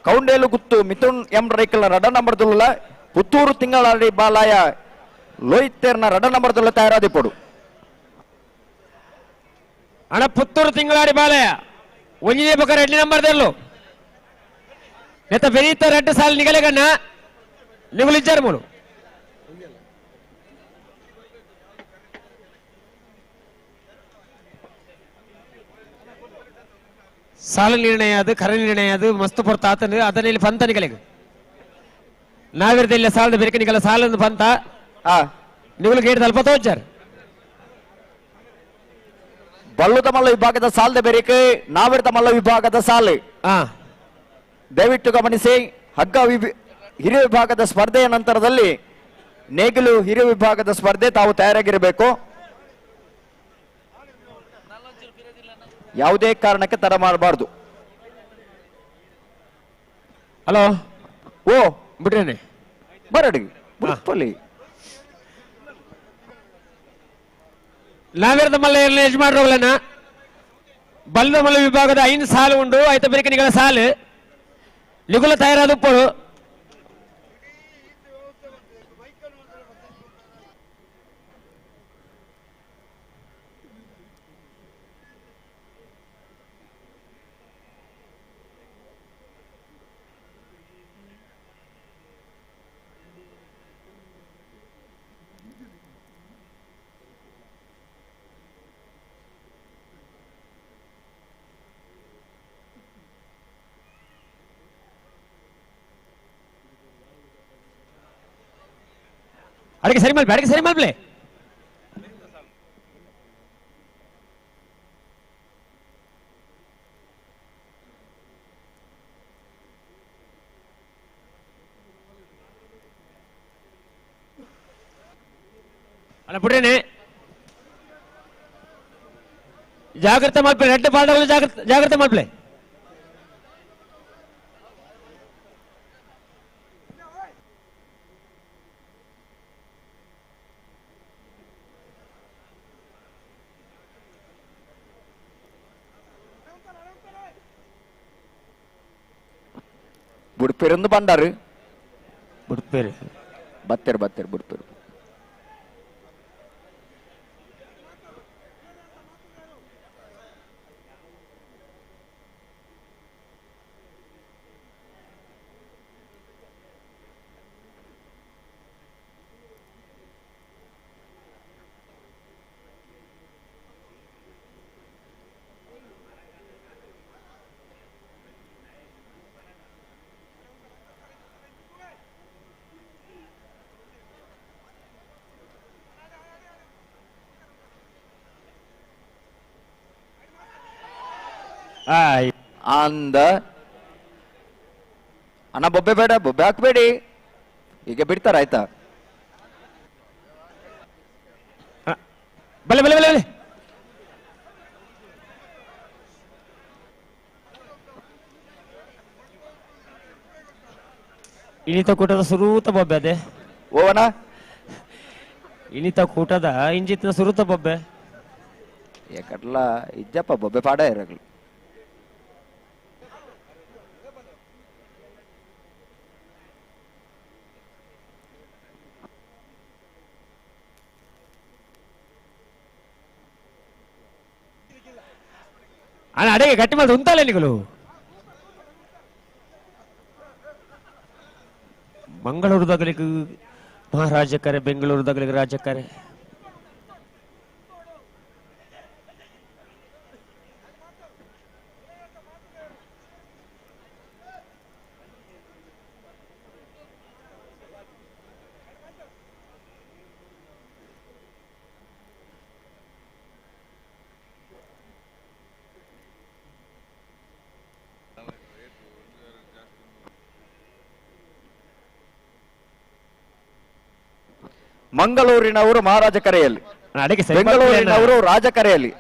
ಕೌಂಡೇಲು ಗುತ್ತು ಮಿಥುನ್ ಎಂ ರೈಕಲ್ನ ರಡ ನಂಬರ್ ದುಲ್ಲ ಪುತ್ತೂರು ತಿಂಗಳಾಡಿ ಬಾಲಾಯ ಲೋಹಿತೇರ್ನ ರಡ ನಂಬರ್ ದುಲ್ಲ ತಯಾರಾದಿಪ್ಪಡು. ಅಣ್ಣ ಪುತ್ತೂರು ತಿಂಗಳಾಡಿ ಬಾಲಯ ಒಂಜಿನೇ ಬೊಕ್ಕ ರೆಡ್ಡಿ ನಂಬರ್ ದೆಲ್ಲು. ನೆತ್ತ ಬೆರೀತ ರೆಡ್ಡು ಸಾಲ ನಿಗಲೆಗಣ್ಣ ನಿಗುಲು ಇಜ್ಜಾರು ಮೂಲು. ಸಾಲ ನಿರ್ಣಯ ಅದು ಕರ ನಿರ್ಣಯ ಅದು ಮಸ್ತ್ ಪೊರ್ತ ಆತನ ಅದನ್ನ ಇಲ್ಲಿ ಪಂತ ನಿಗಲೆಗ ನಾವಿರ್ದೆಲ್ಲ ಸಾಲದ ಬೆರಕೆ ನಿಗಲ ಸಾಲದ ಪಂತ ನಿಗುಲು ಗೇಟ್ ತಲ್ಪ ತೋಚಾರ. ಬಳ್ಳುತಮಲ್ಲ ವಿಭಾಗದ ಸಾಲದ ಬೆರಿಕೆ ನಾವಿರ್ತಮಲ್ಲ ವಿಭಾಗದ ಸಾಲು. ದಯವಿಟ್ಟು ಗಮನಿಸಿ, ಹಗ್ಗ ಹಿರಿಯ ವಿಭಾಗದ ಸ್ಪರ್ಧೆಯ ನಂತರದಲ್ಲಿ ನೇಗಿಲು ಹಿರಿಯ ವಿಭಾಗದ ಸ್ಪರ್ಧೆ ತಾವು ತಯಾರಾಗಿರಬೇಕು. ಯಾವುದೇ ಕಾರಣಕ್ಕೆ ತಡ ಮಾಡಬಾರದು. ಹಲೋ, ಓ ಬಿಡ್ರೇನೆ ಬರಡಿ ಬುಡ್ಪಲ್ಲಿ. ನಾವೇರ್ದ ಮಲ್ಲ ಯಜಮಾನರುಗಳನ್ನ ಬಲ್ಲದ ಮಲ್ಲ ವಿಭಾಗದ 5 ಸಾಲು ಉಂಡು ಐತ ಬೆರಿಕನಿಗಳ ಸಾಲು ಲಿಗುಲ ತಯಾರಾದ ಉಪ್ಪಳು. ಅಡಿಗೆ ಸರಿ ಮಲ್ಪೆ, ಅಡಿಗೆ ಸರಿ ಮಲ್ಪಲೆ. ಅಲ್ಲ ಬಿಡ್ರೇನೆ, ಜಾಗ್ರತೆ ಮಲ್ಪಲೆ, ರೆಡ್ಡು ಪಾಲ್ದಗಳು ಜಾಗ್ರತೆ ಜಾಗ್ರತೆ ಮಲ್ಪಲೆ. ಬುಡ್ಪೇರೊಂದು ಬಂಡಾರು ಬುಡ್ಪೇರು ಬತ್ತೇರು ಬತ್ತೇರು ಬುಡ್ಪೇರು. ಅಂದ ಅಣ್ಣ ಬೊಬ್ಬೆ ಬೇಡ, ಬೊಬ್ಬೆ ಹಾಕ್ಬೇಡಿ, ಈಗ ಬಿಡ್ತಾರ ಆಯ್ತಾ? ಬಲೆ ಬಲೆ ಬಲೆ ಬಲೆ. ಇನಿತ ಕೂಟದ ಸುರೂತ ಬೊಬ್ಬೆ ಅದೇ ಓವನ ಇನಿತ ಕೂಟದ ಇಂಜಿತ್ನ ಸುರೂತ ಬೊಬ್ಬೆ ಯಾಕಡ್ಲ ಇಜ್ಜಪ್ಪ ಬೊಬ್ಬೆ ಪಾಡ ಇರಗ್ಲು. ಅಣ್ಣ ಅಡಿಗೆ ಗಟ್ಟಿ ಮಾಡಿ ಉಂಟಲ್ಲ ನಿಗಳು. ಮಂಗಳೂರುದಾಗಲಿಕ್ಕೆ ಮಹಾರಾಜಕರೆ, ಬೆಂಗಳೂರುದಾಗಲಿಕ್ಕೆ ರಾಜಕರೆ. ಮಂಗಳೂರಿನವರು ಮಹಾರಾಜ ಕರೆಯಲ್ಲಿ. ಬೆಂಗಳೂರಿನವರು ರಾಜಕರೆಯಲ್ಲಿ.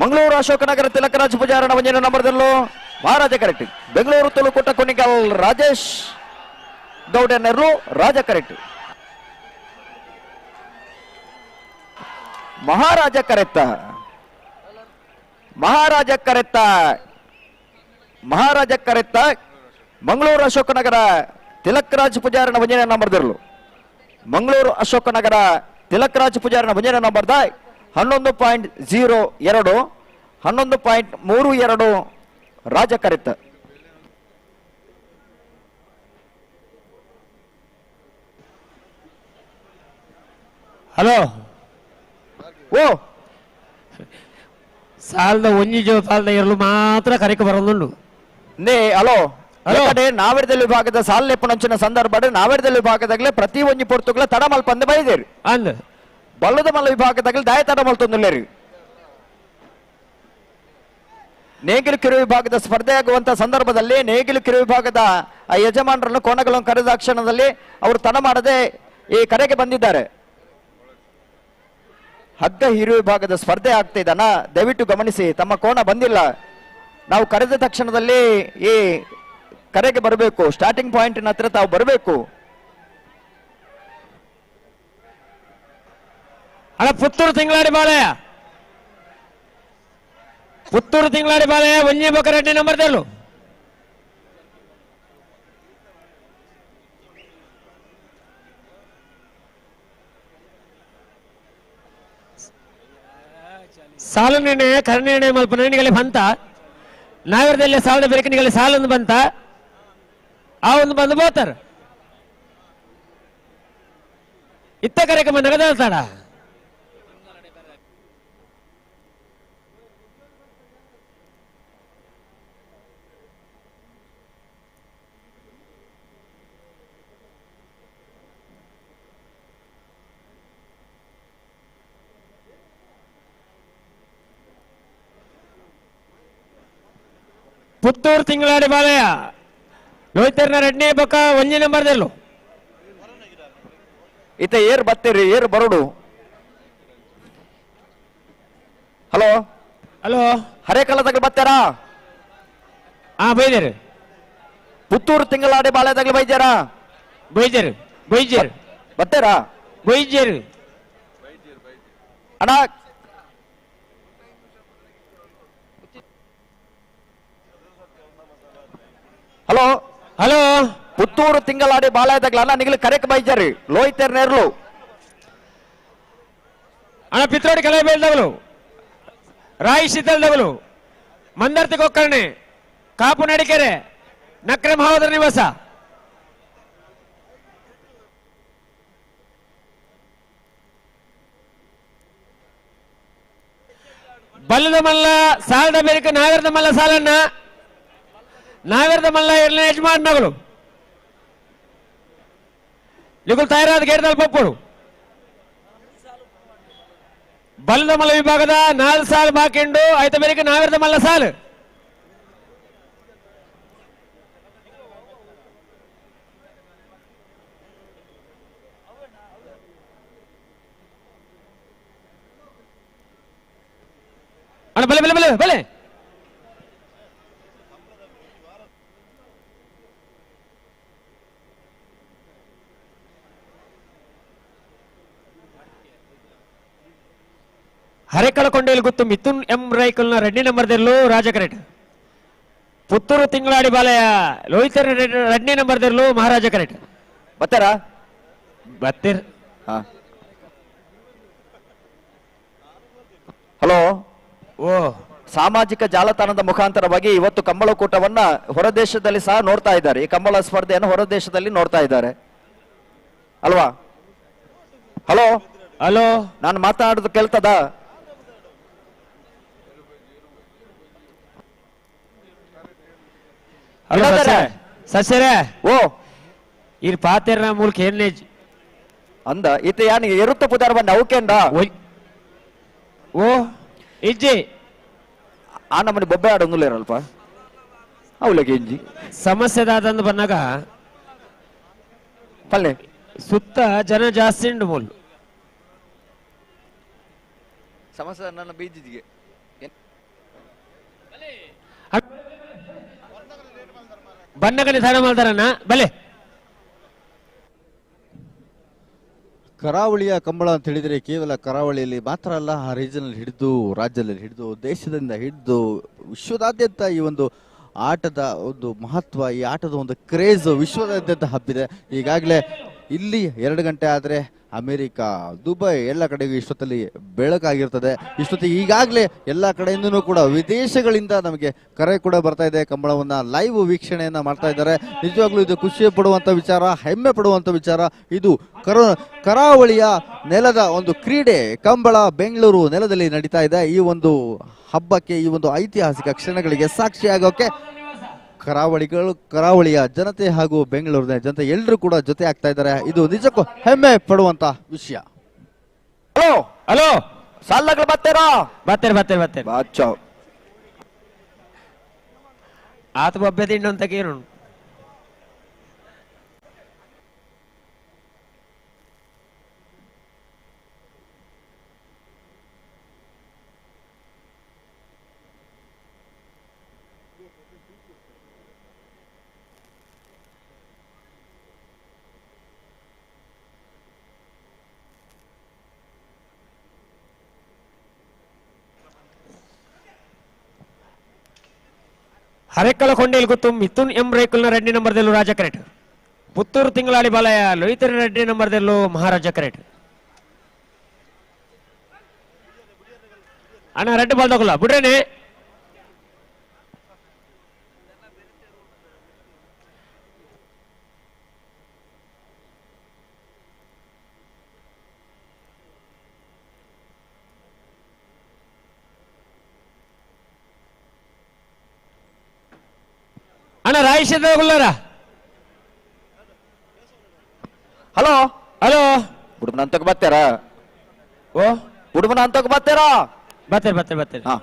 ಮಂಗಳೂರು ಅಶೋಕನಗರ ತಿಲಕರಾಜ್ ಪೂಜಾರಣ ಒಂಜನ ನಂಬರ್ದಲ್ಲೂ ಮಹಾರಾಜ ಕರೆಕ್ಟ್. ಬೆಂಗಳೂರು ತುಳುಕೂಟ ಕುಣಿಗಲ್ ರಾಜೇಶ್ ಗೌಡನೆರ್ಲು ರಾಜ ಕರೆಕ್ಟ್. ಮಹಾರಾಜ ಕರೆತ್ತ, ಮಹಾರಾಜ ಕರೆತ್ತ, ಮಹಾರಾಜ ಕರೆತ್ತ. ಮಂಗಳೂರು ಅಶೋಕನಗರ ತಿಲಕರಾಜ್ ಪೂಜಾರಣ ಒಂಜನ ನಂಬರ್ದಿರ್ಲು. ಮಂಗಳೂರು ಅಶೋಕನಗರ ತಿಲಕರಾಜ್ ಪೂಜಾರನ ಒಂಜನ ನಂಬರ್ದ 11.02, 11.32 ರಾಜ ಕರೆತ್ತ. ಹಲೋ ಓ ಸಾಲದ ಒಂಜಿ ಜೋ ಸಾಲದ ಇರಲು ಮಾತ್ರ ಕರೆಕ್ ಬರೋದುಂಡು. ನೇ ಹಲೋ ಕಡೆ ನಾವೆರದಲ್ಲಿ ವಿಭಾಗದ ಸಾಲ ಲೆಪ್ಪುನಂಚಿನ ಸಂದರ್ಭ ನಾವೆರದಲ್ಲಿ ವಿಭಾಗದಾಗಲೇ ಪ್ರತಿ ಒಂಜಿ ಪೊರ್ತುಗಳ ತಡ ಮಲ್ಪಂದೆ ಬೈದೇರಿ. ಅಂದ್ ಬಲ್ಲದ ಮಲ್ಲ ವಿಭಾಗದಾಗಲೇ ದಾಯ ತಡ ಮಲ್ತೊಂದುಲ್ಲೇರಿ. ನೇಗಿಲು ಕಿರು ವಿಭಾಗದ ಸ್ಪರ್ಧೆ ಆಗುವಂತಹ ಸಂದರ್ಭದಲ್ಲಿ ನೇಗಿಲು ಕಿರು ವಿಭಾಗದ ಆ ಯಜಮಾನರನ್ನು ಕೋಣಗಳನ್ನು ಕರೆದ ಕ್ಷಣದಲ್ಲಿ ಅವರು ತಡ ಮಾಡದೆ ಈ ಕರೆಗೆ ಬಂದಿದ್ದಾರೆ. ಹಗ್ಗ ಹಿರು ವಿಭಾಗದ ಸ್ಪರ್ಧೆ ಆಗ್ತಾ ಇದನ್ನ ದಯವಿಟ್ಟು ಗಮನಿಸಿ. ತಮ್ಮ ಕೋಣ ಬಂದಿಲ್ಲ, ನಾವು ಕರೆದ ತಕ್ಷಣದಲ್ಲಿ ಈ ಕರೆಗೆ ಬರಬೇಕು. ಸ್ಟಾರ್ಟಿಂಗ್ ಪಾಯಿಂಟ್ ಹತ್ರ ತಾವು ಬರಬೇಕು. ಅಲ್ಲ ಪುತ್ತೂರು ತಿಂಗಳಾಡಿ ಬಾಳೆಯ, ಪುತ್ತೂರು ತಿಂಗಳಾಡಿ ಬಾಳೆಯ ಒಂಜಿ ಬೊಕ್ಕ ರೆಡ್ಡಿ ನಂಬರ್ ತೆಲ್ಲು. ಸಾಲು ನಿರ್ಣಯ ಕರ ನಿರ್ಣಯ ಮಲ್ಪ ನಿಗಲಿ ಬಂತ ನಾಗರದಲ್ಲಿ ಸಾಲದ ಬೆರಕೆ ನಿಗಲಿ ಸಾಲೊಂದು ಬಂತ ಆ ಒಂದು ಬಂದು ಬೋತಾರ ಇತ್ತ ಕಾರ್ಯಕ್ರಮ ನಗದಾಳ್ತಾಡ. ಪುತ್ತೂರು ತಿಂಗಳಾಡಿ ಬಾಳೆಯ ಲೋಹಿತರ್ನ ಎರಡನೇ ಬೊಕ್ಕ ಒಂಜಿ ನಂಬರ್ ದೆಲ್ಲು. ಇತ ಏರ್ ಬತ್ತೀರಿ, ಏರ್ ಬರೋಡು. ಹಲೋ ಹಲೋ ಹರೇಕಲ್ಲದಾಗ ಬತ್ತಾರಾ? ಹಾ ಬೈದೇರು. ಪುತ್ತೂರು ತಿಂಗಳಾಡಿ ಬಾಳೆದಾಗಲಿ ಬೈದ್ಯಾರಾ? ಬೈದೇರು ಬೈಜೇರು ಬತ್ತೀರಾ? ಬೈಜೇರು ಅಣ್ಣ. ಹಲೋ ಹಲೋ ಪುತ್ತೂರು ತಿಂಗಳಾಡಿ ಬಾಳೆದಾಗಲ ಅಣ್ಣ ನಿಗಲು ಕರೆಕ್ ಬೈಜಾರಿ ಲೋಹಿತರ್ ನೇರ್ಲು. ಅಣ್ಣ ಪಿತ್ರೋಡಿ ಕಲೆ ಬೇಲ್ದವಳು, ರಾಯಿ ಶೀತಲ್ದವಳು, ಮಂದರ್ತಿ ಕೊಕ್ಕರ್ಣಿ, ಕಾಪು ನಡಿಕೆರೆ, ನಕ್ರೆ ಮಹೋದರ ನಿವಾಸ. ಬಲ್ಲದ ಮಲ್ಲ ಸಾಲದ ಬೇರಿಕೆ ನಾಗರದ ಮಲ್ಲ ಸಾಲನ್ನ ನಾಗರದ ಮಲ್ಲ ಎರಡನೇ ಯಜಮಾನಗಳು ನಿಗುಲ್ ತಯಾರಾದ ಗೇಡ್ದಲ್ಲಿ ಪಪ್ಪುಡು. ಬಲ್ಲದ ಮಲ್ಲ ವಿಭಾಗದ 4 ಸಾಲು ಬಾಕಿಂಡು ಆಯ್ತ ಬೇರಿಕೆ ನಾಗರದ ಮಲ್ಲ ಸಾಲು. ಅಣ್ಣ ಬಲೆ ಬಲೆ ಬಲೆ ಬಲೆ ಹರೇಕಳಕೊಂಡೇಲಿ ಗುತ್ತು ಮಿಥುನ್ ಎಂ ರೈಕಲ್ನ ರೆಡ್ಡಿ ನಂಬರ್ ದೆಲ್ಲು ರಾಜ ಕರೆಟ್. ಪುತ್ತೂರು ತಿಂಗಳಾಡಿ ಬಾಲಯ ಲೋಹಿತರ ಎರಡನೇ ನಂಬರ್ ದರ್ಲು ಮಹಾರಾಜ ಕರೆಕ್ಟ್. ಬತ್ತಾರಾ? ಬತ್ತೀರ್. ಹಲೋ. ಓ, ಸಾಮಾಜಿಕ ಜಾಲತಾಣದ ಮುಖಾಂತರವಾಗಿ ಇವತ್ತು ಕಂಬಳಕೂಟವನ್ನ ಹೊರದೇಶದಲ್ಲಿ ಸಹ ನೋಡ್ತಾ ಇದ್ದಾರೆ. ಈ ಕಂಬಳ ಸ್ಪರ್ಧೆಯನ್ನು ಹೊರದೇಶದಲ್ಲಿ ನೋಡ್ತಾ ಇದ್ದಾರೆ ಅಲ್ವಾ? ಹಲೋ ಹಲೋ, ನಾನು ಮಾತಾಡೋದು ಕೇಳ್ತದ? ಸಸ್ಯರೇ. ಓ, ಈ ಪಾತೆರ್ನ ಮೂಲಕ ಏನೇ ಅಂದ ಈತ ಯಾನ್ ಎರುತ್ತ ಪುದಾರ್ ಬಂದ ಅವಕೇಂಡ? ಓ ಇಜ್ಜಿ ಆ ನಮ್ಮನೆ ಬೊಬ್ಬೆ ಆಡೊಂದುಲ್ಲೇರಲ್ಪ ಅವಳಿಗೆ ಇಂಜಿ ಸಮಸ್ಯೆ ದಾದಂದು ಬಂದಾಗ ಪಲ್ಲೆ ಸುತ್ತ ಜನ ಜಾಸ್ತಿ ಉಂಡು ಮೂಲು ಸಮಸ್ಯೆ ನನ್ನ ಬೀಜಿಗೆ ಬಣ್ಣಗಡೆ ಸಾಡ ಮಾಡ್ತಾರಣ್ಣ ಬಲೆ. ಕರಾವಳಿಯ ಕಂಬಳ ಅಂತ ಹೇಳಿದರೆ ಕೇವಲ ಕರಾವಳಿಯಲ್ಲಿ ಮಾತ್ರ ಅಲ್ಲ, ಆ ರೀಜನಲ್ಲಿ ಹಿಡಿದು, ರಾಜ್ಯದಲ್ಲಿ ಹಿಡಿದು, ದೇಶದಿಂದ ಹಿಡಿದು ವಿಶ್ವದಾದ್ಯಂತ ಈ ಒಂದು ಆಟದ ಒಂದು ಮಹತ್ವ, ಈ ಆಟದ ಒಂದು ಕ್ರೇಜ್ ವಿಶ್ವದಾದ್ಯಂತ ಹಬ್ಬಿದೆ. ಈಗಾಗಲೇ ಇಲ್ಲಿ 2 ಗಂಟೆ ಆದರೆ ಅಮೆರಿಕ, ದುಬೈ ಎಲ್ಲ ಕಡೆಗೂ ಇಷ್ಟೊತ್ತಲ್ಲಿ ಬೆಳಕಾಗಿರ್ತದೆ. ಇಷ್ಟೊತ್ತಿಗೆ ಈಗಾಗಲೇ ಎಲ್ಲ ಕಡೆಯಿಂದನೂ ಕೂಡ ವಿದೇಶಗಳಿಂದ ನಮಗೆ ಕರೆ ಕೂಡ ಬರ್ತಾ ಇದೆ. ಕಂಬಳವನ್ನು ಲೈವ್ ವೀಕ್ಷಣೆಯನ್ನು ಮಾಡ್ತಾ ಇದ್ದಾರೆ. ನಿಜವಾಗ್ಲೂ ಇದು ಖುಷಿ ಪಡುವಂಥ ವಿಚಾರ, ಹೆಮ್ಮೆ ಪಡುವಂಥ ವಿಚಾರ. ಇದು ಕರಾವಳಿಯ ನೆಲದ ಒಂದು ಕ್ರೀಡೆ ಕಂಬಳ ಬೆಂಗಳೂರು ನೆಲದಲ್ಲಿ ನಡೀತಾ ಇದೆ. ಈ ಒಂದು ಹಬ್ಬಕ್ಕೆ, ಈ ಒಂದು ಐತಿಹಾಸಿಕ ಕ್ಷಣಗಳಿಗೆ ಸಾಕ್ಷಿಯಾಗೋಕೆ ಕರಾವಳಿಯ ಜನತೆ ಹಾಗೂ ಬೆಂಗಳೂರಿನ ಜನತೆ ಎಲ್ಲರೂ ಕೂಡ ಜೊತೆ ಆಗ್ತಾ ಇದ್ದಾರೆ. ಇದು ನಿಜಕ್ಕೂ ಹೆಮ್ಮೆ ಪಡುವಂತ ವಿಷಯ. ಹಲೋ ಹಲೋ, ಸಾಲಗಳು ಬರ್ತೀರಾ? ಬರ್ತಾರೆ ಬರ್ತಾರೆ ಬರ್ತಾರೆ. ಬಾಚೋ ಆತ ಬೊಬ್ಬೆ ತಿಂಡು ಅಂತ ಕೇಳು. ಹರೆಕ್ಕಲ ಕೊಂಡೇಲ್ ಗೊತ್ತು ಮಿಥುನ್ ಎಂ ರೇಕುಲ್ನ 2ನೇ ನಂಬರ್ದಲ್ಲೂ ರಾಜ ಕರೆಟ್. ಪುತ್ತೂರು ತಿಂಗಳಾಡಿ ಬಾಲಯ ಲೋಹಿತರ 2ನೇ ನಂಬರ್ದಲ್ಲೂ ಮಹಾರಾಜ ಕರೆಟ್. ಅಣ್ಣ ರೆಡ್ ಬಾಲ್ ತಗೊಲ್ಲ ಬಿಡ್ರೇನೆ. ಅಣ್ಣ ರಾಯೇಶ್. ಹಲೋ ಹಲೋ, ಉಡುಪನ ಅಂತಕ್ಕೆ ಬರ್ತಾರಾ? ಓ, ಉಡುಪನ ಅಂತಕ್ಕೆ ಬರ್ತಾರಾ? ಬರ್ತಾರೆ ಬರ್ತಾರೆ ಬರ್ತಾರೆ. ಹಾ,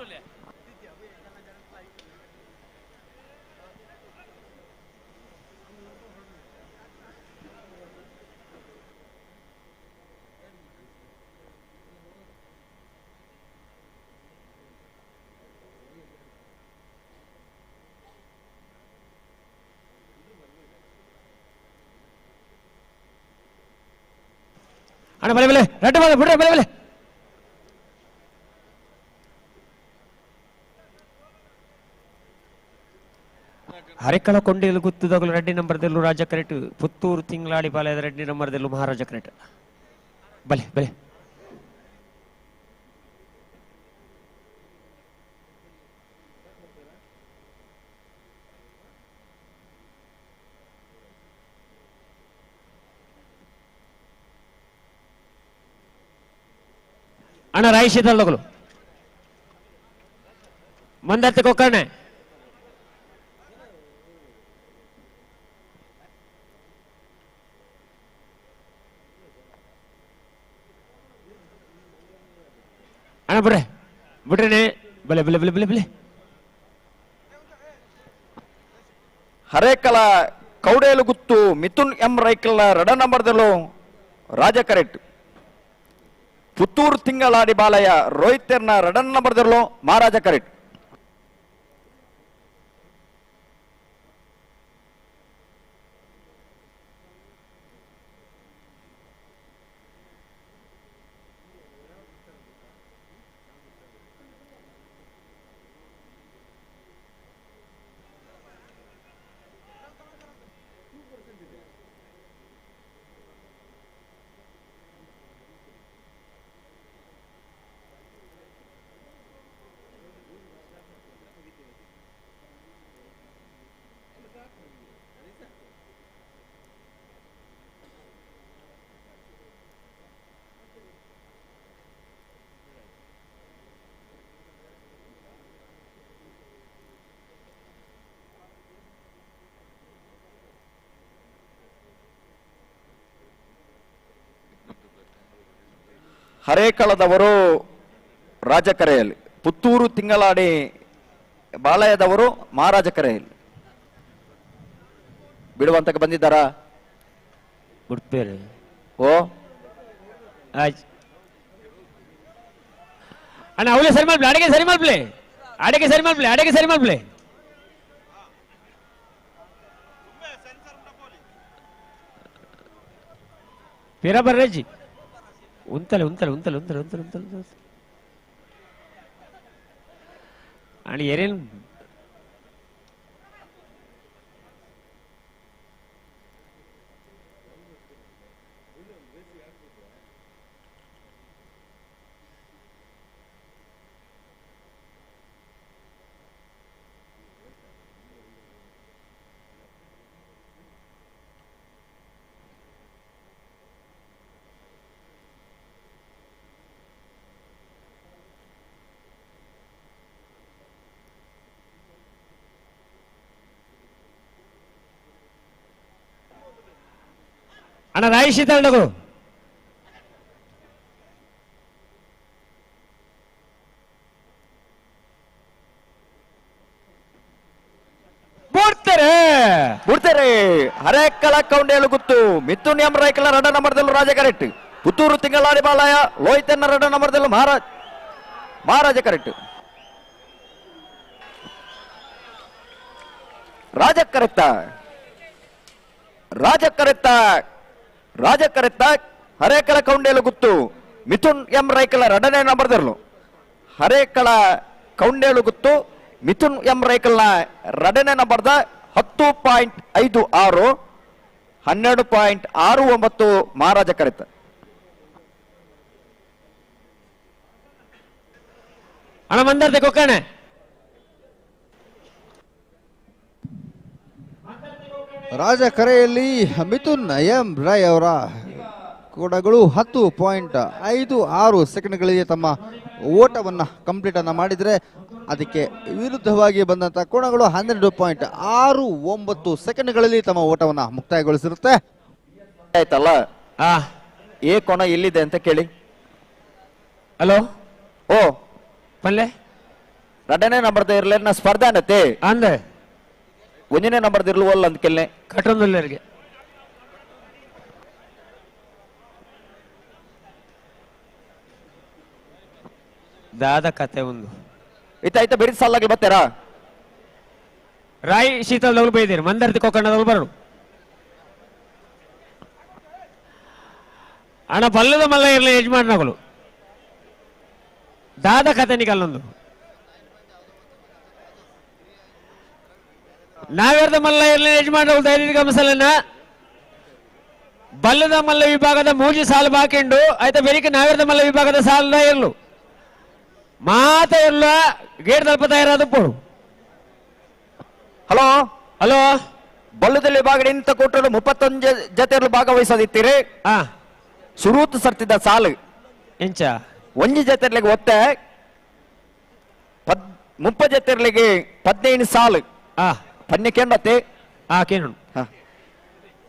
ಅಣ್ಣ ಬಲೆ ಬಲೆ ರೆಡ್ ಬಾಲ್ ಬಿಡ್ರೆ ಬಲೆ ಬಲೆ. ಹರಿಕಳ ಕೊಂಡೇಲು ಗುತ್ತುದಗಲು 2ನೇ ನಂಬರ್ದಲ್ಲೂ ರಾಜ ಕರೆಟ್. ಪುತ್ತೂರು ತಿಂಗಳಾಡಿ ಬಾಲಯದ 2ನೇ ನಂಬರ್ದಲ್ಲೂ ಮಹಾರಾಜ ಕರೆಟ್. ಬಲೆ ಬಲೆ. ಅಣ್ಣ ರಾಯಶೀತಲ್ದಗಳು ಮಂದರ್ತಿ ಕೊಕ್ಕರ್ಣೆ. ಅಣ್ಣ ಬಿಡ್ರೆ ಬಿಡ್ರೇನೆ ಬಲೆ ಬಲೆ ಬಲೆ ಬಲೆ ಬಲೆ. ಹರೇಕಲ ಕೌಡೇಲು ಗುತ್ತು ಮಿಥುನ್ ಎಂ ರೈಕಲ್ನ 2 ನಂಬರ್ದಲ್ಲೂ ರಾಜ ಕರೆಕ್ಟ್. ಪುತ್ತೂರು ತಿಂಗಳಾಡಿ ಬಾಲಯ್ಯ ರೋಹಿತ್ 2 ನಂಬರ್ದಲ್ಲೂ ಮಹಾರಾಜ ಕರೆಕ್ಟ್. ಹರೇಕಳದವರು ರಾಜಕರೆಯಲ್ಲಿ, ಪುತ್ತೂರು ತಿಂಗಳಾಡಿ ಬಾಲಯದವರು ಮಹಾರಾಜ ಕರೆಯಲ್ಲಿ ಬಿಡುವಂತಕ್ಕೆ ಬಂದಿದ್ದಾರಾ? ಬಿಡ್ತೇನೆ. ಓ ಅಣ್ಣ ಅವಳೇ ಸರಿ ಮಾಡ್ಲಿ, ಅಡಿಗೆ ಸರಿ ಮಾಡ್ಲಿ, ಅಡಿಗೆ ಸರಿ ಮಾಡ್ಲಿ, ಅಡಿಗೆ ಸರಿ ಮಾಡ್ಲಿ. ಪಿರ ಬರ್ರಜ್ಜಿ ಉಂತಲೆ ಉಂತಲೆ ಉಂತಲೆ ಉಂತಲೆ ಉಂತಲೆ ಉಂತಲೆ ಉಂತಲೆ ಅಣ್ಣ ಏನೇನು ಅಣ್ಣ ರಾಯಿ ಶೀತಲ್ ಬಿಡ್ತಾರೆ ಬಿಡ್ತಾರೆ. ಹರೇಕಳ ಕೌಂಡೇಲು ಗುತ್ತು ಮಿಥುನ್ ಎಂ ರೈಕಲ ರಡ ನಂಬರ್ದಲ್ಲೂ ರಾಜ ಕರೆಕ್ಟ್. ಪುತ್ತೂರು ತಿಂಗಳಾಡಿ ಬಾಲಯ ಲೋಹಿತನ್ನ ರಡ ನಂಬರ್ದಲ್ಲೂ ಮಹಾರಾಜ ಕರೆಕ್ಟ್. ರಾಜ ಕರೆಕ್ತ ರಾಜ ಕರೆಕ್ತ ರಾಜ ಕರೆಕ್ತ. ಹರೇಕಳ ಕೌಂಡೇಲು ಗುತ್ತು ಮಿಥುನ್ ಎಂ ರೈಕಲ ರಡನೇ ನಂಬರ್ದಲ್ಲೂ. ಹರೇಕಳ ಕೌಂಡೇಲು ಗುತ್ತು ಮಿಥುನ್ ಎಂ ರೈಕಲ್ನ ರಡನೇ ನಂಬರ್ದ 10.56 12.69 ಮಹಾರಾಜ ಕರೆತ. ಅಣ್ಣ ಮಂದರ್ತೆ ಕೊಕ್ಕಣೆ ರಾಜ ಕರೆಯಲ್ಲಿ ಮಿಥುನ್ ಎಂ ರೈ ಅವರ ಕೂಡಗಳು 10.56 ಸೆಕೆಂಡ್ಗಳಿಗೆ ತಮ್ಮ ಓಟವನ್ನು ಕಂಪ್ಲೀಟ್ ಅನ್ನು ಮಾಡಿದರೆ, ಅದಕ್ಕೆ ವಿರುದ್ಧವಾಗಿ ಬಂದಂಥ ಕೋಣಗಳು 12.69 ಸೆಕೆಂಡ್ಗಳಲ್ಲಿ ತಮ್ಮ ಓಟವನ್ನು ಮುಕ್ತಾಯಗೊಳಿಸಿರುತ್ತೆ. ಆಯ್ತಲ್ಲ, ಏ ಕೋಣ ಎಲ್ಲಿದೆ ಅಂತ ಕೇಳಿ. ಹಲೋ, ಓ ಪಲ್ಲೆ ರಡನೇ ನಂಬರ್ದ ಇರ್ಲಿ ಸ್ಪರ್ಧೆ ಅನ್ನತ್ತೆ ಅಂದೆ ಒಂದನೇ ನಂಬರ್ದ ಇರ್ಲುವಲ್ಲ ಅಂತ ಕೇಳಿ ಕಟ್ಟೊಂದುಲ್ಲರಿಗೆ. ದಾದ ಕತೆ ಒಂದು ಇತ್ತಾಯ್ತಾ ಬೇರೆ ಸಾಲಾಗಿ ಬರ್ತಾರಾ? ರಾಯಿ ಶೀತಲದವ್ರು ಬೈದಿರಿ, ಮಂದರ್ತಿ ಕೊಕ್ಕಣ್ಣದವ್ರು ಬರೋರು. ಅಣ್ಣ ಬಲ್ಲದ ಮಲ್ಲ ಇರಲಿ ಯಜಮಾನಗಳು. ದಾದ ಕತೆ ನಿಕಲ್ಲೊಂದು ನಾವ್ಯಾರ್ದ ಮಲ್ಲ ಇರಲಿ ಯಜಮಾನಗಳು ಧೈರ್ಯ ಗಮನಿಸಲನ್ನ. ಬಲ್ಲದ ಮಲ್ಲ ವಿಭಾಗದ ಮೂಜಿ ಸಾಲು ಬಾಕಿಂಡು ಆಯ್ತಾ, ಬೆಳಿಗ್ಗೆ ನಾವ್ಯಾರ್ದ ಮಲ್ಲ ವಿಭಾಗದ ಸಾಲ ಇರ್ಲು ಮಾತ ಎಲ್ಲ ಗೇಟ್ ತಲುಪ ತಯಾರಾದ ಪೋಡು. ಹಲೋ ಹಲೋ, ಬಲ್ಲದಲ್ಲಿ ವಿಭಾಗ ಇಂತ ಕೊಟ್ಟರು 31 ಜೊತೆಯಲ್ಲೂ ಭಾಗವಹಿಸದಿತ್ತೀರಿ. ಸುರೂತ್ ಸರ್ತಿದ್ದ ಸಾಲು ಎಂಚ ಒಂಜಿ ಜೊತೆರ್ಲಿಗೆ ಒತ್ತೆ 30 ಜೊತೆರ್ಲಿಗೆ 15 ಸಾಲು ಪನ್ನೆ ಕೇಂದ್ರತೆ ಕೇಳು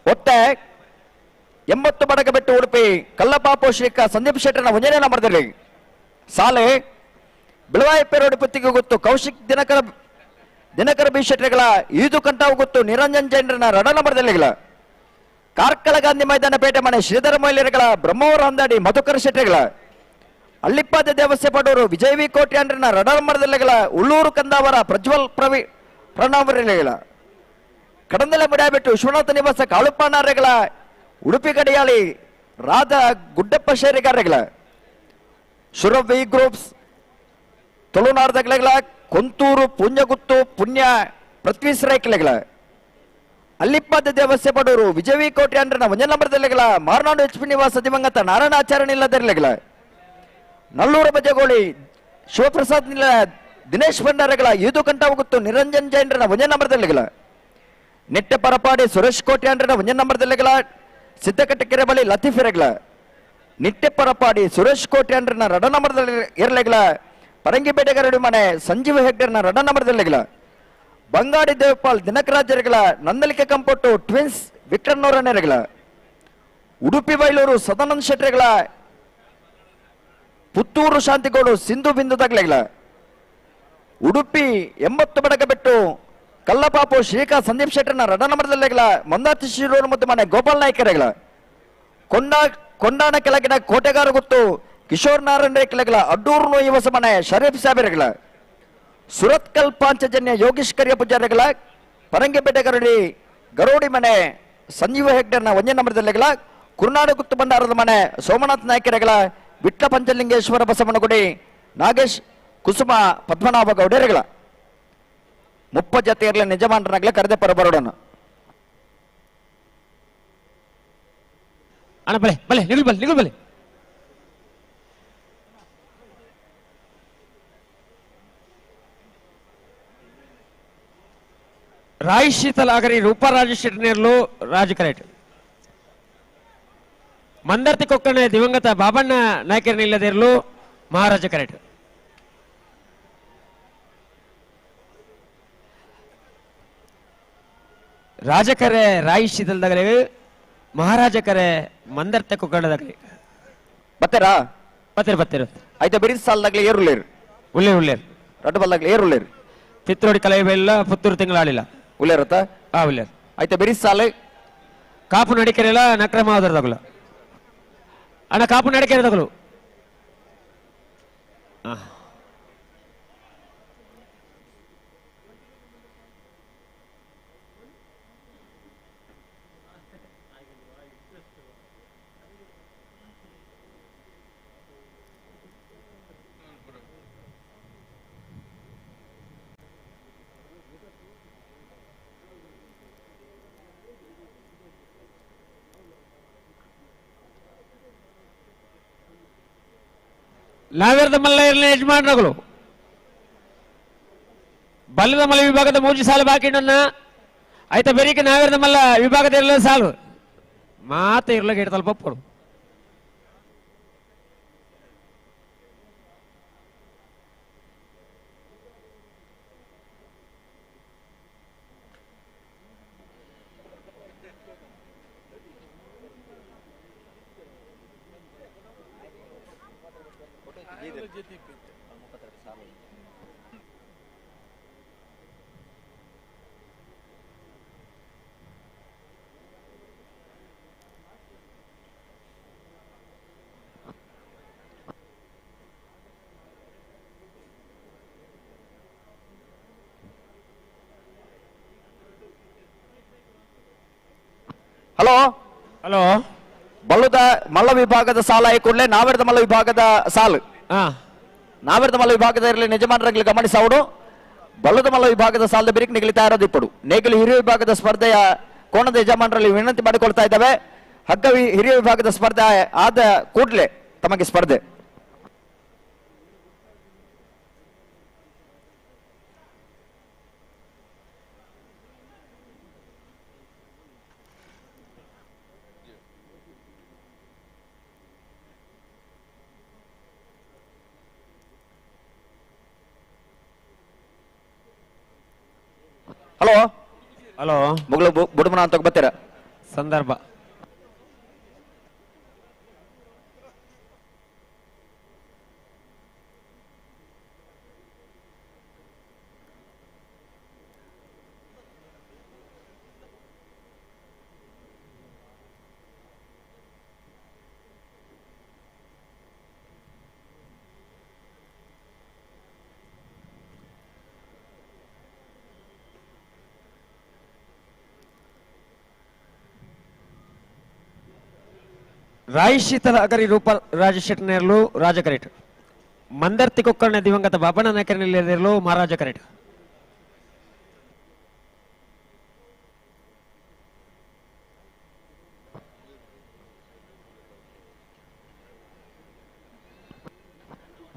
ಒತ್ತೆ 80 ಬಡಕ ಬೆಟ್ಟು ಉಡುಪಿ ಕಲ್ಲಪಾಪು ಶ್ರೀಕ ಸಂದೀಪ್ ಶೆಟ್ಟರ್ನ ಒಂಜನೇ ನಂಬರ್ದಲ್ಲಿ ಸಾಲೆ ಬಿಳವಾಯಿ ಪೇರೋಡಿ ಪುತ್ತಿಗೆ ಗೊತ್ತು ಕೌಶಿಕ್ ದಿನಕರ ದಿನಕರ ಬಿ ಶೆಟ್ಟರ್ಗಳ ಈದು ಕಂಠವು ಗೊತ್ತು ನಿರಂಜನ್ ಜೈನರನ್ನ ರಡ ನಂಬರ್ದಲ್ಲಿಗಳ ಕಾರ್ಕಳ ಗಾಂಧಿ ಮೈದಾನ ಪೇಟೆ ಮನೆ ಶ್ರೀಧರ ಮೊಯ್ಲಿಯರ್ಗಳ ಬ್ರಹ್ಮವರ ಅಂದಾಡಿ ಮಧುಕರ ಶೆಟ್ಟರ್ಗಳ ಅಳ್ಳಿಪ್ಪಾದ ದೇವಸ್ಥೆ ಪಡೋರು ವಿಜಯ ವಿ ಕೋಟ್ಯಾಂಡ್ರನ್ನ ರಡ ನಂಬರ್ದಲ್ಲಿಗಳ ಉಳ್ಳೂರು ಕಂದಾವರ ಪ್ರಜ್ವಲ್ ಪ್ರವಿ ಪ್ರಣವರಿಗಳ ಕಡಂದಲೆ ಮುಡಿಯಾಬಿಟ್ಟು ವಿಶ್ವನಾಥ ನಿವಾಸ ಕಾಳುಪ್ಪನಾರ್ಯಗಳ ಉಡುಪಿ ಗಡಿಯಾಳಿ ರಾಧಾ ಗುಡ್ಡಪ್ಪ ಶೇರಿಗಾರ್ಯಗಳ ಸುರವಿ ಗ್ರೂಪ್ಸ್ ತುಳುನಾಡ್ದಗಳ ಕೊಂತೂರು ಪುಣ್ಯಗುತ್ತು ಪುಣ್ಯ ಪೃಥ್ವೀಶ್ರೈಕ್ಲೆಗಳ ಅಲ್ಲಿಪ್ಪಾದ ದೇವಸ್ಥೆ ಪಡೂರು ವಿಜಯ ವಿ ಕೋಟ್ಯಾಂಡ್ರನ ಒಂದೇ ನಂಬರ್ದಲ್ಲಿಗಳ ಮಾರನಾಡು ಎಚ್ ಪಿ ನಿವಾಸ ದಿವಂಗತ ನಾರಾಯಣ ಆಚಾರ್ಯ ನಿಲ್ಲದಿರಲಿಗಳ ನಲ್ಲೂರು ಬಜಗೋಳಿ ಶಿವಪ್ರಸಾದ್ ನಿಲ್ಲ ದಿನೇಶ್ ಭಂಡಾರಗಳ ಈದು ಕಂಠಾವಗುತ್ತು ನಿರಂಜನ್ ಜೈನರನ ಒಂದೇ ನಂಬರ್ದಲ್ಲಿಗಳ ನೆಟ್ಟೆ ಪರಪಾಡಿ ಸುರೇಶ್ ಕೋಟ್ಯಾಂಡ್ರನ ಒಂದೇ ನಂಬರ್ದಲ್ಲಿಗಳ ಸಿದ್ದಕಟ್ಟಕೆರೆ ಬಳಿ ಲತೀಫ್ ಇರಗಳ ನಿಟ್ಟೆ ಪರಪಾಡಿ ಸುರೇಶ್ ಕೋಟ್ಯಾಂಡ್ರನ ರಡ ನಂಬರ್ದಲ್ಲಿ ಇರಲಿಗಳ ಪರಂಗಿಪೇಟೆಗರಡಿ ಮನೆ ಸಂಜೀವ ಹೆಗ್ಡೆರ್ನ ರಡ ನಂಬರ್ದಲ್ಲಿಗಳ ಬಂಗಾಡಿ ದೇವಪಾಲ್ ದಿನಕರಾಜರ್ಗಳ ನಂದಲಿಕೆ ಕಂಪೋಟು ಟ್ವಿನ್ಸ್ ವಿಕ್ರಮ್ನವರನ್ನೆರಗಳ ಉಡುಪಿ ಬೈಲೂರು ಸದಾನಂದ ಶೆಟ್ಟರ್ಗಳ Puttur Shantigodu Sindhu ಬಿಂದು ತಗ್ಲೆಗ್ಲ ಉಡುಪಿ 80 ಬಡಕ ಬಿಟ್ಟು ಕಲ್ಲಪಾಪು ಶ್ರೀಕಾಂತ್ ಸಂದೀಪ್ ಶೆಟ್ಟರ್ನ ರಡ ನಂಬರ್ದಲ್ಲೆಗ್ಲ ಮಂದಾರ್ತಿ ಶಿರೂರು ಮತ್ತು ಮನೆ ಗೋಪಾಲ್ ನಾಯ್ಕರೆಗ್ಲ ಕೊಂಡಾಣ ಕೆಳಗಿನ ಕೋಟೆಗಾರ ಗುತ್ತು ಕಿಶೋರ್ ನಾರಾಯಣ ಕೆಳಗಲ ಅಡ್ಡೂರು ನೋಯುವಸ ಮನೆ ಶರೀಫ್ ಸಾಬಿರಗಳ ಸುರತ್ಕಲ್ ಪಾಂಚಜನ್ಯ ಯೋಗೇಶ್ ಕರಿಯ ಪೂಜಾರಿಗಳ ಪರಂಗಿಪೇಟೆ ಗರುಡಿ ಗರೋಡಿ ಮನೆ ಸಂಜೀವ ಹೆಗ್ಡರ್ನ ಒಂದೇ ನಂಬರ್ದಲ್ಲೆಗಳ ಕುರುನಾಡು ಗುತ್ತು ಭಂಡಾರದ ಮನೆ ಸೋಮನಾಥ್ ನಾಯ್ಕರೆಗಳ ವಿಟ್ಲ ಪಂಚಲಿಂಗೇಶ್ವರ ಬಸವನಗುಡಿ ನಾಗೇಶ್ ಕುಸುಮ ಪದ್ಮನಾಭ ಗೌಡರೆಗಳ 30 ಜತೆಯರ್ಲ ನಿಜಮಾನರನಾಗಲೇ ಕರೆದೆ ಪರಬರೋಡನು. ಅಣ್ಣ ಬಲೆ ಬಲೆ ನಿಗುಲ್ ಬಲೆ ನಿಗುಲ್ ಬಲೆ. ರಾಯ್ ಶೀತಲ್ ಆಗರಿ ರೂಪಾ ರಾಜೇಶ್ ಶೆಟ್ಟನೇರ್ಲು ರಾಜ್ ಕರೆಟ್ ಮಂದರ್ತಿ ಕೊಕ್ಕಣೆ ದಿವಂಗತ ಬಾಬಣ್ಣ ನಾಯ್ಕರ್ ನಿಲ್ಲದಿರಲು ಮಹಾರಾಜ ಕರೆಟ್. ರಾಜಕರೆ ರಾಯ್ ಶೀತಲ್ದಾಗಲೇ ಮಹಾರಾಜ ಕರೆ ಮಂದರ್ತೆ ಕೊಕ್ಕಣದಾಗಲಿ ಬತ್ತೀರಾ ಬತ್ತೀರಿ ಬತ್ತೀರ ಆಯ್ತಾ ಬಿರಿಸ್ ಸಾಲದಾಗ್ಲಿ ಏರುಳ್ಳೇರು ಉಳ್ಳೇರು ಉಳ್ಳೇರು ರಡ್ಡು ಬಲ್ದಾಗ್ಲಿ ಏರುಳ್ಳೇರು ತಿತ್ರೋಡಿ ಕಲೈಬೆಲ್ಲ ಪುತ್ತೂರು ತಿಂಗಳಾಳಿಲ್ಲ ಉಳ್ಳೇರತ್ತ ಆ ಉಳ್ಳೇರು ಆಯ್ತಾ ಬಿರಿಸ್ ಸಾಲೆ ಕಾಪು ನಡಿಕೆರೆಲ್ಲ ನಕ್ರಮ ಆದರದಾಗಲ ಅಣ್ಣ ಕಾಪು ನಡಿಕೆರೆದಾಗಲು ನಾವೇರ್ದ ಮಲ್ಲ ಇರಲಿ ಯಜಮಾನರುಗಳು ಬಲ್ಲದ ಮಲ್ಲ ವಿಭಾಗದ ಮೂಜಿ ಸಾಲು ಬಾಕಿ ನನ್ನ ಆಯ್ತಾ ಬೇರಿಕೆ ನಾವೇರ್ದ ಮಲ್ಲ ವಿಭಾಗದ ಇರಲಿಲ್ಲ ಸಾಲು ಮಾತ ಇರ್ಲಾಗ ಇಡ್ತಲ್ಪ ಪಪ್ಪರು. ಹಲೋ ಹಲೋ ಬಲ್ಲದ ಮಲ್ಲ ವಿಭಾಗದ ಸಾಲ ಕೂಡಲೇ ನಾವೆರದ ಮಲ್ಲ ವಿಭಾಗದ ಸಾಲು ನಾವೆರದ ಮಲ್ಲ ವಿಭಾಗದ ಇರಲಿ ನಿಜಮಾನರಲ್ಲಿ ಗಮನಿಸೋಡು ಬಲ್ಲದ ಮಲ್ಲ ವಿಭಾಗದ ಸಾಲದ ಬಿರಿಕ್ ನಿಗಲಿತಾ ಇರೋದು ಇಪ್ಪಡು ನೇಗಿಲು ಹಿರಿಯ ವಿಭಾಗದ ಸ್ಪರ್ಧೆಯ ಕೋಣದ ಯಜಮಾನರಲ್ಲಿ ವಿನಂತಿ ಮಾಡಿಕೊಳ್ತಾ ಇದ್ದಾವೆ. ಹಗ್ಗ ಹಿರಿಯ ವಿಭಾಗದ ಸ್ಪರ್ಧೆ ಆದ ಕೂಡಲೇ ತಮಗೆ ಸ್ಪರ್ಧೆ. ಹಲೋ ಹಲೋ ಮುಗ್ಲು ಬುಡುಮನ ಅಂತ ಬರ್ತೀರಾ ಸಂದರ್ಭ ರಾಯ್ ಶೀತಲ ಅಗರಿ ರೂಪ ರಾಜಶೆಟ್ಟನೇರ್ಲು ರಾಜ ಕರೇಟ್ ಮಂದರ್ತಿ ಕೊಕ್ಕರ್ಣ ದಿವಂಗತ ಬಾಬಣ್ಣ ನಾಯಕರಲ್ಲಿರಲು ಮಹಾರಾಜ ಕರೇಟ್.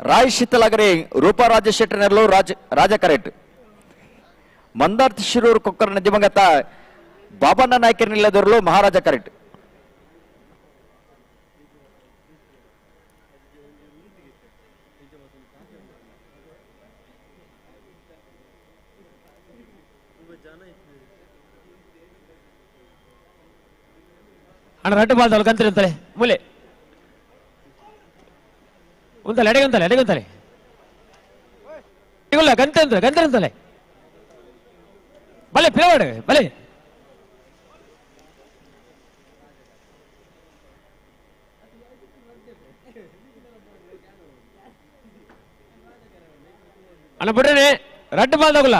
ರಾಯ್ ಶೀತಲಗರಿ ರೂಪಾ ರಾಜಶೆಟ್ಟನೇರ್ಲು ರಾಜ ಕರೇಟ್ ಮಂದಾರ್ತಿ ಶಿರೂರು ಕೊಕ್ಕರ್ಣ ದಿವಂಗತ ಬಾಬಣ್ಣ ನಾಯಕರನಿಲ್ಲದಿರಲು ಮಹಾರಾಜ ಕರೇಟ್. ಅಣ್ಣ ರಡ್ಡು ಬಾಲ್ದವಳು ಕಂತಿರುತ್ತಾರೆ ಮೂಲೆ ಉಂತಲೆ ಅಡೆಗೆ ಉಂತಲೆ ಅಡೆಗೆ ಉಂತಲೆ ಇಲ್ಲ ಗಂಟೆ ಅಂತ ಗಂಟೆ ಅಂತಲೆ ಬಲೆ ಪಿಲವಾಡು ಬಲೆ ಅಣ್ಣ ಬಿಡ್ರಿ ರಡ್ಡು ಬಾಲ್ದಾಗುಲ್ಲ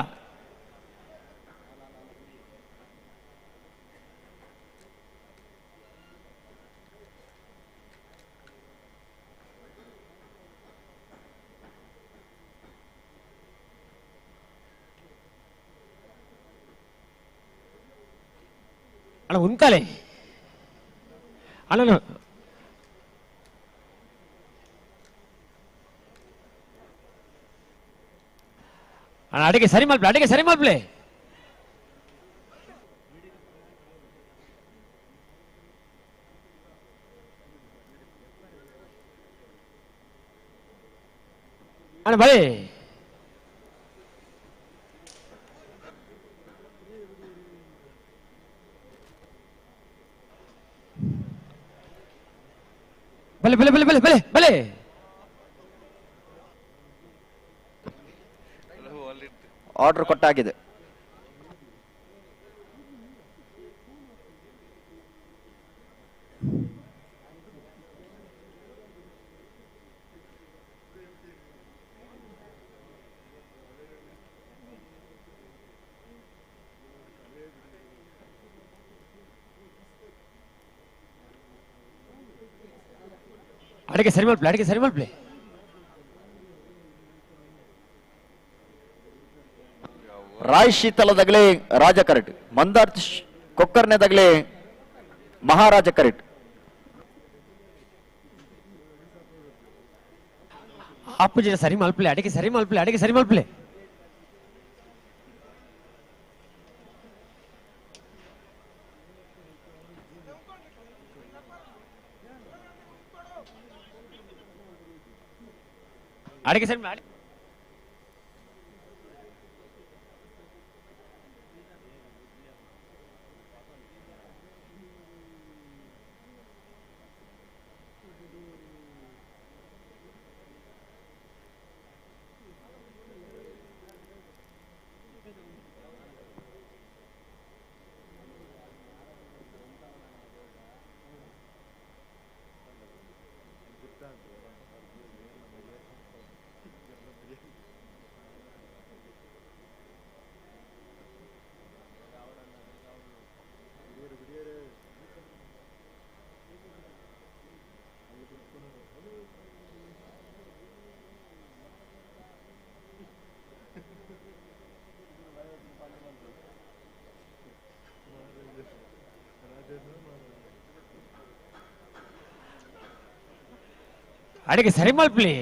ಅಣ್ಣ ಉಂತಾಲೆ ಅಣ್ಣ ಅಣ್ಣ ಅಡಿಗೆ ಸರಿ ಮಲ್ಪ್ಲೆ ಅಡಿಗೆ ಸರಿ ಮಲ್ಪ್ಲೆ ಅಣ್ಣ ಬಳಿ ಬಲೆ ಬಲೆ ಬಲೆ ಬಲೆ ಬಲೆ ಬಲೆ ಆರ್ಡರ್ ಕೊಟ್ಟಾಗಿದೆ. ಅಡಿಗೆ ಸರಿ ಮಲ್ಪ್ಲೆ ಅಡಿಗೆ ಸರಿ ಮಲ್ಪ್ಲೆ ರಾಯ್ ಶೀತಲದಾಗಲೇ ರಾಜ ಕರೆಟ್, ಮಂದಾರ್ ಕೊಕ್ಕರ್ನೆದಾಗಲೇ ಮಹಾರಾಜ ಕರೆಟ್. ಅಪ್ಪುಜಿನ ಸರಿ ಮಲ್ಪ್ಲೆ ಅಡಿಗೆ ಸರಿ ಮಲ್ಪ್ಲೆ ಅಡಿಗೆ ಸರಿ ಮಲ್ಪ್ಲೆ ಅಡಿಗೆ ಸರಿ ಮಾಡಿ ಅಡಿಗೆ ಸರಿ ಮಲ್ಪ್ಲಿ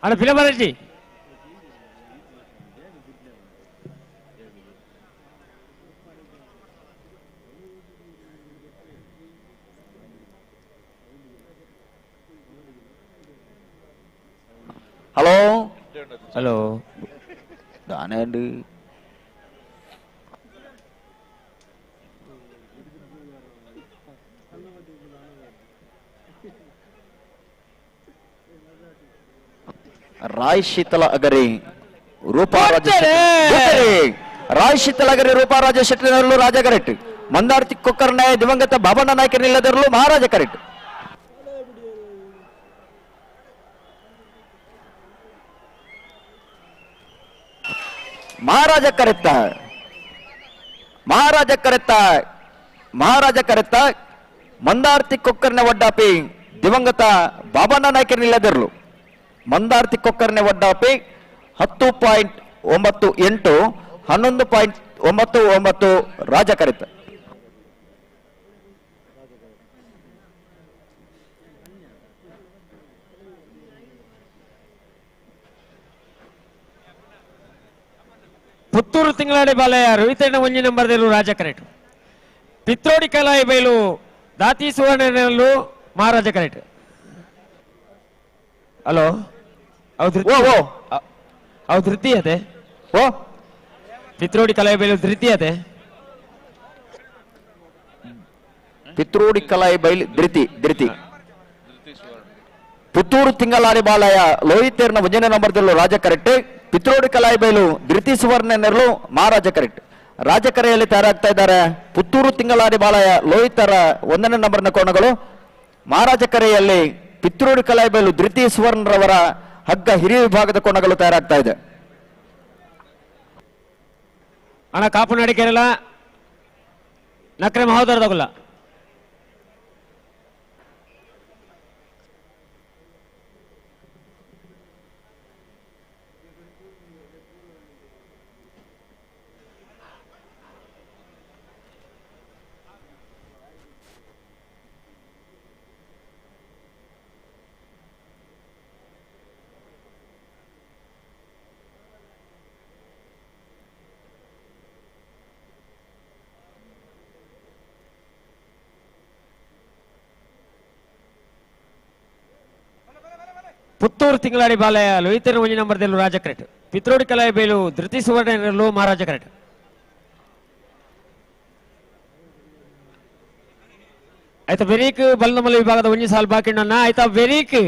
ಅಣ್ಣ ಫಿಲಂ ಬಾಲಾಜಿ hello hello ದಾನೇಂಡು ರಾಯ್ ಶೀತಲ ಅಗರಿ ರೂಪಾ ರಾಜ ರಾಯ್ ಶೀತಲ ಅಗರಿ ರೂಪಾ ರಾಜ ಶೆಟ್ಟಿನಲ್ಲೂ ರಾಜ ಕರೆಕ್ಟ್, ಮಂದಾರ್ತಿ ಕೊಕ್ಕರ್ನಾಯ ದಿವಂಗತ ಬಾಬಣ್ಣ ನಾಯಕನಿಲ್ಲದರಲ್ಲೂ ಮಹಾರಾಜ ಕರೆಕ್ಟ್. ಮಹಾರಾಜ ಕರೆತ್ತ ಮಹಾರಾಜ ಕರೆತ್ತ ಮಹಾರಾಜ ಕರೆತ್ತ ಮಂದಾರ್ತಿ ಕೊಕ್ಕರ್ನ ಒಡ್ಡಾಪಿ ದಿವಂಗತ ಬಾಬಣ್ಣ ನಾಯಕನಿಲ್ಲದಿರಲು ಮಂದಾರ್ತಿ ಕೊಕ್ಕರ್ನೆ ಒಡ್ಡಾಪಿ 10.98 11.99 ರಾಜ ಕರೆತ. ಪುತ್ತೂರು ತಿಂಗಳಾಡಿ ಬಾಲಯ್ಯ ರೋಹಿತಣ್ಣ ಒಂಜಿ ನಂಬರ್ ದೇಲು ರಾಜ ಕರೆಟ್, ಪಿತ್ರೋಡಿ ಕಲಾಯಿ ಬೈಲು ದಾತಿ ಸುವರ್ಣನಲ್ಲೂ ಮಹಾರಾಜ ಕರೆಟ್. ಹಲೋ ಅವು ಧೃತಿ ಅದೇ ಓ ಪಿತ್ರೋಡಿ ಕಲಾಯಿ ಬೈಲು ಧೃತಿ ಅದೇ. Pitrodi Kalayi ಬೈಲ್ ಧೃತಿ ಧೃತಿ ಪುತ್ತೂರು ತಿಂಗಳಾರಿ ಬಾಲಯ ಲೋಹಿತೇರ್ನ ಒಂಜನೇ ನಂಬರ್ದಲ್ಲೂ ರಾಜ ಕರೆಕ್ಟ್. ಪಿತ್ರೋಡಿ ಕಲಾಯಿ ಬೈಲು ಧೃತಿ ಸುವರ್ಣನೆರಲು ಮಹಾರಾಜ ಕರೆಕ್ಟ್. ರಾಜಕರೆಯಲ್ಲಿ ತಯಾರಾಗ್ತಾ ಇದ್ದಾರೆ ಪುತ್ತೂರು ತಿಂಗಳಾರಿ ಬಾಲಯ ಲೋಹಿತರ 1ನೇ ನಂಬರ್ನ ಕೋಣಗಳು. ಮಹಾರಾಜ ಕರೆಯಲ್ಲಿ ಪಿತ್ರೋಡಿ ಕಲಾಯಿ ಬೈಲು ಧೃತಿ ಸುವರ್ಣರವರ ಹಗ್ಗ ಹಿರಿಯ ವಿಭಾಗದ ಕೋಣಗಳು ತಯಾರಾಗ್ತಾ ಇದೆ. ಅಣ್ಣ ಕಾಪು ನಾಡಿ ಕೇರಳ ನಕ್ರೆ ಮಹೋದರದಾಗಲ್ಲ. ಪುತ್ತೂರು ತಿಂಗಳಾಡಿ ಬಾಲಯ ಲೋಹಿತರ ಒಂಜಿ ನಂಬರ್ದಲ್ಲೂ ರಾಜ ಕರೆಕ್ಟ್. ಪಿತ್ರೋಡಿ ಕಲಾಯಿ ಬೇಲು ಧೃತಿ ಸುವರ್ಣನಲ್ಲೂ ಮಹಾರಾಜ ಕರೆಕ್ಟ್. ಆಯ್ತಾ ಬೆರೀಕ್ ಬಲ್ಲಮಲ್ಲ ವಿಭಾಗದ ಒಂಜಿ ಸಾಲು ಬಾಕಿ ಉಂಡಣ್ಣ. ಆಯ್ತಾ ಬೆರೀಕ್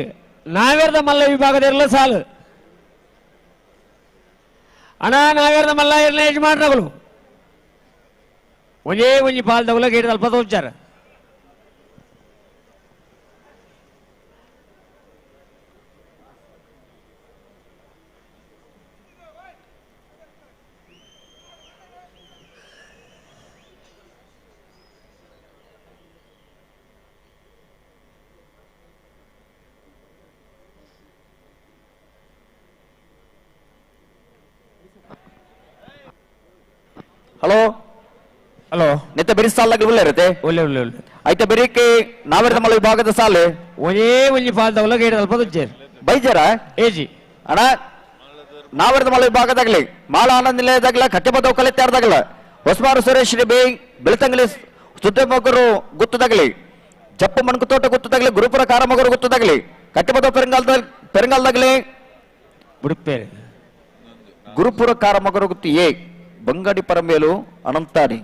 ನಾವೇರ್ದ ಮಲ್ಲ ವಿಭಾಗದ ಇರಲ್ಲ ಸಾಲು ಅಣ್ಣ. ನಾವೇರ್ದ ಮಲ್ಲ ಇರಲ್ಲ ಯಜಮಾನ್ರಗಳು ಒಂದೇ ಒಂಜಿ ಪಾಲ್ದವಲ ಗೇಟ್ ಅಲ್ಪ ತೋಚಾರ. ಹಲೋ ಹಲೋ ನಿತ್ತ ಬೆರಿ ಸಾಲಾಗಿ ಒಳ್ಳೆ ಇರುತ್ತೆ ಒಳ್ಳೆ ಒಳ್ಳೆ ಒಳ್ಳೆ. ಆಯ್ತಾ ಬೆರಿಕೆ ನಾವೇರ್ದ ಮಲ್ಲ ವಿಭಾಗದ ಸಾಲು ಒಂದೇ ಒಂಜಿ ಪಾಲ್ದವಲ ಗೇಟ್ ಅಲ್ಪ ತೋಚಾರ ಬೈಜಾರ ಏಜಿ ಅಣ್ಣ. ನಾವೇರ್ದ ಮಲ್ಲ ವಿಭಾಗದಾಗಲಿ ಮಾಳ ಆನಂದ ನಿಲಯದಾಗಲ ಕಟ್ಟೆಬದವು ಕಲೆತ್ತಾರದಾಗಲ ಹೊಸಮಾರು ಸುರೇಶ್ ಬಿ ಬೆಳ್ತಂಗಲಿ ಸುದ್ದಮೊಗರು ಗುತ್ತದಾಗಲಿ ಜಪ್ಪು ಮಣಕುತೋಟ ಗುತ್ತದಾಗಲಿ ಗುರುಪುರ ಕಾರಮೊಗರು ಗುತ್ತದಾಗಲಿ ಕಟ್ಟೆಬದವು ಪೆರಂಗಾಲದಾಗಲಿ ಬುಡುಪೇರೆ ಗುರುಪುರ ಕಾರಮೊಗರು ಗುತ್ತು ಎ ಬಂಗಾಡಿ ಪರಮೇಲು ಅನಂತಾರಿ.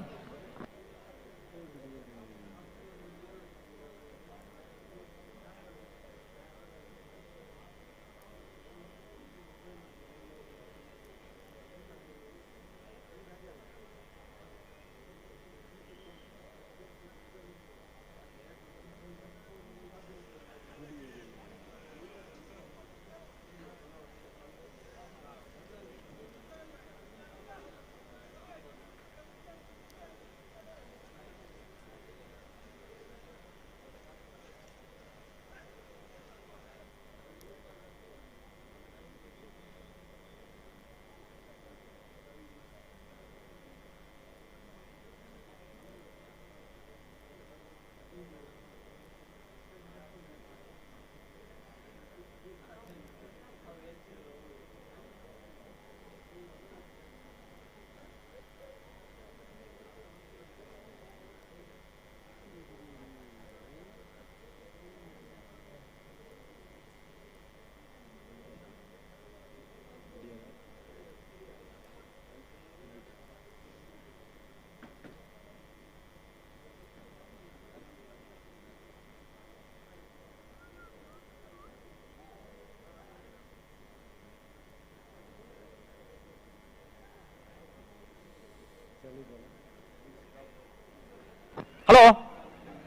ಹಲೋ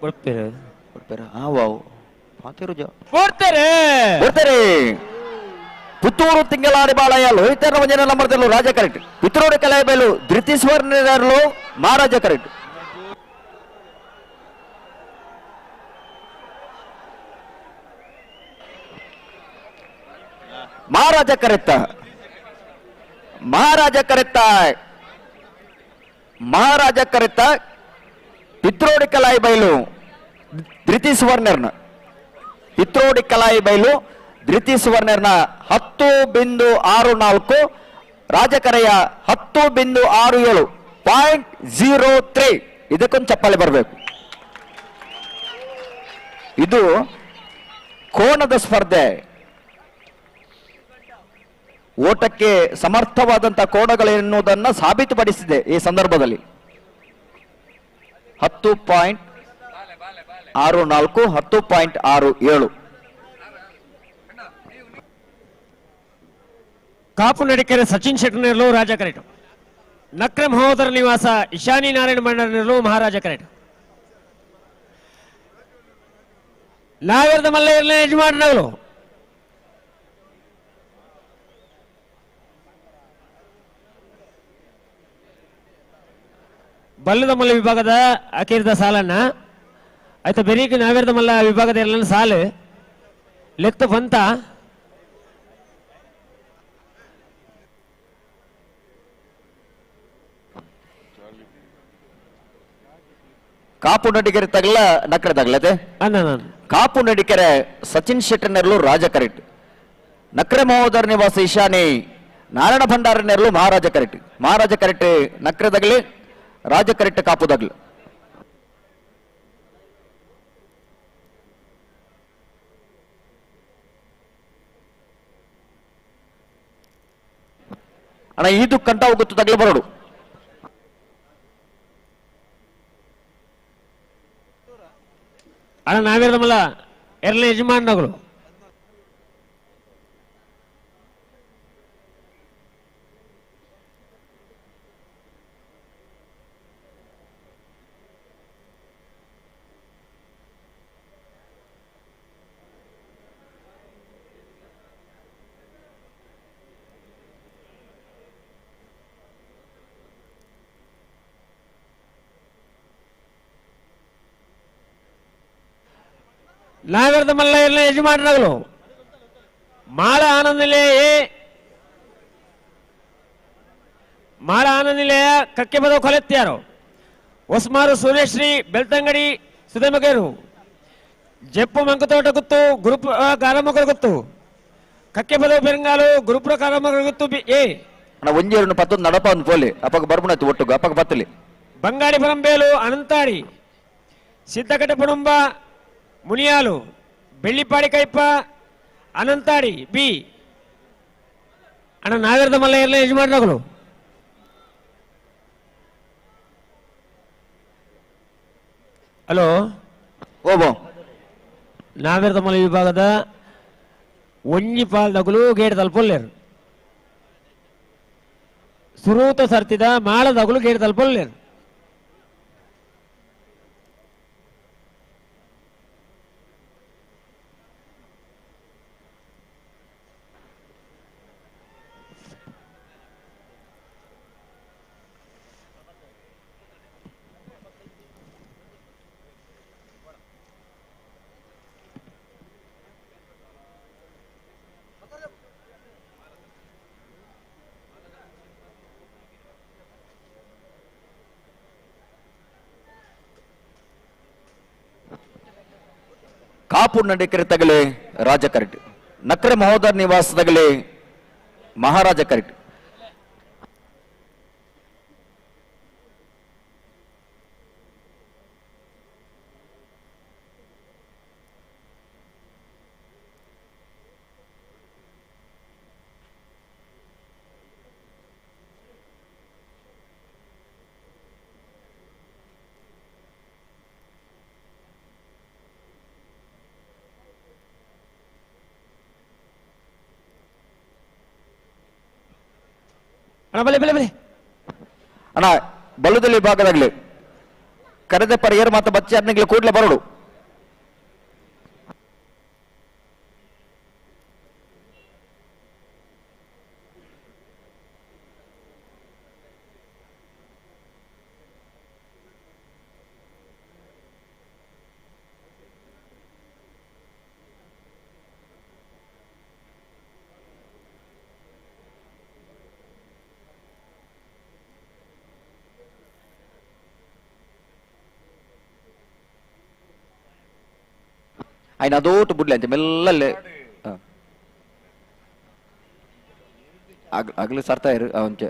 ಕೊಡ್ತೇನೆ ಕೊಡ್ತೇನೆ. ಹಾ ವಾವ್ ಪಾತಿರುಜ ಕೊಡ್ತಾರೆ ಕೊಡ್ತಾರೆ. ಪುತ್ತೂರು ತಿಂಗಳಾರಿ ಬಾಳಯ್ಯ ಲೋಹಿತರ್ನ ಒಂಜನ ನಂಬರ್ದಲ್ಲೂ ರಾಜ ಕರೆಕ್ಟ್. ಪಿತ್ರೋಡು ಕಲಾಯಬೈಲು ಧೃತಿಸ್ವರ್ಣರಲ್ಲೂ ಮಹಾರಾಜ ಕರೆಕ್ಟ್. ಮಹಾರಾಜ ಕರೆತ್ತ ಮಹಾರಾಜ ಕರೆತ್ತ ಮಹಾರಾಜ ಕರೆತ್ತ ಪಿತ್ರೋಡಿ ಕಲಾಯಿ ಬೈಲು ಧೃತಿ ಸುವರ್ಣರ್ನ ಪಿತ್ರೋಡಿ ಕಲಾಯಿ ಬೈಲು ಧೃತಿ ಸುವರ್ಣರ್ನ 10.64 ರಾಜಕರೆಯ 10.67 0.03. ಇದಕ್ಕೊಂದು ಚಪ್ಪಾಳೆ ಬರಬೇಕು. ಇದು ಕೋಣದ ಸ್ಪರ್ಧೆ. ಓಟಕ್ಕೆ ಸಮರ್ಥವಾದಂತಹ ಕೋಣಗಳೆನ್ನುವುದನ್ನು ಸಾಬೀತುಪಡಿಸಿದೆ ಈ ಸಂದರ್ಭದಲ್ಲಿ. 10. 64, 10.67. Kapu Nadikere Sachin ಶೆಟ್ಟರ್ನಲ್ಲೂ ರಾಜ ಕರೆಟು. ನಕ್ರೆ ಮಹೋದರ ನಿವಾಸ ಇಶಾನಿ ನಾರಾಯಣ ಮಂಡನಲ್ಲೂ ಮಹಾರಾಜ ಕರೆಟು. ನಾವೇರ್ದ ಮಲ್ಲ ಯಜಮಾನಗಳು ಬಲ್ಲದ ಮಲ್ಲ ವಿಭಾಗದ ಅಕೀರ್ದ ಸಾಲನ್ನ ಆಯ್ತಾ ಬೆರೀಕ್ ನಾವೇರ್ದ ಮಲ್ಲ ವಿಭಾಗದ ಎಲ್ಲ ಸಾಲು ಲೆತ್ತ ಬಂತ. ಕಾಪು ನಡಿಗೆರೆ ತಗಲ ನಕ್ರೆ ತಗಲತೆ ಕಾಪು ನಡಿಕೆರೆ ಸಚಿನ್ ಶೆಟ್ಟರ್ನೆರ್ಲು ರಾಜ ಕರೆಕ್ಟ್. ನಕ್ರೆ ಮಹೋದರ ನಿವಾಸ ಈಶಾನಿ ನಾರಾಯಣ ಭಂಡಾರ ನೆರ್ಲು ಮಹಾರಾಜ ಕರೆಕ್ಟ್. ಮಹಾರಾಜ ಕರೆಕ್ಟ್ ನಕ್ರೆ ತಗಲಿ, ರಾಜ ಕರೆಕ್ಟ್ ಕಾಪು ತಗಲು. ಅಣ್ಣ ಇದು ಕಂಟ ಹೋಗುತ್ತು ತಗಲು ಬರೋಡು. ಅಣ್ಣ ನಾವಿರದಮಲ್ಲ ಎರಡನೇ ಯಜಮಾನಗಳು ನಾವೇರ್ದ ಮಲ್ಲ ಎಲ್ಲ ಯಜಮಾನಗಳು ಮಾಳ ಆನಂದನಿಲಯ ಮಾಳ ಆನಂದನಿಲಯ ಕಕ್ಕೆ ಬದೋ ಕೊಲೆತ್ಯಾರು ಹೊಸ್ಮಾರು ಸೂರ್ಯಶ್ರೀ ಬೆಳ್ತಂಗಡಿ ಸುಧಮಗೇರು ಜಪ್ಪು ಮಂಕತೋಟ ಗುತ್ತು ಗುರುಪು ಕಾರಮಗರು ಗುತ್ತು ಕಕ್ಕೆ ಬದೋ ಬೆರಂಗಾಲು ಗುರುಪುರ ಕಾರಮಗರು ಗುತ್ತು ಎ ಒಂಜೇರು ಪತ್ತೊಂದು ನಡಪ ಒಂದು ಪೋಲಿ ಅಪ್ಪಗ ಬರ್ಬುಣತ್ತು ಒಟ್ಟುಗು ಅಪ್ಪಗ ಬತ್ತಲಿ. ಬಂಗಾಡಿ ಪರಂಬೇಲು ಅನಂತಾಡಿ ಸಿದ್ದಕಟ್ಟೆ ಪುಣಂಬ ಮುನಿಯಾಲು ಬೆಳ್ಳಿಪಾಡಿ ಕೈಪ ಅನಂತಾಡಿ ಬಿ. ಅಣ್ಣ ನಾವೇರ್ದ ಮಲ್ಲ ಎಲ್ಲ ಯಜಮಾನಗಳು ಹಲೋ ಓಬೋ ನಾವೇರ್ದ ಮಲ್ಲ ವಿಭಾಗದ ಒಂಜಿ ಪಾಲ್ದಗುಲು ಗೇಟ್ ತಲುಪೊಲ್ಲೇರು ಸುರೂತ ಸರ್ತಿದ ಮಾಳದಗುಲು ಗೇಟ್ ತಲುಪೊಲ್ಲೇರು. ಕಾಪು ನಡಿಕೆರೆ ತಗಲೆ ರಾಜ ಕರೆಕ್ಟ್. ನಕ್ರೆ ಮಹೋದರ ನಿವಾಸ ತಗಲೆ ಮಹಾರಾಜ ಕರೆಕ್ಟ್. ಅಣ್ಣ ಬಲೆ ಬಲೆ ಬಲೆ ಅಣ್ಣ ಬಲ್ಲದಲ್ಲಿ ಭಾಗದಾಗ್ಲಿ ಕರೆದ ಪರಿಯರ್ ಮತ್ತು ಬಚ್ಚಿ ಅದ್ನಿಗ್ಲಿ ಕೂಡ್ಲೆ ಬರೋಡು. ఆయన ಅದೋಟು ಬುಡ್ಲೆ ಅಂಚೆ ಮೆಲ್ಲಲ್ಲೇ ಅಗಲು ಸರ್ತಾ ಇರು ಅಂಚೆ.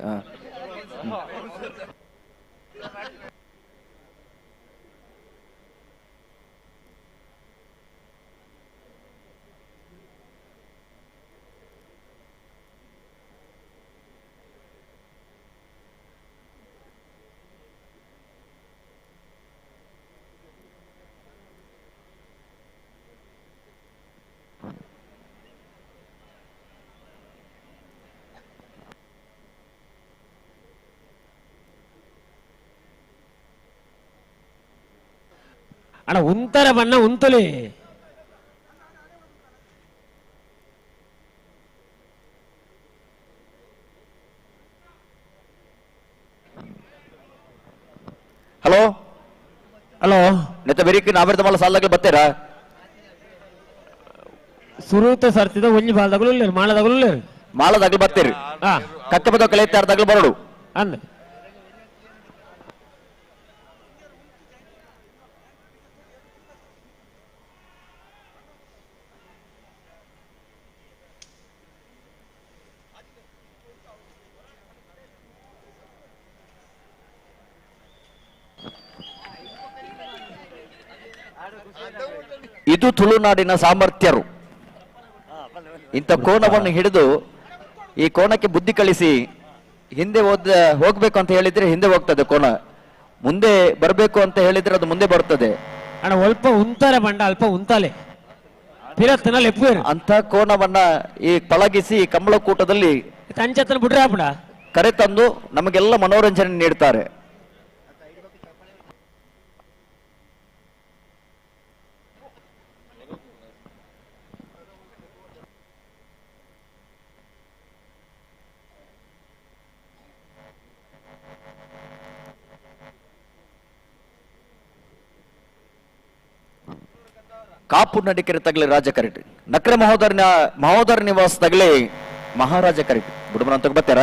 ಅಣ್ಣ ಉಂತರ ಬಣ್ಣ ಉಂತುಲಿ. ಹಲೋ ಹಲೋ ನೆತ್ತ ಬೆರಿಕ್ ನಾವೆರ್ದ ಮಲ್ಲ ಸಾಲದಾಗಲು ಬತ್ತೀರಾ? ಸುರೂತ ಸರ್ತಿದ ಒಂಜಿ ಬಾಲ್ದಾಗಲು ಇಲ್ಲೇರು, ಮಾಳದಾಗಲು ಇಲ್ಲೇರು. ಮಾಳದಾಗಲು ಬತ್ತೀರಿ. ಕಕ್ಕೆ ಬದ ಕಲೆ ಬರಡು ಅಂದ ಇದು ತುಳುನಾಡಿನ ಸಾಮರ್ಥ್ಯರು. ಇಂಥ ಕೋಣವನ್ನು ಹಿಡಿದು ಈ ಕೋಣಕ್ಕೆ ಬುದ್ಧಿ ಕಳಿಸಿ ಹಿಂದೆ ಹೋಗ್ಬೇಕು ಅಂತ ಹೇಳಿದ್ರೆ ಹಿಂದೆ ಹೋಗ್ತದೆ ಕೋಣ, ಮುಂದೆ ಬರಬೇಕು ಅಂತ ಹೇಳಿದ್ರೆ ಅದು ಮುಂದೆ ಬರ್ತದೆ. ಅಣ್ಣ ಅಲ್ಪ ಉಂತಾರೆ ಬಂಡ ಅಲ್ಪ ಉಂತಾಲೆ ಅಂತ ಕೋಣವನ್ನ ಈ ಪಳಗಿಸಿ ಕಂಬಳಕೂಟದಲ್ಲಿ ಕರೆತಂದು ನಮಗೆಲ್ಲ ಮನೋರಂಜನೆ ನೀಡ್ತಾರೆ. ಕಾಪು ನಡಿಕೆರೆ ತಗಲಿ ರಾಜ ಕರೆಟ್, ನಕ್ರೆ ಮಹೋದರ ನಿವಾಸ ತಗಲಿ ಮಹಾರಾಜ ಕರೆಟ್. ಬುಡಮನ ಅಂತ ಬರ್ತಾರ.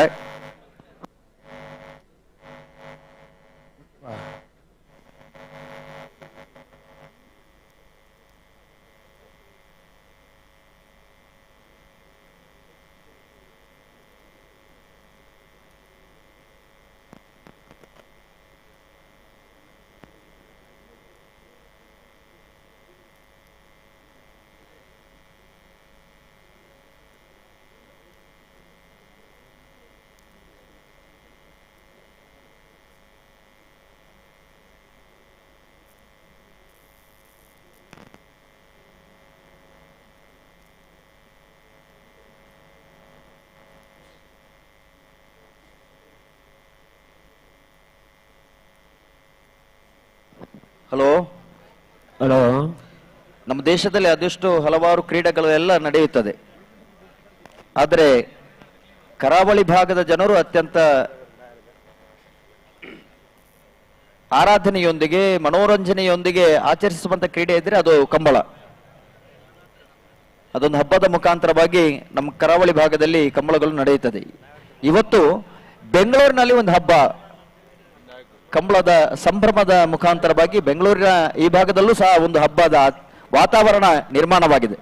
ಹಲೋ ಹಲೋ, ನಮ್ಮ ದೇಶದಲ್ಲಿ ಅದೆಷ್ಟು ಹಲವಾರು ಕ್ರೀಡೆಗಳು ಎಲ್ಲ ನಡೆಯುತ್ತದೆ. ಆದರೆ ಕರಾವಳಿ ಭಾಗದ ಜನರು ಅತ್ಯಂತ ಆರಾಧನೆಯೊಂದಿಗೆ ಮನೋರಂಜನೆಯೊಂದಿಗೆ ಆಚರಿಸುವಂತ ಕ್ರೀಡೆ ಇದ್ರೆ ಅದು ಕಂಬಳ. ಅದೊಂದು ಹಬ್ಬದ ಮುಖಾಂತರವಾಗಿ ನಮ್ಮ ಕರಾವಳಿ ಭಾಗದಲ್ಲಿ ಕಂಬಳಗಳು ನಡೆಯುತ್ತದೆ. ಇವತ್ತು ಬೆಂಗಳೂರಿನಲ್ಲಿ ಒಂದು ಹಬ್ಬ ಕಂಬಳದ ಸಂಭ್ರಮದ ಮುಖಾಂತರವಾಗಿ ಬೆಂಗಳೂರಿನ ಈ ಭಾಗದಲ್ಲೂ ಸಹ ಒಂದು ಹಬ್ಬದ ವಾತಾವರಣ ನಿರ್ಮಾಣವಾಗಿದೆ.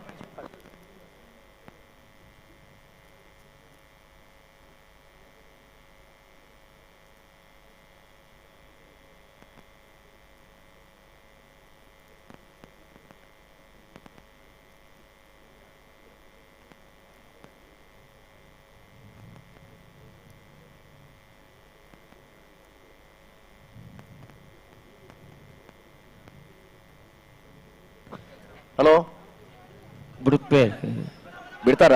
ಹಲೋ, ಬಿಡುತ್ತೆ ಬಿಡ್ತಾರ?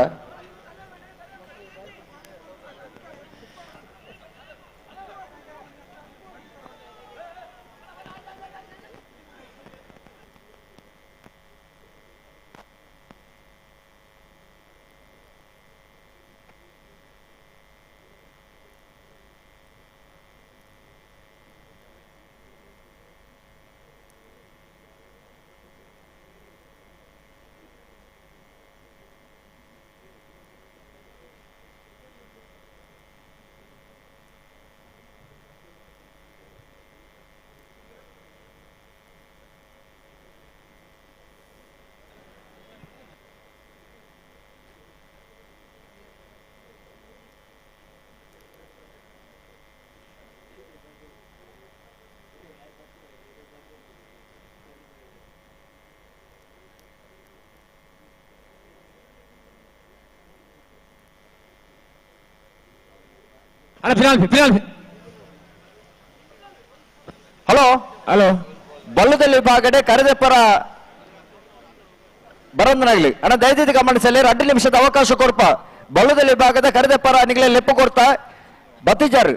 ಹಲೋ ಹಲೋ, ಬಲ್ಲದಲ್ಲಿ ಬಾಗಡೆ ಕರೆದೆಪ್ಪರ ಬರಂದನಾಗ್ಲಿ ಅಣ್ಣ, ದಯದಿದ್ದು ಗಮನಿಸಲಿ. 2 ನಿಮಿಷದ ಅವಕಾಶ ಕೊರ್ಪ. ಬಲ್ಲದಲ್ಲಿ ಭಾಗದ ಕರೆದೆಪ್ಪರ ನಿಗಲೆ ಲೆಪ್ಪು ಕೊರ್ತಾ ಬತ್ತಿಜಾರು.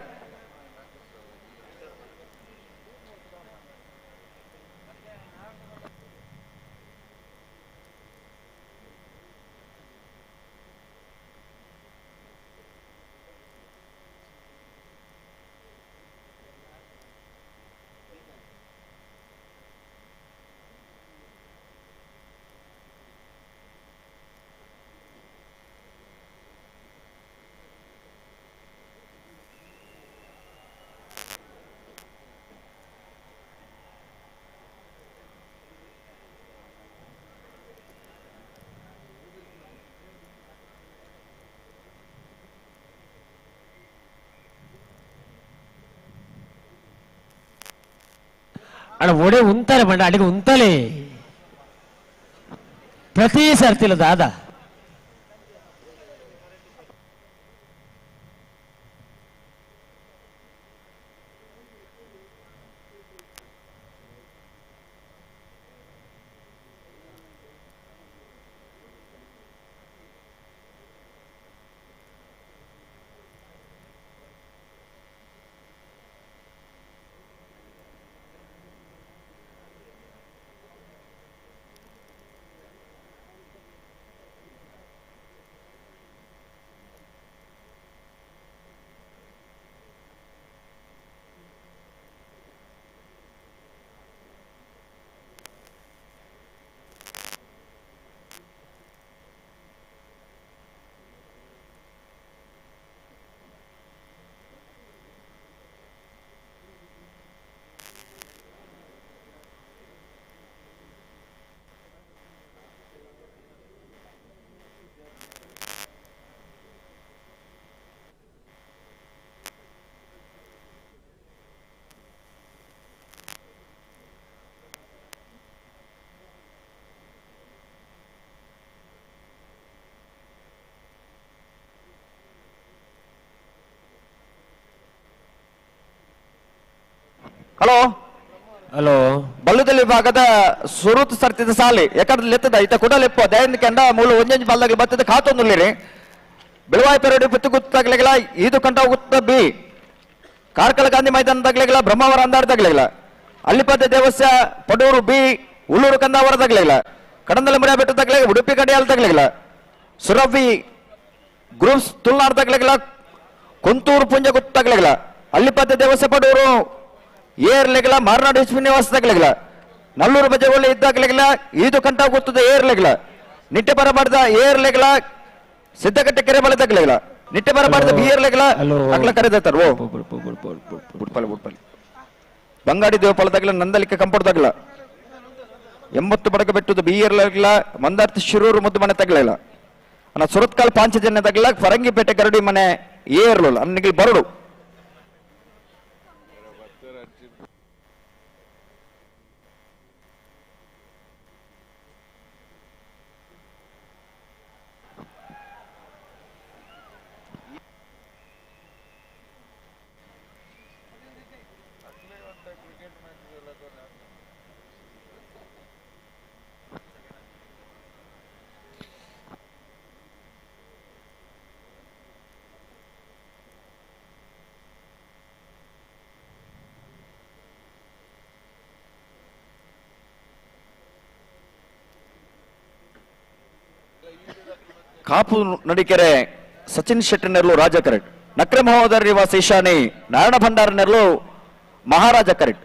ಅಡ ಒಡೆ ಉಂತಾರೆ ಬಂಡ ಅಡಿಗೆ ಉಂತಲೇ ಪ್ರತಿ ಸರ್ತಿಲ ದಾದ ಹಲೋ ಹಲೋ ಬಲ್ಲುದಲ್ಲಿ ಭಾಗದ ಸುರುತ್ ಸರ್ತಿದ ಸಾಲಿ ಯಾಕಂದ್ರೆ ಲೆತ್ತದ ಇತ ಕೂಡ ಲೆಪ್ಪು ದಯಂದ ಕೆಂಡ ಮೂಲ ಒಂಜೊಂಜಿ ಬಲ್ದಾಗಲಿ ಬತ್ತದ ಖಾತೊಂದುಲ್ಲಿರಿ ಬೆಳವಾಯಿ ಪೆರಡಿ ಪುತ್ತು ಗುತ್ತಾಗ್ಲಿಲ್ಲ ಈದು ಕಂಠ ಗುತ್ತ ಬಿ ಕಾರ್ಕಳ ಗಾಂಧಿ ಮೈದಾನದಾಗ್ಲಿಲ್ಲ ಬ್ರಹ್ಮಾವರ ಅಂದಾಡ್ದಾಗ್ಲಿಲ್ಲ ಅಲ್ಲಿಪದ ದೇವಸ್ಯ ಪಡೂರು ಬಿ ಉಳ್ಳೂರು ಕಂದಾವರದಾಗ್ಲಿಲ್ಲ ಕಡಂದಲ ಮುರಿಯ ಬೆಟ್ಟದಾಗ್ಲಿಲ್ಲ ಉಡುಪಿ ಕಡೆಯಲ್ದಾಗ್ಲಿಲ್ಲ ಸುರಭಿ ಗ್ರೂಪ್ಸ್ ತುಳ್ನಾಡ್ದಾಗ್ಲಿಲ್ಲ ಕುಂತೂರು ಪುಂಜ ಗುತ್ತಾಗ್ಲಿಲ್ಲ ಅಲ್ಲಿಪದ ದೇವಸ್ಯ ಪಡೂರು ಏರ್ಲಿಗಿಲ್ಲ ಮಾರ್ನಾಡು ಶ್ರೀನಿವಾಸ ತಗ್ಲಿಗಿಲ್ಲ ನಲ್ಲೂರು ಬಜೆಗೊಳ್ಳಿ ಇದ್ದಾಗ್ಲಿಗಿಲ್ಲ ಈದು ಕಂಠ ಗೊತ್ತದ ಏರ್ಲಿಗಿಲ್ಲ ನಿಟ್ಟೆ ಬರಬಾರ್ದ ಏರ್ಲಿಗಿಲ್ಲ ಸಿದ್ದಕಟ್ಟೆ ಕೆರೆ ಬಳೆ ತಗ್ಲಿಗಿಲ್ಲ ನಿಟ್ಟೆ ಬರಬಾರ್ದ ಬಿ ಏರ್ಲಿಗಿಲ್ಲ ಅಗ್ಲ ಕರೆದಾರ ಓ ಬುಡ್ಪಲ್ಲಿ ಬುಡ್ಪಲ್ಲಿ ಬಂಗಾಡಿ ದೇವಪಾಲ ತಗ್ಲ ನಂದಲಿಕ್ಕೆ ಕಂಪೌಂಡ್ ತಗ್ಲ 80 ಬಡಕ ಬೆಟ್ಟದ ಬಿ ಏರ್ಲಿಗಿಲ್ಲ ಮಂದಾರ್ತಿ ಶಿರೂರು ಮುದ್ದು ಮನೆ ತಗ್ಲಿಲ್ಲ ಅನ್ನ ಸುರತ್ಕಾಲ್ ಪಾಂಚಜನ್ಯ ತಗ್ಲ ಫರಂಗಿಪೇಟೆ ಗರಡಿ ಮನೆ ಏರ್ಲಿಲ್ಲ ಅನ್ನಿಗೆ ಬರಡು ಕಾಪು ನಡಿಕೆರೆ ಸಚಿನ್ ಶೆಟ್ಟಿ ನೆರಳು ರಾಜ ಕರೆಟ್ ನಕ್ರೆ ಮಹೋದರ ನಿವಾಸ ಈಶಾನಿ ನಾರಾಯಣ ಭಂಡಾರ ನೆರಳು ಮಹಾರಾಜ ಕರೆಟ್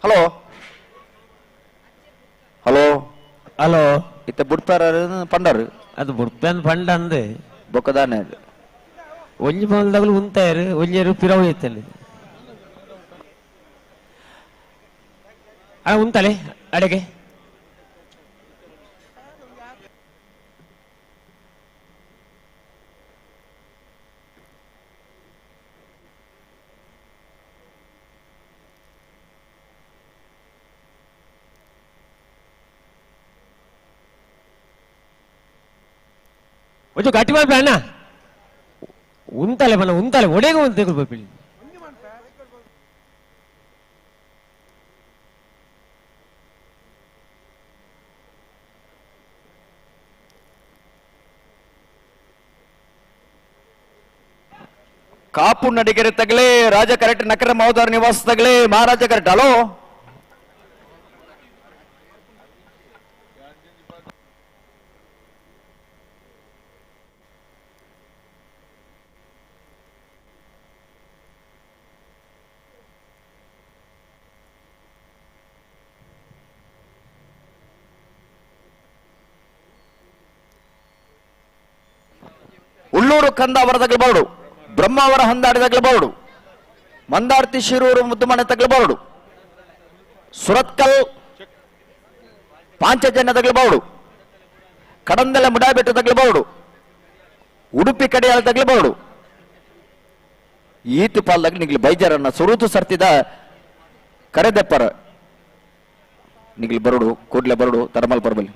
ಹಲೋ ಹಲೋ ಹಲೋ ಇತ್ತ ಬುಡ್ಪಾರ ಪಂಡರು ಅದು ಬುಡ್ಪನ್ ಪಂಡ ಅಂದೆ ಬೊಕ್ಕದಾನೆ ಒಂಜಿ ಬಂದಾಗಲೂ ಉಂತಾಯರು ಒಂಜಿ ಪಿರವು ಐತಲ್ಲಿ ಅಣ್ಣ ಉಂತಲೆ ಅಡೆಗೆ ಒಂಚೂರು ಗಟ್ಟಿ ಮಾಡ್ಬೇಡ ಅಣ್ಣ. ಉಂತಲೆ ಬಣ್ಣ ಉಂತಲೆ ಒಡೆಗೆ ಒಂದು ತೆಗೆದು ಪಿಳಿ. ಕಾಪು ನಡಿಗೆರೆ ತಗಲಿ, ರಾಜ ಕರೆಕ್ಟ್ ನಕರ ಮಹೋದರ ನಿವಾಸ ತಗಲಿ, ಮಹಾರಾಜ ಕರೆಕ್ಟ್. ಹಲೋ, ಉಳ್ಳೂರು ಕಂದ ಅವರ ತಗಲಬಹುದು, ಬ್ರಹ್ಮಾವರ ಹಂದಾಡಿ ತಗಲಬಹುದು, ಮಂದಾರ್ತಿ ಶಿರೂರು ಮುದ್ದುಮನೆ ತಗಲಬಹುದು, ಸುರತ್ಕಲ್ ಪಾಂಚಜನ್ಯ ತಗಲಬಹುದು, ಕಡಂದಲ ಮುಡಾಬೆಟ್ಟು ತಗಲಬಹುದು, ಉಡುಪಿ ಕಡೆಯಾಳ ತಗಲಬಹುದು. ಈತು ಪಾಲ್ದಾಗ ನಿಗ್ಲಿ ಬೈಜಾರನ್ನ ಸುರೂತು ಸರ್ತಿದ ಕರೆದೆಪ್ಪರ ನಿಗ್ಲಿ ಬರಡು ಕೂಡ್ಲೆ ಬರಡು ತರಮಲ್ ಪರಬಲಿ.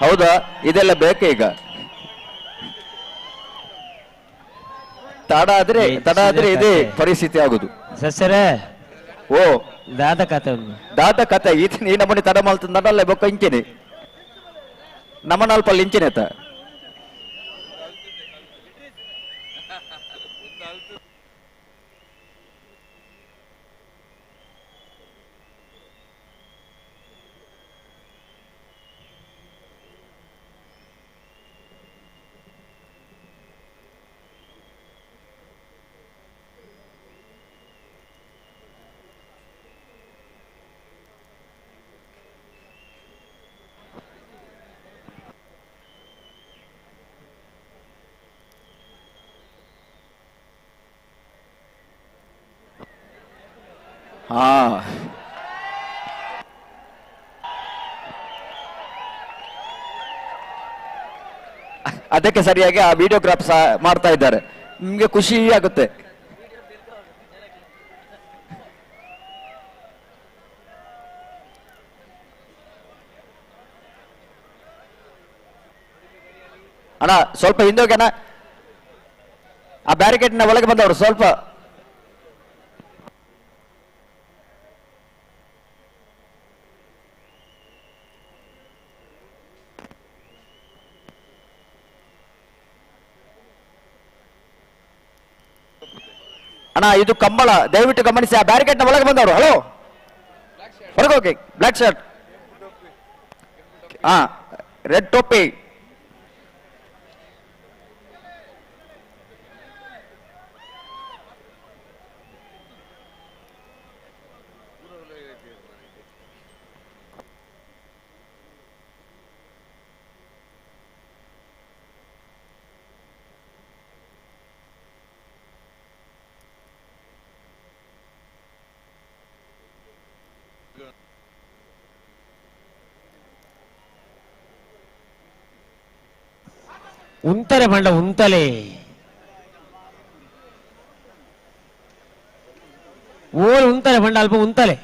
ಹೌದಾ? ಇದೆಲ್ಲ ಬೇಕೇ ಈಗ? ತಡ ಆದ್ರೆ ತಡ ಆದ್ರೆ ಇದೇ ಪರಿಸ್ಥಿತಿ ಆಗುದು. ಸಸ್ಯರೇ ಓ ದಾದ ಕತೆ ದಾದ ಕತೆ ಈತ ಈ ನಮ್ಮನೆ ತಡ ಮಾಡ್ತಂದಲ್ಲ ಬೊಕ್ಕ ಇಂಚೆನೆ ನಮ್ಮನಲ್ಪಲ್ಲಿ ಇಂಚೆನೆ ಆತ. ಹಾ, ಅದಕ್ಕೆ ಸರಿಯಾಗಿ ಆ ವಿಡಿಯೋಗ್ರಾಫ್ ಸಹ ಮಾಡ್ತಾ ಇದ್ದಾರೆ. ನಿಮ್ಗೆ ಖುಷಿ ಆಗುತ್ತೆ. ಅಣ್ಣ ಸ್ವಲ್ಪ ಹಿಂದೋಗಿ ಅಣ್ಣ, ಆ ಬ್ಯಾರಿಕೇಡ್ ನ ಒಳಗೆ ಬಂದವರು ಸ್ವಲ್ಪ. ಅಣ್ಣ ಇದು ಕಂಬಳ, ದಯವಿಟ್ಟು ಗಮನಿಸಿ. ಆ ಬ್ಯಾರಿಕೇಡ್ ನ ಒಳಗೆ ಬಂದವರು, ಹಲೋ, ಹೊರಗೆ ಹೋಗಿ. ಬ್ಲ್ಯಾಕ್ ಶರ್ಟ್, ಹಾ, ರೆಡ್ ಟೋಪಿ. ಉಂತಲೆ ಬಂಡ ಉಂತಲೆ ಓಲ್ ಉಂತಲೆ ಬಂಡ ಅಲ್ಪ ಉಂತಲೆ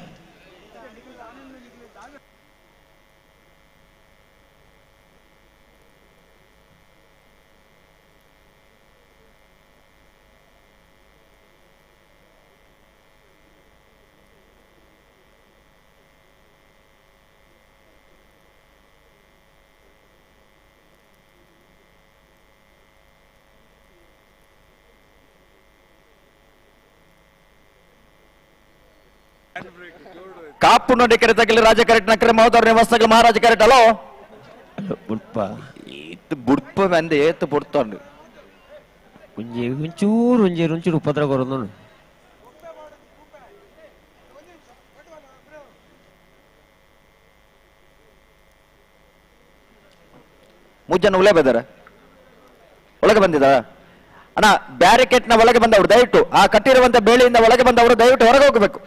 ಕಾಪು ನೋಡಿ ಕೆರೆ ತಗಲಿ ರಾಜ ಕರೆಕ್ಟ್ ನಕ್ರೆ ಮಹೋದರ ನಿವಾಸಗಳು ಮಹಾರಾಜ ಕರೆಕ್ಟ್ ಅಲೋ ಬುಡ್ಪ ಏತ್ ಬುಡ್ಪ ಬಂದೆ ಏತ್ ಬುಡ್ತಾಂಡು ಒಂಜಿ ಒಂಚೂರು ಒಂಜಿ ಒಂಚೂರು ಉಪದ್ರ ಕೊರೊಂದು ಮೂಜನ ಉಲೆ ಬೆದಾರ ಒಳಗೆ ಬಂದಿದ ಅಣ್ಣ ಬ್ಯಾರಿಕೇಡ್ ನ ಒಳಗೆ ಬಂದವರು ದಯವಿಟ್ಟು ಆ ಕಟ್ಟಿರುವಂತ ಬೇಳೆಯಿಂದ ಒಳಗೆ ಬಂದವರು ದಯವಿಟ್ಟು ಹೊರಗೆ ಹೋಗಬೇಕು.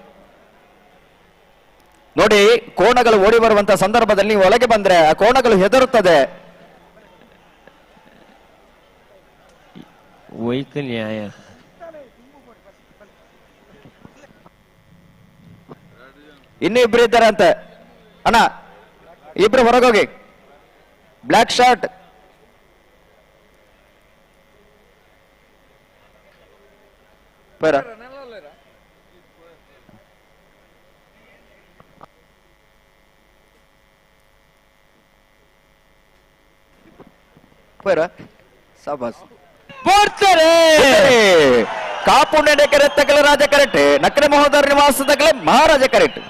ನೋಡಿ ಕೋಣಗಳು ಓಡಿ ಬರುವಂತ ಸಂದರ್ಭದಲ್ಲಿ ನೀವು ಒಳಗೆ ಬಂದ್ರೆ ಆ ಕೋಣಗಳು ಹೆದರುತ್ತದೆ. ವೈಕಲ್ಯಾಯ ಇನ್ನು ಇಬ್ರು ಇದ್ದಾರೆ ಅಂತೆ ಅಣ್ಣ, ಇಬ್ರು ಹೊರಗೋಗಿ. ಬ್ಲ್ಯಾಕ್ ಶರ್ಟ್ ಪೇರ ಪೇರ ಸಾಬಾಸ್ ಪೋಡ್ತಾರೆ. ಕಾಪು ನೆಡೆ ತಗಲ ರಾಜ ಕರೆಕ್ಟ್, ನಕ್ರೆ ಮಹೋದರ ನಿವಾಸ ತಗಲೆ ಮಹಾರಾಜ ಕರೆಕ್ಟ್.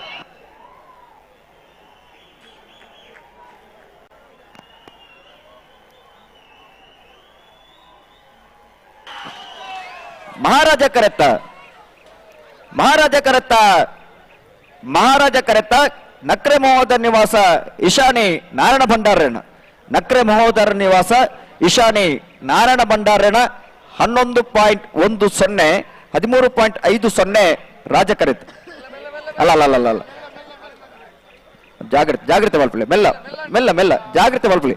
ಮಹಾರಾಜ ಕರೆತ್ತ, ಮಹಾರಾಜ ಕರೆತ್ತ, ಮಹಾರಾಜ ಕರೆತ್ತ. ನಕ್ರೆ ಮಹೋದರ ನಿವಾಸ ಇಶಾನಿ ನಾರಾಯಣ ಭಂಡಾರೇಣ, ನಕ್ರೆ ಮಹೋದರ ನಿವಾಸ ಇಶಾನಿ ನಾರಾಯಣ ಭಂಡಾರೇಣ 11.10, 13.50 ರಾಜ ಕರೆತ್ತ. ಅಲ್ಲ ಅಲ್ಲ ಅಲ್ಲ ಅಲ್ಲ, ಜಾಗ್ರತೆ ಜಾಗ್ರತೆ ಮಲ್ಪಲಿ, ಮೆಲ್ಲ ಮೆಲ್ಲ ಮೆಲ್ಲ ಜಾಗ್ರತೆ ಮಲ್ಪಲಿ.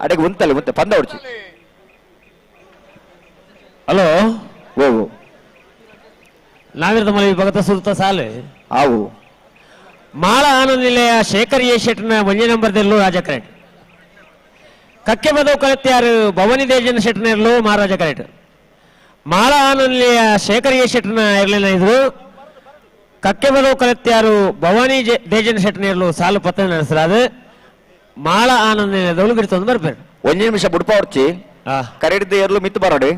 ಅಡೆಗೆ ಉಂತಲೆ ಉಂತೆ ಪಂದ ಹೊಡ್ಚಿ. ಹಲೋ ಓ ನಾವಿರದ ಮನೆ ವಿಭಾಗದ ಸುತ್ತ ಸಾಲು ಆವು ಮಾಳ ಆನಂದ ನಿಲಯ ಶೇಖರ್ ಎ ಶೆಟ್ನ ಒಂದೇ ನಂಬರ್ದಲ್ಲೂ ರಾಜ ಕರೆಕ್ಟ್. ಕಕ್ಕೆ ಬದವು ಕಳತ್ಯಾರು ಭವಾನಿ ದೇಜನ ಶೆಟ್ನ ಇರಲು ಮಹಾರಾಜ ಕರೆಕ್ಟ್. ಮಾಳ ಆನಂದ ನಿಲಯ ಶೇಖರ್ ಎ ಶೆಟ್ನ ಇರಲಿಲ್ಲ ಇದ್ರು ಕಕ್ಕೆ ಬದವು ಕಳತ್ಯಾರು ಭವಾನಿ ದೇಜನ ಶೆಟ್ನ ಇರಲು ಸಾಲು ಪತ್ರ ನಡೆಸಲಾದ ಮಾಳ ಆನಂದ ನಿಲಯದೊಳಗೆ ಗಿಡ್ತೊಂದು ಬರ್ಬೇಡ. ಒಂದ್ ನಿಮಿಷ ಬುಡ್ಪ ಹೊಡ್ಚಿ ಕರೆಡಿದ್ದ ಎರಲು ಮಿತ್ತು ಬರೋಡಿ.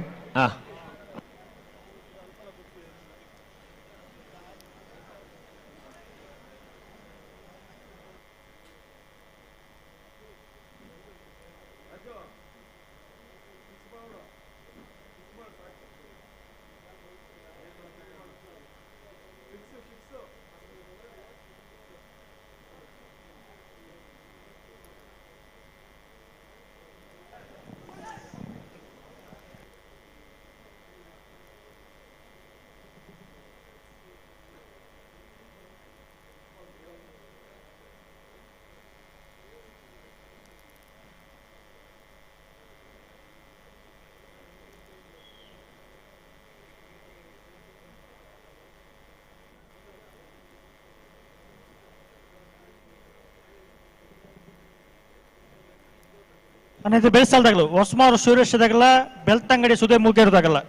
ಅನ್ನಿದ್ರೆ ಬೆಳೆಸಲ್ದಾಗಲು ಹೊಸಮಾರು ಸೂರ್ಯದಾಗಲ್ಲ ಬೆಳ್ತಂಗಡಿ ಸುದೇ ಮೂಗೇರದಾಗಲ್ಲ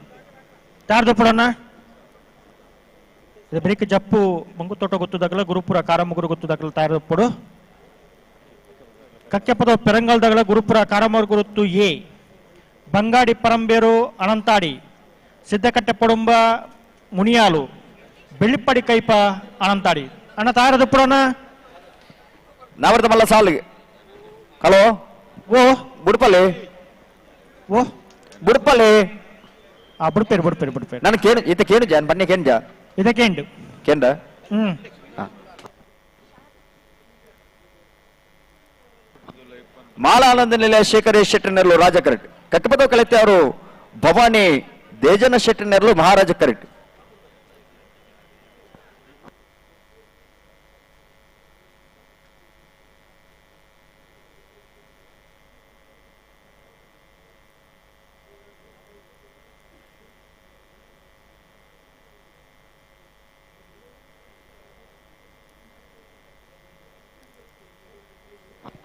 ಯಾರ್ದು ಪಡೋಣ ಇದು ಬೆಳಿಗ್ಗೆ ಜಪ್ಪು ಮಂಗುತೋಟ ಗೊತ್ತದಾಗಲ್ಲ ಗುರುಪುರ ಕಾರಮುಗುರು ಗೊತ್ತದಾಗಲ್ಲ ತಯಾರು ಪಡು ಕಕ್ಕೆಪದ ಪೆರಂಗಲ್ದಾಗಲ ಗುರುಪುರ ಕಾರಮೂರು ಗುರುತು ಎ ಬಂಗಾಡಿ ಪರಂಬೇರು ಅನಂತಾಡಿ ಸಿದ್ದಕಟ್ಟೆ ಪಡುಂಬ ಮುನಿಯಾಲು ಬೆಳ್ಳಿಪ್ಪಡಿ ಕೈಪ ಅನಂತಾಡಿ ಅಣ್ಣ ತಯಾರದು ಪಡೋಣ ನಾವರ್ದ ಮಲ್ಲ ಸಾಲಿಗೆ. ಹಲೋ ಓ ಬುಡ್ಪಲ್ಲಿ ಓ ಬುಡ್ಪಲ್ಲಿ ಆ ಬುಡ್ಪೇರು ಬುಡ್ಪೇರು ಬುಡ್ಪೇರು ನಾನು ಕೇನು ಈತ ಕೇನು ಜಾನ್ ಬನ್ನಿ ಕೇಂಜ ಇದಕ್ಕೆ ಕೇಂಡು ಕೇಂಡ ಹ್ಮ್ ಮಾಲಾನಂದ ನಿಲಯ ಶೇಖರ್ ಶೆಟ್ಟಿನಲ್ಲೂ ರಾಜ ಕರೆಕ್ಟ್. ಕಕ್ಕಪದ ಕಲಿತೆ ಅವರು ಭವಾನಿ ದೇಜನ ಶೆಟ್ಟಿನಲ್ಲೂ ಮಹಾರಾಜ ಕರೆಕ್ಟ್.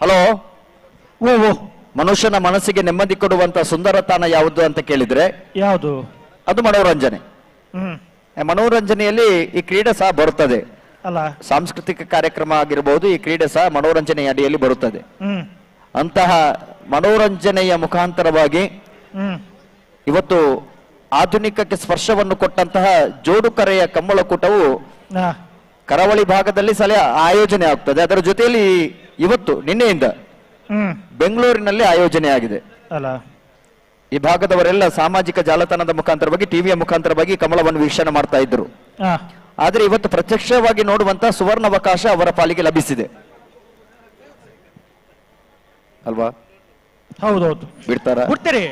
ಹಲೋ ಓ ಓ ಮನುಷ್ಯನ ಮನಸ್ಸಿಗೆ ನೆಮ್ಮದಿ ಕೊಡುವಂತ ಸುಂದರ ತಾಣ ಯಾವುದು ಅಂತ ಕೇಳಿದ್ರೆ ಯಾವುದು? ಅದು ಮನೋರಂಜನೆ. ಮನೋರಂಜನೆಯಲ್ಲಿ ಈ ಕ್ರೀಡೆ ಸಹ ಬರುತ್ತದೆ ಅಲ್ಲ? ಸಾಂಸ್ಕೃತಿಕ ಕಾರ್ಯಕ್ರಮ ಆಗಿರಬಹುದು, ಈ ಕ್ರೀಡೆ ಸಹ ಮನೋರಂಜನೆಯ ಅಡಿಯಲ್ಲಿ ಬರುತ್ತದೆ. ಅಂತಹ ಮನೋರಂಜನೆಯ ಮುಖಾಂತರವಾಗಿ ಇವತ್ತು ಆಧುನಿಕಕ್ಕೆ ಸ್ಪರ್ಶವನ್ನು ಕೊಟ್ಟಂತಹ ಜೋಡುಕರೆಯ ಕಂಬಳಕೂಟವು ಕರಾವಳಿ ಭಾಗದಲ್ಲಿ ಸಲ ಆಯೋಜನೆ ಆಗ್ತದೆ. ಅದರ ಜೊತೆಯಲ್ಲಿ ಇವತ್ತು ನಿನ್ನೆಯಿಂದ ಬೆಂಗಳೂರಿನಲ್ಲಿ ಆಯೋಜನೆ ಆಗಿದೆ. ಈ ಭಾಗದವರೆಲ್ಲ ಸಾಮಾಜಿಕ ಜಾಲತಾಣದ ಮುಖಾಂತರವಾಗಿ, ಟಿವಿಯ ಮುಖಾಂತರವಾಗಿ ಕಮಲವನ್ನು ವೀಕ್ಷಣೆ ಮಾಡ್ತಾ ಇದ್ರು. ಆದ್ರೆ ಇವತ್ತು ಪ್ರತ್ಯಕ್ಷವಾಗಿ ನೋಡುವಂತಹ ಸುವರ್ಣಾವಕಾಶ ಅವರ ಪಾಲಿಗೆ ಲಭಿಸಿದೆ ಅಲ್ವಾ? ಹೌದೌದು, ಬಿಡ್ತಾರ ಬಿಡ್ತೀರಿ.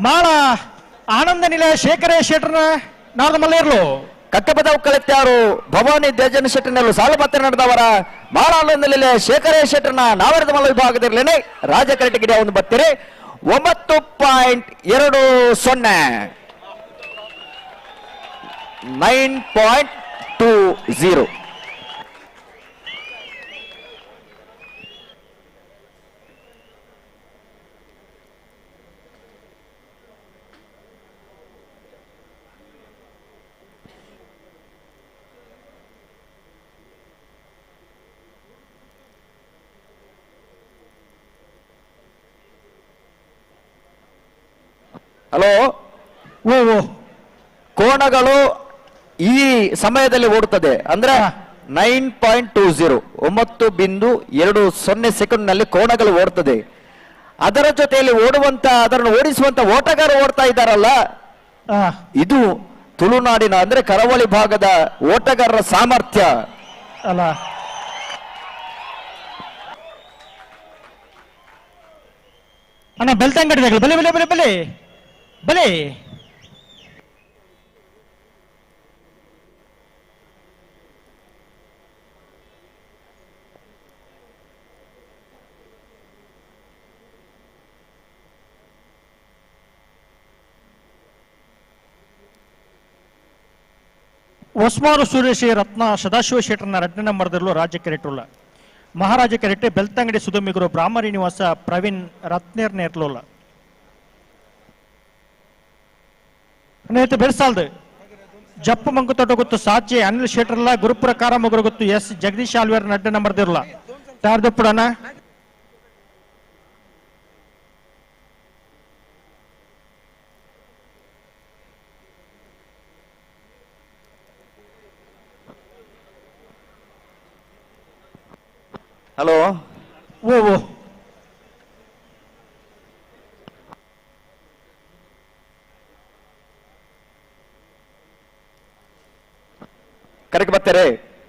ಮಾಳ ಆನಂದ ನಿಲಯ ಶೇಖರ ಶೆಟ್ಟರ್ನ ನಾರದ ಮಲ್ಲೇರ್ಲು ಕಕ್ಕಪದವು ಕಳೆತ್ಯಾರು ಭವಾನಿ ದೇಜನ ಶೆಟ್ಟರ್ನಲ್ಲೂ ಸಾಲಪತ್ರ ನಡೆದವರ ಮಾಳ ಆನಂದ ನಿಲಯ ಶೇಖರ ಶೆಟ್ಟರ್ನ ನಾವರದ ಮಲ್ಲ ವಿಭಾಗದಿರಲೇನೆ ರಾಜ ಕರಟಗಿರಿ ಒಂದು ಬರ್ತೀರಿ. 9.20 9.20. ಹಲೋ ಓ ಓ ಕೋಣಗಳು ಈ ಸಮಯದಲ್ಲಿ ಓಡುತ್ತದೆ ಅಂದ್ರೆ 9.20 9.20 ಸೆಕೆಂಡ್ ನಲ್ಲಿ ಕೋಣಗಳು ಓಡ್ತದೆ. ಅದರ ಜೊತೆಯಲ್ಲಿ ಓಡುವಂತ, ಅದನ್ನು ಓಡಿಸುವಂತ ಓಟಗಾರ ಓಡ್ತಾ ಇದ್ದಾರಲ್ಲ, ಇದು ತುಳುನಾಡಿನ ಅಂದ್ರೆ ಕರಾವಳಿ ಭಾಗದ ಓಟಗಾರರ ಸಾಮರ್ಥ್ಯ ಅಲ್ಲ? ಅಣ್ಣ ಬೆಲ್ತಂಗಡಿ ಬಲೆ ಬಲೆ ಬಲೆ ಬಲೆ ಬಲೆ. ಹೊಸ್ಮಾರು ಸುರೇಶಿ ರತ್ನ ಸದಾಶಿವ ಶೆಟ್ಟರ್ನ ಎರಡನೇ ನಂಬರ್ದಲ್ಲೂ ರಾಜ್ಯ ಕೆರೆಟುಲ್ಲ ಮಹಾರಾಜ ಕೆರೆಟೆ ಬೆಲ್ತಂಗಡಿ ಸುಧುಮಿಗರು ಬ್ರಾಹ್ಮರಿ ನಿವಾಸ ಪ್ರವೀಣ್ ರತ್ನೇರ್ ನೇರ್ಲೋಲ್ಲ ಬೆರ್ಸಾಲ್ದು ಜಪ್ಪು ಮಂಕುತೋಟ ಗೊತ್ತು ಸಾಚೆ ಅನಿಲ್ ಶೆಟ್ಟರ್ಲ ಗುರುಪುರ ಕಾರಮಗುರು ಗೊತ್ತು ಎಸ್ ಜಗದೀಶ್ ಆಲ್ವೇರ್ ನಡ್ಡ ನಂಬರ್ದಿರಲ್ಲ ತಾರ್ದಪ್ಪುಡನ. ಹಲೋ ಓ ಓ ಕರೆಕ್ಟ್ ಬರ್ತಾರೆ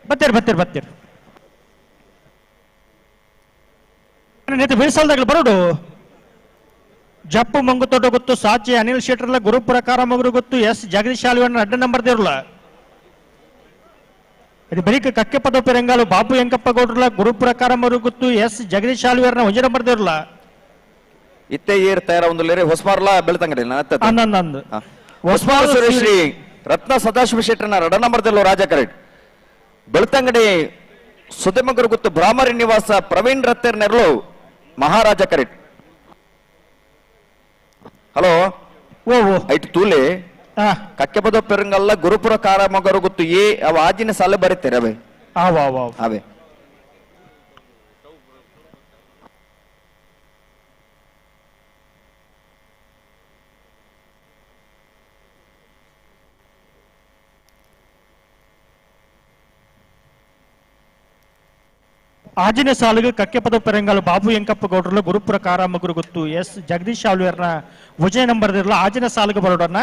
ಬರ್ತೀರಿ ಬರ್ತೀರಿ ಬರ್ತೀರಿ. ಬಿಡಿಸಲ್ದಾಗಲಿ ಬರೋಡು ಜಪ್ಪು ಮಂಗುತೋಟ ಗೊತ್ತು ಸಾಚಿ ಅನಿಲ್ ಶೆಟ್ಟರ್ಲ ಗುರುಪುರ ಕಾರಮಗುರು ಗೊತ್ತು ಎಸ್ ಜಗದೀಶ್ ಆಲ್ವೇರ್ನ ಅಡ್ಡ ನಂಬರ್ ದೇರ್ಲ ಇದು ಬರೀಕ ಕಕ್ಕೆ ಪದ ಪೆರಂಗಾಲು ಬಾಪು ಎಂಕಪ್ಪ ಗೌಡ್ರಲ್ಲ ಗುರುಪುರ ಕಾರಮಗುರು ಗೊತ್ತು ಎಸ್ ಜಗದೀಶ್ ಆಲ್ವೇರ್ನ ಒಂಜೆ ನಂಬರ್ ದೇರ್ಲ ಇತ್ತೆ ಏರ್ ತಯಾರ ಒಂದು ಲೇರೆ ಹೊಸ್ಮಾರ್ಲ ಬೆಳ್ತಂಗಡಿ ನಂದು ಹೊಸ್ಮಾರು ಸುರೇಶ್ರೀ ರತ್ನ ಸದಾಶಿವ ಶೆಟ್ಟರ್ನ ರಡ ನಂಬರ್ ದೇರ್ಲು ರಾಜ ಕರೆಕ್ಟ್ ಬೆಳ್ತಂಗಡಿ ಸುಧಮಗರು ಗೊತ್ತು ಭ್ರಾಮರಿ ನಿವಾಸ ಪ್ರವೀಣ್ ರತ್ತೇರ್ ನೆರಳು ಮಹಾರಾಜ ಕರೆಕ್ಟ್. ಹಲೋ ಓ ಓ ಐಟ್ ತೂಲೆ ಕಕ್ಕೆಪದ ಪೆರಂಗಲ್ಲ ಗುರುಪುರ ಕಾರಮಗರು ಗೊತ್ತು ಏ ಅವ ಆಜಿನ ಸಾಲ ಬರೀತಾರೆ ಅವೇ ಅವೇ. ಆಜಿನ ಸಾಲಿಗೆ ಕಕ್ಕೆಪದ ಪೆರಂಗಾಲು ಬಾಬು ಎಂಕಪ್ಪ ಗೌಡ್ರಲ್ಲ ಗುರುಪುರ ಕಾರಮಗುರು ಗೊತ್ತು ಎಸ್ ಜಗದೀಶ್ ಆಲ್ವೇರ್ನ ವಿಜಯ ನಂಬರ್ ಇರಲ್ಲ ಆಜಿನ ಸಾಲಿಗೆ ಬರೋಡನ್ನ.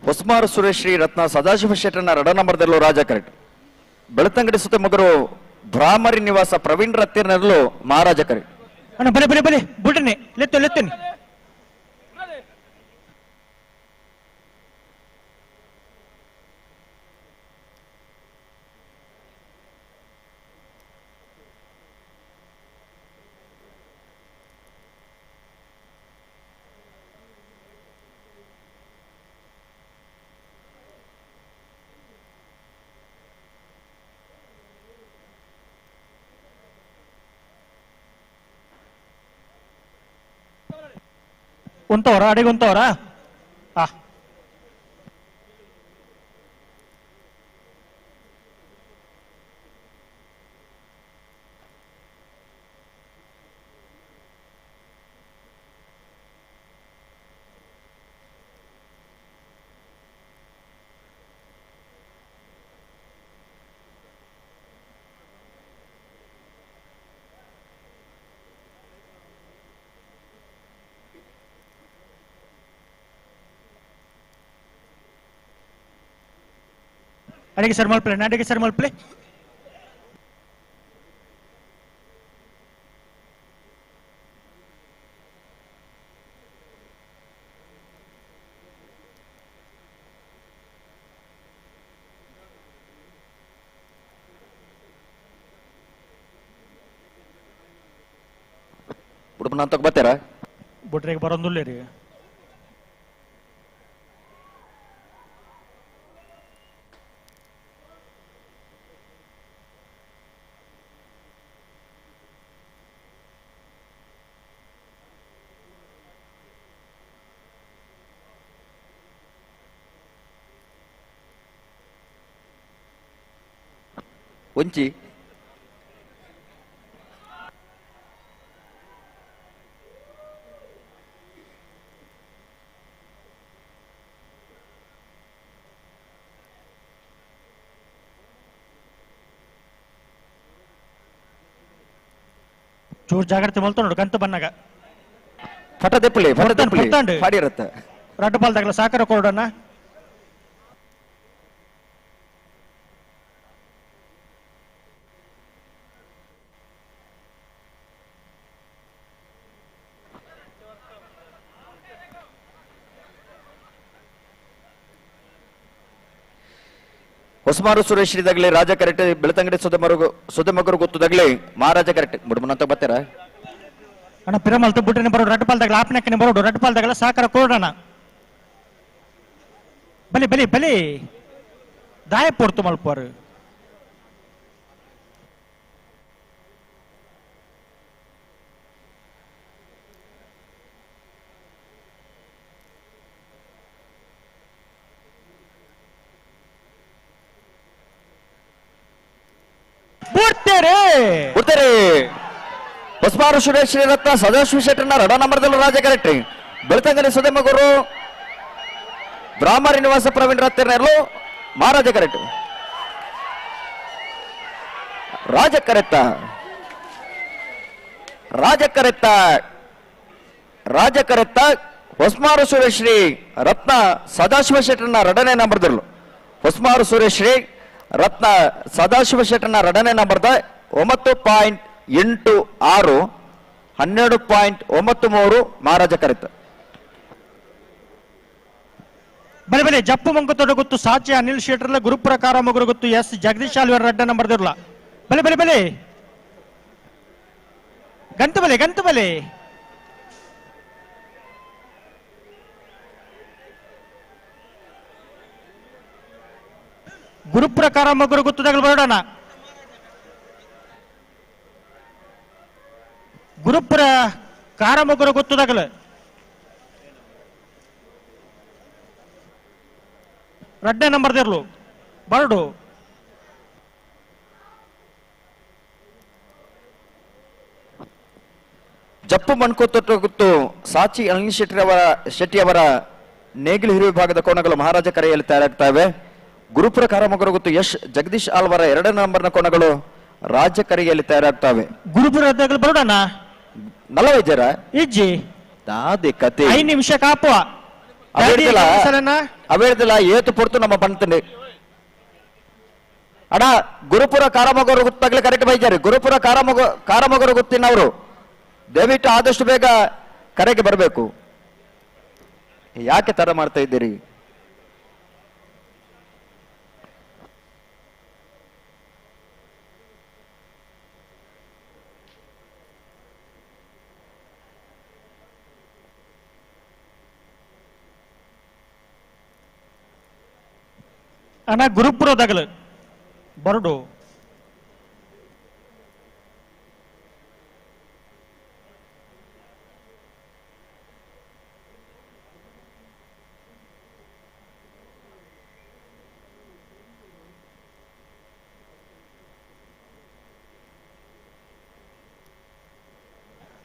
ಹೊಸ್ಮಾರು ಸುರೇಶ್ ಶ್ರೀ ರತ್ನ ಸದಾಶಿವ ಶೆಟ್ಟರ್ನ ರಡ ನಂಬರ್ದಲ್ಲೂ ರಾಜ ಕರೆಕ್ಟ್ ಬೆಳ್ತಂಗಡಿ ಸುತ್ತ ಮಗರು ಭ್ರಾಮರಿ ನಿವಾಸ ಪ್ರವೀಣ್ ರತ್ತಿರ್ನಲ್ಲೂ ಮಹಾರಾಜ ಕರೆಕ್ಟ್. ಅಣ್ಣ ಬಲೆ ಬಲೆ ಬಲೆ ಬುಡನೆ ಲೆತ್ತು ಲೆತ್ತೇನೆ. ಉಂತವರ ಅಡಿಗೆ ಉಂತವರ ಆ ಅಡಿಗೆ ಸರ್ ಮಲ್ಪ್ಲೆ, ಅಡಿಗೆ ಸರ್ ಮಲ್ಪ್ಲೆ. ಉಡುಪನ ಅಂತ ಬರ್ತೀರಾ? ಬುಟ್ರಿಗೆ ಬರೋದಿಲ್ಲ ರೀ. ಒಂಚಿ ಚೂರು ಜಾಗ್ರತೆ ಮಲ್ತ ನೋಡು ಕಂತು ಬನ್ನಾಗ. ಫಟ ದೆಪ್ಪಲಿ, ಫಟ ದೆಪ್ಪಲಿ, ಫಾಡಿರುತ್ತೆ. ರಡ್ಡು ಬಾಲ್ದಾಗಲ ಸಾಕರ ಕೊಡೋಣ. ಹೊಸಮಾರು ಸುರೇಶ್ ದಗಲಿ ರಾಜ ಕರೆಕ್ಟ್, ಬೆಳತಂಗಡಿ ಸುಧಮಗರು ಗೊತ್ತುದಗಲಿ ಮಹಾರಾಜ ಕರೆಕ್ಟ್. ಮುಡುಮನ ಅಂತ ಬರ್ತೀರಾ? ಅಣ್ಣ ಪಿರಮಲ್ ಬಿಟ್ಟನೆ ಬರೋಡು, ರಡ್ಡು ಪಾಲ್ದಾಗಲ ಆಪ್ನಕ್ಕನೆ ಬರೋಡು, ರಡ್ಡು ಪಾಲ್ದಾಗಲ ಸಾಕರ ಕೊಡೋಣ. ಬಲಿ ಬಲಿ ಬಲಿ ದಾಯ ಪೊರ್ತು ಮಲ್ಪರು. ಹೊಸಮಾರು ಸುರೇಶ್ ರತ್ನ ಸದಾಶಿವ ಶೆಟ್ಟರ್ನ ರಡ ನಂಬರ್ದಲ್ಲೂ ರಾಜ ಕರೆಕ್ಟ್. ಬೆಳ್ತಂಗಡಿ ಸುಧಮಗರು ಬ್ರಾಹ್ಮರಿ ನಿವಾಸ ಪ್ರವೀಣ್ ರತ್ನರು ಮಹಾರಾಜ ಕರೆಕ್ಟ್. ರಾಜ ಕರೆತ್ತ, ರಾಜ ಕರೆತ್ತ, ರಾಜ ಕರೆತ್ತ ಹೊಸಮಾರು ಸುರೇಶ್ರೀ ರತ್ನ ಸದಾಶಿವ ಶೆಟ್ಟರ್ನ ರಡನೆ ನಂಬರ್ದಲ್ಲೂ ಹೊಸಮಾರು ಸುರೇಶ್ರೀ ರತ್ನ ಸದಾಶಿವ ಶೆಟ್ಟರ್ನ ರಡನೆ ನಂಬರ್ದ 9.86 12.93 ಮಹಾರಾಜ ಕರೆತ. ಬಲೆ ಬಲೆ ಜಪ್ಪು ಮಂಕುತೋಟ ಗೊತ್ತು ಸಾಚಿ ಅನಿಲ್ ಶೆಟ್ಟರ್ಲ ಗುರುಪುರ ಕಾರಮಗುರು ಗೊತ್ತು ಎಸ್ ಜಗದೀಶ್ ಆಲ್ವರ್ ರಡ್ಡ ನಂಬರ್ ದಿರ್ಲ. ಬಲೆ ಬಲೆ ಬಲೆ ಗಂತು ಬಲೆ ಗಂತು ಬಲೆ. ಗುರುಪುರ ಕಾರಮಗುರು ಗೊತ್ತುದಾಗಲು ಬರೋಣ. ಗುರುಪುರ ಕಾರಮಗುರು ಗೊತ್ತುದಾಗಲು ರಡ್ಡೆ ನಂಬರ್ ದಿರ್ಲು ಬರಡು. ಜಪ್ಪು ಮಣ್ಕೋತೋಟ ಗೊತ್ತು ಸಾಚಿ ಅನಿಲ್ ಶೆಟ್ಟಿಯವರ ನೇಗಿಲು ಹಿರಿಯ ವಿಭಾಗದ ಕೋಣಗಳು ಮಹಾರಾಜ ಕರೆಯಲ್ಲಿ ತಯಾರಾಗ್ತವೆ. ಗುರುಪುರ ಕಾರಮಗುರು ಗೊತ್ತು ಯಶ್ ಜಗದೀಶ್ ಆಲ್ವರ 2ನೇ ನಂಬರ್ನ ಕೋಣಗಳು ರಾಜ್ಯ ಕರೆಯಲ್ಲಿ ತಯಾರಾಗ್ತವೆ. ಗುರುಪುರ ಬರೋಣ ನಲವೈದ್ಯರ ಇಜ್ಜಿ ದಾದಿ ಕತೆ 5 ನಿಮಿಷ ಕಾಪುವ ಅವೇಳ್ದಿಲ್ಲ ಏತು ಪೊರ್ತು ನಮ್ಮ ಬಂತಂಡಿ ಅಣ್ಣ. ಗುರುಪುರ ಕಾರಮಗರು ಗೊತ್ತಾಗ್ಲಿ ಕರೆಕ್ಟ್ ಬೈಜಾರಿ. ಗುರುಪುರ ಕಾರಮಗರು ಗೊತ್ತಿನವರು ದಯವಿಟ್ಟು ಆದಷ್ಟು ಬೇಗ ಕರೆಗೆ ಬರಬೇಕು. ಯಾಕೆ ತರ ಮಾಡ್ತಾ ಇದ್ದೀರಿ? ಅಣ್ಣ ಗುರುಪುರದಾಗಲು ಬರಡು.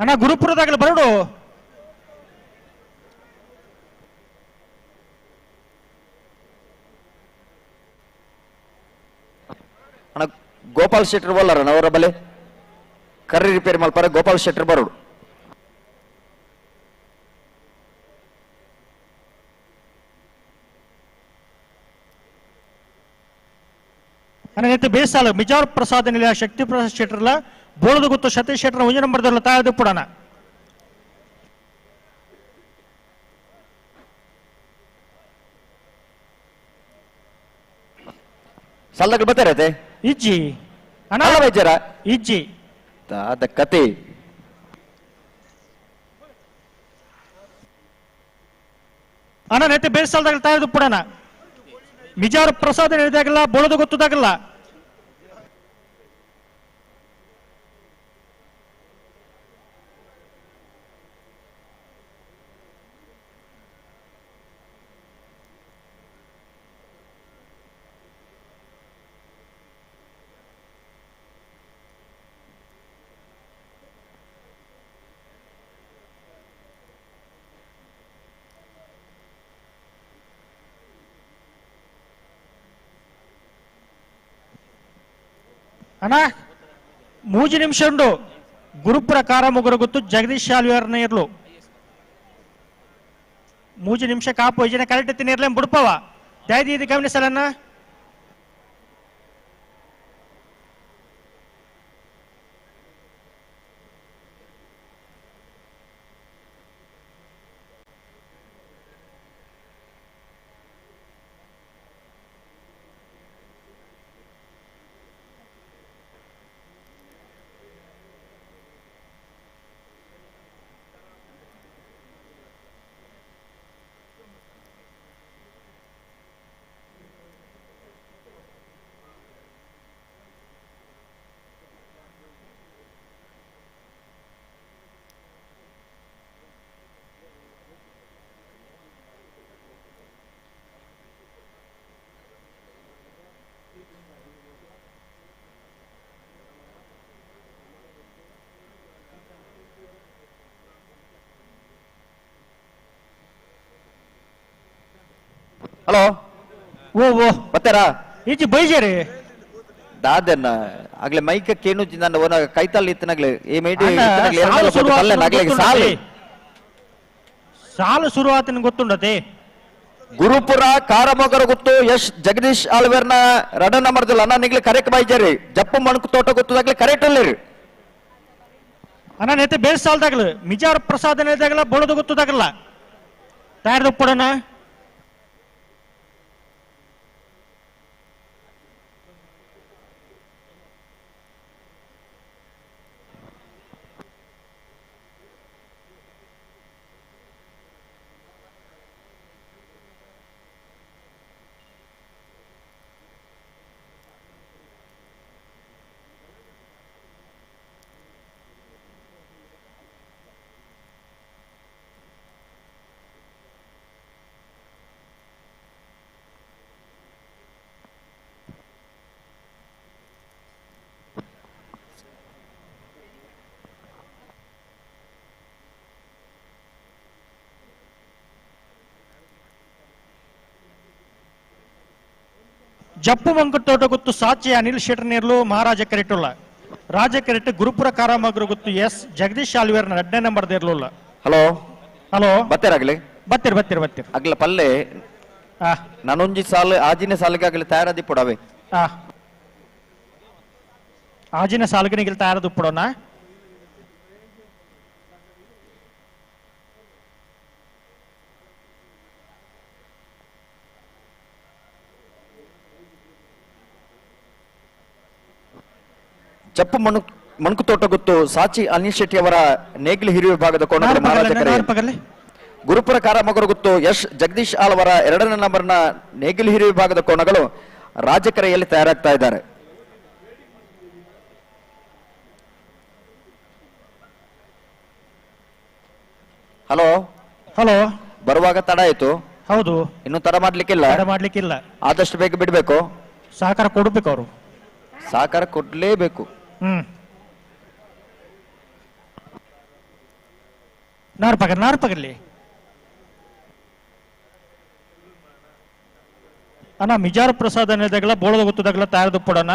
ಅಣ್ಣ ಗುರುಪುರದಾಗಲಿ ಬರಡು. ಅಣ್ಣ ಗೋಪಾಲ್ ಶೆಟ್ಟರ್ ಬಲ್ಲರ ಅವರ ಬಲೆ ಕರ್ರಿ ರಿಪೇರಿ ಮಲ್ಪಾರ ಗೋಪಾಲ್ ಶೆಟ್ಟರ್ ಬರೋಡು. ಅಣ್ಣ ಬೇಸಾಲ ಮಿಜಾರ್ ಪ್ರಸಾದ್ ನಿಲಯ ಶಕ್ತಿ ಪ್ರಸಾದ್ ಶೆಟ್ಟರ್ಲ ಬೋಳದ ಗೊತ್ತು ಸತೀಶ್ ಶೆಟ್ಟರ್ ಒಂಜಿ ನಂಬರ್ ತಾಯದು ಪುಡಣ. ಸಲ್ಲಗಳು ಬರ್ತಾರೆ ಇಜ್ಜಿ ಅಣ್ಣ ಬೈಜಾರ ಇಜ್ಜಿ ಅದ ಕತೆ. ಅಣ್ಣ ನೆತ್ತೆ ಬೇಸಾಲದಾಗ ತಾಯದು ಪುಡಣ. ಮಿಜಾರ್ ಪ್ರಸಾದ್ ಹೇಳಿದಾಗಲ್ಲ ಬೋಳದ ಗೊತ್ತದಾಗಲ್ಲ. ಅಣ್ಣ ಮೂಜಿ ನಿಮಿಷ ಉಂಡು. ಗುರುಪುರ ಕಾರಮುಗುರ ಗೊತ್ತು ಜಗದೀಶ್ ಶಾಲ್ವಿಯರ್ ನೇರ್ಲು ಮೂಜಿ ನಿಮಿಷ ಕಾಪು ಇಜಿನ ಕರೆಕ್ಟ್ ತಿನ್ನೇರ್ಲೆ ಬುಡ್ಪವ ದಯದೀದಿ ಗಮನಿಸಲನ್ನ. ಹಲೋ ಓ ಓ ಬತ್ತಾರಾ ಈಚೆ ಬೈಜೇರಿ ದಾದನ್ನ ಆಗ್ಲೇ ಮೈಕ ಕೇನು ನನ್ನ ಓನ ಕೈತಲ್ಲಿ ಇತ್ತನಾಗ್ಲೆ ಈ ಮೇಡಿ ಸಾಲು ಸಾಲು ಶುರುವಾತನ ಗೊತ್ತುಂಡತೆ. ಗುರುಪುರ ಕಾರಮೊಗರ ಗೊತ್ತು ಯಶ್ ಜಗದೀಶ್ ಆಳ್ವೇರ್ನ ರಡ ನಂಬರ್ದಿಲ್ಲ ಅಣ್ಣ ನಿಗ್ಲೆ ಕರೆಕ್ಟ್ ಬೈಜೇರಿ ಜಪ್ಪು ಮಣಕು ತೋಟ ಗೊತ್ತದಾಗ್ಲೆ ಕರೆಕ್ಟ್ ಅಲ್ಲಿರಿ ಅಣ್ಣ ನೆತ್ತೆ ಬೇಸ್ ಸಾಲ್ದಾಗ್ಲು ಮಿಜಾರ್ ಪ್ರಸಾದ್ ದಾಗಲ ಬೋಳದ ಗೊತ್ತದಾಗಲ್ಲ ತಯಾರು ಪಡೋಣ. ಜಪ್ಪು ಮಂಕುತೋಟ ಗೊತ್ತು ಸಾಚಿ ಅನಿಲ್ ಶೆಟ್ಟರ್ ನೇರ್ಲು ಮಹಾರಾಜ ಕರೆಟುಲ್ಲ ರಾಜ ಕರೆಟ್ ಗುರುಪುರ ಕಾರಾಮಗ್ರ ಗೊತ್ತು ಎಸ್ ಜಗದೀಶ್ ಆಲ್ವೇರ್ ಎರಡನೇ ನಂಬರ್ ದೇರ್ಲುಲ್ಲ. ಹಲೋ ಹಲೋ ಬತ್ತೀರಾಗ್ಲಿ ಬತ್ತೀರ್ ಬತ್ತೀರ್ ಬತ್ತೀರ್ ಅಗ್ಲ ಪಲ್ಲೆ ನಾನೊಂಜಿ ಸಾಲು ಆಜಿನ ಸಾಲಿಗೆ ಆಗಲಿ ತಯಾರಾದಿ ಪುಡವೆ. ಆಜಿನ ಸಾಲುಗೆ ತಯಾರದು ಪುಡೋಣ. ಜಪ್ಪು ಮಣುಕುತೋಟ ಗೊತ್ತು ಸಾಚಿ ಅನಿಲ್ ಶೆಟ್ಟಿ ಅವರ ನೇಗಿಲು ಹಿರಿಯ ವಿಭಾಗದ ಕೋಣಗಳ ಮಹಾರಾಜ ಗುರುಪುರ ಕಾರಾಮಗರು ಗೊತ್ತು ಯಶ್ ಜಗದೀಶ್ ಆಳ್ವರ ಎರಡನೇ ನಂಬರ್ನ ನೇಗಿಲು ಹಿರಿಯ ವಿಭಾಗದ ಕೋಣಗಳು ರಾಜಕರೆಯಲ್ಲಿ ತಯಾರಾಗ್ತಾ ಇದ್ದಾರೆ. ಹಲೋ ಹಲೋ ಬರುವಾಗ ತಡ ಆಯ್ತು. ಹೌದು, ಇನ್ನು ತಡ ಮಾಡ್ಲಿಕ್ಕಿಲ್ಲ, ಮಾಡ್ಲಿಕ್ಕಿಲ್ಲ, ಆದಷ್ಟು ಬೇಗ ಬಿಡ್ಬೇಕು, ಸಹಕಾರ ಕೊಡ್ಬೇಕು, ಅವರು ಸಹಕಾರ ಕೊಡ್ಲೇಬೇಕು. ನಾರು ನಾರು ಪಗರ್ಲಿ ಅಣ್ಣ ಮಿಜಾರ್ ಪ್ರಸಾದ್ ಅನ್ನೋದಾಗಲ ಬೋಳದ ಗೊತ್ತದಾಗಲ ತಯಾರದು ಪಡೋಣ.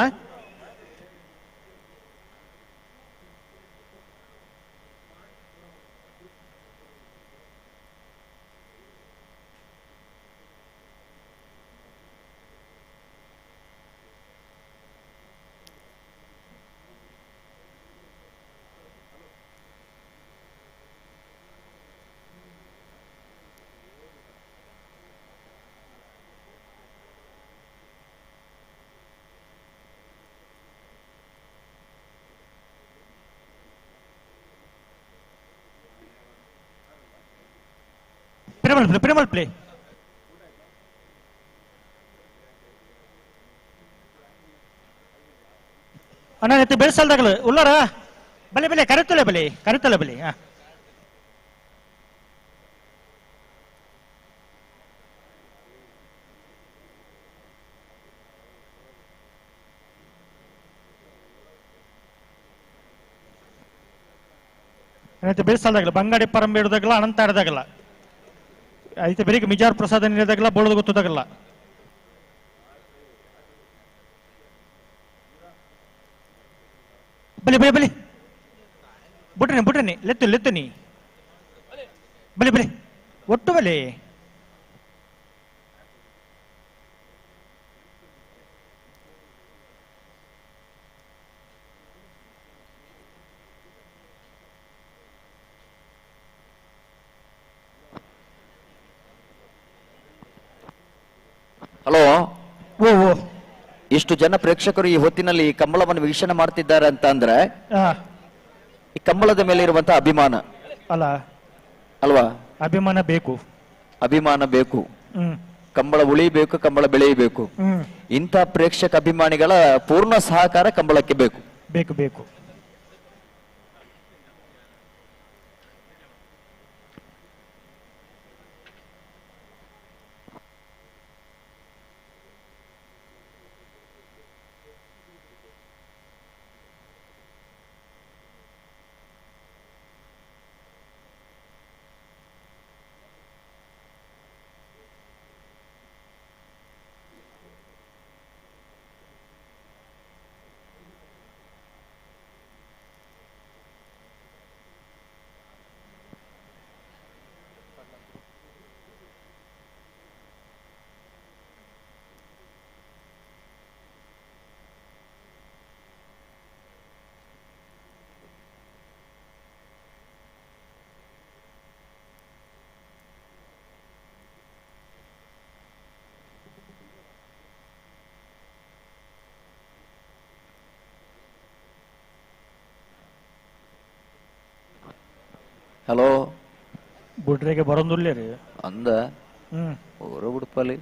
ಪ್ರೇಮಲ್ ಪ್ಲೇ ಅಣ್ಣ ಎತ್ತಿ ಬೆಳೆಸಲ್ದಾಗಲು ಉಲ್ಲಾರ ಬಲೆ ಬಲೆ ಕರೆತಲೆ ಬಲೆ ಕರೆತಲೆ ಬಲೆ. ಹಾ ಬೆಳೆಸಲ್ದಾಗಲ್ಲ ಬಂಗಾಡಿ ಪರಂಬೆ ಹಿಡ್ದಾಗಲ್ಲ ಅನಂತ ಹಿಡ್ದಾಗಲ್ಲ ಐತೆ ಬೆಳಿಗ್ಗೆ ಮಿಜಾರ್ ಪ್ರಸಾದ ನೀಡಿದಾಗಲ್ಲ ಬೋಳದ ಗೊತ್ತದಾಗಲ್ಲ. ಬಲಿ ಬಲಿ ಬಲಿ ಬುಟ್ರನಿ ಬುಟ್ರನಿ ಲೆತ್ತು ಲೆತ್ತು ನೀ ಬಲಿ ಬಲಿ ಒಟ್ಟು ಬಲಿ. ಹಲೋ, ಇಷ್ಟು ಜನ ಪ್ರೇಕ್ಷಕರು ಈ ಹೊತ್ತಿನಲ್ಲಿ ಈ ಕಂಬಳವನ್ನು ವೀಕ್ಷಣೆ ಮಾಡ್ತಿದ್ದಾರೆ ಅಂತ ಅಂದ್ರೆ ಈ ಕಂಬಳದ ಮೇಲೆ ಇರುವಂತಹ ಅಭಿಮಾನ ಅಲ್ಲ ಅಲ್ವಾ? ಅಭಿಮಾನ ಬೇಕು, ಅಭಿಮಾನ ಬೇಕು, ಕಂಬಳ ಉಳಿಬೇಕು, ಕಂಬಳ ಬೆಳೆಯಬೇಕು. ಇಂಥ ಪ್ರೇಕ್ಷಕ ಅಭಿಮಾನಿಗಳ ಪೂರ್ಣ ಸಹಕಾರ ಕಂಬಳಕ್ಕೆ ಬೇಕು, ಬೇಕು ಬೇಕು. ಹಲೋ, ಬುಡ್ರೆಗೆ ಬರೋದಿಲ್ಲ ರೀ ಅಂದ ಓರ ಉಡುಪಲ್ಲಿ.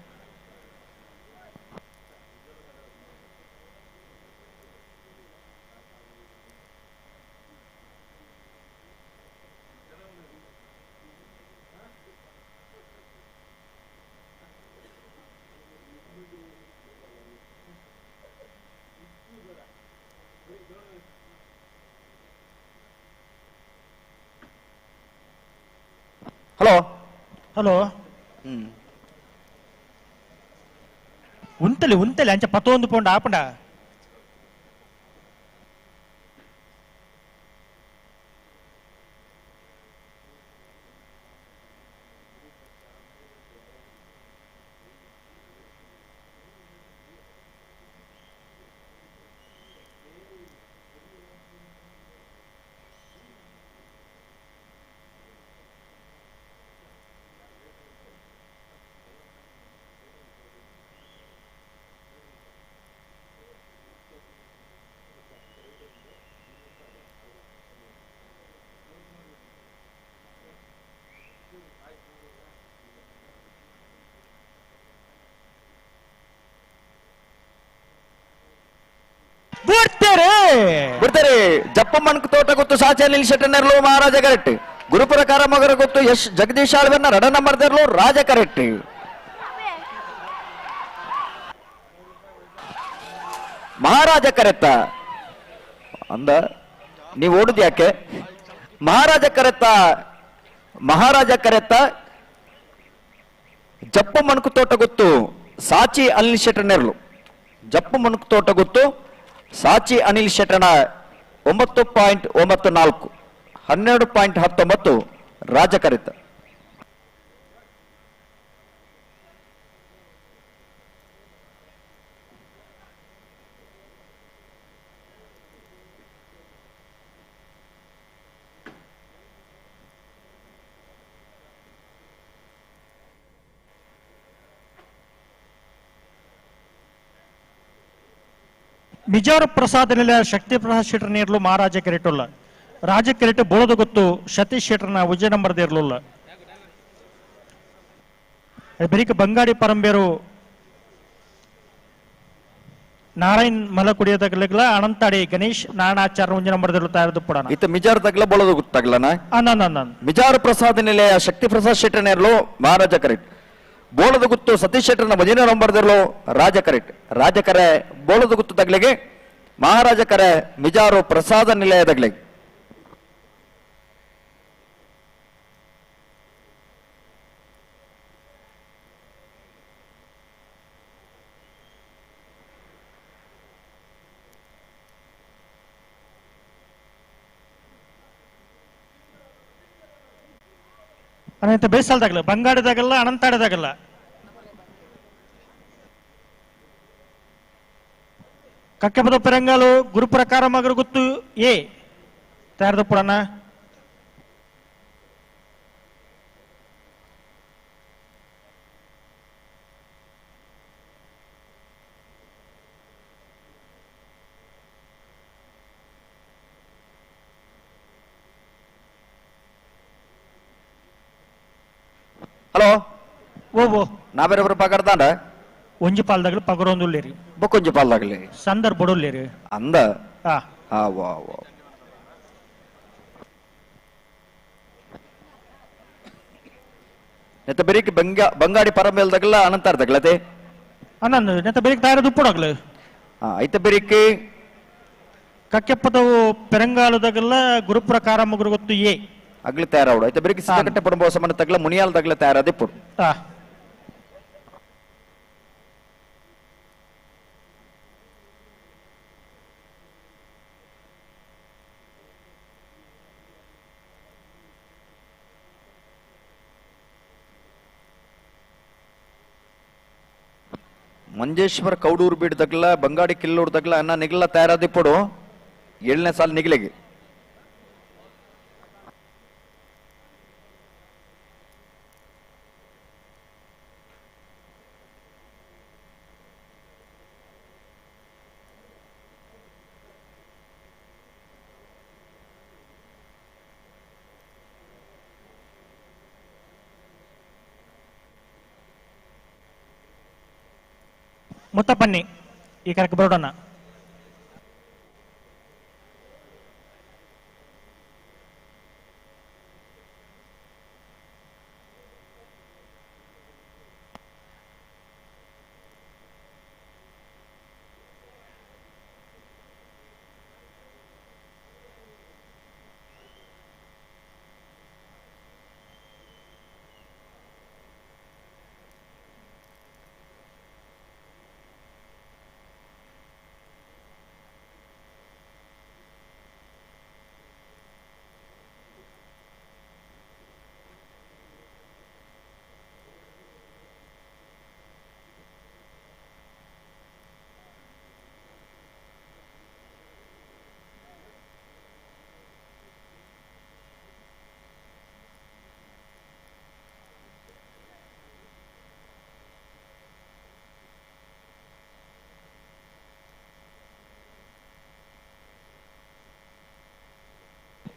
ಹಲೋ ಹಲೋ, ಉಂತಲಿ ಉಂತಲಿ ಅಂಚ ಪತ್ತೊಂದು ಪೌಂಡ್ ಆಪಂಡ. ಬಿಡ್ತಾರೆ ಬಿಡ್ತಾರೆ. ಜಪ್ಪಮ್ಮನ್ ತೋಟ ಗೊತ್ತು, ಸಾಚೆ ಶೆಟ್ಟನೆರ್ಲು ಮಹಾರಾಜ ಕರೆಕ್ಟ್. ಗುರುಪುರ ಕಾರಮಗರ ಗೊತ್ತು, ಯಶ್ ಜಗದೀಶ್ ಆಳ್ವನ್ನ ರಡ ನಂಬರ್ ದೇರ್ಲು ರಾಜ ಕರೆಕ್ಟ್. ಮಹಾರಾಜ ಕರೆತ್ತ ಅಂದ ನೀವು ಓಡುದು ಯಾಕೆ? ಮಹಾರಾಜ ಕರೆತ್ತ ಮಹಾರಾಜ ಕರೆತ್ತ ಜಪ್ಪು ಮಣಕು ತೋಟ ಗೊತ್ತು ಸಾಚಿ ಅನಿಲ್ ಶೆಟ್ಟರ್ನೆರಳು. ಜಪ್ಪು ಮಣಕು ತೋಟ ಗೊತ್ತು ಸಾಚಿ ಅನಿಲ್ ಶೆಟ್ಟರ್ನ 9.94, 12.19 ರಾಜ ಕರೆತ. ಮಿಜಾರು ಪ್ರಸಾದ ನಿಲಯ ಶಕ್ತಿ ಪ್ರಸಾದ್ ಶೆಟ್ಟರ್ ನೇರ್ಲು ಮಹಾರಾಜ ಕೆರೆಟುಲ್ಲ. ರಾಜ ಕೆರೆಟು ಬೋಳದ ಗೊತ್ತು ಸತೀಶ್ ಶೆಟ್ಟರ್ನ ವಿಜಯ ನಂಬರ್ ದೇರ್ಲುಲ್ಲ. ಬೆರಿಕ ಬಂಗಾಡಿ ಪರಂಬೇರು ನಾರಾಯಣ್ ಮಲಕುಡಿಯದಗ್ಲಗ್ಲ ಅನಂತಾಡಿ ಗಣೇಶ್ ನಾರಾಯಣಾಚಾರ್ಯ ಒಂಜಿ ನಂಬರ್ ದೇರ್ಲು ತಯಾರು ಪಡಣ. ಇತ್ತ ಮಿಜಾರು ತಗ್ಲ ಬೋಳದ ಗೊತ್ತಾಗ್ಲನ? ಮಿಜಾರು ಪ್ರಸಾದ ನಿಲಯ ಶಕ್ತಿ ಪ್ರಸಾದ್ ಶೆಟ್ಟರ್ ನೇರ್ಲು ಮಹಾರಾಜ ಕರೆಟ್. ಬೋಳದ ಗುತ್ತು ಸತೀಶ್ ಶೆಟ್ಟರ್ನ ಭಜನೆ ನಂಬರ್ದಿರಲು ರಾಜ ಕರೆಟ್. ರಾಜಕರೆ ಬೋಳದ ಗುತ್ತು ತಗ್ಲಿಗೆ, ಮಹಾರಾಜ ಕರೆ ಮಿಜಾರು ಪ್ರಸಾದ ನಿಲಯದಗ್ಲಿಗೆ. ಅನಂತ ಬೇಸಲ್ದಾಗಲ್ಲ ಬಂಗಾಡದಾಗಲ್ಲ ಅನಂತಾಡದಾಗಲ್ಲ. ಕಕ್ಕೆಪದ ಪೆರಂಗಾಲು ಗುರುಪ್ರಕಾರ ಮಗರು ಗೊತ್ತು ಎ ತಯಾರದ ಪುಡಣ. ಹಲೋ ಓ ನಾಬೇರೊಬ್ರು ಪಗಡ್ದಾಂಡ ಒಂಜಿ ಪಾಲ್ದಾಗಲಿ ಪಗರೊಂದುಲ್ಲೇರಿ ಬೊಕ್ಕೊಂಜಿ ಪಾಲ್ದಾಗಲಿ ಸಂದರ್ಭ ಅಂದ ಆ ವಾ ವಾ ನೆತ್ತ ಬೆರಿಕ್ ಬಂಗಾಡಿ ಪರಮೇಲ್ದಾಗಲ ಅನಂತಾರ್ದಾಗಲತೆ ಅನಂದ ನೆತ್ತ ಬೆರಿಕ್ ತಯಾರ ದುಪ್ಪುಡಾಗಲ ಐತ ಬೆರಿಕ್ ಕಕ್ಕೆಪ್ಪದವು ಪೆರಂಗಾಲದಾಗಲ್ಲ ಗುರುಪ್ರಕಾರ ಮುಗುರು ಗೊತ್ತು ಎ ಅಗ್ಲಿ ತಯಾರಾವಡು ಐತ ಬೆರಿಕ್ ಸಿದ್ದಕಟ್ಟೆ ಪಡಂಬೋ ಸಮಾನ ತಗ್ಲ ಮುನಿಯಾಲ್ದಾಗಲ ತಯಾರಾದಿಪ್ಪುಡು. ಮಂಜೇಶ್ವರ ಕೌಡೂರು ಬೀಡ್ ತಗ್ಲ ಬಂಗಾಡಿ ಕಿಲ್ಲೂರು ತಗ್ಲ ಅನ್ನ ನಿಗಲ ತಯಾರಾದಿಪ್ಪುಡು 7ನೇ ಸಾಲ ನಿಗಲಿಗೆ. ಮುತ್ತಪ್ಪನ್ನಿ ಈ ಕರೆಕ್ ಬರೋಣ.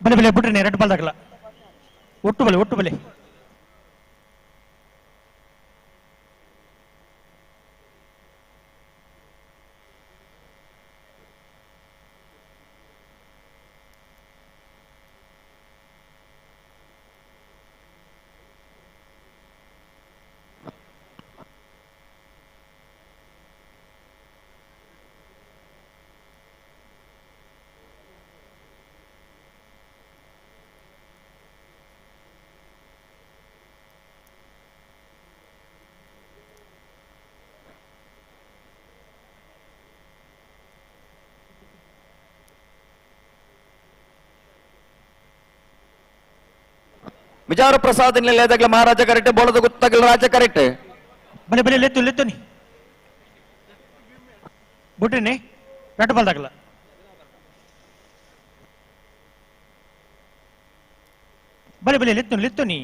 ಬಲೆ ಬಲೆ ಬಿಟ್ರಿ ರೆಡ್ ಬಾಲ್ದಾಗಲ್ಲ ಒಟ್ಟು ಬಲೆ ಒಟ್ಟು ಬಲೆ. Mijar Prasad ನಿಲಯದಾಗಲ ಮಹಾರಾಜ ಕರೆಕ್ಟ್ ಬೋಳದ ಗುತ್ತಗಲ ರಾಜ ಕರೆಕ್ಟ್ ಬಲೆ ಬಲೆ ಲೆತ್ತು ಲೆತ್ತುನಿ ಬುಟ್ರಿನಿ ಬ್ಯಾಟ್ ಬಾಲ್ದಾಗಲ ಬಲೆ ಬಲೆ ಲೆತ್ತು ಲೆತ್ತುನಿ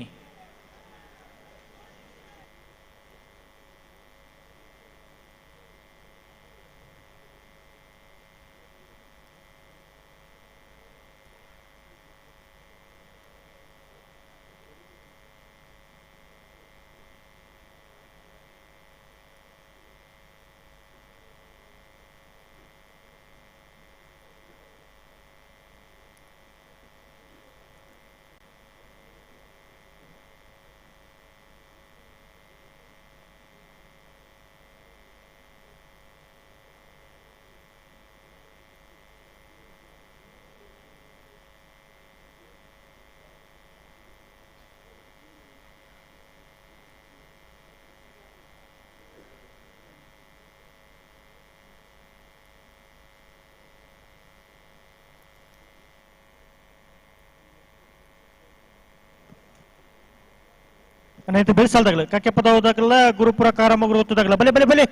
ನೈತೆ ಬೆಳ್ಸಲ್ದಾಗಲ ಕಕ್ಕೆ ಪದ ಹೋದಾಗಲ್ಲ ಗುರುಪುರ ಕಾರಮಗುರು ಒತ್ತದಾಗಲ ಬಲೆ ಬಲೆ ಬಲೆ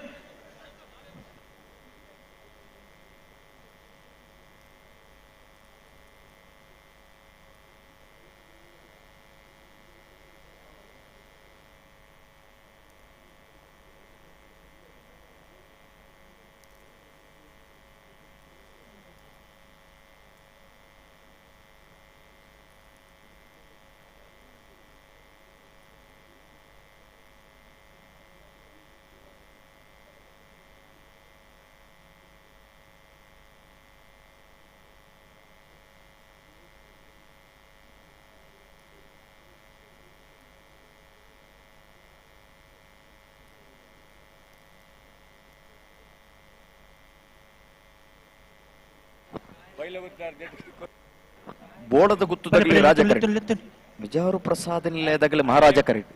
ಬೋಳದ ಗುತ್ತುದಾಗಲಿ ರಾಜ ಕರೆಕ್ಟ್ ಮಿಜಾರು ಪ್ರಸಾದ್ ನಿಲಯದಾಗಲಿ ಮಹಾರಾಜ ಕರೆಕ್ಟ್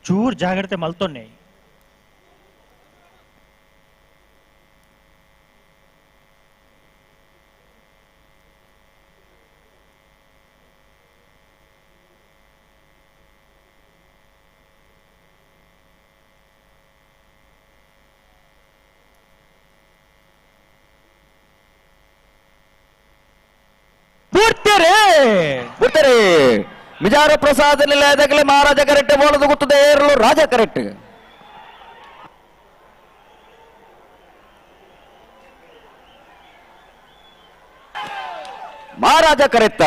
ಚೂರ್ ಜಾಗ್ರತೆ ಮಲ್ತೊನ್ನೆ ಬಿಡ್ತಾರೆ ಮಿಜಾರ ಪ್ರಸಾದ್ ನಿಲಯದಾಗಲೇ ಮಹಾರಾಜ ಕರೆಕ್ಟ್ ಬೋಳದ ಗುತ್ತದ ಏರಲು ರಾಜ ಕರೆಕ್ಟ್ ಮಹಾರಾಜ ಕರೆತ್ತ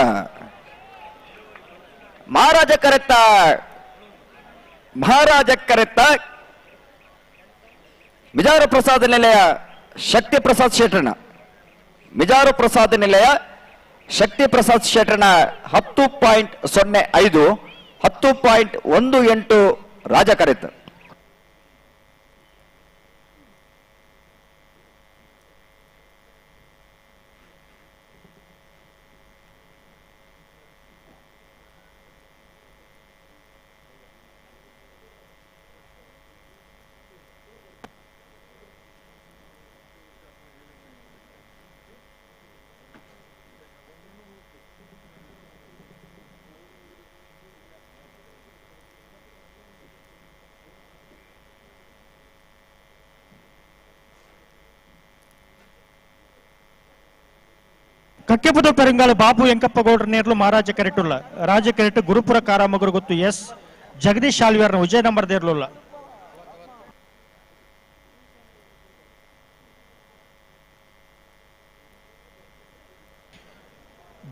ಮಹಾರಾಜ ಕರೆತ್ತ ಮಹಾರಾಜ ಕರೆತ್ತ ಮಿಜಾರು ಪ್ರಸಾದ್ ನಿಲಯ ಶಕ್ತಿ ಪ್ರಸಾದ್ ಶೇಟ್ರನ ಮಿಜಾರು ಪ್ರಸಾದ್ ನಿಲಯ ಶಕ್ತಿ ಪ್ರಸಾದ್ ಶೇಟ್ರನ 10.05 10.18 ರಾಜ ಕರೆತ. ಕಕ್ಕೆಪುದ ಪೆರಂಗಾಲ ಬಾಬು ವೆಂಕಪ್ಪ ಗೌಡ್ರ ನೇರ್ಲು ಮಹಾರಾಜ ಕರೆಟುಲ್ಲ ರಾಜ ಕರೆಟು ಗುರುಪುರ ಕಾರಾಮಗುರು ಗೊತ್ತು ಎಸ್ ಜಗದೀಶ್ ಆಳ್ವಿಯರ್ನ ವಿಜಯ ನಂಬರ್ ದೇರ್ಲುಲ್ಲ.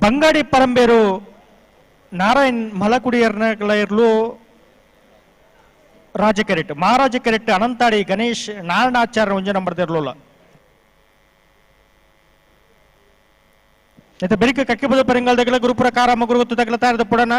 Bangadi Paramberu Narayan ಮಲಕುಡಿಯರ್ನಗಲೈರ್ಲು ರಾಜಕೆರೆಟ್ ಮಹಾರಾಜ ಕೆರೆಟ್ ಅನಂತಾಡಿ ಗಣೇಶ್ ನಾರಾಯಣಾಚಾರ್ಯ ಒಂಜಿ ನಂಬರ್ ದಿರ್ಲುಲ್ಲ. ಇತ್ತ ಬೆಳಿಗ್ಗೆ ಕಕ್ಕಿಬದ ಪರಿಂಗಲ್ ದಗಲ ಗುರುಪುರ ಕಾರ ಮಗುರು ಗೊತ್ತು ದಗಲ ತಾರದ ಪುಡನ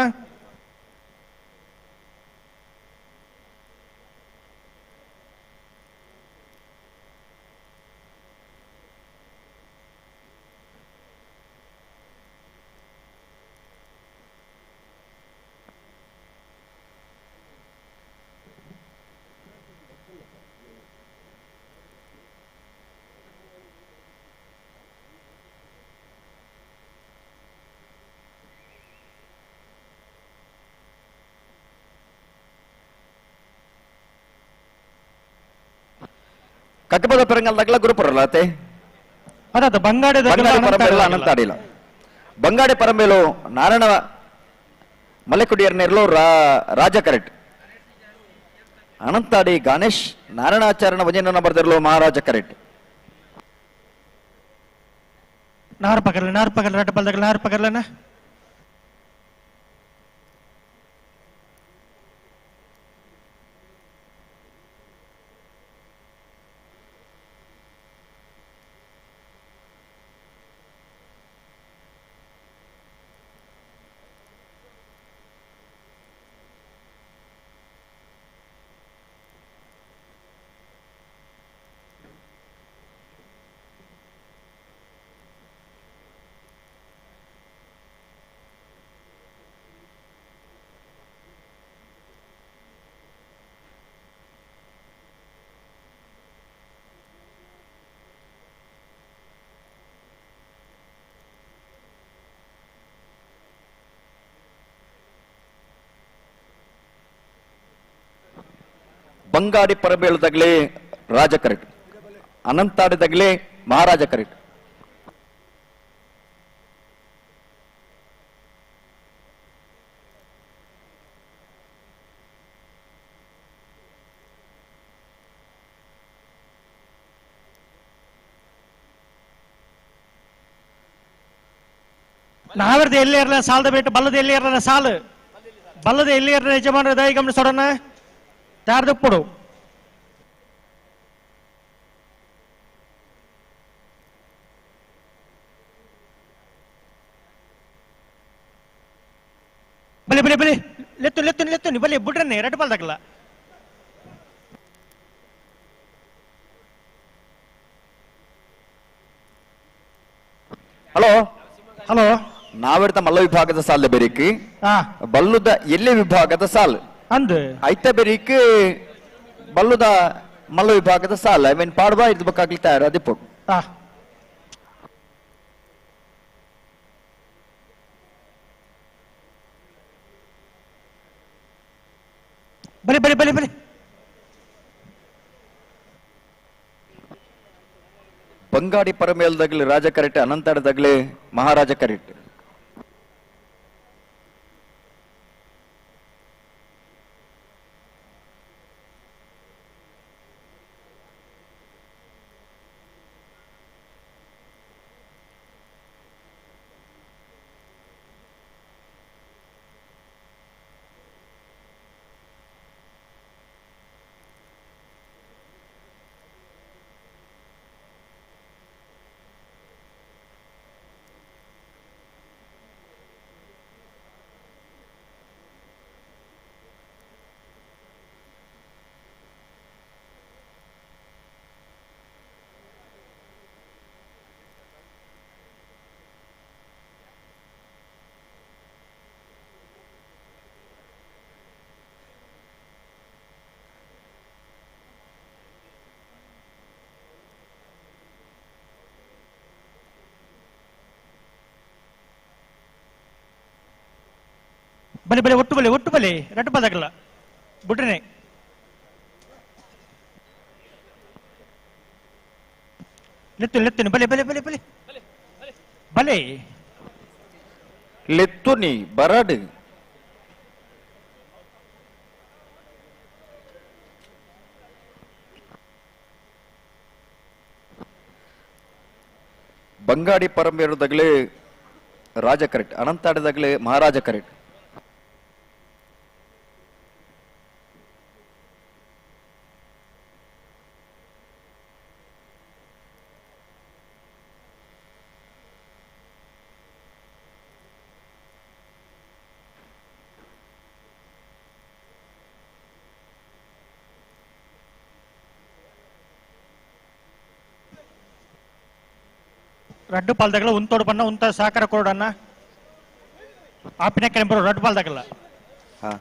ಕಕ್ಕಬದ ಪರಂಗಲ್ ದಗಲ ಗುರುಪುರಲಾತೆ ಅದಾದ ಬಂಗಾಡಿ ಪರಂಬೇಲು ಅನಂತಾಡಿಲ್ಲ. ಬಂಗಾಡಿ ಪರಂಬೇಲು ನಾರಾಯಣ ಮಲೆಕುಡಿಯರ್ನೆರ್ಲು ರಾಜ ಕರೆಟ್ ಅನಂತಾಡಿ ಗಣೇಶ್ ನಾರಾಯಣಾಚಾರ್ಯನ ವಜನ ನಂಬರ್ದಿರ್ಲು ಮಹಾರಾಜ ಕರೆಟ್. ನಾರ್ ಪಕರ್ಲೆ ನಾರ್ ಪಕರ್ಲೆ ರಟ ಬಲ್ದಗಲ ನಾರ್ ಪಕರ್ಲೆನ ಬಂಗಾಡಿ ಪರಬೇಳು ತಗಲಿ ರಾಜ ಕರೆಕ್ಟ್, ಅನಂತಾಡಿ ತಗಲಿ ಮಹಾರಾಜ ಕರೆಕ್ಟ್. ನಾವರ್ದು ಎಲ್ಲಿ ಇರಲ್ಲ ಸಾಲದ ಬಿಟ್ಟು ಬಲ್ಲದ ಎಲ್ಲಿ ಇರಲ್ಲ ಸಾಲು ಬಲ್ಲದ ಎಲ್ಲಿ ಇರಲ್ಲ ಯಜಮಾನರ ದಯ ಗಮನಿಸೋಣ ತಾರದಪ್ಪಡು. ಬಲೆ ಬಲೆ ಬಲೆ ಲೆತ್ತು ಲೆತ್ತು ಲೆತ್ತು ಬಲೆ ಬುಡ್ರನ್ನೇ ಎರಡು ಬಾಲ್ದಾಗಲ್ಲ. ಹಲೋ ಹಲೋ, ನಾವೆಡ್ತ ಮಲ್ಲ ವಿಭಾಗದ ಸಾಲ ಬೆರಿಕಿ ಬಲ್ಲುದ ಎಲ್ಲಿ ವಿಭಾಗದ ಸಾಲು ಅಂದ್ ಐತ ಬೆರಿಕಿ ಬಲ್ಲುದ ಮಲ್ಲ ವಿಭಾಗದ ಸಾಲ I mean ಪಾಡುವ ಇದು ಬೇಕಾಗ್ಲಿ ತಯಾರು ಅದಿಪ್ಪು. ಬಲೆ ಬಲೆ ಬಲೆ ಬಲೆ ಬಂಗಾಡಿ ಪರಮೇಲ್ದಾಗ್ಲಿ ರಾಜ ಕರೆಕ್ಟ್, ಅನಂತಾಡದಾಗ್ಲಿ ಮಹಾರಾಜ ಕರೆಕ್ಟ್. ಬಲೆ ಬಲೆ ಒಟ್ಟು ಬಲೆ ಒಟ್ಟು ಬಲೆ ರಟ್ಟು ಬದಕಲ್ಲ ಬಿಟ್ರೆ ಲೆತ್ತು ಲೆತ್ತುನಿ ಬಲೆ ಬಲೆ ಬಲೆ ಬಲೆ ಬಲೆ ಲೆತ್ತುನಿ ಬರಡು ಬಂಗಾಡಿ ಪರಂಬೇರು ದಗಲಿ ರಾಜ ಕರೆಕ್ಟ್ ಅನಂತಾಡದಾಗಲೇ ಮಹಾರಾಜ ಕರೆಕ್ಟ್. ರಡ್ಡು ಪಾಲ್ದಾಗಲ ಉಂತೋಡು ಬಣ್ಣ ಉಂತ ಸಹಕಾರ ಕೊಡೋಣ ಆಪಿನ ಕೆಂಬರು ರಡ್ಡು ಪಾಲ್ದಾಗಲ್ಲ. ಹಾ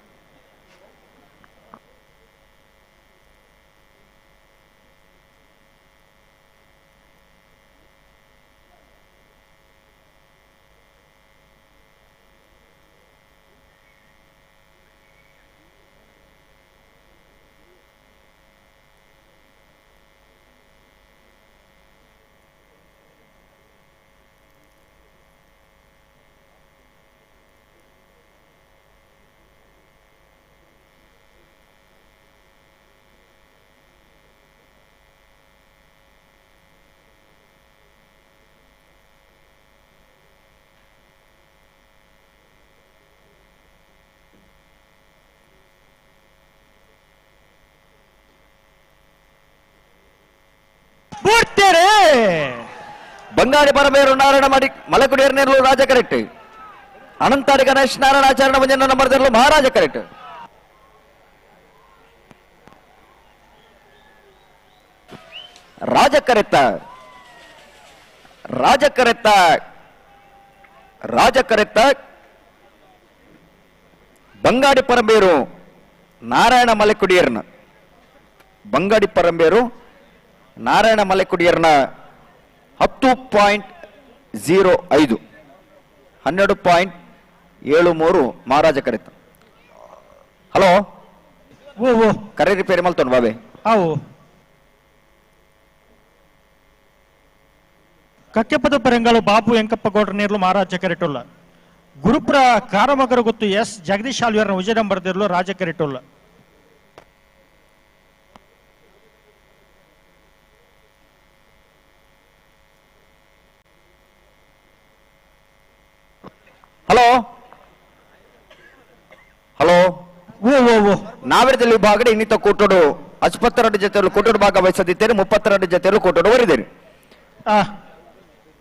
ಬಂಗಾಡಿ ಪರಮೇರು ನಾರಾಯಣ ಮಾಡಿ ಮಲಕುಡಿಯರ್ನೇರ್ಲು ರಾಜ ಕರೆಕ್ಟ್. ಅನಂತಾಡಿ ಗಣೇಶ್ ನಾರಾಯಣ ಆಚರಣ ಮಂಜನ ನಂಬರ್ದರ್ಲು ಮಹಾರಾಜ ಕರೆಕ್ಟ್. ರಾಜ ಕರೆತ್ತ ರಾಜ ಕರೆತ್ತ ರಾಜ ಕರೆತ್ತ ಬಂಗಾಡಿ ಪರಂಬೇರು ನಾರಾಯಣ ಮಲೆಕುಡಿಯರ್ನ ಬಂಗಾಡಿ ಪರಂಬೇರು ನಾರಾಯಣ ಮಲೆಕುಡಿಯರ್ನ 10.05 12.73 ಮಹಾರಾಜ ಕರೆತ. ಹಲೋ ಕರೆ ರಿಪೇರಿ ಮಲ್ತೋಣ ಬಾಬೆ. ಅವು ಕಕ್ಕೆಪದ ಪರಂಗಳು ಬಾಬು ವೆಂಕಪ್ಪ ಗೌಡ್ರ ನೇರ್ಲು ಮಹಾರಾಜ ಕರೆಟುಲ್ಲ. ಗುರುಪುರ ಕಾರಮಗರ ಗೊತ್ತು ಎಸ್ ಜಗದೀಶ್ ಆಲ್ವರ್ನ ವಿಜಯಂಬರದಿರ್ಲು ರಾಜ ಕರೆಟುಲ್ಲ. ಹಲೋ ಹಲೋ ನಾವಿರದಲ್ಲಿ ವಿಭಾಗಡೆ ಇನ್ನಿತ ಕೂಟೋಡು 22 ಜೊತೆಯಲ್ಲೂ ಕೂಟೋಡು ಭಾಗವಹಿಸದಿದ್ದೇನೆ. 32 ಜೊತೆಯಲ್ಲೂ ಕೂಟೋಡು ಬರಿದ್ದೇನೆ.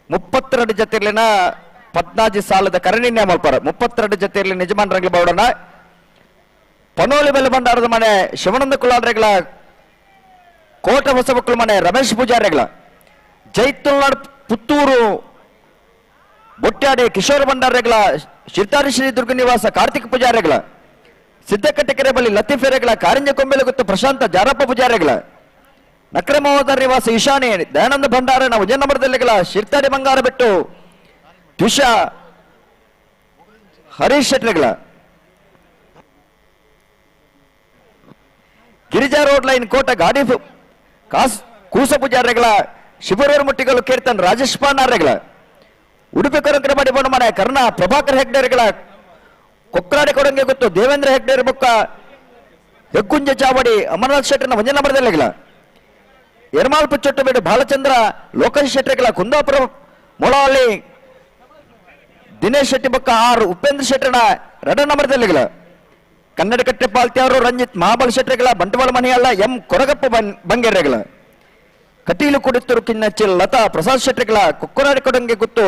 32 ಜೊತೆಯಲ್ಲಿನ 14 ಸಾಲದ ಕರಣಿನ್ಯ ಮಲ್ಪರ 32 ಜೊತೆಯಲ್ಲಿ ನಿಜಮಾನ್ ರಂಗ್ಲಿ ಬೌಡನ ಪನೋಲಿ ಬೆಲೆ ಭಂಡಾರದ ಮನೆ ಶಿವಾನಂದ ಕುಲಾಡ್ರೆಗಳ ಕೋಟ ಹೊಸಬಕ್ಕಳ ಮನೆ ರಮೇಶ್ ಪೂಜಾರಿಗಳ ಜೈತುಲ್ನಾಡ್ ಪುತ್ತೂರು ಬೊಟ್ಟಾಡಿ ಕಿಶೋರ್ ಭಂಡಾರೆಗಳ ಶಿರ್ತಾರಿ ಶ್ರೀ ದುರ್ಗ ನಿವಾಸ ಕಾರ್ತಿಕ್ ಪೂಜಾರಿಗಳ ಸಿದ್ದಕಟ್ಟೆಕೆರೆ ಬಳಿ ಲತೀಫೆರೆಗಳ ಕಾರಂಜ ಕೊಂಬೆಲೆ ಗೊತ್ತು ಪ್ರಶಾಂತ ಜಾರಪ್ಪ ಪೂಜಾರಿಗಳ ನಕ್ರಮವಾದ ನಿವಾಸ ಈಶಾನಿ ದಯಾನಂದ ಭಂಡಾರನ ವಿಜಯನಗರದಲ್ಲಿಗಳ ಶಿರ್ತಾಡಿ ಬಂಗಾರ ಬಿಟ್ಟು ತುಷಾ ಹರೀಶ್ ಶೆಟ್ರೆಗಳ ಗಿರಿಜಾ ರೋಡ್ ಲೈನ್ ಕೋಟ ಗಾಡಿ ಕಾಸ್ ಕೂಸ ಪೂಜಾರಿಗಳ ಶಿಬರೂರು ಮುಟ್ಟಿಗಳು ಕೀರ್ತನ್ ರಾಜೇಶ್ ಪಾಂಡಾರೆಗಳ ಉಡುಪಿ ಕೊರಂಕರ ಮಾಡಿ ಮನೆ ಕರ್ಣ ಪ್ರಭಾಕರ್ ಹೆಗ್ಡೇರ್ಗಳ ಕೊಕ್ರಾಡಿ ಕೊಡಂಗೆ ಗೊತ್ತು ದೇವೇಂದ್ರ ಹೆಗ್ಡೇರ್ ಬೊಕ್ಕ ಹೆಗ್ಗುಂಜ ಚಾವಡಿ ಅಮರನಾಥ್ ಶೆಟ್ಟರ್ನ ವಂಜನಮರದಲ್ಲಿಗಳ ಎರ್ಮಾಲ್ ಪುಚ್ಚೊಟ್ಟಬೇಡು ಬಾಲಚಂದ್ರ ಲೋಕೇಶ್ ಶೆಟ್ಟರ್ಗಳ ಕುಂದಾಪುರ ಮೊಳಹಳ್ಳಿ ದಿನೇಶ್ ಶೆಟ್ಟಿ ಬೊಕ್ಕ ಆರ್ ಉಪೇಂದ್ರ ಶೆಟ್ಟರ್ನ ರಡನಮರದಲ್ಲಿಗಳ ಕನ್ನಡ ಕಟ್ಟೆ ಪಾಲ್ತಿಯವರು ರಂಜಿತ್ ಮಹಾಬಲ್ ಶೆಟ್ಟರ್ಗಳ ಬಂಟ್ವಾಳ ಮನೆಯಲ್ಲ ಎಂ ಕೊರಗಪ್ಪ ಬಂಗೇರೆಗಳ ಕಟೀಲು ಕುಡಿತರು ಕಿನ್ನಚ್ಚಿ ಲತಾ ಪ್ರಸಾದ್ ಶೆಟ್ಟರ್ಗಳ ಕೊಕ್ಕರಾಡಿ ಕೊಡಂಗೆ ಗೊತ್ತು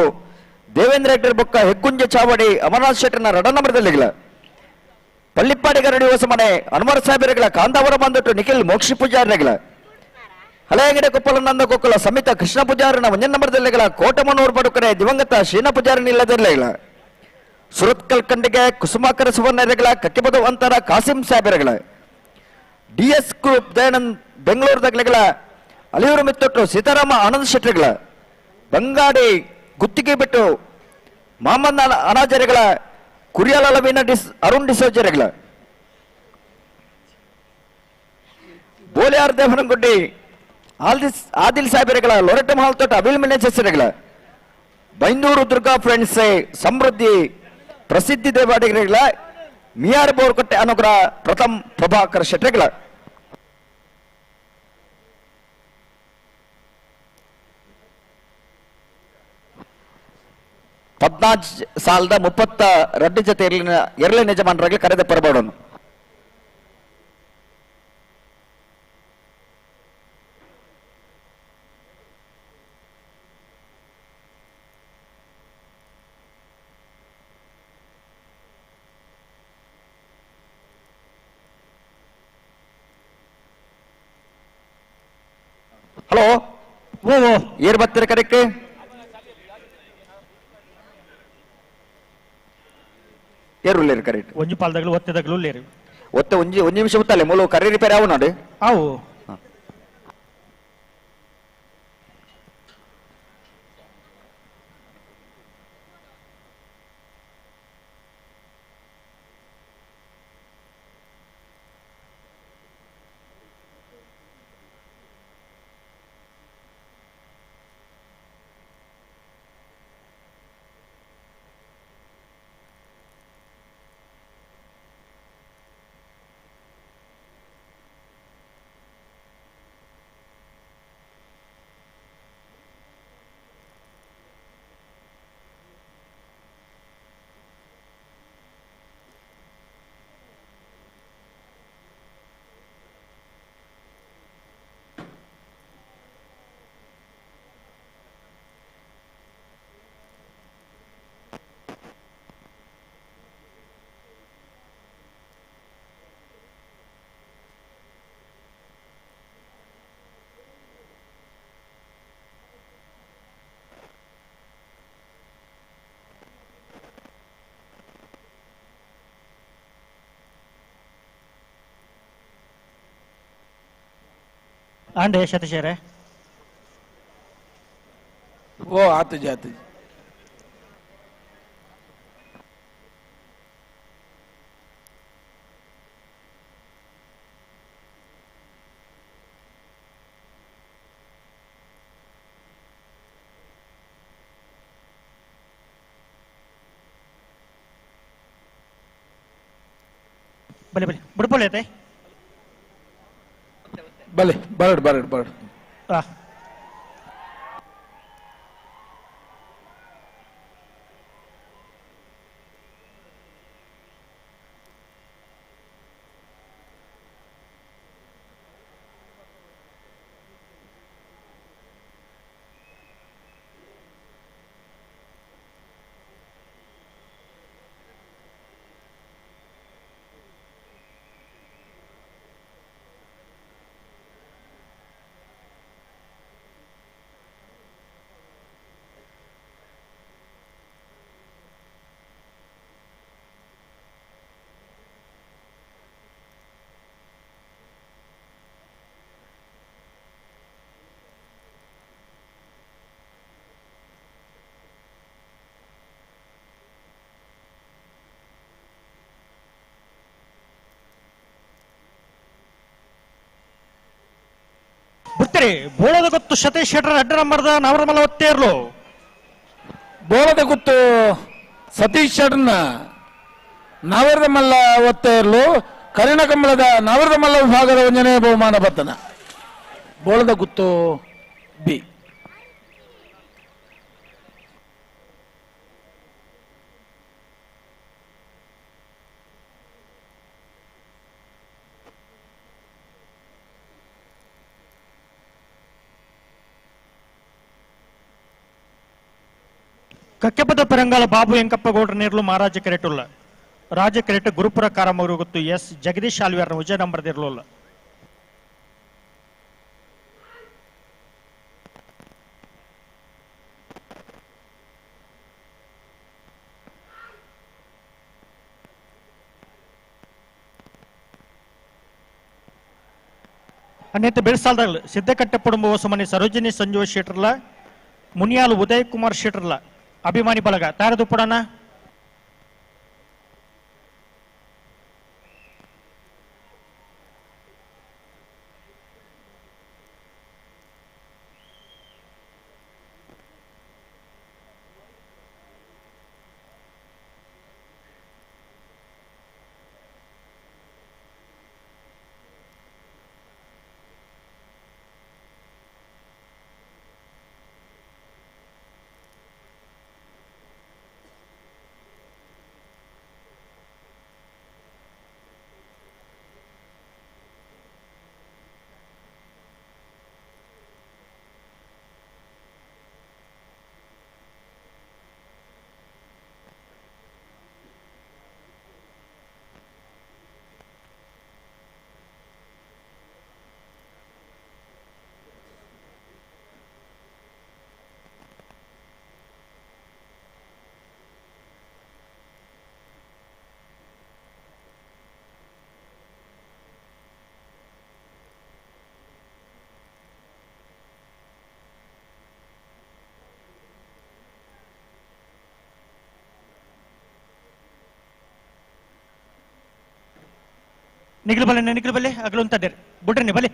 ದೇವೇಂದ್ರ ಹೆಗ್ಡೇರ್ ಬೊಕ್ಕ ಹೆಗ್ಗುಂಜ ಚಾವಡಿ ಅಮರನಾಥ್ ಶೆಟ್ಟರ್ನ ರಡನಮರದಲ್ಲಿಗಳ ಪಳ್ಳಿಪ್ಪಾಡಿ ಗರಡಿ ಹೊಸ ಮನೆ ಅನ್ವರ್ ಸಾಹೇಬರುಗಳ ಕಾಂದಾವರ ಬಂದಟ್ಟು ನಿಖಿಲ್ ಮೋಕ್ಷ ಪೂಜಾರಿಗಳ ಹಳೆಯಂಗಡಿ ಕೊಪ್ಪಲ ನಂದ ಕೊಕ್ಕಲ ಸಮಿತ ಕೃಷ್ಣ ಪೂಜಾರನ ಒಂಜನಮರದಲ್ಲಿಗಳ ಕೋಟಮನೂರು ಬಡುಕರೆ ದಿವಂಗತ ಶೀನ ಪೂಜಾರಿ ನಿಲ್ಲದಲ್ಲಿಗಳ ಸುರತ್ಕಲ್ ಕಂಡಿಗೆ ಕುಸುಮಾಕರ ಸುವರ್ಣರೆಗಳ ಕಕ್ಕಿಬದು ಅಂತರ Kasim ಸಾಹೇಬರುಗಳ D S group Dayanand Bengaluru ದಗ್ಲೆಗಳ ಅಲಿಯೂರು ಮಿತ್ತೊಟ್ಟು Sitarama Anand ಶೆಟ್ಟರ್ಗಳ Bangadi ಗುತ್ತಿಗೆ ಬಿಟ್ಟು ಮಾಮನ್ನ ಅನಾಜರಿಗಳ ಕುರಿಯಾಲವಿನ ಡಿಸ್ ಅರುಣ್ ಡಿಸೋಜರಿಗಳ ಬೋಲಿಯಾರ್ ದೇವನಗುಡ್ಡಿ ಆದಿಲ್ ಸಾಹೇಬರುಗಳ ಲೊರೆಟ ಮಹಲ್ ತೋಟ ಅವಿಲ್ ಮಿನೇಜರ್ಗಳ ಬೈಂದೂರು ದುರ್ಗಾ ಫ್ರೆಂಡ್ಸ್ ಸಮೃದ್ಧಿ ಪ್ರಸಿದ್ಧಿ ದೇವಾಡಿಗರಿಗಳ ಮಿಯಾರ್ ಬೋರ್ಕಟ್ಟೆ ಅನುಗ್ರಹ ಪ್ರಥಮ್ ಪ್ರಭಾಕರ್ ಶೆಟ್ಟರ್ಗಳ ಪದ್ನಾಜ್ ಸಾಲದ 32 ಜೊತೆ ಎರಳೆ ಯಜಮಾನರಾಗಿ ಕರೆದ ಪರಬಾಡೋನು. ಹಲೋ ಓ ಓ ಏರ್ ಬರ್ತೀರ ಕರೆಕ್ಕೆ? ಏರುಲ್ಲೇರು ಕರೆಕ್ಟ್. ಒಂಜಿ ಪಾಲ್ದಗಳು ಒತ್ತೆದಗಳು ಲೇರು. ಒತ್ತೆ ಒಂಜಿ ಒಂಜಿ ನಿಮಿಷ ಗೊತ್ತಲ್ಲ ಮೂಲ ಕರೆ ರಿಪೇರ್ ಆವು ನೋಡಿ. ಆವು. ಆಂಡೆ ಸತೀಶರೇ. ಓ ಆತಜಿ ಆತಜಿ. ಬಲೆ ಬಲೆ ಬುಡ್ಪೊಲೆ ಐತೆ. ಬಲೆ ಬರಡ್ ಬರಡ್ ಬರಡ್. ಬಿಡ್ತೀರಿ ಬೋಳದ ಗೊತ್ತು ಸತೀಶ್ ಶೆಟ್ಟರ್ ಅಡ್ಡ ನಂಬರ್ದ ನವರಮಲ ಒತ್ತೇರ್ಲು. ಬೋಳದ ಗೊತ್ತು ಸತೀಶ್ ಶೆಟ್ಟರ್ನ ನವರಮಲ್ಲ ಒತ್ತೇರ್ಲು ಕರಿಣಕಂಬಳದ ನವರಮಲ್ಲ ವಿಭಾಗದ ಒಂಜನೇ ಬಹುಮಾನ ಬರ್ತನ. ಬೋಳದ ಗುತ್ತು ಬಿ. ಕಕ್ಕೆಪದ ಪೆರಂಗಾಲ ಬಾಬು ಎಂಕಪ್ಪಗೌಡರ ನೇರ್ಲು ಮಹಾರಾಜ ಕೆರೆಟುಲ್ಲ ರಾಜ ಕೆರೆಟ ಗುರುಪುರ ಕಾರಮೂರು ಗೊತ್ತು ಎಸ್ ಜಗದೀಶ್ ಆಲ್ವೇರ್ನ ವಿಜಯ ನಂಬರ್ದಿರ್ಲುಲ್ಲ. ಅನ್ನೇತ ಬೆಳ್ಸಾಲ್ದಾಗಲು ಸಿದ್ದಕಟ್ಟೆ ಕುಟುಂಬ ಹೊಸಮನಿ ಸರೋಜಿನಿ ಸಂಜೀವ ಶೆಟ್ಟರ್ಲ ಮುನಿಯಾಲು ಉದಯ್ ಕುಮಾರ್ ಶೆಟ್ಟರ್ಲ ಅಭಿಮಾನಿ ಬಳಗ ತಾರದು ಪಡೋಣ. ನಿಗ್ಲು ಬಲೆ ನಿಗ್ಲು ಬಲೆ ಅಗಲು ಅಂತ ಬುಡ್ರಿ ಬಲೆ.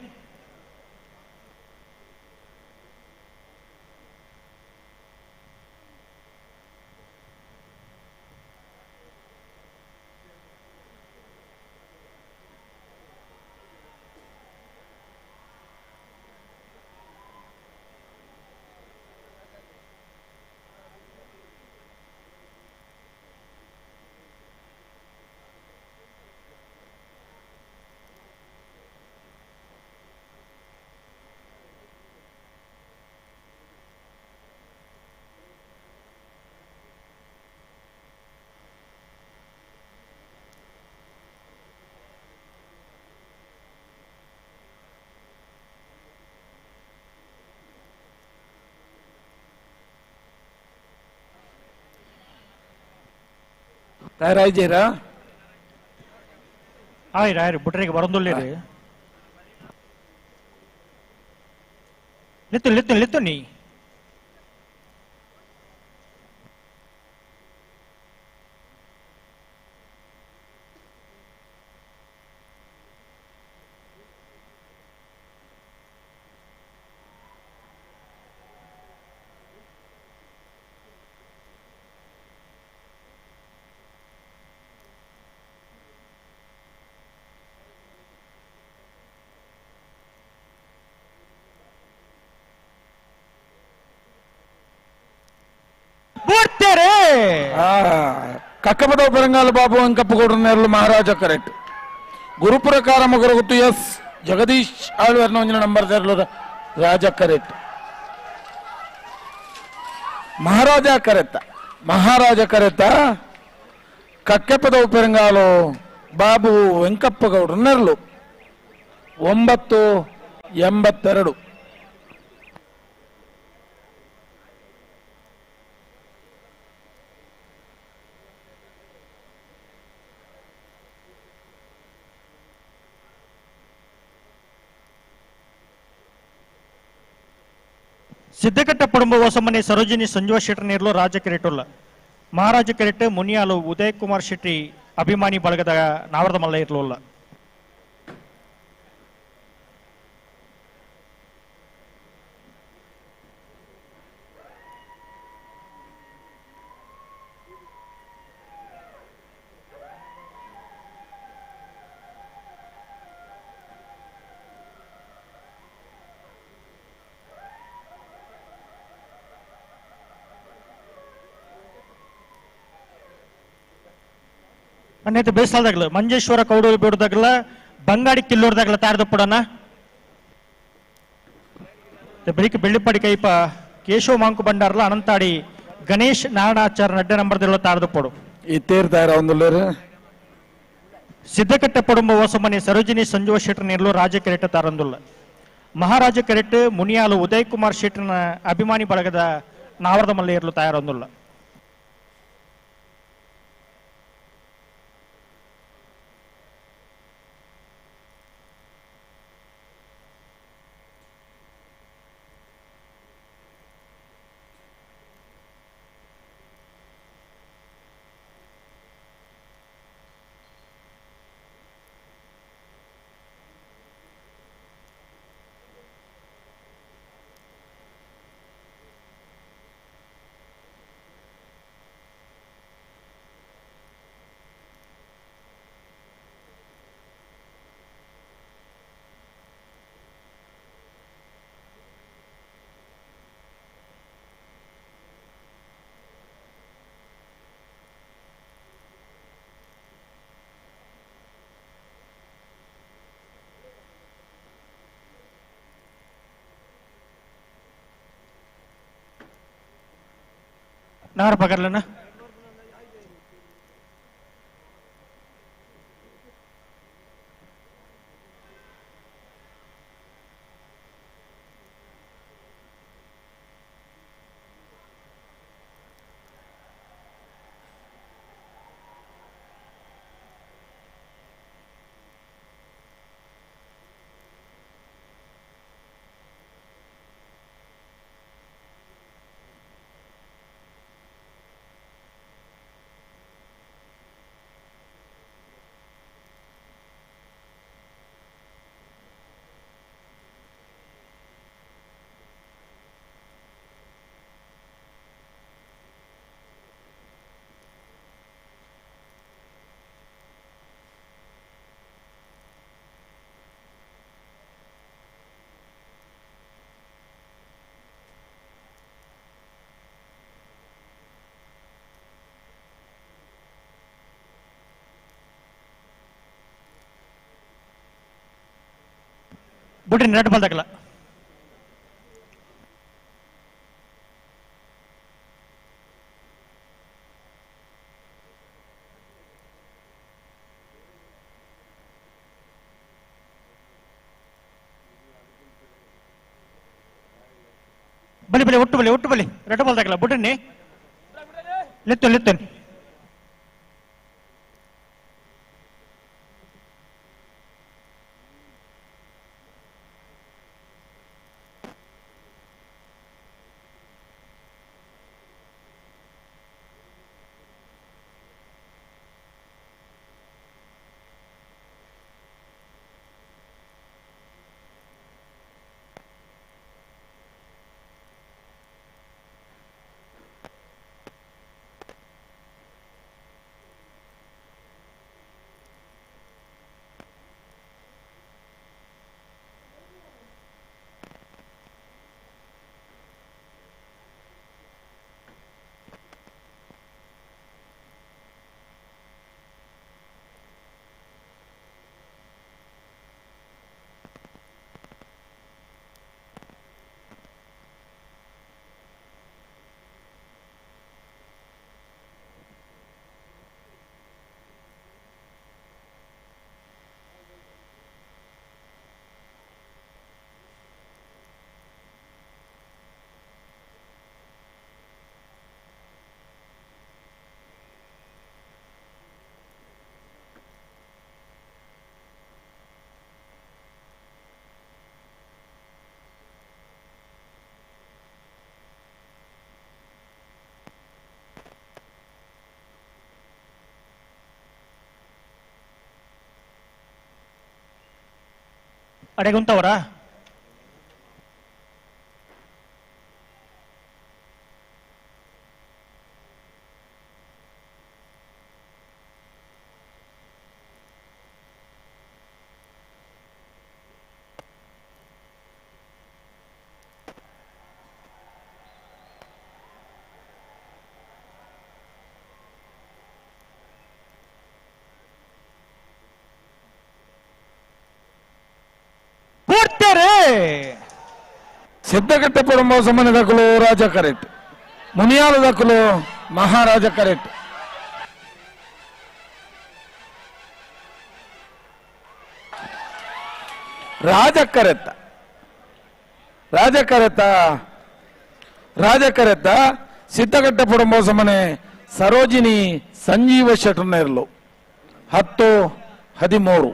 ತಯಾರಾಯಿದ್ದೀರಾ? ಆಯ್ತು ಆಯ್ತು, ಬುಟ್ರಿಗೆ ಬರಂದುಳ್ಳಿರಿ. ಲಿತ್ತು ಲಿತ್ತು ಲಿತ್ತು ನೀ. ಕಕ್ಕಪದ ಪರಂಗಾಲ ಬಾಬು ಅಂಕಪ್ಪಗೌಡರ ನೇರಲು ಮಹಾರಾಜ ಕರೆಕ್ಟ್. ಗುರುಪುರಕಾರ ಮಗರಗುತ್ತು ಎಸ್ ಜಗದೀಶ್ ಆಳ್ವರ್ನ ಒಂದಿನ ನಂಬರ್ ಸೇರಲು ರಾಜ ಕರೆಕ್ಟ್. ಮಹಾರಾಜ ಕರೆತ್ತ ಮಹಾರಾಜ ಕರೆತ್ತ ಕಕ್ಕೆಪದ ಉಪರಂಗಾಲು ಬಾಬು ವೆಂಕಪ್ಪಗೌಡರ ನೆರಳು 9:82. ಸಿದ್ದಕಟ್ಟ ಪಡುಂಬ ಹೊಸಮನೆ ಸರೋಜಿನಿ ಸಂಜೀವ ಶೆಟ್ಟರ್ ನೇರ್ಲು ರಾಜ ಕೆರೆಟುಲ್ಲ ಮಹಾರಾಜ ಕೆರೆಟ್ ಮುನಿಯಾಲು ಉದಯ್ ಕುಮಾರ್ ಶೆಟ್ಟಿ ಅಭಿಮಾನಿ ಬಳಗದ ನಾವರದ ಮಲ್ಲ ಇರ್ಲುಲ್ಲ. ಅನ್ನೈತೆ ಬೇಸಾಲ್ದಾಗಲ ಮಂಜೇಶ್ವರ ಕೌಡೂರು ಬೇಡದಾಗಲ ಬಂಗಾಡಿ ಕಿಲ್ಲೂರ್ದಾಗಲ ತಾರದಪ್ಪಡನ ಬೆಳಿಗ್ಗೆ ಬೆಳ್ಳಿಪಾಡಿ ಕೈಪ ಕೇಶವ ಮಾಂಕು ಭಂಡಾರ್ಲ ಅನಂತಾಡಿ ಗಣೇಶ್ ನಾರಾಯಣಾಚಾರ್ಯ ನಡ್ಡೆ ನಂಬರ್ದಿಲ್ಲ ತಾರದಪ್ಪಡು. ಈ ತೇರ್ತಾರ ಒಂದು ಸಿದ್ದಕಟ್ಟೆ ಪಡುಂಬ ಹೊಸಮನೆ ಸರೋಜಿನಿ ಸಂಜೀವ ಶೆಟ್ಟರ್ ನೇರ್ಲು ರಾಜ ಕೆರೆಟ ತಾರಂದುಲ್ಲ ಮಹಾರಾಜ ಕೆರೆಟ್ ಮುನಿಯಾಲು ಉದಯ್ ಕುಮಾರ್ ಶೆಟ್ಟರ್ನ ಅಭಿಮಾನಿ ಬಳಗದ ನಾವರದ ಮಲ್ಲ ಇರಲು ತಯಾರೊಂದುಲ್ಲ. ನಾರ ಪಕಡ್ಲನ ಬುಡ್ರಿ ರೆಡ್ ಬಾಲ್ ದಾಖಲ. ಬಲಿ ಬಲಿ ಒಟ್ಟು ಬಲಿ ಒಟ್ಟು ಬಲಿ ರೆಡ್ ಬಾಲ್ ದಾಖಲ ಬುಡ್ರಿ ಲೆತ್ತು ಲೆತ್ತೇನೆ. ಅಡೆಗುಂತವರಾ? ಸಿದ್ದಕಟ್ಟೆ ಪುರಂಬ ಸುಮ್ಮನೆ ದಕ್ಕಲು ರಾಜ ಕರೆಕ್ಟ್, ಮುನಿಯಾಲ ದಕ್ಕಲು ಮಹಾರಾಜ ಕರೆಕ್ಟ್. ರಾಜ ಕರೆತ್ತ ರಾಜ ಕರೆತ್ತ ರಾಜ ಕರೆತ್ತ ಸಿದ್ದಕಟ್ಟೆ ಪುರಂಬ ಸುಮ್ಮನೆ ಸರೋಜಿನಿ ಸಂಜೀವ ಶೆಟ್ಟರ್ನ ಇರಲು 10-13.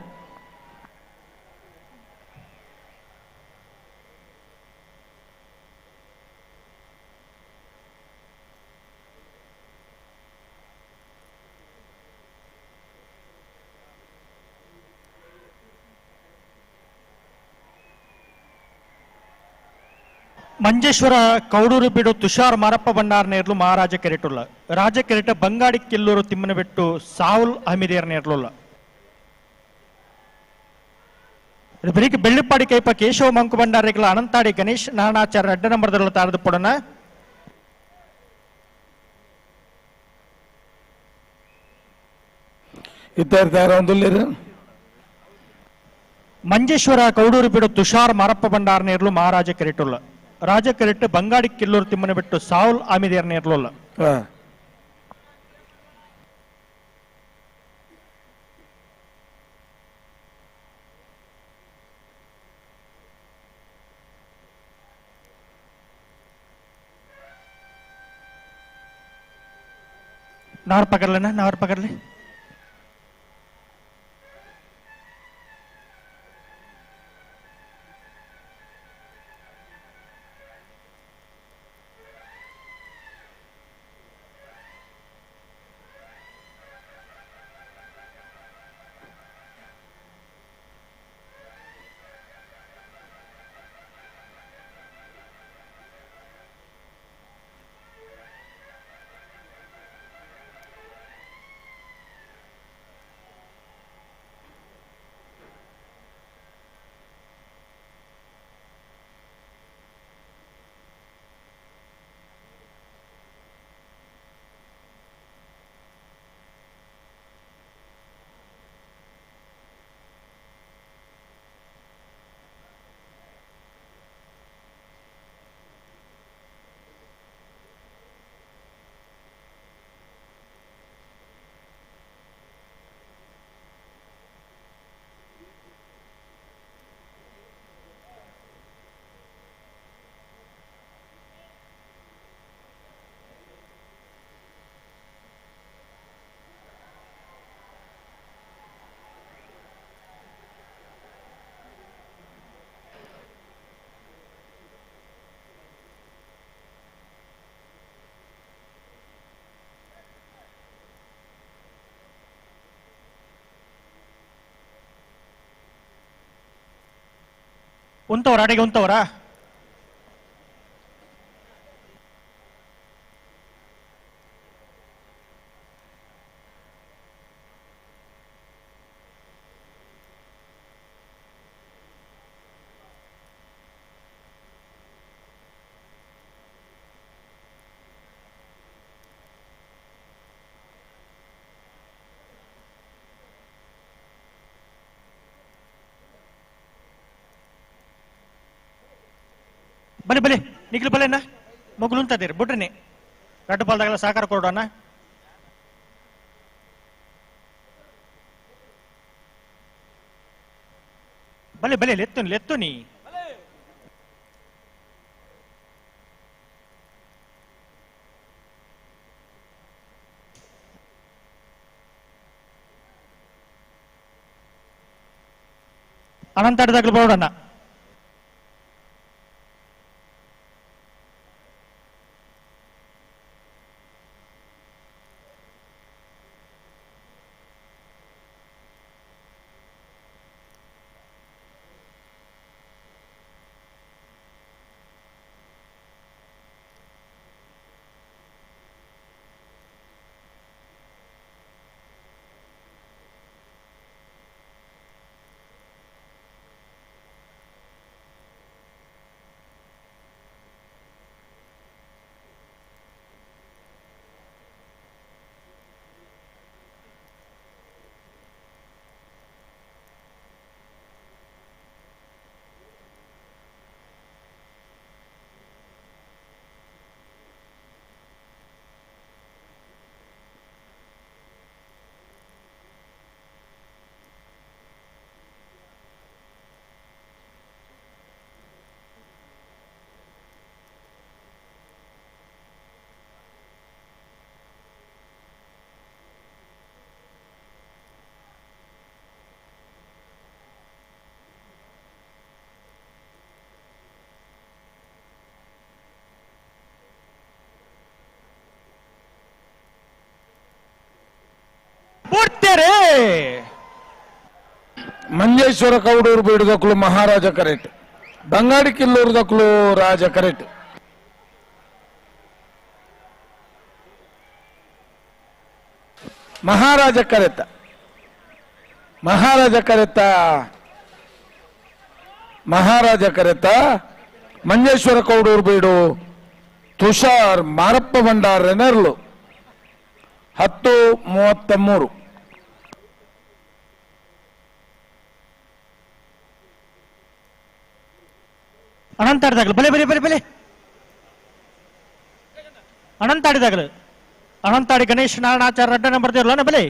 ಮಂಜೇಶ್ವರ ಕೌಡೂರು ಬೀಡು ತುಷಾರ್ ಮಾರಪ್ಪ ಭಂಡಾರ್ ನೇರ್ಲು ಮಹಾರಾಜ ಕೆರೆಟುಲ್ಲ. ರಾಜ ಕೆರೆಟ ಬಂಗಾಡಿ ಕಿಲ್ಲೂರು ತಿಮ್ಮನ ಬೆಟ್ಟು ಸಾವುಲ್ ಅಹಮಿದೇರ್ ನೇರ್ಲುಲ್ಲ. ಬೆಳಿಗ್ಗೆ ಬೆಳ್ಳಿಪ್ಪಾಡಿ ಕೈಪ ಕೇಶವ ಮಂಕು ಭಂಡಾರಿಗಳ ಅನಂತಾಡಿ ಗಣೇಶ್ ನಾರಾಯಣಾಚಾರ್ಯ ಅಡ್ಡ ನಂಬರ್ದಲ್ಲ ತಾರದು ಪೊಡನ. ಮಂಜೇಶ್ವರ ಕೌಡೂರು ಬೀಡು ತುಷಾರ್ ಮಾರಪ್ಪ ಭಂಡಾರ್ ನೇರ್ಲು ಮಹಾರಾಜ ಕೆರೆಟುಲ್ಲ. ರಾಜ ಕೆರೆಟ್ ಬಂಗಾಡಿ ಕಿಲ್ಲೂರು ತಿಮ್ಮನ ಬಿಟ್ಟು ಸಾವುಲ್ ಆಮಿದೇರ್ ನೇರ್ಲುಲ್ಲ. नार पकड़ लेना, नार पकड़ ले। ಉಂತವರ ಅಡಿಗೆ ಉಂತವರಾ? ಬಲೆ ಬಲೆ ನಿಖಿಲ್ ಬಲೆನಾ ಮಗುಲು ಅಂತದಿರಿ ಬಿಡ್ರಿ ರಡ್ಡು ಪಾಲ್ದಾಗೆಲ್ಲ ಸಹಕಾರ ಕೊಡೋಣ. ಬಲೆ ಬಲೆ ಲೆತ್ತು ಲೆತ್ತು ನೀ ಅನಂತಾಡಿದಾಗಲೂ ಬರೋಣ. ಮಂಜೇಶ್ವರ ಕೌಡೂರು ಬೀಡದಕ್ಕಲು ಮಹಾರಾಜ ಕರೆಕ್ಟ್, ಬಂಗಾಡಿ ಕಿಲ್ಲೂರು ದಕ್ಕಲು ರಾಜ ಕರೆಕ್ಟ್. ಮಹಾರಾಜ ಕರೆತ, ಮಹಾರಾಜ ಕರೆತ, ಮಹಾರಾಜ ಕರೆತ. ಮಂಜೇಶ್ವರ ಕೌಡೂರು ಬೀಡು ತುಷಾರ್ ಮಾರಪ್ಪ ಭಂಡಾರ ನೆರಳು 10:33. ಅನಂತಾಡಿದಾಗಲು ಬಲೆ ಬಲೆ ಬಲೆ ಬಲೆ ಅನಂತಾಡಿದಾಗಲು ಅನಂತಾಡಿ ಗಣೇಶ್ ನಾರಾಯಣಾಚಾರ್ಯ ರಡ್ಡ ನಂಬರ್ ದೇವಲ್ಲ ಬಲೆ.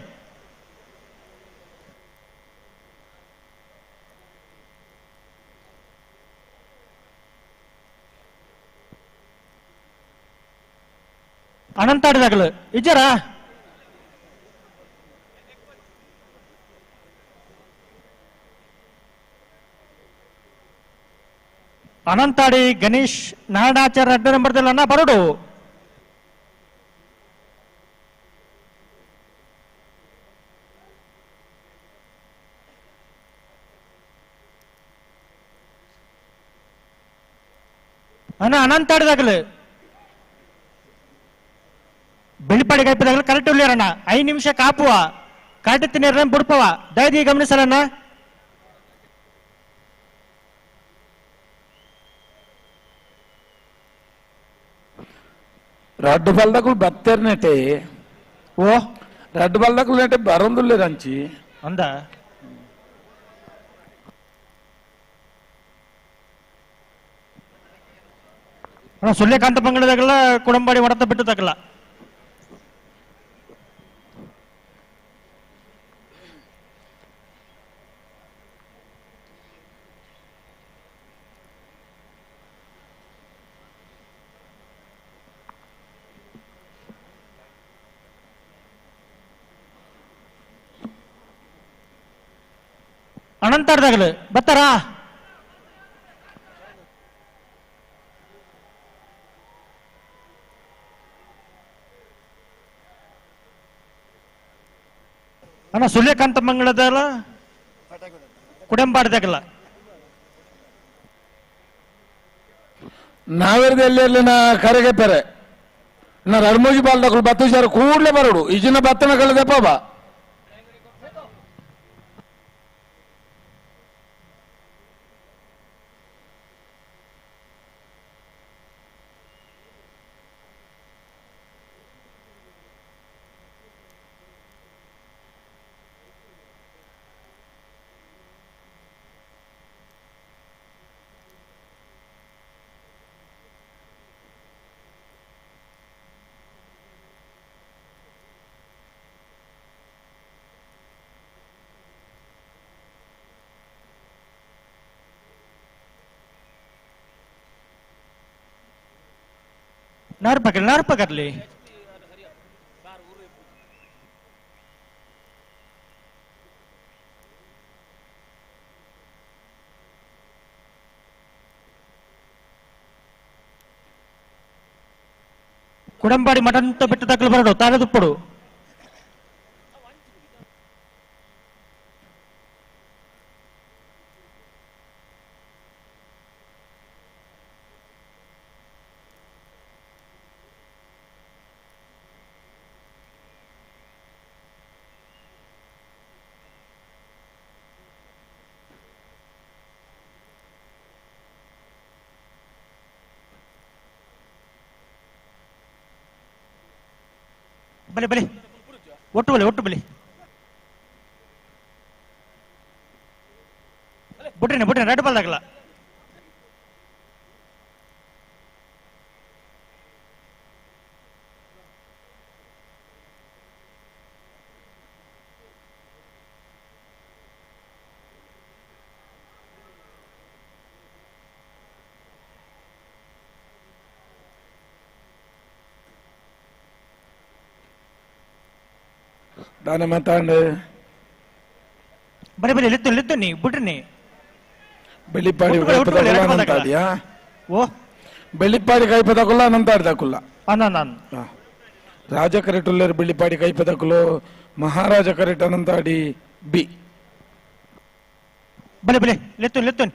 ಅನಂತಾಡಿದಾಗಲು ಇಜ್ಜರಾ? ಅನಂತಾಡಿ ಗಣೇಶ್ ನಾರಾಯಣಾಚಾರ್ಯ ರಡ್ಡ ನಂಬರ್ ದೇವಲ್ಲ ಬರೋಡು. ಅಣ್ಣ ಅನಂತಾಡಿದಾಗಲು ಬೆಳಿಪಾಡಿ ಕೈಪದಾಗಲು ಕರೆಕ್ಟ್ ಉಳ್ಳಾರಣ್ಣ. 5 ನಿಮಿಷ ಕಾಪುವ ಕರೆಕ್ಟ್ ತಿನ್ನಿರ ಬುಡ್ಪವ ದಯದಿ ಗಮನಿಸಲಣ್ಣ. ರಡ್ಡು ಬಲ್ದಕುಲು ಬತ್ತೇರ್ನೆಟೆ ಓ ರಡ್ಡು ಬಲ್ದಕುಲು ನೆಟೆ ಬರಂದುಲ್ಲೇರಂಚಿ ಅಂದ ಸೂರ್ಯಕಾಂತ ಬಂಗಡದಾಗಲ್ಲ ಕುಡಂಬಾಡಿ ಒಡತ ಬಿಟ್ಟು ತಗಲ್ಲ. ಅನಂತಾಡ್ದಾಗಲು ಬರ್ತಾರಾ? ಅಣ್ಣ ಸೂರ್ಯಕಾಂತ ಮಂಗಳದಲ್ಲ ಕುಡಂಬಾಡ್ದಾಗಲ್ಲ. ನಾವೆರ್ದ ಕರೆಗೆ ಪೆರೆ ನಾ ರಡ್ಮೂಜಿ ಬಾಲ್ದಕುಲು ಬತ್ತುಜಾರು ಕೂಡ್ಲೆ ಬರೋಡು ಇಜಿನ ಬತ್ತನ ಕಳೆದಪ್ಪ ಬಾ ನಾರ್ ಪಕಡ್ಲಿ ಕುಡಂಬಾಡಿ ಮಠಂತ ಬೆಟ್ಟ ತಕ್ಕಲು ಬರಡು ತಾರದುಪ್ಪಡು ಬಲೆ ಬಲೆ ಒಟ್ಟು ಬಲೆ ಒಟ್ಟು ಬಲೆ ಬುಟ್ರಿನ ಬುಟ್ರಿನ ರೆಡ್ ಬಾಲ್ ದಾಗಲ್ಲ ದಾನ ಮಾತಾಂಡು ಬಲೆ ಬಲೆ ಲೆತ್ತು ಲೆತ್ತು ನೀ ಬುಟ್ರಿನಿ ಬೆಳ್ಳಿಪ್ಪಾಡಿ ಒಟ್ಟು ಬಲೆ, ಒಟ್ಟು ಬಲೆ, ಎರಡು ಬಾಲ್ ಅನಂತಾಡಿಯಾ ಓ ಬೆಳ್ಳಿಪ್ಪಾಡಿ ಕೈಪದಕುಲ್ಲ ಅನಂತಾಡ್ದಕುಲ್ಲ ಅನ್ನ ರಾಜ ಕರೆಟುಲ್ಲರ್ ಬೆಳ್ಳಿಪ್ಪಾಡಿ ಕೈಪದಕುಲು ಮಹಾರಾಜ ಕರೆಟ್ ಅನಂತಾಡಿ ಬಿ ಬಲೆ ಬಲೆ ಲೆತ್ತು ಲೆತ್ತು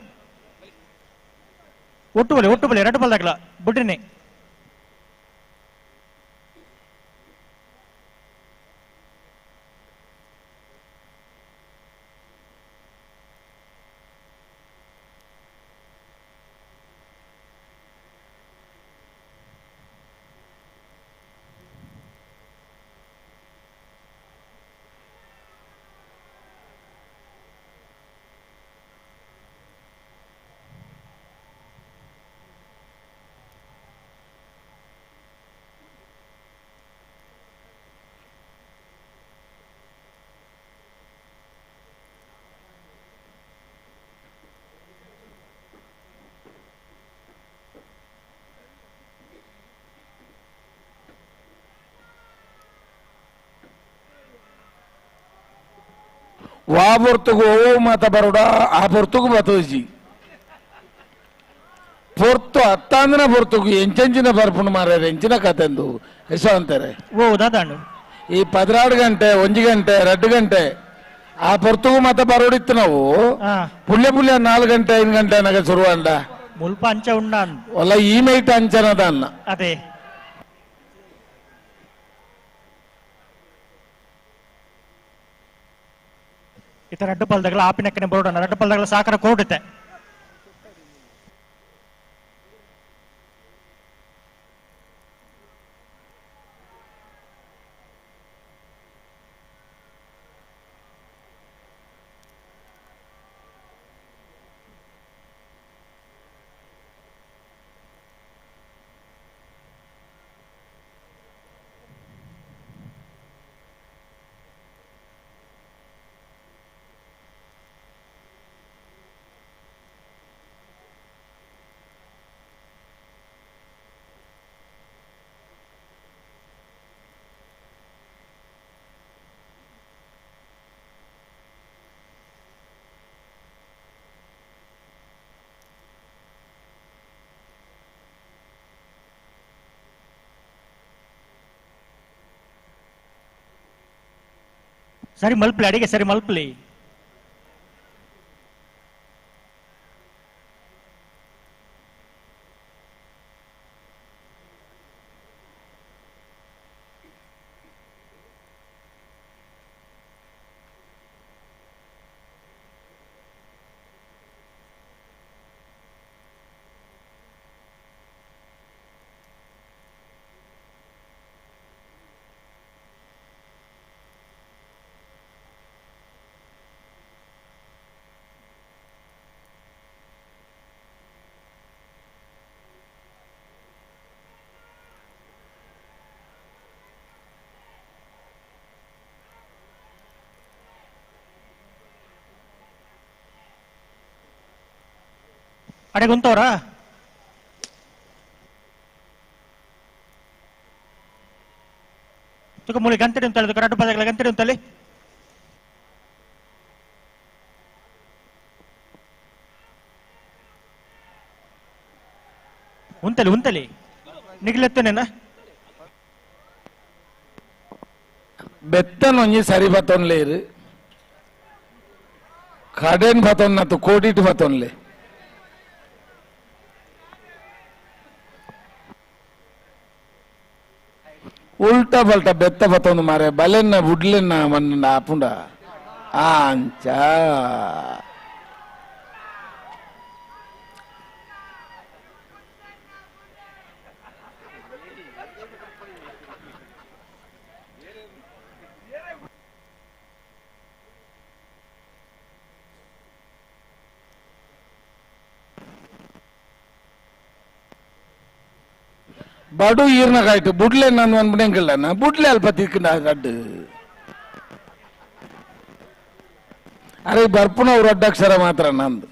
ಒಟ್ಟು ಬಲೆ ಒಟ್ಟು ಬಲೆ ಎರಡು ಬಾಲ್ ದಾಗಲ್ಲ ಬುಟ್ರಿನಿ ವಾ ಪೊರ್ತುಗು ಓ ಮಾತ ಬರೋಡ ಆ ಪೊರ್ತುಗು ಬತೋಜಿ ಪೊರ್ತು ಅತ್ತಾಂದಿನ ಪೊರ್ತುಗು ಎಂಚೆಂಚಿನ ಬರ್ಪುಂಡು ಮಾರ್ರೆ ಎಂಚಿನ ಕತೆಂದು ಯಶೋ ಅಂತಾರೆ ಓ ದಾದಾಂಡು ಈ 12 ಗಂಟೆ 1 ಗಂಟೆ 2 ಗಂಟೆ ಆ ಪೊರ್ತುಗು ಮಾತ ಬರೋಡಿತ್ತು ನಾವು ಪುಳ್ಯ ಪುಳ್ಯ 4 ಗಂಟೆ 5 ಗಂಟೆ ಅನ್ನಾಗ ಶುರುವಂಡ ಮುಲ್ಪ ಅಂಚ ಉಂಡ ಒಲ್ಲ ಈ ಮೈಟ್ ಅಂಚನದ ಅನ್ನ ಅದೇ ಇತರ ರಡ್ಡು ಪಲ್ದಗಳ ಆಪಿನಕ್ಕನೆ ಬೋರ್ಡನ್ನ ರಡ್ಡು ಪಲ್ದಗಳ ಸಾಕರ ಕೋಡುತ್ತೆ ಸರಿ ಮಲ್ಪಲಿ ಅಡಿಗೆ ಸರಿ ಮಲ್ಪಲಿ ಅಡೆಗೆ ಉಂತವ್ರಾ? ತುಕ ಮೂಲಿ ಗಂಟೆ ಉಂತಲ್ಲಿ, ತುಕ ರಡ್ಡು ಪದಗಳ ಗಂಟೆ ಉಂತಲ್ಲಿ. ಉಂತಲಿ ಉಂತಲಿ ನಿಗ್ಲೆತ್ತನೇನ ಬೆತ್ತನೊಂಜಿ ಸರಿ ಬತ್ತೊನ್ಲೇರು ಕಡೆನ್ ಬತ್ತೊನ್ನತ್ತು ಕೋಟಿಟ್ ಬತ್ತೊನ್ಲೆ ಉಲ್ಟಾ ಪಲ್ಟಾ ಬೆತ್ತ ಬತ್ತೊಂದು ಮಾರೆ ಬಲೆನ್ನ ಬುಡ್ಲೆನ್ನ ಮನ್ನ ಆಪುಂಡ ಆಂಚ ಬಡು ಈರ್ನ ಕಾಯ್ತು ಬುಡ್ಲೆ ನಾನು ಅಂದ್ಬಿಡಂಗಿಲ್ಲ ಬುಡ್ಲೆ ಅಲ್ಪ ತಿಕ್ಕಿನ ರಡ್ಡು ಅರೆ ಬರ್ಪುನವ್ರು ರಡ್ಡಕ್ಷರ ಮಾತ್ರ ನಂದು.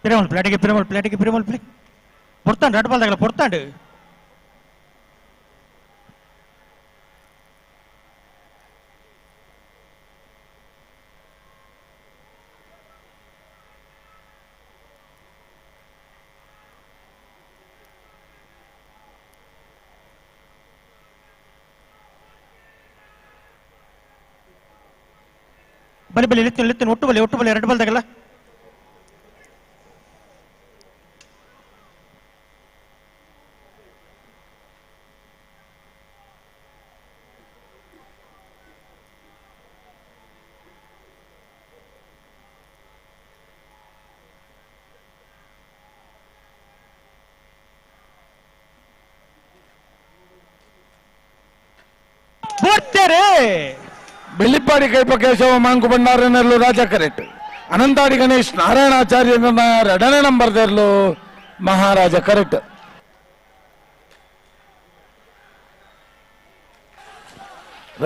ಪಿರಮಲ್ ಪ್ಲೇಟಿಗೆ ಪಿರಮಲ್ ಪ್ಲೇಟಿಗೆ ಪಿರಮಲ್ ಪ್ಲೇ పొడతాండు రెడ్ బాల్ దగ్గర పొడతాండు. ಬಲಿ ಬಲಿ ಲಿತ್ತಿನ ಲಿತ್ತಿನ ಒಟ್ಟು ಬಲಿ ಒಟ್ಟು ಬಲಿ ರೆಡ್ ಬಾಲ್ దగ్గర. ಬೆಳ್ಳಿಪ್ಪಾಡಿ ಕೈಪ ಕೇಶವ ಮಾಂಕು ಭಂಡಾರನಲ್ಲೂ ರಾಜ ಕರೆಕ್ಟ್ ಅನಂತಾಡಿ ಗಣೇಶ್ ನಾರಾಯಣಾಚಾರ್ಯ ಎರಡನೇ ನಂಬರ್ ದೇರ್ಲು ಮಹಾರಾಜ ಕರೆಕ್ಟ್.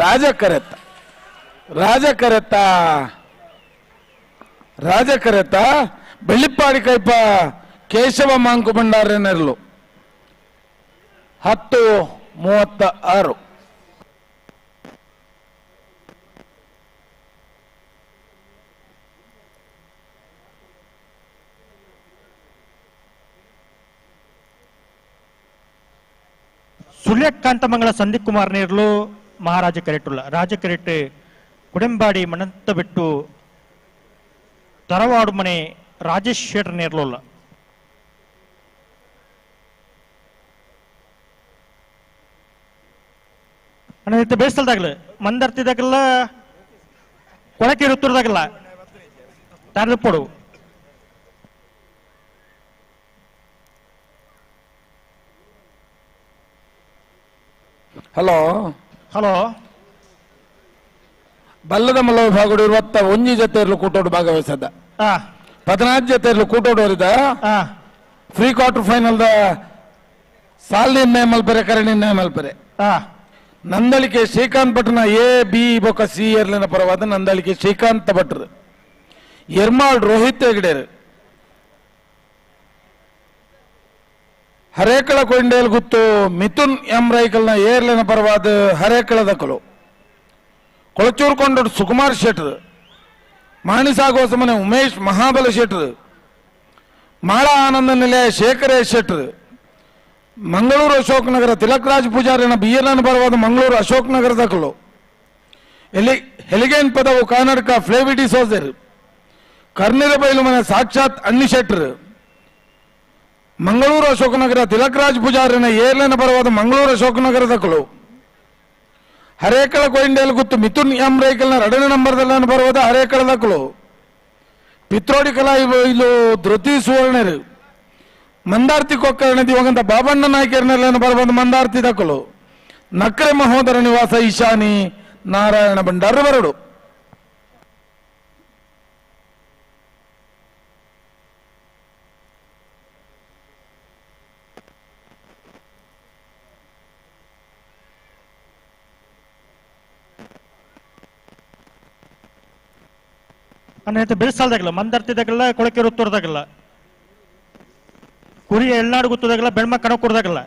ರಾಜ ಕರೆತ್ತ ರಾಜ ಕರೆತ್ತ ರಾಜ ಕರೆತ್ತ ಬೆಳ್ಳಿಪ್ಪಾಡಿ ಕೈಪ ಕೇಶವ ಮಾಂಕು ಭಂಡಾರನಲ್ಲೂ 10:36. ಸುಳ್ಯ ಕಾಂತಮಂಗಲ ಸಂದೀಪ್ ಕುಮಾರ್ ನೇರ್ಲು ಮಹಾರಾಜ ಕರೆಟುಲ್ಲ ರಾಜ ಕರೆಟ್ ಕುಡೆಂಬಾಡಿ ಮಣಂತ ಬಿಟ್ಟು ತರವಾಡು ಮನೆ ರಾಜೇಶ್ ಶೇಟರ್ ನೇರ್ಲುಲ್ಲ. ಅಣ್ಣ ಬೇಸ್ತಲ್ದಾಗಲ ಮಂದರ್ತಿದಾಗಲ್ಲ ಕೊಳಕೆ ಋತುರ್ದಾಗಲ್ಲ ತಾರಪೊಡು. ಹಲೋ ಹಲೋ ಬಲ್ಲದ ಮಲ್ಲ ವಿಭಾಗಡು ಇರುವತ್ತ ಒಂಜಿ ಜೊತೆಯಲ್ಲೂ ಕೂಟೋಡು ಭಾಗವಹಿಸದ 14 ಜೊತೆಯಲ್ಲೂ ಕೂಟೋಡು ಅವರಿದ free quarter final the ಸಾಲ್ ನಿರ್ಣಯ ಮಲ್ಪರೆ ಕರೆ ನಿರ್ಣಯ ಮಲ್ಪರೆ ನಂದಳಿಕೆ ಶ್ರೀಕಾಂತ್ ಭಟ್ನ ಎ ಬಿ ಬೊಕ ಸಿ ಎರ್ಲಿನ ಪರವಾದ ನಂದಳಿಕೆ ಶ್ರೀಕಾಂತ್ ಭಟ್ರು ಎರ್ಮಾಳ್ ರೋಹಿತ್ ಹೆಗ್ಡೇರು ಹರೇಕಳ ಕೊಂಡೇಲ್ ಗುತ್ತು ಮಿಥುನ್ ಎಂ ರೈಕಲ್ನ ಏರ್ಲಿನ ಪರವಾದ ಹರೇಕಳ ದಕಲು ಕೊಳಚೂರು ಕೊಂಡೋಡು ಸುಕುಮಾರ್ ಶೆಟ್ರು ಮಾಣಿಸಾಗೋಸಮನೆ ಉಮೇಶ್ ಮಹಾಬಲ ಶೆಟ್ರು ಮಾಳ ಆನಂದ ನಿಲಯ ಶೇಖರೇಶ್ ಶೆಟ್ರು ಮಂಗಳೂರು ಅಶೋಕ್ ನಗರ ತಿಲಕ್ರಾಜ್ ಪೂಜಾರಿನ ಬಿ ಎಲ್ ಪರವಾದ ಮಂಗಳೂರು ಅಶೋಕ್ ನಗರ ದಕಲು ಹೆಲಿಗೇನ್ ಪದವು ಕರ್ನಾಟಕ ಫ್ಲೇವಿಡಿ ಸೋಜರ್ ಕರ್ನಿರ ಬೈಲು ಮನೆ ಸಾಕ್ಷಾತ್ ಅಣ್ಣಿ ಶೆಟ್ರು ಮಂಗಳೂರು ಅಶೋಕನಗರ ತಿಲಕ್ರಾಜ್ ಪೂಜಾರಿನ ಏರ್ಲಿನ ಪರವಾದ ಮಂಗಳೂರು ಅಶೋಕನಗರ ದಕಲು ಹರೇಕಳ ಕೊಯಿಂಡೇಲ್ ಗುತ್ತು ಮಿಥುನ್ ಎಂ ರೈಕಲ್ನ ಎರಡನೇ ನಂಬರ್ದಲ್ಲ ಪರವಾದ ಹರೇಕಳ ದಕಲು Pitrodi ಕಲಾಯಿ ಬೈಲು ಧೃತಿ ಸುವರ್ಣರು ಮಂದಾರ್ತಿ ಕೊಕ್ಕರ್ಣ ದಿವಂಗತ ಬಾಬಣ್ಣ ನಾಯ್ಕರ್ನೆಲ್ಲ ಬರಬಂದು ಮಂದಾರ್ತಿ ದಕ್ಕಲು ನಕ್ರೆ ಮಹೋದರ ನಿವಾಸ ಈಶಾನಿ ನಾರಾಯಣ ಭಂಡಾರ ಬರಡು. ಅನ್ನೈತೆ ಬಿಳಿಸಾಲ್ದಾಗಲ್ಲ ಮಂದರ್ತಿದಾಗಲ್ಲ ಕೊಳಕೆ ಉತ್ತರದಾಗಲ್ಲ ಕುರಿ ಎಳ್ನಾಡು ಗುತ್ತದಾಗಲ್ಲ ಬೆಣ್ಮ ಕಣಕೂರ್ದಾಗಲ್ಲ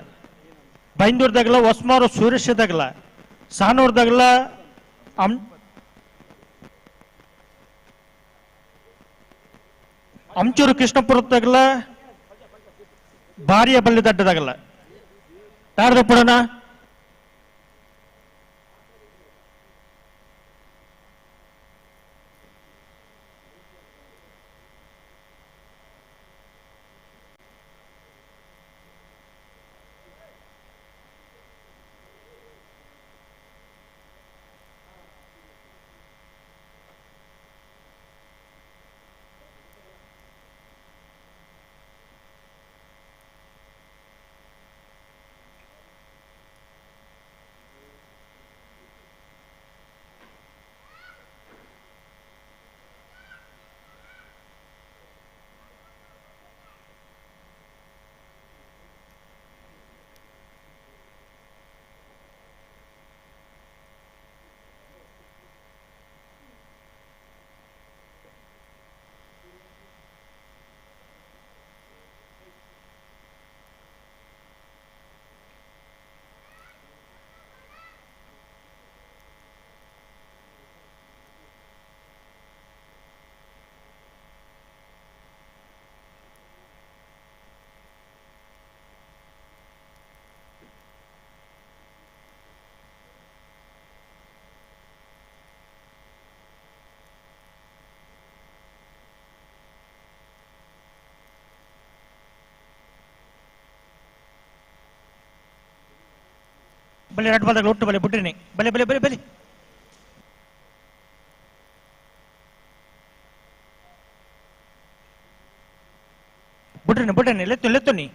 ಬೈಂದೂರ್ದಾಗಲ್ಲ ಹೊಸ್ಮಾರು ಸೂರ್ಯದಾಗಲ್ಲ ಸಾನೂರ್ದಾಗಲ್ಲ ಅಂಚೂರು ಕೃಷ್ಣಪುರದಾಗಲ್ಲ ಭಾರಿಯ ಬಲ್ಲಿ ದಡ್ಡದಾಗಲ್ಲ ಯಾರ್ದು ಪಡೋಣ. ಬಲೆ ಎರಡು ಬಾಲ್ದಾಗ ಒಟ್ಟು ಬಲೆ ಬಿಟ್ರಿನಿ ಬಲೆ ಬಲೆ ಬಲೆ ಬಲೆ ಬಿಟ್ರಿನಿ ಬಿಟ್ರಿನಿ ಲೆತ್ತು ಲೆತ್ತುನಿ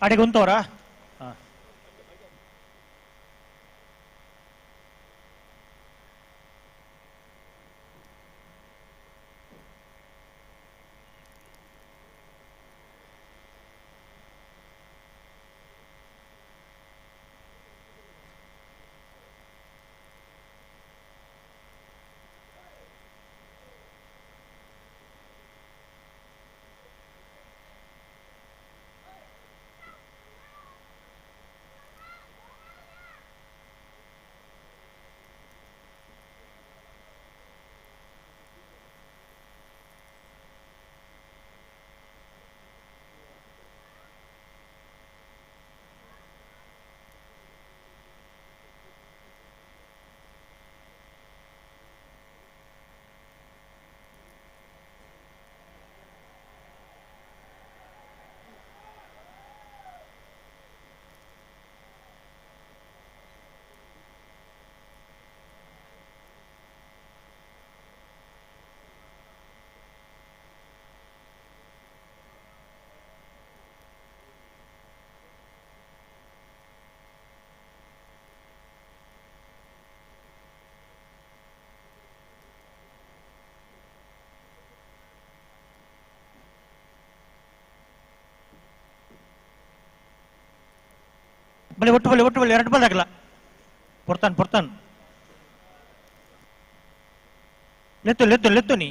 ಅಡಿಗೆ ಉಂತವರಾ? ಬಲಿ ಒಟ್ಟು ಬಲಿ ಒಟ್ಟು ಬಲಿ ಎರಡು ಬಲ್ದಾಗಲ್ಲ ಪೊರ್ತಾನ್ ಪೊರ್ತಾನ್ ಲೆತ್ತು ಲೆತ್ತು ಲೆತ್ತು ನೀ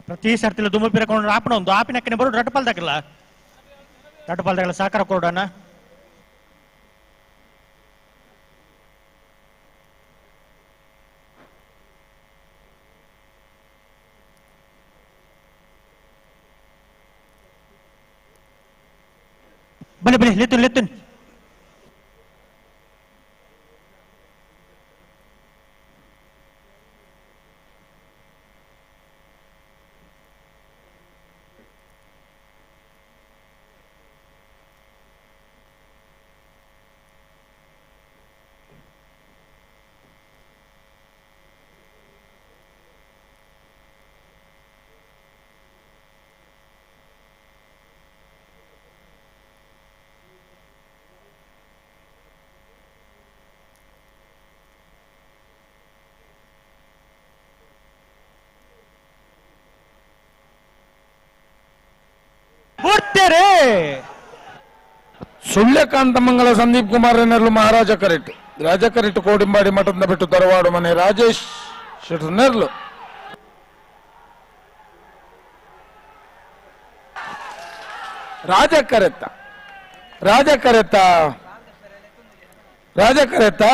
ಪ್ರತಿ ಸರ್ತಿಲ ದುಂಬು ಪಿರಕೊಂಡು ಆಪಣ ಒಂದು ಆಪಿನಕ್ಕನೆ ಬರೋ ರಟ್ಟಪಾಲ್ದಾಗಲ್ಲ ರಟ್ಟಪಾಲ್ದಾಗಲ್ಲ ಸಾಕಾರ ಕೊಡೋಣ. ಬನ್ನಿ ಬನ್ನಿ ಲೆತ್ತುನ್ ಲೆತ್ತುನ್ ಸುಳ್ಯಕಾಂತ ಮಂಗಲ ಸಂದೀಪ್ ಕುಮಾರ್ ನೆರ್ಲು ಮಹಾರಾಜ ಕರೆಕ್ಟ್ ರಾಜ ಕರೆಕ್ಟ್ ಕೋಡಿಂಬಾಡಿ ಮಠದ ಬಿಟ್ಟು ತರವಾಡು ಮನೆ ರಾಜೇಶ್ ಶೆಟ್ಟರ್ ನೆರ್ಲು. ರಾಜ ಕರೆತ್ತ ರಾಜ ಕರೆತ್ತ ರಾಜ ಕರೆತ್ತ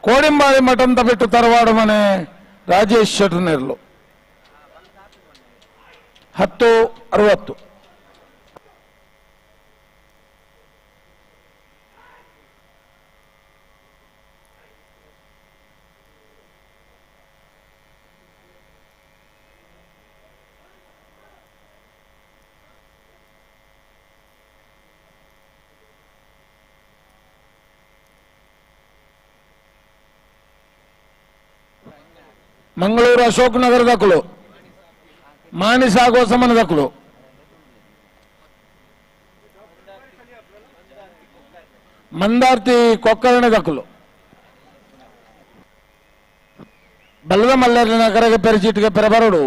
ಕೋಡಿಂಬಾಡಿ ಮಠದ ಬಿಟ್ಟು ತರವಾಡು ಮನೆ ರಾಜೇಶ್ ಶೆಟ್ಟರ್ ನೆರ್ಲು. 10:60. ಮಂಗಳೂರು ಅಶೋಕ್ ನಗರದಕ್ಕಳು ಮಾಣಿಸಾಗೋ ಸಮನದಕ್ಕಳು ಮಂದಾರ್ತಿ ಕೊಕ್ಕರಣದಕ್ಕಳು ಬಲ್ಲದ ಮಲ್ಲರ ನಗರಗೆ ಪೆರಚೀಟಿಗೆ ಪೆರಬರಡು.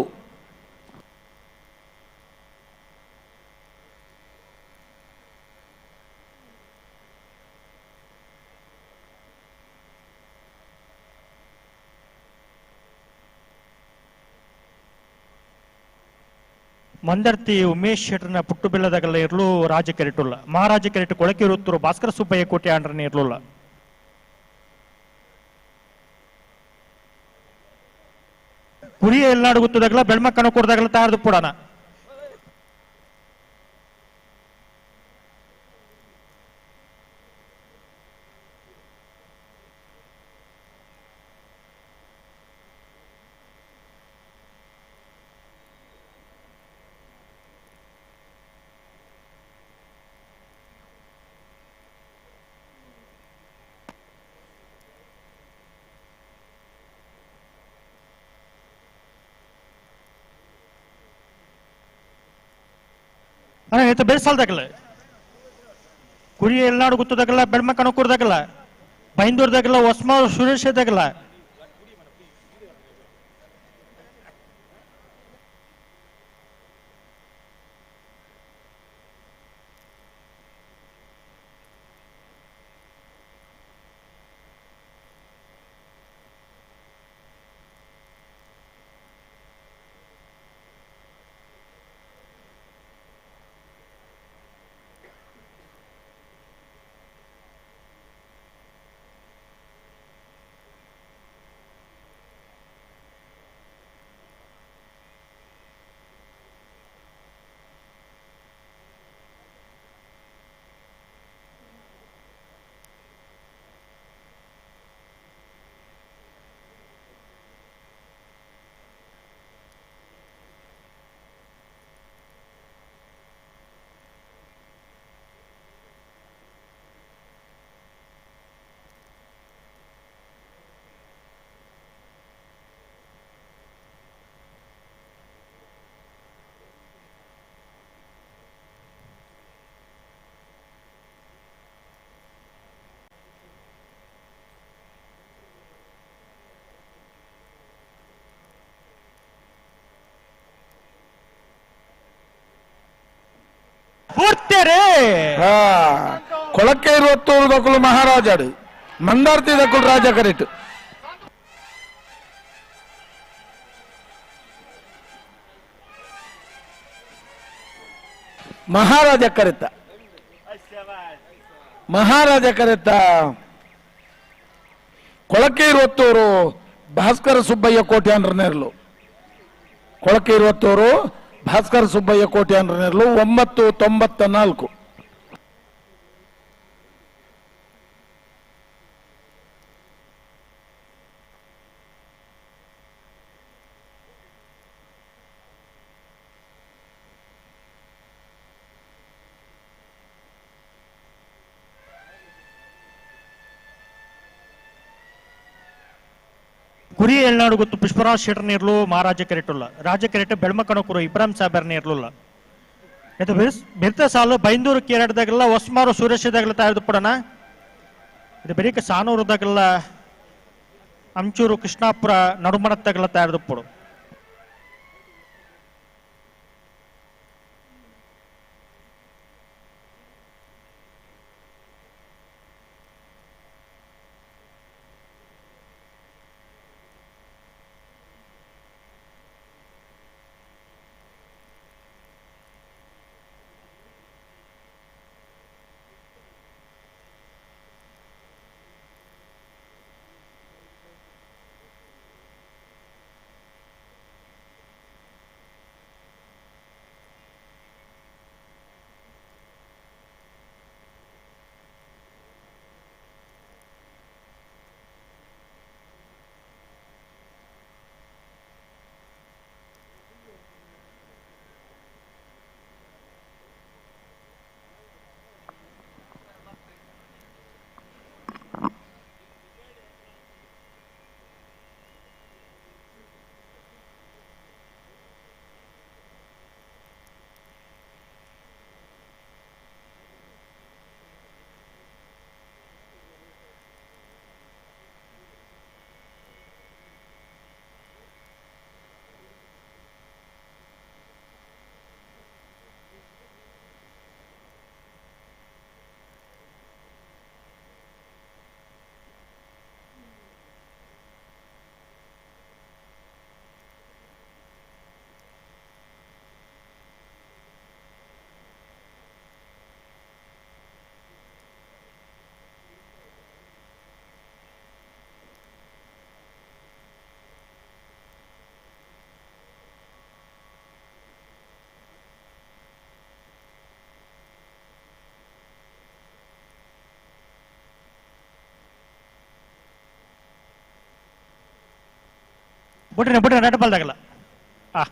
ಮಂದರ್ತಿ ಉಮೇಶ್ ಶೆಟ್ಟರ್ನ ಪುಟ್ಟು ಬೆಲ್ಲದಾಗಲ್ಲ ಇರಲು ರಾಜ ಕೆರೆಟುಲ್ಲ ಮಹಾರಾಜ ಕೆರೆಟು ಕೊಳಕಿರುತ್ತರು ಭಾಸ್ಕರ ಸುಬ್ಬಯ್ಯ ಕೋಟೆ ಆಂಡ್ರನ ಇರಲಿಲ್ಲ. ಕುರಿಯ ಎಲ್ಲಾಡು ಗೊತ್ತದಾಗಲ ಬೆಳ್ಮ ಕಣ ಕೊಡ್ದಾಗಲ ತಾರದು ಪುಡಾನ. ಅಣ್ಣ ಈತ ಬೇಸಾಲ್ದಾಗಲ್ಲ ಕುರಿ ಎಲ್ಲಾಡು ಗೊತ್ತದಾಗಲ್ಲ ಬೆಳ್ಮ ಕಣಕೂರ್ದಾಗಲ್ಲ ಬೈಂದೂರ್ದಾಗಲ್ಲ ಹೊಸ್ಮ ಸುರೇಶ್ ಇದಾಗಲ್ಲ. ಕೊಳಕ್ಕೆ ಇರುವತ್ತೂರು ದಕ್ಕಲು ಮಹಾರಾಜಾಡು ಮಂದಾರ್ತಿ ದಕ್ಕಲು ರಾಜ ಕರೆಕ್ಟ್. ಮಹಾರಾಜ ಕರೆತ ಮಹಾರಾಜ ಕರೆತ ಕೊಳಕ್ಕೆ ಇರುವತ್ತೂರು ಭಾಸ್ಕರ ಸುಬ್ಬಯ್ಯ ಕೋಟ್ಯಾನ್ರ ನೆರಳು. ಕೊಳಕ್ಕೆ ಇರುವತ್ತೂರು ಭಾಸ್ಕರ ಸುಬ್ಬಯ್ಯ ಕೋಟ್ಯಾನ್ರ ನೆರಳು 9.94. ಕುರಿ ಎಳ್ನಾಡು ಗೊತ್ತು ಪುಷ್ಪರಾಜ್ ಶೆಟ್ಟರ್ ನೀರ್ಲು ಮಹಾರಾಜ ಕೆರೆಟುಲ್ಲ ರಾಜ ಕೆರೆಟ್ ಬೆಳ್ಮಕಣಕುರು ಇಬ್ರಾಹಿಂ ಸಾಬರ್ ನೀರ್ಲುಲ್ಲ. ಇದು ಬಿರ್ತ ಸಾಲು ಬೈಂದೂರು ಕೇರಳದಾಗೆಲ್ಲ ಹೊಸ್ಮಾರು ಸುರೇಶದಾಗೆಲ್ಲ ತಾಯ್ದು ಪಡೋಣ. ಇದು ಬೆರಿಕ ಸಾನೂರುದಾಗೆಲ್ಲ ಅಂಚೂರು ಕೃಷ್ಣಾಪುರ ನಡುಮಣತ್ತಾಗೆಲ್ಲ ತಾಯ್ದು ಪಡು. ಬುಟ್ರಿ ಬುಟ್ರಿ ರೆಡ್ ಬಾಲ್ದಾಗಲ್ಲ. ಆ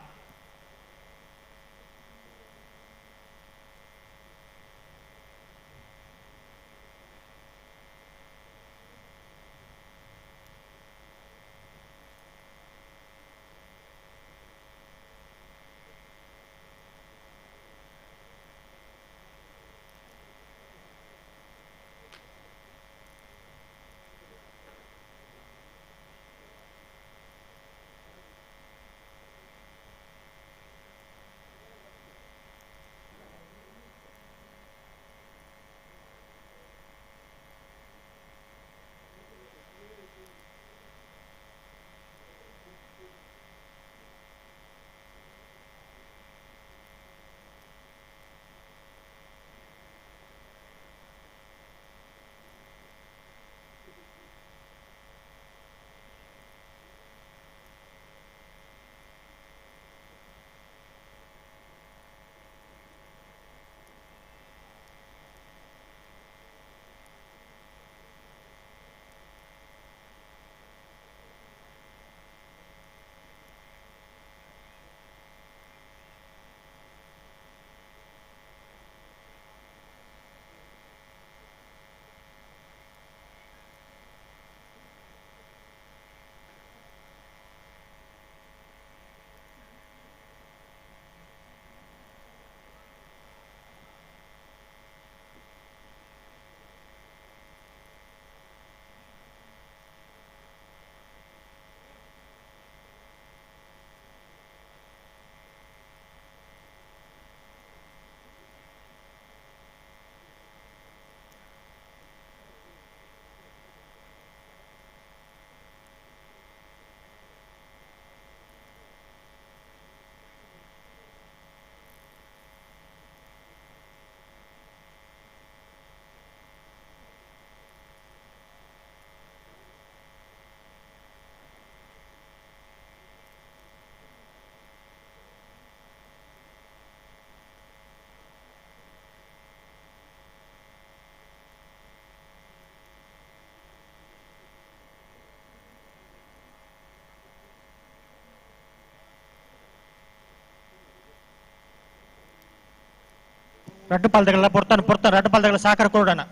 ರಡ್ಡು ಪಾಲ್ದಗಲ್ಲ ಪೊರ್ತಾನ ಪೊರ್ತಾನ ರಡ್ಡು ಪಾಲ್ದಗಲ್ಲ ಸಾಕರ ಕೊಡೋಣ.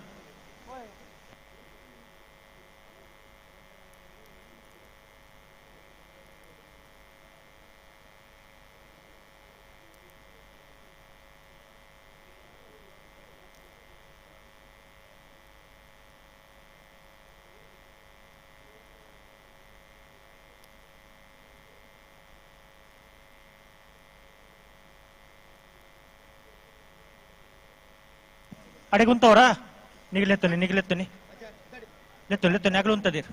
ಅಡೆಗುಂತವ್ರಾ ನಿಗಲೆತ್ತನಿ ನಿಗಲೆತ್ತನಿ ಲೆತ್ತು ಲೆತ್ತನಿ ಅಗಲು ಉಂತದಿರ್.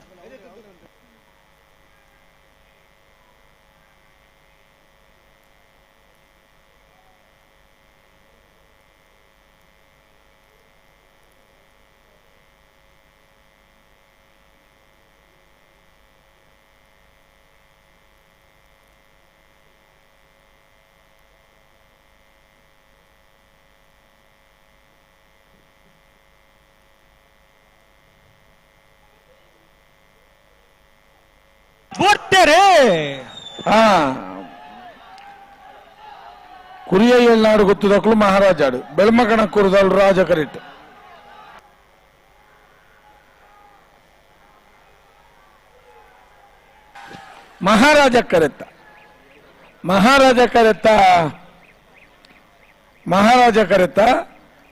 ಕುರಿಯ ಏಳ್ನಾಡು ಗೊತ್ತದಕ್ಕಲು ಮಹಾರಾಜಾಡು ಬೆಳ್ಮಕಣ ಕುರುದಲ್ ರಾಜ ಕರಿಟ್ ಮಹಾರಾಜ ಕರೆತ್ತ ಮಹಾರಾಜ ಕರೆತ್ತ ಮಹಾರಾಜ ಕರೆತ್ತ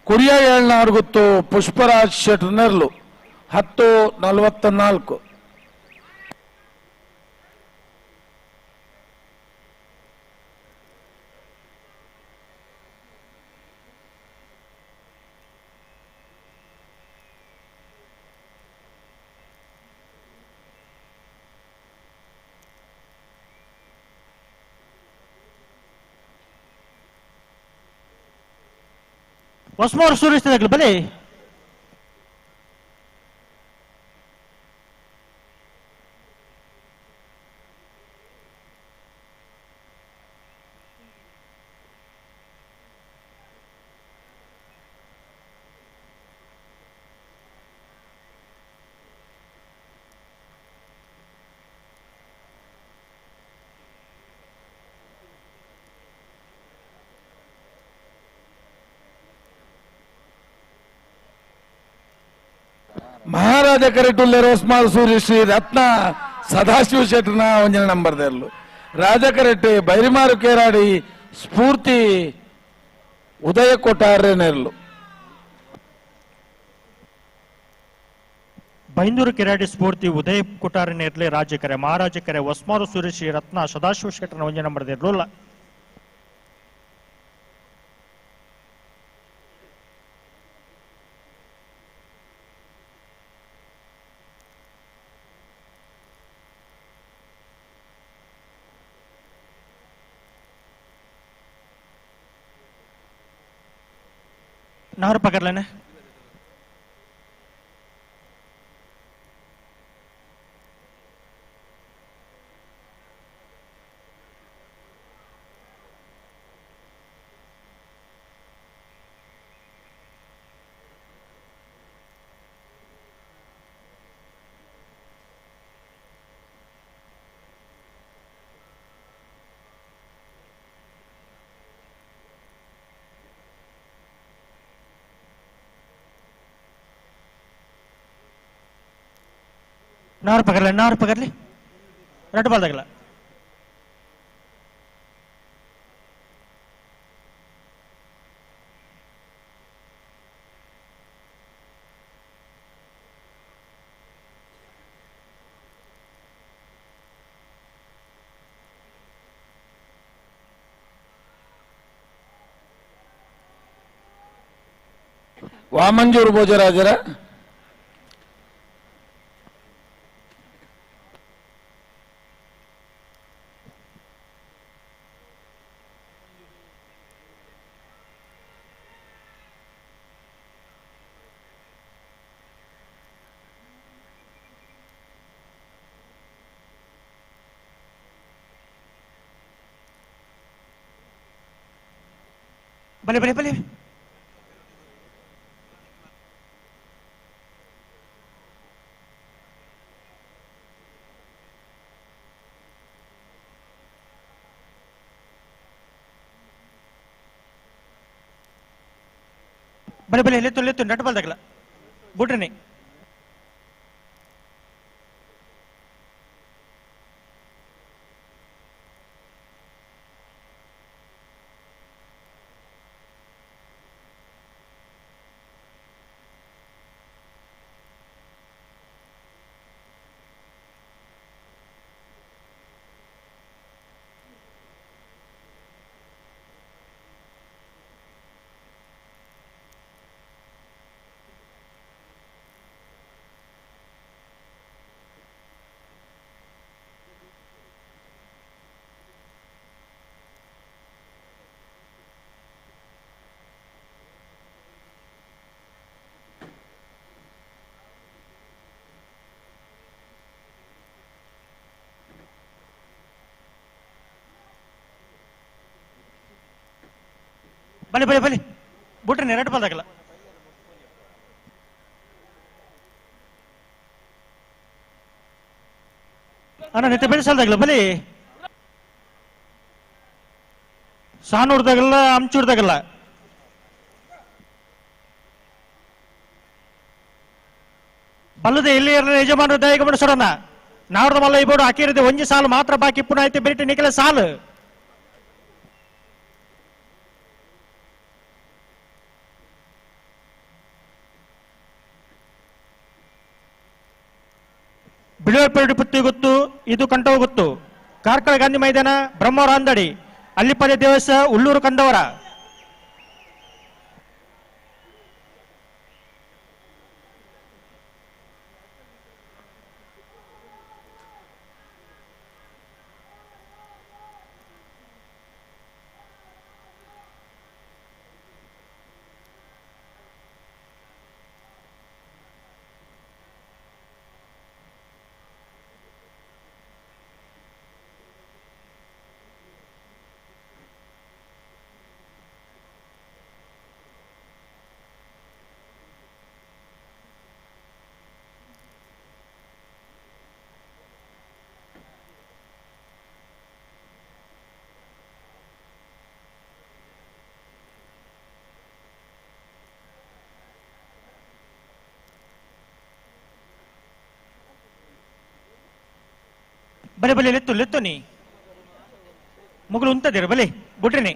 ಕುರಿಯ ಏಳ್ನಾಡು ಗೊತ್ತು ಪುಷ್ಪರಾಜ್ ಶೆಟ್ರ್ ನೆರ್ಲು 10:44. ಹೊಸ್ಮೋರ್ ಸೂರಿಸ್ತದಾಗಲಿ ಬಲೆ ಮಹಾರಾಜ ಕರೆಟುಲ್ಲೆ ರೋಸ್ಮಾಲ್ ಸೂರ್ಯ ಶ್ರೀ ರತ್ನ ಸದಾಶಿವ ಶೆಟ್ಟರ್ನ ಒಂಜನ ನಂಬರ್ ದೇರ್ಲು ರಾಜ ಕರೆಟೆ ಬೈರಿಮಾರು ಕೇರಾಡಿ ಸ್ಫೂರ್ತಿ ಉದಯ ಕೊಟ್ಟಾರೆ ನೆರ್ಲು ಬೈಂದೂರು ಕೆರಾಡಿ ಸ್ಫೂರ್ತಿ ಉದಯ ಕೊಟ್ಟಾರೆ ನೇರ್ಲೆ ರಾಜಕರೆ ಮಹಾರಾಜಕರೆ ಹೊಸ್ಮಾರು ಸೂರ್ಯ ಶ್ರೀ ರತ್ನ ಸದಾಶಿವ ಶೆಟ್ಟರ್ನ ಒಂಜನ ನಂಬರ್ ದೇರ್ಲು. नहर पकड़ लेने नार पकड़ ले नार पकड़ ले रेड बॉल तगला ವಾಮಂಜೂರು ಭೋಜರಾಜರ ಬಲೆ ಬಲೆ ಬಲೆ ಬಲೆ ಬಲೆ ಲೆತ್ತು ಲೆತ್ತು ನಟ್ ಬಲ್ದಾಗಲ ಬುಡ್ರಿನಿ ಬಲೆ ಬಲೆ ಬಲೆ ಬುಟ್ರೆ ಎರಡು ಬಲ್ದಾಗಲ್ಲ ಅಣ್ಣ ನಿತ್ಯ ಬೆಳೆಸಲ್ದಾಗಲ್ಲ ಬಲಿ ಸಾನೂರ್ದಾಗಲ್ಲ ಅಮ್ಚೂರ್ದಾಗಲ್ಲ ಬಲ್ಲದೆ ಇಲ್ಲಿ ಇರಲಿ ಯಜಮಾನರು ದಯಗಮನ ಸೊಡೋಣ ನಾಡ್ದ ಮಲ್ಲ ಇಬೋಡು ಅಕೀರದೆ ಒಂಜಿ ಸಾಲು ಮಾತ್ರ ಬಾಕಿ ಪುನಃ ಐತೆ ಬೆರಿಟಿ ನಿಖಲ ಸಾಲು ಬಿಳಿಯರ್ಪೇಟೆ ಪುತ್ತಿ ಗೊತ್ತು ಇದು ಕಂಠವು ಗೊತ್ತು ಕಾರ್ಕಳ ಗಾಂಧಿ ಮೈದಾನ ಬ್ರಹ್ಮವರ ಅಂದಡಿ ಅಲ್ಲಿಪದೆ ದೇವಸ್ಥಾನ ಉಳ್ಳೂರು ಕಂದವರ ಬಲೆ ಬಲೆ ಲೆತ್ತು ಲೆತ್ತು ನೀ ಮುಗುಳು ಉಂತದಿರ ಬಲೆ ಬುಡ್ರಿನಿ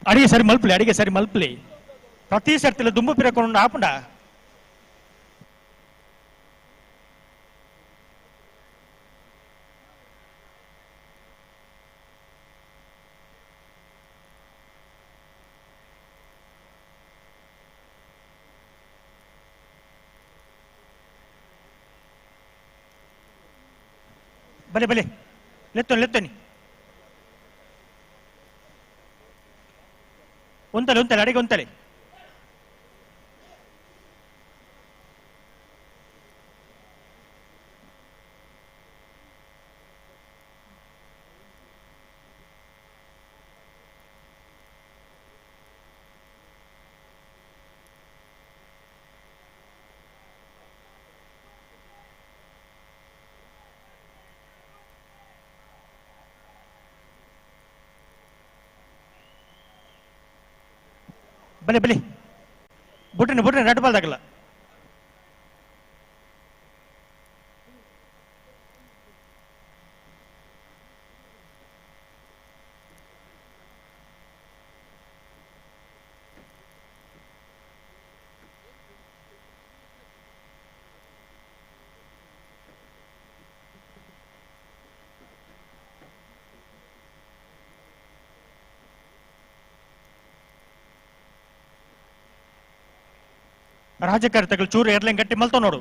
ಅಡಿಗೆ ಸರಿ ಮಲ್ಪಲಿ ಅಡಿಗೆ ಸರಿ ಮಲ್ಪಲಿ ಪ್ರತಿ ಸರ್ತಿಲ ದುಂಬು ಪಿರಕೊಂಡು ಆಪುಂಡ ಬಲೆ ಬಲೆ ಲೆತ್ತೋನಿ ಲೆತ್ತೋನಿ ಒಂತಲೆ ಒಂತಲೆ ಅಡಿಗೆ ಒಂತಲೆ ಬಲೆ ಬಲೆ ಬುಟ್ರಿನಿ ಬುಟ್ರಿನಿ ರೆಡ್ ಬಾಲ್ ದಾಗಲ್ಲ ರಾಜಕಾರಿತಗಳು ಚೂರು ಏರ್ಲೆನ್ ಗಟ್ಟಿ ಮಲ್ತೋ ನೋಡು.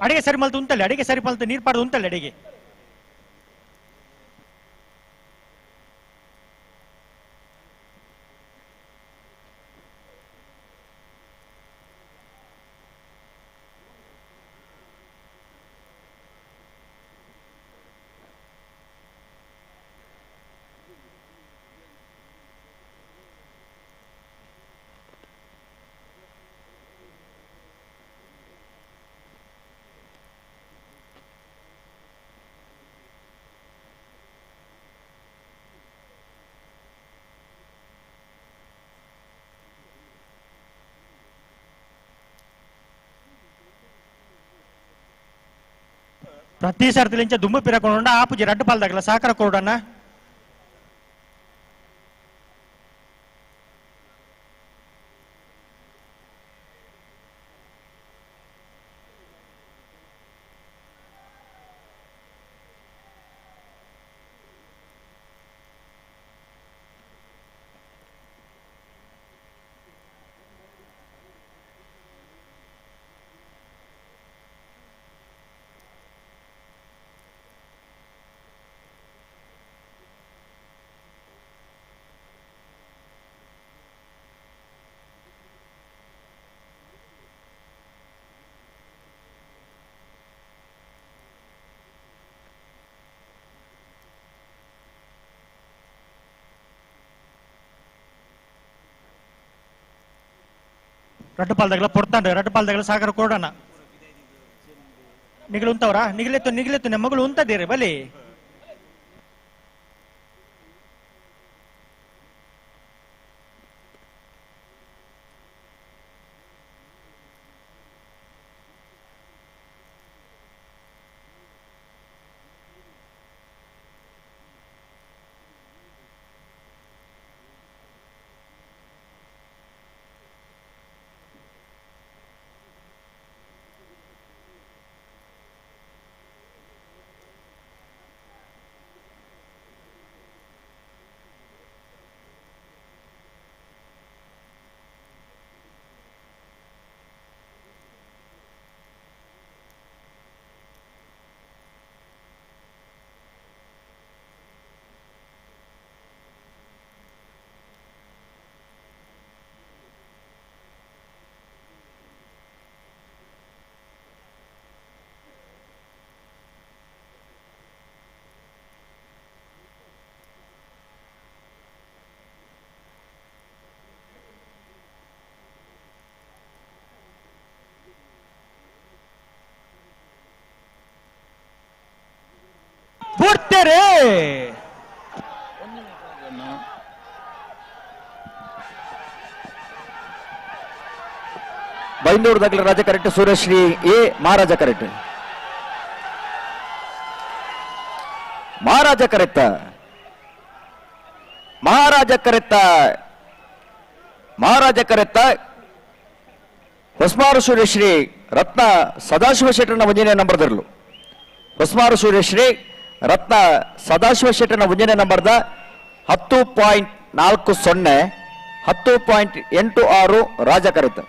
ಅಡಿಗೆ ಸರಿ ಮಲ್ತು ಉಂಟಲ್ಲ, ಅಡಿಗೆ ಸರಿ ಮಲ್ತು ನೀರು ಪಾಡ್ದು ಉಂಟಲ್ಲ ಅಡಿಗೆ. ಪ್ರತಿ ಸರ್ತಿಲಿಂಚ ದುಂಬು ಪಿರಕೊಂಡು ಆಪುಜಿ ರಡ್ಡು ಪಾಲ್ದಾಗಲ ಸಾಕರ ಕೊರಡನ್ನ. ರಡ್ಡು ಪಾಲ್ದಾಗಲ ಪೊರ್ತಾಂಡು ರಡ್ಡು ಪಾಲ್ದಾಗಲ ಸಾಗರ ಕೊಡೋಣ. ನಿಗಲು ಉಂತವ್ರ ನಿಗಲೆತ್ತು ನಿಗಲೆತ್ತು ನಮ್ಮ ಮಗಳು ಉಂತದಿರಿ ಬಲಿ. ಬಿಡ್ತೇರೆ. ಬೈಂದೂರು ದಗ್ಲ Raja correct, Suryashree A Maharaja correct. Maharaja correct, Maharaja correct, Maharaja correct. Hosmar Suryashree Ratna Sadashiva ಶೆಟ್ಟರ್ನ ಒಂದನೇ ನಂಬರ್ದರ್ಲು. ಹೊಸ್ಮಾರು ಸೂರ್ಯಶ್ರೀ ರತ್ನ ಸದಾಶಿವ ಶೆಟ್ಟರ್ನ ಒಂದನೇ ನಂಬರ್ದ 10.40, 10.86 ರಾಜ ಕರೆತ.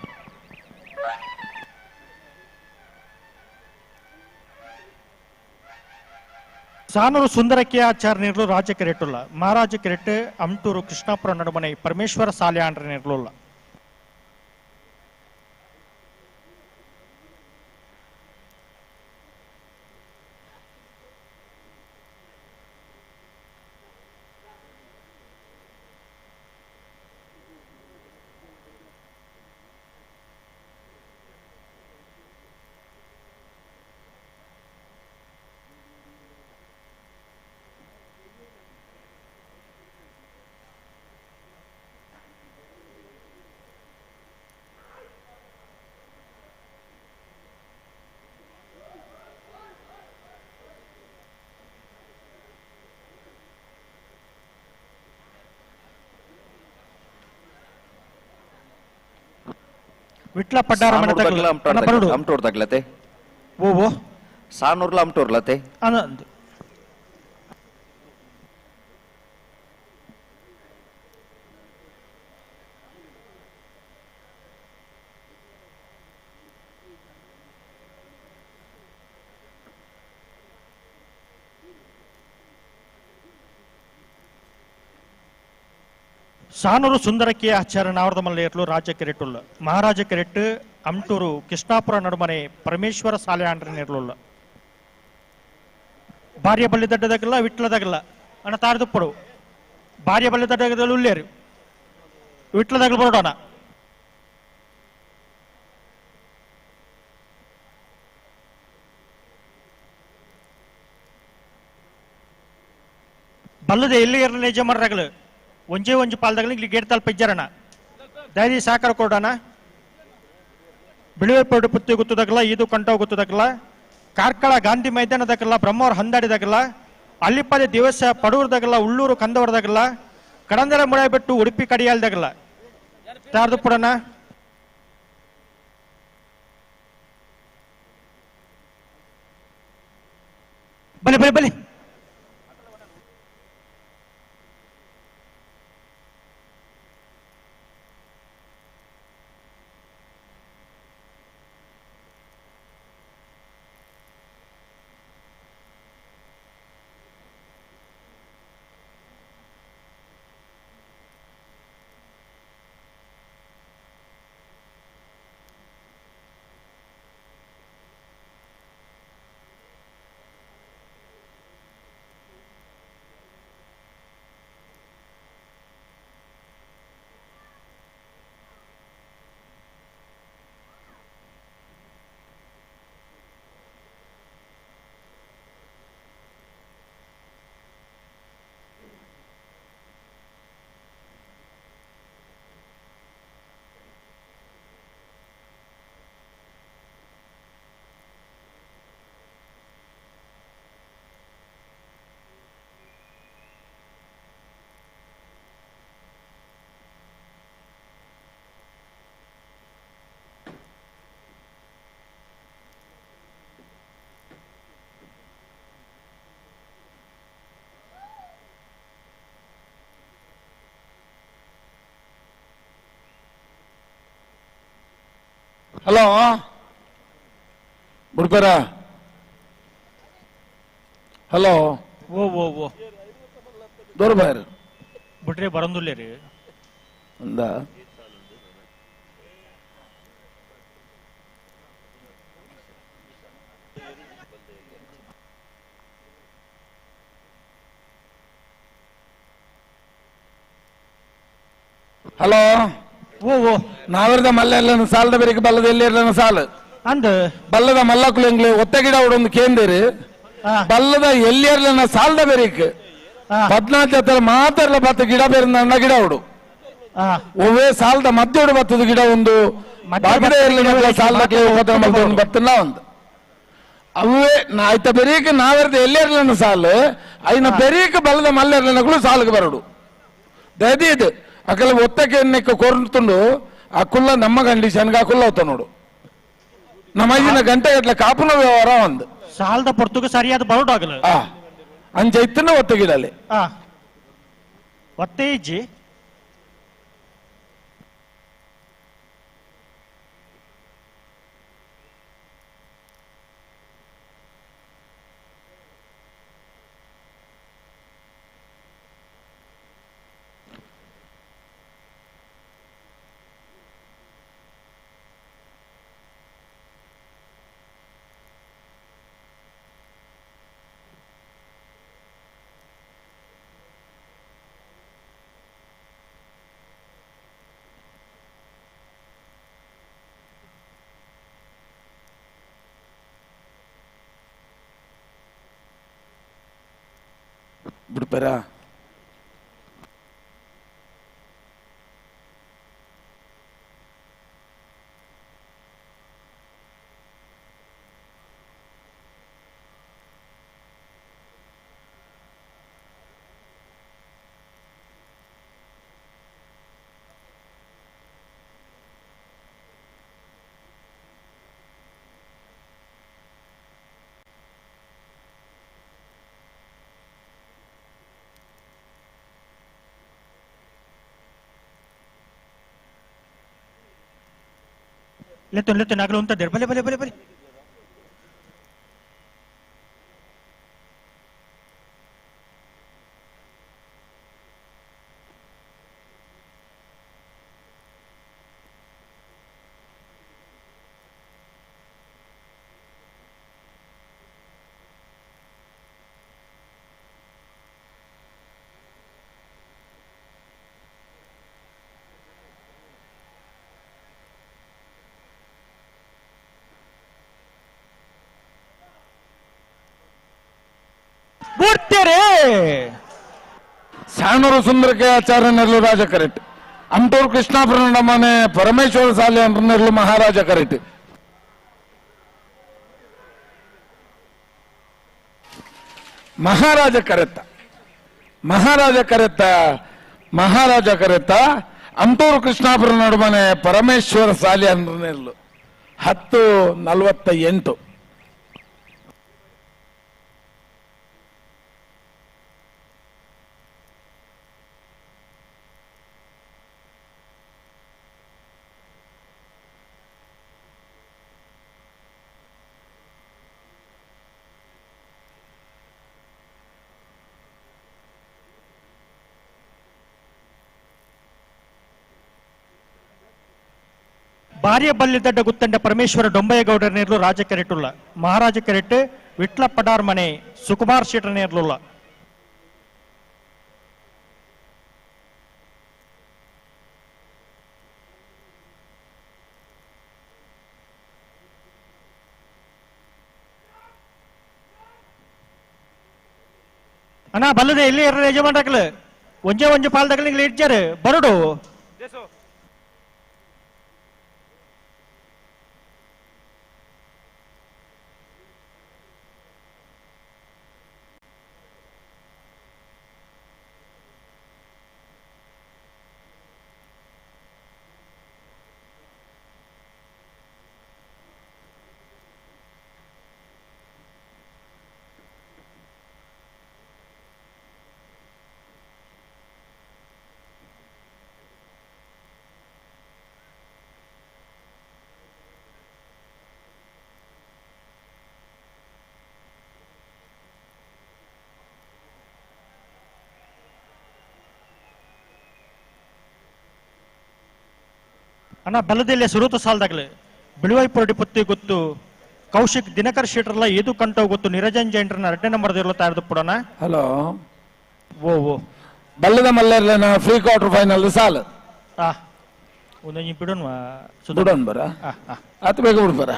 ಸಾನೂರು ಸುಂದರಕ್ಕೆ ಆಚಾರ್ಯನಿರ್ಲು ರಾಜ ಕೆರೆಟುಲ್ಲ, ಮಹಾರಾಜ ಕೆರೆಟ್ ಅಮ್ಟೂರು ಕೃಷ್ಣಾಪುರ ನಡುಮನೆ ಪರಮೇಶ್ವರ ಸಾಲ್ಯಾಂಡ್ರನಿರ್ಲುಲ್ಲ. ವಿಟ್ಲ ಪಡ್ಡಾರ ಅಮ್ಟೂರ್ ತಗ್ಲತೆ ಓ ಸಾನೂರ್ಲ ಅಮ್ಟೂರ್ಲತೆ. Sanur ಸುಂದರಕ್ಕೆ ಆಚಾರ್ಯ ನಾವರ್ದಮಲ್ಲೇರ್ಲು ರಾಜ ಕೆರೆಟುಲ್ಲ ಮಹಾರಾಜ ಕೆರೆಟ್ಟು ಅಮ್ಟೂರು ಕೃಷ್ಣಾಪುರ ನಡುಮನೆ ಪರಮೇಶ್ವರ ಸಾಲೆ ಆಂಡ್ರನೇರ್ಲುಲ್ಲ ಭಾರ್ಯ ಬಳ್ಳಿ ದಡ್ಡದಾಗಲ್ಲ ವಿಟ್ಲದಾಗಲ್ಲ ಅಣ್ಣ ತಾರದುಪ್ಪಡು ಭಾರ್ಯ ಬಳ್ಳಿ ದಡ್ಡದಲ್ಲಿ ಉಲ್ಲೇರು ವಿಟ್ಲದಾಗಲು ಬರೋಣ. ಬಲ್ಲದೆ ಎಲ್ಲಿ ಇರಲಿ ನಿಜ ಮರ್ರಗಳು ಒಂಜೇ ಒಂಜಿ ಪಾಲ್ದಾಗಲಿ ಇಲ್ಲಿ ಗೇಟ್ ತಲುಪ ಇಜ್ಜರಣ ಧೈರ್ಯ ಸಾಕಾರ ಕೊಡೋಣ. ಬಿಳುವೆ ಪುತ್ತಿ ಗೊತ್ತದಾಗಲ್ಲ ಇದು ಕಂಠ ಗೊತ್ತದಾಗಲ್ಲ ಕಾರ್ಕಳ ಗಾಂಧಿ ಮೈದಾನದಾಗಲ್ಲ ಬ್ರಹ್ಮವ್ರ ಹಂದಾಡಿದಾಗಲ್ಲ ಅಲ್ಲಿಪದೆ ದಿವಸ ಪಡೂರ್ದಾಗಲ್ಲ ಉಳ್ಳೂರು ಕಂದವರದಾಗಲ್ಲ ಕಡಂದರ ಮುಳೆ ಬಿಟ್ಟು ಉಡುಪಿ ಕಡಿಯಾಲ್ದಾಗಲ್ಲ ತಾರ್ದು ಪುಡಣ. ಬಲಿ ಬಲಿ ಬಲಿ ಹಲೋ ಬುಡ್ಪೇರ ಹಲೋ ಓ ಓ ಓ ದೊರಬಾರ್ ಬಿಟ್ರೆ ಬರಂದುಲ್ಲೇರಿ ಅಂದ ಹಲೋ ಓ ಓ ನಾವರದ ಮಲ್ಲ ಎಲ್ಲ ಸಾಲದ ಬೇರೆ ಬಲ್ಲದ ಎಲ್ಲಿ ಇರಲನ ಸಾಲು ಅಂದ ಬಲ್ಲದ ಮಲ್ಲ ಕುಲಂಗ್ಲಿ ಒತ್ತ ಗಿಡ ಒಂದು ಕೇಂದಿರಿ ಬಲ್ಲದ ಎಲ್ಲಿ ಇರಲನ ಸಾಲದ ಬೇರಿಕ್ ಪದ್ನಾಲ್ಕು ಹತ್ರ ಮಾತ್ರ ಬತ್ತ ಗಿಡ ಬೇರೆ ನನ್ನ ಗಿಡ ಉಡು ಒವ್ವೇ ಸಾಲದ ಮಧ್ಯೆ ಉಡು ಬತ್ತದ ಗಿಡ ಒಂದು ಬಾಗಿಡ ಇರಲಿಲ್ಲ ಸಾಲದ ಬತ್ತಲ್ಲ ಒಂದು ಅವೇ ಆಯ್ತ ಬೆರೀಕ್ ನಾವೆರ್ದ ಎಲ್ಲಿ ಇರಲನ ಸಾಲು ಐನ ಬೆರೀಕ್ ಬಲ್ಲದ ಮಲ್ಲ ಇರಲನಗಳು ಸಾಲಿಗೆ ಬರಡು ದಯದಿ ಇದು ಅಕಲ ಒತ್ತಕ್ಕೆ ಎಣ್ಣೆಕ್ಕ ಕೊರಂತುಂಡು ಆ ಕುಲ್ಲ ನಮ್ಮ ಕಂಡೀಷನ್ಗೆ ಆ ಕುಲ್ಲ ಅವತ್ತ ನೋಡು ನಮ್ಮ ಐದಿನ ಗಂಟೆ ಗಟ್ಟಲೆ ಕಾಪುನ ವ್ಯವಹಾರ ಒಂದು ಸಾಲದ ಪೊರ್ತುಗೆ ಸರಿಯಾದ ಬರೋಡಾಗಲ್ಲ ಅಂಚ ಇತ್ತನ ಒತ್ತಗಿಡಲಿ ಒತ್ತೆ ಇಜ್ಜಿ ಬಿಡ್ಪಾರ ಲೆತ್ತು ಲೆತ್ತು ನಾಗಲು ಅಂತ ಬಲೆ ಬಲೆ ಬಲೆ ಬಲೆ Sanur ಸುಂದರಕ್ಕೆ ಆಚಾರ್ಯ ನೆರಳು ರಾಜ ಕರೆಕ್ಟ್. ಅಂಟೂರು ಕೃಷ್ಣಾಪುರ ನಮ್ಮನೆ ಪರಮೇಶ್ವರ ಸಾಲೆ ನೆರಳು ಮಹಾರಾಜ ಕರೆಕ್ಟ್. ಮಹಾರಾಜ ಕರೆತ್ತ ಮಹಾರಾಜ ಕರೆತ್ತ ಮಹಾರಾಜ ಕರೆತ್ತ ಅಂಟೂರು ಕೃಷ್ಣಾಪುರ ನಡುಮನೆ ಪರಮೇಶ್ವರ ಸಾಲಿ ನೆರಳು 10:48. ಭಾರ್ಯ ಬಲ್ಲಿದಡ್ಡ ಗುತ್ತಂಡ ಪರಮೇಶ್ವರ ಡೊಂಬಯ್ಯಗೌಡರ ನೇರ್ಲು ರಾಜ ಕೆರೆಟುಲ್ಲ ಮಹಾರಾಜ ಕೆರೆಟ್ ವಿಟ್ಲ ಪಡಾರ್ ಮನೆ ಸುಕುಮಾರ್ ಶೆಟ್ಟರ್ ನೇರ್ಲುಲ್ಲ. ಅಣ್ಣ ಬಲ್ಲದೆ ಇಲ್ಲಿ ಯಜಮಾನ್ರಕ್ಲು ಒಂಜೆ ಒಂಜೆ ಪಾಲ್ದಕ್ಲು ನಿಂಗೆ ಇಡ್ಜಾರು ಬರಡು. ಅಣ್ಣ ಬಲದಲ್ಲಿ ಸುರೂತ ಸಾಲದಾಗಲೇ ಬಿಳುವೈ ಪೊರಡಿ ಪುತ್ತಿ ಗೊತ್ತು ಕೌಶಿಕ್ ದಿನಕರ್ ಶೆಟ್ಟರ್ಲ ಏದು ಕಂಟೋ ಗೊತ್ತು ನಿರಂಜನ್ ಜೈನ್ರನ್ನ ಎರಡನೇ ನಂಬರ್ ಇರಲು ತಯಾರಿದು ಪುಡೋಣ. ಹಲೋ ಓ ಓ ಬಲ್ಲದ ಮಲ್ಲರ್ಲನ free quarter final ಸಾಲು ಒಂದೊಂದು ಬಿಡೋಣ ಬಿಡೋಣ ಬರ ಆತು ಬೇಗ ಬಿಡು ಬರ.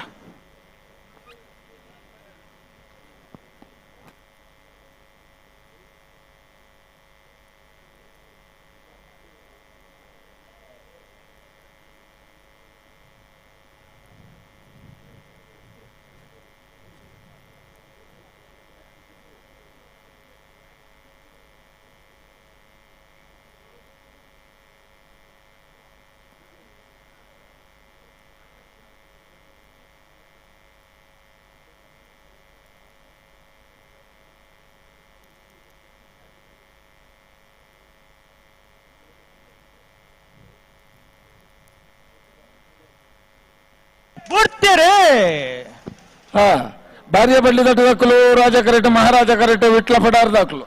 ಭಾರ್ಯ ಬಳ್ಳಿ ದಟ್ಟ ದಾಖಲು ರಾಜ ಕರೆಟ್ ಮಹಾರಾಜ ಕರೆಟ್ ವಿಟ್ಲ ಪಡಾರ್ ದಾಖಲು.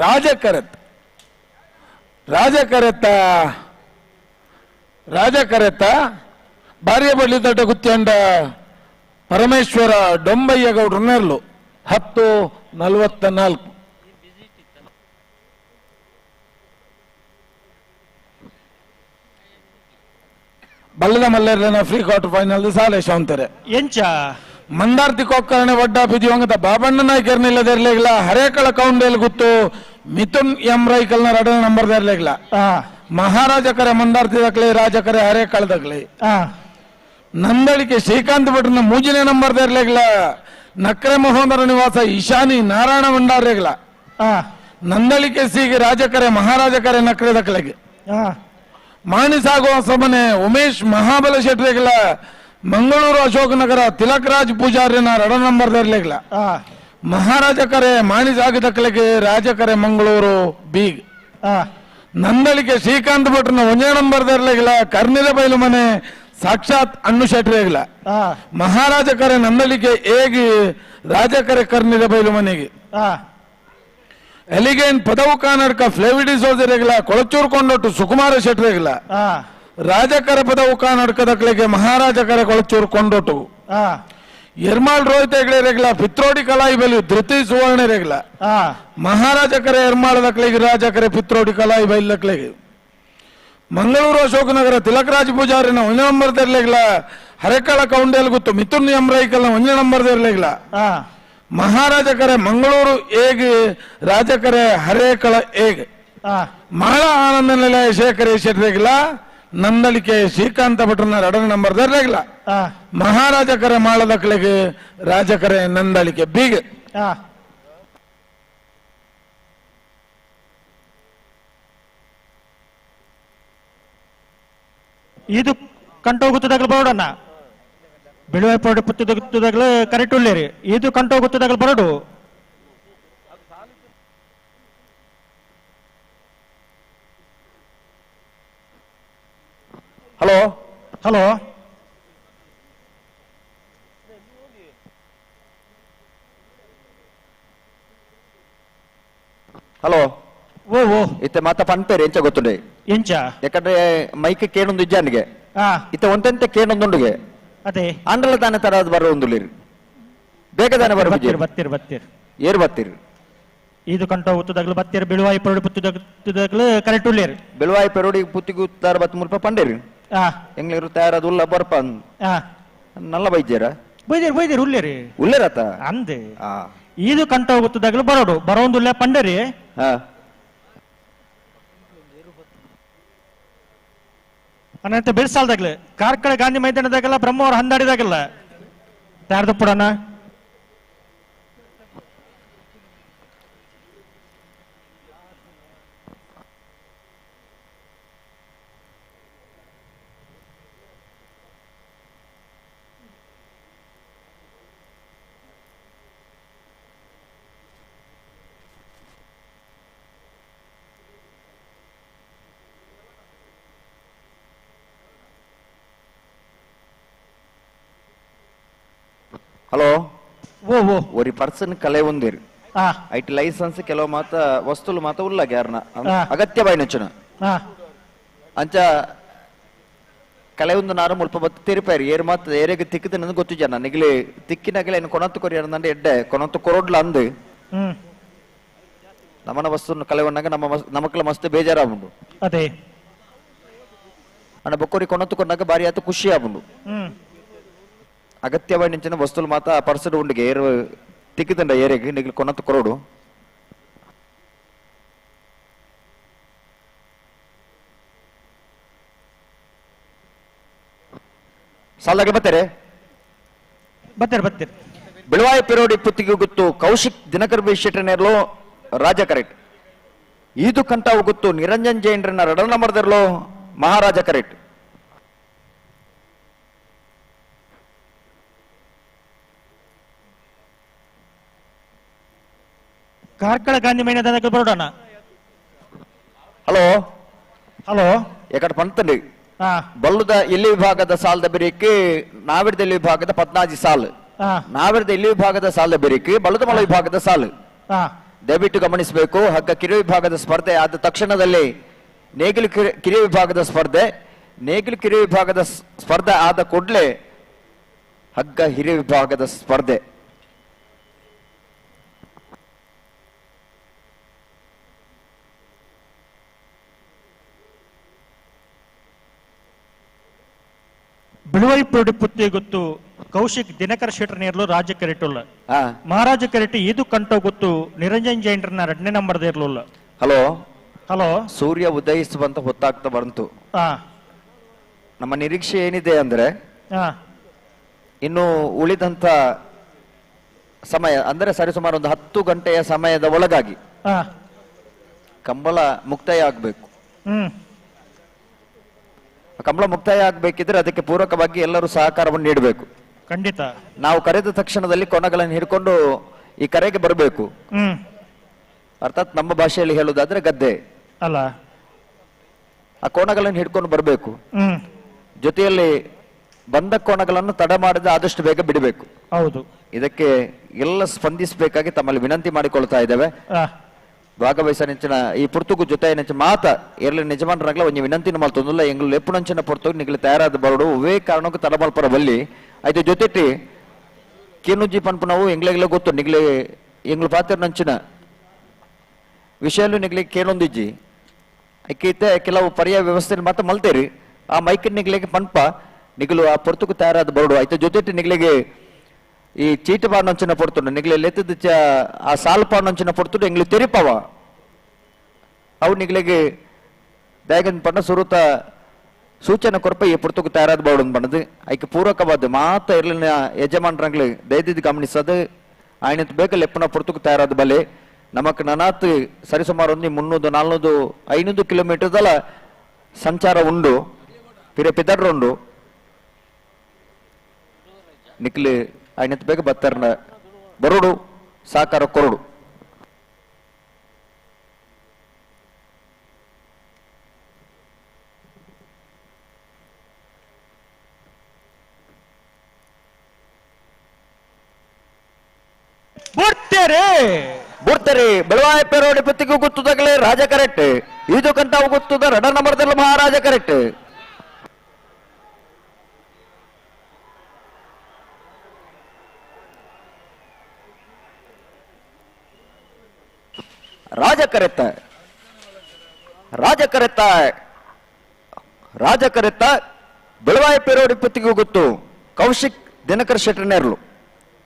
ರಾಜ ಕರೆತ್ ರಾಜ ಕರೆತ್ತ ರಾಜ ಕರೆತ್ತ ಭಾರ್ಯ ಬಳ್ಳಿ ದಟ್ಟ ಗುತ್ತಿಯಂಡ ಪರಮೇಶ್ವರ ಡೊಂಬಯ್ಯ ಗೌಡ್ರ ನೆರಳು 10:44. ಬಲ್ಲದ ಮಲ್ಲರ್ನ free quarter final ಸಾಲೆ ಶಾಂತರೆ ಎಂಚ ಮಂದಾರ್ತಿ ಕೊಕ್ಕರ್ಣೆ ವಡ್ಡ ಬಿದಿವಂಗತ ಬಾಬಣ್ಣ ನಾಯ್ಕರ್ನಿಲ್ಲದಿರ್ಲಿಲ್ಲ ಹರೇಕಳ ಕೌಂಡೇಲ್ ಗುತ್ತು ಮಿಥುನ್ ಎಂ ರೈಕಲ್ನ ಎರಡನೇ ನಂಬರ್ ಇರ್ಲಿಲ್ಲ. ಮಹಾರಾಜ ಕರೆ ಮಂದಾರ್ತಿ ದಕ್ಲೆ ರಾಜ ಕರೆ ಹರೇಕಳ ದಕ್ಲೆ. ನಂದಳಿಕೆ ಶ್ರೀಕಾಂತ್ ಭಟ್ರನ ಮೂಜನೇ ನಂಬರ್ ಇರ್ಲಿಲ್ಲ. ನಕ್ರೆ ಮಹೋದರ ನಿವಾಸ ಈಶಾನಿ ನಾರಾಯಣ ಭಂಡಾರ್ರೆಗ್ಲ. ನಂದಳಿಕೆ ಸಿಗೆ ರಾಜಕರೆ ಮಹಾರಾಜ ಕರೆ ನಕ್ರೆ ದಕ್ಲೆಗೆ. ಮಾಣಿಸಾಗುವ ಸಮನೆ ಉಮೇಶ್ ಮಹಾಬಲ ಶೆಟ್ರಿಗಳ ಮಂಗಳೂರು ಅಶೋಕನಗರ ತಿಲಕ್ ರಾಜ್ ಪೂಜಾರಿನ ಎರಡ ನಂಬರ್ ಇರ್ಲಿಲ್ಲ. ಮಹಾರಾಜ ಕರೆ ಮಾಣಿಸಾಗದಕ್ಕಲಿಗೆ ರಾಜಕರೆ ಮಂಗಳೂರು ಬೀಗ್. ನಂದಳಿಕೆ ಶ್ರೀಕಾಂತ್ ಭಟ್ರನ ಒಂದೇ ನಂಬರ್ ಇರ್ಲಿಲ್ಲ. ಕರ್ನಿಲ ಬೈಲು ಮನೆ ಸಾಕ್ಷಾತ್ ಅಣ್ಣು ಶೆಟ್ರಿಗಳ. ಮಹಾರಾಜ ಕರೆ ನಂದಳಿಕೆ ಏಗಿ ರಾಜಕರೆ ಕರ್ನಿಲ ಬೈಲು ಮನೆಗೆ. ಎಲಿಗೇನ್ ಪದವು ಕಾನಡ್ಕ ಫ್ಲೇವಿಡಿ ಸೋದರಿಗಳ ಕೊಳಚೂರು ಕೊಂಡೊಟ್ಟು ಸುಕುಮಾರ ಶೆಟ್ರಿಗಳ. ರಾಜಕರ ಪದವು ಕಾನಡ್ಕದಕ್ಲಿಗೆ ಮಹಾರಾಜ ಕರೆ ಕೊಳಚೂರು ಕೊಂಡೊಟ್ಟು. ಎರ್ಮಾಳ್ ರೋಹಿತ್ ಹೆಗ್ಡೆ ಪಿತ್ರೋಡಿ ಕಲಾಯಿ ಬಲಿ ಧೃತಿ ಸುವರ್ಣ ರೆಗ್ಲ. ಮಹಾರಾಜ ಕರೆ ಎರ್ಮಾಳದಕ್ಲಿಗೆ ರಾಜಕರೆ Pitrodi ಕಲಾಯಿ ಬೈಲಕ್ಲಿಗೆ. Mangaluru Ashok Nagar Tilakraj ಪೂಜಾರಿನ ಒಂಜಿ ನಂಬರ್ ದೇರ್ಲೆಗ್ಲ ಹರೇಕಳ ಕೌಂಡೇಲ್ ಗುತ್ತು ಮಿಥುನ್ ಎಂ ರೈಕಲ್ನ ಒಂಜಿ ನಂಬರ್ ದೇರ್ಲೆಗ್ಲ ಮಹಾರಾಜ ಕರೆ ಮಂಗಳೂರು ಏಗ್ ರಾಜಕರೆ ಹರೇಕಳ ಏಗ್ ಮಾಳ ಆನಂದ ನಿಲಯ ಶೇಖರ ಶೆಟ್ರೆಗ್ಲ ನಂದಳಿಕೆ ಶ್ರೀಕಾಂತ ಭಟ್ರನ ಎರಡನೇ ನಂಬರ್ ದೇರ್ಲೆಗ್ಲ ಮಹಾರಾಜ ಕರೆ ಮಾಳದಕ್ಲೆಗ್ ರಾಜಕರೆ ನಂದಳಿಕೆ ಬೀಗ್ ಇದು ಕಂಟೋಗುತ್ತದಾಗಲೂ ಬರೋಡಣ್ಣ ಬಿಳುವೆ ಪೌಡಿ ಪುತ್ತಿದಾಗಲೂ ಕರೆಕ್ಟ್ ಉಳ್ಳೇರಿ ಇದು ಕಂಟೋಗುತ್ತದಾಗಲೂ ಬರೋಡು hello hello hello ಓ ಓ ಇತ್ತೆ ಮಾತ ಪನ್ಪೇರು ಎಂಚ ಗೊತ್ತುಂಡೆ ಎಂಚ ಯಾಕಂದ್ರೆ ಮೈಕ್ ಕೇಣೊಂದು ಇಜ್ಜಾನಿಗೆ ಇತ್ತೆ ಒಂತೆಂತೆ ಕೇಣೊಂದುಂಡುಗೆ ಅದೇ ಆಂಡ್ರಲ ತಾನೆ ತರದ ಬರೋ ಒಂದುಲಿರಿ ಬೇಗ ತಾನೆ ಬರೋ ಬತ್ತೀರ್ ಬತ್ತೀರ್ ಬತ್ತೀರ್ ಏರು ಬತ್ತೀರ್ ಇದು ಕಂಟ ಉತ್ತದಾಗಲು ಬತ್ತೀರ್ ಬಿಳುವಾಯಿ ಪರುಡಿ ಪುತ್ತಿದಾಗಲು ಕರೆಕ್ಟ್ ಉಳ್ಳೇರಿ ಬಿಳುವಾಯಿ ಪೆರೋಡಿ ಪುತ್ತಿಗುತ್ತಾರ ಬತ್ ಮುಲ್ಪ ಪಂಡೇರಿ ಎಂಗ್ಲಿರು ತಯಾರದು ಉಲ್ಲ ಬರ್ಪ ನಲ್ಲ ಬೈಜೇರ ಬೈದೇರು ಬೈದೇರು ಉಳ್ಳೇರಿ ಉಳ್ಳೇರತ ಅಂದೆ ಇದು ಕಂಟ ಗೊತ್ತದಾಗಲು ಬರೋಡು ಬರೋಂದುಲ್ಲ ಪಂಡರಿ ಅನಂತ ಬಿರ್ಸಾಲ್ದಾಗ್ಲೆ ಕಾರ್ಕಳ ಗಾಂಧಿ ಮೈದಾನದಾಗಲ್ಲ ಬ್ರಹ್ಮವರ ಹಂದಾಡಿದಾಗಲ್ಲ ಯಾರ್ದು ಪುಡಣ ಹಲೋ ಓ ಓ ಒರಿ ಪರ್ಸನ್ ಕಲೆ ಒಂದಿರು ಐಟ್ ಲೈಸೆನ್ಸ್ ಕೆಲವು ಮಾತ ವಸ್ತುಲು ಮಾತ ಉಲ್ಲ ಗ್ಯಾರ್ನ ಅಗತ್ಯ ಬಾಯಿನೊಚ್ಚನ ಅಂಚ ಕಲೆ ಒಂದು ನಾರು ಮುಲ್ಪ ಬತ್ತು ತೆರಿಪಾರಿ ಏರು ಮಾತ ಏರೆಗ್ ತಿಕ್ಕದ ನಂದು ಗೊತ್ತು ಜನ ನಿಗಲಿ ತಿಕ್ಕಿನಗಲೆ ಏನು ಕೊನತ್ತು ಕೊರಿಯರ್ ನಂದು ಎಡ್ಡೆ ಕೊನತ್ತು ಕೊರೊಡ್ಲ ಅಂದು ನಮ್ಮನ ವಸ್ತು ಕಲೆ ಒನ್ನಾಗ ನಮ್ಮ ನಮಕ್ಲ ಮಸ್ತ್ ಬೇಜಾರಾಗುಂಡು ಅದೇ ಅಣ್ಣ ಬೊಕ್ಕೋರಿ ಕೊನತ್ತು ಕೊನ್ನಾಗ ಬಾರಿ ಆತ ಖುಷಿ ಆಗುಂಡು ಅಗತ್ಯವಾಗಿ ನಿಂಚಿನ ವಸ್ತುలు ಮಾತ್ರ ಪರ್ಸಡ್ ಉಂಡಿಗೆ ಏರು ತಿಕ್ಕಿದಂಡ ಏರೆಗೆ ನಿಗ್ಲು ಕೊನತ್ತು ಕೊರೋಡು ಸಾಲಾಗಿ ಬರ್ತಾರೆ ಬರ್ತಾರೆ ಬರ್ತಾರೆ ಬಿಳುವಾಯಿ ಪಿರೋಡಿ ಪುತ್ತಿಗೆ ಗೊತ್ತು ಕೌಶಿಕ್ ದಿನಕರ್ ಬಿ ಶೆಟ್ಟರ್ನೇರ್ಲು ರಾಜ ಕರೆಕ್ಟ್ ಈದು ಕಂಠವು ಗೊತ್ತು ನಿರಂಜನ್ ಜೈನ್ರನ್ನ ರಡನ ನಂಬರ್ದಿರ್ಲು ಮಹಾರಾಜ ಕರೆಕ್ಟ್ ಕಾರ್ಕಳ ಗಾಂಧಿ ಮೈದಾನಕ್ಕೆ ಬರೋಣ ಹಲೋ ಹಲೋ ಎಕಡೆ ಪಂತಂಡಿ ಬಲ್ಲುದ ಎಲ್ಲಿ ವಿಭಾಗದ ಸಾಲದ ಬೆರಿಕೆ ನಾವಿರದ ಎಲ್ಲಿ ವಿಭಾಗದ ಪದ್ನಾಜಿ ಸಾಲು ನಾವಿರದ ಎಲ್ಲಿ ವಿಭಾಗದ ಸಾಲದ ಬೆರಿಕೆ ಬಲ್ಲದ ಮಲ ವಿಭಾಗದ ಸಾಲು ದಯವಿಟ್ಟು ಗಮನಿಸಬೇಕು. ಹಗ್ಗ ಕಿರು ವಿಭಾಗದ ಸ್ಪರ್ಧೆ ಆದ ತಕ್ಷಣದಲ್ಲಿ ನೇಗಿಲು ಕಿರಿಯ ವಿಭಾಗದ ಸ್ಪರ್ಧೆ, ನೇಗಿಲು ಕಿರಿಯ ವಿಭಾಗದ ಸ್ಪರ್ಧೆ ಆದ ಕೂಡಲೇ ಹಗ್ಗ ಹಿರಿಯ ವಿಭಾಗದ ಸ್ಪರ್ಧೆ. ಬಿಳುವೈಪುರಡಿ ಪುತ್ತಿ ಗೊತ್ತು ಕೌಶಿಕ್ ದಿನಕರ ಶೆಟ್ಟರ್ ನೇರ್ಲು ರಾಜ್ಯ ಕರೆಟುಲ್ಲ ಮಹಾರಾಜ ಕರೆಟಿ ಇದು ಕಂಟೋ ಗೊತ್ತು ನಿರಂಜನ್ ಜೈನ್ರನ್ನ ಎರಡನೇ ನಂಬರ್ ಇರ್ಲಿಲ್ಲ. ಹಲೋ ಹಲೋ ಸೂರ್ಯ ಉದಯಿಸುವಂತ ಹೊತ್ತಾಗ್ತಾ ಬಂತು. ನಮ್ಮ ನಿರೀಕ್ಷೆ ಏನಿದೆ ಅಂದ್ರೆ ಇನ್ನು ಉಳಿದಂತ ಸಮಯ ಅಂದ್ರೆ ಸರಿಸುಮಾರು ಒಂದು 10 ಗಂಟೆಯ ಸಮಯದ ಒಳಗಾಗಿ ಕಂಬಳ ಮುಕ್ತಾಯ ಆಗ್ಬೇಕು. ಕಂಬಳ ಮುಕ್ತಾಯ ಆಗ್ಬೇಕಿದ್ರೆ ಅದಕ್ಕೆ ಪೂರಕವಾಗಿ ಎಲ್ಲರೂ ಸಹಕಾರವನ್ನು ನೀಡಬೇಕು. ಖಂಡಿತ ನಾವು ಕರೆದ ತಕ್ಷಣದಲ್ಲಿ ಕೊನಗಳನ್ನು ಹಿಡ್ಕೊಂಡು ಈ ಕರೆಗೆ ಬರಬೇಕು. ಅರ್ಥಾತ್ ನಮ್ಮ ಭಾಷೆಯಲ್ಲಿ ಹೇಳುವುದಾದ್ರೆ ಗದ್ದೆ ಅಲ್ಲ, ಆ ಕೋಣಗಳನ್ನು ಹಿಡ್ಕೊಂಡು ಬರಬೇಕು. ಜೊತೆಯಲ್ಲಿ ಬಂದ ಕೋಣಗಳನ್ನು ತಡ ಮಾಡದೆ ಆದಷ್ಟು ಬೇಗ ಬಿಡಬೇಕು. ಹೌದು, ಇದಕ್ಕೆ ಎಲ್ಲ ಸ್ಪಂದಿಸಬೇಕಾಗಿ ತಮ್ಮಲ್ಲಿ ವಿನಂತಿ ಮಾಡಿಕೊಳ್ತಾ ಇದ್ದೇವೆ. ಭಾಗವಹಿಸ ನೆಂಚಿನ ಈ ಪುರ್ತುಗು ಜೊತೆ ನೆಂಚ ಮಾತ ಎರ್ಲಿ ನಿಜಮಾನರಾಗ್ಲ ಒಂಜಿ ವಿನಂತಿ ಮಲ್ತೊಂದುಲ್ಲ ಎಂಗ್ಲು ಲೆಪ್ಪುನಂಚಿನ ಪುರ್ತುಗು ನಿಗ್ಲು ತಯಾರಾದ ಬರೋಡು ಒವೇ ಕಾರಣಕ್ಕೂ ತಡಮಲ್ಪರ ಬಲ್ಲಿ ಐತೆ ಜೊತೆಟಿ ಕೇನುಜಿ ಪನ್ಪು ನಾವು ಎಂಗ್ಲೆಗ್ಲ ಗೊತ್ತು ನಿಗ್ಲೆ ಎಂಗ್ಲು ಪಾತ್ರ ನಂಚಿನ ವಿಷಯಲ್ಲೂ ನಿಗ್ಲಿ ಕೇಳೊಂದಿಜ್ಜಿ. ಐಕೈತೆ ಕೆಲವು ಪರ್ಯಾಯ ವ್ಯವಸ್ಥೆ ಮಾತ್ರ ಮಲ್ತೇರಿ ಆ ಮೈಕ್ ನಿಗ್ಲಿಗೆ ಪನ್ಪ ನಿಗಲು ಆ ಪೊರ್ತುಕು ತಯಾರಾದ ಬರಡು ಐತ ಜೊತೆ ನಿಗ್ಲಿಗೆ ಈ ಚೀಟ ಪಾಡೊಂಚಿನ ಪೊರ್ತುಂಡು ನಿಗ್ಲೆ ಲೆತ್ತದ ಆ ಸಾಲು ಪಾಡೊಂಚಿನ ಪೊರ್ತುಂಡು ಎಂಗ್ಲು ತೆರಿಪವ ಅವು ನಿಗ್ಲಿಗೆ ದಾಯಗನ್ ಪಣ್ಣ ಸುರುತ ಸೂಚನೆ ಕೊರಪ ಈ ಪೊರ್ತುಕು ತಯಾರಾದ ಬರಡು ಬಣ್ಣದು ಐಕೆ ಪೂರಕವಾದ ಮಾತ ಇರ್ಲಿನ ಯಜಮಾನ್ರಂಗ್ಲಿ ದಯದಿದ್ದು ಗಮನಿಸದು ಆಯ್ನತ್ ಬೇಕ ಲೆಪ್ಪನ ಪೊರ್ತುಕು ತಯಾರಾದ ಬಲೆ ನಮಕ್ ನನಾತ್ ಸರಿಸುಮಾರು ಒಂದು 300 400 500 ಕಿಲೋಮೀಟರ್ದಲ್ಲ ಸಂಚಾರ ಉಂಡು ಪಿರೆ ಪಿದರ್ರುಂಡು ನಿಕ್ಲಿ ಆಯ್ನತ್ ಬೇಗ ಬತ್ತರ್ನ ಬರುಡು ಸಾಕಾರ ಕೊರಡು. ಬುಡ್ತಾರೆ ಬೆಳವಾಯ ಪೆರೋಡಿ ಪತ್ತಿಗೂ ಗೊತ್ತದಾಗಲೇ ರಾಜ ಕರೆಕ್ಟ್ ಇದು ಕಂತಾವು ಗೊತ್ತದ ರಡ ನಂಬರ್ದಲ್ಲ ಮಹಾರಾಜ ಕರೆಕ್ಟ್. ರಾಜ ಕರೆತ್ತ ರಾಜ ಕರೆತ್ತ ರಾಜ ಕರೆತ್ತ ಬೆಳವಾಯ ಪೆರೋಡಿ ಪತ್ತಿಗೂ ಗೊತ್ತು ಕೌಶಿಕ್ ದಿನಕರ್ ಶೆಟ್ಟರ್ನೇರ್ಲು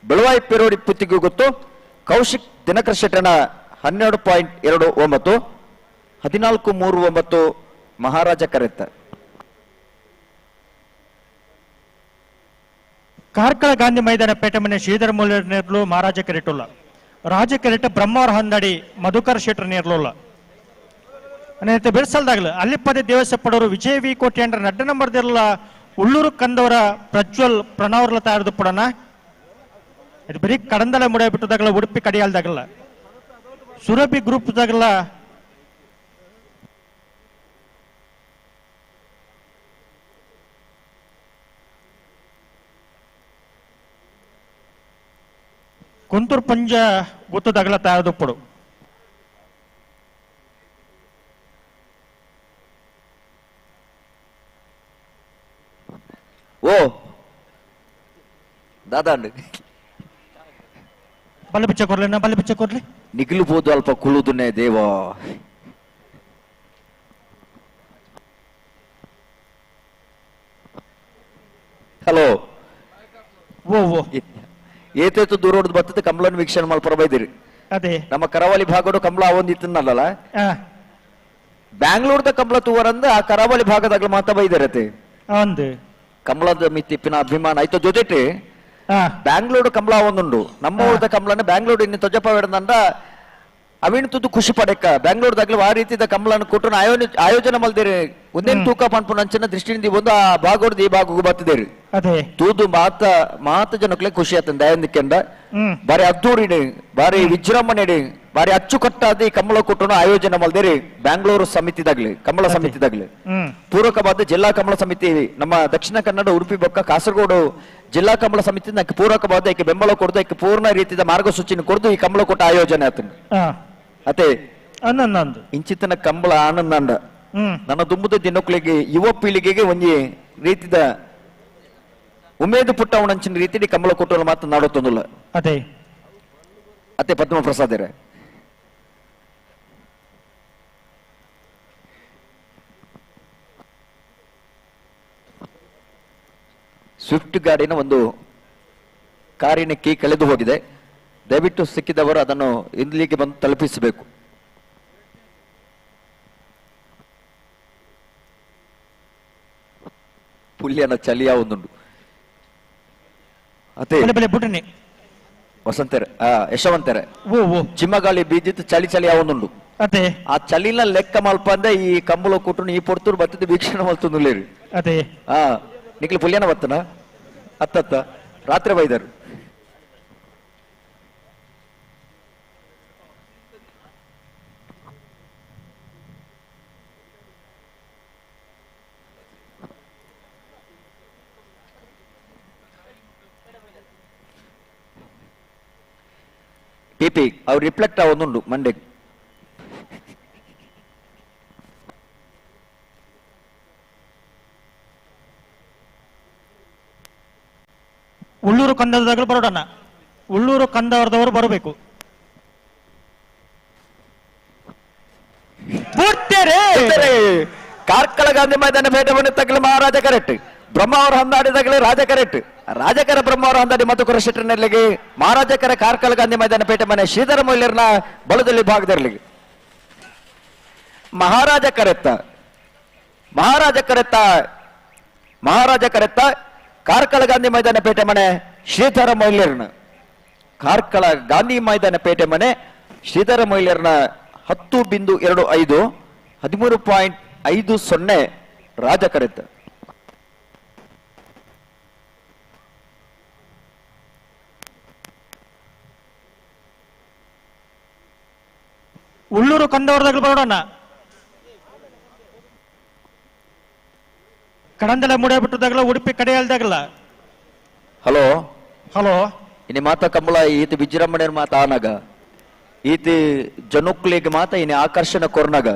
ಬೆಳವಾಯ ಪೆರೋಡಿ ಪತ್ತಿಗೂ ಗೊತ್ತು ಕೌಶಿಕ್ ದಿನಕರ್ ಶೆಟ್ಟನ 12.29 14.39 ಮಹಾರಾಜ ಕರೆತ್ತ. ಕಾರ್ಕಳ ಗಾಂಧಿ ಮೈದಾನ ಪೇಟೆ ಮನೆ ಶ್ರೀಧರ ಮೂಲ್ಯರ್ನೇರ್ಲು ಮಹಾರಾಜ ಕರೆಟುಲ್ಲ ರಾಜ ಕೆರೆಟ ಬ್ರಹ್ಮವರ ಹಂದಡಿ ಮಧುಕರ್ ಶೆಟ್ಟರ್ ನೇರ್ಲುಲ್ಲ ಅನೇಕ ಬಿರ್ಸಲ್ದಾಗಲು ಅಲ್ಲಿಪ್ಪದೆ ದೇವಸಪ್ಪಡವರು ವಿಜಯ ವಿ ಕೋಟಿ ಅಂಡ್ರ ನಡ್ಡ ನಂಬರ್ದಿರಲ್ಲ ಉಳ್ಳೂರು ಕಂದವರ ಪ್ರಜ್ವಲ್ ಪ್ರಣವರ್ಲ ತಯಾರದು ಪಡೋಣ ಇದು ಬರೀ ಕಡಂದಲೆ ಮುಡಿಯ ಬಿಟ್ಟದಾಗಲ್ಲ ಉಡುಪಿ ಕಡಿಯಾಲ್ದಾಗಲ್ಲ ಸುರಭಿ ಗ್ರೂಪ್ದಾಗಲ್ಲ ಕುಂತೂರು ಪಂಜ ಗೊತ್ತದಾಗಲ್ಲ ತಯಾರದು ಪಡು. ಓ ದಾದಾ ಬಲ್ಲೆ ಬಿಚ್ಚ ಕೊರ್ಲಿ ನಾ ಬಲ್ಲೆ ಬಿಚ್ಚ ಕೊರ್ಲಿ ನಿಗಲಬಹುದು ಅಲ್ಪ ಕುಳುದನ್ನೇ ದೇವ. ಹಲೋ ಓ ಓ ಏತೇತು ದೂರ ಹೊಡೆದು ಬರ್ತದೆ ಕಮಲನ್ ವೀಕ್ಷಣೆ ಮಲ್ಪರ ಬೈದಿರಿ. ಅದೇ ನಮ್ಮ ಕರಾವಳಿ ಭಾಗಡು ಕಮಲ ಒಂದಿತ್ತನ್ನಲ್ಲ ಬ್ಯಾಂಗ್ಳೂರ್ದ ಕಮಲ ತೂವರಂದ ಆ ಕರಾವಳಿ ಭಾಗದಾಗ್ಲ ಮಾತಾ ಬೈದಿರತ್ತೆ ಕಮಲದ ಮಿತ್ತಿಪ್ಪಿನ ಅಭಿಮಾನ ಆಯ್ತು ಜೊತೆಟಿ ಬ್ಯಾಂಗ್ಳೂರು ಕಮಲ ಒಂದುಂಡು ನಮ್ಮ ಊರದ ಕಮಲನ ಬ್ಯಾಂಗ್ಳೂರು ಇನ್ನು ತೊಜಪ ಬೇಡದಂಡ ಅವಿನ ತುದು ಖುಷಿ ಪಡೆಕ ಬ್ಯಾಂಗ್ಳೂರ್ದಾಗ್ಲೂ ಆ ರೀತಿದ ಕಮಲನ ಕೊಟ್ಟು ಆಯೋಜನೆ ಮಲ್ದಿರಿ ಒಂದೇನು ತೂಕ ಪನ್ಪುನಂಚಿನ ದೃಷ್ಟಿಯಿಂದ ಒಂದು ಆ ಭಾಗದ ಈ ಭಾಗಕ್ಕೂ ಬತ್ತಿದೇರಿ ತೂದು ಮಾತ ಮಾತ ಜನಕ್ಲೆ ಖುಷಿ ಆತನ ದಯಂದಿಕ್ಕೆಂದ ಬಾರಿ ಅದ್ದೂರಿಡಿ ಬಾರಿ ವಿಜೃಂಭಣೆಡಿ ಬಾರಿ ಅಚ್ಚುಕಟ್ಟಾದ ಈ ಕಮಲ ಕೊಟ್ಟು ಆಯೋಜನೆ ಮಲ್ದಿರಿ ಬ್ಯಾಂಗ್ಳೂರು ಸಮಿತಿದಾಗ್ಲಿ ಕಮಲ ಸಮಿತಿದಾಗ್ಲಿ ಪೂರಕವಾದ ಜಿಲ್ಲಾ ಕಮಲ ಸಮಿತಿ ನಮ್ಮ ದಕ್ಷಿಣ ಕನ್ನಡ ಉಡುಪಿ ಬೊಕ್ಕ ಕಾಸರಗೋಡು ಜಿಲ್ಲಾ ಕಮಲ ಸಮಿತಿ ನಕ್ಕೆ ಪೂರಕವಾದ ಈಕೆ ಬೆಂಬಲ ಕೊಡ್ದು ಈಕೆ ಪೂರ್ಣ ರೀತಿಯ ಮಾರ್ಗಸೂಚಿನ ಕೊಡ್ದು ಈ ಕಮಲ ಕೊಟ್ಟ ಆಯೋಜನೆ ಆತನ ಅತೆ ಇಂಚಿತನ ಕಂಬಳ ಆನಂದ ನನ್ನ ದುಂಬುದ ದಿನಕ್ಕಳಿಗೆ ಯುವ ಪೀಳಿಗೆಗೆ ಒಂಜಿ ರೀತಿದ ಉಮೇದು ಪುಟ್ಟವನಂಚಿನ ರೀತಿ ಕಮಲ ಕೊಟ್ಟವನು ಮಾತನಾಡುತ್ತೊಂದಿಲ್ಲ ಅದೇ ಅತ್ತೆ ಪದ್ಮ ಪ್ರಸಾದ್ ಸ್ವಿಫ್ಟ್ ಗಾಡಿನ ಒಂದು ಕಾರಿನ ಕೀ ಕಳೆದು ಹೋಗಿದೆ. ದಯವಿಟ್ಟು ಸಿಕ್ಕಿದವರು ಅದನ್ನು ಇಲ್ಲಿಗೆ ಬಂದು ತಲುಪಿಸಬೇಕು. ಪುಲ್ಯನ ಚಲಿಯ ಒಂದುಂಡು ಅದೇ ವಸಂತರ ಯಶವಂತರ ಚಿಮ್ಮಗಾಳಿ ಬೀಜಿತ್ತು ಚಳಿ ಚಳಿ ಒಂದುಂಡು ಆ ಚಳಿನ ಲೆಕ್ಕ ಮಲ್ಪಂದೆ ಈ ಕಂಬಳ ಕೊಟ್ಟು ಈ ಪೊರ್ತೂರು ಬತ್ತಿದ್ದು ವೀಕ್ಷಣೆ ಮಲ್ತೊಂದುಲ್ಲೇರಿ. ಅದೇ ನಿಕ್ಲು ಪುಲ್ಯನ ಬತ್ತನ ಅತ್ತತ್ತ ರಾತ್ರಿ ಬೈದರು. ಪಿಪಿ ಅವ್ರು ರಿಫ್ಲೆಕ್ಟ್ ಒಂದುಂಡು ಮಂಡೆ. ಉಳ್ಳೂರು ಕಂದದಾಗ ಬರೋಣ, ಉಳ್ಳೂರು ಕಂದವರದವರು ಬರಬೇಕು. ಕಾರ್ಕಳ ಗಾಂಧಿ ಮೈದಾನ ಪೇಟೆ ಮನೆ ತಗಲು ಮಹಾರಾಜ ಕರೆಕ್ಟ್ ಬ್ರಹ್ಮಾವರ ಹೊಂದಾಡಿ ತಗಲಿ ರಾಜ ಕರೆಕ್ಟ್ ರಾಜಕರ ಬ್ರಹ್ಮಾವರ ಹೊಂದಾಡಿ ಮಧುಕರ ಶೆಟ್ಟರ್ನಲ್ಲಿಗೆ ಮಹಾರಾಜಕರ ಕಾರ್ಕಳ ಗಾಂಧಿ ಮೈದಾನ ಪೇಟೆ ಮನೆ ಶ್ರೀಧರ ಮೊಯ್ಲಿಯರ್ನ ಬಲದಲ್ಲಿ ಭಾಗದಿರಲಿ. ಮಹಾರಾಜ ಕರೆತ್ತ ಮಹಾರಾಜ ಕರೆತ್ತ ಮಹಾರಾಜ ಕರೆತ್ತ ಕಾರ್ಕಳ ಗಾಂಧಿ ಮೈದಾನ ಪೇಟೆ ಮನೆ ಶ್ರೀಧರ ಮೊಯ್ಲಿಯರ್ನ ಕಾರ್ಕಳ ಗಾಂಧಿ ಮೈದಾನ ಪೇಟೆ ಮನೆ ಶ್ರೀಧರ ಮೊಯ್ಲಿಯರ್ನ 10.25 13.50 ರಾಜ ಕರೆತ್ತ. ಉಳ್ಳೂರು ಕಂದವರದಾಗಲು ಬರೋಣ. ಕಡಂದಲ ಮೂಡಬಿಟ್ಟದಾಗಲ ಉಡುಪಿ ಕಡೆಯಲ್ದಾಗಲ. ಹಲೋ ಹಲೋ ಇನಿ ಮಾತ ಕಮಲ ಈತ ವಿಜೃಂಭಣೆ ಮಾತ ಆನಾಗ ಈತ ಜನುಕ್ಲಿಗೆ ಮಾತ ಇನಿ ಆಕರ್ಷಣೆ ಕೊರ್ನಾಗ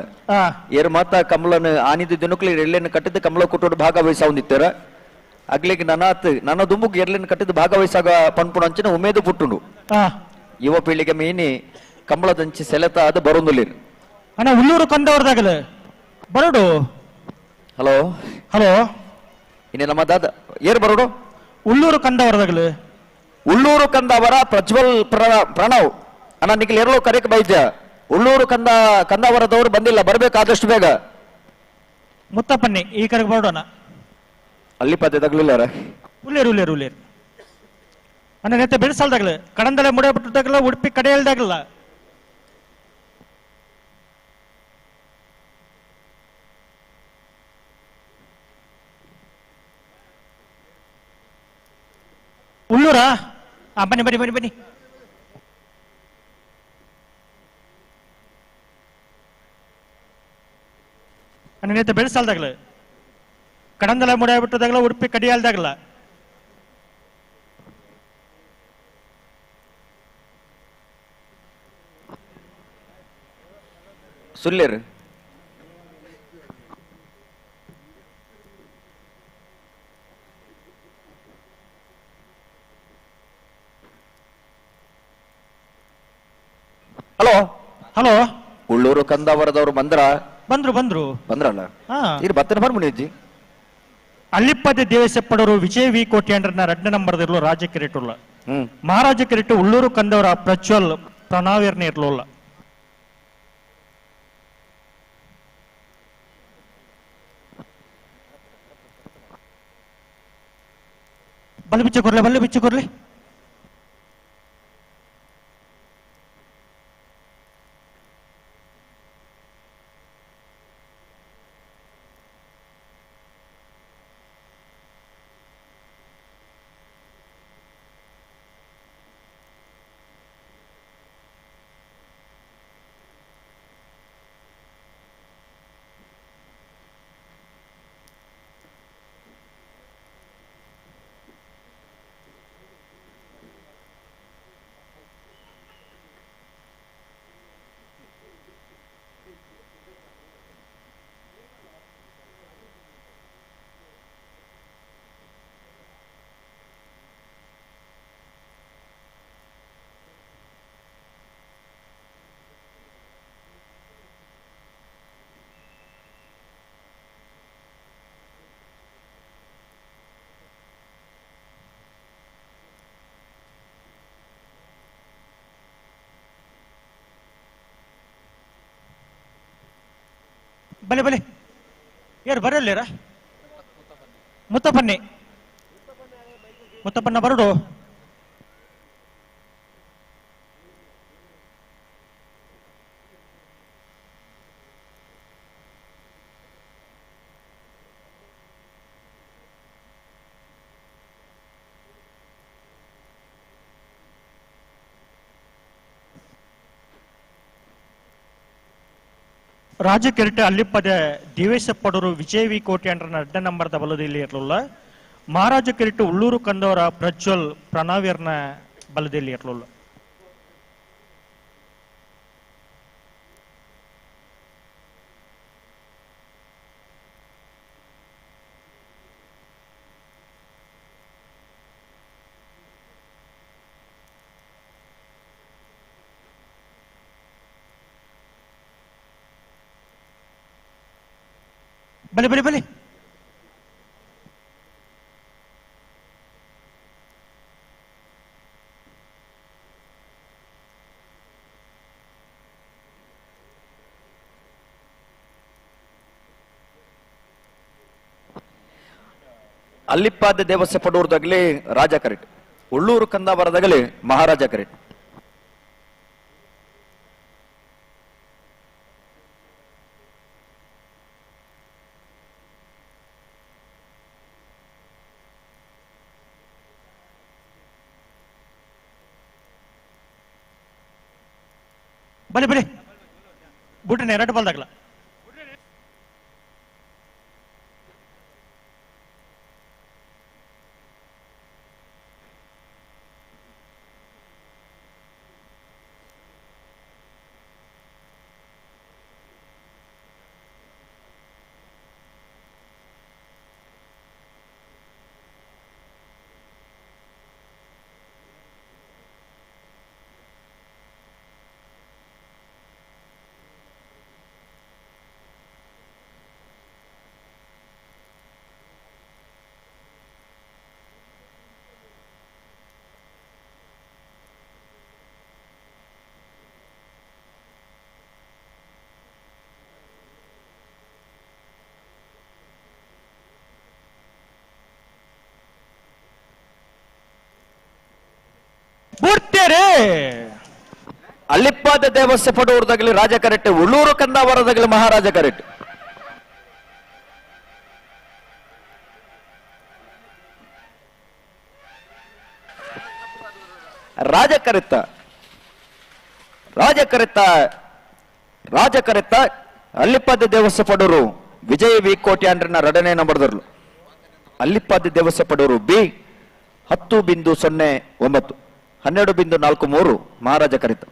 ಏರ್ ಮಾತ ಕಮಲನ ಆನಿದ ದಿನಕ್ಲಿ ಎರ್ಲೆನ್ ಕಟ್ಟಿದ ಕಮಲ ಕುಟುಂಬ ಭಾಗವಹಿಸಾವಂದಿತ್ತಾರ ಅಗ್ಲಿಗೆ ನನಾತ್ ನನ್ನ ದುಂಬುಗ್ ಎರ್ಲೆನ್ ಕಟ್ಟಿದ ಭಾಗವಹಿಸಾಗ ಪನ್ಪುಣ ಅಂಚಿನ ಉಮೇದು ಪುಟ್ಟುಂಡು. ಯುವ ಪೀಳಿಗೆ ಮೀನಿ ಕಮಲದಂಚಿ ಸೆಲೆತ ಅದು ಬರೋದಿಲ್ಲ. ಅಣ್ಣ ಉಳ್ಳೂರು ಕಂದವರದಾಗಲ ಬರೋಡು. ಹಲೋ ಹಲೋ ಇನ್ನೇ ನಮ್ಮ ದಾದ ಏರ್ ಬರೋಡು ಉಳ್ಳೂರು ಕಂದವರದಾಗಲ ಉಳ್ಳೂರು ಕಂದವರ ಪ್ರಜ್ವಲ್ ಪ್ರಣವ್ ಅಣ್ಣ ನಿಖಿಲ್ ಎರಲೋ ಕರೆಕ್ ಬೈದ್ಯ ಉಳ್ಳೂರು ಕಂದವರದವರು ಬಂದಿಲ್ಲ, ಬರ್ಬೇಕಾದಷ್ಟು ಬೇಗ. ಮುತ್ತಪ್ಪನ್ನಿ ಈ ಕರೆಗೆ ಬರೋಣ. ಅಲ್ಲಿ ಪದ್ಯ ತಗಲಿಲ್ಲ. ಉಳ್ಳೇರು ಉಳ್ಳೇರು ಉಳ್ಳೇರು ಅಣ್ಣ ನೆತ್ತ ಬೆಳೆಸಲ್ದಾಗಲ ಕಡಂದಲೆ ಮುಡಿಯಬಿಟ್ಟದಾಗಲ ಉಡುಪಿ ಕಡೆಯಲ್ದಾಗಲ್ಲ. ಉಳ್ಳೂರಾ ಬನ್ನಿ ಬನ್ನಿ ಬನ್ನಿ ಬನ್ನಿ. ಅಣ್ಣ ಬೆಳೆಸಲ್ದಾಗಲ ಕಡಂದಲ ಮುಡಿಯಬಿಟ್ಟದಾಗಲ ಉಡುಪಿ ಕಡಿಯಲ್ದಾಗಲ. ಸುಲ್ಲೇರು ಹಲೋ ಹಲೋ ಉಳ್ಳೂರು ಕಂದಾವರದವರು ಬಂದ್ರ ಬಂದ್ರು ಬಂದ್ರು ಬಂದ್ರಲ್ಲ ಇದು ಬತ್ತನ ಬರ್ಮುನಿ. ಅಲ್ಲಿಪ್ಪದೆ ದೇವಸೆಪ್ಪಡವರು ವಿಜಯ್ ವಿ ಕೋಟ್ಯಾಂಡ್ರನ್ನ 2 ನಂಬರ್ದಿರಲು ರಾಜ ಕಿರೀಟುಲ್ಲ ಮಹಾರಾಜ ಕಿರೀಟ ಉಳ್ಳೂರು ಕಂದವರ ಪ್ರಜ್ವಲ್ ಪ್ರಣಾವಿರ್ನ ಇರ್ಲೋಲ್ಲ. ಬಲ್ಲೆ ಬಿಚ್ಚ ಕೊರ್ಲೆ ಬಲ್ಲೆ ಬಿಚ್ಚ ಕೊರ್ಲೆ. ಬಲೆ ಬಲೆ ಯಾರು ಬರಲ್ಲೇರ ಮುತ್ತಪ್ಪನ್ನೇ ಮುತ್ತಪ್ಪನ್ನ ಬರಡು. ರಾಜ ಕಿರೀಟ ಅಲ್ಲಿಪ್ಪದೆ ದೇವೇಶಪ್ಪಡವರು ವಿಜಯ್ ವಿ ಕೋಟ್ಯಾಂಡ್ರನ್ನ 2 ನಂಬರ್ದ ಬಲದಲ್ಲಿ ಇರಲಿಲ್ಲ. ಮಹಾರಾಜ ಕಿರೀಟ ಉಳ್ಳೂರು ಕಂದವರ ಪ್ರಜ್ವಲ್ ಪ್ರಣಾವಿರ್ನ ಬಲದಲ್ಲಿ ಇರಲಿಲ್ಲ. ಬಲಿ ಬಲಿ ಬಲಿ ಅಲ್ಲಿಪ್ಪಾದ ದೇವಸ್ಯ ಪಡೂರ್ದಾಗಲಿ ರಾಜ ಕರೆಟ್, ಉಳ್ಳೂರು ಕಂದಾವರದಾಗಲಿ ಮಹಾರಾಜ ಕರೆಟ್. ಬಲಿ ಬಲಿ ಬುಟ್ಟನೆ ಎರಡು ಬಾಲ್ದಾಗಲ. ಅಲ್ಲಿಪ್ಪಾದ ದೇವಸ್ಯ ಪಡೂರ್ದಾಗಲಿ ರಾಜ ಕರೆಟ್, ಉಳ್ಳೂರು ಕಂದಾವರದಾಗಲಿ ಮಹಾರಾಜ ಕರೆಟ್. ರಾಜ ಕರೆತ್ತ ರಾಜ ಕರೆತ್ತ ರಾಜ ಕರೆತ್ತ ಅಲ್ಲಿಪ್ಪಾದ ದೇವಸ್ಯ ಪಡೂರು ವಿಜಯ ವಿ ಕೋಟ್ಯಾಂಡ್ರನ ಎರಡನೇ ನಂಬರ್ದರ್ಲು. ಅಲ್ಲಿಪ್ಪಾದ ದೇವಸ್ಯ ಪಡೂರು ಬಿ 10.09 12.43 ಮಹಾರಾಜ ಕರಿತ.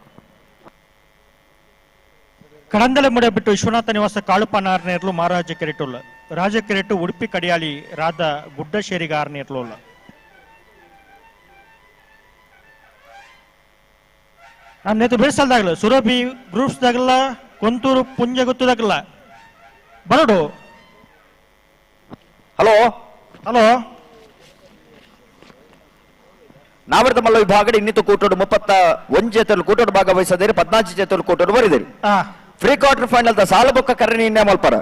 ಕಡಂದಲೆ ಮುಡೆ ಬಿಟ್ಟು ವಿಶ್ವನಾಥ ನಿವಾಸ ಕಾಳುಪ ನಾರನೇರ್ಲು ಮಹಾರಾಜ ಕೆರೆಟುಲ್ಲ. ರಾಜ ಕೆರೆಟು ಉಡುಪಿ ಕಡಿಯಾಳಿ ರಾಧ ಗುಡ್ಡ ಶೇರಿಗ ಆರ್ನೇರ್ಲು. ನಮ್ಮ ನೇತು ಬೇಸಲ್ದಾಗಲ್ಲ ಸುರಭಿ ಗ್ರೂಪ್ಸ್ದಾಗಲ್ಲ ಕೊಂತೂರು ಪುಂಜ ಗೊತ್ತದಾಗಲ್ಲ ಬರಡು. ಹಲೋ ಹಲೋ ನಾವರ್ದ ಮಲ್ಲ ವಿಭಾಗಡೆ ಇನ್ನಿತ ಕೂಟೋಡು 31 ಜೇತಲು ಕೂಟೋಡು ಭಾಗವಹಿಸದಿರಿ, 14 ಜೇತಲು ಕೂಟೋಡು ಬರಿದಿರಿ. Free quarter final the ಸಾಲಬೊಕ್ಕ ಕರಣಿ ಮಲ್ಪರ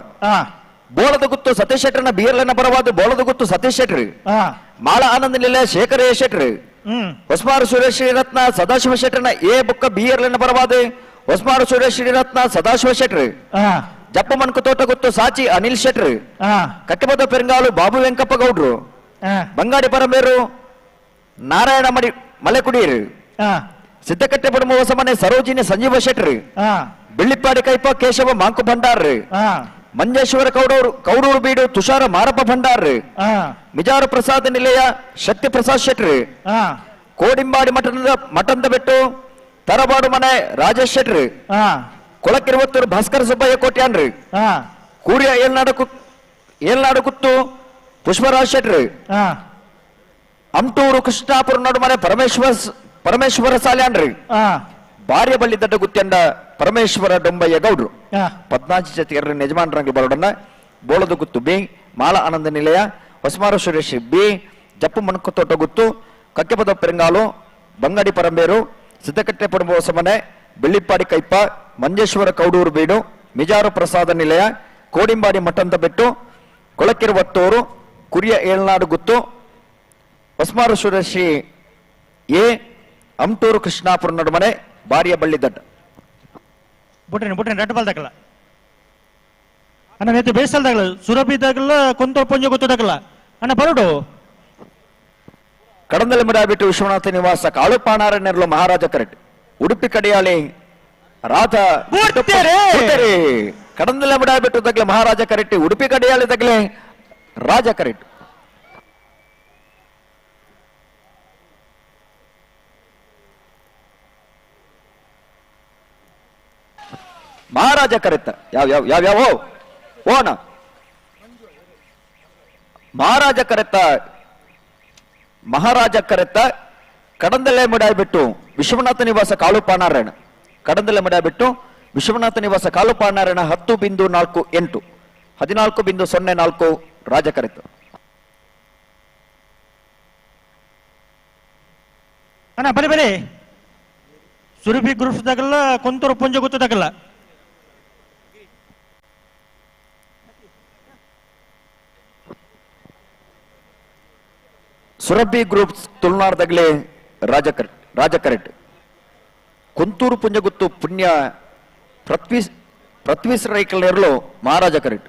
ಬೋಳದ ಗುತ್ತು ಸತೀಶ್ ಶೆಟ್ಟರ್ನ ಬಿಯರ್ಲನ್ನ ಪರವಾದ ಬೋಳದ ಗುತ್ತು ಸತೀಶ್ ಶೆಟ್ಟರ್, ಮಾಳ ಆನಂದ ನಿಲಯ ಶೇಖರ ಎ ಶೆಟ್ಟರ್, ಹೊಸ್ಮಾರು ಸುರೇಶ್ ಶ್ರೀರತ್ನ ಸದಾಶಿವ ಶೆಟ್ಟರ್ನ ಎ ಬೊಕ್ಕ ಬಿಯರ್ಲನ್ನ ಪರವಾದ ಹೊಸ್ಮಾರು ಸುರೇಶ್ ಶ್ರೀರತ್ನ ಸದಾಶಿವ ಶೆಟ್ಟರ್, ಜಪ್ಪ ಮನ್ಕು ತೋಟ ಗುತ್ತು ಸಾಚಿ ಅನಿಲ್ ಶೆಟ್ಟರ್, ಕಟ್ಟಿಬದ ಪೆರಂಗಾಲು ಬಾಬು ವೆಂಕಪ್ಪ ಗೌಡ್ರು, ಬಂಗಾಡಿ ಪರಮೇರು ನಾರಾಯಣ ಮಡಿ ಮಲೆಕುಡಿಯರು, ಸಿದ್ದಕಟ್ಟೆ ಪಡಮ ಹೊಸಮನೆ ಸರೋಜಿನಿ ಸಂಜೀವ ಶೆಟ್ಟರ್, ಬೆಳ್ಳಿಪ್ಪಾಡಿ ಕೈಪ ಕೇಶವ ಮಾಂಕು ಭಂಡಾರ್, ಮಂಜೇಶ್ವರ ಕೌಡೂರು ಕೌಡೂರು ಬೀಡು ತುಷಾರ ಮಾರಪ್ಪ ಭಂಡಾರ್, ಮಿಜಾರು ಪ್ರಸಾದ ನಿಲಯ ಶಕ್ತಿ ಪ್ರಸಾದ್ ಶೆಟ್ಟರ್, ಕೋಡಿಂಬಾಡಿ ಮಠದ ಬೆಟ್ಟು ತರಬಾಡು ಮನೆ ರಾಜೇಶ್ ಶೆಟ್ಟರ್, ಕೊಳಕಿರುವತ್ತೂರು ಭಾಸ್ಕರ ಸುಬ್ಬಯ್ಯ ಕೋಟ್ಯಾನ್ರಿ, ಕೂರಿಯ ಏಲ್ನಾಡು ಕುತ್ತು ಪುಷ್ಪರಾಜ್ ಶೆಟ್ಟರ್, ಅಮ್ಟೂರು ಕೃಷ್ಣಾಪುರ ನಡುಮನೆ ಪರಮೇಶ್ವರ ಸಾಲ್ಯಾನ್ರಿ, ಬಾರ್ಯ ಬಳ್ಳಿ ದಡ್ಡ ಗುತ್ಯಂಡ ಪರಮೇಶ್ವರ ಡೊಂಬಯ್ಯ ಗೌಡ್ರು. 14 ಜೊತೆಗೆ ಯಜಮಾನರಂಗಿ ಬರೋಡನ್ನ ಬೋಳದ ಗುತ್ತು ಬಿ ಮಾಲ ಆನಂದ ನಿಲಯ ಹೊಸಮಾರು ಸುರೇಶ್ ಬಿ ಜಪ್ಪು ಮಣಕುತೋಟ ಗುತ್ತು ಕಕ್ಕೆಪದ ಪೆರಂಗಾಲು ಬಂಗಾಡಿ ಪರಂಬೇರು ಸಿದ್ದಕಟ್ಟೆ ಪಡಂಬ ಹೊಸಮನೆ ಬೆಳ್ಳಿಪ್ಪಾಡಿ ಕೈಪ ಮಂಜೇಶ್ವರ ಕೌಡೂರು ಬೀಡು ಮಿಜಾರು ಪ್ರಸಾದ ನಿಲಯ ಕೋಡಿಂಬಾಡಿ ಮಠಂತ ಬೆಟ್ಟು ಕೊಳಕಿರುವತ್ತೂರು ಕುರಿಯ ಏಳ್ನಾಡು ಗುತ್ತು ಹೊಸ್ಮಾರು ಸುರೇಶಿ ಎ ಅಮ್ಟೂರು ಕೃಷ್ಣಾಪುರ ನಡುಮನೆ ಬಾರಿಯ ಬಳ್ಳಿ ದಡ್ಡ. ಬುಟ್ರೆ ಬುಟ್ರೆ ರೆಡ್ ಬಾಲ್ ದಾಕಲ್ಲ ಅಣ್ಣ ನೇತು ಬೇಸಲ್ದಾಗಲ್ಲ ಸುರಭಿ ದಾಗಲ್ಲ ಕೊಂತೋರ್ ಪಂಜ ಗೊತ್ತದಾಗಲ್ಲ ಅಣ್ಣ ಬರೋಡು. ಕಡಂದಲೆ ಬಿಟ್ಟು ವಿಶ್ವನಾಥ ನಿವಾಸ ಕಾಳುಪಾಣಾರಣ್ಯರ್ಲು ಮಹಾರಾಜ ಕರೆಕ್ಟ್, ಉಡುಪಿ ಕಡಿಯಾಳಿ ರಾಧಾ ಕಡಂದಲೆ ಬಿಟ್ಟು ತಗ್ಲೆ ಮಹಾರಾಜ ಕರೆಕ್ಟ್, ಉಡುಪಿ ಕಡಿಯಾಳಿ ತಗ್ಲೆ ರಾಜ ಕರೆಕ್ಟ್. ಮಹಾರಾಜ ಕರೆತ್ತ ಯಾವ ಯಾವ ಯಾವ ಯಾವ ಓಣ ಮಹಾರಾಜ ಕರೆತ್ತ ಮಹಾರಾಜ ಕರೆತ್ತ ಕಡಂದಲೆ ಬಿಟ್ಟು ವಿಶ್ವನಾಥ ನಿವಾಸ ಕಾಳುಪಾನಾರಾಯಣ ಕಡಂದಲೆ ಬಿಟ್ಟು ವಿಶ್ವನಾಥ ನಿವಾಸ ಕಾಳುಪಾನಾರಾಯಣ 10.48 14.04 ರಾಜಕರೆತು. ಅಣ್ಣ ಬರಿ ಬರಿ ಸುರಭಿ ಗ್ರೂಪ್ಸ್ ದಾಗಲ್ಲ ಕೊಂತೂರು ಪುಂಜ ಗೊತ್ತದಾಗಲ್ಲ. ಸುರಭಿ ಗ್ರೂಪ್ಸ್ ತುಳುನಾಡದಾಗಲೇ ರಾಜಕರೆಟ್ ಕೊಂತೂರು ಪುಂಜಗುತ್ತು ಪುಣ್ಯ ಪೃಥ್ವೀಸ್ ರೈಕಲ್ನೇರ್ಲು ಮಹಾರಾಜ ಕರೆಟ್.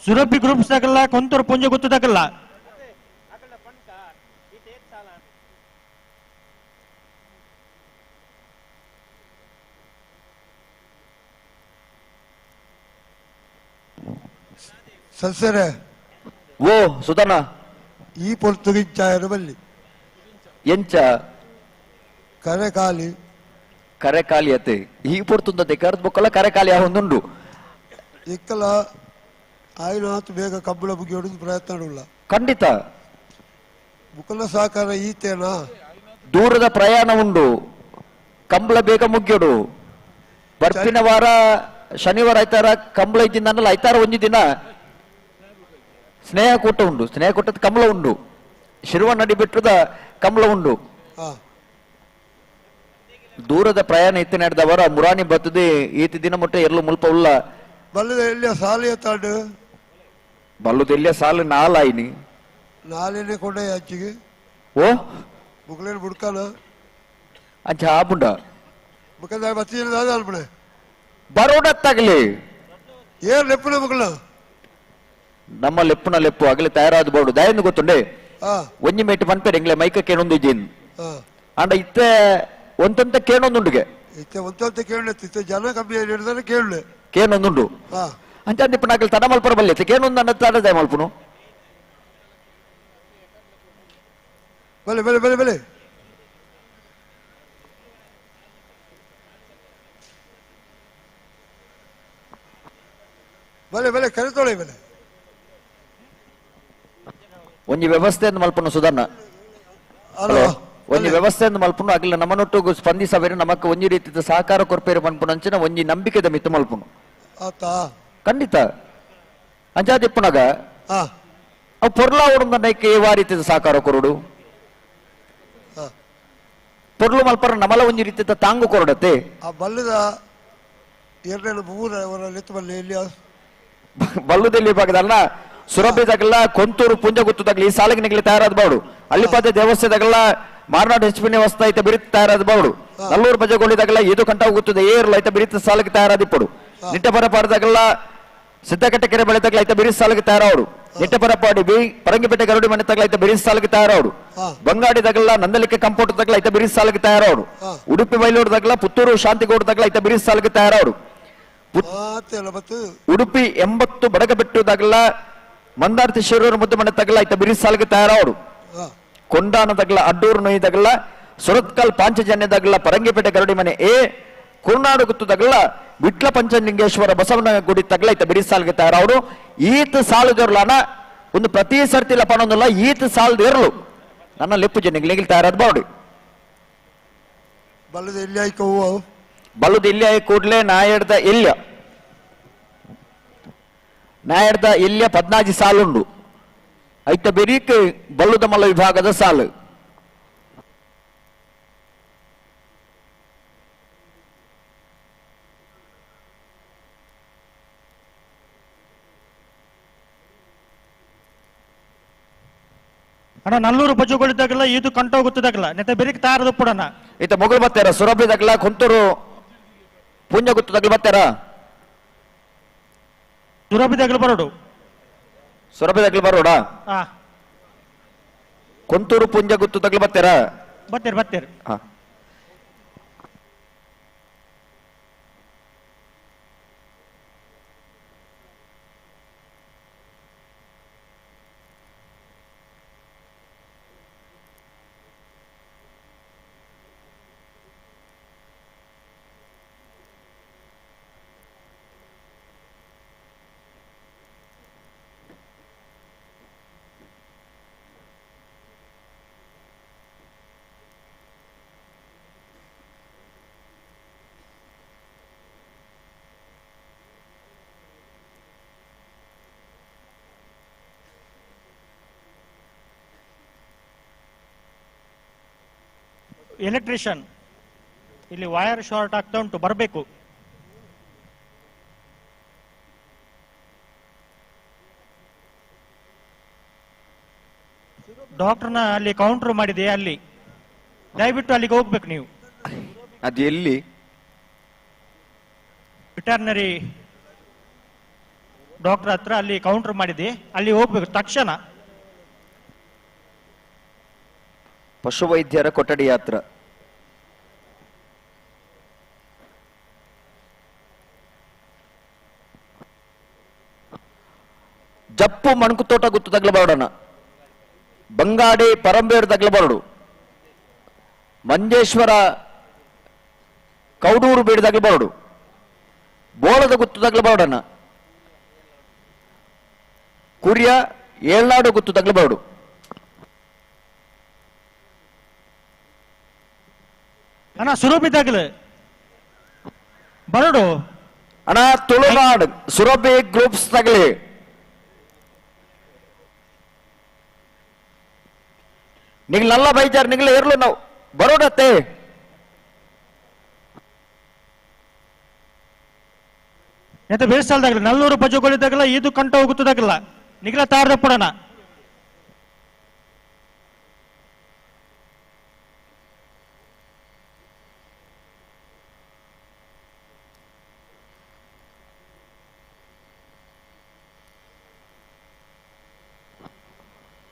ಸುರಭಿ ಗ್ರೂಪ್ಸ್ ದಾಗಲ್ಲ ಕೊಂತೂರು ಪುಂಜ ಗೊತ್ತದಾಗಲ್ಲ. ಸಸ್ಯರೇ ಓ ಸುಧನ ಈ ಪೊರ್ತುಗಿಂಚಾಯರು ಬಲ್ಲಿ ಎಂಚ ಕರೆಕಾಲಿ ಕರೆಕಾಲಿ ಅತ್ತೆ ಈ ಪೊರ್ತುಂದ ಕರೆದ ಬೊಕ್ಕಲ ಕರೆಕಾಲಿ ಒಂದುಂಡು ಇಕ್ಕಲ ಆಯ್ನಾತು ಬೇಗ ಕಬ್ಬಳ ಮುಗಿಯೋದು ಪ್ರಯತ್ನ ಉಳ್ಳ ಖಂಡಿತ ಮುಕಲ ಸಹಕಾರ ಈತೇನಾ ದೂರದ ಪ್ರಯಾಣ ಉಂಡು ಕಂಬಳ ಬೇಗ ಮುಗಿಯೋಡು ಬರ್ಪಿನ ವಾರ ಶನಿವಾರ ಐತಾರ ಕಂಬಳ ಇದ್ದಿನ ಐತಾರ ಒಂಜಿ ದಿನ ಸ್ನೇಹ ಕೂಟ ಉಂಡು ಸ್ನೇಹ ಕೂಟದ ಕಮಲ ಉಂಡು ಶಿರುವ ನಡಿ ಬಿಟ್ಟದ ಕಮಲ ಉಂಡು ದೂರದ ಪ್ರಯಾಣ ಇತ್ತ ನಡೆದವರ ಮುರಾಣಿ ಬತ್ತದೆ ಈತ ದಿನ ಮುಟ್ಟ ಎಲ್ಲೂ ಮುಲ್ಪ ಉಲ್ಲ ಬಲ್ಲದ ಎಲ್ಲಿಯ ಸಾಲು ಎತ್ತಾಡು ಬಲ್ಲದ ಎಲ್ಲಿಯ ಸಾಲು ನಾಲಾಯಿನಿ ನಾಲೇನೆ ಕೊಂಡೆ ಅಚ್ಚಿಗೆ ಓ ಮುಗಲೇನು ಬುಡ್ಕಾನ ಅಂಚ ಆಪುಂಡ ಬುಕ್ಕದ ಬತ್ತಿ ಅಲ್ಪಣೆ ಬರೋಡತ್ತಾಗಲಿ ಏನ್ ಲೆಪ್ಪುನ ಮುಗಲ ನಮ್ಮ ಲೆಪ್ಪುನ ಲೆಪ್ಪು ಅಗಲಿ ತಯಾರಾದ ಬೋರ್ಡು ದಯಂದು ಗೊತ್ತುಂಡೆ ಒಂಜಿ ಮೇಟ್ ಪನ್ಪೇರೆ ಎಂಗ್ಲೆ ಮೈಕ ಕೇಣೊಂದು ಇಜ್ಜಿನ್ ಅಂಡ ಇತ್ತೆ ಒಂತಂತ ಕೇಣೊಂದುಂಡುಗೆ ಇತ್ತೆ ಒಂತಂತ ಕೇಳಲೆ ಜನ ಕಮ್ಮಿ ಹಿಡಿದ್ರೆ ಕೇಳಲೆ ಕೇಣೊಂದುಂಡು ಅಂಚ ಅಂದಿಪ್ಪನ ಅಗಲಿ ತಡ ಮಲ್ಪರ ಬಲ್ಲೆ ಕೇಣೊಂದು ಅನ್ನ ತಡ ದಯ ಮಲ್ಪುನು ಬಲೆ ಬಲೆ ಬಲೆ ಬಲೆ ಬಲೆ ಬಲೆ ಕರೆತೊಳೆ ಬಲೆ ಒಂಜಿ ವ್ಯವಸ್ಥೆಯನ್ನು ಮಲ್ಪನು ಸುಧನ್ನ ಹಲೋ ಒಂಜಿ ವ್ಯವಸ್ಥೆಯನ್ನು ಮಲ್ಪನು ಅಗಲ ನಮ್ಮನೊಟ್ಟಿಗೂ ಸ್ಪಂದಿಸಬೇರು ನಮಕ್ ಒಂಜಿ ರೀತಿಯ ಸಹಕಾರ ಕೊರ್ಪೇರು ಮನ್ಪುನ ಅಂಚಿನ ಒಂಜಿ ನಂಬಿಕೆದ ಮಿತ್ತು ಮಲ್ಪನು ಖಂಡಿತ ಅಂಚಾದಿಪ್ಪುನಗ ಅವು ಪೊರ್ಲ ಓಡುಂದಕ್ಕೆ ಏವಾ ರೀತಿಯ ಸಹಕಾರ ಕೊರಡು ಪೊರ್ಲು ಮಲ್ಪರ ನಮಲ ಒಂಜಿ ರೀತಿಯ ತಾಂಗು ಕೊರಡತ್ತೆ ಬಲ್ಲದ ಎರಡನೇ ಮೂರ ಬಲ್ಲುದೆಲ್ಲಿ ಭಾಗದಲ್ಲ ಸುರಭಿ ತಗಲ ಕೊಂತೂರು ಪುಂಜಗುತ್ತು ತಗಲಿ ಈ ಸಾಲಿಗೆ ನಿಗಲಿ ತಯಾರಾದ ಬಾಡು ಅಲ್ಲಿಪಾದ ದೇವಸ್ಥಾನದಾಗಲ್ಲ ಮಾರ್ನಾಡು ಹೆಚ್ ಪಿ ವಸ್ತ ಐತೆ ಬಿರಿತ್ ತಯಾರಾದ ಬಾಡು ನಲ್ಲೂರು ಬಜಗೋಳಿ ತಗಲ ಇದು ಕಂಠ ಗುತ್ತದೆ ಏರ್ಲ ಐತೆ ಬಿರಿತ್ ಸಾಲಿಗೆ ತಯಾರಾದಿಪ್ಪಡು ನಿಟ್ಟಪರಪಾಡದಾಗಲ್ಲ ಸಿದ್ದಕಟ್ಟೆ ಕೆರೆ ಬಳೆ ತಗಲ ಐತೆ ಬಿರಿತ್ ಸಾಲಿಗೆ ತಯಾರಾವಡು ನಿಟ್ಟಪರಪಾಡಿ ಬಿ ಪರಂಗಿಪೇಟೆ ಗರುಡಿ ಮನೆ ತಗಲ ಐತೆ ಬಿರಿತ್ ಸಾಲಿಗೆ ತಯಾರಾವಡು ಬಂಗಾಡಿ ತಗಲ ನಂದಲಿಕ್ಕೆ ಕಂಪೌಂಡ್ ತಗಲ ಐತೆ ಬಿರಿತ್ ಸಾಲಿಗೆ ತಯಾರಾವಡು ಉಡುಪಿ ಬೈಲೂರು ತಗಲ ಪುತ್ತೂರು ಶಾಂತಿಗೌಡ ತಗಲ ಐತೆ ಬಿರಿತ್ ಸಾಲಿಗೆ ತಯಾರಾವಡು ಉಡುಪಿ 80 ಬಡಗಬೆಟ್ಟು ತಗಲ ಮಂದಾರ್ತಿ ಶಿರೂರು ಮುದ್ದು ಮನೆ ತಗಲ ಐತ ಬಿರಿ ಸಾಲಿಗೆ ತಯಾರಾವರು ಕೊಂಡಾನ ತಗಲ ಅಡ್ಡೂರು ನೊಯ್ ತಗಲ ಸುರತ್ಕಲ್ ಪಾಂಚಜನ್ಯ ತಗಲ ಪರಂಗಿಪೇಟೆ ಗರುಡಿ ಮನೆ ಎ ಕುರ್ನಾಡು ಗುತ್ತು ತಗಲ ವಿಟ್ಲ ಪಂಚಲಿಂಗೇಶ್ವರ ಬಸವನ ಗುಡಿ ತಗಲ ಐತ ಬಿರಿ ಸಾಲಿಗೆ ತಯಾರಾವರು ಈತ ಸಾಲು ಜೋರ್ಲಾನ ಒಂದು ಪ್ರತಿ ಸರ್ತಿ ಲಪನೊಂದಲ್ಲ ಈತ ಸಾಲದ ಇರಲು ನನ್ನ ಲೆಪ್ಪು ಜನಿಗೆ ತಯಾರಾದ ಬಾವಡಿ ಬಲ್ಲದ ಎಲ್ಲಿ ಆಯ್ಕೋ ಬಲ್ಲದ ಇಲ್ಲಿ ಆಯ್ ಕೂಡ್ಲೆ ನಾಯಡ್ದ ಎಲ್ಯ ನಾಯಡ್ದ ಎಲ್ಯ 14 ಸಾಲುಂಡು ಐತ ಬೆರೀಕ್ ಬಲ್ಲುದ ಮಲ್ಲ ವಿಭಾಗದ ಸಾಲು ಅಣ್ಣ ನಲ್ಲೂರು ಬಜ್ಜುಗಳಿದ್ದಾಗಲ್ಲ ಇದು ಕಂಟೋ ಗೊತ್ತಿದ್ದಾಗಲ್ಲ ನೆತ್ತ ಬೆರೀಕ್ ತಯಾರದ ಪುಡಣ ಈತ ಮೊಗಲು ಬತ್ತಾರ ಸುರಭಿ ತಗಲ ಕುಂತೂರು ಪುಂಜ ಗುತ್ತು ತಗಲು ಬತ್ತಾರ ಸುರಭಿ ತಗಲು ಬರೋಡು ಸುರಭಿ ತಗಲು ಬರೋಡ ಕೊಂತೂರು ಪುಂಜ ಗುತ್ತು ತಗಲು ಬತ್ತಾರ ಬತ್ತೀರಿ ಬತ್ತೀರಿ ಹಾ ಎಲೆಕ್ಟ್ರಿಷಿಯನ್ ಇಲ್ಲಿ ವೈರ್ ಶಾರ್ಟ್ ಆಗ್ತಾ ಉಂಟು, ಬರಬೇಕು. ಡಾಕ್ಟರ್ನ ಅಲ್ಲಿ ಕೌಂಟರ್ ಮಾಡಿದೆ, ಅಲ್ಲಿ ದಯವಿಟ್ಟು ಅಲ್ಲಿಗೆ ಹೋಗ್ಬೇಕು ನೀವು. ಅದು ಎಲ್ಲಿ? ವೆಟರ್ನರಿ ಡಾಕ್ಟರ್ ಹತ್ರ ಅಲ್ಲಿ ಕೌಂಟರ್ ಮಾಡಿದೆ, ಅಲ್ಲಿ ಹೋಗ್ಬೇಕು ತಕ್ಷಣ. ಪಶುವೈದ್ಯರ ಕೊಠಡಿ ಹತ್ರ. ಜಪ್ಪು ಮಣಕುತೋಟ ಗುತ್ತು ತಗ್ಲಬಾರಡಣ, ಬಂಗಾಡಿ ಪರಂಬೇರು ತಗ್ಲಬಾರಡು, ಮಂಜೇಶ್ವರ ಕೌಡೂರು ಬೀಡು ತಗ್ಲಬಾರಡು, ಬೋಳದ ಗುತ್ತು ತಗ್ಲಬಾರಡಣ, ಕುರಿಯ ಏಳ್ನಾಡು ಗುತ್ತು ತಗ್ಲಬಾರಡು. ಅಣ್ಣ ಸುರಭಿ ತಗ್ಲು ಬರಡು. ಅಣ್ಣ ತುಳುನಾಡು ಸುರಭಿ ಗ್ರೂಪ್ಸ್ ತಗಲಿ. ನಿಗ್ಲಲ್ಲ ಬೈಜಾರ್ ನಿಗ್ಲ ಇರ್ಲು ನಾವು ಬರೋಡತ್ತೆ. ಎಂತ ಬೇಸಾಲ್ದಾಗಲ್ಲ ನಲ್ಲೂರು ಬಜುಗಳಿದಾಗಲ್ಲ ಇದು ಕಂಟ ಹೋಗುತ್ತದಾಗಲ್ಲ ನಿಗ್ಲ ತಾರದ ಪಡೋಣ.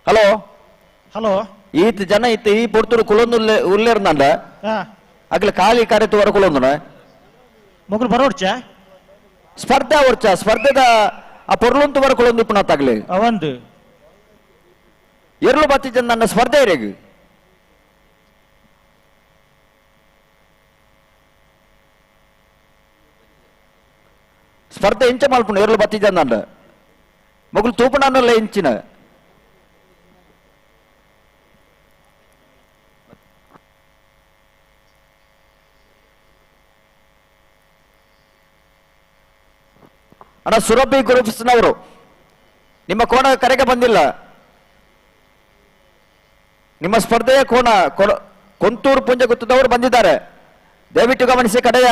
ಹಲೋ ಹಲೋ, ಈತ ಜನ ಇತ್ತ ಈ ಪೊರ್ತುಡು ಕುಲೊಂದು ಉಲ್ಲೇರ್ನಂಡ ಅಗ್ಲ ಖಾಲಿ ಕಾರ್ಯತ್ವರ ಕುಲೊಂದು ಮೊಗಲು ಬರೋಡ್ಚ ಸ್ಪರ್ಧೆ ವರ್ಚ ಸ್ಪರ್ಧೆದ ಆ ಪೊರ್ಲುಂತು ಬರ ಕುಲೊಂದು ಇಪ್ಪುನಾತಾಗ್ಲಿ ಒಂದು ಎರ್ಲು ಬತ್ತಿ ಜನ ನನ್ನ ಸ್ಪರ್ಧೆ ಇರೇಗ. ಸ್ಪರ್ಧೆ ಇಂಚ ಮಲ್ಪುಂಡು ಎರ್ಲು ಬತ್ತಿ ಜನ ಮೊಗಲು ತೂಪುನಲ್ಲ ಇಂಚಿನ. ಅಣ್ಣ ಸುರಭಿ ಗ್ರೂಪ್ಸ್ನವರು ನಿಮ್ಮ ಕೋಣ ಕರೆಗೆ ಬಂದಿಲ್ಲ. ನಿಮ್ಮ ಸ್ಪರ್ಧೆಯ ಕೋಣ ಕೊಂತೂರು ಪುಂಜ ಗುತ್ತದವರು ಬಂದಿದ್ದಾರೆ. ದಯವಿಟ್ಟು ಗಮನಿಸಿ, ಕಡೆಯ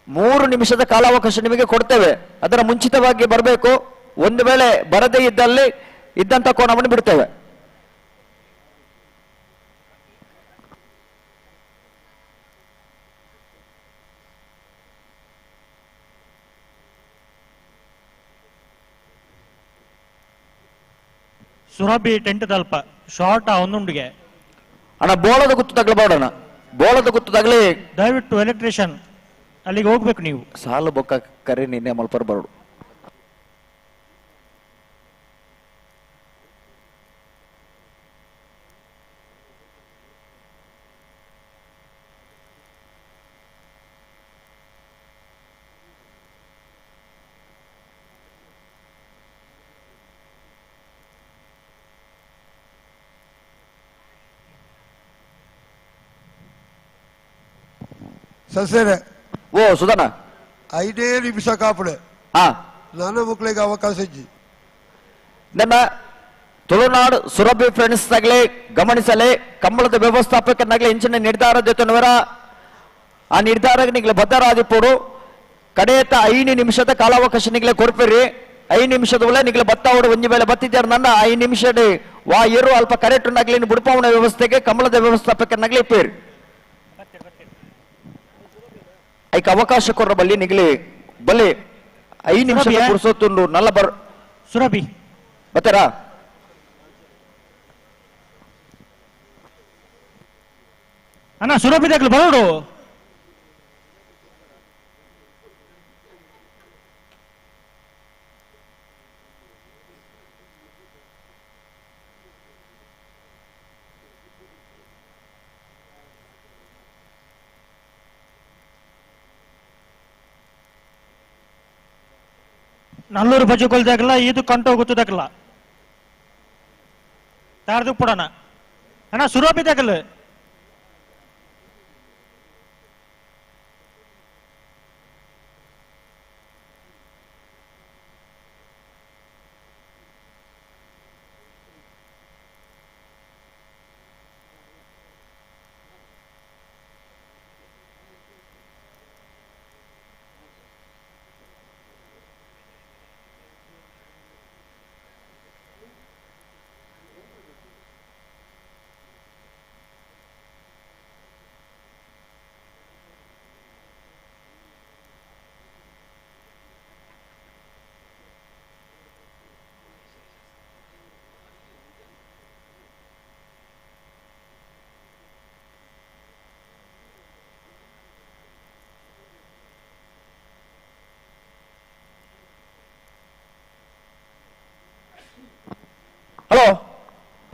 3 ನಿಮಿಷದ ಕಾಲಾವಕಾಶ ನಿಮಗೆ ಕೊಡ್ತೇವೆ, ಅದರ ಮುಂಚಿತವಾಗಿ ಬರಬೇಕು. ಒಂದು ವೇಳೆ ಬರದೇ ಇದ್ದಲ್ಲಿ ಇದ್ದಂಥ ಕೋಣವನ್ನು ಬಿಡ್ತೇವೆ. ಸುರಭಿ ಟೆಂಟ್ ತಲ್ಪ ಶಾರ್ಟ್ ಒಂದುಂಡಿಗೆ. ಅಣ್ಣ ಬೋಳದ ಗುತ್ತು ತಗ್ಲಬೇಡಣ್ಣ, ಬೋಳದ ಗುತ್ತು ತಗಲಿ. ದಯವಿಟ್ಟು ಎಲೆಕ್ಟ್ರಿಷಿಯನ್ ಅಲ್ಲಿಗೆ ಹೋಗ್ಬೇಕು ನೀವು. ಸಾಲು ಬೊಕ್ಕ ಕರೆ ನಿನ್ನೆ ಮಲ್ಪರ್ ಬರೋಡು. ಸಸ್ಯರೆ ಓ ಸುಧಾನ 5 ನಿಮಿಷ ಕಾಪಡೆ. ಹಾ, ನನ್ನ ಮಕ್ಕಳಿಗೆ ಅವಕಾಶ ಇಜ್ಜಿ. ನನ್ನ ತುಳುನಾಡು ಸುರಭಿ ಫ್ರೆಂಡ್ಸ್ ತಗಲಿ ಗಮನಿಸಲಿ, ಕಂಬಳದ ವ್ಯವಸ್ಥಾಪಕನಾಗಲಿ ಇಂಚಿನ ನಿರ್ಧಾರ ಜೊತೆನವರ ಆ ನಿರ್ಧಾರ ನಿಗ್ಲೆ ಬದ್ಧರಾದಿಪ್ಪೋಡು. ಕಡೆಯತ್ತ 5 ನಿಮಿಷದ ಕಾಲಾವಕಾಶ ನಿಗ್ಲೆ ಕೊರ್ಪಿರಿ. 5 ನಿಮಿಷದ ಒಳ್ಳೆ ನಿಗ್ಲೆ ಬತ್ತಾವಡು ಒಂಜಿ ವೇಳೆ ಬತ್ತಿದ್ದಾರೆ ನನ್ನ 5 ನಿಮಿಷ ವಾ ಏರು ಅಲ್ಪ ಕರೆಕ್ಟ್ ನಾಗ್ಲಿ ಬುಡ್ಪಾವಣ ವ್ಯವಸ್ಥೆಗೆ ಕಂಬಳದ ವ್ಯವಸ್ಥಾಪಕನಾಗ್ಲಿ ಇಪ್ಪೇರಿ. ಐಕ್ ಅವಕಾಶ ಕೊರ್ರ ಬಲ್ಲಿ ನಿಗಲಿ ಬಲಿ 5 ನಿಮಿಷ ಪುರ್ಸೊತ್ತುಂಡು ನಲ್ಲ ಬರ್ ಸುರಭಿ ಬತ್ತಾರಾ? ಅಣ್ಣ ಸುರಭಿ ತಗ್ಲು ಬರೋಡು. ನಲ್ಲೂರು ಬಜುಗೊಲ್ದಾಗಲ್ಲ ಇದು ಕಂಟೋ ಗೊತ್ತದಾಗಲ್ಲ ತಾರ್ದು ಪುಡಣ ಅಣ್ಣ ಸುರಭಿ ತಗಲು.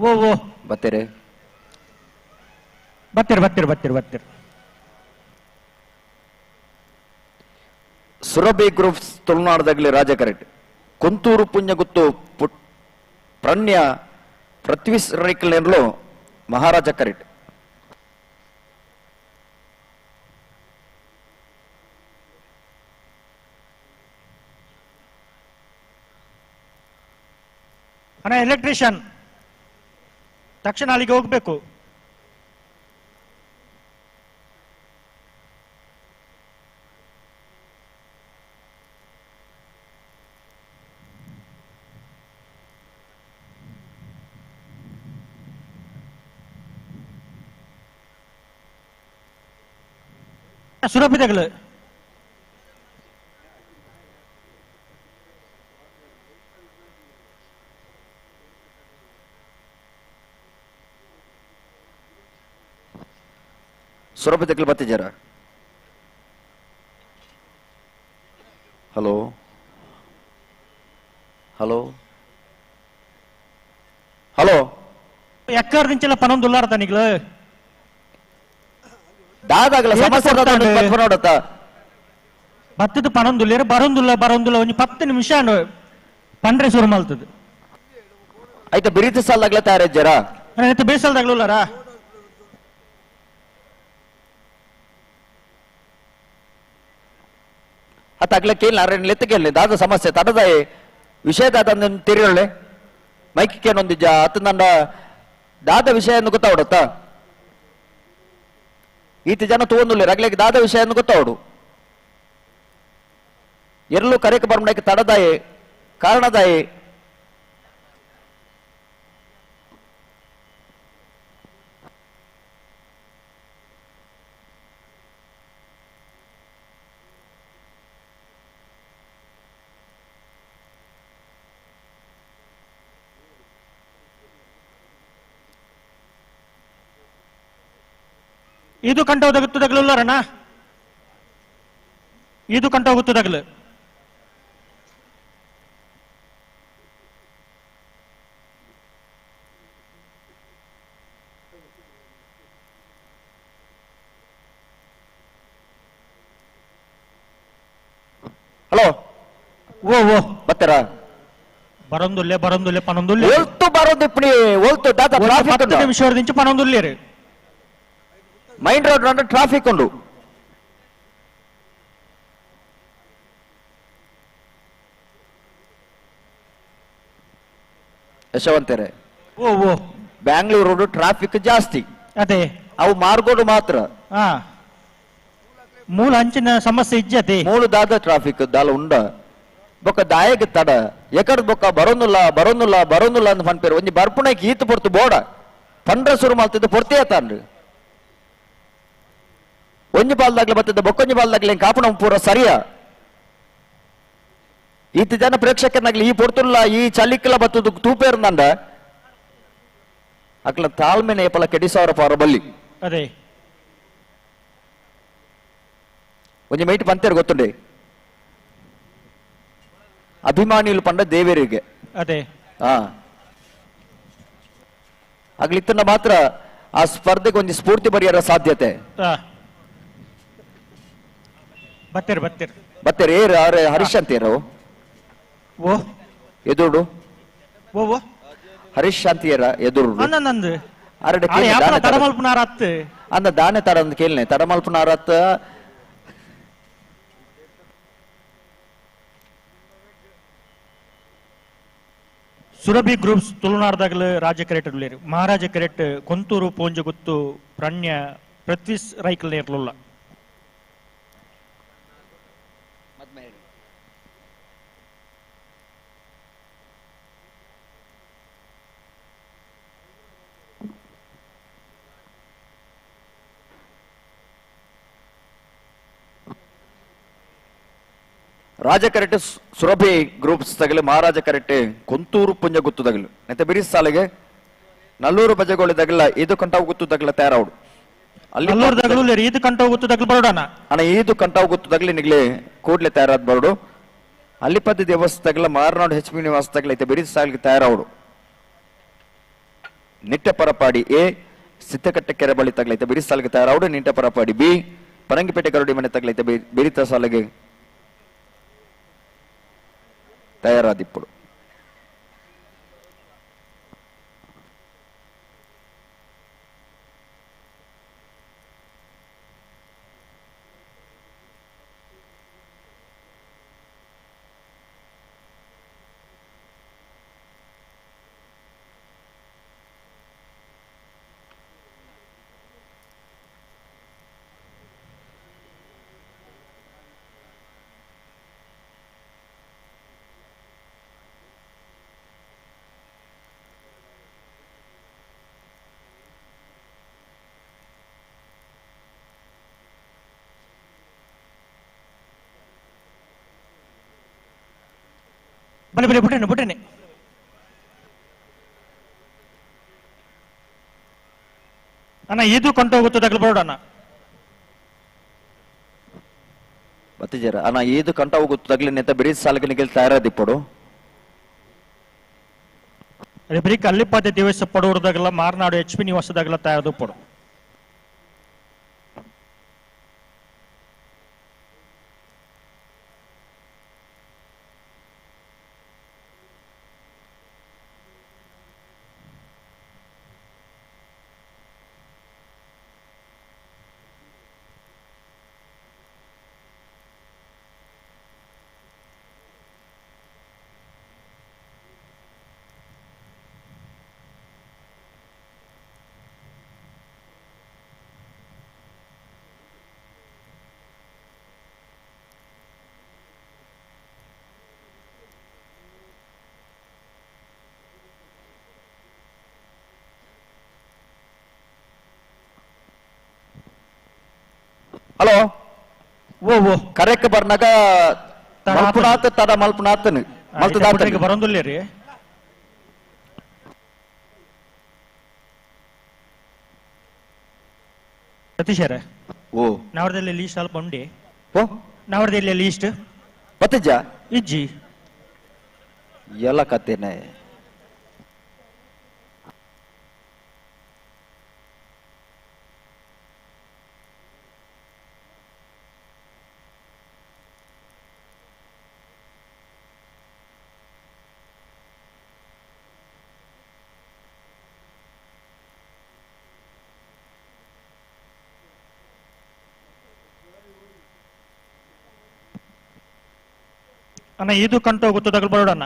ಓ ಓ ಬತ್ತೀರಿ ಬತ್ತೀರಿ ಬತ್ತೀರಿ ಬತ್ತೀರಿ ಬತ್ತೀರಿ. ಸುರಭಿ ಗ್ರೂಪ್ಸ್ ತುಳುನಾಡದಾಗಲಿ ರಾಜ ಕರೆಕ್ಟ್ ಕೊಂತೂರು ಪುಣ್ಯಗುತ್ತು ಪ್ರಣ್ಯ ಪೃಥ್ವಿ ರೈಕಲ್ನೇರ್ಲು ಮಹಾರಾಜ ಕರೆಕ್ಟ್. ಅಣ್ಣ ಎಲೆಕ್ಟ್ರಿಷಿಯನ್ ತಕ್ಷಣ ಅಲ್ಲಿಗೆ ಹೋಗ್ಬೇಕು. ಸುರಭಿದಗಳು ಸುರಭಿದಗಳು ಬತ್ತಿದ್ದೀರಾ? Hello hello hello ಎಕ್ಕರ್ದಿಂಚೆಲ್ಲ ಪನೊಂದುಲ್ಲಾರ ತನಿಗ್ಲು ದಾದಾಗಲ ಸಮಸ್ಯೆ ನೋಡತ್ತ ಬತ್ತದ ಪನೊಂದುಲ್ಲೇರು ಬರೊಂದುಲ್ಲ ಬರೊಂದುಲ್ಲ ಒಂಜಿ 10 ನಿಮಿಷ ಪಂಡ್ರೆ ಶುರು ಮಲ್ತದ. ಆಯ್ತಾ ಬಿರಿತ ಸಾಲಾಗ್ಲ ತಯಾರಿಜ್ಜಾರ? ಆಯ್ತು ಬೇಸಲ್ದಾಗ್ಲುಲ್ಲಾರ? ಅತ್ತ ಅಗ್ಲ ಕೇಳಿ ಅರೆ ಲೆತ್ತ ಕೇಳಿ ದಾದ ಸಮಸ್ಯೆ ತಡದ ವಿಷಯ ದಾದ ತಿರಿಯೊಳ್ಳೆ ಮೈಕ್ ಕೇನೊಂದಿಜ್ಜ ಅತ್ತ ನನ್ನ ದಾದ ವಿಷಯ ಗೊತ್ತಾವಡತ್ತ ಈತ ಜನ ತಗೊಂಡುಲ್ಲ ರಗ್ಲಿಗೆ ದಾದ ವಿಷಯ ಗೊತ್ತಾವಡು ಎಲ್ಲೂ ಕರೆಕ್ ಬರ್ಮಡಕ್ಕೆ ತಡದಾಯಿ ಕಾರಣದಾಯಿ. ಇದು ಕಂಠ ಹೋಗುತ್ತದಗ್ಲುಲ್ಲರಣ್ಣ, ಇದು ಕಂಠ ಹೋಗುತ್ತದಗ್ಲು. ಹಲೋ ಓ ಓ ಬತ್ತರ ಬರೊಂದುಲ್ಲೆ ಬರೊಂದುಲ್ಲೆ ಪನೊಂದುಲ್ಲೆ ಒಲ್ತು ಬರೋದು ಇಪ್ಪಣಿ ಒಲ್ತು ದಾದ ಟ್ರಾಫಿಕ್ 10 ನಿಮಿಷ ಪನೊಂದುಲ್ಲೇರು main road road traffic ಉಂಡು. ಯಶವಂತರೇ ಓ ಓ ಬ್ಯಾಂಗ್ಳೂರ್ ರೋಡ್ ಟ್ರಾಫಿಕ್ ಜಾಸ್ತಿ, ಅದೇ ಅವು ಮಾರ್ಗೋಡು ಮಾತ್ರ ಮೂಲ ಅಂಚಿನ ಸಮಸ್ಯೆ ಇಜ್ಜತೆ ಮೂಲ ದಾದ ಟ್ರಾಫಿಕ್ ದಾಲ ಉಂಡ ಬೊಕ್ಕ ದಾಯಗ ತಡ ಎಕಡ್ ಬೊಕ್ಕ ಬರೋನುಲ್ಲ ಬರೋನುಲ್ಲ ಬರೋನುಲ್ಲ ಅಂತ ಪನ್ಪೇರು ಒಂಜಿ ಬರ್ಪುಣಕ್ಕೆ ಈತ ಪೊರ್ತು ಬೋಡ ಪಂಡ್ರ ಶುರು ಮಾಡ್ತಿದ್ದು ಪೊರ್ತೆ ತಾನ್ರಿ ಒಂಜಿ ಬಾಲ್ದಾಗ್ಲೆ ಬತ್ತಿದ್ದ ಬೊಕ್ಕೊಂಜಿ ಬಾಲ್ದಾಗ್ಲೆ ಕಾಪುಣ ಪೂರ ಸರಿಯ ಈತ ಜನ ಪ್ರೇಕ್ಷಕನಾಗ್ಲಿ ಈ ಪೊರ್ತುಲ್ಲ ಈ ಚಲಿಕ್ಲ ಬತ್ತದು ತೂಪೇರ್ನಂಡ ಅಕ್ಲ ತಾಳ್ಮೆನೆ ಏಪಲ ಕೆಡಿಸಾವರ ಪಾರ ಬಲ್ಲಿ ಅದೇ ಒಂಜಿ ಮೈಟ್ ಪಂತೇರು ಗೊತ್ತುಂಡೆ ಅಭಿಮಾನಿಲು ಪಂಡ ದೇವರಿಗೆ ಅದೇ ಹಾ ಅಗ್ಲಿತ್ತನ್ನ ಮಾತ್ರ ಆ ಸ್ಪರ್ಧೆಗೆ ಒಂಜಿ ಸ್ಫೂರ್ತಿ ಬರಿಯರ ಸಾಧ್ಯತೆ. ಬತ್ತೀರಿ ಬತ್ತೀರಿ ಬತ್ತೀರಿ ಏರು ಹರೀಶ್ ಅಂತೀರು ಓ ಎದುರುಡು ಓ ಓ ಹರೀಶ್ ಶಾಂತಿಯರ ಎದುರುಡು ನಂದು ಅರಡೆ ತಡಮಲ್ಪುನಾರತ್ ಅಂದ ದಾನೆ ತಡ ಅಂತ ಕೇಳನೆ ತಡಮಲ್ಪುನಾರತ್ ಸುರಭಿ ಗ್ರೂಪ್ಸ್ ತುಳುನಾಡ್ದಾಗಲು ರಾಜ್ಯ ಕ್ರೆಟ್ ಉಳ್ಳೇರು ಮಹಾರಾಜ ಕ್ರೆಟ್ ಕೊಂತೂರು ಪೋಂಜಗುತ್ತು ಪ್ರಣ್ಯ ಪೃಥ್ವಿಸ್ ರೈಕಲ್ ನೇರ್ಲುಲ್ಲ. ರಾಜ ಕರೆಕ್ಟ್ ಸುರಭಿ ಗ್ರೂಪ್ಸ್ ತಗಲು ಮಹಾರಾಜ ಕರೆಕ್ಟ್ ಕೊಂತೂರು ಪುಂಜ ಗುತ್ತು ತಗಲು ನೆತ್ತ ಬಿರಿಸ್ ಸಾಲಿಗೆ ನಲ್ಲೂರು ಬಜಗೋಳಿ ತಗಲ ಇದು ಕಂಟಾವು ಗುತ್ತು ತಗಲ ತಯಾರಾవుಡು ಅಲ್ಲಿ ತಗಲು ಇದು ಕಂಟಾವು ಗುತ್ತು ತಗಲು ಬರೋಡಣ ಅಣ್ಣ ಇದು ಕಂಟಾವು ಗುತ್ತು ತಗಲಿ ನಿಗ್ಲಿ ಕೂಡ್ಲೆ ತಯಾರಾದ ಬರೋಡು ಅಲ್ಲಿಪತಿ ದೇವಸ್ಥಾನ ತಗಲ ಮಾರನಾಡು ಹೆಚ್ ಪಿ ನಿವಾಸ ತಗಲ ಐತೆ ಬಿರಿಸ್ ಸಾಲಿಗೆ ತಯಾರಾవుಡು. Nitte Parapadi A Siddakatte ಕೆರೆ ಬಳಿ ತಗಲೈತೆ ಬಿರಿ ಸಾಲಿಗೆ ತಯಾರಾವಡು ನಿಟ್ಟೆ ಪರಪಾಡಿ ಬಿ ಪರಂಗಿಪೇಟೆ ಗರುಡಿ ಮನೆ ತಗಲೈತೆ ಬಿರಿತ ಸಾಲಿಗೆ ತಯಾರಾದಿಪ್ಪಡು. ಬಲೆ ಬಲೆ ಬುಟ್ಟನೆ ಬುಟ್ಟನೆ ಅಣ್ಣ ಇದು ಕಂಟೋಗುತ್ತೆ ತಗಲು ಬರೋಣ ಬತ್ತಿಜರ ಅಣ್ಣ ಇದು ಕಂಟ ಹೋಗುತ್ತೆ ತಗಲಿನ ಬಿರಿ ಸಾಲಕನಿಗೆ ತಯಾರಾದಿಪ್ಪಡು. ರಿಬ್ರಿಕ್ ಅಲ್ಲಿಪಾದೆ ದಿವಸ ಪಡುವುದಾಗಲ್ಲ ಮಾರ್ನಾಡು ಎಚ್ ಪಿ ನಿವಾಸದಾಗಲ್ಲ ತಯಾರದು ಪಡು. ಹಲೋ ಓ ಓ ಕರೆಕ್ ಬರ್ನಾಗ ಮಲ್ಪುನಾತ್ ತಡ ಮಲ್ಪುನಾತನ್ ಮಲ್ತದಾತ ಬರೋದಿಲ್ಲ ರೀ. ಸತೀಶರ ಓ ನವರದಲ್ಲಿ ಲೀಸ್ಟ್ ಅಲ್ಪ ಉಂಡಿ ಓ ನವರದಲ್ಲಿ ಲೀಸ್ಟ್ ಬತ್ತಿಜ ಇಜ್ಜಿ ಎಲ್ಲ ಕತ್ತೇನೆ. ಅಣ್ಣ ಇದು ಕಂಟು ಹೋಗುತ್ತೆ ತಗಲು ಬರೋಣ.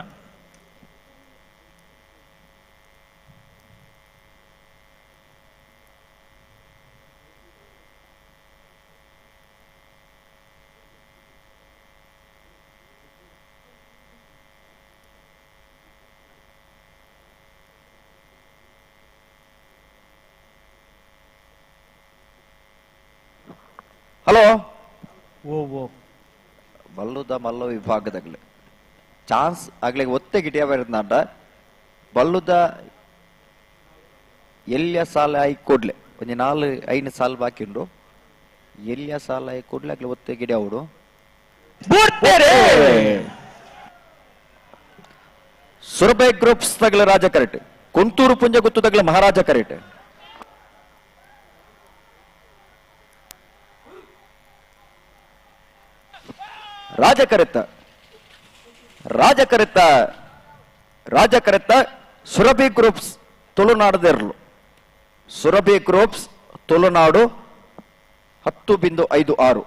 ಹಲೋ ಓ ಓ ಬಲ್ಲುದ ಮಲ್ಲ ವಿಭಾಗದಾಗಲಿ ಚಾನ್ಸ್ ಆಗ್ಲಿ ಒತ್ತೆ ಗಿಟಿಯ ಬರ್ತಂಡ ಬಲ್ಲುದ ಎಲ್ಲಿಯ ಸಾಲ ಆಯಿ ಕೊಡ್ಲೆ ಒಂಜಿ 4 5 ಸಾಲ ಬಾಕಿ ಉಂಡು ಎಲ್ಲಿಯ ಸಾಲ ಆಯಿ ಕೊಡ್ಲೆ ಆಗ್ಲಿ ಒತ್ತೆ ಗಿಡಿಯ ಅವಡು ಸುರಬೆ ಗ್ರೂಪ್ಸ್ ತಗಲ ರಾಜ ಕರೆಟ್ ಕುಂತೂರು ಪುಂಜ ಗುತ್ತು ತಗಲ ಮಹಾರಾಜ ಕರೆಟ್ ರಾಜ ಕರೆತ್ತ ರಾಜ ಕರೆತ್ತ ರಾಜ ಕರೆತ್ತ ಸುರಭಿ ಗ್ರೂಪ್ಸ್ ತುಳುನಾಡದಿರಲು ಸುರಭಿ ಗ್ರೂಪ್ಸ್ ತುಳುನಾಡು 10.56.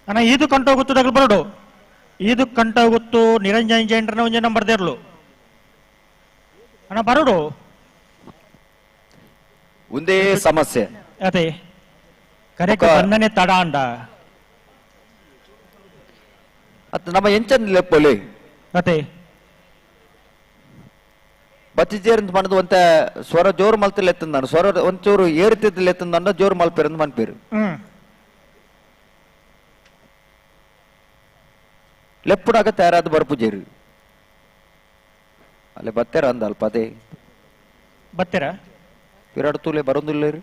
ಅಣ್ಣ ಇದು ಕಂಟೋಗುತ್ತು ತಗಲು ಬರೋಡು ಇದು ಕಂಟೋಗುತ್ತು ನಿರಂಜನ್ ಜೈನ್ರನ ಒಂಜೆ ನಂಬರ್ ದೇರ್ಲು ಅಣ್ಣ ಬರೋಡು ಒಂದೇ ಸಮಸ್ಯೆ ಅದೇ ಕರೆಕ್ಟ್ ಬಂದನೆ ತಡ ಅಂಡ ಅತ್ತ ನಮ್ಮ ಎಂಚನ್ ಲೆಪ್ಪೊಲಿ ಅದೇ ಬತ್ತಿಜೇರಂತ ಮನದು ಒಂತ ಸ್ವರ ಜೋರು ಮಲ್ತಿಲ್ಲ ಎತ್ತಂದಾನು ಸ್ವರ ಒಂಚೂರು ಏರುತ್ತಿದ್ದಿಲ್ಲ ಎತ್ತಂದಾನ ಜೋರು ಮಲ್ಪೇರಂತ ಮನ್ಪೇರು ಲೆಪ್ಪುಡಾಗ ತಯಾರಾದ ಬರ್ಪುಜೇರು ಅಲ್ಲೇ ಬತ್ತೇರ ಅಂದ ಅಲ್ಪ ಅದೇ ಬತ್ತೀರ ವಿರಾಟ್ ತೂಲೆ ಬರೋದಿಲ್ಲ ರೀ.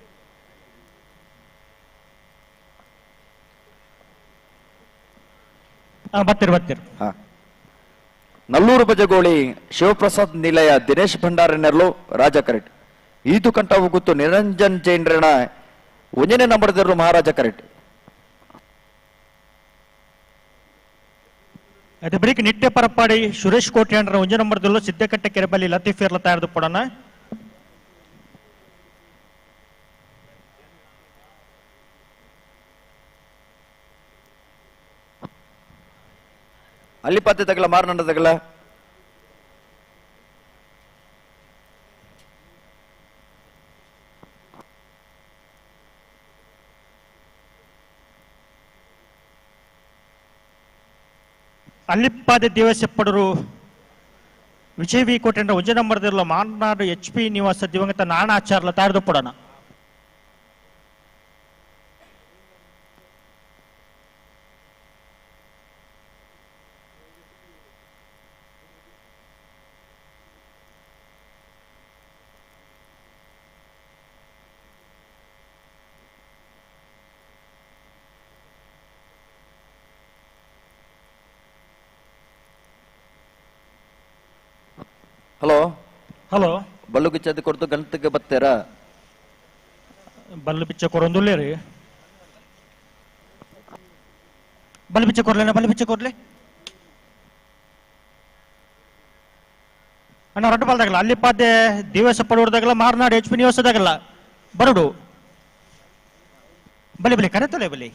ಬರ್ತೀರಿ ಬರ್ತೀರಿ. ನಲ್ಲೂರು ಬಜಗೋಳಿ ಶಿವಪ್ರಸಾದ್ ನಿಲಯ ದಿನೇಶ್ ಭಂಡಾರನೆರ್ಲು ರಾಜ ಕರೆಟ್. ಈದು ಕಂಠವು ಗೊತ್ತು ನಿರಂಜನ್ ಜೈನ್ರಣ ಒಂದನೇ ನಂಬರ್ದರು ಮಹಾರಾಜ ಕರೆಟ್. ಅದೇ ಬಳಿಕ ನಿಟ್ಟೆ ಪರಪ್ಪಾಡಿ ಸುರೇಶ್ ಕೋಟ್ಯಾಂಡ್ರ ಒಂಜೆ ನಂಬರ್ದಲ್ಲೂ ಸಿದ್ದಕಟ್ಟೆ ಕೆರೆಬಲ್ಲಿ ಲತೀಫ್ ಇರ್ಲ ತಯಾರದು ಪಡೋಣ. ಅಲ್ಲಿ ಪತ್ತೆ ತಗಲ ಮಾರನಂಡ ತಗಲ ಅಲ್ಲಿಪ್ಪಾದೆ ದೇವಸೆಪ್ಪಡರು ವಿಜಯ್ ವಿ ಕೋಟೆಂಡ್ರ ಒಂಜೆ ನಂಬರ್ದಿರಲು ಮಾರನಾಡು ಎಚ್ ಪಿ ನಿವಾಸ ದಿವಂಗತ ನಾಣಾಚಾರ್ಲ ತಯಾರದು ಪಡೋಣ. ಹಲೋ ಹಲೋ ಬಲ್ಲು ಗಿಚ್ಚದ ಕೊಡ್ತು ಗಂಟೆಗೆ ಬತ್ತೀರಾ? ಬಲ್ಲು ಬಿಚ್ಚ ಕೊರೊಂದುಲ್ಲೆ ರೀ. ಬಲ್ಲು ಬಿಚ್ಚ ಕೊರ್ಲೇನ? ಬಲ್ಲು ಬಿಚ್ಚ ಕೊರ್ಲೆ ಅಣ್ಣ. ರೊಡ್ಡ ಬಾಲ್ದಾಗಲ್ಲ ಅಲ್ಲಿ ಪಾದೆ ದೇವಸ ಪಡೋರ್ದಾಗಲ್ಲ ಮಾರನಾಡು ಎಚ್ ಪಿ ನಿವಾಸದಾಗಲ್ಲ ಬರಡು ಬಲಿ ಬಲಿ ಕರೆತಲೆ ಬಲಿ.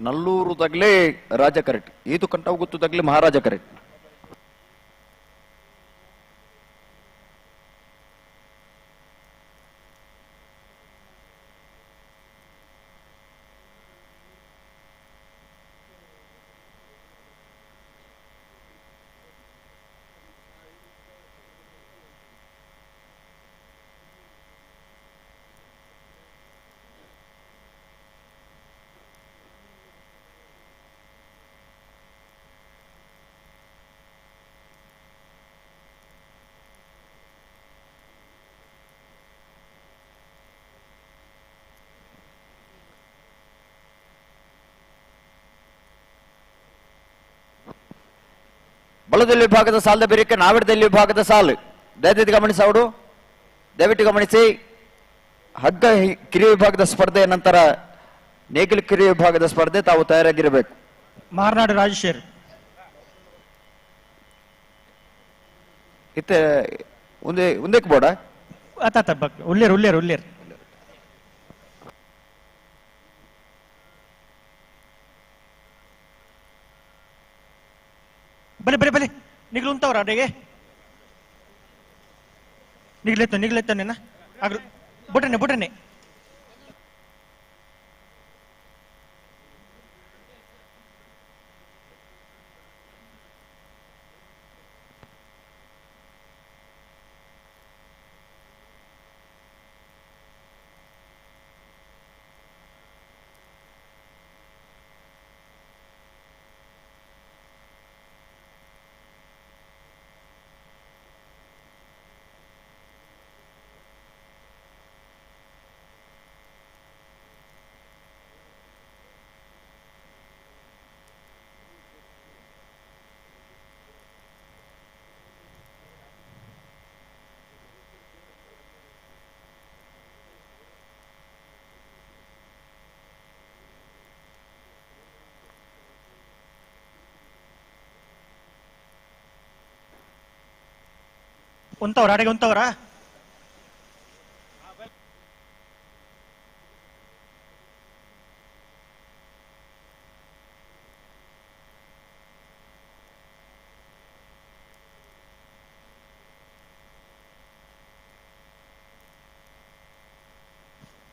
ನಲ್ಲೂರು ತಗಲೇ ರಾಜ ಕರೆಕ್ಟ್, ಈತು ಕಂಠವು ಗೊತ್ತು ತಗಲಿ ಮಹಾರಾಜ ಕರೆಕ್ಟ್. ಬಲದಲ್ಲಿ ವಿಭಾಗದ ಸಾಲದ ಬೇರಿಕೆ ನಾವಿಡದಲ್ಲಿ ವಿಭಾಗದ ಸಾಲು. ದಯವಿಟ್ಟು ಗಮನಿಸಿ ಅವರು, ದಯವಿಟ್ಟು ಗಮನಿಸಿ. ಹಗ್ಗ ಕಿರಿಯ ವಿಭಾಗದ ಸ್ಪರ್ಧೆಯ ನಂತರ ನೇಗಿಲು ಕಿರಿಯ ವಿಭಾಗದ ಸ್ಪರ್ಧೆ, ತಾವು ತಯಾರಾಗಿರಬೇಕು. ಮಾರನಾಡು ರಾಜೇಶ್ವರ್ ಇತ್ತೆ ಒಂದೇ ಒಂದೇಕ್ ಬೋಡ ಆತ ಉಳ್ಳೇರು ಉಳ್ಳೇರು ಉಳ್ಳೇರು. ಬಲೆ ಬಲೆ ಬಲೆ ನಿಗ್ಲು ಉಂಟವ್ರ ಅಡೆಗೆ ನಿಗ್ಲೆತ್ತ ನಿಗ್ಲೆತ್ತ ನಿನ್ನ ಆಗ್ಲು ಬುಟನೆ ಬುಟನೆ. ಉಂತವ್ರ ಅಡೆಗೆ ಉಂತವ್ರ.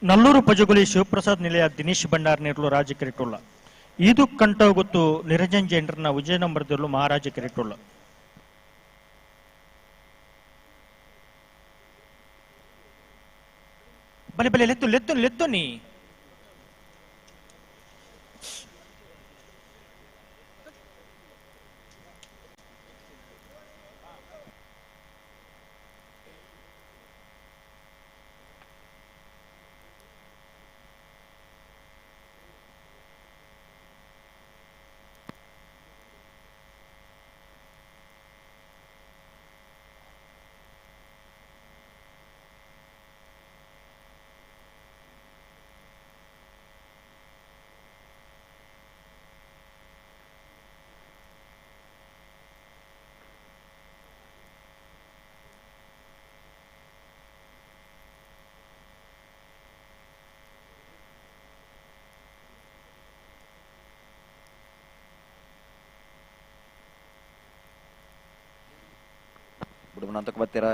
ನಲ್ಲೂರು ಪಜಗುಲಿ ಶಿವಪ್ರಸಾದ್ ನಿಲಯ ದಿನೇಶ್ ಭಂಡಾರ್ ನೇರ್ಲು ರಾಜ ಕಿರೀಟುಳ್ಳ. ಇದು ಕಂಠ ಗೊತ್ತು ನಿರಂಜನ್ ಜೈನ್ರನ್ನ ವಿಜಯ ನಂಬರ್ದಿರ್ಲು ಮಹಾರಾಜ ಕಿರೀಟುಳ್ಳ. ಬಲೆ ಬಲೆ ಲೆತ್ತು ಲೆತ್ತು ಲೆತ್ತು ನೀ ಅಂತ ಬರ್ತೀರಾ?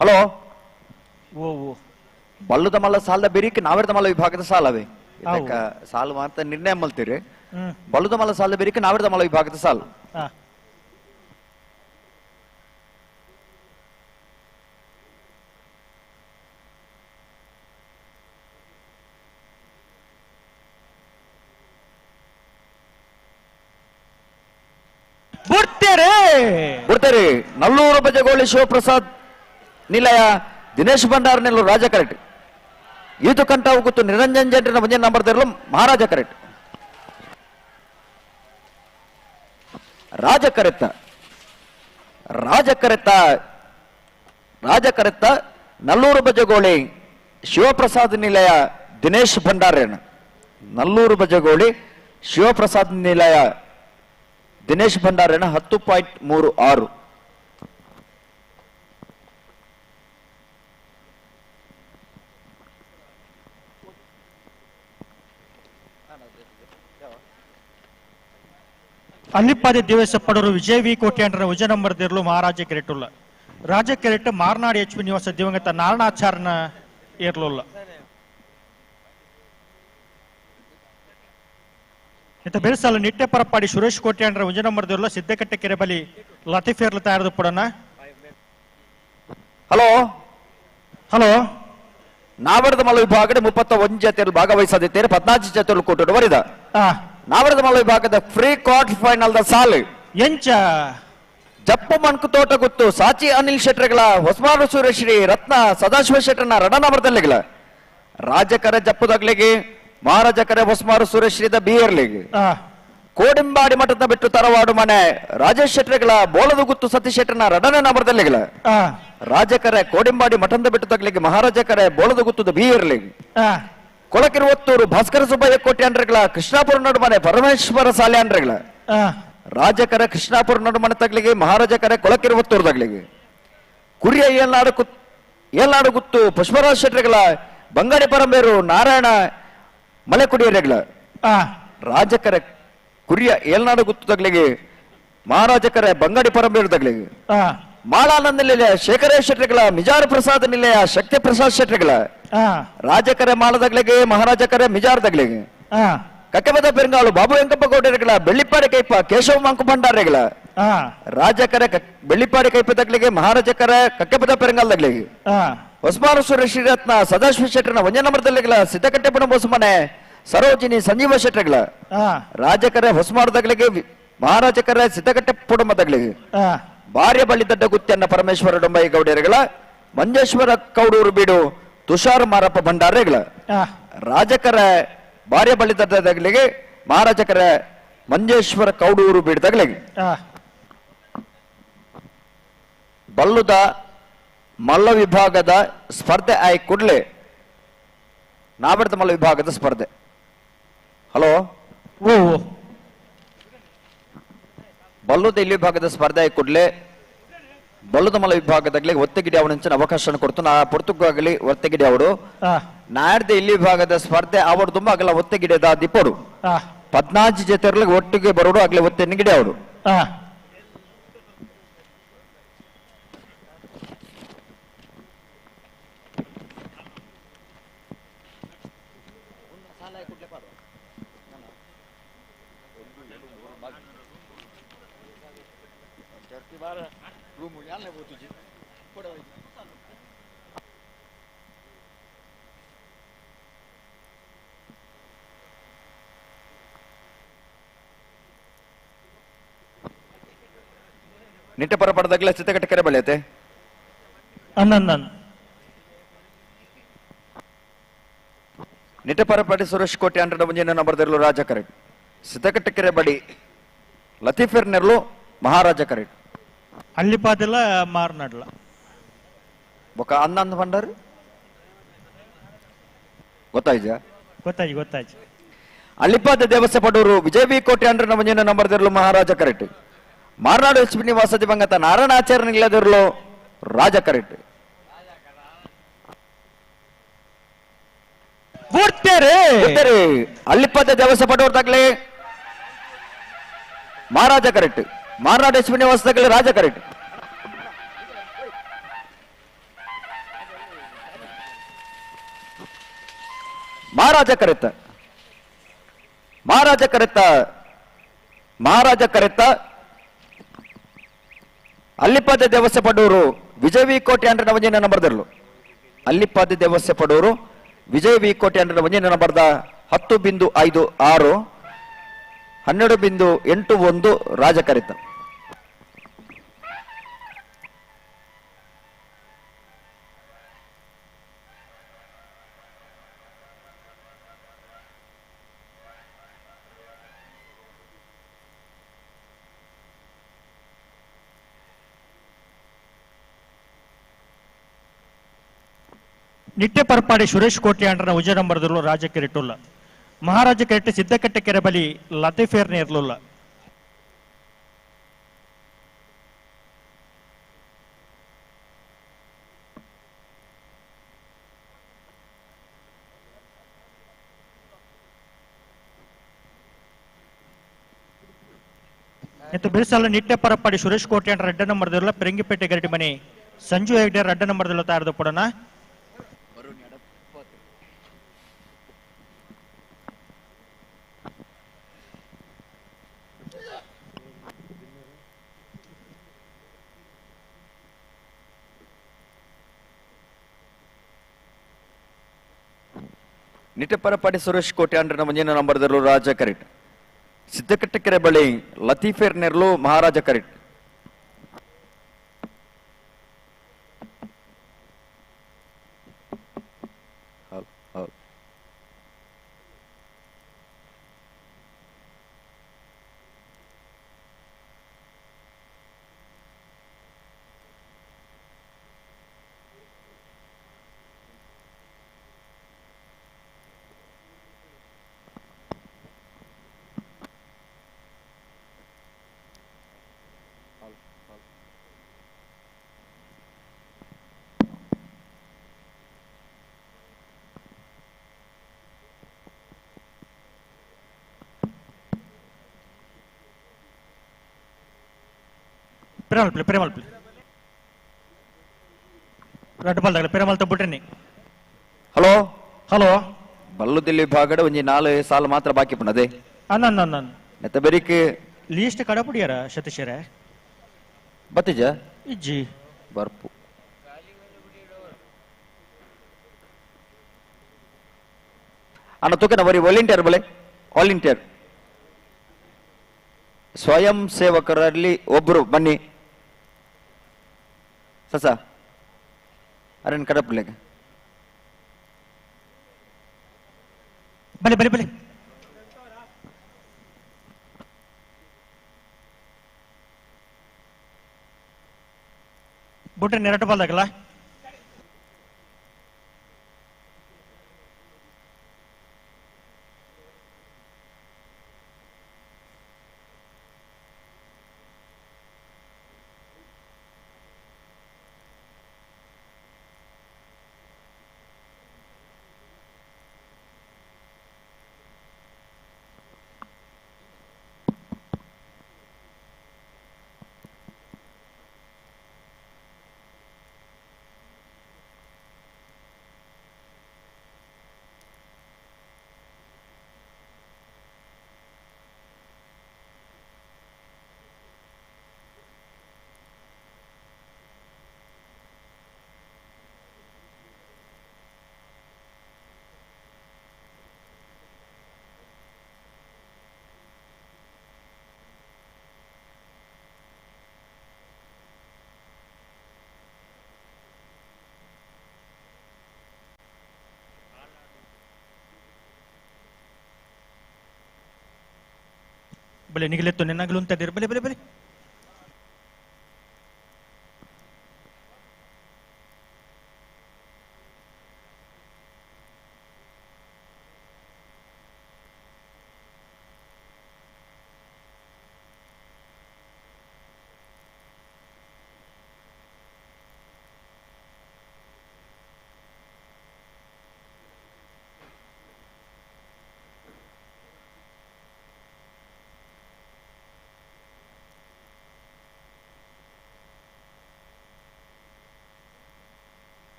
ಹಲೋ, ಬಲ್ಲುದ ಮಲ್ಲ ಸಾಲದ ಬೆರಿಕೆ ನಾವೆರ್ದ ಮಲ್ಲ ವಿಭಾಗದ ಸಾಲವೇ ಇದಕ್ಕ ಸಾಲು ಅಂತ ನಿರ್ಣಯ ಮಲ್ತೀರಿ. ಬಲ್ಲುದ ಮಲ್ಲ ಸಾಲದ ಬೆರಿಕೆ ನಾವೆರ್ದ ಮಲ್ಲ ವಿಭಾಗದ ಸಾಲು. ಬಿಡ್ತೇರಿ. ನಲ್ಲೂರು ಬಜಗೋಳಿ ಶಿವಪ್ರಸಾದ್ ನಿಲಯ ದಿನೇಶ್ ಭಂಡಾರ್ ನೆಲ್ಲು ರಾಜ ಕರೆಕ್ಟ್. ಈತು ಕಂಠ ಗೊತ್ತು ನಿರಂಜನ್ ಜಂಟ್ರಿನ ಮುಂದಿನ ನಂಬರ್ ತೆರಲು ಮಹಾರಾಜ ಕರೆಕ್ಟ್. ರಾಜ ಕರೆತ್ತ ರಾಜ ಕರೆತ್ತ ರಾಜ ಕರೆತ್ತ ನಲ್ಲೂರು ಬಜಗೋಳಿ ಶಿವಪ್ರಸಾದ್ ನಿಲಯ ದಿನೇಶ್ ಭಂಡಾರೇಣ. ನಲ್ಲೂರು ಬಜಗೋಳಿ ಶಿವಪ್ರಸಾದ್ ನಿಲಯ ದಿನೇಶ್ ಭಂಡಾರೇಣ 10.36. ಅಲ್ಲಿಪ್ಪಾದೆ ದೇವೇಶ ಪಡವರು ವಿಜಯ್ ವಿ ಕೋಟ್ಯಾಂಡ್ರ ವಿಜಯ ನಂಬರ್ ದೇರ್ಲು ಮಹಾರಾಜ ಕೆರೆಟುಲ್ಲ. ರಾಜ ಕೆರೆಟ್ ಮಾರ್ನಾಡ್ ಎಚ್ ಪಿ ನಿವಾಸ ದಿವಂಗತ ನಾರಾಯಣಾಚಾರ್ಯನ ಏರ್ಲುಲ್ಲ. ಇತ್ತ ಬೆರಸಾಲ ನಿಟ್ಟೆ ಪರಪಾಡಿ ಸುರೇಶ್ ಕೋಟ್ಯಾಂಡ್ರ ವಿಜಯ ನಂಬರ್ ದೇರ್ಲು ಸಿದ್ದಕಟ್ಟೆ ಕೆರೆ ಬಲಿ ಲತೀಫೇರ್ಲ ತಯಾರದು ಪಡೋಣ. ಹಲೋ ಹಲೋ, ನಾವರದ ಮಲ್ಲ ವಿಭಾಗದ 31 ಜಾತಿಯಲ್ಲಿ ಭಾಗವಹಿಸದಿದ್ದೇನೆ. 14 ಜಾತಿಯಲ್ಲಿ ಕೂಟು ಬರಿದ ನಾವರದ ಮಲ್ಲ ವಿಭಾಗದ free quarter final the ಸಾಲು ಎಂಚ ಜಪ್ಪು ಮಣ್ಕು ತೋಟ ಗುತ್ತು ಸಾಚಿ ಅನಿಲ್ ಶೆಟ್ಟರ್ಗಳ ಹೊಸಮಾರು ಸೂರ್ಯಶ್ರೀ ರತ್ನ ಸದಾಶಿವ ಶೆಟ್ಟರ್ನ ರಣನಬರದಲ್ಲಿಗಳ ರಾಜಕರ ಜಪ್ಪುದಗ್ಲಿಗೆ ಮಹಾರಾಜಕರ ಹೊಸಮಾರು ಸೂರ್ಯಶ್ರೀದ ಬಿಯರ್ಲಿಗೆ ಕೋಡಿಂಬಾಡಿ ಮಠದ ಬಿಟ್ಟು ತರವಾಡು ಮನೆ ರಾಜೇಶ್ ಶೆಟ್ಟರ್ಗಳ ಬೋಳದ ಗುತ್ತು ಸತೀಶ್ ಶೆಟ್ಟರ್ನ ರಣನಬರದಲ್ಲಿಗಳ ರಾಜಕರೆ ಕೋಡಿಂಬಾಡಿ ಮಠದ ಬಿಟ್ಟು ತಗ್ಲಿಗೆ ಮಹಾರಾಜಕರೆ ಬೋಳದ ಗುತ್ತದ ಬಿಯರ್ಲಿಗೆ ಕೊಳಕಿರುವತ್ತೂರು ಭಾಸ್ಕರ ಸುಬ್ಬಯ್ಯ ಕೋಟೆ ಅಂಡ್ರಗಳ ಕೃಷ್ಣಾಪುರ ನಡುಮನೆ ಪರಮೇಶ್ವರ ಸಾಲೆ ಅಂಡ್ರಗಳ ರಾಜಕರ ಕೃಷ್ಣಾಪುರ ನಡುಮನೆ ತಗ್ಲಿಗೆ ಮಹಾರಾಜಕರ ಕೊಳಕಿರುವತ್ತೂರು ತಗ್ಲಿಗೆ ಕುರಿಯ ಏಲ್ನಾಡು ಗುತ್ತು ಪುಷ್ಪರಾಜ್ ಶೆಟ್ಟರ್ಗಳ ಬಂಗಾಡಿ ಪರಂಬೇರು ನಾರಾಯಣ ಮಲೆಕುಡಿಯರೆಗಳ ರಾಜಕರ ಕುರಿಯ ಏಲ್ನಾಡು ಗುತ್ತು ತಗ್ಲಿಗೆ ಮಹಾರಾಜಕರ ಬಂಗಾಡಿ ಪರಂಬೇರು ತಗ್ಲಿಗೆ ಮಾಳಾನಂದ ನಿಲಯ ಶೇಖರೇಶ್ ಶೆಟ್ಟರ್ಗಳ ಮಿಜಾರ ಪ್ರಸಾದ್ ನಿಲಯ ಶಕ್ತಿ ಪ್ರಸಾದ್ ಶೆಟ್ಟರ್ಗಳ ರಾಜಕರೆ ಮಾಳದಗ್ಲಿಗೆ ಮಹಾರಾಜಕರೆ ಮಿಜಾರ್ ತಗ್ಲಿಗೆ ಕಕ್ಕೆಬದ ಪೆರಂಗಾಳು ಬಾಬು ವೆಂಕಪ್ಪ ಗೌಡರುಗಳ ಬೆಳ್ಳಿಪ್ಪಾಡಿ ಕೈಪ ಕೇಶವ ಮಂಕು ಭಂಡಾರಿಗಳ ರಾಜಕರೆ ಬೆಳ್ಳಿಪ್ಪಾಡಿ ಕೈಪ ತಗ್ಲಿಗೆ ಮಹಾರಾಜಕರ ಕಕ್ಕೆಬದ ಪೆರಂಗಾಲ್ ತಗ್ಲಿಗೆ ಹೊಸಮಾರು ಶ್ರೀರತ್ನ ಸದಾಶಿವ ಶೆಟ್ಟರ್ನ ಒಂಜನಮರದಲ್ಲಿಗಳ ಸಿದ್ದಕಟ್ಟೆಪ್ಪನ ಬೋಸುಮನೆ ಸರೋಜಿನಿ ಸಂಜೀವ ಶೆಟ್ಟರ್ಗಳ ರಾಜಕರೆ ಹೊಸಮಾರು ತಗ್ಲಿಗೆ ಮಹಾರಾಜಕರ ಸಿದ್ದಕಟ್ಟೆ ಪುಡಮ ತಗ್ಲಿಗೆ ಭಾರ್ಯ ಬಳ್ಳಿ ದಡ್ಡ ಗುತ್ತಿಯನ್ನ ಪರಮೇಶ್ವರ ಡೊಂಬೈ ಗೌಡರುಗಳ ಮಂಜೇಶ್ವರ ಕೌಡೂರು ಬೀಡು ತುಷಾರ್ ಮಾರಪ್ಪ ಭಂಡಾರೆಗಳ ರಾಜಕರ ಭಾರ್ಯ ಬಳ್ಳಿ ದಡ್ಡ ತಗ್ಲಿಗೆ ಮಹಾರಾಜಕರ ಮಂಜೇಶ್ವರ ಕೌಡೂರು ಬೀಡು ತಗ್ಲಿಗೆ ಬಲ್ಲುದ ಮಲ್ಲ ವಿಭಾಗದ ಸ್ಪರ್ಧೆ ಆಯ್ ಕೂಡಲೇ ನಾಬರ್ದ ಮಲ್ಲ ವಿಭಾಗದ ಸ್ಪರ್ಧೆ. ಹಲೋ, ಬಲ್ಲುದ ಇಲ್ಲಿ ವಿಭಾಗದ ಸ್ಪರ್ಧೆ ಆಯ್ ಕೂಡಲೇ ಬಲ್ಲುದ ಮಲ್ಲ ವಿಭಾಗದಾಗಲಿ ಒತ್ತಗಿಡಿ ಅವನ ಅವಕಾಶ ಕೊಡ್ತು ನಾ ಪೊರ್ತುಗಾಗಲಿ ಒತ್ತಗಿಡಿ ಅವರು ನಾಡ್ದ ಇಲ್ಲಿ ವಿಭಾಗದ ಸ್ಪರ್ಧೆ ಅವರು ತುಂಬಾ ಆಗಲ ಒತ್ತಗಿಡಿಯದ ದಿಪ್ಪರು 14 ಜೊತೆರ್ಲಿಗೆ ಒಟ್ಟಿಗೆ ಬರೋಡು ಆಗ್ಲಿ ಒತ್ತೆ ಗಿಡಿ ಅವರು. ನಿಟ್ಟಪರ ಪಡೆದಾಗಲೇ ಚಿತ್ತಕಟ್ಟೆ ಕೆರೆ ಬೆಳೆಯುತ್ತೆ. ಅನ್ನನ್ ನಿಟ್ಟಪರಪಾಡಿ ಸುರೇಶ್ ಕೋಟೆ ಅಂಟಡ ಮುಂಜಿನ ನಂಬರ್ದಿರಲು ರಾಜ ಕರೆಟ್. ಸಿದ್ದಕಟ್ಟೆ ಕೆರೆ ಬಡಿ ಲತೀಫೆರ್ ನೆರಳು ಮಹಾರಾಜ ಕರೆಟ್. ಅಲ್ಲಿಪಾದೆಲ್ಲ ಮಾರ್ನಾಡ್ಲ ಬೊಕ ಅನ್ನ ಅಂದ ಬಂಡಾರು ಗೊತ್ತಾಯ್ಜಾ? ಗೊತ್ತಾಯ್ತು ಗೊತ್ತಾಯ್ತು. ಅಲ್ಲಿಪಾದ ದೇವಸ್ಥೆ ಪಡೂರು ವಿಜಯ ಬಿ ಕೋಟೆ ಅಂಡ್ರನ ಮುಂಜಿನ ನಂಬರ್ದಿರಲು ಮಹಾರಾಜ ಕರೆಟ್. ಮಾರ್ನಾಡು ಎಚ್ ಪಿ ನಿವಾಸ ದಿವಂಗತ ನಾರಾಯಣಾಚಾರ್ಯ ನಿಲ್ಲದಿರಲು ರಾಜ ಕರೆಟ್. ಅಲ್ಲಿಪ್ಪದ ದೇವಸ್ಥೆ ಪಡೋರ್ ತಗಲಿ ಮಹಾರಾಜ ಕರೆಕ್ಟ್. ಮಾರ್ನಾಡು ಎಚ್ ಪಿ ನಿವಾಸ ತಗಲಿ ರಾಜ ಕರೆಕ್ಟ್. ಮಹಾರಾಜ ಕರೆತ್ತ ಮಹಾರಾಜ ಕರೆತ್ತ ಮಹಾರಾಜ ಕರೆತ್ತ. ಅಲ್ಲಿಪಾದ ದೇವಸ್ಥೆ ಪಡೂರು ವಿಜಯ ವಿ ಕೋಟೆ ಅಂದ್ರೆ ನವಜಿನ ನಂಬರ್ದಿರಲು. ಅಲ್ಲಿಪಾದ ದೇವಸ್ಥೆ ಪಡೂರು ವಿಜಯ ವಿ ಕೋಟೆ ಅಂದ್ರೆ ಒಂಜಿನ ನಂಬರ್ದ 10.56 12.81 ರಾಜ ಕರಿತ. ನಿಟ್ಟೆ ಪರ್ಪಾಡಿ ಸುರೇಶ್ ಕೋಟೆ ಅಂಡ್ರನ ಉಜಯ ನಂಬರ್ದಲ್ಲೂ ರಾಜ ಕೆರೆಟುಲ್ಲ. ಮಹಾರಾಜ ಕೆರೆಟ್ ಸಿದ್ದಕಟ್ಟೆ ಕೆರೆ ಬಲಿ ಲತೀಫೇರ್ನೆ ಇರಲಿಲ್ಲ. ಇತ್ತು ಬಿರುಸಲ್ಲ ನಿಟ್ಟೆ ಪರಪ್ಪಾಡಿ ಸುರೇಶ್ ಕೋಟೆ ಅಂಡ್ರ ರೆಡ್ಡ ನಂಬರ್ದಿಲ್ಲ ಪೆರಂಗಿಪೇಟೆ ಗರಡಿ ಮನೆ ಸಂಜು ಹೆಗ್ಡೆ ರೆಡ್ಡ ನಂಬರ್ದಿಲ್ಲ ತಯಾರದು ಪಡೋಣ. ನಿಟ್ಟಪರಪಾಡಿ ಸುರೇಶ್ ಕೋಟೆ ಅಂಡ್ರನ ಮುಂಜಿನ ನಂಬರ್ದಲ್ಲೂ ರಾಜ ಕರೆಟ್. ಸಿದ್ದಕಟ್ಟೆ ಕೆರೆ ಬಳಿ ಲತೀಫೇರ್ ನೆರಳು ಮಹಾರಾಜ ಕರೆಟ್. ಹೌದು. ಪಿರಮಲ್ಪಲಿ ಪಿರಮಲ್ಪಲಿ ರಡ್ಡು ಬಾಲ್ ಪಿರಮಲ್ ತಬ್ಬುಟ್ರಿ. ಹಲೋ ಹಲೋ ಬಲ್ಲುದಿಲ್ಲಿ ಭಾಗಡ ಒಂಜಿ 4 ಸಾಲ ಮಾತ್ರ ಬಾಕಿ ಪುಣದೆ. ಅನ್ನ ನೆತ್ತ ಬೆರಿಕ್ ಲೀಸ್ಟ್ ಕಡಪುಡಿಯಾರ ಸತೀಶರೇ ಬತ್ತಿಜ ಇಜ್ಜಿ ಬರ್ಪು ಅಣ್ಣ ತೂಕನ ಬರೀ ವಾಲಂಟಿಯರ್ ಬಲೆ ವಾಲಂಟಿಯರ್ ಸ್ವಯಂ ಸೇವಕರಲ್ಲಿ ಒಬ್ರು ಬನ್ನಿ ಸಸ ಅರೇನ್ ಕಡಪುಲೆಗೆ ಬಲೆ ಬಲೆ ಬಲೆ ಬುಟ್ರೆ ನೆರಟು ಬಾಲ್ದಾಗಲ್ಲ ಬಲೆ ನಿಗಲೆತ್ತು ನಿನ್ನಗಲು ಅಂತ ಬಲೆ ಬಲೆ ಬಲೆ.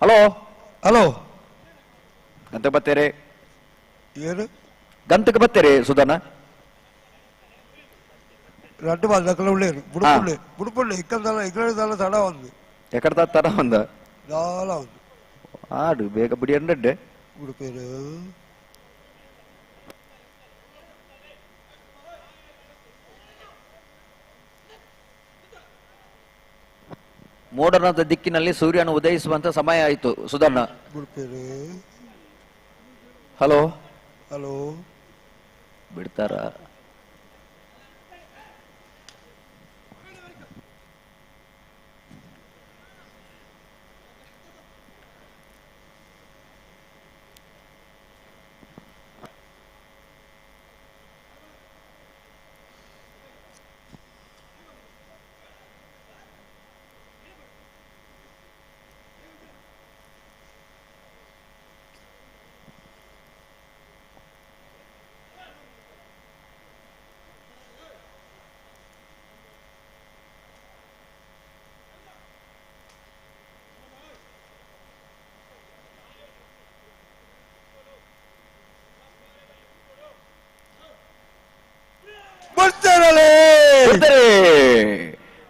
ಹಲೋ ಹಲೋ, ಗಂತಕ್ಕೆ ಬತ್ತೀರಿ? ಏನು ಗಂತಕ್ಕೆ ಬತ್ತೀರಿ ಸುಧಾನ? ರಡ್ಡು ಬಾಲ್ ಉಳ್ಳೇರು ಬುಡುಪುಳ್ಳಿ ಬುಡುಪುಳ್ಳಿ ಇಕ್ಕಂದಲ್ಲ ಇಕ್ಕಡ ತಡ ಒಂದು ಎಕಡ್ದ ತಡ ಒಂದು ದಾಲ ಒಂದು ಆಡು ಬೇಗ ಬಿಡಿ ಅಂಡ್ರೆ ಉಡುಪೇರು. ಮೋಡನದ ದಿಕ್ಕಿನಲ್ಲಿ ಸೂರ್ಯನ ಉದಯಿಸುವಂತ ಸಮಯ ಆಯಿತು ಸುಧರ್ಣ. ಹಲೋ ಹಲೋ, ಬಿಡ್ತಾರ?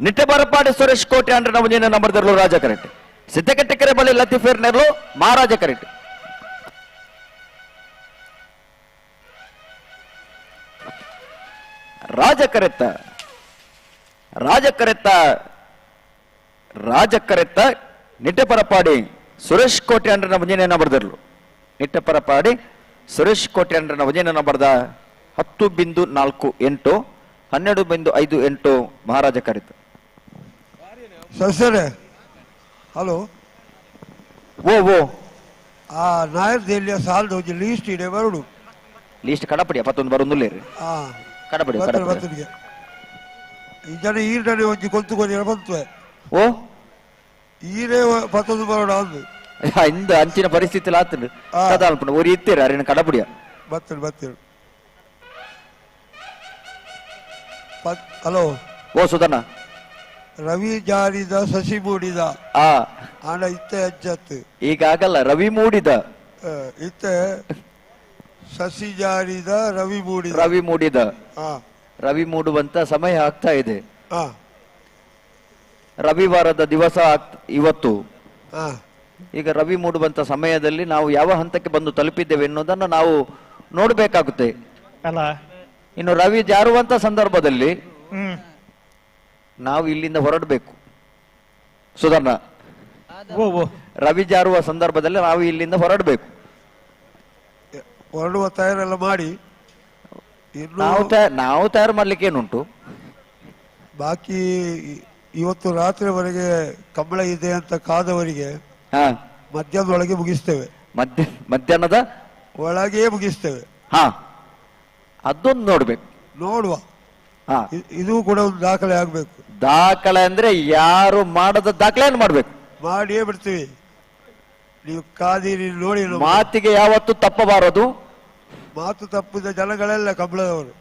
ನಿಟ್ಟೆ ಬರಪಾಡಿ ಸುರೇಶ್ ಕೋಟೆ ಅಂದ್ರೆ ನಮ್ಮ ನಂಬರ್ ದರ್ಲು ರಾಜ ಕರೆಕ್ಟ್. ಸಿದ್ದಕಟ್ಟೆಕೆರೆ ಬಳಿ ಲತೀಫೇರ್ ನೆರಳು ಮಹಾರಾಜ ಕರೆಕ್ಟ್. ರಾಜ ಕರೆತ್ತ ರಾಜ ಕರೆತ್ತ ರಾಜ ಕರೆತ್ತ ನಿಟ್ಟೆ ಪರಪಾಡಿ ಸುರೇಶ್ ಕೋಟೆ ಅಂದ್ರೆ ನಮ್ಮ ನಂಬರ್ ದರ್ಲು. ನಿಟ್ಟೆ ಪರಪಾಡಿ ಸುರೇಶ್ ಕೋಟೆ ಅಂದ್ರೆ ನಮ್ಮ ನಂಬರ್ದ 10.48 12.58 ಮಹಾರಾಜ ಕರಿತ. ಸರ್ ಹಲೋ, ಓ ಓ ಆ ನಾಯರ್ ದೇಲಿಯ ಸಾಲದ ಒಂಜಿ ಲೀಸ್ಟ್ ಇಡೆ ಬರುಡು. ಲೀಸ್ಟ್ ಕಡಪಡಿ ಪತ್ತೊಂದು ಬರುಂದುಲ್ಲೇರಿ. ಕಡಪಡಿ ಕಡಪಡಿ ಈ ಜನ ಈರ್ಡನೆ ಒಂಜಿ ಕೊಂತು ಕೊರಿಯರ ಬಂತು. ಓ ಈರೇ ಪತ್ತೊಂದು ಬರೋಣ ಅಂದು ಇಂದ ಅಂಚಿನ ಪರಿಸ್ಥಿತಿ ಆತಂಡು ಕದಾಲ್ಪುಂಡು ಒರಿ ಇತ್ತೀರ ಅರಿನ ಕಡಪಡಿಯ ಬತ್ತರು ಬತ್ತರು. ಹಲೋ ಓ ಸುಧನ, ರವಿ ಜಾರಿದ ಸಸಿ ಮೂಡಿದ ಆಣ ಇತ್ತೆ ಅಜ್ಜತ್ತು. ಈಗ ಆಗಲ್ಲ, ರವಿ ಮೂಡಿದ ಇತ್ತೆ ಸಸಿ ಜಾರಿದ ರವಿ ಮೂಡಿದ ರವಿ ಮೂಡಿದ ರವಿ ಮೂಡುವಂತ ಸಮಯ ಆಗ್ತಾ ಇದೆ. ರವಿವಾರದ ದಿವಸ ಇವತ್ತು. ಈಗ ರವಿ ಮೂಡುವಂತ ಸಮಯದಲ್ಲಿ ನಾವು ಯಾವ ಹಂತಕ್ಕೆ ಬಂದು ತಲುಪಿದ್ದೇವೆ ಎನ್ನುವುದನ್ನು ನಾವು ನೋಡಬೇಕಾಗುತ್ತೆ ಅಲ್ಲ. ಇನ್ನು ರವಿ ಜಾರುವಂತ ಸಂದರ್ಭದಲ್ಲಿ ನಾವು ಇಲ್ಲಿಂದ ಹೊರಡಬೇಕು ಸುಧರ್ಣ. ರವಿ ಜಾರುವ ಸಂದರ್ಭದಲ್ಲಿ ನಾವು ಇಲ್ಲಿಂದ ಹೊರಡಬೇಕು. ಹೊರಡುವ ತಯಾರೆಲ್ಲ ಮಾಡಿ ನಾವು ತಯಾರು ಮಾಡ್ಲಿಕ್ಕೆ ಏನುಂಟು ಬಾಕಿ. ಇವತ್ತು ರಾತ್ರಿವರೆಗೆ ಕಂಬಳ ಇದೆ ಅಂತ ಕಾದವರಿಗೆ ಮಧ್ಯಾಹ್ನದೊಳಗೆ ಮುಗಿಸ್ತೇವೆ. ಮಧ್ಯಾಹ್ನದ ಒಳಗೆ ಮುಗಿಸ್ತೇವೆ. ಹಾ, ಅದೊಂದು ನೋಡ್ಬೇಕು, ನೋಡುವ. ಇದು ಕೂಡ ಒಂದು ದಾಖಲೆ ಆಗ್ಬೇಕು. ದಾಖಲೆ ಅಂದ್ರೆ ಯಾರು ಮಾಡದ ದಾಖಲೆಯನ್ನು ಮಾಡ್ಬೇಕು. ಮಾಡಿಯೇ ಬಿಡ್ತೀವಿ, ನೀವು ಕಾದಿರಿ ನೋಡಿ. ಮಾತಿಗೆ ಯಾವತ್ತು ತಪ್ಪಬಾರದು. ಮಾತು ತಪ್ಪಿದ ಜನಗಳೆಲ್ಲ ಕಂಬಳದವರು.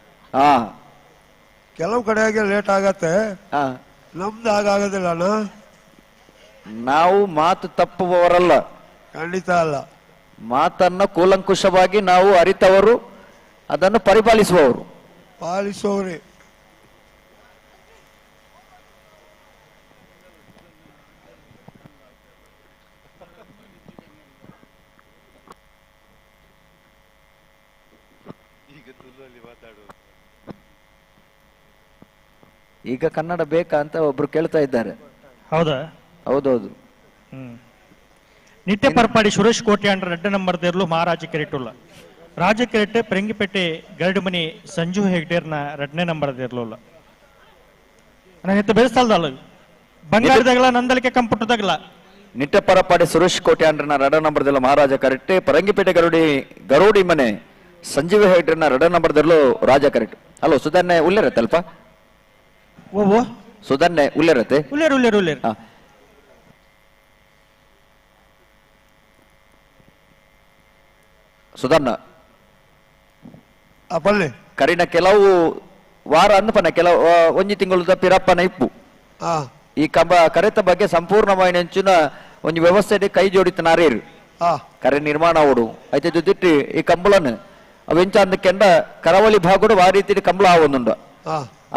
ಕೆಲವು ಕಡೆಗೆ ಲೇಟ್ ಆಗತ್ತೆ, ನಮ್ದು ಹಾಗಾಗೋದಿಲ್ಲ. ನಾವು ಮಾತು ತಪ್ಪುವವರಲ್ಲ, ಖಂಡಿತ ಅಲ್ಲ. ಮಾತನ್ನ ಕೂಲಂಕುಷವಾಗಿ ನಾವು ಅರಿತವರು, ಅದನ್ನು ಪರಿಪಾಲಿಸುವವರು, ಪಾಲಿಸುವವರೇ. ಈಗ ಕನ್ನಡ ಬೇಕಾ ಅಂತ ಒಬ್ರು ಕೇಳ್ತಾ ಇದ್ದಾರೆ. ಹೌದಾ? ಹೌದೌದು. ನಿತ್ಯ ಪರ್ಪಾಡಿ ಸುರೇಶ್ ಕೋಟ್ಯಾಂಡ್ರ 2 ನಂಬರ್ ದೇರ್ಲು ಮಹಾರಾಜ ಕೆರೆಟುಲ್ಲ. ರಾಜ ಕೆರೆಟೆ ಪೆರಂಗಿಪೇಟೆ ಗರಡುಮನಿ ಸಂಜು ಹೆಗ್ಡೇರ್ನ 2ನೇ ನಂಬರ್ ದೇರ್ಲುಲ್ಲ. ನಾನು ಬೆಳೆಸ್ತಲ್ದಲ್ಲ ಬಂಗಾರದಾಗಲ ನಂದಲಿಕೆ ಕಂಪುಟದಾಗಲ. ನಿಟ್ಟೆ ಪರಪಾಡಿ ಸುರೇಶ್ ಕೋಟ್ಯಾಂಡ್ರನ 2 ನಂಬರ್ ದೆಲ್ಲ ಮಹಾರಾಜ ಕರೆಕ್ಟ್. ಪರಂಗಿಪೇಟೆ ಗರುಡಿ ಮನೆ ಸಂಜೀವ ಹೆಗ್ಡೇರ್ನ 2 ನಂಬರ್ ದೆರ್ಲು ರಾಜ ಕರೆಕ್ಟ್. ಹಲೋ ಸುಧನ್ನೆ ಉಲ್ಲೇರತ್ತೆ ಅಲ್ಪ? ಓ ಸುಧನ್ನೆ ಉಲ್ಲೇರತ್ತೆ? ಉಲ್ಲೇರು ಉಲ್ಲೇರು ಉಲ್ಲೇರು. ಸುಧನ್ನ ಕರಿನ ಕೆಲವು ವಾರ ಅನ್ಪನ ಕೆಲವು ಒಂಜಿ ತಿಂಗಳು ಪಿರಪ್ಪನ ಇಪ್ಪು ಈ ಕಂಬ ಕರೆತ ಬಗ್ಗೆ ಸಂಪೂರ್ಣವಾಯಿನ ಒಂಜಿ ವ್ಯವಸ್ಥೆ ಕೈ ಜೋಡಿತ ನಾರೇರು ಕರೆ ನಿರ್ಮಾಣ ಅವಡು ಐತೆ ಜೊತೆ ಈ ಕಂಬಳನ್ ಅವೆಂಚ ಅಂದ ಕೆಂಡ ಕರಾವಳಿ ಭಾಗಡು ಆ ರೀತಿ ಕಂಬಳ ಆವೊಂದುಂಡು.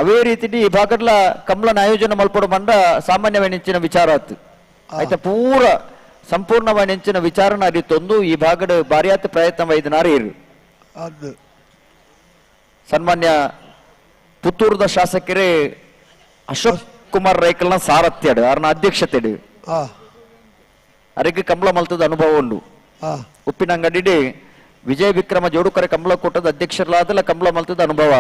ಅವೇ ರೀತಿ ಈ ಭಾಗಡ್ಲ ಕಂಬಳನ ಆಯೋಜನೆ ಮಲ್ಪಡು ಮಂಡ ಸಾಮಾನ್ಯವಾಯಿನ ವಿಚಾರ ಆತು. ಆಯ್ತಾ ಪೂರ ಸಂಪೂರ್ಣವಾಯಿನ ವಿಚಾರಣ ಅರಿತೊಂದು ಈ ಭಾಗದ ಬಾರಿಯಾತ ಪ್ರಯತ್ನ ವೈದ ನಾರೇರು. ಸನ್ಮಾನ್ಯ ಪುತ್ತೂರದ ಶಾಸಕರೇ ಅಶೋಕ್ ಕುಮಾರ್ ರೈಕಲ್ನ ಸಾರಥ್ಯಡು ಅವರನ್ನ ಅಧ್ಯಕ್ಷತೆಡು ಅರಿಗೆ ಕಂಬಳ ಮಲ್ತದ ಅನುಭವ ಉಂಡು. ಉಪ್ಪಿನಂಗಡಿ ವಿಜಯ ವಿಕ್ರಮ ಜೋಡುಕರೆ ಕಂಬಳ ಕೂಟದ ಅಧ್ಯಕ್ಷರಾದಲ್ಲ ಕಂಬಳ ಮಲ್ತದ ಅನುಭವ.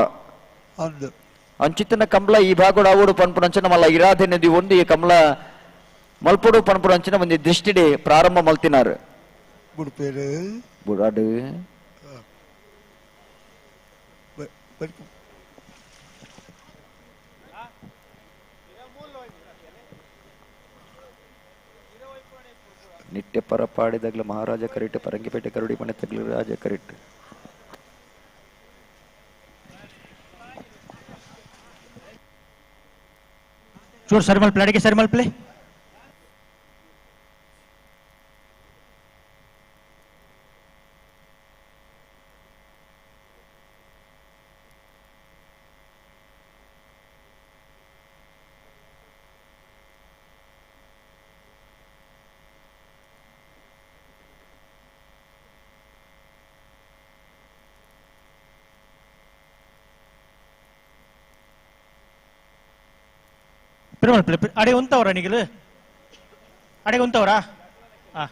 ಅಂಚಿತನ ಕಂಬಳ ಈ ಭಾಗಡು ಆವಡು ಪನ್ಪುನಂಚನ ಮಲ್ಲ ಇರಾಧೆ ನದಿ ಒಂದು ಈ ಕಂಬಳ ಮಲ್ಪಡು ಪನ್ಪುನಂಚನ ಒಂದು ದೃಷ್ಟಿಡೆ ಪ್ರಾರಂಭ ಮಲ್ತಿನಾರು. ಬುಡಾಡು ನಿತ್ಯ ಪರ ಪಾಡಿದಾಗಲ ಮಹಾರಾಜ ಕರಿಟ್ ಪರಂಗಿಪೇಟೆ ಕರುಡಿ ಮನೆ ತಗ್ಲು ರಾಜ ಕರಿಟ್. ಚೂರು ಸರಿ ಮಲ್ಪ್ಲೆ ಅಡಿಗೆ ಸರಿ ಮಲ್ಪ್ಲೆ. ಅಡೆ ಉಂತವರ ನಿಗಲು ಅಡೆ ಉಂತವರಾ? ಹಾ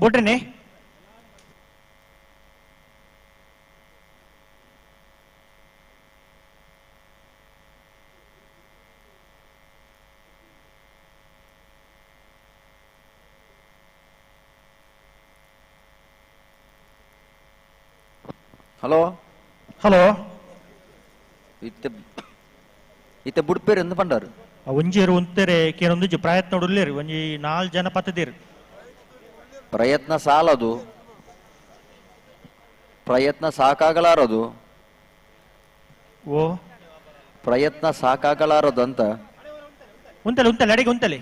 ಬೋಟ್ರಿನಿ. ಹಲೋ ಹಲೋ ಇತ್ತೆ ಇತ್ತೆ ಬುಡ್ಪೇರು ಎಂದು ಪಂಡಾರು ಒಂಜೇರು ಉಂತೆರೆ ಕೇನೊಂದು ಪ್ರಯತ್ನ ಉಲ್ಲೇರು ಒಂಜಿ 4 ಜನ ಪತ್ತದಿರು. ಪ್ರಯತ್ನ ಸಾಲದು, ಪ್ರಯತ್ನ ಸಾಕಾಗಲಾರದು. ಓ ಪ್ರಯತ್ನ ಸಾಕಾಗಲಾರದು ಅಂತ ಉಂತಲೆ ಉಂತಲೆ ಅಡಿಗೆ ಉಂತಲೆ.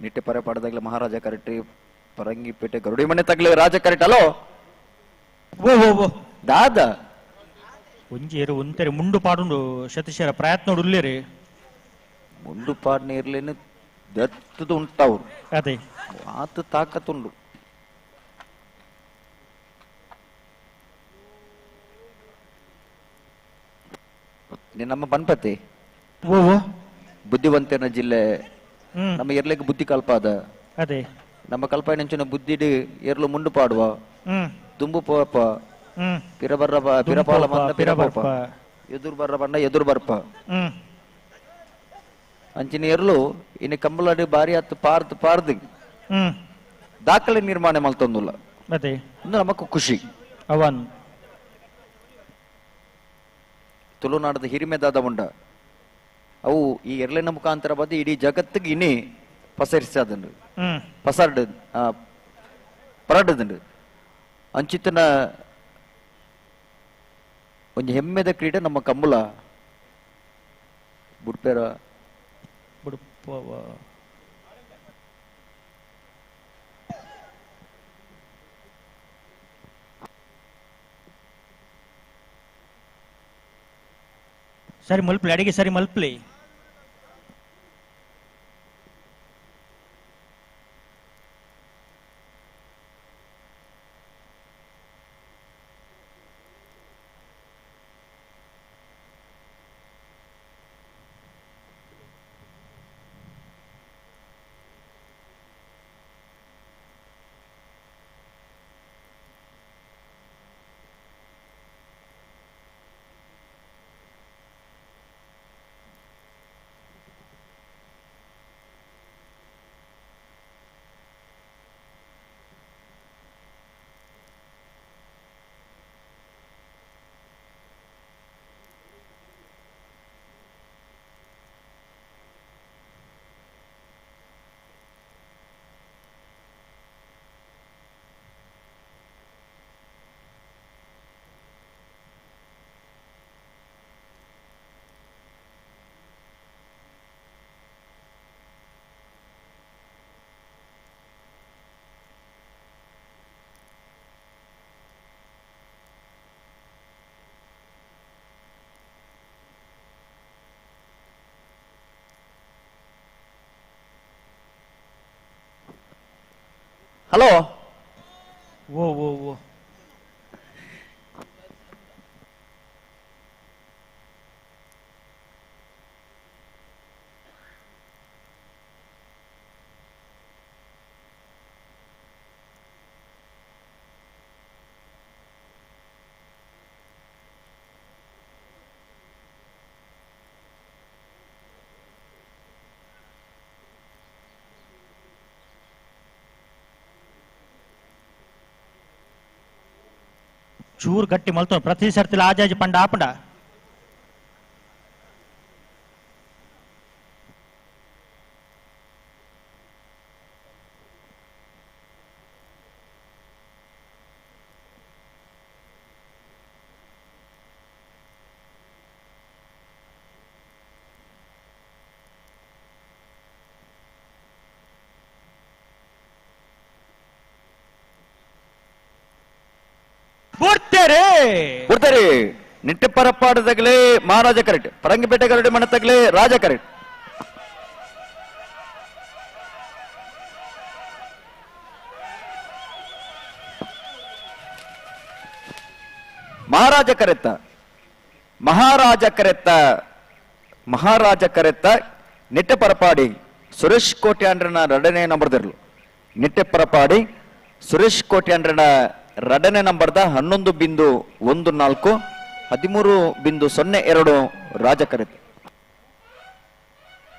ನಿಟ್ಟೆ ಪರೆ ಪಾಡದಾಗಲೇ ಮಹಾರಾಜ ಕರೆಕ್ಟ್ ಪರಂಗಿಪೇಟೆ ಗರುಡಿ ಮನೆ ತಗ್ಲಿ ರಾಜ ಕರೆಕ್ಟ್. ಅಲೋ ಓ ಓ ಓ ದಾದ ಒಂಜೇರು ಒಂತೆರೆ ಮುಂಡು ಪಾಡುಂಡು ಶತಶರ ಪ್ರಯತ್ನ ಉಲ್ಲೇರಿ. ಮುಂಡು ಪಾಡ್ ನೀರ್ಲೇನು ದತ್ತದು ಉಂಟವ್ರು ಅದೇ ಆತ ತಾಕತ್ತುಂಡು. ನಮ್ಮ ಬನ್ಪತಿ ಓ ಓ ಬುದ್ಧಿವಂತನ ಜಿಲ್ಲೆ ನಮ್ಮ ಎರ್ಲೆಗ್ ಬುದ್ಧಿ ಕಲ್ಪಾದ ಅದೇ ನಮ್ಮ ಕಲ್ಪಾಯಿನಂಚಿನ ಬುದ್ಧಿಡ್ ಎರ್ಲು ಮುಂಡು ಪಾಡುವ ದುಂಬು ಪೋಪ ಪಿರಬರ್ರ ಪಿರಪಾಲ ಬಂದ ಪಿರಪೋಪ ಎದುರು ಬರ್ರ ಬಂಡ ಎದುರು ಬರ್ಪ. ಅಂಚಿನ ಎರ್ಲು ಇನ್ನು ಕಂಬಳಾಡಿ ಬಾರಿ ಹತ್ತು ಪಾರ್ದು ಪಾರ್ದು ದಾಖಲೆ ನಿರ್ಮಾಣ ಮಲ್ತೊಂದುಲ್ಲ ಮತ್ತೆ ಒಂದು ನಮಕ್ ಖುಷಿ ಅವನ್ ತುಳುನಾಡದ ಹಿರಿಮೆದಾದ ಉಂಡ ಅವು ಈ ಎರ್ಲಿನ ಮುಖಾಂತರ ಬಂದು ಇಡೀ ಜಗತ್ತಿಗೆ ಇನ್ನಿ ಪಸರಿಸದಂಡು ಪಸರ್ಡ್ ಪರಡದಂಡು ಅಂಚಿತನ ಒಂಜಿ ಹೆಮ್ಮೆದ ಕ್ರೀಡೆ ನಮ್ಮ ಕಂಬಳ ಬುಡ್ಪೇರ ಬುಡ್ಪ ಸರಿ ಮಲ್ಪ್ಲಿ ಅಡಿಗೆ ಸರಿ ಮಲ್ಪ್ಲಿ ಹಲೋ ಓ ಓ ಓ ಚೂರು ಗಟ್ಟಿ ಮಲ್ತು ಪ್ರತಿ ಸರ್ತಿಲ ಆಜಾಜಿ ಪಂಡ ಆಪಂಡ ಬಿಡ್ತಾರೆ ನಿಟ್ಟೆ ಪರಪಾಡದಾಗಲೇ ಮಹಾರಾಜ ಕರೆಕ್ಟ್, ಪರಂಗಿಪೇಟೆ ಗರುಡೆ ಮಣತಾಗಲೇ ರಾಜ ಕರೆಕ್ಟ್. ಮಹಾರಾಜ ಕರೆತ್ತ, ಮಹಾರಾಜ ಕರೆತ್ತ, ಮಹಾರಾಜ ಕರೆತ್ತ ನಿಟ್ಟೆ ಪರಪಾಡಿ ಸುರೇಶ್ ಕೋಟ್ಯಾಂಡ್ರನ ಎರಡನೇ ನಂಬರ್ದಿರಲು. ನಿಟ್ಟೆ ಪರಪಾಡಿ ಸುರೇಶ್ ಕೋಟ್ಯಾಂಡ್ರನ ಎರಡನೇ ನಂಬರ್ದ 11.14 13.02 ರಾಜ ಕರೆತ.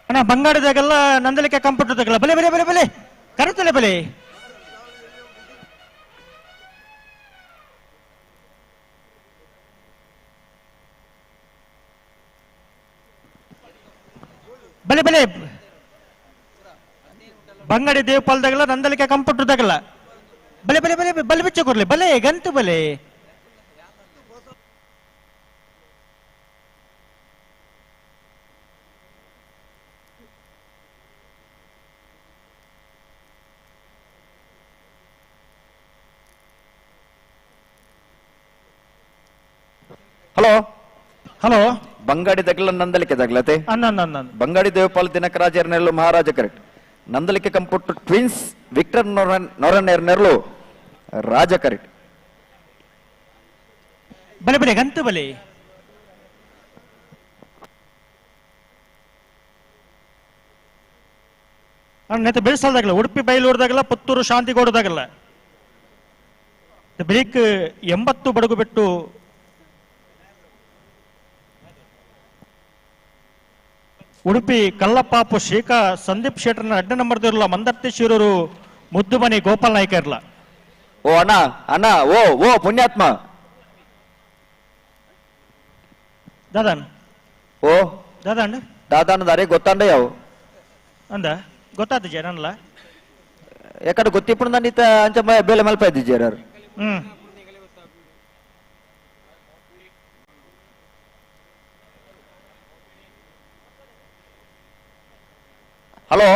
ಅಣ್ಣ ಬಂಗಾರದಾಗೆಲ್ಲ ನಂದಲಿಕೆ ಕಂಪ್ಯೂಟರ್ದಾಗೆಲ್ಲ ಬಲೆ ಬಲೆ ಬಲೆ ಬಲೆ ಕರೆತಲೆ ಬಲೆ. ಬಲೆ ಬಲೆ ಬಂಗಾಡಿ ದೇವಪಾಲದಾಗಲ್ಲ ನಂದಲಿಕೆ ಕಂಪ್ಯೂಟರ್ದಾಗಲ್ಲ ಬಲೆ ಬಲೆ ಬಲೆ ಬಲೆ ಬಿಚ್ಚ ಕೊರ್ಲಿ ಬಲೆ ಗಂತು ಬಲೆ. ಹಲೋ ಹಲೋ ಬಂಗಾಡಿ ದಗಲ ನಂದಲಿಕೆ ದಗಲತೆ ಬಂಗಾಡಿ ದೇವಪಾಲ್ ದಿನಕರಾಜರ್ನೆಲ್ಲು Maharaja correct. Nandalike computer twins Victor ನೊರನೇರ್ನೆರ್ಲು ರಾಜ ಕರೆಕ್ಟ್. ಬಲೆ ಬಲೆ ಗಂತು ಬಲೆ. ನೆತ್ತ ಬೆಳೆಸಲ್ದಾಗಲ್ಲ ಉಡುಪಿ ಬೈಲೂರ್ದಾಗಲ್ಲ ಪುತ್ತೂರು ಶಾಂತಿಗೌಡದಾಗಲ್ಲ ಬೆಳಿಗ್ಗೆ 80 ಬಡಗು ಬಿಟ್ಟು ಉಡುಪಿ ಕಲ್ಲಪ್ಪಾಪು ಶ್ರೀಕಾ ಸಂದೀಪ್ ಶೆಟ್ಟರ್ನ ಅಡ್ಡ ನಂಬರ್ ಇರಲ್ಲ ಮಂದರ್ತಿ ಶಿರೂರು ಮುದ್ದುಮನಿ ಗೋಪಾಲ್ ನಾಯ್ಕ ಇರಲ್ಲ. ಓ ಅಣ್ಣ ಅಣ್ಣ ಓ ಓ ಪುಣ್ಯಾತ್ಮ ದಾದಾನ್ ಓ ದಾದಾಂಡ್ ದಾದಾನ ದಾರಿ ಗೊತ್ತಾಂಡ ಯಾವ ಅಂದ ಗೊತ್ತಾದ ಜನಲ್ಲ ಯಾಕಂದ್ರೆ ಗೊತ್ತಿಪ್ಪು ನಾನು ಇತ್ತ ಅಂಚ ಬೇಲೆ ಮಲ್ಪ ಇದ್ದಿದ್ದೀರ. ಹ್ಮ್ ಹಲೋ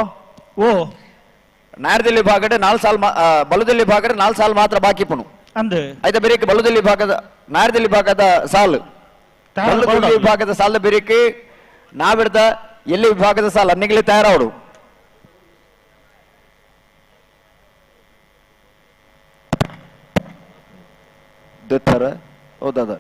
ಓ ನಾಯರ್ದಿಲ್ಲಿ ಭಾಗಡೆ 4 ಸಾಲ್ ಬಲುದಿಲ್ಲಿ ಭಾಗಡೆ 4 ಸಾಲ್ ಮಾತ್ರ ಬಾಕಿ ಪುನು ಅಂದು ಆಯ್ತಾ ಬೇರೆ ಬಲುದಿಲ್ಲಿ ಭಾಗದ ನಾಯರ್ದಿಲ್ಲಿ ಭಾಗದ ಸಾಲು ಬಲುದಿಲ್ಲಿ ವಿಭಾಗದ ಸಾಲ ಬೇರೆಕ್ಕೆ ನಾವಿಡ್ದ ಎಲ್ಲಿ ವಿಭಾಗದ ಸಾಲ ಅನ್ನಿಗಲೇ ತಯಾರವರು. ದತ್ತರ ಹೌದಾ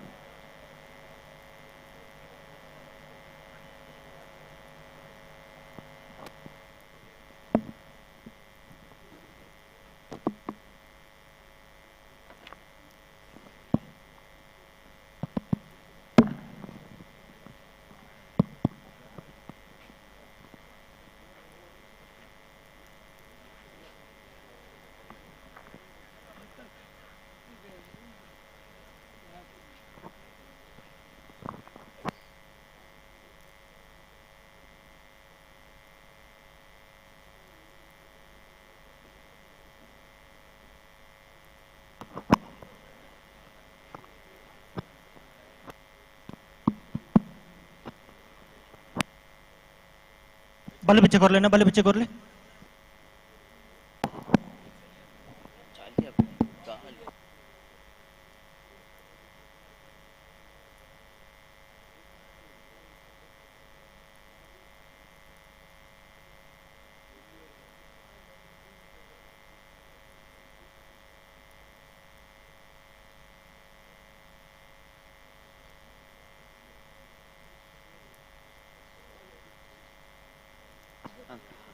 ಬಲೆ ಬಿಚ್ಚೆ ಕೊರ್ಲೆ ಬಲೆ ಬಿಚ್ಚೆ ಕೊರ್ಲೆ.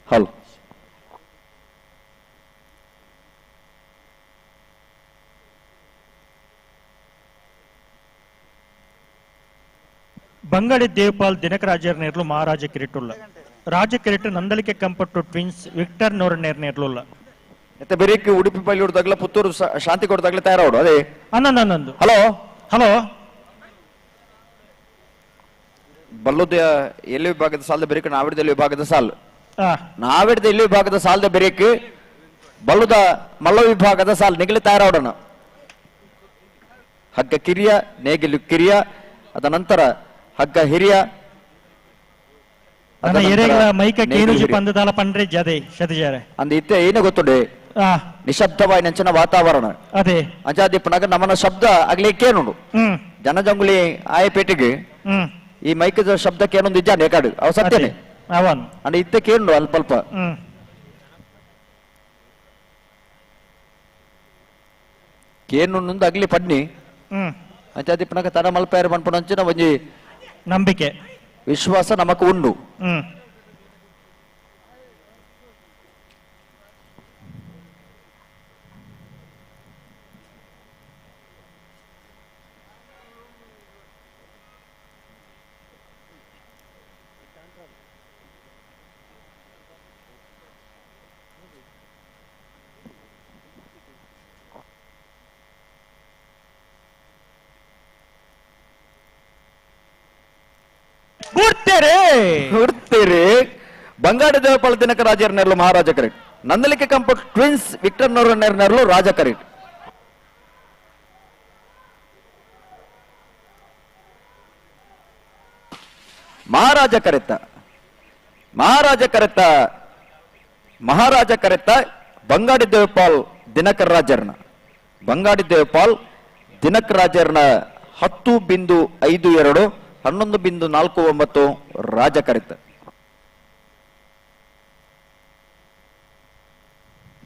ಹಲೋ ಬಂಗಡಿ ದೇವಪಾಲ್ ದಿನಕರಾಜರ್ ನೇರ್ಲು ಮಹಾರಾಜ ಕಿರೀಟುಲ್ಲ ರಾಜ ಕಿರೀಟ ನಂದಲಿಕೆ ಕಂಪಟ್ಟು ಟ್ವಿನ್ಸ್ ವಿಕ್ಟರ್ ನೋರನೇರ್ ನೇರ್ಲುಲ್ಲ. ಮತ್ತೆ ಬೇರೆ ಉಡುಪಿ ಪೈಲೂರ್ದಾಗ್ಲ ಪುತ್ತೂರು ಶಾಂತಿ ಕೊಡ್ದಾಗ್ಲ ತಯಾರವಡು ಅದೇ ಅನ್ನೊಂದು. ಹಲೋ ಹಲೋ ಬಲ್ಲುದ ಎಲ್ಲಿ ವಿಭಾಗದ ಸಾಲದ ಬೇರೆ ನಾವಿಡದಲ್ಲಿ ವಿಭಾಗದ ಸಾಲು ನಾವಿಡದ ಎಲ್ಲಿ ವಿಭಾಗದ ಸಾಲದ ಬೇರೆಕ್ ಬಲ್ಲುದ ಮಲ್ಲ ವಿಭಾಗದ ಸಾಲ್ ನಿಗಲಿ ತಯಾರಾಡೋಣ. ಹಗ್ಗ ಕಿರಿಯ ನೇಗಿಲು ಕಿರಿಯ ಅದ ನಂತರ ಹಗ್ಗ ಹಿರಿಯ ಅಂದ ಇತ್ತೆ ಏನು ಗೊತ್ತುಂಡೆ ನಿಶಬ್ದವಾಗಿ ನೆಂಚಿನ ವಾತಾವರಣ ಅದೇ ಅಂಜಾದೀಪನಾಗ ನಮ್ಮನ ಶಬ್ದ ಆಗ್ಲಿಕ್ಕೇನುಂಡು ಜನಜಂಗುಲಿ ಆಯಪೇಟೆಗೆ ಈ ಮೈಕ್ ಶಬ್ದಕ್ಕೆ ಏನೊಂದು ಇಜ್ಜಾನೆ ಕಾಡು ಅವ ಸತ್ಯನೇ ಅಂಡ್ ಇತ್ತಕ್ಕೆ ಏನು ಅಲ್ಪ ಅಲ್ಪ ಕೇನು ಅಗ್ಲಿ ಪಡ್ನಿ ಅಂಚಾದಿಪ್ಪನಾಗ ತಡ ಮಲ್ಪೇರು ಪನ್ಪುನಂಚಿನ ಒಂಜಿ ನಂಬಿಕೆ ವಿಶ್ವಾಸ ನಮಕ್ ಉಂಡು. ಹುಡ್ತೀರಿ ಬಂಗಾಡಿ ದೇವಪಾಲ ದಿನಕ ರಾಜರ ನೆರಳು ಮಹಾರಾಜ ಕರೀಟ್ ನಂದಲಿಕೆ ಕಂಪೌಂಡ್ ಟ್ವಿನ್ಸ್ ವಿಕ್ಟರ್ ನವರು ನೆರಳು ರಾಜ ಕರೀಟ್. ಮಹಾರಾಜ ಕರೆತ ಮಹಾರಾಜ ಕರೆತ ಮಹಾರಾಜ ಕರೆತ ಬಂಗಾಡಿ ದೇವಪಾಲ್ ದಿನಕರ್ ರಾಜರ್ನ ಬಂಗಾಡಿ ದೇವಪಾಲ್ ದಿನಕರ್ ರಾಜರ್ನ 10.52 11.49 ರಾಜ ಕರೆತ.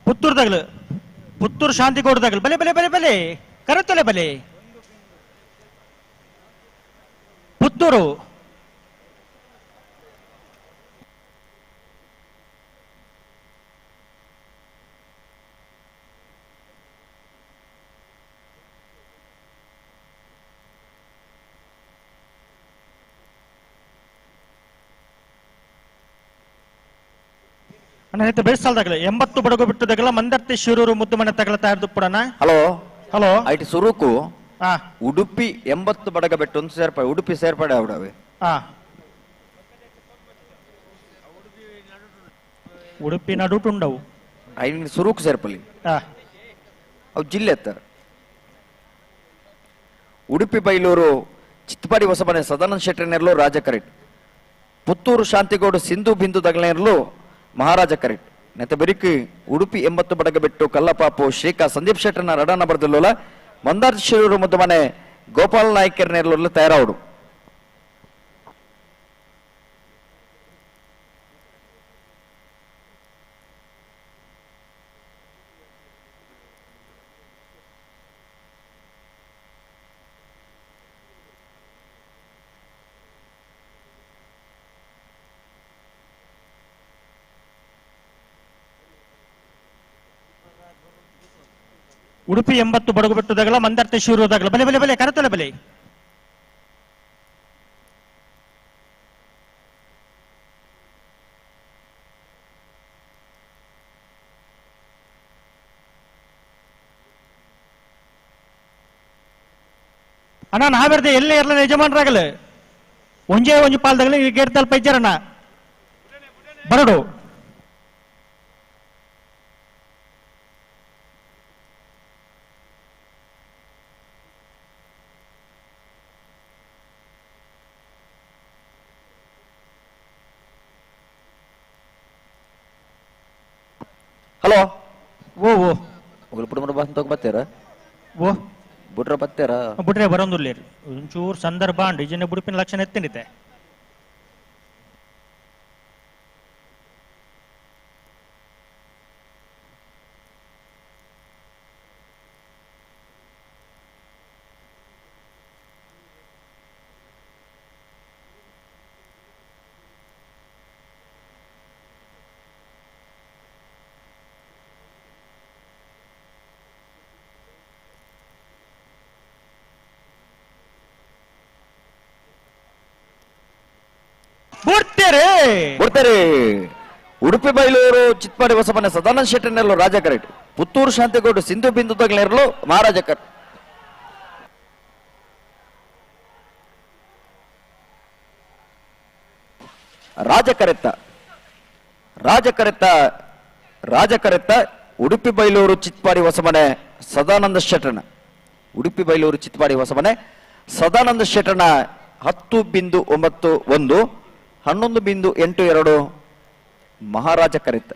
ಪುತ್ತೂರು ತಗಲು ಪುತ್ತೂರು ಶಾಂತಿ ತಗಲು ಬಲೆ ಬಲೆ ಬಲೆ ಬಲೆ ಕರೆತಲೆ ಬಲೆ ಪುತ್ತೂರು ಅಣ್ಣ ಬೇಸಾಲ್ದಾಗಲ 80 ಬಡಗು ಬಿಟ್ಟುದಾಗಲ ಮಂದರ್ತಿ ಶಿರೂರು ಮುದ್ದು ಮನೆ ತಗಲ ತಯಾರ್ದು ಪುಡಣ. ಹಲೋ ಹಲೋ ಐಟ್ ಸುರುಕು ಉಡುಪಿ 80 ಬಡಗ ಬೆಟ್ಟು ಒಂದು ಸೇರ್ಪಡೆ, ಉಡುಪಿ ಸೇರ್ಪಡೆ ಅವಡವೆ. ಉಡುಪಿ ನಡುಟುಂಡವು ಐನ್ ಸುರುಕು ಸೇರ್ಪಲಿ ಅವು ಜಿಲ್ಲೆ ಅತ್ತಾರೆ. ಉಡುಪಿ ಬೈಲೂರು ಚಿತ್ತಪಾಡಿ ಹೊಸಮನೆ ಸದಾನಂದ ಶೆಟ್ಟರ್ನೆರ್ಲು ರಾಜ ಕರೆಟ್, ಪುತ್ತೂರು ಶಾಂತಿಗೌಡ ಸಿಂಧು ಬಿಂದು ದಗಲೇರ್ಲು ಮಹಾರಾಜ ಕರೆಟ್, ನೆತ್ತ ಬೆರಿಕಿ ಉಡುಪಿ 80 ಬಡಗ ಬೆಟ್ಟು ಕಲ್ಲಪಾಪು ಶ್ರೀಕಾ ಸಂದೀಪ್ ಶೆಟ್ಟರ್ನ ರಡಾನ ಬರ್ದಿಲ್ಲೋಲ ಮಂದಾರ್ ಶಿರೂರು ಮುದ್ದು ಮನೆ ಗೋಪಾಲ ನಾಯ್ಕರ್ನೆರ್ಲು ತಯಾರಾವಡು. ಉಡುಪಿ 80 ಬಡಗು ಬಿಟ್ಟುದಾಗಲ ಮಂದರ್ತಿ ಶಿರೂರುದಾಗಲ ಬಲೆ ಬಲೆ ಬಲೆ ಕರತಲೆ ಬಲೆ. ಅಣ್ಣ ನಾವೆರ್ದೆ ಎಲ್ಲೇ ಇರಲ ಯಜಮಾನರಾಗಲ ಒಂಜೇ ಒಂಜಿ ಪಾಲ್ದಾಗಲ ಈ ಗೇಟ್ ತಲ್ಪ ಇಜ್ಜಾರಣ್ಣ ಬರಡು. ಹಲೋ ಓ ಓ ಒಗಲು ಪುಡುಮರ ಬಂತ ಬತ್ತೀರ ಓ ಬುಡ್ರ ಬತ್ತೀರ ಬುಡ್ರೆ ಬರೋಂದುಲ್ಲ ಒಂಚೂರು ಸಂದರ್ಭ ಅಂಡ್ ಇಜನ ಬುಡುಪಿನ ಲಕ್ಷಣ ಎತ್ತಿನಿತೆ. ಬರ್ತಾರೆ. ಉಡುಪಿ ಬೈಲೂರು ಚಿತ್ಪಾಡಿ ಹೊಸಮನೆ ಸದಾನಂದ ಶೆಟ್ಟರ್ನೆಲ್ಲೂ ರಾಜ ಕರೆಟ್, ಪುತ್ತೂರು ಶಾಂತಿಗೌಡ ಸಿಂಧು ಬಿಂದು ತಗಲೇರ್ಲು ಮಹಾರಾಜ ಕರೆಟ್. ರಾಜ ಕರೆತ್ತ ರಾಜ ಕರೆತ್ತ ರಾಜ ಕರೆತ್ತ ಉಡುಪಿ ಬೈಲೂರು ಚಿತ್ಪಾಡಿ ಹೊಸಮನೆ ಸದಾನಂದ ಶೆಟ್ಟರ್ನ, ಉಡುಪಿ ಬೈಲೂರು ಚಿತ್ಪಾಡಿ ಹೊಸಮನೆ ಸದಾನಂದ ಶೆಟ್ಟರ್ನ 10.91, 11.82 ಮಹಾರಾಜ ಕರೆತ್ತ.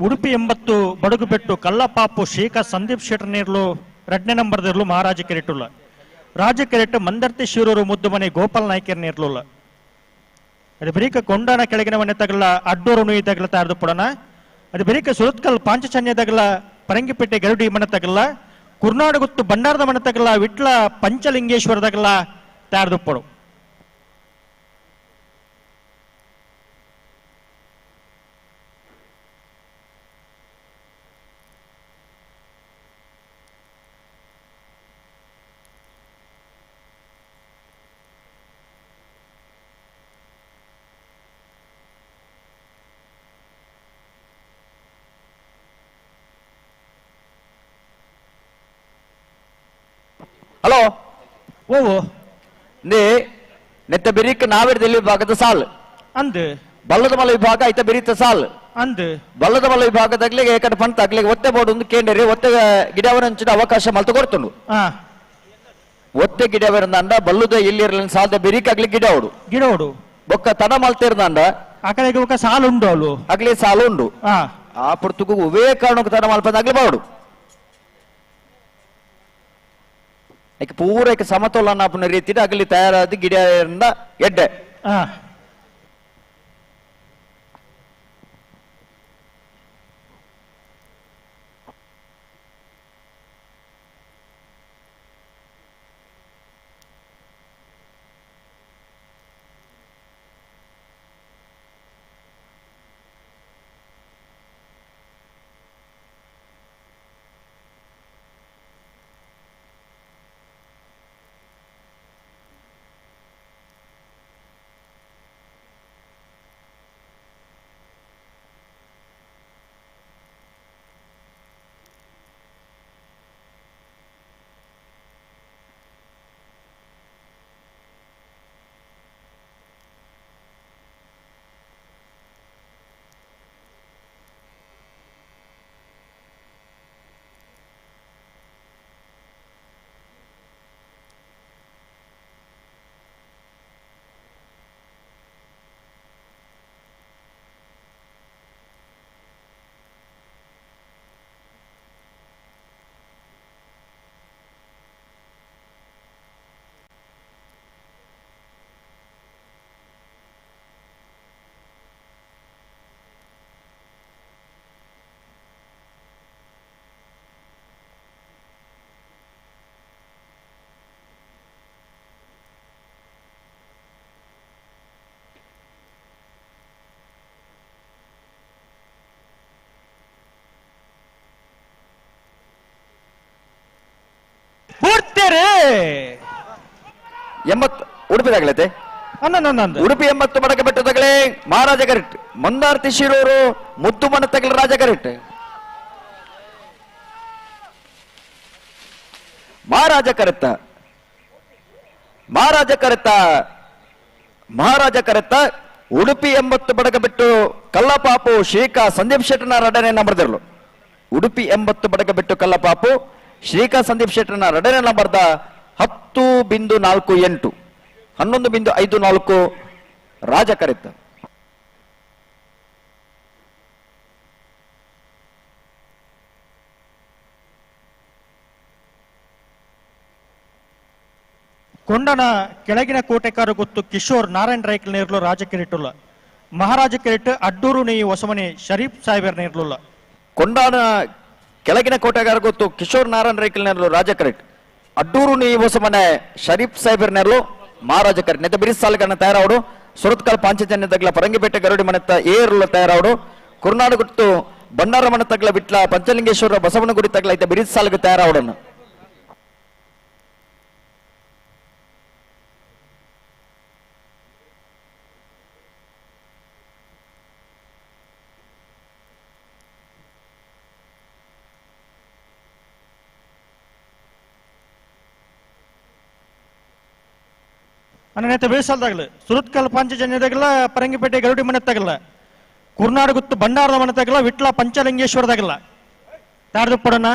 ಉಡುಪಿ 80 ಬಡಗುಬೆಟ್ಟು ಕಲ್ಲಪಾಪು ಶೇಖ ಸಂದೀಪ್ ಶೆಟ್ಟರ್ನೇರ್ಲು 2ನೇ ನಂಬರ್ದಿರ್ಲು ಮಹಾರಾಜ ಕೆರೆಟುಲ್ಲ ರಾಜ ಕೆರೆಟ್ ಮಂದರ್ತಿ ಶಿರೂರು ಮುದ್ದುಮನೆ ಗೋಪಾಲ್ ನಾಯ್ಕರ್ ನೇರ್ಲುಲ್ಲ. ಅದು ಬರೀಕ ಕೊಂಡಾಣ ಕೆಳಗಿನ ಮನೆ ತಗಲ ಅಡ್ಡೂರು ನುಯಿ ತಗಲ ತಾರ್ದು ಪುಡಣ. ಅದು ಬರೀಕ ಸುರತ್ಕಲ್ ಪಾಂಚಚನ್ಯ ತಗಲ ಪರಂಗಿಪೇಟೆ ಗರುಡಿ ಮನೆ ತಗಲ ಕುರ್ನಾಡುಗುತ್ತು ಭಂಡಾರದ ಮನೆ ತಗಲ ವಿಟ್ಲ ಪಂಚಲಿಂಗೇಶ್ವರ ತಗಲ ತಾರ್ದು ಪಡು. ಹಲೋ ಓ ನೇ ನೆತ್ತ ಬೆರಿಕ ನಾವೆರ್ದಲ್ಲಿ ವಿಭಾಗದ ಸಾಲ್ ಅಂದ್ ಬಲ್ಲದ ಮಲ ವಿಭಾಗ ಐತ ಬೆರಿತ ಸಾಲ್ ಅಂದ್ ಬಲ್ಲದ ಮಲ ವಿಭಾಗದಾಗ್ಲಿ ಏಕಡ ಪಂತ ಆಗ್ಲಿ ಒತ್ತೆ ಬೋರ್ಡ್ ಒಂದು ಕೇಂದ್ರಿ ಒತ್ತೆ ಗಿಡವರ ಅವಕಾಶ ಮಲ್ತು ಕೊಡ್ತುಂಡು. ಒತ್ತೆ ಗಿಡವರಂದ ಬಲ್ಲುದ ಎಲ್ಲಿ ಸಾಲದ ಬೆರಿಕಾಗ್ಲಿ ಗಿಡವಡು ಗಿಡವಡು ಬೊಕ್ಕ ತಡ ಮಲ್ತಿರ್ದಂಡ ಆ ಕಡೆಗೆ ಒಕ್ಕ ಸಾಲು ಉಂಡು ಅಲ್ಲು ಆಗ್ಲಿ ಸಾಲು ಉಂಡು. ಆ ಪುರ್ತುಗು ಉವೇ ಕಾರಣಕ್ಕೆ ತಡ ಮಲ್ಪದಾಗ್ಲಿ ಬಾವಡು ಪೂರ ಸಮತೋಲನ ಆಪುನ ರೀತಿ ಅಗಲಿ ತಯಾರಾದ ಗಿಡ ಎಡ್ಡೆ. ಗೆದ್ದೇರಿ 80 ಉಡುಪಿದಾಗಲತೆ ಉಡುಪಿ 80 ಬಡಕ ಬೆಟ್ಟದಾಗಲೇ ಮಹಾರಾಜ ಕರೆಕ್ಟ್ ಮಂದಾರ್ತಿ ಶಿರೂರು ಮುದ್ದು ಮನತಗಲ ರಾಜ ಕರೆಕ್ಟ್ ಮಹಾರಾಜ ಕರೆತ್ತ ಮಹಾರಾಜ ಕರೆತ್ತ ಮಹಾರಾಜ ಕರೆತ್ತ ಉಡುಪಿ 80 ಬಡಕ ಬಿಟ್ಟು ಕಲ್ಲಪಾಪು ಶ್ರೀಕಾ ಸಂದೀಪ್ ಶೆಟ್ಟನ ರಡನೆ ನಂಬರ್ದಿರಲು ಉಡುಪಿ 80 ಬಡಕ ಬಿಟ್ಟು ಕಲ್ಲಪಾಪು ಶ್ರೀಕಾ ಸಂದೀಪ್ ಶೆಟ್ಟನ ರಡನೆ ನಂಬರ್ದ 10.48 11.54 ರಾಜ ಕರೆತ್ತ. ಕೊಂಡನ ಕೆಳಗಿನ ಕೋಟೆಕಾರು ಗೊತ್ತು ಕಿಶೋರ್ ನಾರಾಯಣ್ ರೈಕಲ್ ನೇರ್ಲು ರಾಜ ಕಿರೀಟುಲ್ಲ ಮಹಾರಾಜ ಕಿರೀಟ್ ಅಡ್ಡೂರು ನೀ ಹೊಸಮನೆ ಶರೀಫ್ ಸಾಹೇಬರ್ ನೇರ್ಲುಲ್ಲ. ಕೊಂಡಾನ ಕೆಳಗಿನ ಕೋಟೆಗಾರ ಗೊತ್ತು ಕಿಶೋರ್ ನಾರಾಯಣ್ ರೈಕಲ್ ನೇರ್ಲು ರಾಜ ಕರೆಕ್ಟ್ ಅಡ್ಡೂರು ನೀ ಹೊಸಮನೆ ಶರೀಫ್ ಸಾಹೇಬರ್ ನೇರ್ಲು ಮಹಾರಾಜ ಕರೆಕ್ಟ್ ನೆತ್ತ ಬಿರಿಸ್ ಸಾಲುಗಳನ್ನ ತಯಾರಾವಡು ಸುರತ್ಕಲ್ ಪಾಂಚಜನ್ಯ ತಗ್ಲ ಪರಂಗಿಪೇಟೆ ಗರುಡಿ ಮನೆತ್ತ ಏರ್ಲ ತಯಾರಾವಡು ಕುರ್ನಾಡು ಗುತ್ತು ಬಂಡಾರ ಮನೆ ತಗ್ಲ ಬಿಟ್ಲ ಪಂಚಲಿಂಗೇಶ್ವರ ಬಸವನಗುಡಿ ತಗ್ಲ ಐತೆ ಬಿರಿಸ್ ಸಾಲುಗೆ ತಯಾರಾವಡನ್ನು. ಅನ್ನನೇತ ಬೇಸಲ್ದಾಗಲ ಸುರತ್ಕಲ್ ಪಾಂಚಜನ್ಯದಾಗಲ ಪರಂಗಿಪೇಟೆ ಗರುಡಿ ಮನೆ ತಗಲ ಕುರ್ನಾಡು ಗುತ್ತು ಬಂಡಾರದ ಮನೆ ತಗಲ ವಿಟ್ಲ ಪಂಚಲಿಂಗೇಶ್ವರದಾಗಲ ತಾರದುಪ್ಪಡನ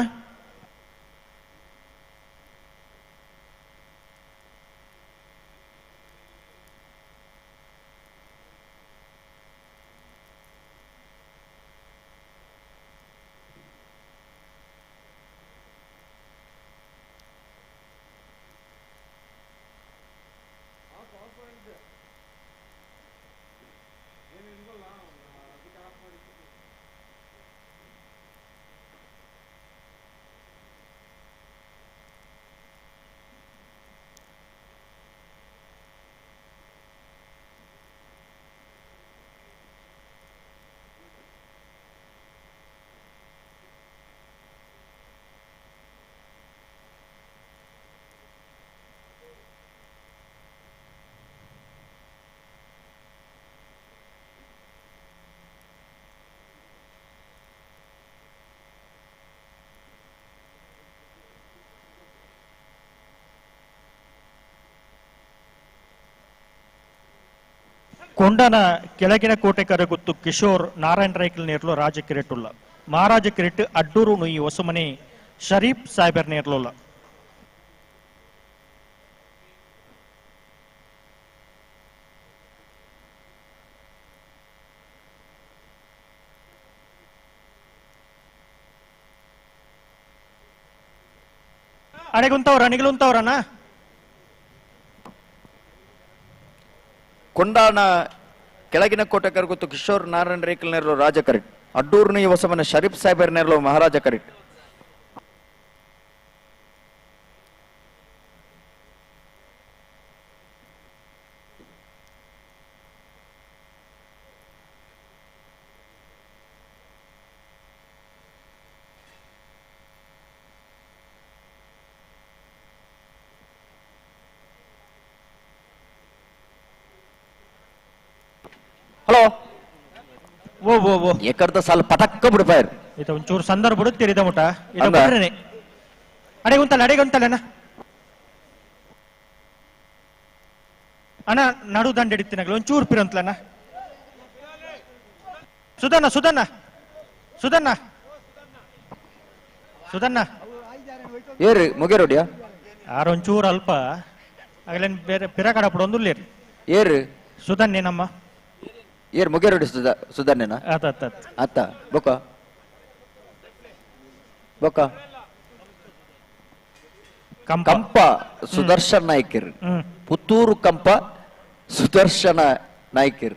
ಕೊಂಡನ ಕೆಳಗಿನ ಕೋಟೆ ಕರಗುತ್ತು ಕಿಶೋರ್ ನಾರಾಯಣ್ ರೈಕಲ್ ನೇರ್ಲು ರಾಜ ಕಿರೀಟುಲ್ಲ ಮಹಾರಾಜ ಕಿರೀಟ್ ಅಡ್ಡೂರು ನುಯಿ ಹೊಸಮನೆ ಶರೀಫ್ ಸಾಹೇಬರ್ ನೇರ್ಲುಲ್ಲ. ಅಡೆಗುಂತವ್ರ ನಿಗಲುಂತವ್ರಣ್ಣ ಕೊಂಡಾಣ ಕೆಳಗಿನ ಕೋಟೆ ಕರಗುತ್ತು ಕಿಶೋರ್ ನಾರಾಯಣ್ ರೇಕಲ್ ನೇರ್ಲು ರಾಜ ಕರೆಕ್ಟ್ ಅಡ್ಡೂರು ನುಯಿ ಹೊಸಮನೆ ಶರೀಫ್ ಸಾಹೇಬರ್ ನೇರ್ಲು ಮಹಾರಾಜ ಕರೆಕ್ಟ್. ಹಲೋ ಓ ಓ ಓ ಎಕರ್ದ ಸಾಲ ಪಟಕ್ಕ ಬಿಡ್ಪಾಯರ್ ಇದು ಒಂಚೂರು ಸಂದರ್ಭ ಬಿಡುತ್ತೀರಿದ ಮುಟ ಇದು ಬರ್ರೇನೆ ಅಡೆಗುಂತಲ್ಲ ಅಡೆಗುಂತಲ್ಲ ಅಣ್ಣ ಅಣ್ಣ ನಡು ದಂಡ ಹಿಡಿತೀನಗ್ಲ ಒಂಚೂರು ಪಿರಂತಲಣ್ಣ ಸುಧಣ್ಣ ಸುಧಣ್ಣ ಸುಧಣ್ಣ ಸುಧಣ್ಣ ಏರಿ ಮುಗೇರೋಡಿಯಾ ಯಾರು ಒಂಚೂರು ಅಲ್ಪ ಆಗಲೇನು ಬೇರೆ ಪಿರಕಡ ಬಿಡೊಂದುಲ್ಲೇರಿ ಏರು ಸುಧನ್ನೇನಮ್ಮ ಏರ್ ಮುಗೇರೋಡಿ ಸುಧನ್ನೇನ ಆತ ಆತ ಬೊಕ್ಕ ಬೊಕ್ಕ ಕಂಪ ಸುದರ್ಶನ್ ನಾಯ್ಕರ್ ಪುತ್ತೂರು ಕಂಪ ಸುದರ್ಶನ ನಾಯ್ಕರ್.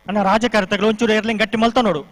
ಅಣ್ಣ ರಾಜಕಾರತಗಳು ಒಂಚೂರು ಏರ್ಲಿಂಗ್ ಗಟ್ಟಿ ಮಲ್ತ ನೋಡು.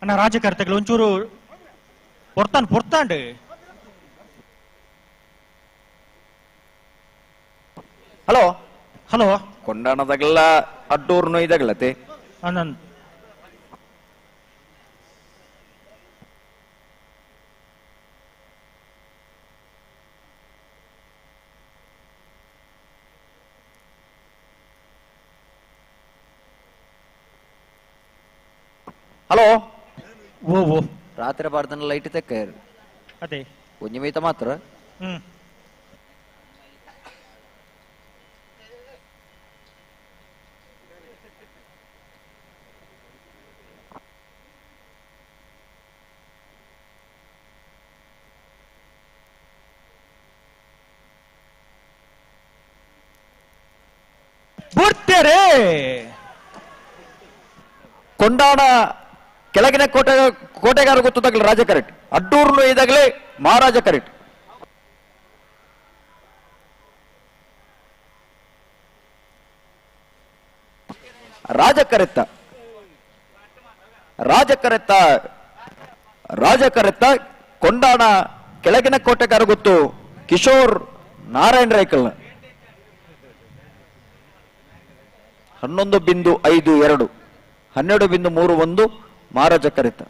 ಅಣ್ಣ ರಾಜಕಾರತಗಳು ಒಂಚೂರು ಪೊರ್ತಾನ್ ಪೊರ್ತಾಂಡ್. ಹಲೋ ಹಲೋ ಕೊಂಡಾಣದಾಗಲ್ಲ ಅಡ್ಡೂರು ನೋಯ್ದಾಗಲತೆ. ಆನಂದ್ ಹಲೋ ಓ ಓ ರಾತ್ರಿ ಬಾರ್ದನ ಲೈಟ್ ತೆಕ್ಕ ಅದೇ ಒಂಜಿ ಮೈತ ಮಾತ್ರ. ಬುಡ್ತೇರೆ ಕೊಂಡಾಣ ಕೆಳಗಿನ ಕೋಟೆ ಕೋಟೆಗಾರ ಗೊತ್ತದಾಗಲಿ ರಾಜ ಕರೆಕ್ಟ್, ಅಡ್ಡೂರ್ನು ಇದಾಗಲೇ ಮಹಾರಾಜ ಕರೆಕ್ಟ್. ರಾಜ ಕರೆತ್ತ ರಾಜ ಕರೆತ್ತ ರಾಜ ಕರೆತ್ತ ಕೊಂಡಾಣ ಕೆಳಗಿನ ಕೋಟೆಗಾರ ಗೊತ್ತು ಕಿಶೋರ್ ನಾರಾಯಣ ರೈಕಲ್ನ 11.52 12.31 ಮಹಾರಾಜ ಕರೆತ.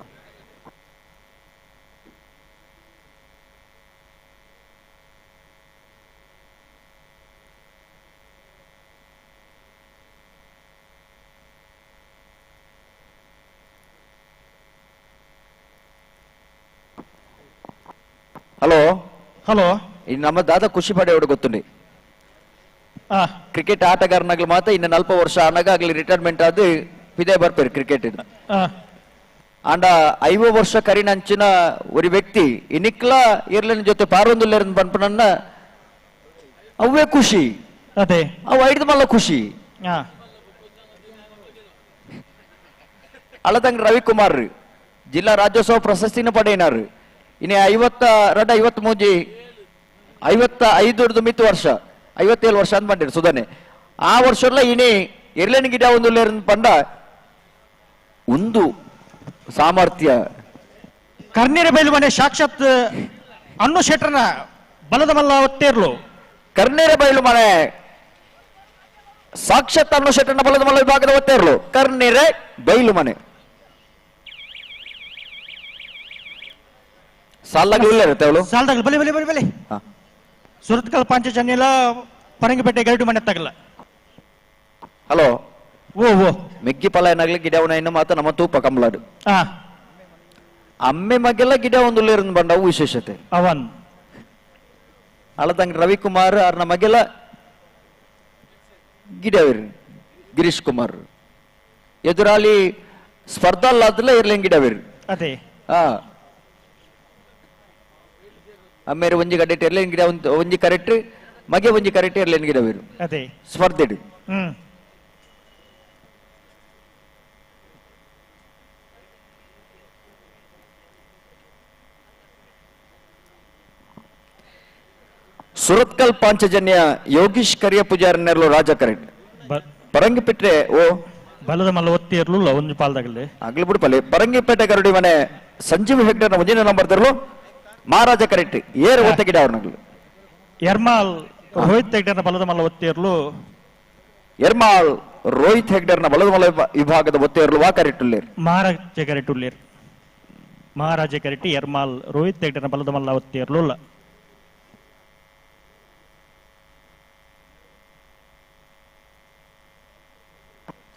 ಹಲೋ ಹಲೋ ಇನ್ನು ನಮ್ಮ ದಾದ ಖುಷಿ ಪಡೆಯೋಡು ಗೊತ್ತುಂಡಿ ಕ್ರಿಕೆಟ್ ಆಟಗಾರನಾಗ್ಲಿ ಮಾತ್ರ ಇನ್ನು 40 ವರ್ಷ ಆನಾಗ ಆಗ್ಲಿ ರಿಟೈರ್ಮೆಂಟ್ ಆದ ಪಿದೆ ಬರ್ಪೇರು ಕ್ರಿಕೆಟ್. ಅಂಡ 50 ವರ್ಷ ಕರಿನಂಚಿನ ഒരു ವ್ಯಕ್ತಿ ಇನಿಕ್ಲ ಇರ್ಲಿನ ಜೊತೆ ಪಾರೊಂದುಲ್ಲೇರನ್ ಪನ್ಪನನ್ನ ಅವೇ ಖುಷಿ. ಅದೇ ಅವು ಐದು ಮಲ್ಲ ಖುಷಿ. ಅಳದಂಗ್ ರವಿಕುಮಾರ್ ಜಿಲ್ಲಾ ರಾಜ್ಯೋತ್ಸವ ಪ್ರಶಸ್ತಿನ ಪಡೆಯಿನಾರು. ಇನ್ನು 52 53 55 ಮಿತ್ತು ವರ್ಷ 57 ವರ್ಷ ಅಂತ ಬಂದಿರು ಸುಧಾನೆ. ಆ ವರ್ಷ ಇನಿ ಎರ್ಲೇನ ಗಿಡ ಒಂದು ಪಂಡ ಒಂದು ಸಾಮರ್ಥ್ಯ. ಕರ್ನೀರ ಬೈಲು ಮನೆ ಸಾಕ್ಷಾತ್ ಅನ್ನು ಶೆಟ್ರನ ಬಲದ ಮಲ್ಲ ಒತ್ತೇರ್ಲು. ಕರ್ನೀರ ಬೈಲು ಮನೆ ಸಾಕ್ಷಾತ್ ಅನ್ನು ಶೆಟ್ರನ ಬಲದ ಮಲ್ಲ ವಿಭಾಗದ ಒತ್ತೇರ್ಲು ಕರ್ನೀರೆ ಬೈಲು ಮನೆ. ಸಾಲಾಗಿ ಇಲ್ಲ ಇರುತ್ತೆ ಅವಳು ಸಾಲದಾಗಲಿ ಬಲಿ ಬಲಿ ಬಲಿ ಬಲಿ. ಸುರತ್ಕಲ್ ಪಾಂಚಜನ್ಯಲ ಪರಂಗಿಪೇಟೆ ಗರಡು ಮನೆ ತಗಲ. ಹಲೋ ಓ ಓ ಮೆಗ್ಗಿ ಫಲ ಏನಾಗ್ಲಿ ಗಿಡವನ ಇನ್ನು ಮಾತ್ರ ನಮ್ಮ ತೂಪ ಕಮಲಾಡು ಅಮ್ಮೆ ಮಗ್ಗೆಲ್ಲ ಗಿಡ ಒಂದು ಬಂಡವು ವಿಶೇಷತೆ. ಅವನ್ ಅಳದಂಗ್ ರವಿಕುಮಾರ್ ಅವ್ರ ಮಗ್ಗೆಲ್ಲ ಗಿಡವಿರ್ ಗಿರೀಶ್ ಕುಮಾರ್ ಎದುರಾಲಿ ಸ್ಪರ್ಧಾ ಅಲ್ಲಾದ್ರಲ್ಲ ಇರ್ಲಿ ಗಿಡವಿರ್. ಅದೇ ಹಾ ಅಮ್ಮೇರು ಒಂಜಿ ಗಡ್ಡೆ ಇರ್ಲಿ ಗಿಡ ಒಂಜಿ ಕರೆಕ್ಟ್ ಮಗೆ ಒಂಜಿ ಕರೆಕ್ಟ್ ಇರ್ಲಿ ಗಿಡವಿರು ಅದೇ ಸ್ಪರ್ಧೆ. ಸುರತ್ಕಲ್ ಪಾಂಚಜನ್ಯ ಯೋಗೀಶ್ ಕರಿಯ ಪೂಜಾರಿ ರಾಜ ಕರೆಕ್ಟ್ ಪರಂಗಿಪೇಟೆ ಓ ಬಲದ ಮಲ್ಲ ಒತ್ತಿ ಇರ್ಲಿಲ್ಲ ಒಂದು ಪಾಲ್ದಾಗಲಿ ಆಗ್ಲಿ ಬಿಡು ಪಲ್ಲೆ. ಪರಂಗಿಪೇಟೆ ಗರುಡಿ ಮನೆ ಸಂಜೀವ್ ಹೆಗ್ಡೆ ಒಂದಿನ ನಂಬರ್ ತರಲು ಮಹಾರಾಜ ಕರೆಕ್ಟ್ ಏರು ಒತ್ತ ಗಿಡ ಅವ್ರನಗ್ಲು. ಎರ್ಮಾಲ್ ರೋಹಿತ್ ಹೆಗ್ಡೆನ ಬಲದ ಮಲ್ಲ ಒತ್ತಿ ಇರ್ಲು. ಎರ್ಮಾಲ್ ರೋಹಿತ್ ಹೆಗ್ಡೆರ್ನ ಬಲದ ಮಲ್ಲ ವಿಭಾಗದ ಒತ್ತಿ ಇರ್ಲು ವಾ ಕರೆಕ್ಟ್ ಉಳ್ಳೇರು ಮಹಾರಾಜ ಕರೆಕ್ಟ್ ಉಳ್ಳೇರು ಮಹಾರಾಜ ಕರೆಕ್ಟ್ ಎರ್ಮಾಲ್ ರೋಹಿತ್ ಹೆಗ್ಡೆನ ಬಲದ ಮಲ್ಲ ಒತ್ತಿ ಇರ್ಲು.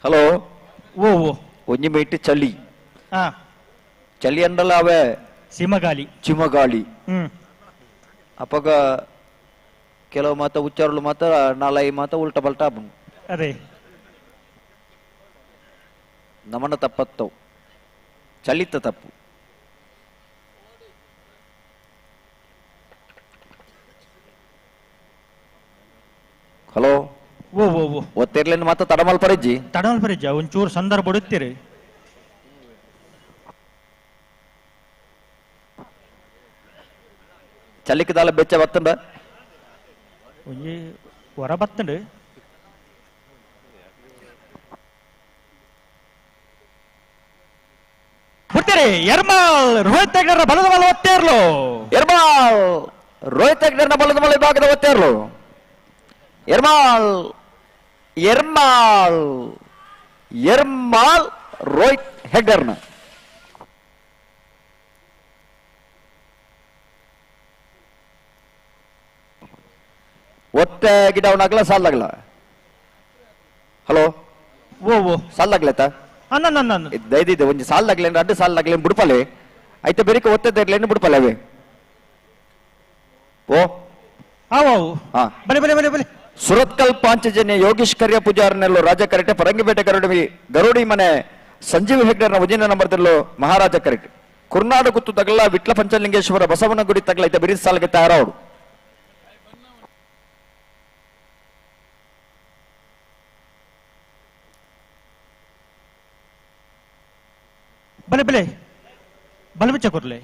ಹಲೋ ಓ ಓ ಒಂಜಿ ಮೀಟ್ ಚಳಿ ಚಳಿ ಅಂಡಲ ಅವೇ ಸಿಮಗಾಲಿ ಚಿಮಗಾಳಿ. ಅಪಗ ಕೆಲವು ಮಾತ ಉಚ್ಚಾರಲು ಮಾತ್ರ ನಾಲೈ ಮಾತ ಉಲ್ಟ ಪಲ್ಟ. ಅದೇ ನಮನ ತಪ್ಪತ್ತವು, ಚಳಿತ ತಪ್ಪು. ಹಲೋ ಓ ಓ ಓ ಒತ್ತಿರ್ಲಿನ ಮಾತ ತಡಮಲ್ ಪರಿಜ್ಜಿ, ತಡಮಲ್ ಪರಿಜ್ಜಿ ಒಂಚೂರು ಸಂದರ್ಭ ಬಡುತ್ತೀರಿ. ಚಲಿಕದಾಲ ಬೆಚ್ಚ ಬತ್ತಂಡ ಒಂಜಿ ಹೊರ ಬತ್ತಂಡು. ಬಿಡ್ತೀರಿ ಎರ್ಮಾಲ್ ರೋಹಿತ್ ಹೆಗ್ಡೆರ ಬಲದ ಬಲ ಒತ್ತೇರ್ಲು. ಎರ್ಮಾಲ್ ರೋಹಿತ್ ಹೆಗ್ಡೆರ್ನ ಬಲದ ಬಲ ವಿಭಾಗದ ಒತ್ತೇರ್ಲು. ಎರ್ಮಾಲ್ ಎರ್ಮಾಲ್ ಎರ್ಮಾಲ್ ರೋಹಿತ್ ಹೆಗ್ಡೆರ್ನ ಒತ್ತೆ ಗಿಡವನಾಗಲ ಸಾಲ್ದಾಗಲ. ಹಲೋ ಓ ಓ ಸಾಲ್ದಾಗ್ಲೇತ ದೈದಿದೆ ಒಂಜಿ ಸಾಲ್ದಾಗ್ಲೇನು ಅಡ್ಡು ಸಾಲ್ದಾಗ್ಲೇನು ಬುಡ್ಪಲೆ ಐತೆ ಬೇರಿಕೆ ಒತ್ತೆ ಬುಡ್ಪಲೆ ಅವೇ. ಓ ಬಲೆ ಬಲೆ ಬಲೆ ಬಲೆ. ಸುರತ್ಕಲ್ ಪಾಂಚಜನ್ಯ ಯೋಗೇಶ್ ಕರಿಯ ಪೂಜಾರನೆಲ್ಲೋ ರಾಜ ಕರೆಟೆ ಪರಂಗಿಪೇಟೆ ಗರುಡಿ ಗರುಡಿ ಮನೆ ಸಂಜೀವ ಹೆಗ್ಡರ್ನ ವಜಿನ ನಂಬರ್ದಲ್ಲೋ ಮಹಾರಾಜ ಕರೆಟೆ ಕುರ್ನಾಡು ಗುತ್ತು ತಗಲ ವಿಟ್ಲ ಪಂಚಲಿಂಗೇಶ್ವರ ಬಸವನಗುಡಿ ತಗಲ ಐತೆ ಬಿರಿಸ್ ಸಾಲ್ಗೆ ತಯಾರವರು. ಬಲೆ ಬಲೆ ಬಲೆ ಬಿಚ್ಚ ಕೊರ್ಲೆ.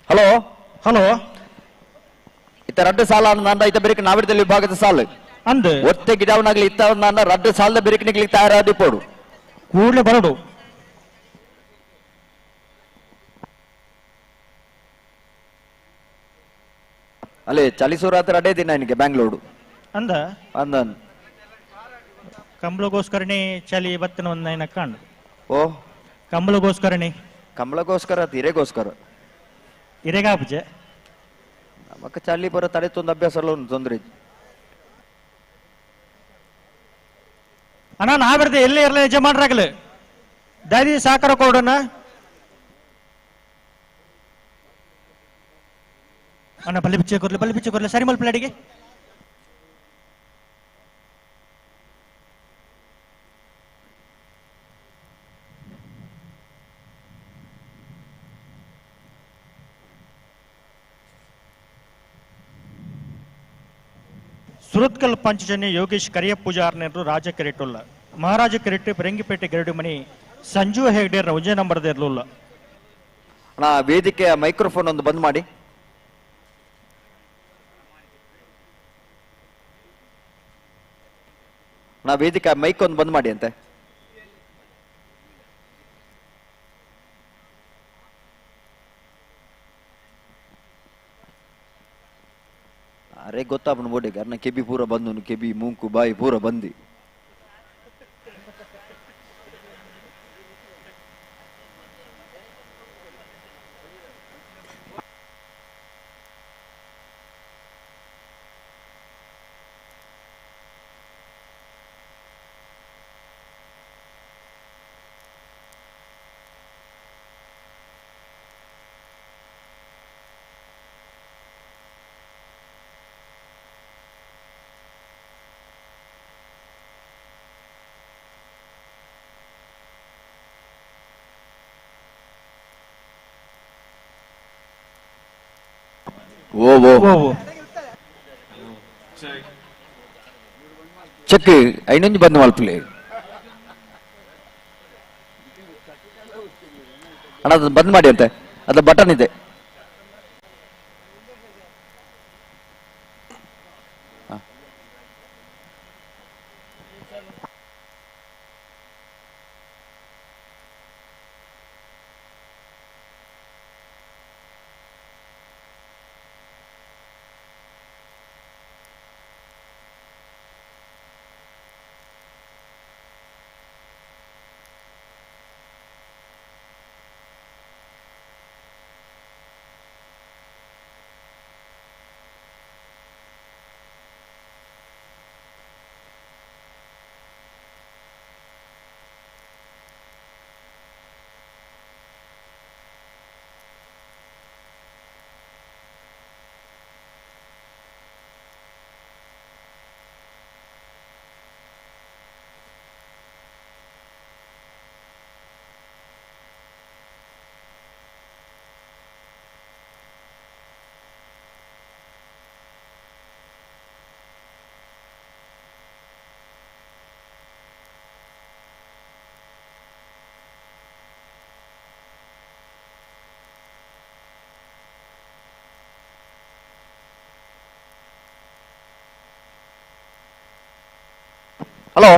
ಹಲೋ ಹಲೋ ಇತ್ತ ರಡ್ಡು ಸಾಲ ಅಂದ ಇತ್ತ ಬೆರಿಕೆ ನಾವಿಡದಲ್ಲಿ ವಿಭಾಗದ ಸಾಲು ಅಂದ ಒತ್ತೆ ಗಿಡವನಾಗ್ಲಿ ಇತ್ತ ನನ್ನ ರಡ್ಡು ಸಾಲದ ಬೆರಿಕಿನಿಗ್ಲಿ ತಯಾರಾದಿ ಪೋಡು ಕೂಡಲೇ ಬರಡು. ಅಲ್ಲೇ ಚಲಿಸೂರಾತ್ರ ಅಡೇ ದಿನ ನಿನಗೆ ಬ್ಯಾಂಗ್ಳೂರು ಅಂದ ಅಂದ ಕಂಬಳಗೋಸ್ಕರನೇ ಚಳಿ ಬತ್ತನ ಒಂದ ಕಾಣು. ಓ ಕಂಬಳಗೋಸ್ಕರನೇ, ಕಂಬಳಗೋಸ್ಕರ ಹಿರೇಗೋಸ್ಕರ ಹಿರೇಗಾಪುಜೆ ನಮಕ ಚಳಿ ಬರೋ ತಡೆ ತೊಂದು ಅಭ್ಯಾಸ ಎಲ್ಲ ಒಂದು ತೊಂದರೆ. ಅಣ್ಣ ನಾ ಬರ್ದೆ ಎಲ್ಲೇ ಇರಲ್ಲ ಯಜಮಾನ್ರಾಗಲಿ ದಾದಿ ಸಾಕಾರ ಕೊಡೋಣ ಅಣ್ಣ. ಬಲ್ಲಿ ಬಿಚ್ಚೆ ಕೊರ್ಲಿ, ಬಲ್ಲಿ ಬಿಚ್ಚೆ ಕೊರ್ಲಿ ಸರಿ ಮಲ್ಪಲಾಡಿಗೆ. ಸುರತ್ಕಲ್ ಪಂಚಜನ್ಯ ಯೋಗೇಶ್ ಕರಿಯ ಪೂಜಾರ್ನರು ರಾಜ ಕೆರೆಟುಲ್ಲ ಮಹಾರಾಜ ಕೆರೆಟು ಪರಂಗಿಪೇಟೆ ಗರುಡಿ ಮನಿ ಸಂಜು ಹೆಗ್ಡೆ ರೌಜೆ ನಂಬರ್ದ ಇರಲಿಲ್ಲ. ಅಣ್ಣ ವೇದಿಕೆಯ ಮೈಕ್ರೋಫೋನ್ ಒಂದು ಬಂದ್ ಮಾಡಿ. ಅಣ್ಣ ವೇದಿಕೆ ಮೈಕ್ ಒಂದು ಬಂದ್ ಮಾಡಿ ಅಂತೆ. ಅರೆ ಗೊತ್ತಾಪನ ಬೋಡಿಗೆ ಅರ್ನ ಕೆಬಿ ಪೂರ ಬಂದು ಕೆಬಿ ಮೂಂಕು ಬಾಯಿ ಪೂರ ಬಂದಿ. ಓ ಓ ಚೆಕ್ ಐನೊಂದು ಬಂದು ಮಲ್ಪಲೆ ಅಣ್ಣ, ಅದನ್ನ ಬಂದ್ ಮಾಡಿ ಅಂತೆ, ಅದು ಬಟನ್ ಇದೆ. Hello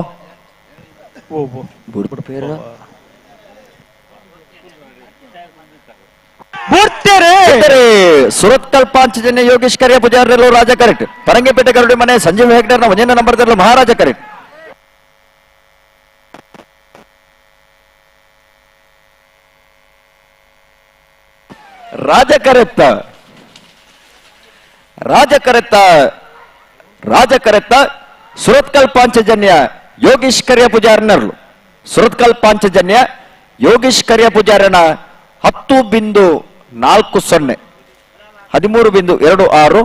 Surathkal Panchajanya Yogesh ಕರಿಯ ಪೂಜಾರರು ರಾಜ ಕರೆಕ್ಟ್. ಪರಂಗಿಪೇಟೆ ಗರುಡಿ ಮನೆ ಸಂಜೀವ್ ಹೆಗ್ಡರ್ನ ಒಂದನೇ ನಂಬರ್ ಮಹಾರಾಜ ಕರೆಕ್ಟ್. ರಾಜ ಕರೆತ್ತ ರಾಜ ಕರೆತ್ತ ರಾಜ ಕರೆತ್ತ ಸುರತ್ಕಲ್ ಪಾಂಚಜನ್ಯ ಯೋಗೀಶ್ ಕರಿಯ ಪೂಜಾರನರ್ಲು. ಸುರತ್ಕಲ್ ಪಾಂಚಜನ್ಯ ಯೋಗೀಶ್ ಕರಿಯ ಪೂಜಾರನ 10.40 13.26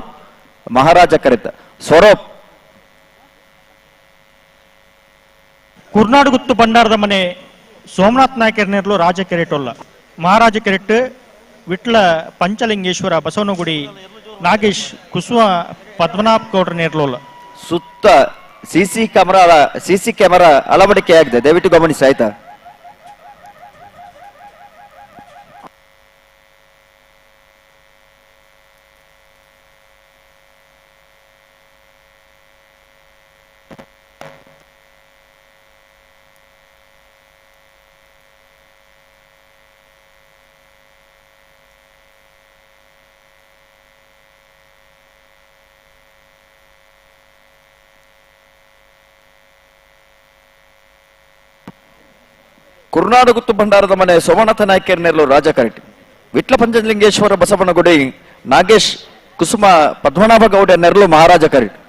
ಮಹಾರಾಜ ಕರೆತ. ಸ್ವರೂಪ್ ಕುರ್ನಾಡುಗುತ್ತು ಭಂಡಾರದ ಮನೆ ಸೋಮನಾಥ್ ನಾಯಕರ್ನೇರ್ಲು ರಾಜ ಕೆರೆಟೊಲ್ಲ. ಮಹಾರಾಜ ಕೆರೆಟ್ ವಿಟ್ಲ ಪಂಚಲಿಂಗೇಶ್ವರ ಬಸವನಗುಡಿ ನಾಗೇಶ್ ಕುಸುವ ಪದ್ಮನಾಭ ಗೌಡ್ರ ನೇರ್ಲೋಲ್ಲ. ಸುತ್ತ ಸಿಸಿ ಕ್ಯಾಮೆರಾ ಅಳವಡಿಕೆಯಾಗಿದೆ, ದಯವಿಟ್ಟು ಗಮನಿಸಿ ಆಯ್ತಾ. ಕುರ್ನಾಡುಗುತ್ತು ಭಂಡಾರದ ಮನೆ ಸೋಮನಾಥ ನಾಯ್ಕರ್ ನೆರಳು ರಾಜ ಕರೆಕ್ಟ್. ವಿಟ್ಲ ಪಂಚಲಿಂಗೇಶ್ವರ ಬಸವನಗುಡಿ ನಾಗೇಶ್ ಕುಸುಮ ಪದ್ಮನಾಭ ಗೌಡ ನೆರಳು ಮಹಾರಾಜ ಕರೆಕ್ಟ್.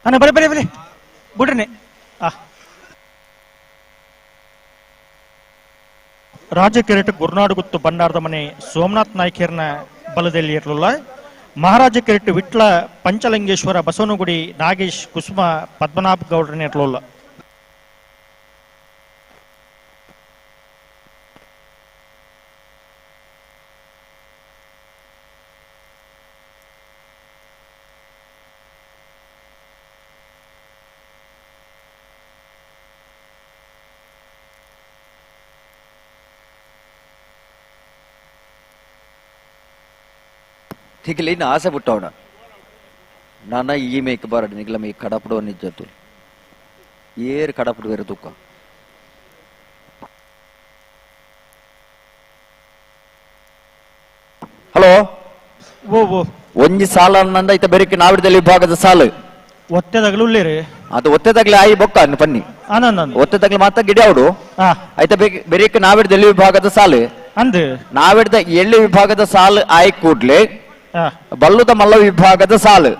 ಅಣ್ಣ ಬರೀ ಬರೀ ಬರೀ ಬಿಡ್ರಿ. ರಾಜ ಕೆರೆಟ್ ಗುರ್ನಾಡುಗುತ್ತು ಭಂಡಾರದ ಮನೆ ಸೋಮನಾಥ್ ನಾಯ್ಕರ್ನ ಬಲದಲ್ಲಿ ಇರಲಿಲ್ಲ. ಮಹಾರಾಜ ಕೆರೆಟ್ ವಿಟ್ಲ ಪಂಚಲಿಂಗೇಶ್ವರ ಬಸವನಗುಡಿ ನಾಗೇಶ್ ಕುಸುಮ ಪದ್ಮನಾಭ ಗೌಡ್ರನ್ನ ಇರಲಿಲ್ಲ. ತಿಗ್ಲಿನ ಆಸೆ ಬಿಟ್ಟವಣ ನಾನ ಈ ಮೇಕ್ ಬರಡು ನಿಗ್ಲ ಮೇ ಕಡಪಡು ನಿಜ್ಜತ್ತು ಏರ್ ಕಡಪಡು ಬೇರೆ ತುಕ್ಕ. ಹಲೋ ಒಂಜಿ ಸಾಲ ಅನ್ನಂದ ಐತ ಬೆರಿಕೆ ನಾವಿಡದಲ್ಲಿ ವಿಭಾಗದ ಸಾಲು ಒತ್ತೆದಾಗಲೂ ಅದು ಒತ್ತೆದಾಗ್ಲಿ ಆಯಿ ಬೊಕ್ಕ ಅನ್ನು ಪನ್ನಿ ಒತ್ತೆದಾಗ್ಲಿ ಮಾತ್ರ ಗಿಡ ಅವಡು ಐತ ಬೆರಿಕೆ ನಾವಿಡದಲ್ಲಿ ವಿಭಾಗದ ಸಾಲು ಅಂದ್ ನಾವಿಡ್ದ ಎಳ್ಳಿ ವಿಭಾಗದ ಸಾಲು ಆಯಿ ಕೂಡ್ಲೆ ಬಲ್ಲುದ ಮಲ್ಲ ವಿಭಾಗದ ಸಾಲು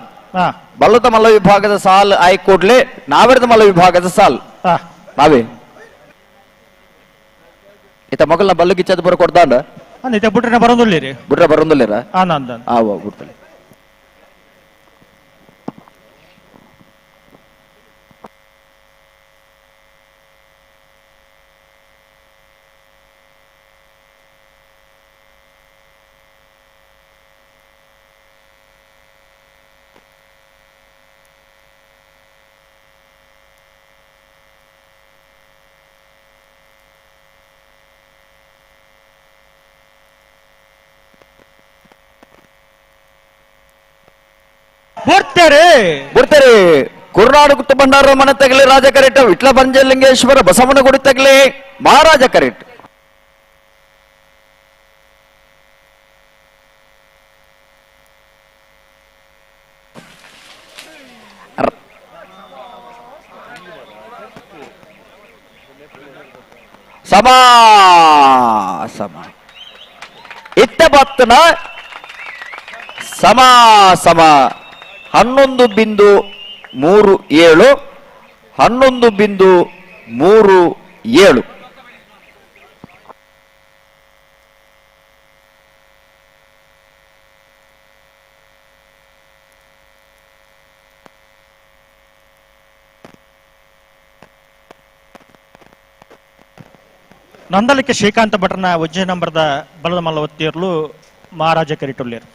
ಬಲ್ಲುದ ಮಲ್ಲ ವಿಭಾಗದ ಸಾಲು ಆಯಿ ಕೂಡ್ಲೆ ನಾವಿಡ್ದ ಮಲ್ಲ ವಿಭಾಗದ ಸಾಲು ನಾವೇ ಇತ ಮಗಲ್ನ ಬಲ್ಲು ಗಿಚ್ಚದ ಬರ ಕೊಡ್ದಾಂಡ ಬಿಟ್ರೆ ಬರೋದಿಲ್ಲ ಬಿಟ್ರೆ ಬರೋದಿಲ್ಲ ಬಿಡ್ತಲೆ. ಬರ್ತಾರೆ ಕುರ್ನಾಡು ಗುತ್ತು ಭಂಡಾರ ಮನೆ ತಗಲಿ ರಾಜ ಕರೆಕ್ಟ್. ವಿಟ್ಲ ಪಂಚಲಿಂಗೇಶ್ವರ ಬಸವನಗುಡಿ ತಗಲಿ ಮಹಾರಾಜ ಕರೆಕ್ಟ್. ಸಮ ಸಮ ಇತ್ತ ಬತ್ತನ ಸಮ ಸಮ 11.37 11.37. ನಂದಲಿಕ್ಕೆ ಶ್ರೀಕಾಂತ ಭಟ್ರನ ಉಜ್ಜಯ ನಂಬರ್ದ ಬಲದ ಮಲ್ಲ ಒತ್ತಿಯರ್ಲು ಮಹಾರಾಜ ಕರಿಟೊಲ್ಲೇರು.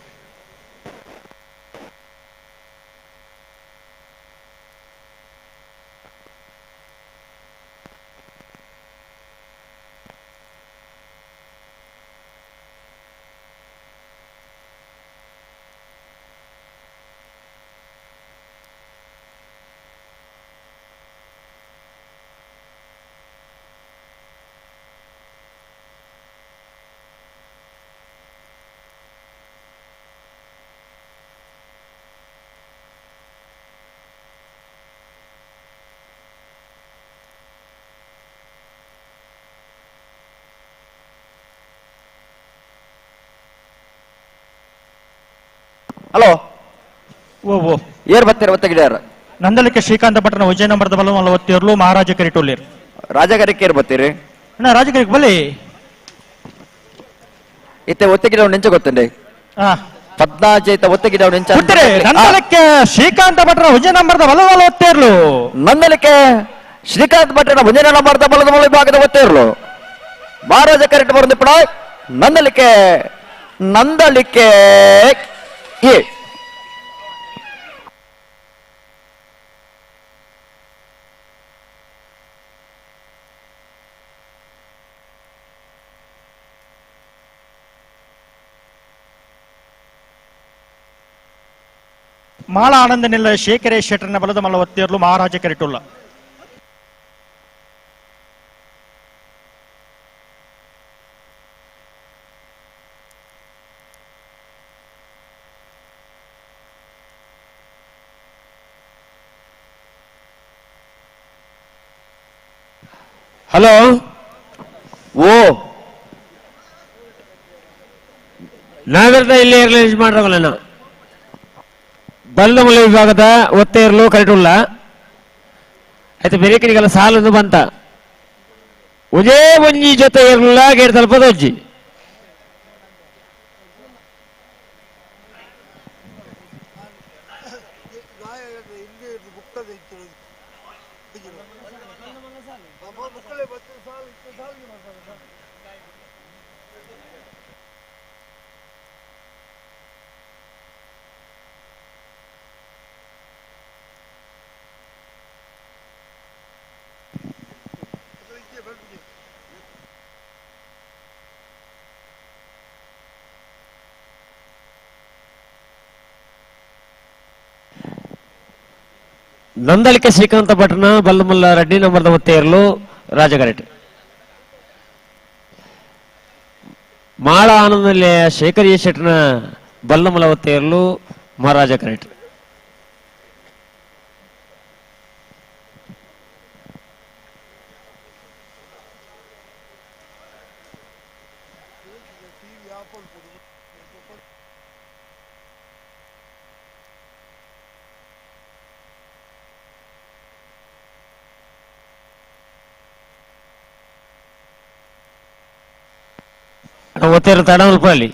Hello ಓ ಓ ಏರ್ ಬತ್ತೀರ ಒತ್ತಗಿಡಿಯಾರ ನಂದಲಿಕೆ ಶ್ರೀಕಾಂತ ಭಟ್ರನ ವಿಜಯ ನಂಬರ್ದ ಬಲ ಒತ್ತಿರ್ಲು ಮಹಾರಾಜ ಕರಿಟೋಲಿರ್ ರಾಜಗರಿಕೆ ಏರ್ ಬತ್ತೀರಿ ಅಣ್ಣ ರಾಜಕರಿಗೆ ಬಲಿ ಇತ್ತೆ ಒತ್ತಗಿಡ ನೆಂಚ ಗೊತ್ತುಂಡೆ ಪದ್ನಾಜೈತ ಒತ್ತಗಿಡ ನೆಂಚ ನಂದಲಿಕೆ ಶ್ರೀಕಾಂತ ಭಟ್ರ ವಿಜಯ ನಂಬರ್ದ ಬಲ ಒತ್ತಿರ್ಲು ನಂದಲಿಕೆ ಶ್ರೀಕಾಂತ್ ಭಟ್ರನ ವಿಜಯ ನಂಬರ್ದ ಬಲದ ಮೂಲ ವಿಭಾಗದ ಒತ್ತಿರ್ಲು ಮಹಾರಾಜ ಕರೆಕ್ಟ್ ಬರಂದು ಪಡ ನಂದಲಿಕೆ ನಂದಲಿಕೆ ಎ ಮಾಳ ಆನಂದ ನಿಲ್ಲ ಶೇಖರೇ ಶೆಟ್ಟರ್ನ ಬಲದ ಮಲ್ಲ ಒತ್ತಿರ್ಲು ಮಹಾರಾಜ ಕರಿಟುಲ್ಲ ಹಲೋ ಓ ನಾಗರದ ಇಲ್ಲಿ ಏರ್ಲೈನ್ಸ್ ಮಾಡ್ರವಲ್ಲ ಬಲ್ಲಮಲೆ ವಿಭಾಗದ ಒತ್ತೆ ಇರಲು ಕರೆಟುಲ್ಲ ಆಯ್ತು ಬೇರೆ ಕಡೆಗೆಲ್ಲ ಸಾಲೊಂದು ಬಂತ ಒಂದೇ ಒಂಜಿ ಜೊತೆ ಇರಲಿಲ್ಲ ಗೇಟ್ ತಲುಪದ ಅಜ್ಜಿ ನಂದಳಿಕೆ ಶ್ರೀಕಾಂತ ಭಟ್ರನ ಬಲ್ಲಮಲ್ಲ ರೆಡ್ಡಿ ನಂಬರ್ದ ಒತ್ತೆ ಇರಲು ರಾಜಗರೆಟ್ ಮಾಳ ಆನಂದಲ್ಲೇ ಶೇಖರ್ ಎ ಶೆಟ್ಟರ್ನ ಬಲ್ಲಮಲ ಒತ್ತೆ ಇರಲು ಮಹಾರಾಜ ಕರೆಟ್ ಒತ್ತೇರು ತಡಮಲ್ಪಲ್ಲಿ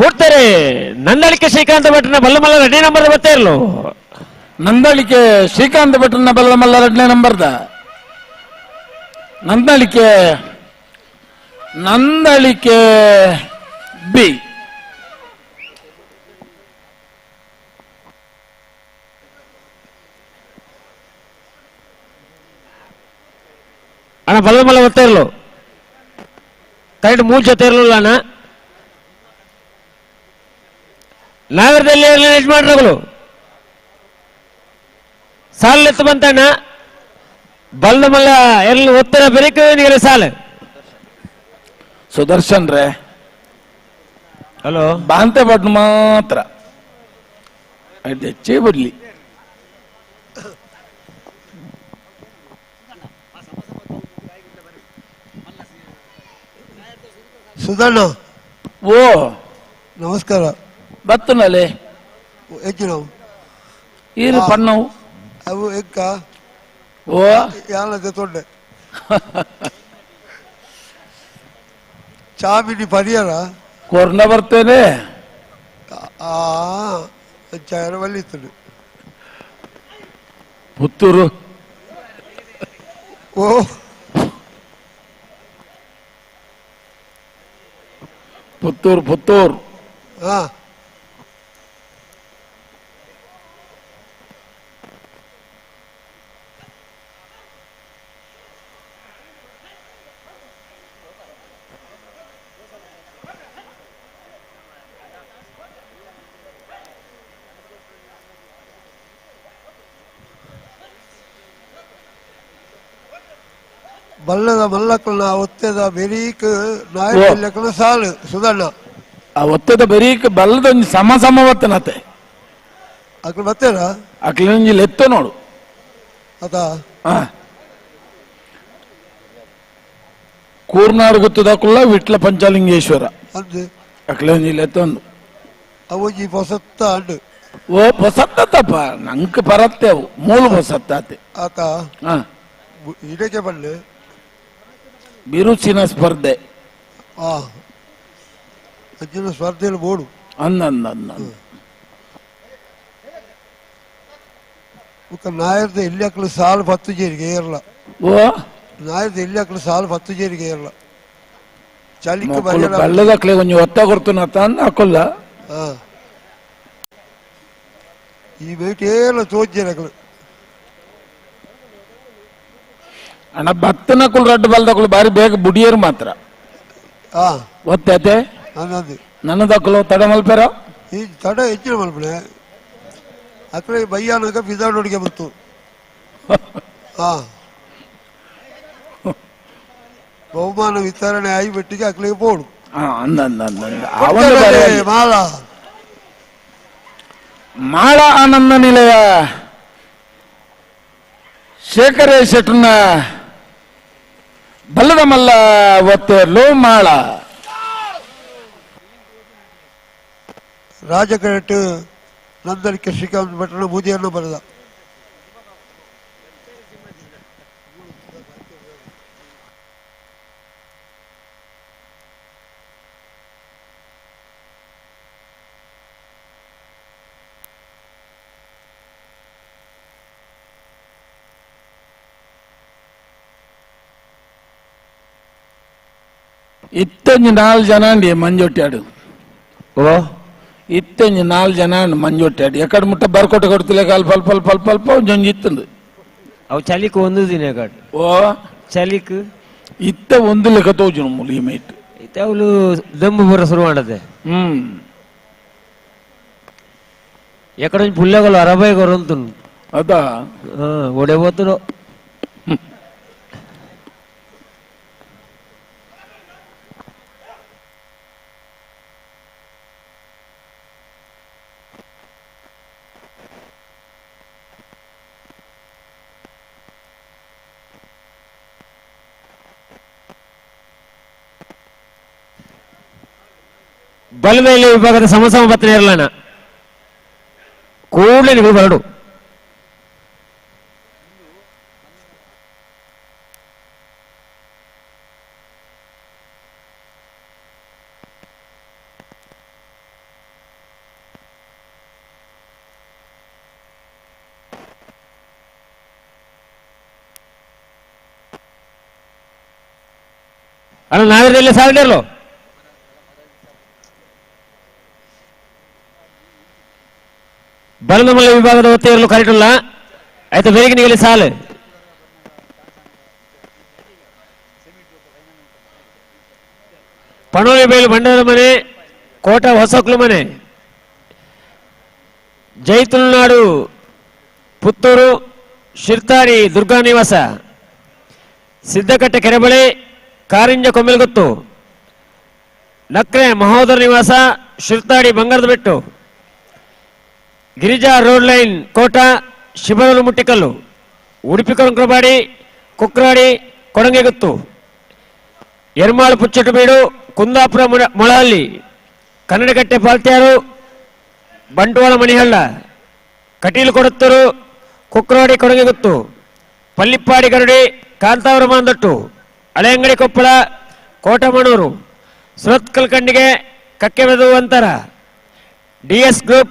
ಓಡ್ತಾರೆ ನಂದಳಿಕೆ ಶ್ರೀಕಾಂತ ಭಟ್ರನ ಬಲ್ಲಮಲ್ಲ ರೆಡ್ಡಿ ನಂಬರ್ ಬರ್ತಾ ಇರಲು ನಂದಳಿಕೆ ಶ್ರೀಕಾಂತ ಭಟ್ರನ ಬಲ್ಲಮಲ್ಲ ಎರಡನೇ ನಂಬರ್ದ ನಂದಳಿಕೆ ನಂದಳಿಕೆ ಬಿ ಅಣ್ಣ ಬಲ್ಲಮಲ್ಲ ಬರ್ತಾ ಇರಲು ಕರೆಕ್ಟ್ ಮೂರು ಜೊತೆ ಇರಲಿಲ್ಲ ಅಣ್ಣ ನಾಗರದಲ್ಲಿ ಯಜಮಾನ್ರುಗಳು ಸಾಲ ಎತ್ತು ಬಂತಣ್ಣ ಬಲ್ಲಮಲ್ಲ ಎಲ್ಲಿ ಒತ್ತರ ಬೆರಕು ನೀರು ಸಾಲ ಸುದರ್ಶನ್ ರೇ ಹಲೋ ಬಾಂತೆ ಭಟ್ ಮಾತ್ರ ಹೆಚ್ಚೇ ಬಿಡ್ಲಿ ಸುಧಣ್ಣ ಓ ನಮಸ್ಕಾರ ಬತ್ತನಲ್ಲಿ ಹೆಚ್ಚಿನವು ಈರು ಪಣ್ಣವು ಅವು ಎಕ್ಕ ಓ ಯಾನದ ತೊಂಡೆ ಚಾ ಬಿಡಿ ಪರಿಯರ ಕೊರ್ನ ಬರ್ತೇನೆ ಆ ಚಾರ ಬಲ್ಲಿತ್ತದು ಪುತ್ತೂರು ಓ Puttur Puttur ಹಾ ಬಲ್ಲದ ಮಲ್ಲಕ್ಕಲ್ನ ಒತ್ತೆದ ಬೆರೀಕ್ ನಾಯಕನ ಸಾಲು ಸುಧಣ್ಣ ಆ ಒತ್ತೆದ ಬೆರೀಕ್ ಬಲ್ಲದ ಒಂಜಿ ಸಮ ಸಮ ಒತ್ತನತೆ ಅಕ್ಲು ಬತ್ತೇನ ಅಕ್ಲಿನೊಂಜಿ ಲೆತ್ತ ನೋಡು ಅತ ಕೂರ್ನಾಡು ಗುತ್ತದಕುಲ್ಲ ವಿಟ್ಲ ಪಂಚಲಿಂಗೇಶ್ವರ ಅಂದು ಅಕ್ಲೊಂಜಿ ಲೆತ್ತೊಂದು ಅವೊಂಜಿ ಪೊಸತ್ತ ಅಂಡು ಓ ಪೊಸತ್ತಪ್ಪ ನಂಕ್ ಪರತ್ತೆ ಅವು ಮೂಲು ಪೊಸತ್ತಾತೆ ಆತ ಇಡಕ್ಕೆ ಬಲ್ಲೆ ಬಿರುಸಿನ ಸ್ಪರ್ಧೆ ಅಂಚಿನ ಸ್ಪರ್ಧೆಯಲ್ಲಿ ಬೋಡು ಅಂದ ಅಂದ ಅಂದ ಬೊಕ್ಕ ನಾಯರ್ದ ಎಲ್ಲಿ ಅಕ್ಲು ಸಾಲು ಪತ್ತು ಜೇರಿಗೆ ಏರ್ಲ ಓ ನಾಯರ್ದ ಎಲ್ಲಿ ಅಕ್ಲು ಸಾಲು ಪತ್ತು ಜೇರಿಗೆ ಏರ್ಲ ಚಲಿಕ್ ಬಲ್ಲದಕ್ಲೆ ಒಂಜಿ ಒತ್ತ ಕೊಡ್ತುನತ ಅಂದ ಅಕೊಲ್ಲ ಈ ಬೇಟೇಲ ತೋಜ್ಜೇರು ಅಕ್ಲು ಅಣ್ಣ ಭಕ್ತನಕುಲು ರಡ್ಡು ಬಲ್ದಕುಲು ಬಾರಿ ಬೇಗ ಬುಡಿಯರು ಮಾತ್ರ ಒತ್ತೆ ನನ್ನದಕ್ಕಲು ತಡ ಮಲ್ಪೆರ ಈ ತಡ ಹೆಚ್ಚಿನ ಮಲ್ಪನೆ ಅಕ್ಲೆ ಬಯ್ಯಾನಕ ಬಿದಾಡೋಡಿಗೆ ಬಂತು ಬಹುಮಾನ ವಿತರಣೆ ಆಯಿ ಬೆಟ್ಟಿಗೆ ಅಕ್ಲೆಗೆ ಬೋಡು ಅಂದ ಅಂದ ಅಂದ ಮಾಳ ಮಾಳ ಆನಂದ ನಿಲಯ ಶೇಖರ ಶೆಟ್ಟನ ಬಲ್ಲದ ಮಲ್ಲ ಒತ್ತೇರ್ಲು ಮಾಳ ರಾಜಕರೆಟ್ ನಂದನಿಕೆ ಶ್ರೀಕಾಂತ್ ಭಟ್ರನ ಬೂದಿಯನ್ನು ಬರೆದ ಇತ್ತಂಜಿ ನಾಲ್ ಜನ ಅಂಡಿ ಮಂಜೊಟ್ಟಾಡು ಓ ಇತ್ತಂಜಿ ನಾಲ್ ಜನ ಅಂಡ್ ಮಂಜೊಟ್ಟಾಡು ಎಕಡ ಮುಟ್ಟ ಬರ್ಕೊಟ್ಟ ಕೊಡ್ತಿಲ್ಲ ಅಲ್ಪ ಅಲ್ಪ ಅಲ್ಪ ಅಲ್ಪ ಅಲ್ಪ ಒಂಜೊಂಜಿ ಇತ್ತಂದು ಅವು ಚಲಿಕ್ ಒಂದು ದಿನ ಎಕಡ್ ಓ ಚಲಿಕ್ ಇತ್ತ ಒಂದು ಲೆಕ್ಕ ತೋಜುನು ಮುಲಿ ಮೇಟ್ ಇತ್ತ ಅವಳು ದಮ್ಮು ಬರ ಶುರು ಮಾಡದೆ ಎಕಡ ಒಂಜಿ ಪುಲ್ಲೆಗಳು ಅರಬೈ ಕೊರಂತುನು ಅದ ಒಡೆ పోతును ಬಲಮೇಲೆ ವಿಭಾಗದ ಸಮಸಮ ಪತ್ರ ಇರಲಣ ಕೂಡಲೇ ನೀವು ಬರಡು ಅಣ್ಣ ನಾವಿರಲಿಲ್ಲ ಸಾವಿರಲು ಬಲದಮಲ್ಲ ವಿಭಾಗದ ಒತ್ತೆಯರಲು ಕರೆಟುಲ್ಲ ಆಯ್ತು ಬೇಗ ಸಾಲು ಪಣೋಲಿ ಬೈಲು ಬಂಡದ ಮನೆ ಕೋಟ ಹೊಸಕ್ಲು ಮನೆ ಜೈ ತುಳುನಾಡು ಪುತ್ತೂರು ಶಿರ್ತಾರಿ ದುರ್ಗಾ ನಿವಾಸ ಸಿದ್ದಕಟ್ಟೆ ಕೆರೆಬಳೆ ಕಾರಿಂಜ ಕೊಮ್ಮೆಲ್ಗುತ್ತು ನಕ್ರೆ ಮಹೋದರ ನಿವಾಸ ಶಿರ್ತಾಡಿ ಬಂಗಾರದ ಬೆಟ್ಟು ಗಿರಿಜಾ ರೋಡ್ ಲೈನ್ ಕೋಟ ಶಿಬರೂರು ಮುಟ್ಟಿಕಲ್ಲು ಉಡುಪಿ ಕೊಂಕ್ರಬಾಡಿ ಕುಕ್ರಾಡಿ ಕೊಡಂಗೆಗುತ್ತು ಎರ್ಮಾಳು ಪುಚ್ಚಟಬೀಡು ಕುಂದಾಪುರ ಮೊಳಹಳ್ಳಿ ಕನ್ನಡಕಟ್ಟೆ ಪಾಲ್ತ್ಯಾರು ಬಂಟ್ವಾಳ ಮಣಿಹಳ್ಳ ಕಟೀಲು ಕೊಡತ್ತೂರು ಕುಕ್ರಾಡಿ ಕೊಡಂಗೆಗುತ್ತು ಪಲ್ಲಿಪ್ಪಾಡಿ ಗರಡಿ ಕಾಂತಾವರ ಮಾಂದಟ್ಟು ಹಳೆಯಂಗಡಿ ಕೊಪ್ಪಳ ಕೋಟಮಣೂರು ಸುರತ್ಕಲ್ ಕಣ್ಣಿಗೆ ಕಕ್ಕೆಬೆದು ಅಂತರ D S group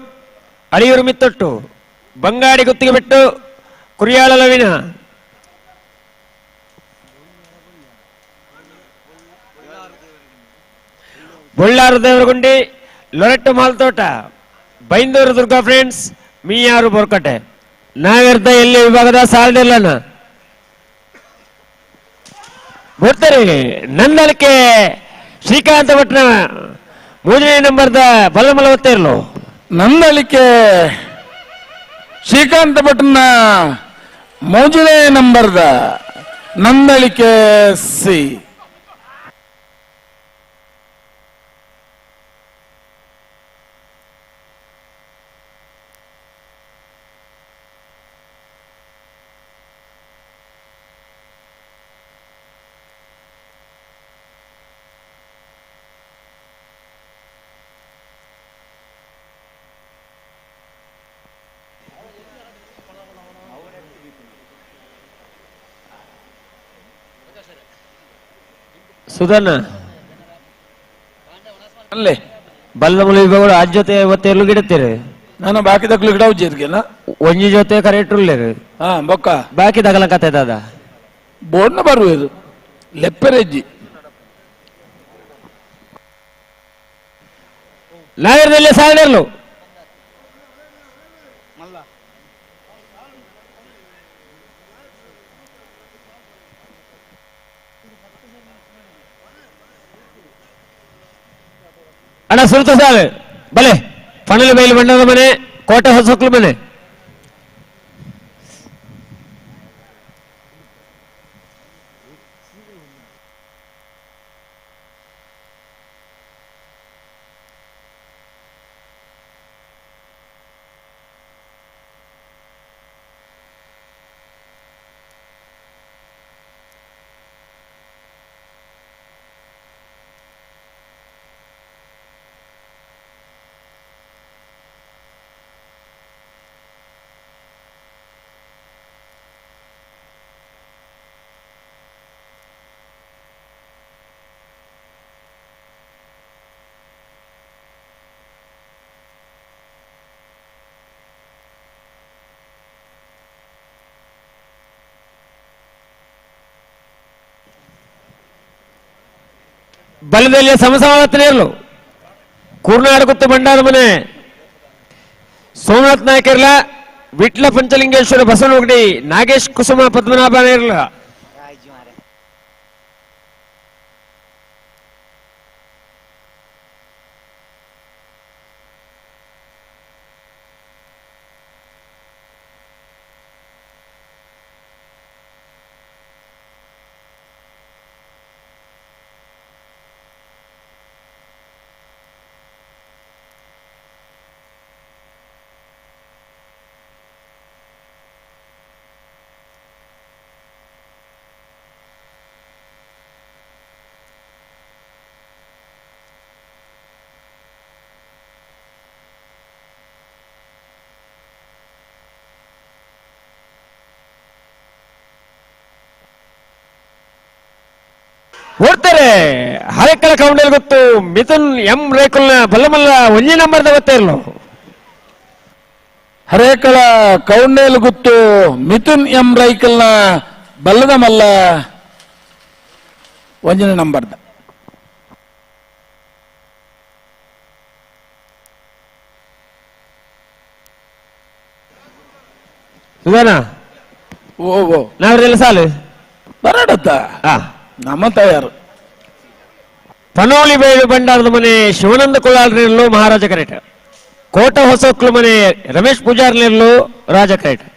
Aliyur Mithottu Bangadi ಗುತ್ತಿಗೆ ಬಿಟ್ಟು ಕುರಿಯಾಳ ಲವಿನ Bollaru Devaragundi, Loretto Malthota, Byndoor Durga friends, Miyar Borkatte. ನಾಗರ್ದ ಎಲ್ಲಿ ವಿಭಾಗದ ಸಾಲ್ಡಿಲ್ಲನ ಬರ್ತಾರೆ. ನಂದಳಿಕೆ ಶ್ರೀಕಾಂತ ಭಟ್ನ ಮೂರನೇ ನಂಬರ್ದ ಬಲ್ಲಮಲ ಒತ್ತೇರ್ಲು. ನಂದಳಿಕೆ ಶ್ರೀಕಾಂತ ಭಟ್ನ ಮೂರನೇ ನಂಬರ್ದ ನಂದಳಿಕೆ ಸಿ. ಸುಧನ್ ಅಲ್ಲೇ ಬಲ್ಲಮಲ ವಿಭಾಗಗಳು ಆ ಜೊತೆ ಒತ್ತೆರ್ಲು ಗಿಡತ್ತೀರಿ. ನಾನು ಬಾಕಿ ದಕ್ಲು ಗಿಡ ಉಜ್ಜಿರ್ಗೆನ ಒಂಜಿ ಜೊತೆ ಕರೆಕ್ಟ್ ಉಳ್ಳೇರು. ಹಾ ಬೊಕ್ಕ ಬಾಕಿ ದಗಲ ಕತೆ ದಾದ ಬೋರ್ಡ್ನ ಬರುವುದು ಲೆಪ್ಪರೆಜ್ಜಿ. ನಾಗರದಲ್ಲಿ ಸಾಲಿರ್ಲು. ಅಣ್ಣ ಸುರುತ ಸಾಲು ಬಲೆ ಫಣಲು ಬೈಲು ಬಣ್ಣದ ಮನೆ, ಕೋಟೆ ಹೊಸಕ್ಲು ಮನೆ. ಬಲದಲ್ಲಿ ಸಮಸಮಾವರ್ತನೆಯಲ್ಲೂ ಕುರ್ನಾಡು ಗುತ್ತು ಬಂಡಾರ ಮನೆ ಸೋಮನಾಥ್ ನಾಯಕರ್ಲ, ವಿಟ್ಲ ಪಂಚಲಿಂಗೇಶ್ವರ ಬಸವನಗುಡಿ ನಾಗೇಶ್ ಕುಸುಮ ಪದ್ಮನಾಭ ನೇರ್ಲ. ಓಡ್ತಾರೆ ಹರೆಕಳ ಕೌಂಡಲ್ ಗೊತ್ತು ಮಿಥುನ್ ಎಂ ರೇಕುಲ್ನ ಬಲ್ಲಮಲ್ಲ ಒಂದೇ ನಂಬರ್ದ ಗೊತ್ತೇ ಇರಲು. ಹರೇಕಳ ಕೌಂಡೇಲ್ ಗುತ್ತು ಮಿಥುನ್ ಎಂ ರೈಕಲ್ನ ಬಲ್ಲದ ಮಲ್ಲ ಒಂದನೇ ನಂಬರ್ದ. ಸುಧಾನ ಓ ಓ ನಾವ್ರೆಲ್ಲ ಸಾಲು ಬರಡತ್ತ ನಮ್ಮ ತಯಾರು. ಪನೋಲಿ ಬೇಳು ಬಂಡಾರದ ಮನೆ ಶಿವಾನಂದ ಕುಳ್ಳಾಲ್ರಲ್ಲೂ ಮಹಾರಾಜ ಕರೆಟ್, ಕೋಟ ಹೊಸಕ್ಲು ಮನೆ ರಮೇಶ್ ಪೂಜಾರ್ನೆಲ್ಲೂ ರಾಜ ಕರೆಟ್.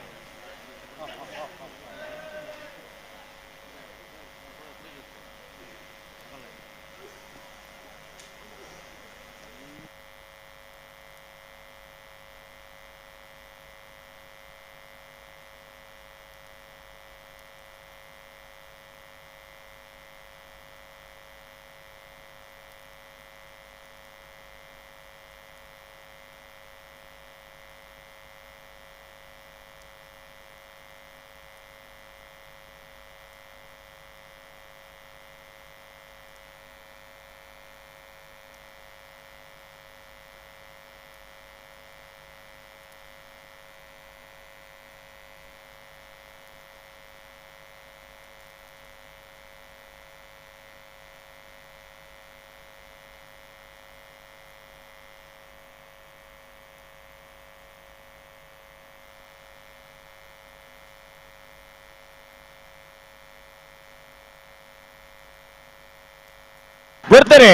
ಬರ್ತಾರೆ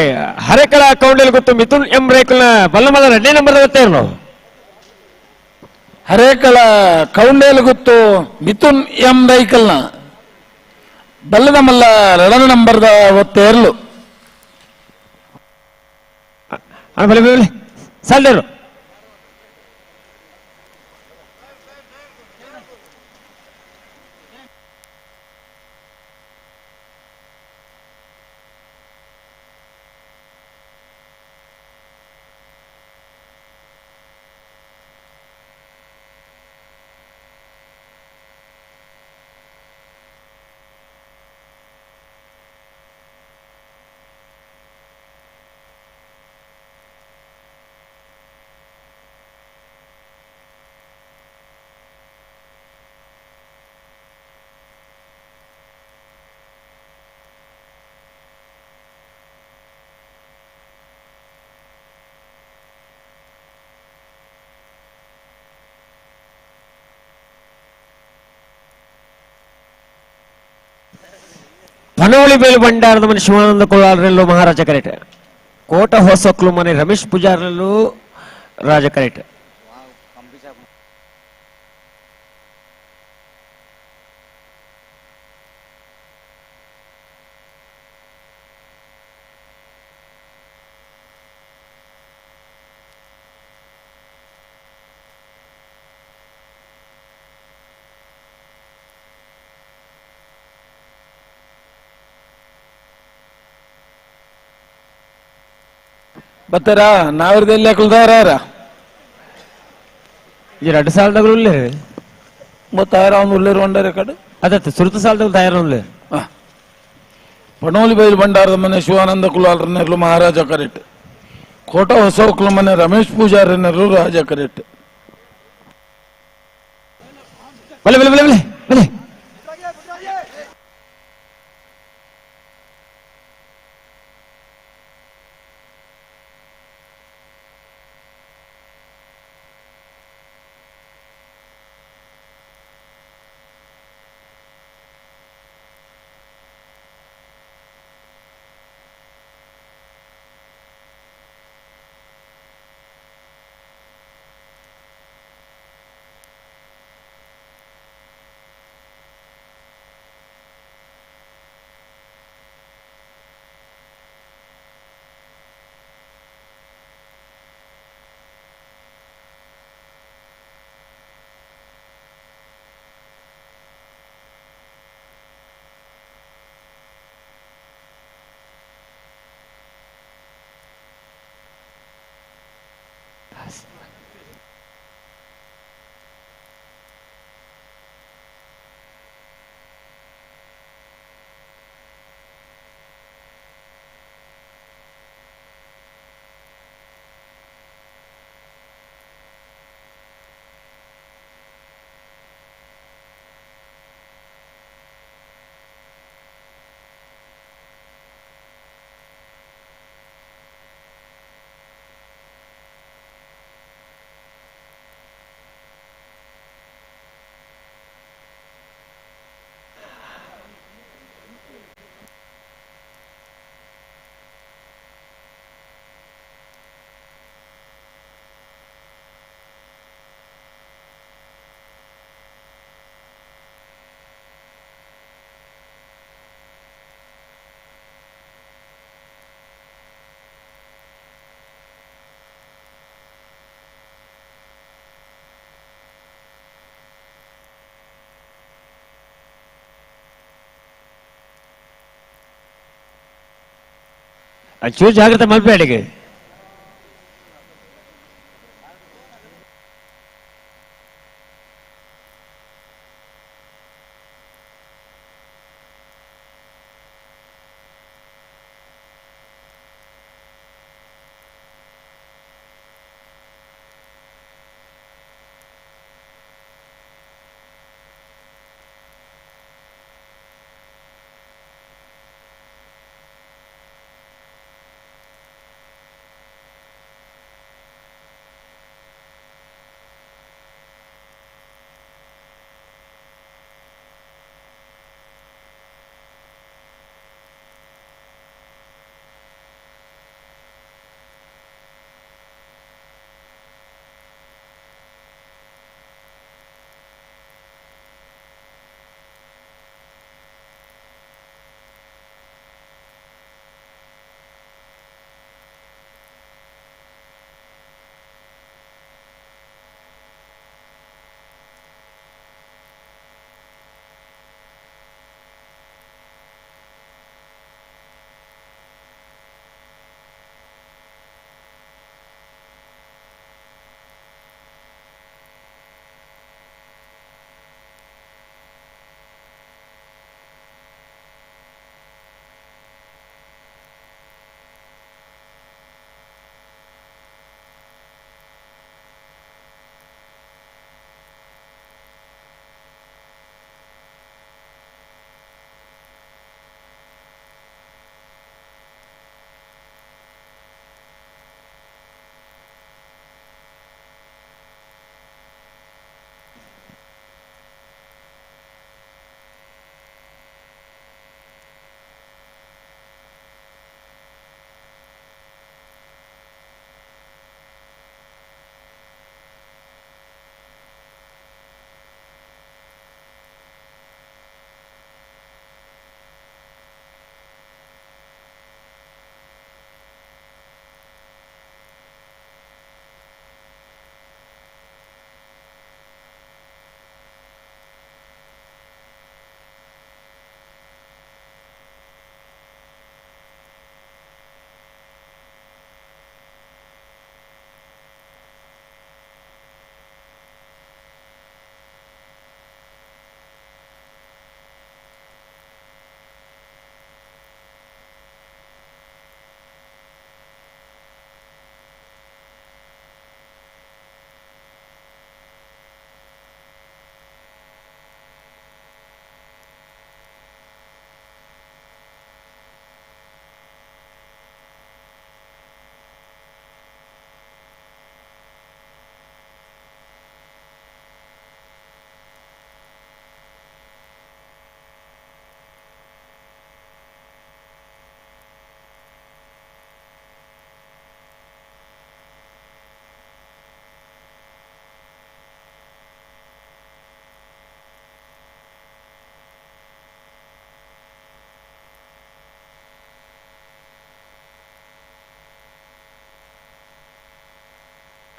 ಹರೇಕಳ ಕೌಂಡಲ್ ಗೊತ್ತು ಮಿಥುನ್ ಎಂ ರೇಕುಲ್ನ ಬಲ್ಲಮದ 2ನೇ ನಂಬರ್ ಗೊತ್ತೇರ್ಲು. ಹರೇಕಳ ಕೌಂಡೇಲ್ ಗೊತ್ತು ಮಿಥುನ್ ಎಂ ರೈಕಲ್ನ ಬಲ್ಲದ ಮಲ್ಲ 2ನೇ ನಂಬರ್ದ ಒತ್ತೇರ್ಲು. ಬಲೆ ಬಲೆ ಸಾಲ್ದೇರು. ಪನೋಳಿ ಬೇಲು ಭಂಡಾರದ ಮನೆ ಶಿವಾನಂದ ಕೊಲ್ಲಾರಲ್ಲೂ ಮಹಾರಾಜ ಕರೆಟ್, ಕೋಟ ಹೊಸಕ್ಲು ಮನೆ ರಮೇಶ್ ಪೂಜಾರಲ್ಲೂ ರಾಜ ಕರೆಟ್. ಬತ್ತಾರಾ ನಾವಿರದಲ್ಲಿ ಕುಲ್ದಾರ ಈ 2 ಸಾಲದಗಳು ಉಳ್ಳೇರು ತಾಯರ ಒಂದು ಉಳ್ಳೇರು ಒಂಡಾರೆ ಕಡೆ ಅದೇ ಸುರುತ ಸಾಲದಗಳು ತಾಯರ ಉಳ್ಳೇರು. ಪಣೋಲಿ ಬೈಲು ಭಂಡಾರದ ಮನೆ ಶಿವಾನಂದ ಕುಲಾಲ್ರನೆರ್ಲು ಮಹಾರಾಜ ಕರೆಟ್, ಕೋಟ ಹೊಸಕ್ಲು ಮನೆ ರಮೇಶ್ ಪೂಜಾರನೆರ್ಲು ರಾಜ ಕರೆಟ್. ಬಲೆ ಬಲೆ ಬಲೆ ಬಲೆ ಬಲೆ ಚೂರು ಜಾಗ್ರತೆ ಮಲ್ಪೇಡಿಗೆ.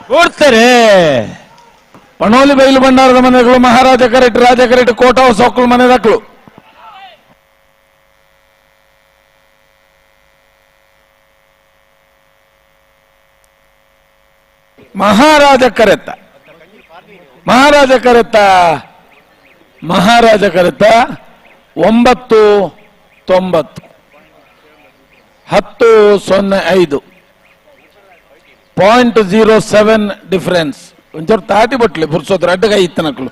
ಕೊಡ್ತಾರೆ. ಪಣೋಲಿ ಬೈಲು ಭಂಡಾರದ ಮನೆಗಳು ಮಹಾರಾಜ ಕರೆಟ್ ರಾಜ ಕರೆಟ್ ಕೋಟ ಸೊಕ್ಕಲು ಮನೆ ದಾಖಲು. ಮಹಾರಾಜ ಕರೆತ್ತ ಮಹಾರಾಜ ಕರೆತ್ತ ಮಹಾರಾಜ ಕರೆತ್ತ 9.90 10.05 0.07 ಡಿಫರೆನ್ಸ್. ಒಂಚೂರು ತಾಟಿ ಬಟ್ಲಿ ಪುರ್ಸೋದ್ರ ಅಡ್ಡ ಕೈ ಇತ್ತನಕ್ಲು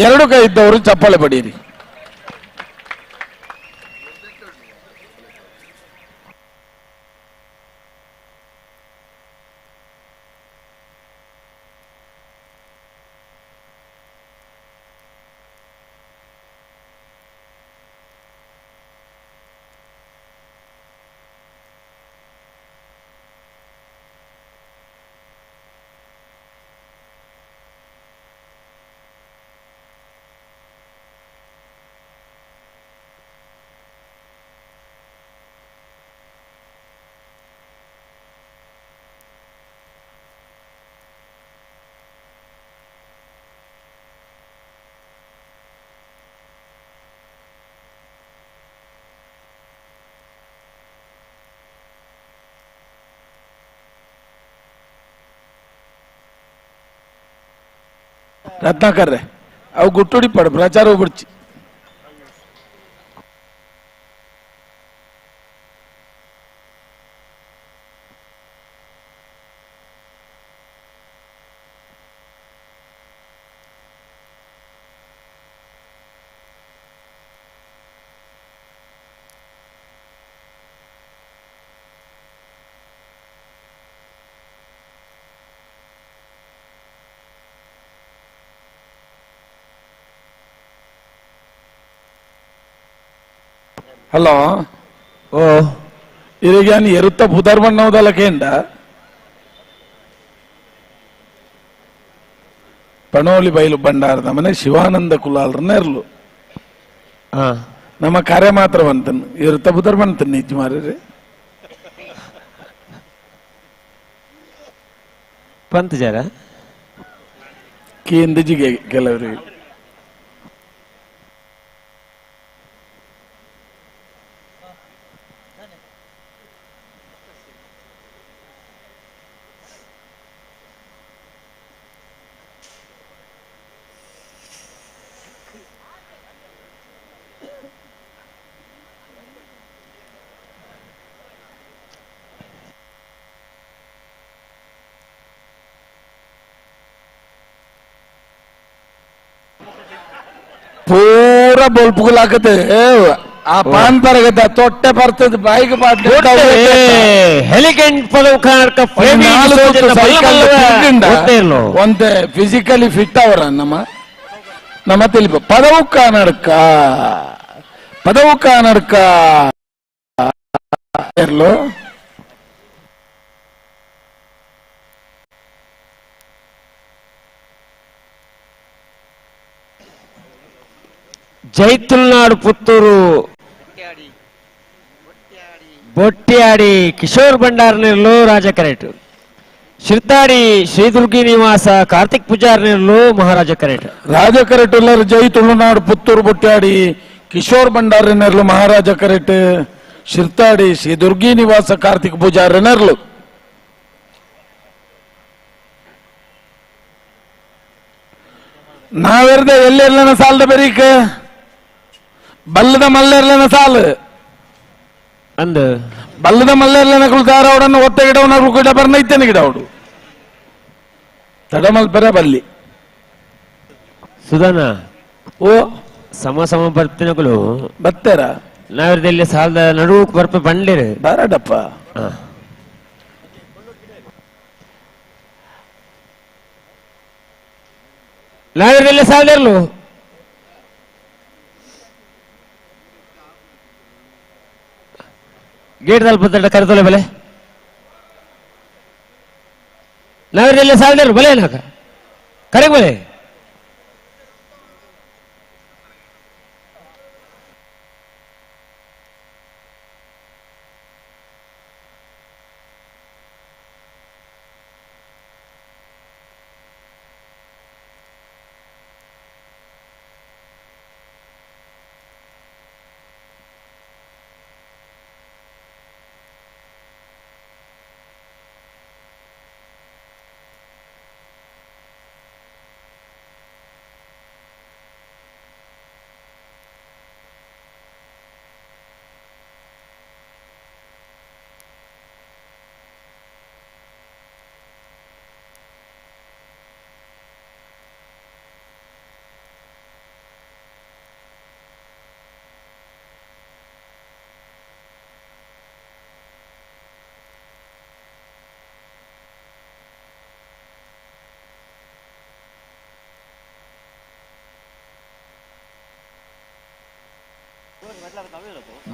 ಎರಡು ಕೈ ಇದ್ದವರು ಚಪ್ಪಾಳೆ ಬಡೀರಿ. ರತ್ನಾಕರ್ರೆ ಅವು ಗುಟ್ಟುಡಿ ಪಡು ಪ್ರಚಾರ ಹೋಗ್ಬಿಡ್ಚಿ. ಹಲೋ ಓ ಇರಿಗೆ ಎರುತ್ತ ಬುಧರ್ ಬಣ್ಣವದಲ್ಲ ಕೇಂಡ ಪಣೋಲಿ ಬೈಲು ಭಂಡಾರದ ಮನೆ ಶಿವಾನಂದ ಕುಲಾಲ್ರನ್ನ ಇರ್ಲು. ನಮ್ಮ ಕಾರ್ಯ ಮಾತ್ರ ಬಂತನ್ ಎರುತ್ತ ಬುಧರ್ ಬಂತನ್ ನಿಜ ಮಾರಿ ಪಂತ ಜರ ಕೇಂದ್ರಜಿಗೆ ಕೆಲವರಿಗೆ ಪೂರ ಬೊಲ್ಪುಗುಲಾಕತೆ ಆ ಪಾನ್ ಪರಗದ ತೊಟ್ಟೆ ಬರ್ತದೆ ಬಾಯಿಗೆ ಒಂದೇ ಫಿಸಿಕಲಿ ಫಿಟ್ ಅವರ ನಮ್ಮ ನಮ್ಮ ತಿಳಿಪ ಪದವು ಕಾನಡ್ಕ ಪದವು ಕಾನಡ್ಕ ಇರ್ಲು. ಜೈತುಲ್ನಾಡು ಪುತ್ತೂರು ಬೊಟ್ಟಿಯಾಡಿ ಕಿಶೋರ್ ಭಂಡಾರನಿರ್ಲು ರಾಜ ಕರೆಟ್. ಶಿರ್ತಾಡಿ ಶ್ರೀದುರ್ಗಿ ನಿವಾಸ ಕಾರ್ತಿಕ್ ಪೂಜಾರ್ನಿರ್ಲು ಮಹಾರಾಜ ಕರೆಟ್. ರಾಜ ಕರೆಟ್ ಎಲ್ಲರೂ ಜೈ ತುಳುನಾಡು ಪುತ್ತೂರು ಬೊಟ್ಟಾಡಿ ಕಿಶೋರ್ ಭಂಡಾರನಿರ್ಲು ಮಹಾರಾಜ ಕರೆಟ್. ಶಿರ್ತಾಡಿ ಶ್ರೀ ದುರ್ಗಿ ನಿವಾಸ ಕಾರ್ತಿಕ್ ಪೂಜಾರನಿರ್ಲು. ನಾವೆರ್ದ ಎಲ್ಲೆಲ್ಲನ ಸಾಲದ ಬರೀಕ ಬಲ್ಲದ ಮಲ್ಲೆರ್ಲನ ಸಾಲು ಅಂದ ಬಲ್ಲದ ಮಲ್ಲೆರ್ಲನ ಕುಳ್ತಾರ ಅವಡನ್ನು ಒತ್ತೆ ಗಿಡವನ ಗಿಡ ಬರ್ನ ಇತ್ತೇನೆ ಗಿಡ ಅವಡು ತಡಮಲ್ ಬರ ಬಲ್ಲಿ ಸುಧಾನ ಓ ಸಮ ಸಮ ಬರ್ತಿನಗಳು ಬರ್ತಾರ ನಾವಿರ್ದಲ್ಲಿ ಸಾಲದ ನಡುವು ಬರ್ಪ ಬಂಡ್ಲಿರು ಬಾರಡಪ್ಪ. ನಾವಿರ್ದಲ್ಲಿ ಸಾಲದಿರ್ಲು ಗೇಟ್ ತಲುಪುತ್ತ ಕರೆತೊಲೆ ಬಲೆ ನಾವಿರ್ದಲ್ಲಿ ಸಾಲದಿರ್ಲು ಬಲೆ ನಾಕ ಕರೆಗೆ ಬಲೆ.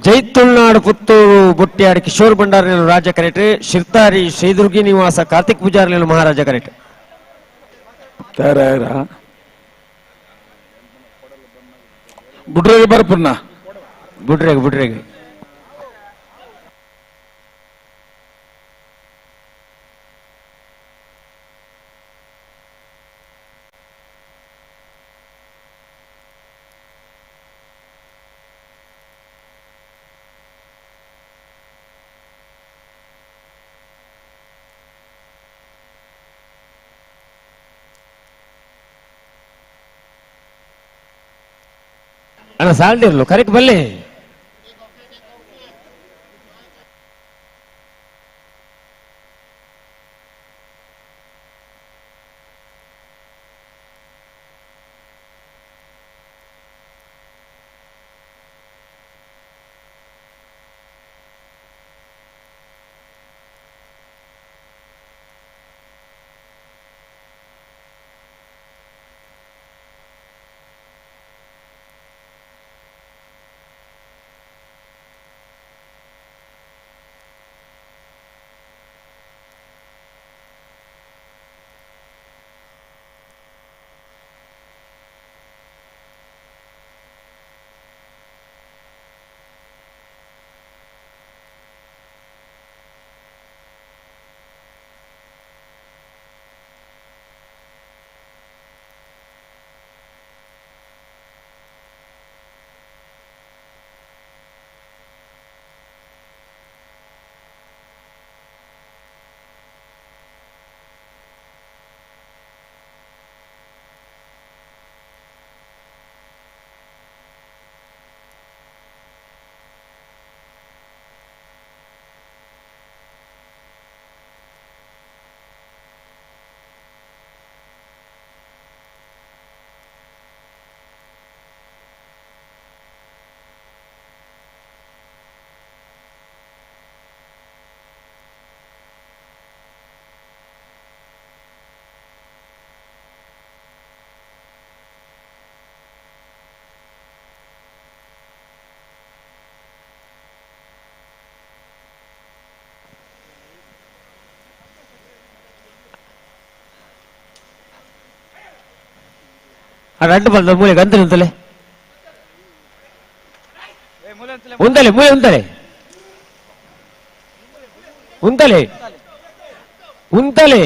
ಜೈ ತುಳುನಾಡು ಪುತ್ತೂರು ಬುಟ್ಟಿಯಾಡಿ ಕಿಶೋರ್ ಭಂಡಾರಿ ರಾಜ ಕರೆಟ್ ಶಿರ್ತಾರಿ ಶ್ರೀದುರ್ಗಿ ನಿವಾಸ ಕಾರ್ತಿಕ್ ಪೂಜಾರಿ ಮಹಾರಾಜ ಕರೆಟ್ ತಯಾರಾರ ಬುಡ್ರೆಗೆ ಬರ್ಪುನ್ನ ಬುಡ್ರೆಗೆ ಬುಡ್ರೆಗೆ ಅಣ್ಣ ಸಾಲ್ದಿರ್ಲು ಕರೆಕ್ಟ್ ಬಲ್ಲೆ ರಡ್ಡು ಬಲ್ದ ಮೂಲೆ ಗಂತ ಉಂತಲೆ ಉಂತಲೆ ಮೂಲೆ ಉಂತಲೆ ಉಂತಲೆ ಉಂತಲೆ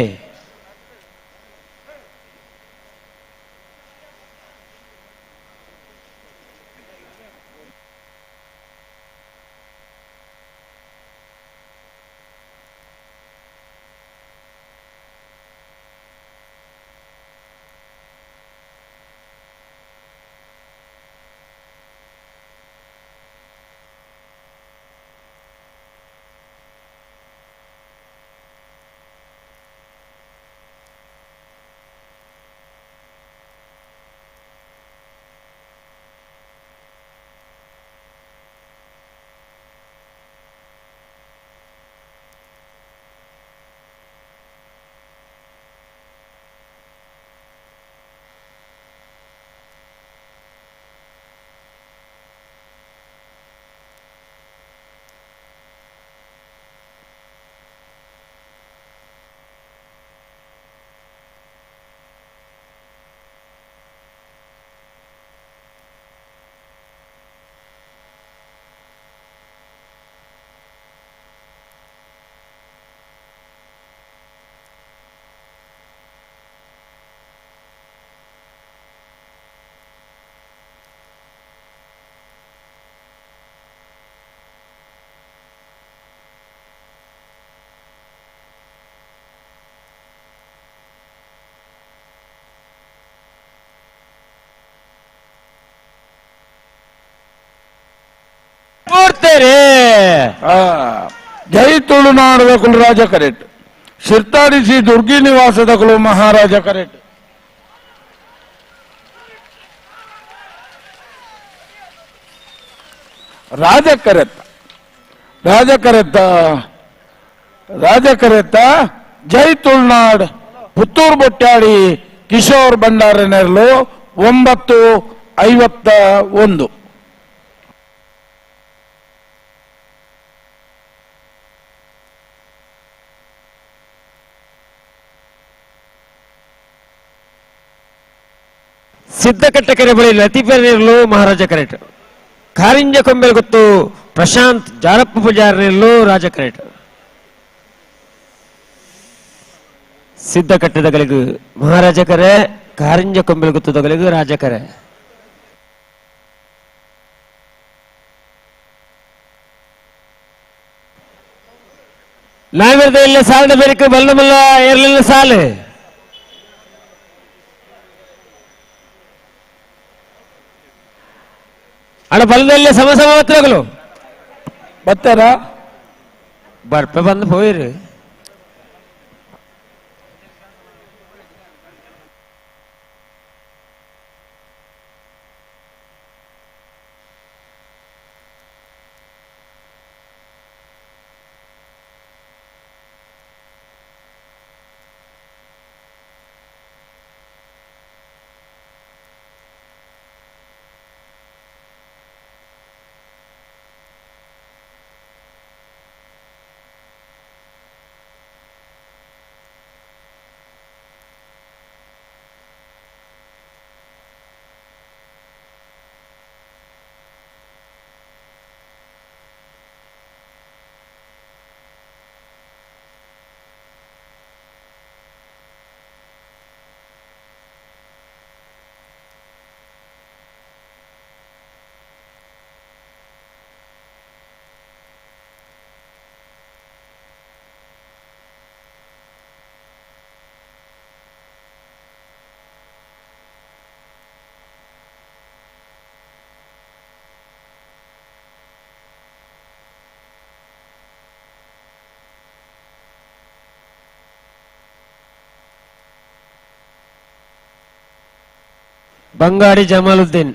ಜೈ ತುಳುನಾಡದ ಕುಲರಾಜ ಕರೆಟ್ ಶಿರ್ತಾಡಿಸಿ ದುರ್ಗಿ ನಿವಾಸದ ಕುಲು ಮಹಾರಾಜ ಕರೆಟ್ ರಾಜ ಕರೆತ್ತ ರಾಜ ಕರೆತ್ತ ರಾಜ ಕರೆತ್ತ ಜೈ ತುಳುನಾಡ್ ಪುತ್ತೂರು ಬೊಟ್ಟಾಡಿ ಕಿಶೋರ್ ಭಂಡಾರ ನೆರಳು 9:51. Siddhakatte ಕೆರೆ ಬಳಿ ಲತೀಫೆರ್ಲು ಮಹಾರಾಜ ಕರೆಟ್. ಕಾರಿಂಜ ಕೊಂಬೆಲ್ ಗೊತ್ತು ಪ್ರಶಾಂತ್ ಜಾರಪ್ಪ ಪೂಜಾರ್ನೆಲ್ಲು ರಾಜ ಕರೆಟ್. ಸಿದ್ಧಕಟ್ಟೆದಗಳಿಗೂ ಮಹಾರಾಜ ಕರೆ, ಕಾರಿಂಜ ಕೊಂಬೆಲ್ ಗುತ್ತದಗಳಿಗೂ ರಾಜ ಕರೆ. ನಾವಿರದ ಇಲ್ಲ ಸಾಲದ ಬೇರಿಕೆ ಬಲ್ಲ ಮಲ್ಲ ಏರ್ಲಿಲ್ಲ ಸಾಲೆ. ಅಡ ಬಲದಲ್ಲಿ ಸಮ ಸಮ ಮಾತ್ರಗಳು ಬರ್ತಾರ ಬರ್ಪೆ ಬಂದು ಹೋಯಿರಿ. ಬಂಗಾಡಿ ಜಮಾಲುದ್ದೀನ್.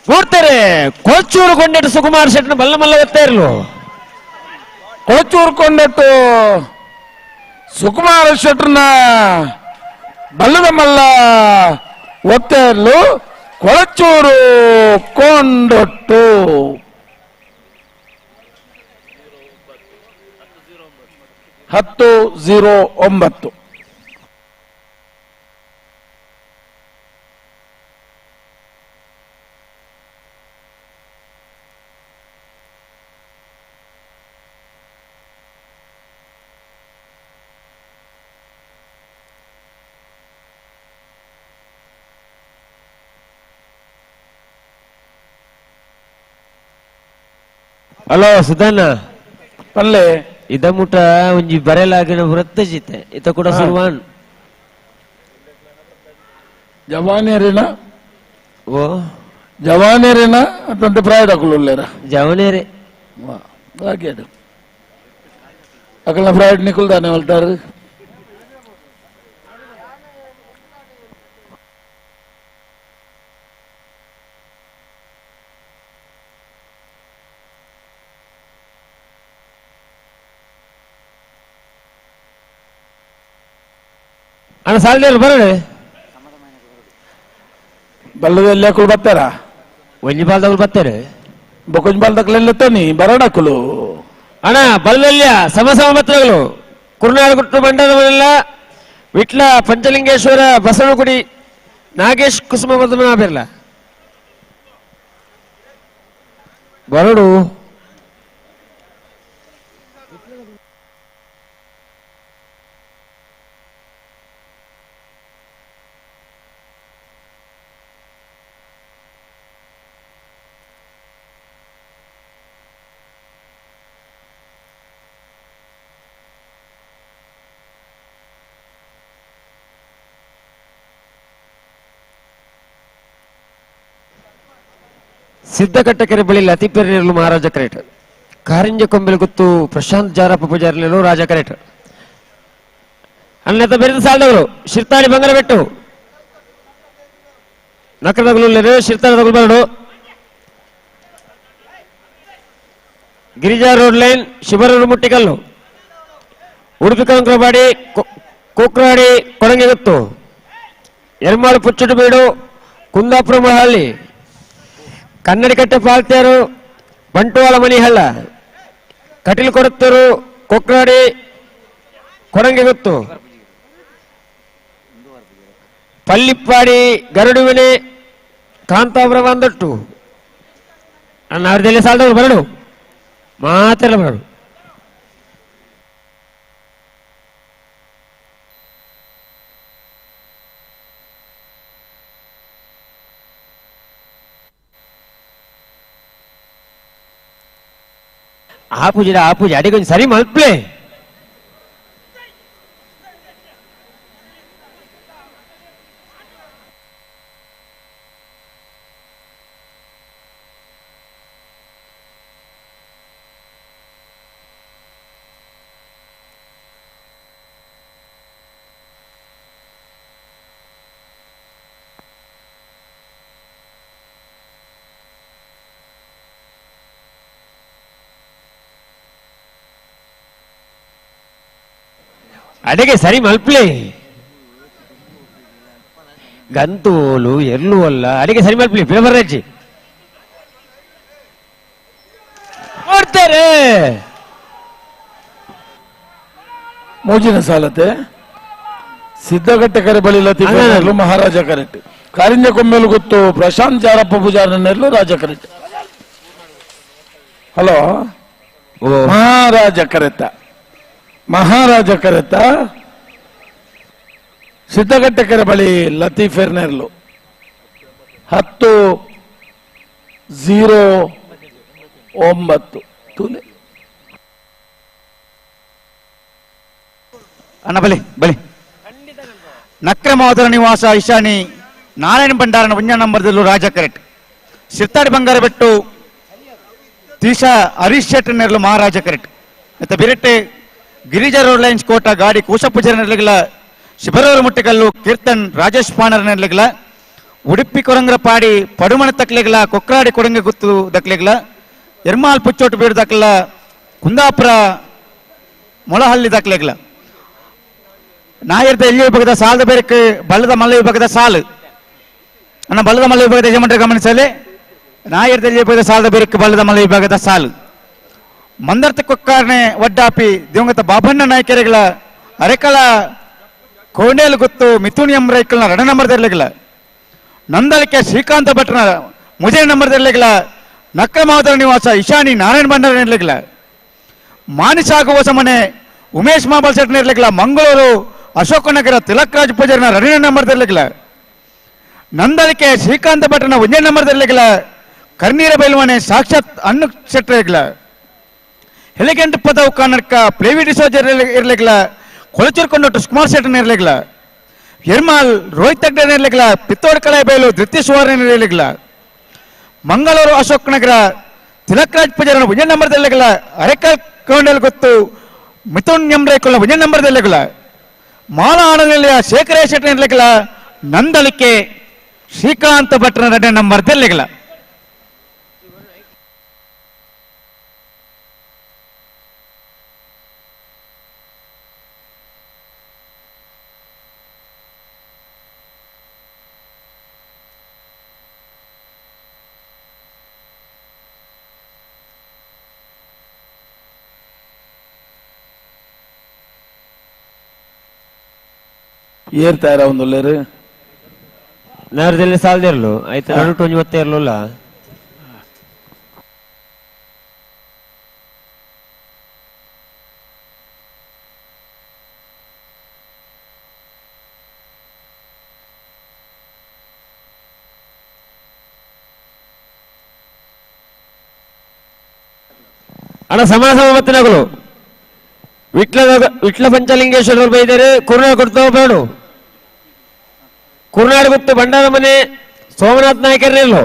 ನೋಡ್ತಾರೆ ಕೊಳಚೂರು ಕೊಂಡೆಟ್ಟು ಸುಕುಮಾರ್ ಶೆಟ್ಟನ ಬಲ್ಲ ಮಲ್ಲ ಒತ್ತಾ ಇರಲು. ಕೊಳಚೂರು ಕೊಂಡೆಟ್ಟು ಸುಕುಮಾರ್ ಶೆಟ್ಟರ್ನ ಬಲ್ಲದ ಮಲ್ಲ ಒತ್ತಾ ಇರಲು ಕೊಳಚೂರು ಕೊಂಡೊಟ್ಟು. 10-09. ಹಲೋ ಸುಧಾನ ಪಲ್ಲೆ ಇದ ಮುಟ ಒಂಜಿ ಬರೆಲಾಗಿನ ವೃತ್ತ ಜಿತೆ ಇತ ಕೂಡ ಸುರುವಾನ್ ಜವಾನೇರಿನ ಓ ಜವಾನೇರಿನ ಅತಂತ ಪ್ರಾಯದಕುಲು ಉಲ್ಲೇರ ಜವನೇರೆ ಹಾಗೆ ಅದು ಅಕಲ್ನ ಪ್ರಾಯಡ್ ನಿಕುಲ್ದಾನೆ ಹೇಳ್ತಾರೆ. ಅಣ್ಣ ಸಾಲದಲ್ಲಿ ಬರೋಣ ಬಲ್ಲದಲ್ಲಿ ಅಕುಲು ಬರ್ತಾರ ಒಂಜಿ ಬಾಲ್ದವ್ರು ಬರ್ತಾರೆ ಬೊಕೊಂಜಿ ಬಾಲ್ದಕ್ಲೆಲ್ಲ ತನಿ ಬರೋಡಕುಲು ಅಣ್ಣ ಬಲ್ಲದಲ್ಲಿಯ ಸಮ ಸಮ ಪತ್ರಗಳು ಕುರುನಾಡುಗುಟ್ಟು ಬಂಡದವರೆಲ್ಲ ವಿಟ್ಲ ಪಂಚಲಿಂಗೇಶ್ವರ ಬಸವನಗುಡಿ ನಾಗೇಶ್ ಕುಸುಮ ಪದ್ಮನಾಭಿರ್ಲ ಬರಡು. ಸಿದ್ದಕಟ್ಟಕೆರೆ ಬಳಿ ಲತಿಪೆರಿಯಲು ಮಹಾರಾಜ ಕರೇಟ್ ಕಾರಿಂಜ ಕೊಂಬೆಲು ಗುತ್ತು ಪ್ರಶಾಂತ್ ಜಾರಪ್ಪ ಪೂಜಾರಿಲು ರಾಜ ಕರೇಟ್ ಅಣ್ಣತ ಬೆರೆದ ಸಾಲದವರು ಶಿರ್ತಾಳಿ ಬಂಗರಬೆಟ್ಟು ನಕರದಗಲು ಶಿರ್ತಾಳಿ ಬರಡು ಗಿರಿಜಾ ರೋಡ್ ಲೈನ್ ಶಿಬರೂರು ಮುಟ್ಟಿಕಲ್ಲು ಉಡುಪಿ ಕಂಕ್ರಬಾಡಿ ಕೊಕ್ರಾಡಿ ಕೊಡಂಗೆಗುತ್ತು ಎರ್ಮಾಳು ಪುಚ್ಚುಟುಬೀಡು ಕುಂದಾಪುರ ಮಹಳ್ಳಿ ಕನ್ನಡಿಕಟ್ಟೆ ಪಾಲ್ತೇರು ಬಂಟುವಾಳ ಮನಿಹಳ್ಳ ಕಟೀಲು ಕೊಡತ್ತೂರು ಕೊಕ್ರಾಡಿ ಕೊಡಂಗೆಗುತ್ತು ಪಲ್ಲಿಪ್ಪಾಡಿ ಗರುಡುವಿನೆ ಕಾಂತಾಪುರ ಬಂದಟ್ಟು ಅಣ್ಣ ಅವ್ರದ್ದೆಲ್ಲ ಸಾಲದವರು ಬರಡು ಮಾತೆಲ್ಲ ಬರಡು. ಆ ಪೂಜೆ ಆ ಪೂಜೆ ಅಡಿಗೆ ಒಂಜಿ ಸರಿ ಮಲ್ಪ್ಲೆ ಅಡಿಗೆ ಸರಿ ಮಲ್ಪ್ಲೆ ಗಂತೋಲು ಎಲ್ಲೂ ಅಲ್ಲ ಅಡಿಗೆ ಸರಿ ಮಲ್ಪ್ಲಿ ಬಿಡಬರ್ರಜ್ಜಿ ನೋಡ್ತಾರೆ. ಮೋಜಿನ ಸಾಲತೆ ಸಿದ್ದಗಟ್ಟೆ ಕರೆ ಬಳಿ ಲತೀಫ್ ಮಹಾರಾಜ ಕರೆಕ್ಟ್ ಕಾರಿಂಜ ಕೊಂಬೆಲು ಗೊತ್ತು ಪ್ರಶಾಂತ್ ಜಾರಪ್ಪ ಪೂಜಾರನ್ನೆಲ್ಲೂ ರಾಜ ಕರೆಕ್ಟ್. ಹಲೋ ಮಹಾರಾಜ ಕರೆತ ಮಹಾರಾಜ ಕರೆತ ಸಿದ್ದಗಟ್ಟೆ ಕೆರೆ ಬಳಿ ಲತೀಫೆರ್ನೆರ್ಲು 10-09 ತೂಲೆ. ಅಣ್ಣ ಬಲಿ ಬಲಿ ನಕ್ರಮಾದರ ನಿವಾಸ ಇಶಾನಿ ನಾರಾಯಣ ಭಂಡಾರನ ಒಂಜ ನಂಬರ್ದಲ್ಲೂ ರಾಜ ಕರೆಕ್ಟ್ ಸಿರ್ತಾಡಿ ಬಂಗಾರ ಬೆಟ್ಟು ತೀಶಾ ಹರೀಶ್ ಶೆಟ್ಟರ್ನೆರ್ಲು ಮಹಾರಾಜ ಕರೆಕ್ಟ್ ಮತ್ತೆ ಬಿರಟ್ಟೆ ಗಿರಿಜಾ ರೋಡ್ ಲೈನ್ಸ್ ಕೋಟ ಗಾಡಿ ಕೂಸಪೂಜಾರ ನೆರಳಿಗಳ ಶಿಬರೂರು ಮುಟ್ಟಿಕಲ್ಲು ಕೀರ್ತನ್ ರಾಜೇಶ್ ಪಾಣರ್ ನೆರಳಿಗಳ ಉಡುಪಿ ಕೊರಂಗ್ರಪಾಡಿ ಪಡುಮಣ ತಕ್ಲೆಗ್ಲ ಕೊಕ್ರಾಡಿ ಕೊಡಂಗ ಗುತ್ತು ದಕ್ಲೆಗ್ಲ ಎರ್ಮಾಲ್ ಪುಚ್ಚೋಟು ಬೀಡು ದಕ್ಲ ಕುಂದಾಪುರ ಮೊಳಹಳ್ಳಿ ದಾಖಲೆಗಳ ನಾಯರ್ದ ಎಲ್ಲಿ ವಿಭಾಗದ ಸಾಲದ ಬೇರೆ ಬಳ್ಳದ ಮಲ್ಲ ವಿಭಾಗದ ಸಾಲು ಅಣ್ಣ ಬಳ್ಳದ ಮಲ್ಲ ವಿಭಾಗದ ಯಜಮಾನರು ಗಮನಿಸಲಿ ನಾಯರ್ದ ಎಲ್ಲಿ ವಿಭಾಗದ ಸಾಲದ ಬೇರೆ ಬಳ್ಳದ ಮಲ್ಲ ವಿಭಾಗದ ಸಾಲು ಮಂದರ್ತ ಕೊಕ್ಕಾರ್ನೆ ವಡ್ಡಾಪಿ ದಿವಂಗತ ಬಾಬಣ್ಣ ನಾಯಕರಿಗಳ ಅರೆಕಳ ಕೋಣೇಲು ಗೊತ್ತು ಮಿಥುನ್ ಎಂ ರೈಕಲ್ನ ರಡ ನಂಬರ್ದರ್ಲಿಗಳ ನಂದಳಿಕೆ ಶ್ರೀಕಾಂತ ಭಟ್ರನ ಮುಜೆ ನಂಬರ್ದರ್ಲಿಗಳ ನಕ್ರಮಾವತರ ನಿವಾಸ ಇಶಾನಿ ನಾರಾಯಣ ಭಂಡಾರ ಇರ್ಲಿಗಳ ಮಾನಿಸಾಗುವ ಸಮನೆ ಉಮೇಶ್ ಮಾಬಲ್ ಶೆಟ್ನ ಇರ್ಲಿಕ್ಕಿಲ್ಲ ಮಂಗಳೂರು ಅಶೋಕನಗರ ತಿಲಕ್ ರಾಜ್ ಪೂಜಾರಿನ ರಣಿನ ನಂಬರ್ ಇರ್ಲಿಕ್ಕಿಲ್ಲ ನಂದಳಿಕೆ ಶ್ರೀಕಾಂತ ಭಟ್ರನ ಒಂದೇ ನಂಬರ್ ಇರ್ಲಿಕ್ಕಿಲ್ಲ ಕರ್ನೀರ ಬೈಲ್ವಾನೆ ಸಾಕ್ಷಾತ್ ಅನ್ನು ಶೆಟ್ರ ಇರ್ಲಿಕ್ಕಿಲ್ಲ ಹೆಲಿಗೆಂಟು ಪದವು ಕನ್ನಡಕ ಪ್ಲೇವಿ ಡಿಸೋಜರ್ ಇರ್ಲಿಕ್ಕಿಲ್ಲ ಕೊಳಚೂರು ಕೊಂಡೊಟ್ಟು ಸುಕುಮಾರ್ ಶೆಟ್ಟನ ಇರ್ಲಿಕ್ಕಿಲ್ಲ ಎರ್ಮಾಲ್ ರೋಹಿತ್ ತಗ್ಡನ್ ಇರ್ಲಿಕ್ಕಿಲ್ಲ ಪಿತ್ತೋಡ್ ಕಳೆ ಬೈಲು ಧೃತಿ ಸುವರ್ಣ ಇರ್ಲಿಕ್ಕಿಲ್ಲ ಮಂಗಳೂರು ಅಶೋಕನಗರ ತಿಲಕ್ ರಾಜ್ ಪೂಜಾರಿನ ಒಂದೇ ನಂಬರ್ ಇರ್ಲಿಕ್ಕಿಲ್ಲ ಅರೆಕಲ್ ಕೋಂಡಲ್ ಗೊತ್ತು ಮಿಥುನ್ ಎಂ ರೈಕುಲ್ನ ಒಂದೇ ನಂಬರ್ ಇರ್ಲಿಕ್ಕಿಲ್ಲ ಮಾಲ ಆನಂದಲಿಯ ಶೇಖರ ಶೆಟ್ಟನ ಇರ್ಲಿಕ್ಕಿಲ್ಲ ನಂದಳಿಕೆ ಶ್ರೀಕಾಂತ ಭಟ್ರನ ಎರಡನೇ ನಂಬರ್ ಇರ್ಲಿಕ್ಕಿಲ್ಲ. ಏರ್ತಾರ ಒಂದು ಲೇರು ನಾರದಲ್ಲಿ ಸಾಲದಿರ್ಲು ಆಯ್ತು ನಡುಟು ಒಂಜಿ ಒತ್ತೆ ಇರ್ಲಿಲ್ಲ. ಅಣ್ಣ ಸಮಾನ ಸಮ ಮತ್ತಿನಗಳು ವಿಟ್ಲ ವಿಟ್ಲ ಪಂಚಲಿಂಗೇಶ್ವರರು ಬೈದರೆ ಕುರುನಾಡು ಕೊಡ್ತಾವ ಬೇಡು ಕುರುನಾಡು ಗೊತ್ತು ಭಂಡಾರ ಮನೆ ಸೋಮನಾಥ್ ನಾಯಕರನಿರ್ಲು.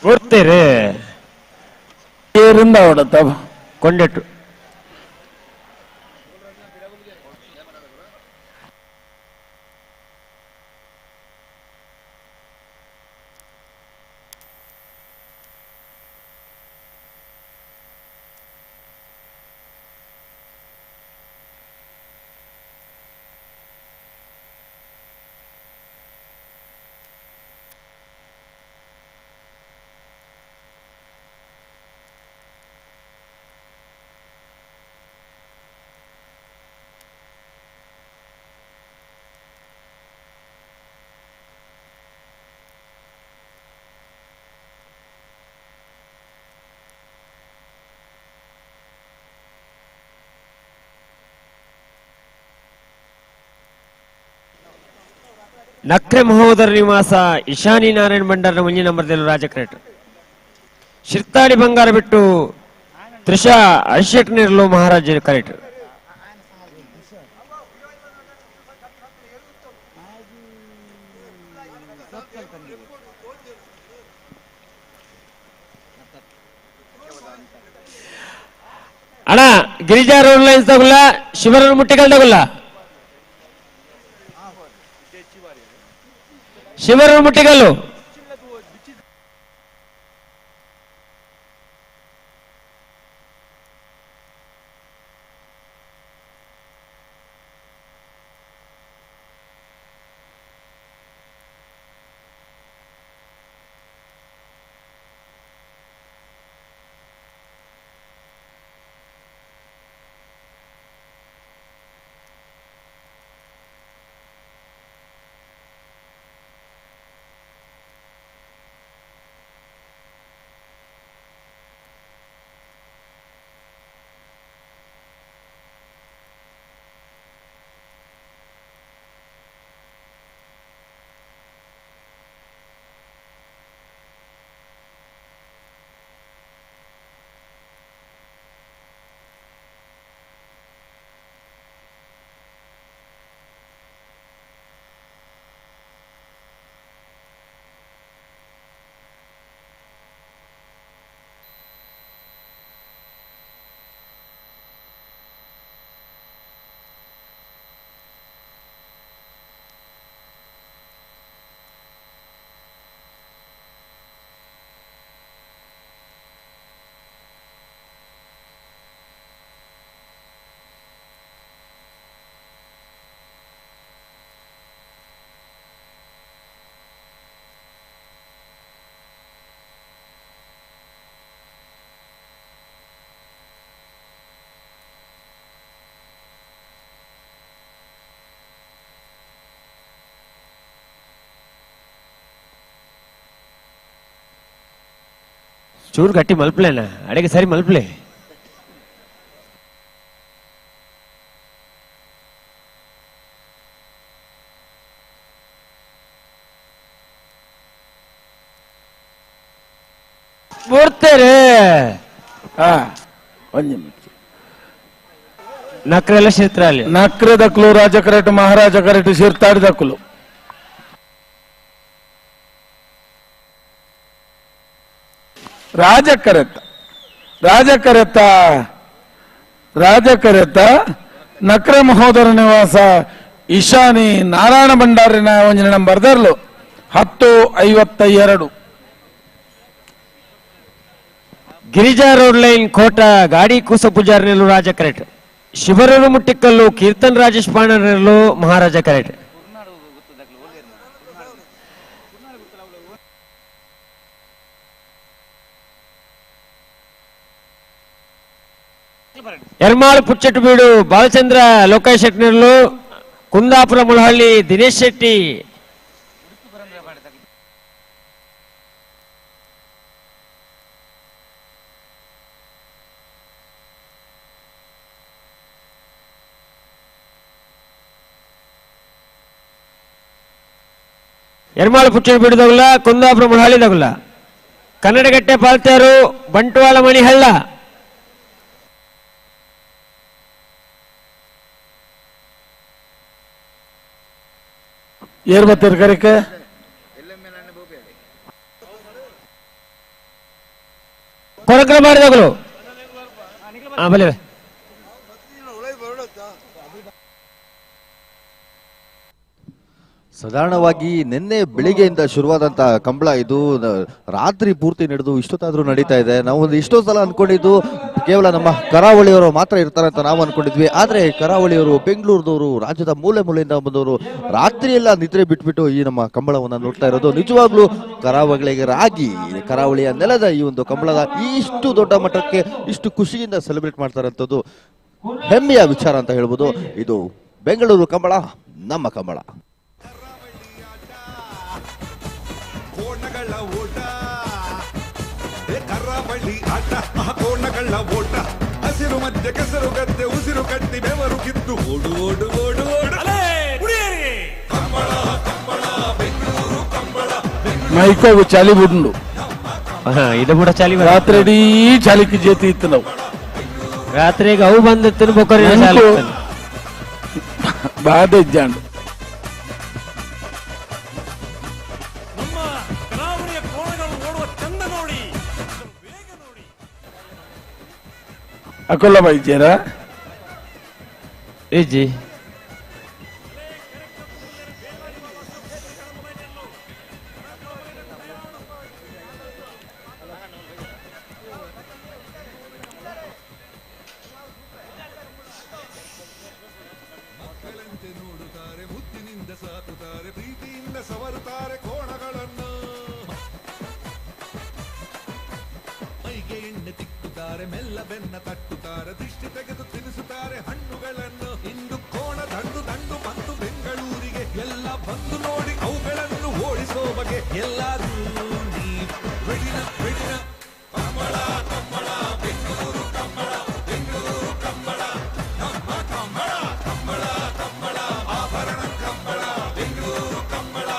ಗೊತ್ತೇರಿ ಏರಿಂದ ಹೊಡತ ಕೊಂಡೆಟ್ಟು ನಕ್ರೆ ಮಹೋದರ ನಿವಾಸ ಇಶಾನಿ ನಾರಾಯಣ ಭಂಡಾರನ ಮುಂಜಿನ ನಂಬರ್ದಲ್ಲಿ ರಾಜಕ್ರೇಟ್ ಶಿರ್ತಾಡಿ ಬಂಗಾರ ಬಿಟ್ಟು ತ್ರಿಷಾ ಅರಿಶೆಟ್ ನಿರ್ಲು ಮಹಾರಾಜ ಕರೆಕ್ಟ್. ಅಣ್ಣ ಗಿರಿಜಾ ರೋಡ್ ಲೈನ್ಸ್ ತಗುಲ್ಲ ಶಿವರನ್ ಮುಟ್ಟಿಗಲ್ ತಗುಲ್ಲ ಶಿವರನ್ ಮುಟ್ಟಿಗಲ್ಲು ಚೂರು ಗಟ್ಟಿ ಮಲ್ಪಲೇನ ಅಡಿಗೆ ಸರಿ ಮಲ್ಪಲೆ. ಬರ್ತಾರೆ ಒಂಜಿ ನಿಮಿಷ. ನಕ್ರೆಲ್ಲ ಶಿರ್ತಾಳಿ ನಕ್ರೆ ದಕ್ಕಲು ರಾಜ ಕರೆಟ್ ಮಹಾರಾಜ ಕರೆಟ್ ಶಿರ್ತಾಡಿ ದಕ್ಕಲು. ರಾಜ ಕರೆತ ರಾಜ ಕರೆತ ರಾಜ ಕರೆತ ನಕ್ರೆ ಮಹೋದರ ನಿವಾಸ ಈಶಾನಿ ನಾರಾಯಣ ಭಂಡಾರಿನ ಒಂಜಿನ ನಂಬರ್ ದರ್ಲು 10:52. ಗಿರಿಜಾ ರೋಡ್ ಲೈನ್ ಕೋಟ ಗಾಡಿ ಕೂಸ ಪೂಜಾರಿನಲ್ಲೂ ರಾಜ ಕರೆಟ್. ಶಿವರೂರು ಮುಟ್ಟಿಕಲ್ಲು ಕೀರ್ತನ್ ರಾಜೇಶ್ ಪಾಂಡರಲ್ಲೂ ಮಹಾರಾಜ ಕರೆಟ್. ಎರ್ಮಾಳು ಪುಚ್ಚಟ್ಟು ಬೀಡು ಬಾಲಚಂದ್ರ ಲೋಕೇಶ್ ಶೆಟ್ಟಿನಲ್ಲೂ ಕುಂದಾಪುರ ಮುಳಹಳ್ಳಿ ದಿನೇಶ್ ಶೆಟ್ಟಿ. ಎರ್ಮಾಳು ಪುಚ್ಚಟ್ಟು ಬೀಡುದಗುಲ ಕುಂದಾಪುರ ಮುಳಹಳ್ಳಿ ದಗುಲ. ಕನ್ನಡಗಟ್ಟೆ ಪಾಲ್ತಾರು ಬಂಟ್ವಾಳ ಮಣಿಹಳ್ಳ. ಏರ್ ಬತ್ತೀರ್ ಕರಿಕೆ ಕೊರಕರ ಮಾಡಿದಗಳು. ಬಲೆ ಸಾಧಾರಣವಾಗಿ ನಿನ್ನೆ ಬೆಳಿಗ್ಗೆಯಿಂದ ಶುರುವಾದಂತಹ ಕಂಬಳ ಇದು ರಾತ್ರಿ ಪೂರ್ತಿ ನಡೆದು ಇಷ್ಟೊತ್ತಾದ್ರೂ ನಡೀತಾ ಇದೆ. ನಾವು ಒಂದು ಇಷ್ಟೋ ಸಲ ಅನ್ಕೊಂಡಿದ್ದು ಕೇವಲ ನಮ್ಮ ಕರಾವಳಿಯವರು ಮಾತ್ರ ಇರ್ತಾರೆ ಅಂತ ನಾವು ಅನ್ಕೊಂಡಿದ್ವಿ. ಆದ್ರೆ ಕರಾವಳಿಯವರು, ಬೆಂಗಳೂರದವರು, ರಾಜ್ಯದ ಮೂಲೆ ಮೂಲೆಯಿಂದ ಬಂದವರು ರಾತ್ರಿ ಎಲ್ಲ ನಿದ್ರೆ ಬಿಟ್ಬಿಟ್ಟು ಈ ನಮ್ಮ ಕಂಬಳವನ್ನ ನೋಡ್ತಾ ಇರೋದು ನಿಜವಾಗ್ಲೂ ಕರಾವಳಿಗರಾಗಿ ಕರಾವಳಿಯ ನೆಲದ ಈ ಒಂದು ಕಂಬಳದ ಇಷ್ಟು ದೊಡ್ಡ ಮಟ್ಟಕ್ಕೆ ಇಷ್ಟು ಖುಷಿಯಿಂದ ಸೆಲೆಬ್ರೇಟ್ ಮಾಡ್ತಾ ಇರೋಂಥದ್ದು ಹೆಮ್ಮೆಯ ವಿಚಾರ ಅಂತ ಹೇಳ್ಬೋದು. ಇದು ಬೆಂಗಳೂರು ಕಂಬಳ, ನಮ್ಮ ಕಂಬಳ. ಕೋಣಗಳ ಓಟ, ಕರಾವಳಿ ಆಟ, ಕೋಣಗಳ ಓಟ, ಹಸಿರು ಮಧ್ಯೆ ಕೆಸರು ಗದ್ದೆ, ಉಸಿರು ಕಟ್ಟಿ ಬೆವರು ಕಿತ್ತು ಓಡು ಓಡು ಓಡು ಓಡು ಕಂಬಳ ಕಂಬಳ ಬೆಂಗಳೂರು ಕಂಬಳ. ಮೈಕೋಗು ಚಳಿ ಬಿಡ್ಲು ಇದು ಕೂಡ ಚಳಿ, ರಾತ್ರಿ ಇಡೀ ಚಳಿக்கு ಜೇತಿ ಇತ್ತು. ನಾವು ರಾತ್ರಿಗೆ ಅವು ಬಂದು ತಿನ್ಬೇಕಾದ್ರೆ ಬಾಧೆ ಇಜ್ಜಾಂಡು. ಅಕೊಲ್ಲ ಬೈಜೇರ ಇಜ್ಜಿ ಮಕ್ಕಳಂತೆ ನೋಡುತ್ತಾರೆ, ಮುತ್ತಿನಿಂದ ಸಾಕುತ್ತಾರೆ, ಪ್ರೀತಿಯಿಂದ ಸವರುತ್ತಾರೆ ಕೋಣಗಳನ್ನು. ಮೈಗೆ ಎಣ್ಣೆ ತಿಕ್ಕುತ್ತಾರೆ, ಮೆಲ್ಲ ಬೆನ್ನ ತಟ್ಟುತ್ತಾರೆ, ದೃಷ್ಟಿ ತೆಗೆದು ತಿನ್ನಿಸುತ್ತಾರೆ ಹಣ್ಣುಗಳನ್ನು. ಇಂದು ಕೋಣ ದಂಡು ದಂಡು ಬಂದು ಬೆಂಗಳೂರಿಗೆ, ಎಲ್ಲ ಬಂದು ನೋಡಿ ಅವುಗಳನ್ನು ಓಡಿಸೋ ಬಗೆ ಎಲ್ಲರೂ ನೀ ಬೆಡಿನ ಬೆಡಿನ ಕಂಬಳ ಕಂಬಳ ಬೆಂಗಳೂರು ಕಂಬಳ, ಬೆಂಗಳೂರು ಕಂಬಳ, ನಮ್ಮ ಕಂಬಳ ಕಂಬಳ ಕಂಬಳ, ಆಭರಣ ಕಂಬಳ, ಬೆಂಗಳೂರು ಕಂಬಳ,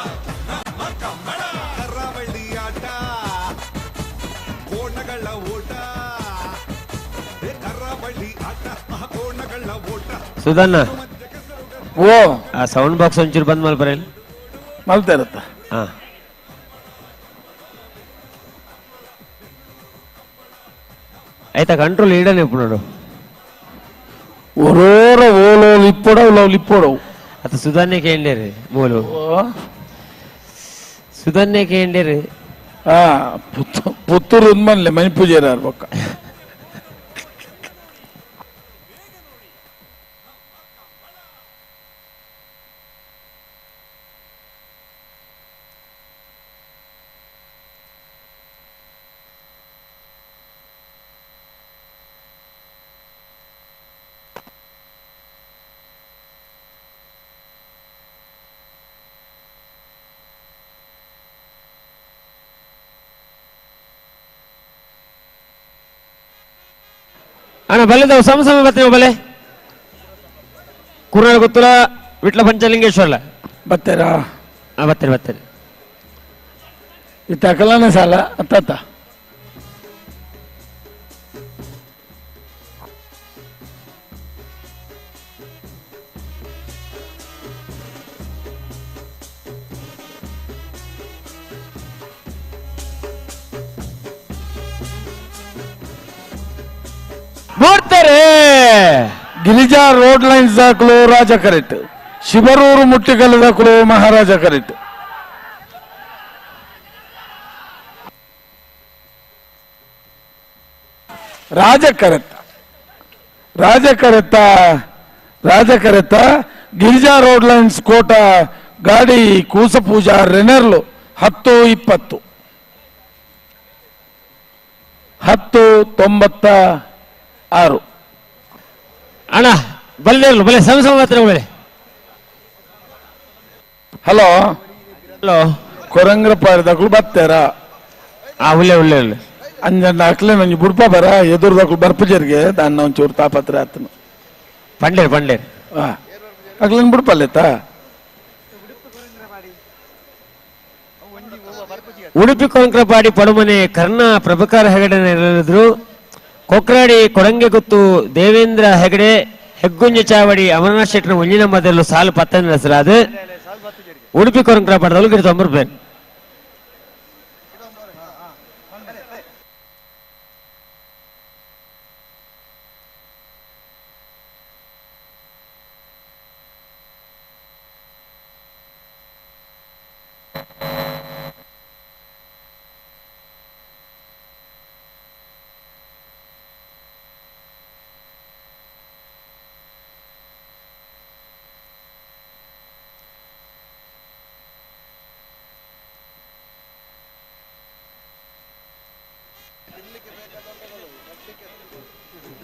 ನಮ್ಮ ಕಂಬಳ. ಕರಾವಳಿ ಆಟ, ಕೋಣಗಳ ಓಟ, ಕರಾವಳಿ ಆಟ, ಕೋಣಗಳ ಓಟ. ಸುಧನ್ನ ಓ ಆ ಸೌಂಡ್ ಬಾಕ್ಸ್ ಒಂಚೂರು ಬಂದ್ ಮಲ್ಪರೇನು ಮಲ್ತಾ ಇರುತ್ತ. ಹಾ ಆಯ್ತಾ, ಕಂಟ್ರೋಲ್ ಈಡನೆ ನೋಡು. ಒರೋರ ಓಲೋ ಲಿಪ್ಪೊಡವು ಲವ್ ಲಿಪ್ಪೊಡವು. ಅದು ಸುಧನ್ನೆ ಕೇಂಡೇರಿ ಮೂಲು, ಸುಧನ್ನೆ ಕೇಂಡೇರಿ. ಹಾ ಪುತ್ತೂರು ಉನ್ಮನ್ಲೆ ಮಣಿ ಪೂಜೆ ಬೊಕ್ಕ. ಅಣ್ಣ ಬಲ್ಲೆದವು ಸಮ ಸಮ ಬತ್ತೀವಿ ಬಲೆ ಕುರ್ನಾಡ್ ಗೊತ್ತಲ್ಲ ವಿಟ್ಲ ಪಂಚಲಿಂಗೇಶ್ವರಲ್ಲ ಬತ್ತೀರಾ? ಹಾ ಬತ್ತೀರಿ ಬತ್ತೀರಿ. ಇತ್ತಕಲನೇ ಸಾಲ ಅತ್ತ ನೋಡ್ತಾರೆ. ಗಿರಿಜಾ ರೋಡ್ ಲೈನ್ಸ್ ದಾಖಲು ರಾಜ ಕರೆಕ್ಟ್, ಶಿಬರೂರು ಮುಟ್ಟಿಗಲ್ಲು ದಾಖಲು ಮಹಾರಾಜ ಕರೆಕ್ಟ್. ರಾಜ ಕರೆತ್ತ ರಾಜ ಕರೆತ್ತ ರಾಜ ಕರೆತ್ತ ಗಿರಿಜಾ ರೋಡ್ ಲೈನ್ಸ್ ಕೋಟ ಗಾಡಿ ಕೂಸಪೂಜಾ ರೆನೆರ್ಲು 10:20 10:96. ಅಣ್ಣ ಬಲ್ಲೇರ್ಲು ಬಲೆ ಸಮ ಸಮ ಹತ್ರ ಬಲೆ. ಹಲೋ ಹಲೋ ಕೊರಂಗ್ರ ಪಾಡ್ದಾಕ್ಲು ಬತ್ತಾರ? ಆ ಉಳ್ಳೆ ಉಳ್ಳೆ ಉಳ್ಳೆ ಅಂಜಂಡ ಅಕ್ಲೆ ನಂಜಿ ಬುಡ್ಪ ಬರ ಎದುರ್ದಾಕ್ಲು ಬರ್ಪುಜರಿಗೆ ದಾನ್ನ ಒಂಚೂರು ತಾಪತ್ರ ಆತನು. ಪಂಡೇರ್ ಪಂಡೇರ್ ಅಕ್ಲೇನು ಬುಡ್ಪಲ್ಲೇತ? ಉಡುಪಿ ಕೊಂಕ್ರಪಾಡಿ ಪಡುಮನೆ ಕರ್ಣ ಪ್ರಭಾಕರ ಹೆಗಡೆ ನೆರಳಿದ್ರು. ಕೊಕ್ರಾಡಿ ಕೊಡಂಗೆ ಗುತ್ತು ದೇವೇಂದ್ರ ಹೆಗಡೆ, ಹೆಗ್ಗುಂಜ ಚಾವಡಿ ಅಮರನಾಥ್ ಶೆಟ್ಟರ್ ಒಂಜಿನ ಮದಲು ಸಾಲು ಪತ್ತನ ಹೆಸರಾದ ಉಡುಪಿ ಕೊರಂಕ್ರಪಾಡದಲ್ಲೂ ಗಿಡ ತೊಂಬರ್ಬೇಕು.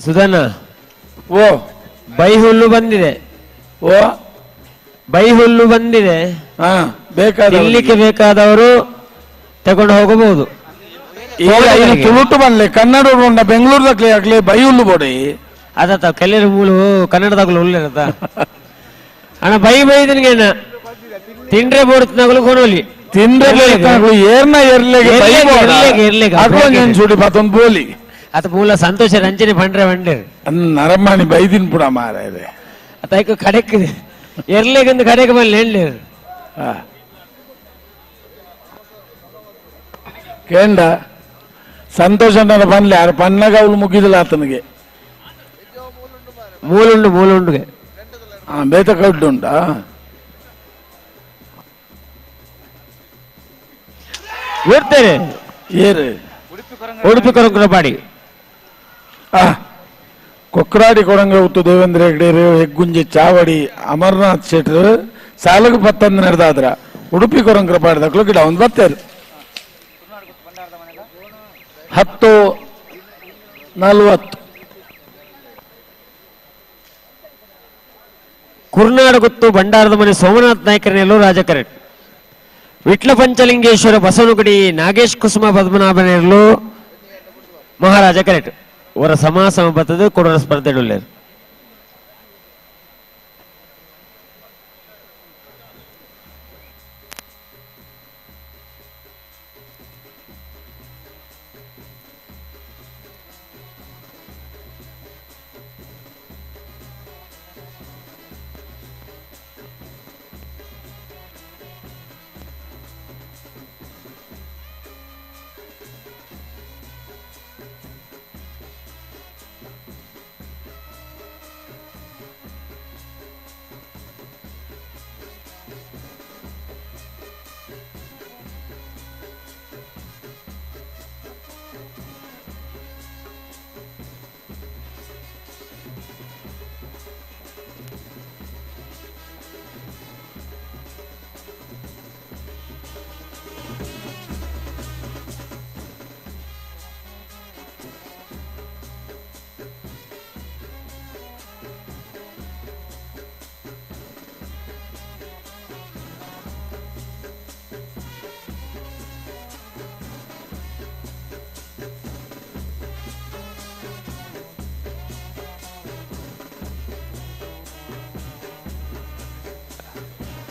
ಸುಧಾನ ಓ ಬೈಹುಲ್ಲು ಬಂದಿದೆ. ಓ ಬೈಹುಲ್ಲು ಬಂದಿದೆ. ಬೇಕಾದ ತಿನ್ಲಿಕ್ಕೆ ಬೇಕಾದವರು ತಗೊಂಡು ಹೋಗಬಹುದು. ತುಳುಟು ಬನ್ಲೆ ಕನ್ನಡ ಉಂಡ ಬೆಂಗಳೂರದಾಗ್ಲಿ ಆಗ್ಲಿ ಬೈಹುಲ್ಲು ಬೋಡಿ ಅದ ಕೆಲವರು ಮೂಲು ಕನ್ನಡದಾಗ್ಲು ಉಳ್ಳಿರತ್ತ ಅಣ್ಣ. ಬೈ ಬೈದನಿಗೆ ತಿಂಡ್ರೆ ಬೋಡ್ತನಾಗಲು ಕೊನೋಲಿ ತಿಂಡ್ರೆ ಏರ್ನ ಏರ್ಲೆಗೆ ಸುಡಿ ಪತ್ತೊಂದು ಬೋಲಿ ಅತ ಮೂಲ ಸಂತೋಷ ರಂಜನೆ ಪಂಡ್ರೆ ಬಂಡೇರು ನರಮಾಣಿ ಬೈದಿನ ಪುಡ ಮಾರ ಇದೆ ಅತೈಕ ಕಡೆಕ್ ಎರ್ಲೆಗಂದು ಕಡೆಗೆ ಬಲ್ಲೆ ಹೇಳೇರು. ಕೇಂಡ ಸಂತೋಷ ಪನ್ಲೆ ಯಾರು ಪನ್ನಾಗ ಅವಳು ಮುಗಿದಿಲ್ಲ ಆತನಿಗೆ. ಮೂಲುಂಡು ಮೂಲುಂಡುಗೆ ಬೇತ ಕಡ್ಡುಂಟಾ ಓಡ್ತಾರೆ ಏರು ಉಡುಪಿ ಕೊರಂಗ್ರಪಾಡಿ ಕೊಕ್ರಾಡಿ ಕೊರಂಗ ಉತ್ತು ದೇವೇಂದ್ರ ಹೆಗ್ಡೇರು ಹೆಗ್ಗುಂಜಿ ಚಾವಡಿ ಅಮರನಾಥ್ ಶೆಟ್ರು ಸಾಲಗು ಪತ್ತಂದು ನಡೆದಾದ್ರ ಉಡುಪಿ ಕೊರಂಗ್ರಪಾಡಿದಕ್ಲು ಗಿಡ ಒಂದು ಬತ್ತೇರು. 10:40. ಕುರ್ನಾಡು ಗುತ್ತು ಭಂಡಾರದ ಮನೆ ಸೋಮನಾಥ್ ನಾಯ್ಕರನೆಲ್ಲೂ ರಾಜಕರೆಟ್ ವಿಟ್ಲ ಪಂಚಲಿಂಗೇಶ್ವರ ಬಸವನಗುಡಿ ನಾಗೇಶ್ ಕುಸುಮ ಪದ್ಮನಾಭನೆರಲು ಮಹಾರಾಜ ಕರೆಕ್ಟ್. ಅವರ ಸಮಾಸ ಬರ್ತದೆ ಕೊಡೋರ ಸ್ಪರ್ಧೆ ಉಳ್ಳೇರು.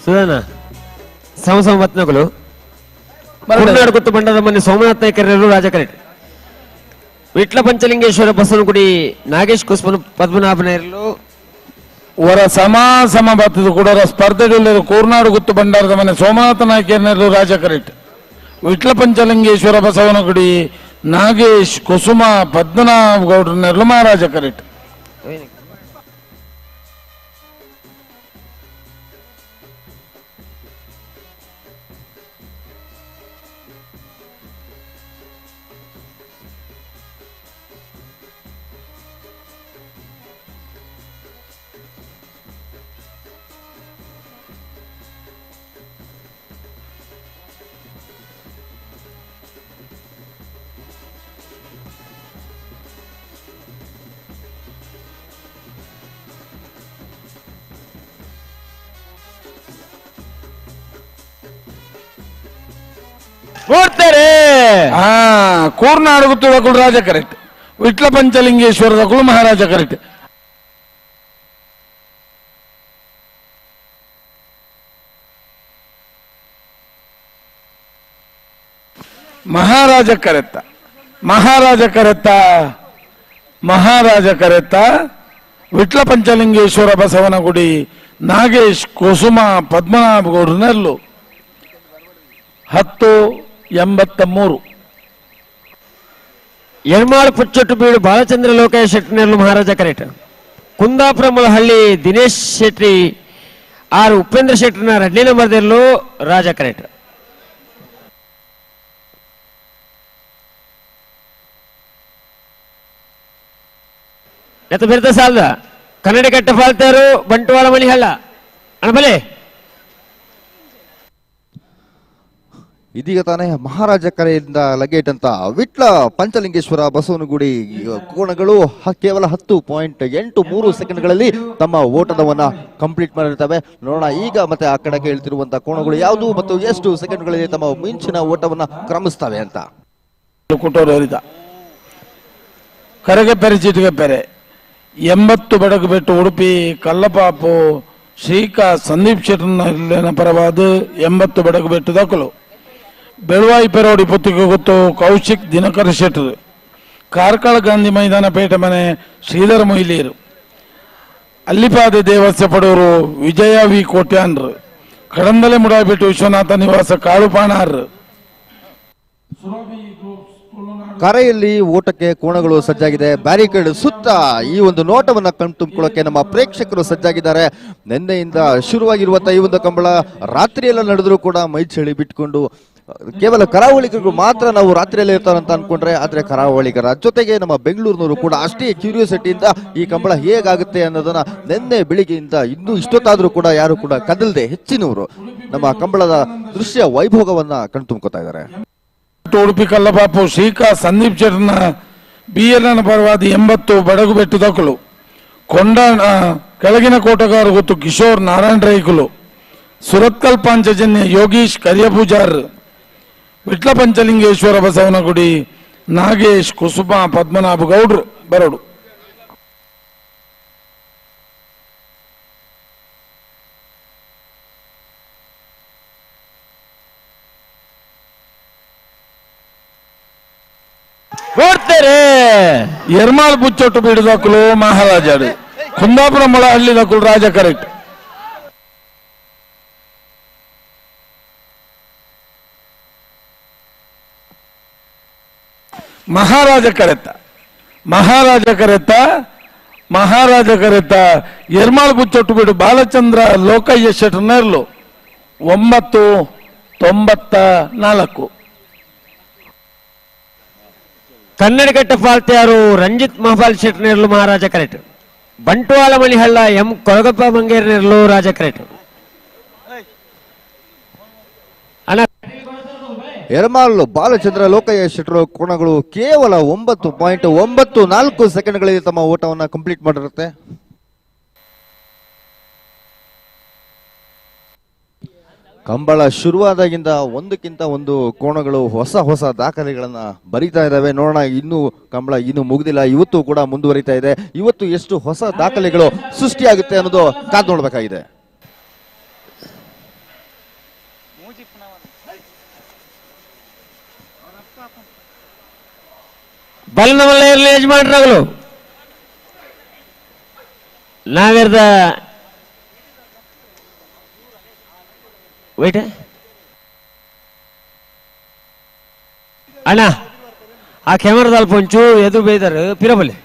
Sudhana ಸಮ ಬತ್ನಗಳು ಕುರ್ನಾಡು ಗುತ್ತು ಬಂಡದ ಮನೆ ಸೋಮನಾಥ ನಾಯ್ಕರರು ರಾಜ ಕರೆಟ್. ವಿಟ್ಲ ಪಂಚಲಿಂಗೇಶ್ವರ ಬಸವನಗುಡಿ ನಾಗೇಶ್ ಕುಸ್ಮನ್ ಪದ್ಮನಾಭನೇರ್ಲು. ವರ ಸಮ ಸಮ ಬತ್ತದ ಕೂಡ ಸ್ಪರ್ಧೆಗಳಲ್ಲಿ ಕೂರ್ನಾಡು ಗುತ್ತು ಭಂಡಾರದ ಮನೆ ಸೋಮನಾಥ ನಾಯ್ಕರರು ರಾಜ ಕರೆಟ್. ವಿಟ್ಲ ಪಂಚಲಿಂಗೇಶ್ವರ ಬಸವನಗುಡಿ ನಾಗೇಶ್ ಕುಸುಮ ಪದ್ಮನಾಭ ಗೌಡ್ರನೆರ್ಲು ಮಹಾರಾಜ ಕರೆಟ್. ಕೂರ್ನಾಡು ಗುತ್ತುದಕುಳು ರಾಜ ಕರೆಕ್ಟ್. ವಿಟ್ಲ ಪಂಚಲಿಂಗೇಶ್ವರದಕುಳು ಮಹಾರಾಜ ಕರೆಕ್ಟ್. ಮಹಾರಾಜ ಕರೆತ್ತ ಮಹಾರಾಜ ಕರೆತ್ತ ಮಹಾರಾಜ ಕರೆತ್ತ ವಿಟ್ಲ ಪಂಚಲಿಂಗೇಶ್ವರ ಬಸವನಗುಡಿ ನಾಗೇಶ್ ಕುಸುಮ ಪದ್ಮನಾಭ ಗೌಡ್ರನೆಲ್ಲು 10:83. ಎರ್ಮಾಳು ಪುಚ್ಚೊಟ್ಟು ಬೀಡು ಬಾಲಚಂದ್ರ ಲೋಕಯ್ಯ ಶೆಟ್ಟಿನೆರ್ಲು ಮಹಾರಾಜ ಕರೆಟ್. ಕುಂದಾಪುರ ಮುಲಹಳ್ಳಿ ದಿನೇಶ್ ಶೆಟ್ಟಿ ಆರ್ ಉಪೇಂದ್ರ ಶೆಟ್ಟಿನ ರಡ್ಲಿ ನಂಬರ್ದೆರ್ಲು ರಾಜ ಕರೆಟ್. ಎತ್ತ ಬಿರ್ತ ಸಾಲದ ಕನ್ನಡಿ ಕಟ್ಟ ಫಾಲ್ತಾರು ಬಂಟ್ವಾಳ ಮಣಿಹಳ್ಳ ಅಣಬಲೆ. ಇದೀಗ ತಾನೇ ಮಹಾರಾಜ ಕರೆಯಿಂದ ಲಗೇಟ್ ಅಂತ ವಿಟ್ಲ ಪಂಚಲಿಂಗೇಶ್ವರ ಬಸವನಗುಡಿ ಕೋಣಗಳು ಕೇವಲ 10.83 ಸೆಕೆಂಡ್ಗಳಲ್ಲಿ ತಮ್ಮ ಓಟದವನ್ನ ಕಂಪ್ಲೀಟ್ ಮಾಡಿರ್ತವೆ. ನೋಡೋಣ ಈಗ ಮತ್ತೆ ಆ ಕಡೆಗೆ ಹೇಳ್ತಿರುವಂತಹ ಕೋಣಗಳು ಯಾವುದು ಮತ್ತು ಎಷ್ಟು ಸೆಕೆಂಡ್ಗಳಲ್ಲಿ ತಮ್ಮ ಮಿಂಚಿನ ಓಟವನ್ನ ಕ್ರಮಿಸ್ತವೆ ಅಂತ. ಕರೆಗೆ ಪೆರೆ ಚೀಟಿಗೆ ಪೆರೆ 80 ಬಡಗು ಬೆಟ್ಟು ಉಡುಪಿ ಕಲ್ಲಪಾಪು ಶ್ರೀಕಾ ಸಂದೀಪ್ ಶೆಟ್ಟರ್ನ ಪರವಾದ 80 ಬಡಗು ಬೆಟ್ಟು ದಾಖಲು. ಬೆಳವಾಯಿ ಪೆರೋಡಿ ಪುತ್ತಿಗೆ ಗೊತ್ತು ಕೌಶಿಕ್ ದಿನಕರ ಶೆಟ್ಟರು. ಕಾರ್ಕಳ ಗಾಂಧಿ ಮೈದಾನ ಪೇಟೆ ಮನೆ ಶ್ರೀಧರ ಮೊಯ್ಲಿಯರು. ಅಲ್ಲಿಪಾದ ದೇವಸ್ಯ ಪಡೂರು ವಿಜಯ ವಿ ಕೋಟ್ಯಾನ್ರು. ಕಡಂದಲೆ ಮುಡಾಬಿಟ್ಟು ವಿಶ್ವನಾಥ ನಿವಾಸ ಕಾಳುಪಾಣಾರ್. ಕರೆಯಲ್ಲಿ ಓಟಕ್ಕೆ ಕೋಣಗಳು ಸಜ್ಜಾಗಿದೆ. ಬ್ಯಾರಿಕೇಡ್ ಸುತ್ತ ಈ ಒಂದು ನೋಟವನ್ನ ಕಣ್ತುಂಬಿಕೊಳ್ಳೋಕೆ ನಮ್ಮ ಪ್ರೇಕ್ಷಕರು ಸಜ್ಜಾಗಿದ್ದಾರೆ. ನಿನ್ನೆಯಿಂದ ಶುರುವಾಗಿರುವಂತಹ ಈ ಒಂದು ಕಂಬಳ ರಾತ್ರಿಯೆಲ್ಲ ನಡೆದರೂ ಕೂಡ ಮೈ ಚಳಿ ಬಿಟ್ಕೊಂಡು ಕೇವಲ ಕರಾವಳಿಗರು ಮಾತ್ರ ನಾವು ರಾತ್ರಿಯಲ್ಲೇ ಇರ್ತಾರಂತ ಅನ್ಕೊಂಡ್ರೆ, ಆದ್ರೆ ಕರಾವಳಿಗರ ಜೊತೆಗೆ ನಮ್ಮ ಬೆಂಗಳೂರಿನವರು ಕೂಡ ಅಷ್ಟೇ ಕ್ಯೂರಿಯಾಸಿಟಿಯಿಂದ ಈ ಕಂಬಳ ಹೇಗಾಗುತ್ತೆ ಅನ್ನೋದನ್ನ ನಿನ್ನೆ ಬೆಳಿಗ್ಗೆಯಿಂದ ಇನ್ನೂ ಇಷ್ಟೊತ್ತಾದ್ರೂ ಕೂಡ ಯಾರು ಕೂಡ ಕದಲ್ದೆ ಹೆಚ್ಚಿನವರು ನಮ್ಮ ಕಂಬಳದ ದೃಶ್ಯ ವೈಭೋಗವನ್ನ ಕಣ್ತುಂಬ್ಕೊತಾ ಇದ್ದಾರೆ. ಉಡುಪಿ ಕಲ್ಲಬಾಪು ಶ್ರೀಕಾ ಸಂದೀಪ್ ಶೆಟ್ಟರ್ನ ಬಿ ಎಲ್ ಎನ್ ಪರವಾದಿ 80 ಬಡಗು ಬೆಟ್ಟು ದಾಖಲು. ಕೊಂಡಾಣ ಕೆಳಗಿನ ಕೋಟಗಾರು ಗೊತ್ತು ಕಿಶೋರ್ ನಾರಾಯಣ ರೈಕುಲು. ಸುರತ್ಕಲ್ ಪಾಂಚಜನ್ಯ ಯೋಗೀಶ್ ಕರಿಯಪೂಜಾರ್. ವಿಟ್ಲ ಪಂಚಲಿಂಗೇಶ್ವರ ಬಸವನಗುಡಿ ನಾಗೇಶ್ ಕುಸುಮ ಪದ್ಮನಾಭ ಗೌಡ್ರು ಬರೋಡು. ಎರ್ಮಾಲ್ ಬುಚ್ಚೊಟ್ಟು ಬೀಡುದಕ್ಕಲು ಮಹಾರಾಜರು. ಕುಂದಾಪುರ ಮೊಳಹಳ್ಳಿ ದಕ್ಕಲು ರಾಜ ಕರೆಕ್ಟ್. ಮಹಾರಾಜ ಕರೆತ್ತ ಮಹಾರಾಜ ಕರೆತ್ತ ಮಹಾರಾಜ ಕರೆತ್ತ ಎರ್ಮಾಲ್ ಬುಚ್ಚೊಟ್ಟು ಬೀಡು ಬಾಲಚಂದ್ರ ಲೋಕಯ್ಯ ಶೆಟ್ಟರ್ನೆರ್ಲು 9:94. ಕನ್ನಡಕಟ್ಟ ಫಾಲ್ತ್ಯಾರು ರಂಜಿತ್ ಮಹಬಾಲ್ ಶೆಟ್ಟರ್ನೆರ್ಲು ಮಹಾರಾಜ ಕರೆಟ್. ಬಂಟ್ವಾಳ ಮಣಿಹಳ್ಳ ಎಂ ಕೊರಗಪ್ಪ ಮಂಗೇರ್ನೆರ್ಲು ರಾಜ ಕರೆಟ್. ಎರ್ಮಾಲ್ ಬಾಲಚಂದ್ರ ಲೋಕಯ್ಯ ಶೆಟ್ಟರು ಕೋಣಗಳು ಕೇವಲ 9.94 ಸೆಕೆಂಡ್ಗಳಲ್ಲಿ ತಮ್ಮ ಓಟವನ್ನ ಕಂಪ್ಲೀಟ್ ಮಾಡಿರುತ್ತೆ. ಕಂಬಳ ಶುರುವಾದಾಗಿಂದ ಒಂದಕ್ಕಿಂತ ಒಂದು ಕೋಣಗಳು ಹೊಸ ಹೊಸ ದಾಖಲೆಗಳನ್ನ ಬರೀತಾ ಇದ್ದಾವೆ. ನೋಡೋಣ, ಇನ್ನೂ ಕಂಬಳ ಇನ್ನೂ ಮುಗಿದಿಲ್ಲ, ಇವತ್ತು ಕೂಡ ಮುಂದುವರಿತಾ ಇದೆ. ಇವತ್ತು ಎಷ್ಟು ಹೊಸ ದಾಖಲೆಗಳು ಸೃಷ್ಟಿಯಾಗುತ್ತೆ ಅನ್ನೋದು ಕಾದು ನೋಡ್ಬೇಕಾಗಿದೆ. ಬಲ್ಲದ ಮಲ್ಲ ಯಜಮಾನ್ರಗಳು ನಾವೇರ್ದ ವೇಟ್ ಅಣ್ಣ ಆ ಕ್ಯಾಮರಾದಲ್ಲಿ ಒಂಚೂ ಎದುರು ಬೈದಾರ ಪಿರಬಲಿ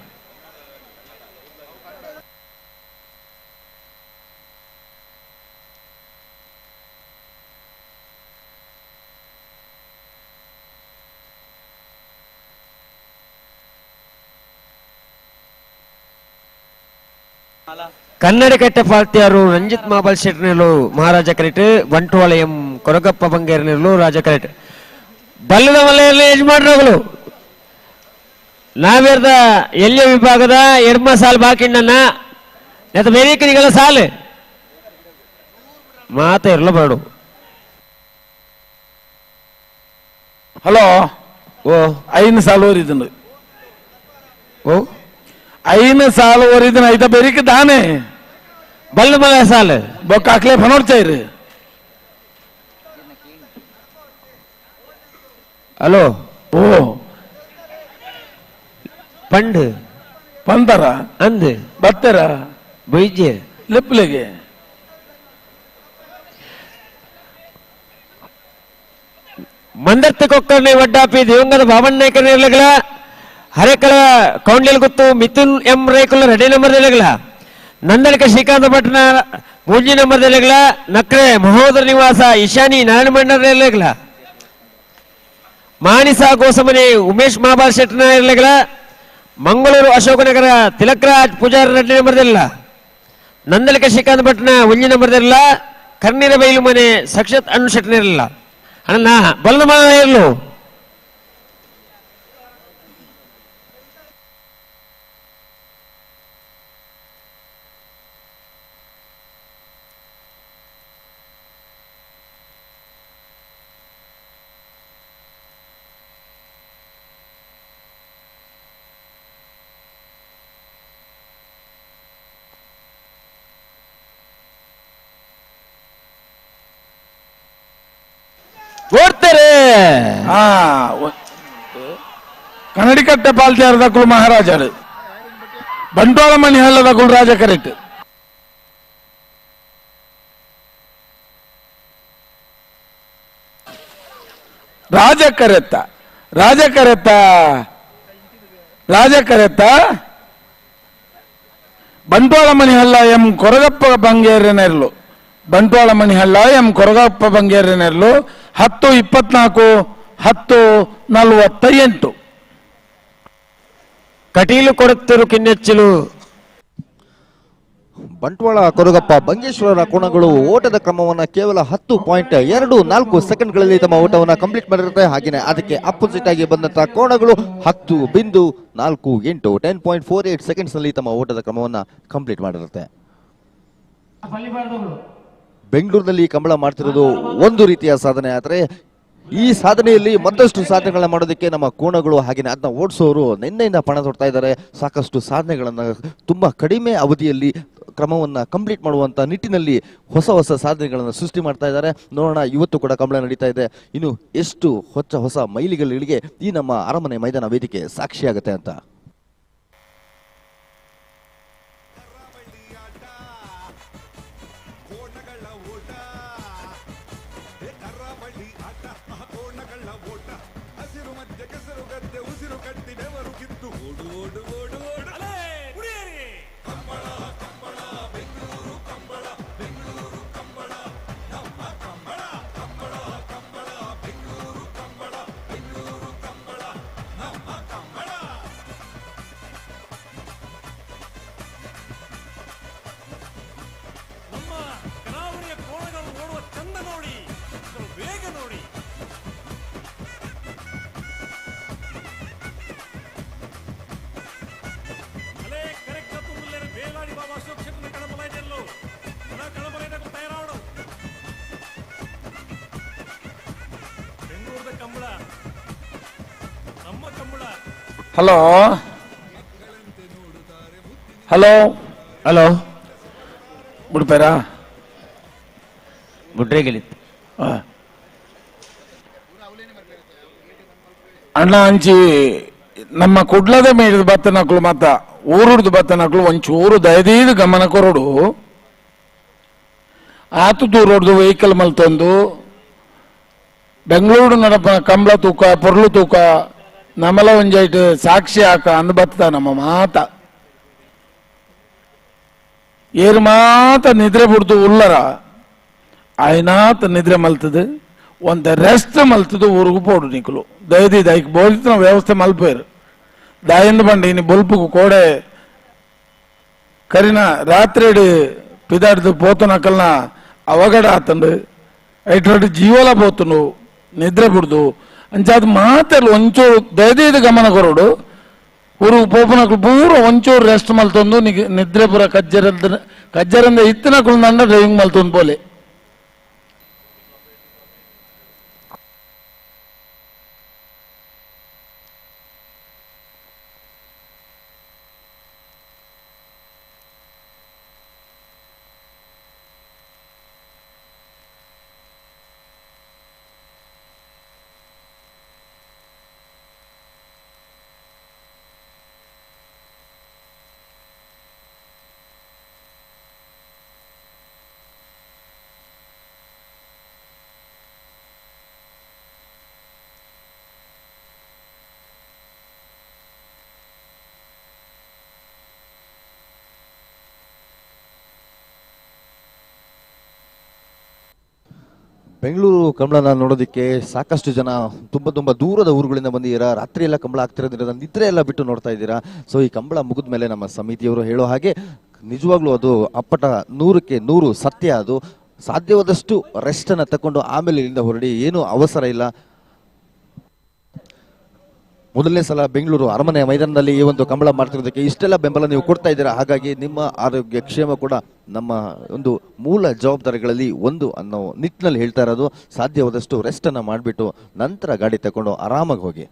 ಕನ್ನಡ ಕಟ್ಟ ಪಾರ್ಟಿಯವರು ರಂಜಿತ್ ಮಾಬಲ್ ಶೆಟ್ನಲ್ಲೂ ಮಹಾರಾಜ ಕರೆಟ್ ಬಂಟ್ವಾಳ ಎಂ ಕೊರಗಪ್ಪ ಬಂಗೇರ್ನಲ್ಲೂ ರಾಜ ಕರೆಟ್ ಬಲ್ಲದ ಮಲೆಯಲ್ಲಿ ಯಜಮಾನರುಗಳು ನಾವೇರ್ದ ಎಲ್ಯ ವಿಭಾಗದ ಎಡ್ಮ ಸಾಲು ಬಾಕಿಣ್ಣನ್ನ ನೆತ ಬೇರೆ ಸಾಲು ಮಾತ ಇರಲ ಬೇಡ. ಹಲೋ ಓ 5 ಸಾಲು ಓರಿದ್ದು ಓ 5 ಸಾಲು ಓರಿದ್ದು ಐತ ಬೇರಿಕೆ ದಾನೆ ಬಲ್ಲ ಮಲ ಸಾಲು ಬೊಕ್ಕಾಕ್ಲೆ ಫನೋಡ್ಚಾಯಿರಿ. ಹಲೋ ಓ ಪಂಡ್ ಪಂದರ ಅಂದ್ ಬತ್ತೆರ ಬೈಜೆ ಲೆಪ್ಲೆಗೆ ಮಂದರ್ತಿ ಕೊಕ್ಕರ್ಣಿ ವಡ್ಡಾಪಿ ದಿವಂಗತ ಬಾಮಣ್ಣನಾಯ್ಕರ ಇರ್ಲಗಳ ಹರೇಕಳ ಕೌಂಡಿಲ್ ಗುತ್ತು ಮಿಥುನ್ ಎಂ ರೇಕುಲ ರೆಡಿ ನಂಬರ್ ಇರಗಳ ನಂದಳಿಕ ಶ್ರೀಕಾಂತ ಭಟ್ನ ಮೂಜಿ ನಂಬರ್ ಇರಗಳ ನಕ್ರೆ ಮಹೋದರ ನಿವಾಸ ಈಶಾನಿ ನಾರಾಯಣ ಮಂಡಲ ಇರಗಳ ಮಾಣಿಸ ಗೋಸಮನೆ ಉಮೇಶ್ ಮಹಾಬಾಲ್ ಶೆಟ್ಟನ ಇರಗಳ ಮಂಗಳೂರು ಅಶೋಕನಗರ ತಿಲಕರಾಜ್ ಪೂಜಾರಿ ರೆಡ್ಡಿ ನಂಬರ್ ಇರಲ್ಲ ನಂದಳಿಕ ಶ್ರೀಕಾಂತ ಭಟ್ನ ಒಂಜಿ ನಂಬರ್ ಇರಲ್ಲ ಕರ್ನೀರ ಬೈಲು ಮನೆ ಸಕ್ಷತ್ ಅಣ್ಣು ಶೆಟ್ಟನ ಇರಲ್ಲ ಅಣ್ಣ ಬಲ್ಲ ಇರಲು ಓಡ್ತಾರೆ. ಕನ್ನಡಿಕಟ್ಟೆ ಪಾಲ್ತಿಯಾರದಕ್ಕಳು ಮಹಾರಾಜರು ಬಂಟ್ವಾಳ ಮಣಿ ಹಳ್ಳದಕ್ಕಳು ರಾಜ ಕರೆಕ್ಟ್. ರಾಜ ಕರೆತ್ತ ರಾಜ ಕರೆತ್ತ ರಾಜ ಕರೆತ್ತ ಬಂಟ್ವಾಳ ಮಣಿಹಳ್ಳ ಎಂ ಕೊರಗಪ್ಪ ಬಂಗೇರನೆರ್ಲು ಬಂಟ್ವಾಳ ಮಣಿಹಳ್ಳ ಎಂ ಕೊರಗಪ್ಪ ಬಂಗೇರನೆರ್ಲು 10:24 10:48. ಕಟೀಲು ಕೊಡುತ್ತಿರು ಕಿನ್ನೆಚ್ಚಲು ಬಂಟ್ವಾಳ ಕೊರಗಪ್ಪ ಬಂಗೇಶ್ವರರ ಕೋಣಗಳು ಓಟದ ಕ್ರಮವನ್ನು ಕೇವಲ 10.24 ಸೆಕೆಂಡ್ಗಳಲ್ಲಿ ತಮ್ಮ ಓಟವನ್ನು ಕಂಪ್ಲೀಟ್ ಮಾಡಿರುತ್ತೆ. ಹಾಗೆಯೇ ಅದಕ್ಕೆ ಅಪೋಸಿಟ್ ಆಗಿ ಬಂದಂತಹ ಕೋಣಗಳು 10.48 10.48 ಸೆಕೆಂಡ್ಸ್ ನಲ್ಲಿ ತಮ್ಮ ಓಟದ ಕ್ರಮವನ್ನು ಕಂಪ್ಲೀಟ್ ಮಾಡಿರುತ್ತೆ. ಬೆಂಗಳೂರಿನಲ್ಲಿ ಕಂಬಳ ಮಾಡ್ತಿರೋದು ಒಂದು ರೀತಿಯ ಸಾಧನೆ, ಆದರೆ ಈ ಸಾಧನೆಯಲ್ಲಿ ಮತ್ತಷ್ಟು ಸಾಧನೆಗಳನ್ನ ಮಾಡೋದಕ್ಕೆ ನಮ್ಮ ಕೋಣಗಳು ಹಾಗೆಯೇ ಅದನ್ನ ಓಡಿಸೋರು ನಿನ್ನೆಯಿಂದ ಪಣ ತೊಡ್ತಾ ಇದ್ದಾರೆ. ಸಾಕಷ್ಟು ಸಾಧನೆಗಳನ್ನು ತುಂಬಾ ಕಡಿಮೆ ಅವಧಿಯಲ್ಲಿ ಕ್ರಮವನ್ನು ಕಂಪ್ಲೀಟ್ ಮಾಡುವಂಥ ನಿಟ್ಟಿನಲ್ಲಿ ಹೊಸ ಹೊಸ ಸಾಧನೆಗಳನ್ನು ಸೃಷ್ಟಿ ಮಾಡ್ತಾ ಇದ್ದಾರೆ. ನೋಡೋಣ, ಇವತ್ತು ಕೂಡ ಕಂಬಳ ನಡೀತಾ ಇದೆ. ಇನ್ನು ಎಷ್ಟು ಹೊಸ ಹೊಸ ಮೈಲಿಗಲ್ಲುಗಳಿಗೆ ಈ ನಮ್ಮ ಅರಮನೆ ಮೈದಾನ ವೇದಿಕೆ ಸಾಕ್ಷಿಯಾಗುತ್ತೆ ಅಂತ. Hello hello hello ಬಿಡ್ಪೇರಾ ಬುಡ್ರೆಗಿಲಿತ್ತು ಅಣ್ಣ ಅಂಚಿ ನಮ್ಮ ಕುಡ್ಲದ ಮೇಲಿದ ಬತ್ತನಕ್ಲು ಮತ್ತ ಊರುಡ್ದು ಬತ್ತನಕ್ಲು ಒಂಚೂರು ದಯದೀದು ಗಮನ ಕೊರಡು. ಆತು ದೂರೋಡ್ದು ವೆಹಿಕಲ್ ಮಲ್ತೊಂದು ಬೆಂಗಳೂರು ನಡಪ ಕಂಬಳ ತೂಕ ಪೊರ್ಲು ತೂಕ ನಮಲ ಒಂಜೈಟ್ ಸಾಕ್ಷಿ ಹಾಕ ಅಂದ್ ಬತ್ತ ನಮ್ಮ ಮಾತ ಏರು ಮಾತ ನಿದ್ರೆ ಬಿಡ್ದು ಉಲ್ಲರ ಆಯ್ನಾತ ನಿದ್ರೆ ಮಲ್ತದೆ ಒಂದ ರೆಸ್ಟ್ ಮಲ್ತದು ಊರಿಗೂ ಪೋಡು ನಿಕ್ಕಲು ದಯದಿದ್ದು ಐಕ್ ಬೋಲ್ತಿನ ವ್ಯವಸ್ಥೆ ಮಲ್ಪೇರು ದಾಯಿಂದ ಬಂಡಿ ಇನ್ನು ಬೊಲ್ಪುಗು ಕೋಡೆ ಕರಿನ ರಾತ್ರಿ ಪಿದಾಡ್ದು ಪೋತನಕಲ್ನ ಅವಗಡ ಆತಂಡು ಐಟ್ರಡ್ ಜೀವಲ ಪೋತನು ನಿದ್ರೆ ಬಿಡ್ದು ಅಂಚಾದ ಮಾತೆಲ್ಲ ಒಂಚೂರು ದಯದೀದು ಗಮನ ಕೊರಡು ಊರು ಪೋಪನಕ್ಲು ಪೂರ ಒಂಚೂರು ರೆಸ್ಟ್ ಮಲ್ತೊಂದು ನಿದ್ರೆ ಪೂರ ಕಜ್ಜರಂದ ಕಜ್ಜರಂದ ಇತ್ತಿನಕುಲು ನಂಡ ಡ್ರೈವಿಂಗ್ ಮಲ್ತೊಂದು ಪೋಲೆ. ಬೆಂಗಳೂರು ಕಂಬಳನ ನೋಡೋದಕ್ಕೆ ಸಾಕಷ್ಟು ಜನ ತುಂಬ ತುಂಬ ದೂರದ ಊರುಗಳಿಂದ ಬಂದಿದ್ದೀರಾ. ರಾತ್ರಿ ಎಲ್ಲ ಕಂಬಳ ಆಗ್ತಿರೋದ್ರಿಂದ ನಿದ್ರೆ ಎಲ್ಲ ಬಿಟ್ಟು ನೋಡ್ತಾ ಇದ್ದೀರಾ. ಸೊ ಈ ಕಂಬಳ ಮುಗಿದ ಮೇಲೆ ನಮ್ಮ ಸಮಿತಿಯವರು ಹೇಳೋ ಹಾಗೆ ನಿಜವಾಗ್ಲೂ ಅದು ಅಪ್ಪಟ 100ಕ್ಕೆ 100 ಸತ್ಯ. ಅದು ಸಾಧ್ಯವಾದಷ್ಟು ರೆಸ್ಟನ್ನು ತಗೊಂಡು ಆಮೇಲೆ ಇಲ್ಲಿಂದ ಹೊರಡಿ, ಏನೂ ಅವಸರ ಇಲ್ಲ. ಮೊದಲನೇ ಸಲ ಬೆಂಗಳೂರು ಅರಮನೆಯ ಮೈದಾನದಲ್ಲಿ ಈ ಒಂದು ಕಂಬಳ ಮಾಡ್ತಿರೋದಕ್ಕೆ ಇಷ್ಟೆಲ್ಲ ಬೆಂಬಲ ನೀವು ಕೊಡ್ತಾ ಇದ್ದೀರಾ. ಹಾಗಾಗಿ ನಿಮ್ಮ ಆರೋಗ್ಯ ಕ್ಷೇಮ ಕೂಡ ನಮ್ಮ ಒಂದು ಮೂಲ ಜವಾಬ್ದಾರಿಗಳಲ್ಲಿ ಒಂದು ಅನ್ನೋ ನಿಟ್ಟಿನಲ್ಲಿ ಹೇಳ್ತಾ ಇರೋದು. ಸಾಧ್ಯವಾದಷ್ಟು ರೆಸ್ಟ್ ಅನ್ನು ಮಾಡಿಬಿಟ್ಟು ನಂತರ ಗಾಡಿ ತಗೊಂಡು ಆರಾಮಾಗಿ ಹೋಗಿ.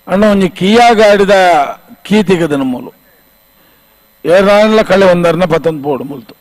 ಅಣ್ಣ ಒಂಜಿ ಕಿಯಾ ಗಾಡಿದ ಕೀ ತೆಗೆದ ಮೂಲು ಏರಾನ್ಲ ಕಳೆ ಒಂದರ್ನ ಪತ್ತೊಂದು ಬೋರ್ಡ್ ಮುಲ್ತು.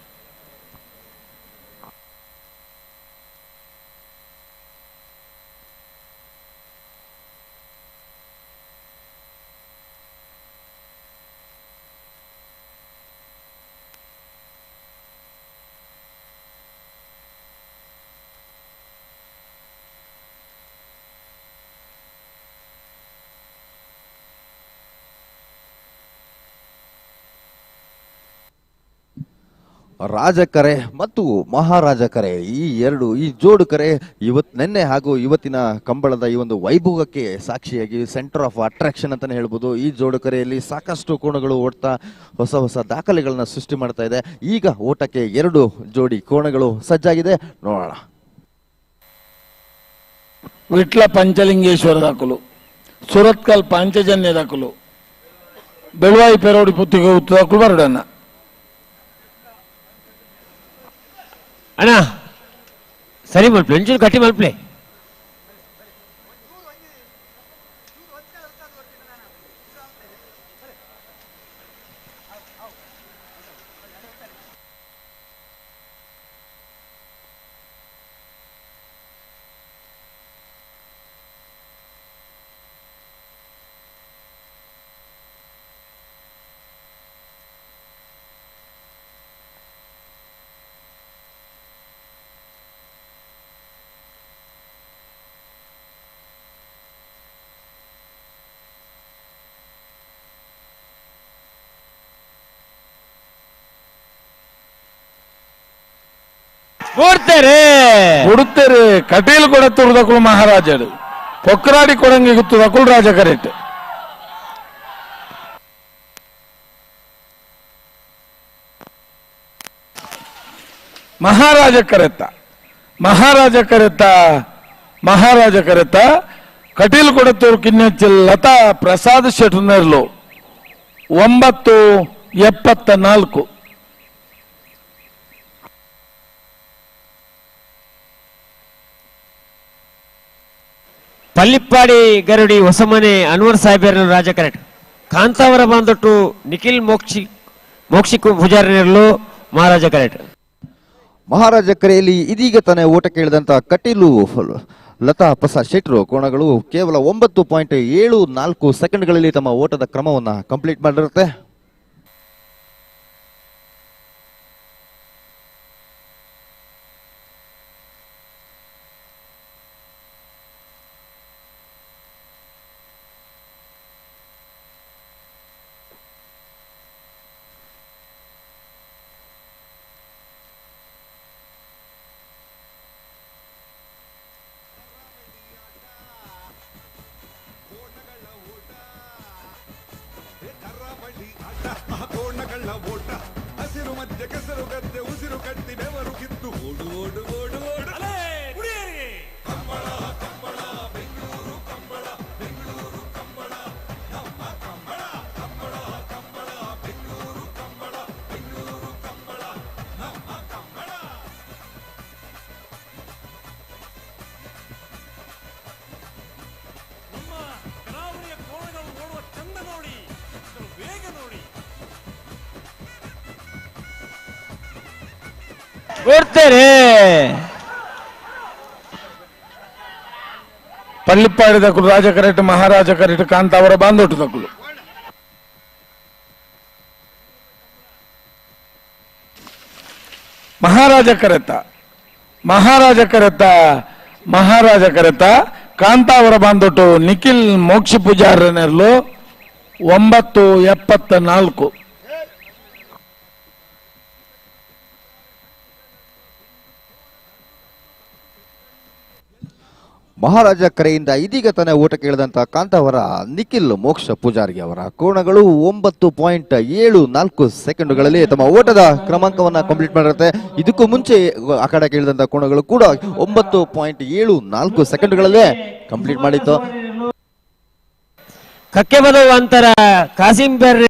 ರಾಜಕರೆ ಮತ್ತು ಮಹಾರಾಜ ಕರೆ, ಈ ಎರಡು ಈ ಜೋಡು ಕರೆ ಇವತ್ತು ನಿನ್ನೆ ಹಾಗೂ ಇವತ್ತಿನ ಕಂಬಳದ ಈ ಒಂದು ವೈಭೋಗಕ್ಕೆ ಸಾಕ್ಷಿಯಾಗಿ centre of attraction ಅಂತಾನೆ ಹೇಳ್ಬೋದು. ಈ ಜೋಡು ಕರೆಯಲ್ಲಿ ಸಾಕಷ್ಟು ಕೋಣಗಳು ಓಡ್ತಾ ಹೊಸ ಹೊಸ ದಾಖಲೆಗಳನ್ನ ಸೃಷ್ಟಿ ಮಾಡ್ತಾ ಇದೆ. ಈಗ ಓಟಕ್ಕೆ ಎರಡು ಜೋಡಿ ಕೋಣಗಳು ಸಜ್ಜಾಗಿದೆ, ನೋಡೋಣ. ವಿಟ್ಲ ಪಂಚಲಿಂಗೇಶ್ವರ ದಾಖಲು, ಸುರತ್ಕಲ್ ಪಾಂಚಜನ್ಯ ದಾಖಲು, ಬೆಳುವಾಯಿ ಪೆರೋಡಿ ಪುತ್ತಿಗೆ ದಾಖಲು ಬರಡಣ್ಣ. ಅಣ್ಣ ಸರಿ ಮಲ್ಪ್ಲೆ, ಒಂಚೂರು ಗಟ್ಟಿ ಮಲ್ಪ್ಲೆ. ಕೊಡುತ್ತಾರೆ ಕಟೀಲ್ ಕೊಡತ್ತೂರು ಮಹಾರಾಜರು, ಕೊಕ್ಕರಾಡಿ ಕೊಡಂಗಿ ಗುತ್ತು ರಕುಲ್ ರಾಜ ಕರೆಕ್ಟ್. ಮಹಾರಾಜ ಕರೆತ್ತ, ಮಹಾರಾಜ ಕರೆತ್ತ, ಮಹಾರಾಜ ಕರೆತ್ತ. ಕಟೀಲ್ ಕೊಡತ್ತೂರು ಕಿನ್ನಚ್ಚಲ್ ಲತಾ ಪ್ರಸಾದ್ ಶೆಟ್ನರ್ಲು 9.74. ಪಲ್ಲಿಪ್ಪಾಡಿ ಗರುಡಿ ಹೊಸಮನೆ ಅನ್ವರ್ ಸಾಹೇಬರ ರಾಜ ಕರೆಕ್ಟ್. ಕಾಂತಾವರ ಬಾಂದೊಟ್ಟು ನಿಖಿಲ್ ಮೋಕ್ಷಿಕು ಪೂಜಾರಿನಲ್ಲೂ ಮಹಾರಾಜ ಕರೆಕ್ಟ್. ಮಹಾರಾಜ ಕರೆಯಲ್ಲಿ ಇದೀಗ ತಾನೇ ಓಟ ಕೇಳಿದಂತ ಕಟೀಲು Lata Prasad ಶೆಟ್ರು ಕೋಣಗಳು ಕೇವಲ 9.74 ಸೆಕೆಂಡ್ಗಳಲ್ಲಿ ತಮ್ಮ ಓಟದ ಕ್ರಮವನ್ನು ಕಂಪ್ಲೀಟ್ ಮಾಡಿರುತ್ತೆ. ಹಸಿರು ಮಧ್ಯೆ ಕೆಸರು ಗದ್ದೆ ಉಸಿರು ಕಟ್ಟಿ ಬೆವರು ಕಿತ್ತು ಓಡು ಓಡು ಓಡು ಓಡು ಕಂಬಳ ಕಂಬಳ ಬೆಂಗಳೂರು ಕಂಬಳ ಬೆಂಗಳೂರು ಕಂಬಳ ನಮ್ಮ ಕಂಬಳ ಕಂಬಳ ಕಂಬಳ ಬೆಂಗಳೂರು ಕಂಬಳ ಬೆಂಗಳೂರು ಕಂಬಳ ನಮ್ಮ ಕಂಬಳ. ನಮ್ಮ ಕರಾವಳಿಯ ಕೋಣಗಳು ಓಡುವ ಚಂದ ನೋಡಿ, ಅದರ ವೇಗ ನೋಡಿ. ಓಡ್ತಾರೆ. ಪಳ್ಳಿಪ್ಪಾಡಿ ದಕ್ಕಲು ರಾಜ ಕರೆಟ್ ಮಹಾರಾಜ ಕರೆಟ್ ಕಾಂತಾವರ ಬಾಂದೊಟ್ಟು ದಕ್ಕಲು. ಮಹಾರಾಜ ಕರೆತ ಮಹಾರಾಜ ಕರೆತ ಮಹಾರಾಜ ಕರೆತ ಕಾಂತಾವರ ಬಾಂದೊಟ್ಟು ನಿಖಿಲ್ ಮೋಕ್ಷ ಪೂಜಾರನೆರ್ಲು 9.74. ಮಹಾರಾಜ ಕರೆಯಿಂದ ಇದೀಗ ತಾನೇ ಓಟ ಕೇಳಿದಂತ ಕಾಂತಾವರ ನಿಖಿಲ್ ಮೋಕ್ಷ ಪೂಜಾರಿ ಅವರ ಕೋಣಗಳು 9.74 ಸೆಕೆಂಡುಗಳಲ್ಲಿ ತಮ್ಮ ಓಟದ ಕ್ರಮಾಂಕವನ್ನ ಕಂಪ್ಲೀಟ್ ಮಾಡಿರುತ್ತೆ. ಇದಕ್ಕೂ ಮುಂಚೆ ಅಖಾಡ ಕೇಳಿದಂತ ಕೋಣಗಳು ಕೂಡ 9.74 ಸೆಕೆಂಡುಗಳಲ್ಲೇ ಕಂಪ್ಲೀಟ್ ಮಾಡಿತ್ತು. ಕಕ್ಕೆ ಬದವು ಅಂತರ ಕಾಸಿಂ ಬೇರೆ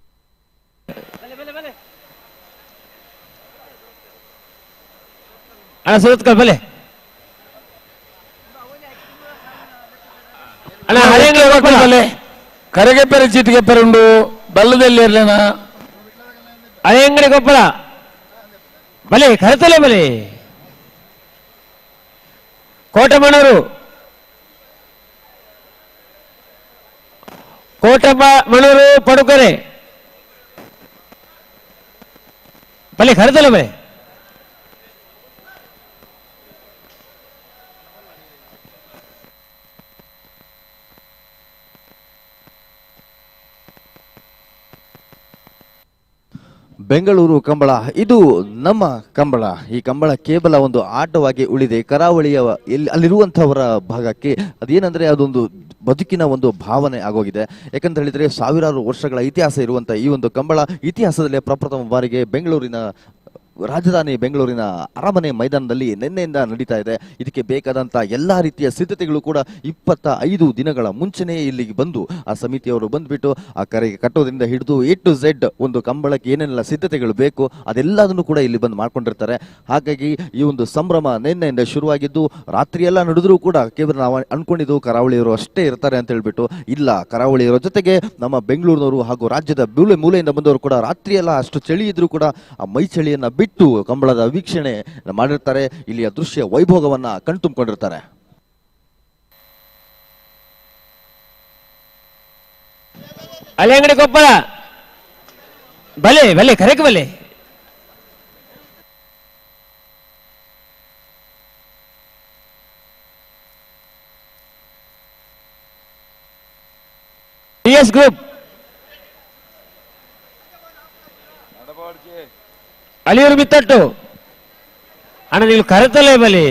ಅಣ್ಣ ಸುರತ್ಕಲ್ ಬಲೆ ಕರೆಗೆ ಪೆರೆ ಚೀಟಿಗೆ ಪೆರೆ ಉಂಡು ಬಲ್ಲದಲ್ಲಿ ಇರ್ಲೇನಾ ಹಳೆಯಂಗಡಿ ಕೊಪ್ಪಳ ಬಲೆ ಕರೆತಲೆ ಬಲೆ ಕೋಟಮಣೂರು ಕೋಟಮಣೂರು ಪಡುಕರೆ ಬಲೆ ಕರೆತಲೆ ಬಲೆ. ಬೆಂಗಳೂರು ಕಂಬಳ ಇದು ನಮ್ಮ ಕಂಬಳ. ಈ ಕಂಬಳ ಕೇವಲ ಒಂದು ಆಟವಾಗಿ ಉಳಿದೆ. ಕರಾವಳಿಯ ಎಲ್ಲಿ ಅಲ್ಲಿರುವಂಥವರ ಭಾಗಕ್ಕೆ ಅದೇನೆಂದರೆ ಅದೊಂದು ಬದುಕಿನ ಒಂದು ಭಾವನೆ ಆಗೋಗಿದೆ. ಯಾಕಂತ ಹೇಳಿದರೆ ಸಾವಿರಾರು ವರ್ಷಗಳ ಇತಿಹಾಸ ಇರುವಂಥ ಈ ಒಂದು ಕಂಬಳ ಇತಿಹಾಸದಲ್ಲೇ ಪ್ರಪ್ರಥಮ ಬಾರಿಗೆ ಬೆಂಗಳೂರಿನ ರಾಜಧಾನಿ ಬೆಂಗಳೂರಿನ ಅರಮನೆ ಮೈದಾನದಲ್ಲಿ ನಿನ್ನೆಯಿಂದ ನಡೀತಾ ಇದೆ. ಇದಕ್ಕೆ ಬೇಕಾದಂಥ ಎಲ್ಲ ರೀತಿಯ ಸಿದ್ಧತೆಗಳು ಕೂಡ 25 ದಿನಗಳ ಮುಂಚೆನೇ ಇಲ್ಲಿಗೆ ಬಂದು ಆ ಸಮಿತಿಯವರು ಬಂದುಬಿಟ್ಟು ಆ ಕರೆಗೆ ಕಟ್ಟೋದ್ರಿಂದ ಹಿಡಿದು A to Z ಒಂದು ಕಂಬಳಕ್ಕೆ ಏನೇನೆಲ್ಲ ಸಿದ್ಧತೆಗಳು ಬೇಕು ಅದೆಲ್ಲದನ್ನು ಕೂಡ ಇಲ್ಲಿ ಬಂದು ಮಾಡ್ಕೊಂಡಿರ್ತಾರೆ. ಹಾಗಾಗಿ ಈ ಒಂದು ಸಂಭ್ರಮ ನಿನ್ನೆಯಿಂದ ಶುರುವಾಗಿದ್ದು ರಾತ್ರಿಯೆಲ್ಲ ನಡೆದರೂ ಕೂಡ ಕೇವಲ ನಾವು ಅಂದ್ಕೊಂಡಿದ್ದು ಕರಾವಳಿಯವರು ಅಷ್ಟೇ ಇರ್ತಾರೆ ಅಂತ ಹೇಳ್ಬಿಟ್ಟು ಇಲ್ಲ, ಕರಾವಳಿಯವರ ಜೊತೆಗೆ ನಮ್ಮ ಬೆಂಗಳೂರಿನವರು ಹಾಗೂ ರಾಜ್ಯದ ಮೂಲೆ ಮೂಲೆಯಿಂದ ಬಂದವರು ಕೂಡ ರಾತ್ರಿಯೆಲ್ಲ ಅಷ್ಟು ಚಳಿ ಇದ್ರೂ ಕೂಡ ಆ ಮೈ ಚಳಿಯನ್ನು ಬಿಟ್ಟು ಕಂಬಳದ ವೀಕ್ಷಣೆ ಮಾಡಿರ್ತಾರೆ. ಇಲ್ಲಿಯ ದೃಶ್ಯ ವೈಭೋಗವನ್ನ ಕಣ್ತುಂಬಿಕೊಂಡಿರ್ತಾರೆ. ಹಳೆಯಂಗಡಿ ಕೊಪ್ಪಳ ಬಲೆ ಬಲೆ ಕರೆಕ್ ಬಲೆ. S group Aliyur Mithattu ಅಣ್ಣ ನೀವು ಕರೆತಲೇ ಬಲಿ.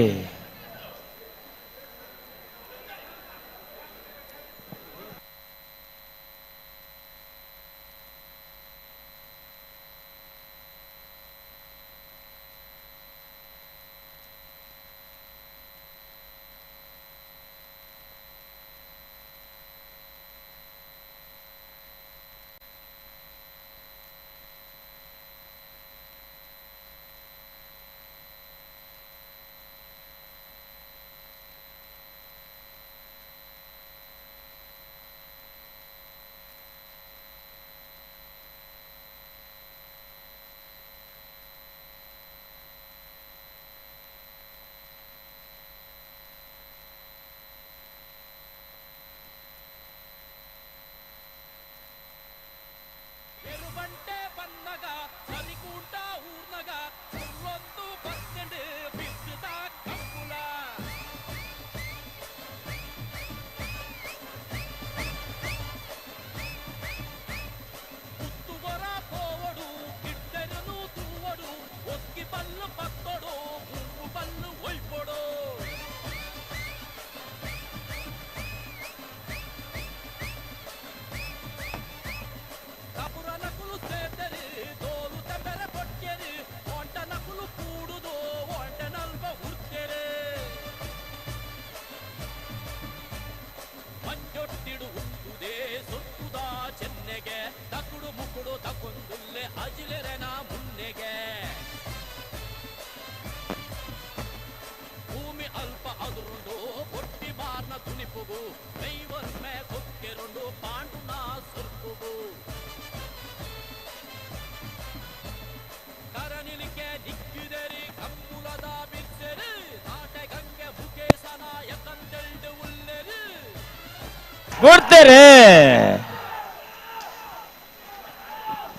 ಕೊಡ್ತೇರೆ.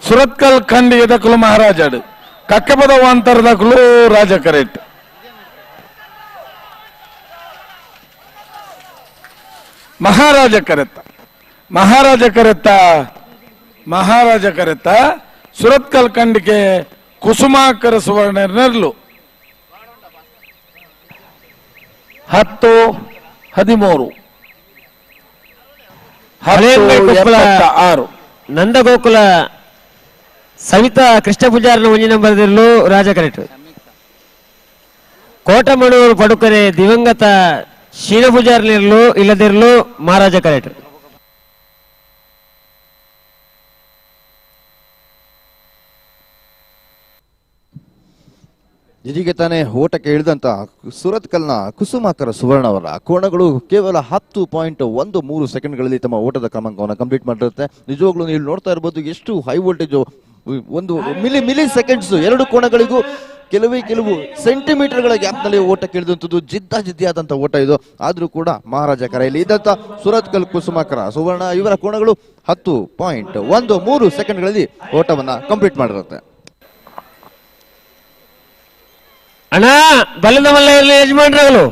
ಸುರತ್ಕಲ್ ಖಂಡಿಗೆ ದಕ್ಕಲು ಮಹಾರಾಜಾಡು ಕಕ್ಕಪದ ವಾಂತರ ದಕ್ಕಲು ರಾಜ ಕರೆಟ್. ಮಹಾರಾಜ ಕರೆತ್ತ ಮಹಾರಾಜ ಕರೆತ್ತ ಮಹಾರಾಜ ಕರೆತ್ತ ಸುರತ್ಕಲ್ ಖಂಡಿಗೆ ಕುಸುಮಾಕರ ಸುವರ್ಣ ನೆರಳು 10 13 6 ನಂದಗೋಕುಲ ಸವಿತಾ ಕೃಷ್ಣ ಪೂಜಾರನ ಒಂಜಿ ನಂಬರ್ದಿರಲು ರಾಜ ಕರೆಟ್. ಕೋಟಮಣೂರು ಪಡುಕರೆ ದಿವಂಗತ ಶೀಲ ಪೂಜಾರನಿರಲು ಇಲ್ಲದಿರಲು ಮಹಾರಾಜ ಕರೆಟ್. ಇದೀಗ ತಾನೇ ಓಟಕ್ಕೆ ಇಳಿದಂತ ಸುರತ್ಕಲ್ನ ಕುಸುಮಾಕರ ಸುವರ್ಣ ಅವರ ಕೋಣಗಳು ಕೇವಲ 10.13 ಸೆಕೆಂಡ್ಗಳಲ್ಲಿ ತಮ್ಮ ಓಟದ ಕ್ರಮಾಂಕವನ್ನು ಕಂಪ್ಲೀಟ್ ಮಾಡಿರುತ್ತೆ. ನಿಜವಾಗ್ಲೂ ನೀವು ನೋಡ್ತಾ ಇರ್ಬೋದು ಎಷ್ಟು ಹೈ ವೋಲ್ಟೇಜ್, ಒಂದು ಮಿಲಿ ಸೆಕೆಂಡ್ಸ್ ಎರಡು ಕೋಣಗಳಿಗೂ ಕೆಲವೇ ಕೆಲವು ಸೆಂಟಿಮೀಟರ್ಗಳ ಗ್ಯಾಪ್ನಲ್ಲಿ ಓಟಕ್ಕೆ ಇಳಿದಂಥದ್ದು ಜಿದ್ದಾಜಿದ್ದಿಯಾದಂಥ ಓಟ ಇದು. ಆದರೂ ಕೂಡ ಮಹಾರಾಜ ಕರೆಯಲ್ಲಿ ಇದ್ದಂಥ ಸುರತ್ಕಲ್ ಕುಸುಮಾಕರ ಸುವರ್ಣ ಇವರ ಕೋಣಗಳು 10.13 ಸೆಕೆಂಡ್ಗಳಲ್ಲಿ ಓಟವನ್ನು ಕಂಪ್ಲೀಟ್ ಮಾಡಿರುತ್ತೆ. ಅಣ್ಣ ಬಲ್ಲದ ಮಲ್ಲ ಇರಲಿ ಯಜಮಾನ್ರಗಳು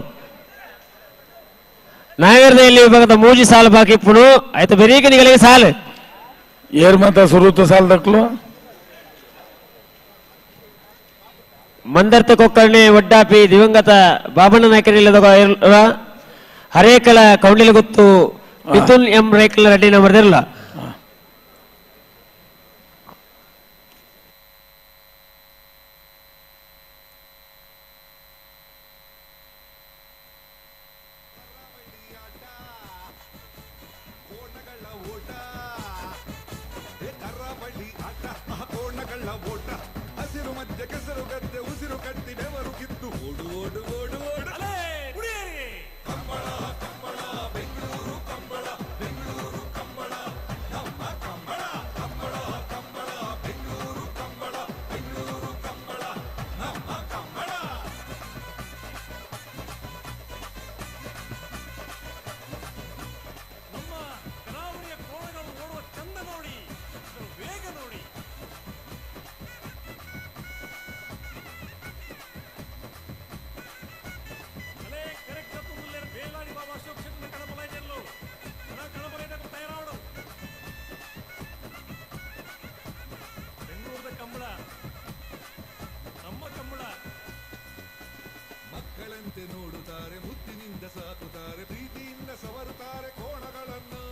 ನಾಯಕರದ ಇಲ್ಲಿ ವಿಭಾಗದ ಮೂಜಿ ಸಾಲು ಬಾಕಿ ಪುಣು ಆಯ್ತು ಬೆರೀಕ ನಿಗಳಿಗೆ ಸಾಲು ಏರ್ ಮಾತ ಸುರೂತ ಸಾಲು ದಕ್ಕಲು ಮಂದರ್ತ ಕೊಕ್ಕರ್ಣಿ ಒಡ್ಡಾಪಿ ದಿವಂಗತ ಬಾಬಣ್ಣ ನಾಯಕರಿಲ್ಲದ ಹರೇಕಳ ಕೌಂಡಿಲ ಗೊತ್ತು ಮಿಥುನ್ ಎಂ ರೇಕಲ ರೆಡ್ಡಿ ಬರೆದಿರಲ್ಲ. ನೋಡುತ್ತಾರೆ, ಮುದ್ದಿನಿಂದ ಸಾಕುತ್ತಾರೆ, ಪ್ರೀತಿಯಿಂದ ಸವರುತ್ತಾರೆ ಕೋಣಗಳನ್ನು.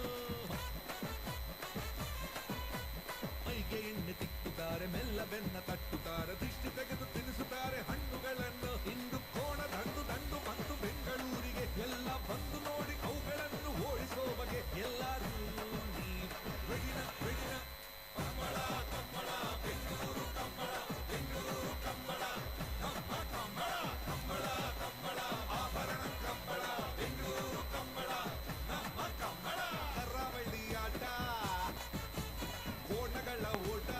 ಮೈಗೆ ಎಣ್ಣೆ ತಿಕ್ಕುತ್ತಾರೆ, ಮೆಲ್ಲ ಬೆನ್ನ ತಟ್ಟುತ್ತಾರೆ, ದೃಷ್ಟಿ ತೆಗೆದು ತಿನ್ನಿಸುತ್ತಾರೆ ಹಣ್ಣುಗಳನ್ನು. ಇಂದು ಕೋಣ ದಂಡು ದಂಡು ಬಂದು ಬೆಂಗಳೂರಿಗೆ ಎಲ್ಲ ಬಂದು ನೋಡಿ ಅವುಗಳನ್ನು ಓಡಿಸೋ ಬಗೆ ಎಲ್ಲರೂ ಕಂಬಳ ಕಂಬಳ ಬೆಂಗಳೂರು ಕಂಬಳ, ಬೆಂಗಳೂರು ಕಂಬಳ, ನಮ್ಮ ಕಂಬಳ, ಕಂಬಳ ಕಂಬಳ, ಆಭರಣ ಕಂಬಳ, ಬೆಂಗಳೂರು ಕಂಬಳ, ನಮ್ಮ ಕಂಬಳ. ಕರಾವಳಿ ಆಟ, ಕೋಣಗಳ ಓಟ,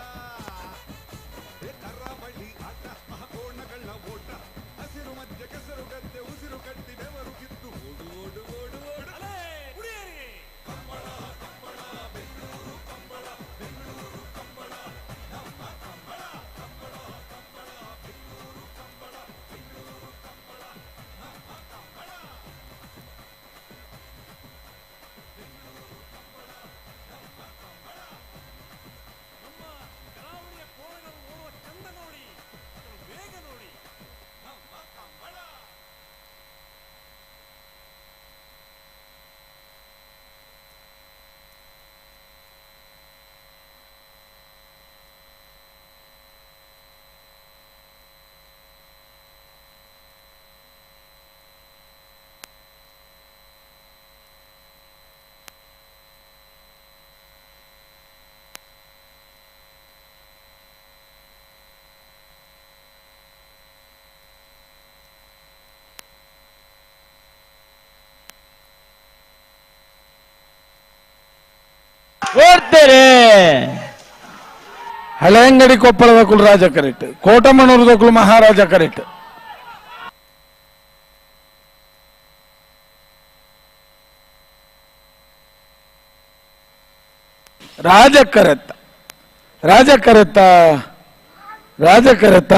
ಗೆದ್ದೇರೆ. ಹಳೆಯಂಗಡಿ ಕೊಪ್ಪಳದ ಕುಲು ರಾಜ ಕರೆಕ್ಟ್, ಕೋಟಮಣೂರದ ಕುಲು ಮಹಾರಾಜ ಕರೆಕ್ಟ್. ರಾಜ ಕರೆತ್ತ, ರಾಜ ಕರೆತ್ತ, ರಾಜ ಕರೆತ್ತ.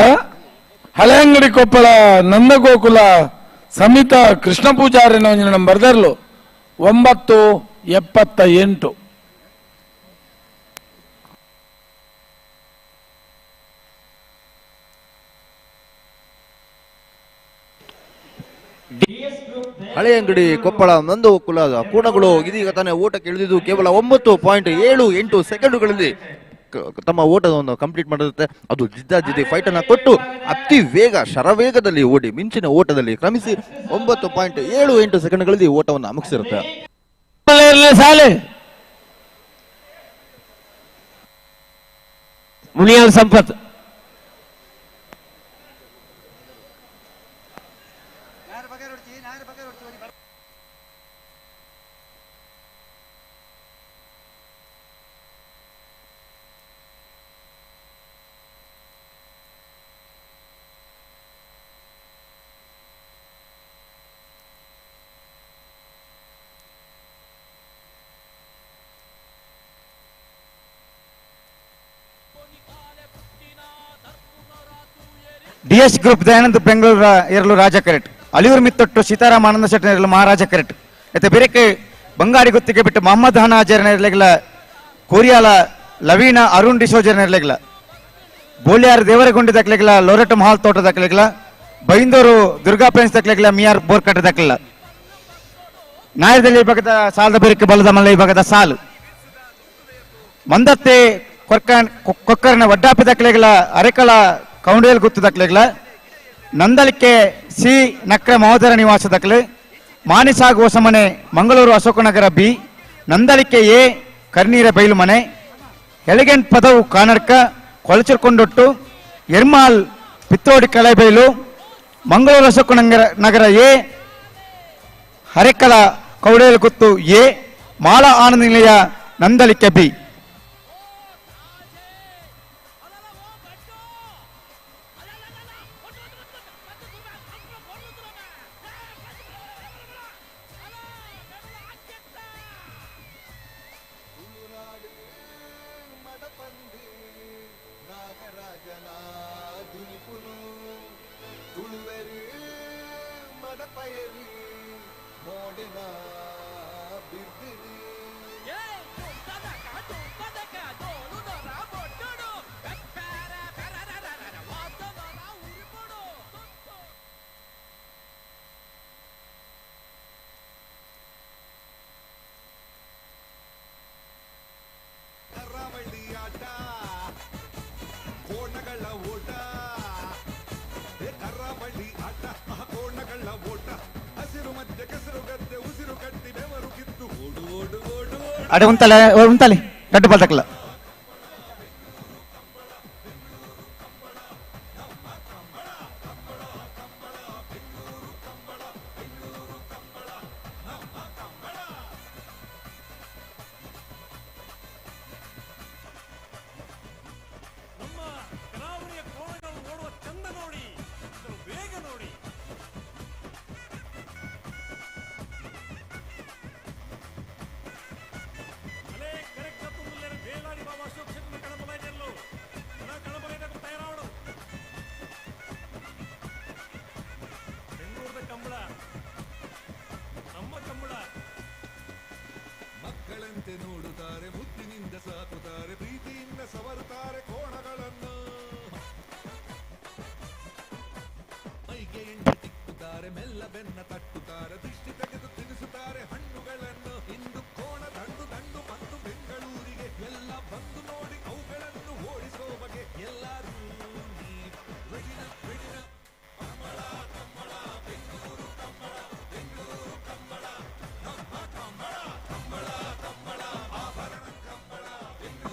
ಹಳೆಯಂಗಡಿ ಕೊಪ್ಪಳ ನಂದಗೋಕುಲ ಸಮಿತ ಕೃಷ್ಣ ಪೂಜಾರಿ ನಂಬರ್ದರ್ಲು 9:78. ಹಳೆಯಂಗಡಿ ಕೊಪ್ಪಳ ನಂದಗೋಕುಲದ ಕೋಣಗಳು ಇದೀಗ ತಾನೇ ಓಟಕ್ಕೆ ಇಳಿದಿದ್ದು ಕೇವಲ 9.78 ಸೆಕೆಂಡುಗಳಲ್ಲಿ ತಮ್ಮ ಓಟವನ್ನು ಕಂಪ್ಲೀಟ್ ಮಾಡಿರುತ್ತೆ. ಅದು ಜಿದ್ದಾಜಿದ್ದಿ ಫೈಟ್ ಅನ್ನ ಕೊಟ್ಟು ಅತಿ ವೇಗ ಶರವೇಗದಲ್ಲಿ ಓಡಿ ಮಿಂಚಿನ ಓಟದಲ್ಲಿ ಕ್ರಮಿಸಿ 9.78 ಸೆಕೆಂಡ್ಗಳಲ್ಲಿ ಓಟವನ್ನು ಮುಗಿಸಿರುತ್ತೆ. ಮುನಿಯಾಲ್ ಸಂಪತ್ ಡಿಎಸ್ ಗ್ರೂಪ್ ದಯಾನಂದ ಬೆಂಗಳೂರು ಎರಲು ರಾಜ ಕರೆಟ್, ಅಲಿಯೂರು ಮಿತ್ತೊಟ್ಟು ಸೀತಾರಾಮ ಆನಂದ ಶೆಟ್ಟರ್ ಎರಲು ಮಹಾರಾಜ ಕರೆಟ್, ಮತ್ತೆ ಬೇರೆಕೆ ಬಂಗಾರಿ ಗುತ್ತಿಗೆ ಬಿಟ್ಟು ಮೊಹಮ್ಮದ್ ಹಣ ಆಚಾರ್ಯನ ಕೋರಿಯಾಲ ಲವೀನ ಅರುಣ್ ಡಿಸೋಜರ್ ಇರಲಿಲ್ಲ, ಬೋಲಿಯಾರ್ ದೇವರಗುಂಡಿ ದಾಖಲೆಗಿಲ್ಲ, ಲೋರೆಟ್ ಮಹಾಲ್ ತೋಟ ದಾಖಲೆಗಿಲ್ಲ, ಬೈಂದೂರು ದುರ್ಗಾ ಪ್ಲೇನ್ಸ್ ದಾಖಲೆಗಿಲ್ಲ, ಮಿಯಾರ್ ಬೋರ್ಕಟ್ಟ ದಾಖಲಿಲ್ಲ. ನಾಯರದಲ್ಲಿ ವಿಭಾಗದ ಸಾಲದ ಬೇರಿಕೆ ಬಲದ ಮಲ್ಲ ವಿಭಾಗದ ಸಾಲು ಮಂದತ್ತೆ ಕೊಕ್ಕರ್ನ ವಡ್ಡಾಪಿ ದಾಖಲೆಗಳ ಅರೆಕಳ ಕೌಂಡೇಲ್ ಗುತ್ತು ದಾಖಲೆಗಳ, ನಂದಲಿಕೆ ಸಿ ನಕ್ರ ಮಹೋದರ ನಿವಾಸ ದಾಖಲೆ, ಮಾನಿಸಾಗ್ ಹೊಸಮನೆ ಮಂಗಳೂರು ಅಶೋಕನಗರ ಬಿ, ನಂದಲಿಕೆ ಎ ಕರ್ನೀರ ಬೈಲುಮನೆ, ಎಲಿಗೆಂಟ್ ಪದವು ಕಾನರ್ಕ ಕೊಳಚರ್ಕೊಂಡೊಟ್ಟು, ಎರ್ಮಾಲ್ ಪಿತ್ತೋಡಿ ಕಳೆಬೈಲು, ಮಂಗಳೂರು ಅಶೋಕನಗರ ನಗರ ಎ, ಹರೆಕಲ ಕೌಡೇಲ್ ಗುತ್ತು ಎ, ಮಾಲಾ ಆನಂದ ನಿಲಯ ನಂದಲಿಕೆ ಬಿ. ಅಡೆ ಉಂತಲೆ ಉಂತಲೆ ಗಡ್ಡು ಬಲ್ದಕ್ಕಲ್ಲ.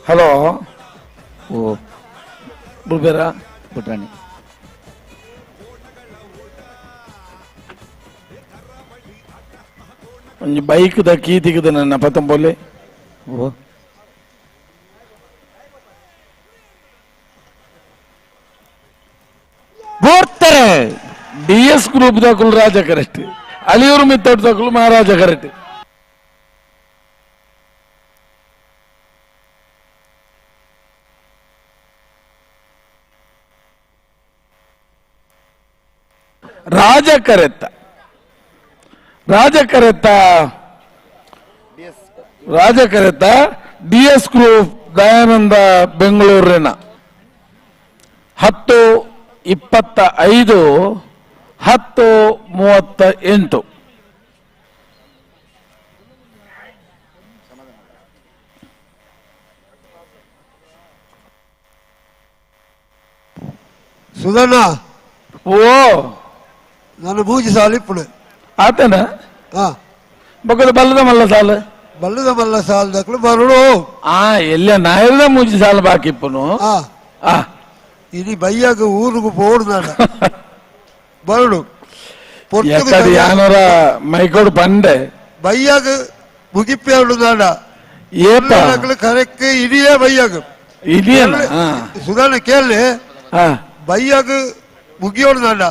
ಹಲೋ ಓ ಬುಡ್ಬೇರ ಬುಡ್ರಾಣಿ ಒಂಜಿ ಬೈಕ್ದ ಕೀ ತಿಗದ ನನ್ನ ಪತ್ತಂಬೋಲೆ. ಓ ಡಿ ಎಸ್ ಗ್ರೂಪ್ ದಾಕುಲು ರಾಜ ಕರೆಕ್ಟ್, ಅಳಿಯೂರು ಮಿತ್ತೋಟು ದಾಕುಲು ಮಹಾರಾಜ ಕರೆಕ್ಟ್. ರಾಜ ಕರೆತ್ತ, ರಾಜ ಕರೆತ್ತ, ರಾಜ ಕರೆತ್ತ ಡಿ ಎಸ್ ಗ್ರೂಪ್ ದಯಾನಂದ ಬೆಂಗಳೂರಿನ 10:25 10:38. ಸುಧಣ್ಣ. ಓ ನಾನು ಮೂಜಿ ಸಾಲು ಇಪ್ಪುಡು ಆತನ ಬೊಕ್ಕದ ಬಲ್ಲದ ಮಲ್ಲ ಸಾಲು, ಬಲ್ಲದ ಮಲ್ಲ ಸಾಲು ದಕ್ಕಲು ಬರುಡು. ಆ ಎಲ್ಲ ನಾಯರದ ಮೂಜಿ ಸಾಲು ಬಾಕಿ ಇಪ್ಪನು. ಇಡೀ ಬಯ್ಯಾಗ ಊರಿಗೆ ಪೋಡು ನಾಡ ಬರುಡು. ಯಾನರ ಮೈಕೋಡು ಪಂಡೆ ಬಯ್ಯಾಗ ಮುಗಿಪ್ಪೆ ನಾಡ ಏಪ ಕರೆಕ್ಟ್ ಇಡಿಯೇ ಬಯ್ಯಾಗ ಇಡಿಯೇ ಸುಧಾರಣ ಕೇಳಿ ಬಯ್ಯಾಗ ಮುಗಿಯೋಡು ನಾಡ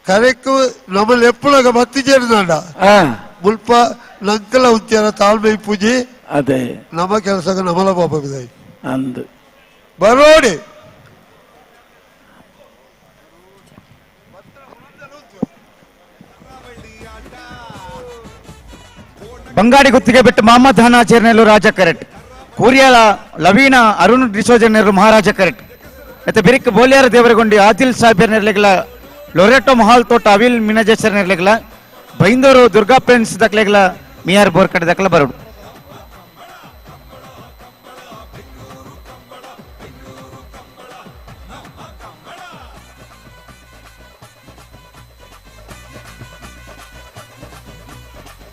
ಕರೆಕ್ಟ್ ನಮ್ಮಲ್ಲಿ ಎಪ್ಪಳಾಗ ಬತ್ತಿ ಸೇರಿದಾಂಡ ಮುಲ್ಪ ನಂಕಲ ಉಚ್ಚಾರ ತಾಳ್ಮೆ ಪೂಜೆ ಅದೇ ನಮ್ಮ ಕೆಲಸ ನಮ್ಮಲ ಪಾಪ ಅಂದು ಬರೋಡಿ. ಬಂಗಾಡಿ ಗುತ್ತಿಗೆ ಬಿಟ್ಟು ಮೊಹಮ್ಮದ್ ಹನಾ ಚೇರ್ನೆಲ್ಲು ರಾಜ ಕರೆಕ್ಟ್, ಕೂರಿಯಾಲ ಲವೀನ ಅರುಣ್ ಡಿಸೋಜನೇರು ಮಹಾರಾಜ ಕರೆಕ್ಟ್, ಮತ್ತೆ ಬಿರಿಕ್ ಬೋಲಿಯಾರ ದೇವರಗೊಂಡಿ ಆದಿಲ್ ಸಾಹೇಬ್ ನೆರ್ಲೆಗ್ಲ, ಲೊರೆಟೋ ಮಹಾಲ್ ತೋಟ ಅವಿಲ್ ಮಿನಜೇಶ್ವರ ನೆರ್ಲೆಗ್ಲ, ಬೈಂದೂರು ದುರ್ಗಾ ಪೆನ್ಸ್ ದಕ್ಲೆಗ್ಲ ಮಿಯಾರ್ ಬೋರ್ಕಡೆ ದಕ್ಲ ಬರೋಡು.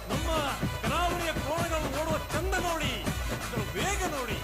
ನಮ್ಮ ಕರಾವಳಿಯ ಕೋಣಗಳು ಓಡುವ ಚಂದ ನೋಡಿ, ವೇಗ ನೋಡಿ.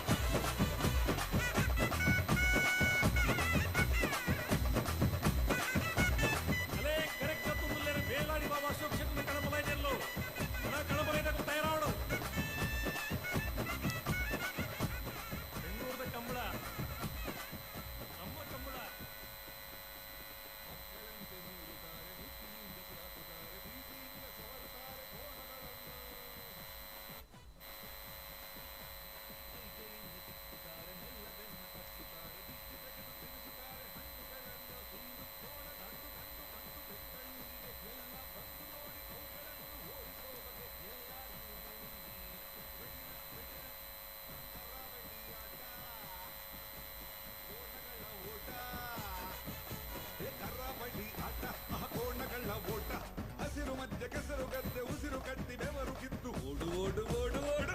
ಹಸಿರು ಮಧ್ಯ ಕೆಸರು ಗದ್ದೆ ಉಸಿರು ಕಟ್ಟಿ ಬೆವರು ಕಿತ್ತು ಓಡು ಓಡು ಓಡು ಓಡು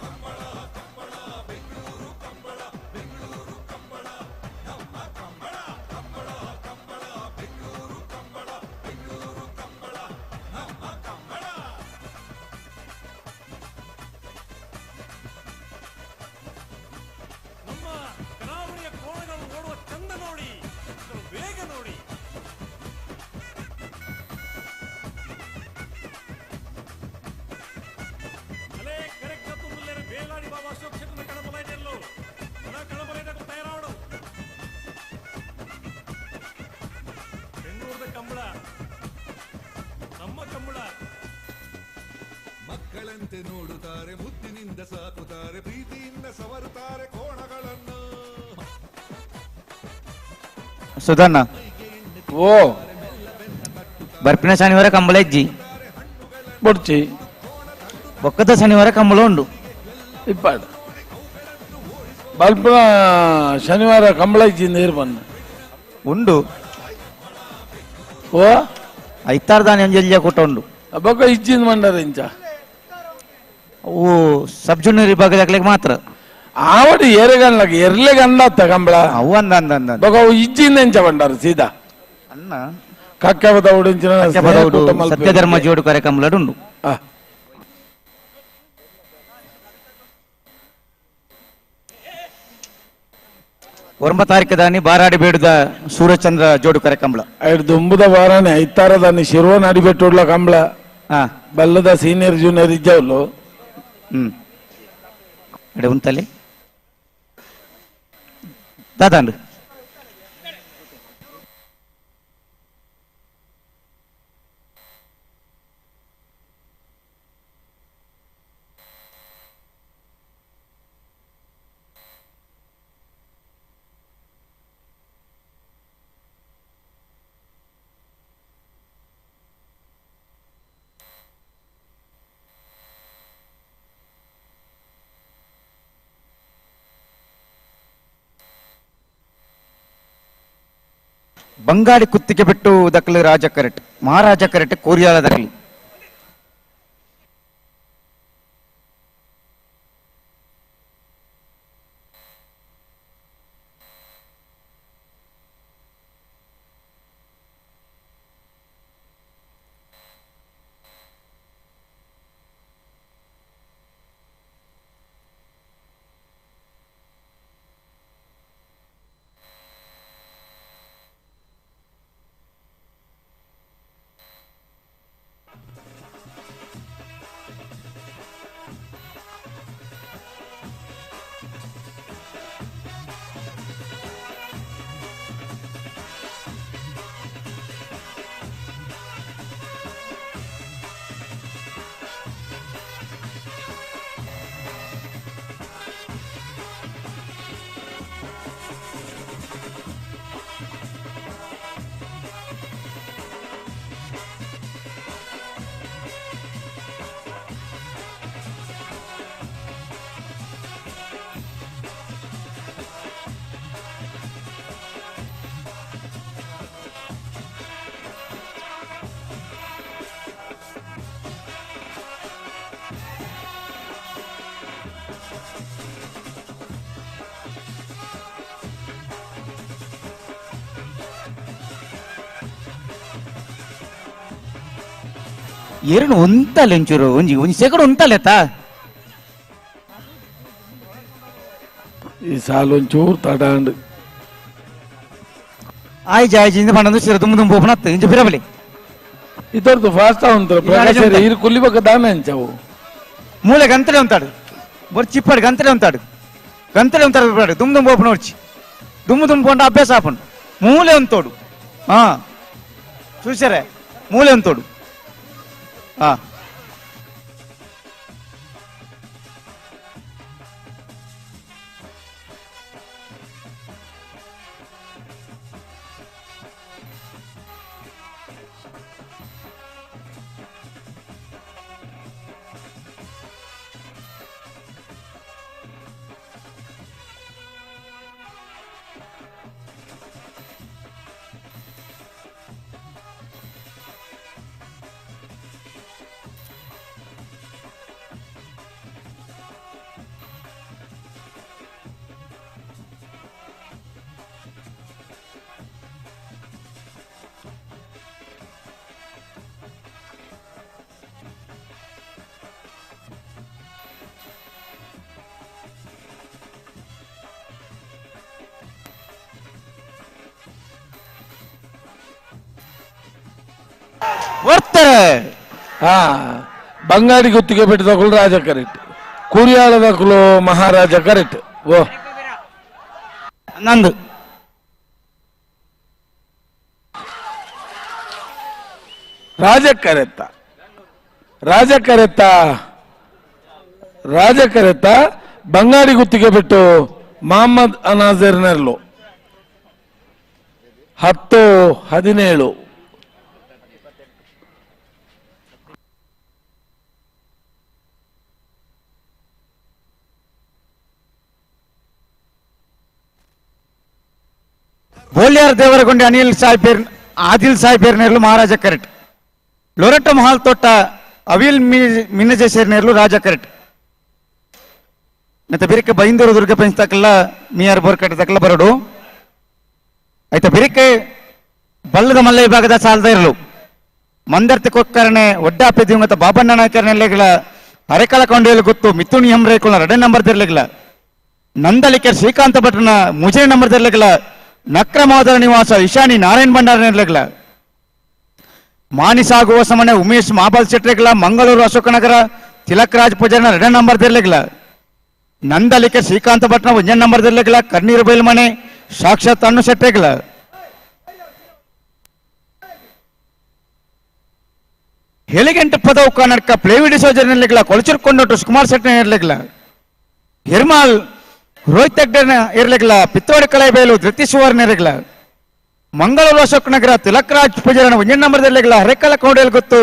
ಕಂಬಳ ಕಂಬಳ ಬೆಂಗಳೂರು ಕಂಬಳ, ಬೆಂಗಳೂರು ಕಂಬಳ ನಮ್ಮ ಕಂಬಳ, ಕಂಬಳ ಕಂಬಳ ಬೆಂಗಳೂರು ಕಂಬಳ, ಬೆಂಗಳೂರು ಕಂಬಳ ನಮ್ಮ ಕಂಬಳ. ನಮ್ಮ ಕರಾವಳಿಯ ಕೋಣಗಳು ಓಡುವ ಚಂದ ನೋಡಿ, ವೇಗ ನೋಡಿ. ಮಕ್ಕಳಂತೆ ನೋಡುತ್ತಾರೆ, ಮುದ್ದಿನಿಂದ ಸಾಕುತ್ತಾರೆ, ಪ್ರೀತಿಯಿಂದ ಸವರುತ್ತಾರೆ ಕೋಣಗಳನ್ನು. ಸುಧಣ್ಣ. ಓ ಬರ್ಪಿನ ಶನಿವಾರ ಕಂಬಳ ಇಜ್ಜಿ ಬೊಡ್ಚಿ, ಒಕ್ಕದ ಶನಿವಾರ ಕಂಬಳ ಉಂಡು. ಇಪ್ಪಾಡ ಬಲ್ಪನ ಶನಿವಾರ ಕಂಬಳ ಇಜ್ಜಿ ನೀರು ಬಂದು ಉಂಡು. ಓ ಐತಾರ ದಾನಿ ಒಂಜಿ ಕೂಟ ಉಂಡು. ಬೊಕ್ಕ ಇಜ್ಜಿಂದ ಮಂಡರ ಇಂಚ ಅವು ಸಬ್ ಜೂನಿಯರ್ ವಿಭಾಗದಾಗ್ಲಿಕ್ಕೆ ಮಾತ್ರ. ಆವಡಿ ಏರೆಗನ್ಲಕ ಎರ್ಲೆ ಗಂಡ ಕಂಬಳ ಅವು ಅಂದ ಅಂದ ಅಂದ ಬೊಕ್ಕ ಅವು ಇಜ್ಜಿಂದ ಎಂಚ ಬಂಡಾರ ಸೀದಾ ಅನ್ನ ಕಕ್ಕಬದ ಉಡಿಂಚಿನ ಸತ್ಯಧರ್ಮ ಜೋಡು ಕಾರ್ಯಕ್ರಮ ಉಂಡು. ಒಂಬತ್ತು ತಾರೀಕು ದಾನಿ ಬಾರಾಡಿ ಬೇಡದ ಸೂರ್ಯಚಂದ್ರ ಜೋಡು ಕಾರ್ಯಕ್ರಮ. ದುಂಬುದ ವಾರಾನೆ ಐತಾರ ದಾನಿ ಶಿರ್ವ ನಾಡಿಬೆಟ್ಟುಡ್ಲ ಕಂಬಳ ಬಲ್ಲದ ಸೀನಿಯರ್ ಜೂನಿಯರ್ ಇಜ್ಜವಲು. ಅಡೆ ಉಂತಲ್ಲಿ ದಾದಾಂಡು. ಬಂಗಾಡಿ ಕುತ್ತಿಗೆ ಬಿಟ್ಟು ದಕ್ಕಲು ರಾಜ ಕರೆಟ್ ಮಹಾರಾಜ ಕರೆಟ್ ಕೋರಿಯಾಲ ದಕ್ಕಲು. ಎರಡು ಒಂತಲೆ ಒಂಚೂರು ಒಂಜಿ ಒಂಜಿ ಸೆಕಡ್ ಒಂತಲೆತ್ತಾ ಈ ಸಾಲು ಒಂಚೂರು ತಡಾಂಡ್ ಆಯ್ಜ ಆಯ್ಜ ಇಂದ ಪಂಡಂದು ಸಿರ ದುಮ್ಮು ದುಮ್ಮು ಪೋಪನತ್ತು ಇಂಚ ಬಿರಬಲಿ ಇದರದ್ದು ಫಾಸ್ಟ್ ಉಂಟು ಪ್ರಕಾಶ್ ಇರು ಕುಲ್ಲಿಬಕ್ಕ ದಾನೆ ಅಂಚವು ಮೂಲೆ ಗಂತಲೆ ఉంటాడు ಬೊರ್ಚಿ ಇಪ್ಪಾಡು ಗಂತಲೆ ఉంటాడు ಗಂತಲೆ ఉంటాడు ಇಪ್ಪಾಡು ದುಮ್ ದುಮ್ ಪೋಪನ వచ్చి దుమ్ము దుమ్ము పోంట అభ్యాస ఆపండు మూలే ఉంతోడు చూసారే మూలే ఉంతోడు. ಬರ್ತಾರೆ. ಹಾ ಬಂಗಾಡಿ ಗುತ್ತಿಗೆ ಬಿಟ್ಟದಕ್ಕಳು ರಾಜ ಕರೆಕ್ಟ್, ಕುರಿಯಾಳದಕ್ಕಳು ಮಹಾರಾಜ ಕರೆಕ್ಟ್. ಓ ನಂದು ರಾಜ ಕರೆತ್ತ, ರಾಜ ಕರೆತ್ತ, ರಾಜ ಕರೆತ್ತ. ಬಂಗಾಡಿ ಗುತ್ತಿಗೆ ಬಿಟ್ಟು ಮಹಮ್ಮದ್ ಅನಾಜರ್ನರ್ಲು 10-17. ಬೋಲ್ಯಾರ್ ದೇವರಗೊಂಡೆ ಅನಿಲ್ ಸಾಹೇಬ್ ಆದಿಲ್ ಸಾಹೇಬ್ ಮಹಾರಾಜ ಕರೆಕ್ಟ್, ಲೊರೆಟೊ ಮಹಾಲ್ ತೋಟ ಅವಿಲ್ ಮಿನ್ನಜೇಶೇರ್ನೇರ್ಲು ರಾಜ ಕರೆಕ್ಟ್. ಮತ್ತೆ ಬಿರಿಕೆ ಬೈಂದೂರು ದುರ್ಗ ಪಂಚತಕ್ಕಲ್ಲ ಮಿಯಾರ್ ಬೋರ್ಕಟ್ಟೆ ತಕ್ಕಲ್ಲ ಬರಡು ಆಯ್ತಾ. ಬಿರಿಕೆ ಬಲ್ಲದ ಮಲ್ಲ ವಿಭಾಗದ ಸಾಲದ ಇರಲು ಮಂದರ್ತಿ ಕೊಕ್ಕರಣೆ ಒಡ್ಡಾಪೆ ದಿವಂಗತ ಬಾಬಣ್ಣ ನಾಯಕರನೆಲೆಗಳ ಅರೆಕಲ ಕೊಂಡೆಯಲ್ಲಿ ಗೊತ್ತು ಮಿಥುನ್ ಎಂ ರೇಕುಳ 2 ನಂಬರ್ ತಿರ್ಲಿಗಳ ನಂದಲಿಕೆ ಶ್ರೀಕಾಂತ ಭಟ್ರನ 3 ನಂಬರ್ ತಿರ್ಲಿಗಳ ನಕ್ರಮಾದರ ನಿವಾಸ ಇಶಾನಿ ನಾರಾಯಣ ಭಂಡಾರ ಮಾನಿಸಾಗುವ ಸಮನೆ ಉಮೇಶ್ ಮಾಬಲ್ ಶೆಟ್ರಿಗಳ ಮಂಗಳೂರು ಅಶೋಕನಗರ ತಿಲಕ್ ರಾಜ್ ಪೂಜಾರಿನ 2 ನಂಬರ್ ತಿರ್ಲಿಗಳ ನಂದಲಿಕೆ ಶ್ರೀಕಾಂತ ಭಟ್ನ 1 ನಂಬರ್ ತಿರ್ಲಿಗಳ ಕಣ್ಣೀರು ಬೈಲ್ಮನೆ ಸಾಕ್ಷಾತ್ ಅಣ್ಣು ಶೆಟ್ರಿಗಳ ಹೆಲಿಗೆಂಟು ಪದವು ಕರ್ನಾಟಕ ಪ್ಲೇವಿಡಿ ಸೋಜರ್ನೆಲೆಗಳ ಕೊಳಚಿರ್ಕೊಂಡೊಟ್ಟು ಸುಕುಮಾರ್ ಶೆಟ್ಟಿ ಇರ್ಲಿಗಳ ಹಿರ್ಮಾಲ್ ರೋಹಿತ್ ಹೆಗ್ಡೆ ಇರ್ಲಿಗಳ ಪಿತ್ತೋಡಿ ಕಳೆಬೇಲು ಧೃತಿ ಸುವರ್ಣ ಇರಲಿಲ್ಲ ಮಂಗಳೂರು ಅಶೋಕ್ ನಗರ ತಿಲಕ್ ರಾಜ್ ಪೂಜಾರನ 1 ನಂಬರ್ ಇರ್ಲಿಲ್ಲ ಹರೇಕಲ ಕೌಡೇಲ್ ಗೊತ್ತು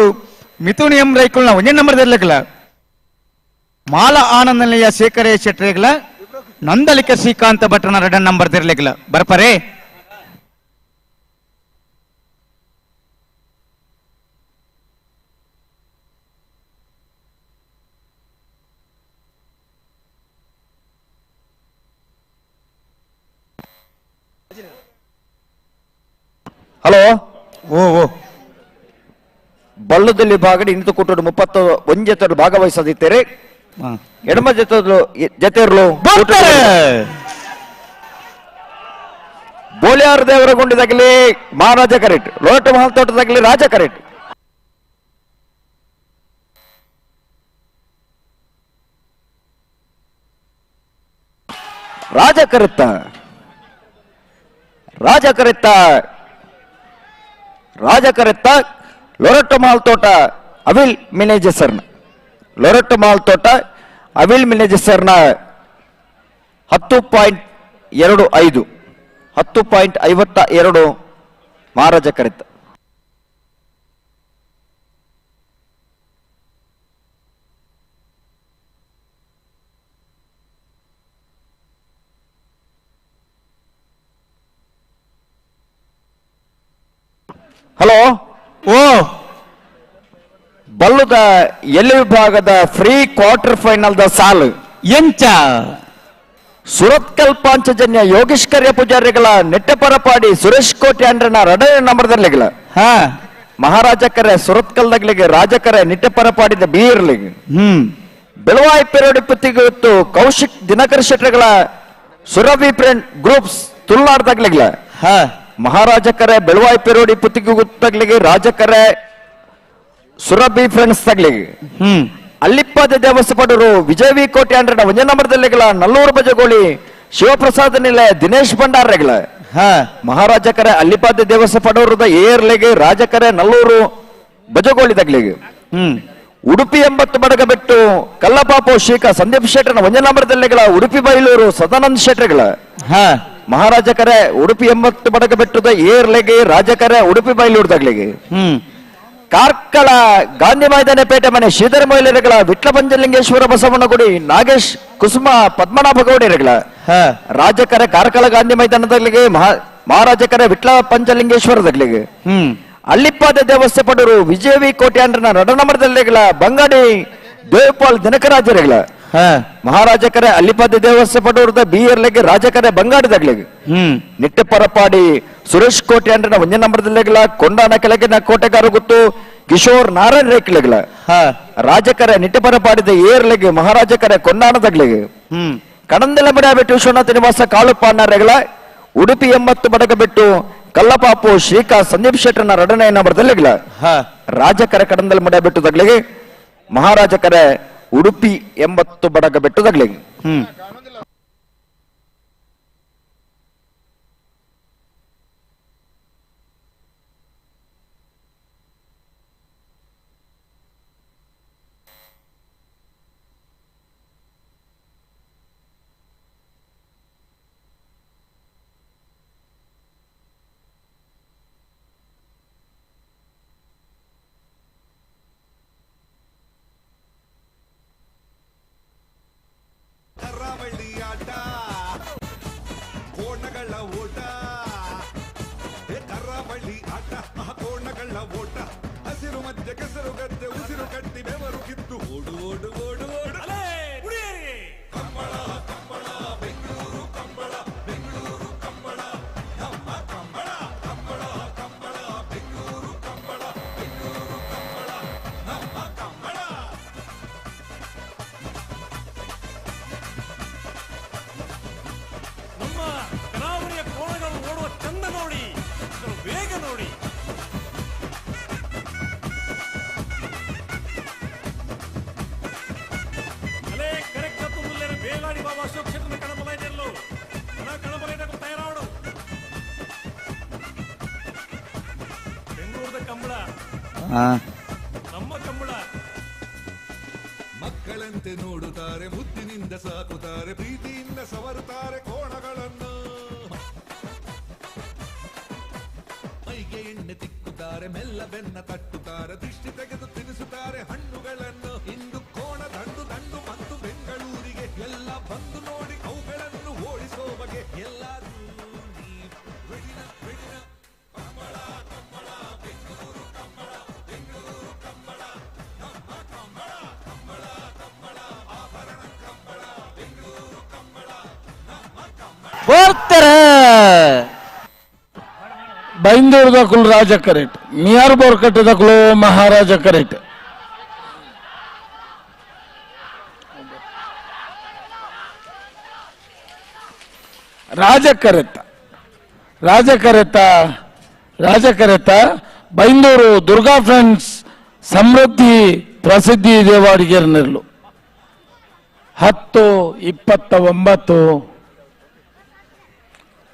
ಮಿಥುನ್ ಎಂ ರೈಕುಲ್ನ 1 ನಂಬರ್ ಇರ್ಲಿಲ್ಲ ಮಾಲ ಆನಂದನಿಯ ಶೇಖರೇ ಶೆಟ್ರಿಗಳ ನಂದಲಿಕ ಶ್ರೀಕಾಂತ ಭಟ್ರನ 2 ನಂಬರ್ ಇರ್ಲಿಲ್ಲ ಬರ್ಪರೆ. ಹಲೋ ಓ ಓ ಬಲ್ಲದಲ್ಲಿ ಭಾಗಡಿ ಇಂತು ಕೂಟಡು 31 ಜೊತೆ ಭಾಗವಹಿಸದಿದ್ದೇರೆ. ಎಡಮ ಜೊತೆರ್ಲು ಬೋಲಿಯಾರ್ ದೇವರ ಗುಂಡಿದಾಗಲಿ ಮಹಾರಾಜ ಕರೆಕ್ಟ್, ಲೋಟ ಮಹಲ್ ತೋಟದಾಗಲಿ ರಾಜ ಕರೆಕ್ಟ್. ರಾಜ ಕರೆತ್ತ ರಾಜ ಕರೆತ್ತ ರಾಜ ಕರೆತ್ತ ಲೊರಟೊ ಮಾಲ್ ತೋಟ ಅವಿಲ್ ಮಿನೇಜಸರ್ನ ಲೊರಟೊ ಮಾಲ್ ತೋಟ ಅವಿಲ್ ಮಿನೇಜಸರ್ನ 10.25 10.52 ಮಹಾರಾಜ ಕರೆತ್ತ. ಹಲೋ ಓ ಬಲ್ಲುದ ಎಲ್ಲಿ ವಿಭಾಗದ ಫ್ರೀ ಕ್ವಾರ್ಟರ್ ಫೈನಲ್ the ಸಾಲು ಎಂಚ ಸುರತ್ಕಲ್ ಪಾಂಚಜನ್ಯ ಯೋಗೇಶ್ ಕರ್ಯ ಪೂಜಾರಿಗಳ ನೆಟ್ಟಪರಪಾಡಿ ಸುರೇಶ್ ಕೋಟೆ ಅಂಡ್ರನ ಎರಡನೇ ನಂಬರ್ದಲ್ಲಿಗಳ ಮಹಾರಾಜ ಕರೆ ಸುರತ್ಕಲ್ ದಗ್ಲಿಗೆ ರಾಜಕರೆ ನಿಟ್ಟೆಪರಪಾಡಿದ ಬೀರ್ಲಿಗೆ ಬೆಳವಾಯಿ ಪೆರೋಡಿ ಪುತ್ತಿಗೆ ಕೌಶಿಕ್ ದಿನಕರ್ ಶೆಟ್ಟರ್ಗಳ ಸುರಭಿ ಫ್ರೆಂಡ್ ಗ್ರೂಪ್ಸ್ ತುಳುನಾಡ್ದಾಗ್ಲಿಗಳ ಮಹಾರಾಜ ಕರೆ ಬೆಳವಾಯಿ ಪೆರೋಡಿ ಪುತ್ತಿಗೆ ಗುತ್ತಗ್ಲಿಗೆ ರಾಜಕರೆ ಸುರಭಿ ಫ್ರೆಂಡ್ಸ್ ತಗ್ಲಿಗೆ ಅಲ್ಲಿಪ್ಪಾದ ದೇವಸ್ಥಪಡರು ವಿಜಯ ವಿ ಕೋಟೆ ಅಂಡ್ರನ ಒಂದೇ ನಂಬರ್ದಲ್ಲಿಗಳ ನಲ್ಲೂರು ಬಜಗೋಳಿ ಶಿವಪ್ರಸಾದ ನಿಲಯ ದಿನೇಶ್ ಭಂಡಾರಗಳ ಮಹಾರಾಜ ಕರೆ ಅಲ್ಲಿಪಾದ ದೇವಸ್ಥಪಡವರದ ಏರ್ಲೆಗೆ ರಾಜಕರೆ ನಲ್ಲೂರು ಬಜಗೋಳಿ ತಗ್ಲಿಗೆ ಉಡುಪಿ 80 ಬಡಗ ಬಿಟ್ಟು ಕಲ್ಲಪಾಪು ಶೀಕ ಸಂದೀಪ್ ಶೆಟ್ಟರ್ನ ಒಂದೇ ನಂಬರ್ದಲ್ಲಿಗಳ ಉಡುಪಿ ಬೈಲೂರು ಸದಾನಂದ ಶೆಟ್ಟರ್ಗಳ ಮಹಾರಾಜ ಕರೆ ಉಡುಪಿ 80 ಬಡಗ ಬೆಟ್ಟದ ಏರ್ಲೆಗೆ ರಾಜಕರೆ ಉಡುಪಿ ಬೈಲೂರು ತಗ್ಲಿಗೆ ಕಾರ್ಕಳ ಗಾಂಧಿ ಮೈದಾನ ಪೇಟೆ ಮನೆ ಶ್ರೀಧರ ಮೊಯ್ಲಿರಗಳ ವಿಟ್ಲ ಪಂಚಲಿಂಗೇಶ್ವರ ಬಸವನಗುಡಿ ನಾಗೇಶ್ ಕುಸುಮ ಪದ್ಮನಾಭ ಗೌಡಿರಗಳ ರಾಜಕರೆ ಕಾರ್ಕಳ ಗಾಂಧಿ ಮೈದಾನದಲ್ಲಿಗೆ ಮಹಾರಾಜಕರೆ ವಿಟ್ಲ ಪಂಚಲಿಂಗೇಶ್ವರದಲ್ಲಿಗೆ ಅಲ್ಲಿಪ್ಪಾದ ದೇವಸ್ಥೆ ಪಡರು ವಿಜಯ ವಿ ಕೋಟೆ ಅಂಡ್ರನ ನಡನಮರದಲ್ಲಿಗಳ ಬಂಗಾಡಿ ದೇವಪಾಲ್ ದಿನಕರಾಜರಗಳ ಮಹಾರಾಜಕರೆ ಅಲ್ಲಿಪಾದ ದೇವಸ್ಥೆ ಪಡೂರದ ಬಿಯರ್ಲೆಗೆ ರಾಜಕರೆ ಬಂಗಾಡಿದಾಗ್ಲಿಗೆ ನಿಟ್ಟೆಪರಪಾಡಿ ಸುರೇಶ್ ಕೋಟೆ ಅಂಡ್ರನ ಒಂದೇ ನಂಬರ್ದಲ್ಲಿಗಳ ಕೊಂಡಾನ ಕೆಳಗಿನ ಕೋಟೆಗಾರ ಗುತ್ತು ಕಿಶೋರ್ ನಾರಾಯಣ ರೇಕ್ಲೆಗಳ ರಾಜಕರೆ ನಿಟ್ಟೆಪರಪಾಡಿದ ಏರ್ಲೆಗೆ ಮಹಾರಾಜಕರೆ ಕೊಂಡಾನದಾಗ್ಲಿಗೆ ಕಡಂದೆಲ ಬಿಡಾಬಿಟ್ಟು ವಿಶ್ವನಾಥ ನಿವಾಸ ಕಾಳುಪ್ಪ ಅನ್ನಾರೆಗಳ ಉಡುಪಿ 80 ಬಡಗ ಬಿಟ್ಟು ಕಲ್ಲಪಾಪು ಶ್ರೀಕಾ ಸಂದೀಪ್ ಶೆಟ್ಟರ್ನ ಎರಡನೇ ನಂಬರ್ದಲ್ಲಿಗಳ ರಾಜಕರೆ ಕಡಂದಲ್ ಮುಡಿಯಾಬಿಟ್ಟು ತಗ್ಲಿಗೆ ಮಹಾರಾಜಕರೆ ಉಡುಪಿ 80 ಬಡಗ ಬಿಟ್ಟು ತಗ್ಲಿಗೆ. ಕರಾವಳಿ ಆಟ ಕೋಣಗಳ ಓಟ, ಕರಾವಳಿ ಆಟ ಕೋಣಗಳ ಓಟ, ಹಸಿರು ಮಧ್ಯೆ ಕೆಸರು ಗದ್ದೆ ಉಸಿರು ಕಟ್ಟಿ ಬೆವರು ಕಿತ್ತು ಓಡು ಓಡು ಓಡು ಓಡು ಕಂಬಳ ಕಂಬಳ ಬೆಂಗಳೂರು ಕಂಬಳ, ಬೆಂಗಳೂರು ಕಂಬಳ ನಮ್ಮ ಕಂಬಳ, ಕಂಬಳ ಕಂಬಳ ಬೆಂಗಳೂರು ಕಂಬಳ, ಬೆಂಗಳೂರು ಕಂಬಳ ನಮ್ಮ ಕಂಬಳ. ನಮ್ಮ ಕರಾವಳಿಯ ಕೋಣಗಳು ಓಡುವ ಚಂದ ನೋಡಿ, ಅದರ ವೇಗ ನೋಡಿ. ಅಲೇ ಕರೆಕ್ಟ್ ಮುಲ್ಲೇರ ಬೇಲಾಡಿ ಬಾಬಾ ಅಶೋಕ್ ಕ್ಷೇತ್ರದ ಕಣಬಲ ಇದೆಲ್ಲೋ ಕಣಬಲ ತಯಾರಾಡು. ಬೆಂಗಳೂರದ ಕಂಬಳ ನಮ್ಮ ಕಂಬಳ. ಮಕ್ಕಳಂತೆ ನೋಡುತ್ತಾರೆ, ಮುದ್ದಿನಿಂದ ಸಾಕುತ್ತಾರೆ, ಪ್ರೀತಿಯಿಂದ ಸವರುತ್ತಾರೆ ಕೋಣಗಳನ್ನು. ಮೈಗೆ ಎಣ್ಣೆ ತಿಕ್ಕುತ್ತಾರೆ, ಮೆಲ್ಲ ಬೆನ್ನ ತಟ್ಟುತ್ತಾರೆ, ದೃಷ್ಟಿ ತೆಗೆದು ತಿನ್ನಿಸುತ್ತಾರೆ ಹಣ್ಣುಗಳನ್ನು. ಇಂದು ಕೋಣ ದಂಡು ದಂಡು ಬಂದು ಬೆಂಗಳೂರಿಗೆ ಎಲ್ಲ ಬಂದು ನೋಡಿ ಅವುಗಳನ್ನು ಓಡಿಸೋ ಬಗೆ ಎಲ್ಲರೂ ಕಂಬಳ ಕಂಬಳ ಬೆಂಗಳೂರು ಕಂಬಳ, ಬೆಂಗಳೂರು ಕಂಬಳ ನಮ್ಮ ಕಂಬಳ, ಕಂಬಳ ಕಂಬಳ ಆಭರಣ ಕಂಬಳ, ಬೆಂಗಳೂರು ಕಂಬಳ ನಮ್ಮ ಕಂಬಳ. ಬರ್ತಾರೆ. Byndoor ದಕುಲು ರಾಜ ಕರೆಟ್ ಮಿಯಾರ್ ಬೋರ್ಕಟ್ಟೆ ದಕುಲು ಮಹಾರಾಜ ಕರೆಟ್ ರಾಜ ಕರೆತ್ತ ರಾಜ ಕರೆತ್ತ ರಾಜ ಕರೆತ್ತ ಬೈಂದೂರು ದುರ್ಗಾ ಫ್ರೆಂಡ್ಸ್ ಸಮೃದ್ಧಿ ಪ್ರಸಿದ್ಧಿ ದೇವಾಡಿಗೆರ್ನಿರ್ಲು 10:29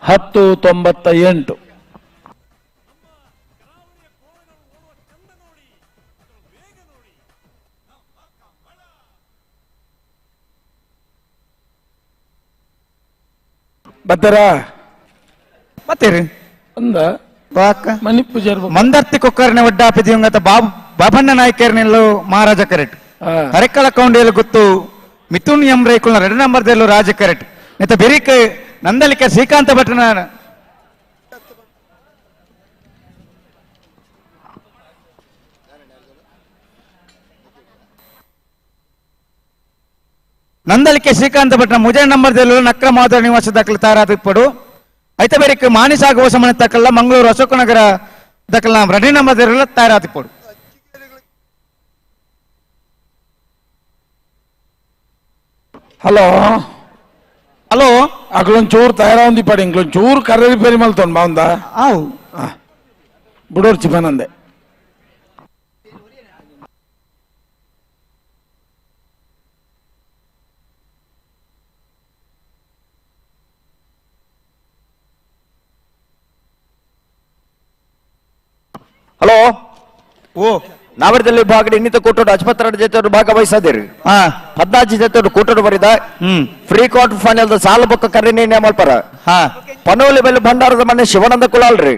10:98 ಬತ್ತರ ಬತ್ತೀರಿ ಅಂದ ಮಣಿಪೂಜಾರ್ ಮಂದರ್ತಿ ಕೊಕ್ಕರ್ನೆ ಒಡ್ಡಾಪಿ ದಿವಂಗತ ಬಾಬು ಬಾಬಣ್ಣ ನಾಯ್ಕರ್ನೆಲ್ಲು ಮಹಾರಾಜ ಕರೆಟ್ ಅರೆಕಳ ಕೌಂಡಿಯಲ್ಲಿ ಗೊತ್ತು ಮಿಥುನ್ ಎಂ ರೈಕುಲ್ನ 2 ನಂಬರ್ದಲ್ಲೂ ರಾಜ ಕರೆಟ್ ನೆತ್ತ ಬೆರಿಕ್ ನಂದಲಿಕ ಶ್ರೀಕಾಂತ ಭಟ್ನ ನಂದಲಿಕೆ ಶ್ರೀಕಾಂತ ಭಟ್ನ ಮುಜೆ ನಂಬರ್ದಲ್ಲೂ ನಕ್ರ ಮಾಧವ ನಿವಾಸ ದಾಖಲೆ ತಾರಾದ ಇಪ್ಪಡು ಐತ ಬೆರಿಕ್ ಮಾನಿಸಾಗುವ ಸಮಯ ತಕ್ಕಲ್ಲ ಮಂಗಳೂರು ಅಶೋಕನಗರ ದಾಖಲ 2 ನಂಬರ್ದಲ್ಲ ತಯಾರಾದಿಪ್ಪಡು. ಹಲೋ ಹಲೋ ಅಕ್ಲೊಂಚೂರು ತಯಾರಾಂದಿ ಪಡಿ ಇಂಕ್ಲೊಂಚೂರು ಕರ್ರೆ ರಿಪೇರಿ ಮಲ್ತೋನ್ ಬಾಂದ ಆವು ಬುಡೋರ್ಚಿ ಬನಂದೆ ಹಲೋ ಓ ನಾವರದಲ್ಲಿ ಭಾಗಡಿ ಇನ್ನಿತ ಕೂಟೋಡು ಅಜ್ಮತ್ರ ಜೊತೆ ಭಾಗವಹಿಸದಿರಿ 14 ಜೊತೆ ಕೂಟೋಡು ಬರಿದ free quarter final ಸಾಲ ಬೊಕ್ಕ ಕರ್ರಿ ನೇಮಲ್ಪರ ಪನೋಲಿ ಬೆಲೆ ಭಂಡಾರದ ಮನೆ ಶಿವಾನಂದ ಕುಲಾಲ್ರಿ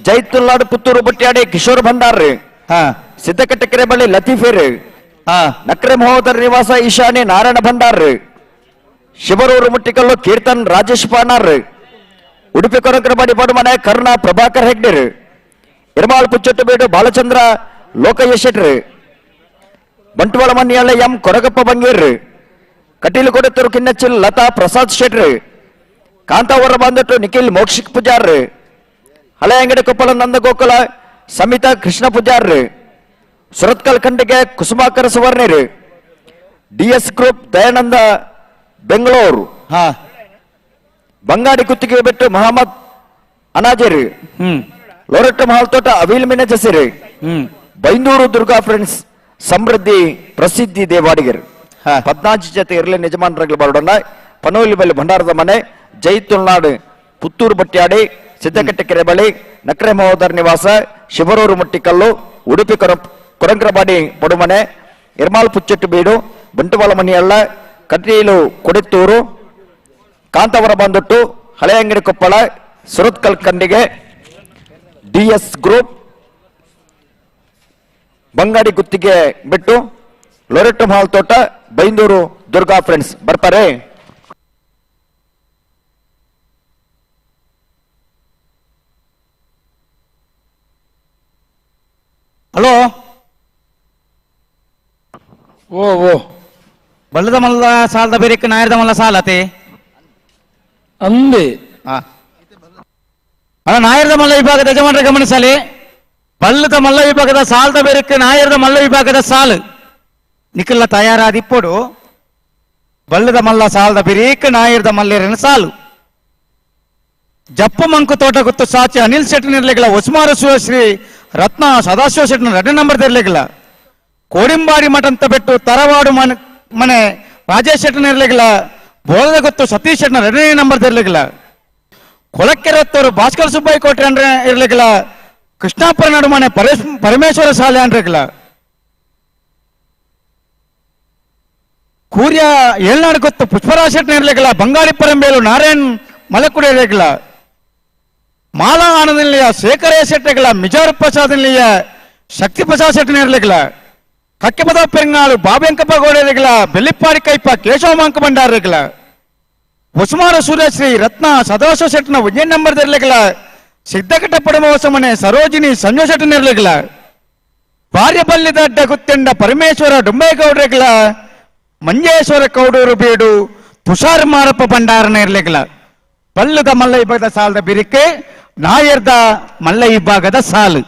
ಜೈತುಲ್ಲಾಡು ಪುತ್ತೂರು ಬುಟ್ಟಿಯಾಡಿ ಕಿಶೋರ್ ಭಂಡಾರ್ರಿ ಸಿದ್ದಕಟ್ಟೆ ಕೆರೆ ಬಳ್ಳಿ ಲತೀಫೇರಿ ನಕ್ರೆ ಮಹೋದರ ನಿವಾಸ ಈಶಾನಿ ನಾರಾಯಣ ಭಂಡಾರ್ರಿ ಶಿವರೂರು ಮುಟ್ಟಿಕಲ್ಲು ಕೀರ್ತನ್ ರಾಜೇಶ್ ಪಾನಾರ್ರಿ ಉಡುಪಿ ಕೊರಕರಬಾಡಿ ಬಡಮನೆ ಕರುಣಾ ಪ್ರಭಾಕರ್ ಹೆಗ್ಡೆರಿ ಇರ್ಮಾಳ್ ಪುಚ್ಚಟ್ಟು ಬೇಡು ಬಾಲಚಂದ್ರ ಲೋಕಯ್ಯ ಶೆಟ್ರಿ ಬಂಟ್ವಾಳ ಮನ್ಯಾಳ ಎಂ ಕೊರಗಪ್ಪ ಬಂಗೇರ್ರಿ ಕಟೀಲು ಕೊಡತ್ತೂರು ಕಿನ್ನಚ್ಚಿಲ್ ಲತಾ ಪ್ರಸಾದ್ ಶೆಟ್ರಿ ಕಾಂತಾವರ ಬಂದಟ್ಟು ನಿಖಿಲ್ ಮೋಕ್ಷಿಕ್ ಪೂಜಾರ್ರಿ ಹಳೆ ಅಂಗಡಿ ಕೊಪ್ಪಳ ನಂದ Gokula Samita Krishna ಪೂಜಾರ್ರಿ Surathkal Khandige Kusumakara ಸುವರ್ಣಿರಿ DS group Dayananda Bengaluru Bangadi Guttige Bettu Mohammed ಅನಾಜೇರಿ ಲೋರೆಟ್ಟ ಮಹಲ್ ತೋಟ ಅವಿಲ್ ಮಿನಜಸಿರಿ ಬೈಂದೂರು ದುರ್ಗಾ ಫ್ರೆಂಡ್ಸ್ ಸಮೃದ್ಧಿ ಪ್ರಸಿದ್ಧಿ ದೇವಾಡಿಗರು 14 ಜೊತೆ ಇರಲಿ ಯಜಮಾನರಾಗಲಿ ಬರೋಣ ಪನೋಲಿ ಬಳಿ ಭಂಡಾರದ ಮನೆ ಜೈತುಲ್ನಾಡು ಪುತ್ತೂರು ಬಟ್ಯಾಡಿ ಸಿದ್ದಕಟ್ಟೆ ಕೆರೆ ಬಳಿ ನಕ್ರೆ ಮಹೋದರ ನಿವಾಸ ಶಿವರೂರು ಮುಟ್ಟಿಕಲ್ಲು ಉಡುಪಿ ಕೊರಂಕ್ರಬಾಡಿ ಪಡುಮನೆ ಇರ್ಮಾಲ್ ಪುಚ್ಚೆಟ್ಟು ಬೀಡು ಬಂಟವಾಳ ಮನಿಯಳ್ಳ Kateel Kodettur Kantavara ಬಂದೊಟ್ಟು Haleyangadi Koppal Surathkal Khandige DS group Bangadi ಗುತ್ತಿಗೆ ಬಿಟ್ಟು ಲೊರೆಟ್ಟು ಮಹಲ್ ತೋಟ ಬೈಂದೂರು ದುರ್ಗಾ ಫ್ರೆಂಡ್ಸ್ ಬರ್ತಾರೆ. ಹಲೋ ಓ ಓ ಬಲ್ಲದ ಮಲ್ಲ ಸಾಲದ ಬೇರೆ ನಾಯರದ ಮಲ್ಲ ಸಾಲತೆ ಅಂದೆ ಅಲ್ಲ ನಾಯರದ ಮಲ್ಲ ವಿಭಾಗದ ಯಜಮಾನರ ಗಮನಿಸಲಿ. ಬಲ್ಲದ ಮಲ್ಲ ವಿಭಾಗದ ಸಾಲದ ಬೇರಕ್ಕೆ ನಾಯರದ ಮಲ್ಲ ವಿಭಾಗದ ಸಾಲು ನಿಖಲ್ಲ ತಯಾರಾದಿಪ್ಪಡು. ಬಲ್ಲದ ಮಲ್ಲ ಸಾಲದ ಬಿರೇಕ ನಾಯರದ ಮಲ್ಲೇರಿನ ಸಾಲು ಜಪ್ಪು ಮಂಕು ತೋಟ ಗೊತ್ತು ಸಾಚಿ ಅನಿಲ್ ಶೆಟ್ಟಿ ನಿರ್ಲಿಗಿಲ್ಲ. ಉಸ್ಮಾರು ಶ್ರೀ ರತ್ನ ಸದಾಶಿವ ಶೆಟ್ಟಿನ 2 ನಂಬರ್ ಇರ್ಲಿಕ್ಕಿಲ್ಲ. ಕೋಡಿಂಬಾಡಿ ಮಠಂತ ಬಿಟ್ಟು ತರವಾಡು ಮನೆ ರಾಜೇಶ್ ಶೆಟ್ಟಿನ ಇರ್ಲಿಕ್ಕಿಲ್ಲ. ಬೋಳದ ಗೊತ್ತು ಸತೀಶ್ ಶೆಟ್ಟಿನ 2ನೇ ನಂಬರ್ ಇರ್ಲಿಕ್ಕಿಲ್ಲ. ಕೊಳಕೆರತ್ತವರು ಭಾಸ್ಕರ್ ಸುಬ್ಬಯ್ಯ ಕೋಟ್ರೆ ಅಂದ್ರೆ ಇರ್ಲಿಕ್ಕಿಲ್ಲ. ಕೃಷ್ಣಾಪುರ ನಡುಮನೆ ಪರಮೇಶ್ವರ ಶಾಲೆ ಅಂದ್ರಿಕ್ಕಿಲ್ಲ. ಕೂರ್ಯ ಏಳ್ನಾಡು ಗೊತ್ತು ಪುಷ್ಪರಾಜ್ ಶೆಟ್ಟಿನ ಇರ್ಲಿಕ್ಕಿಲ್ಲ. ಬಂಗಾಳಿ ಪರಂಬೇಲು ನಾರಾಯಣ್ ಮಲಕುಡಿ ಇರ್ಲಿಕ್ಕಿಲ್ಲ. ಮಾಲಾ ಆನಂದನಿಲೆಯ ಶೇಖರಯ್ಯ ಶೆಟ್ಟಿಗಳ ಮಿಜಾರು ಪ್ರಸಾದ್ ನಿಲೆಯ ಶಕ್ತಿ ಪ್ರಸಾದ್ ಶೆಟ್ಟಿನ ಇರ್ಲಿಕ್ಕಿಲ್ಲ. ಕಕ್ಕೆಪದ ಪೆಂಗಾಳು ಬಾಬೆಂಕಪ್ಪ ಗೌಡ ಇರ್ಲಿಕ್ಕಿಲ್ಲ. ಬೆಳ್ಳಿಪ್ಪಾಡಿ ಕೈಪ ಕೇಶವ ಮಾಂಕ ಭಂಡಾರ ಇರ್ಲಿಕ್ಕಿಲ್ಲ. ಉಸ್ಮಾನ ಸೂರ್ಯಶ್ರೀ ರತ್ನ ಸದಾಶಿವ ಶೆಟ್ಟಿನ 1ನೇ ನಂಬರ್ ಇರ್ಲಿಕ್ಕಿಲ್ಲ. ಸಿದ್ದಕಟ್ಟ ಪಡಮವಸಮನೆ ಸರೋಜಿನಿ ಸಂಜು ಶೆಟ್ಟಿನ ಇರ್ಲಿಕ್ಕಿಲ್ಲ. ಬಾರ್ಯಬಲ್ಲಿದಡ್ಡ ಗುತ್ತೆಂಡ ಪರಮೇಶ್ವರ ಡುಂಬೇಗೌಡರಿಗಿಲ್ಲ. ಮಂಜೇಶ್ವರ ಕೌಡೂರು ಬೀಡು ತುಷಾರ್ ಮಾರಪ್ಪ ಭಂಡಾರನ ಇರ್ಲಿಕ್ಕಿಲ್ಲ. ಬಲ್ಲದ ಮಲ್ಲ ವಿಭಾಗದ ಸಾಲದ ಬಿರಿಕೆ ನಾಯರ್ದ ಮಲ್ಲ ವಿಭಾಗದ ಸಾಲು.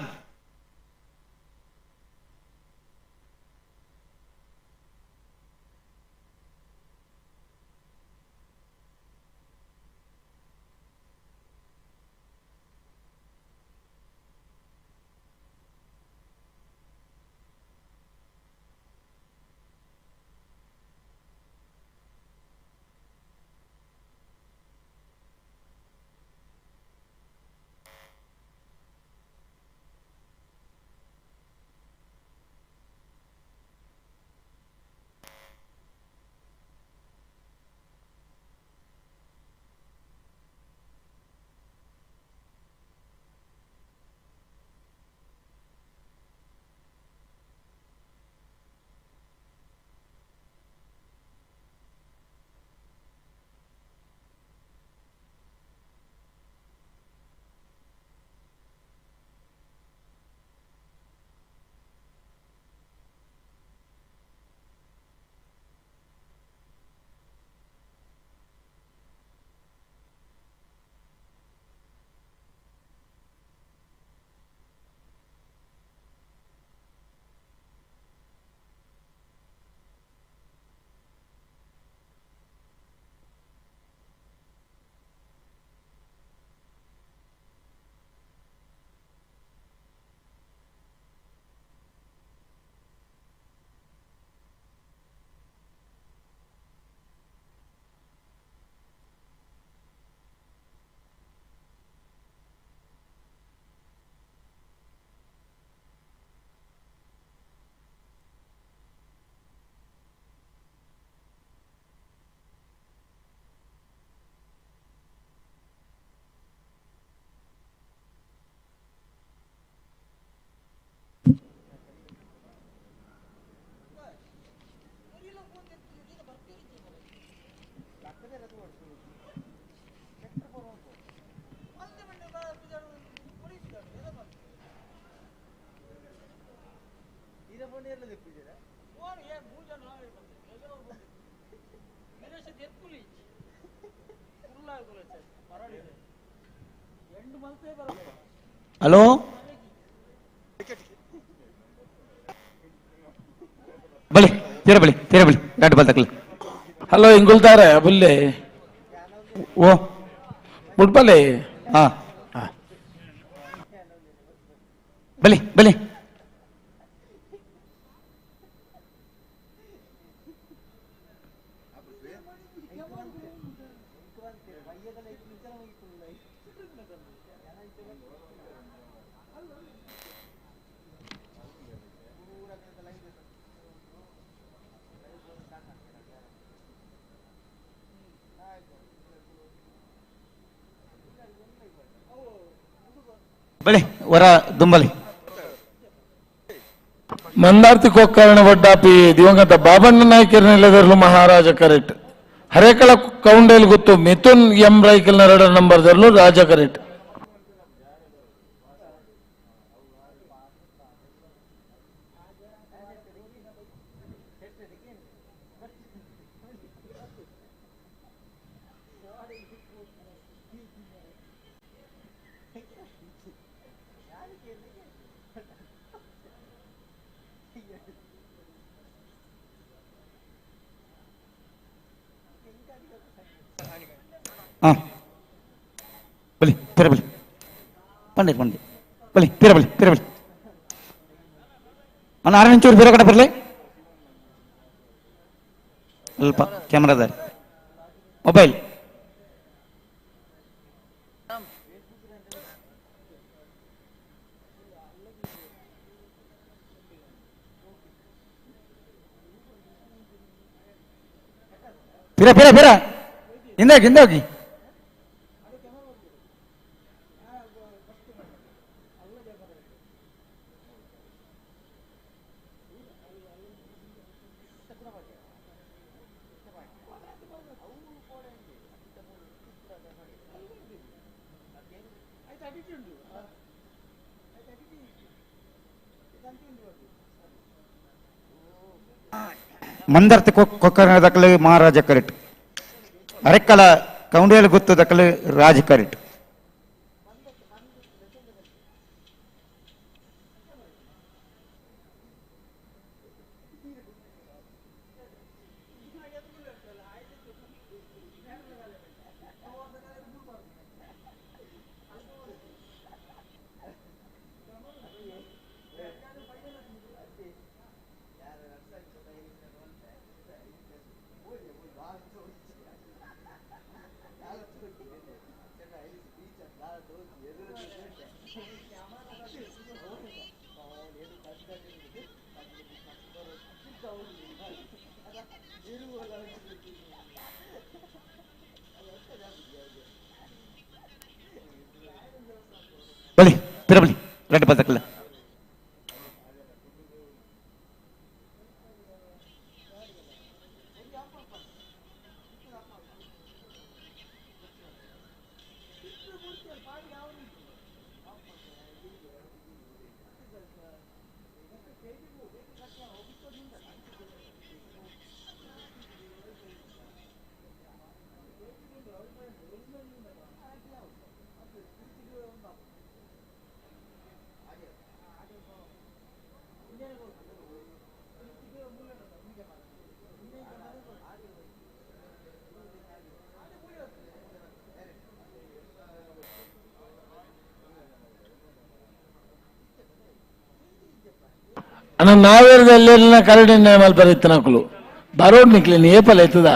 ಹಲೋ ಬಳಿ ತೀರ ಬಳಿ ತೀರ ಬಳಿ ಗಾಡಿ ಬಲ್ ತಕಲಿ. ಹಲೋ ಇಂಗುಲ್ತಾರೆ ಬುಲ್ಲೆ ಓ ಬುಡ್ಬಲೆ. ಹಾ ಬಲಿ ಬಲಿ. ಬಳಿ ವರ ದುಂಬಲಿ. ಮಂದಾರ್ತಿ ಕೊಕ್ಕರ್ಣ ವಡ್ಡಾಪಿ ದಿವಂಗತ ಬಾಬಣ್ಣ ನಾಯ್ಕರ ನೆಲೆದರ್ಲು ಮಹಾರಾಜ ಕರೆಕ್ಟ್. ಹರೇಕಳ ಕೌಂಡೇಲ್ ಗೊತ್ತು ಮಿಥುನ್ ಎಂ ರೈಕಲ್ ನರಡ ನಂಬರ್ ದರ್ಲು ರಾಜ ಕರೆಕ್ಟ್. ಹಾಂ ಬಲಿ ತೀರ ಬಲಿ ಪಂಡಿತ್ ಪಂಡಿತ್ ಬಲಿ ತೀರ ಬಲಿ ತೀರ ಬಲಿ ಅಣ್ಣ ಆರು ನಿಂಚೂರು ಬೇರೆ ಕಡೆ ಬರಲಿ ಸ್ವಲ್ಪ ಕ್ಯಾಮ್ರಾದಾರಿ ಮೊಬೈಲ್ ಪಿರ ಪಿರ ಪಿರ ಹಿಂದೆ ಹೋಗಿ ಹಿಂದೆ ಹೋಗಿ. ಮಂದರ್ತಿ ಕೊಕ್ಕರ್ಣ ದಕ್ಕಲು ಮಹಾರಾಜ ಕರೆಕ್ಟ್. ಅರೆಕ್ಕಲ ಕೌಂಡೇಲು ಗುತ್ತು ದಕ್ಕಲು ರಾಜ ಕರೆಕ್ಟ್. ಬಲಿ ಪಿರಬಲಿ ರೆಡ್ ಬದಕಲ್ಲ ಅಣ್ಣ ನಾವೇರದಲ್ಲಿ ಕರಡಿ ನೇಮಲ್ ಬರೀತನಕುಲು ಬರೋಡ್ ನಿಕ್ಲಿನ ಏಪಲ್ ಎತ್ತದ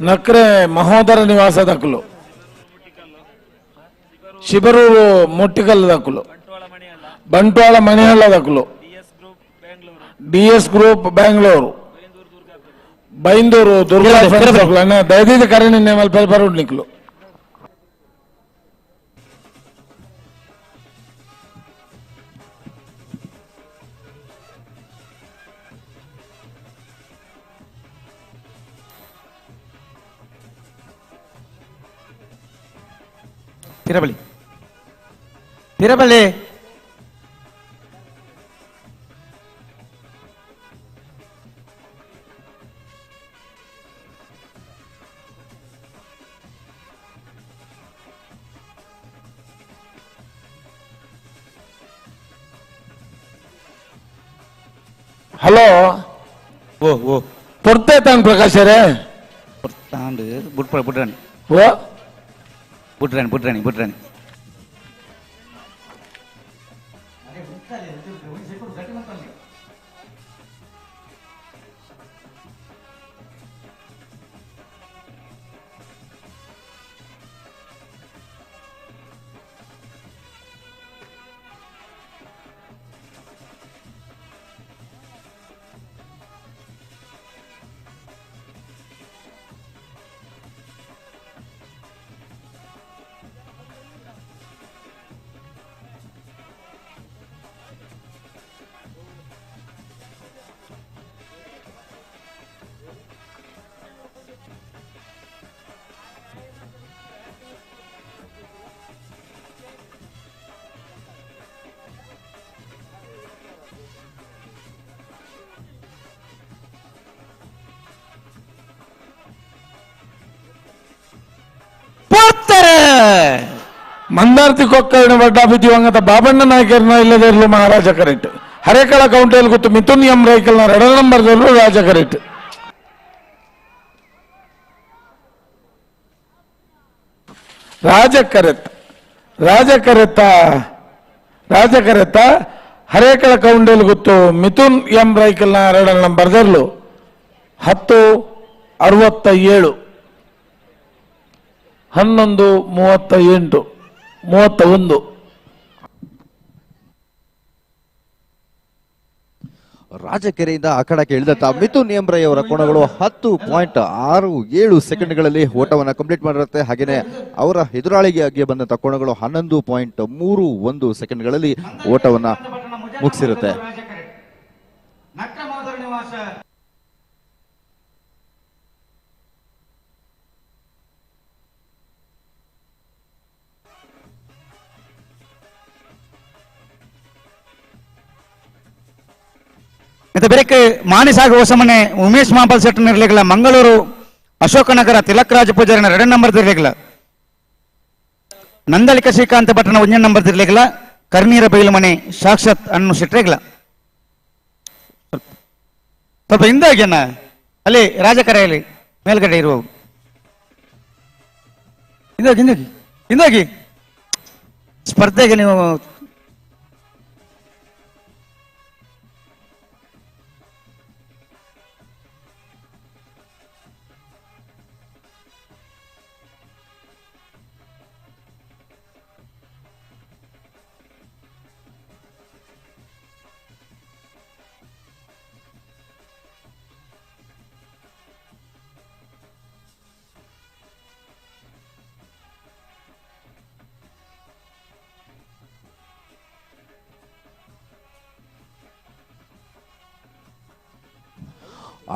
ನಕ್ರೆ ಮಹೋದರ ನಿವಾಸ ದಕ್ಕಲು Shibaroor ಮೊಟ್ಟಿಕಲ್ ದಕ್ಕಲು Bantwal ಮಣಿಹಳ್ಳ ದಕ್ಕಲು D S group Bangalore Byndoor Durga friends ದಕ್ಕಲು ಅಣ್ಣ ದಯದೀದ ಕರಣಿ ನೇಮಲ್ ಬರೋಡ್ ನಿಕ್ಲು ತಿರಬಲಿ ತಿರಬಲಿ ಹಲೋ ಓ ಓ ಪೊರ್ತೆ ತಾನ್ ಪ್ರಕಾಶರೇ ತಾಂಡು ಬುಟ್ಪ ಬುಡ್ರಾಣಿ ಓ ಬುಡ್ರಾಣಿ ಬುಡ್ರಾಣಿ ಬುಡ್ರಾಣಿ ಮಂದಾರ್ತಿ ಕೊಕ್ಕರ್ಣ ಬಡ್ಡಾಪಿ ದಿವಂಗತ ಬಾಬಣ್ಣ ನಾಯಕರ್ನ ಇಲ್ಲದಿರಲು ಮಹಾರಾಜ ಕರೆಕ್ಟ್ ಹರೇಕಳ ಕೌಂಟೆಯಲ್ಲಿ ಗೊತ್ತು ಮಿಥುನ್ ಎಂ ರೈಕಲ್ನ ಎರಡ ನಂಬರ್ ರಾಜ ಕರೆಕ್ಟ್ ರಾಜ ಕರೆತ್ತ ರಾಜ ಕರೆತ್ತ ರಾಜ ಕರೆತ್ತ ಹರೇಕಳ ಕೌಂಟೆಯಲ್ಲಿ ಗೊತ್ತು ಮಿಥುನ್ ಎಂ ರೈಕಲ್ನ ಎರಡ ನಂಬರ್ 10:67 11:38 31. ರಾಜಕೆರೆಯಿಂದ ಅಖಾಡಕ್ಕೆ ಇಳಿದಂತ ಮಿಥುನ್ ಎಂಬ್ರೈ ಅವರ ಕೋಣಗಳು 10.67 ಸೆಕೆಂಡ್ಗಳಲ್ಲಿ ಓಟವನ್ನು ಕಂಪ್ಲೀಟ್ ಮಾಡಿರುತ್ತೆ. ಹಾಗೆಯೇ ಅವರ ಎದುರಾಳಿಗೆ ಬಂದಂತ ಕೋಣಗಳು 11.31 ಸೆಕೆಂಡ್ಗಳಲ್ಲಿ ಓಟವನ್ನ ಮುಗಿಸಿರುತ್ತೆ. ಬೆರಕೆ ಮಾನಿಸಾಗ ಹೊಸಮನೆ ಉಮೇಶ್ ಮಾಂಬಲ್ ಸೆಟ್ ಇರಲಿಲ್ಲ. ಮಂಗಳೂರು ಅಶೋಕನಗರ ತಿಲಕರಾಜ ಪೂಜಾರಿನ 2 ನಂಬರ್ ಇರಲಿಲ್ಲ. ನಂದಳಿಕ ಶ್ರೀಕಾಂತ ಭಟ್ಟನ 1 ನಂಬರ್ ಇರಲಿಲ್ಲ. ಕರ್ನೀರ ಬೈಲುಮನೆ ಸಾಕ್ಷಾತ್ ಅನ್ನು ಸೆಟ್ರೆಗಿಲ್ಲ. ಸ್ವಲ್ಪ ಹಿಂದೆ ಹೋಗಿ ಅಣ್ಣ, ಅಲ್ಲಿ ರಾಜಕರೆಯಲ್ಲಿ ಮೇಲ್ಗಡೆ ಇರುವ ಹಿಂದೋಗಿ ಹಿಂದೋಗಿ ಹಿಂದೋಗಿ ಸ್ಪರ್ಧೆಗೆ ನೀವು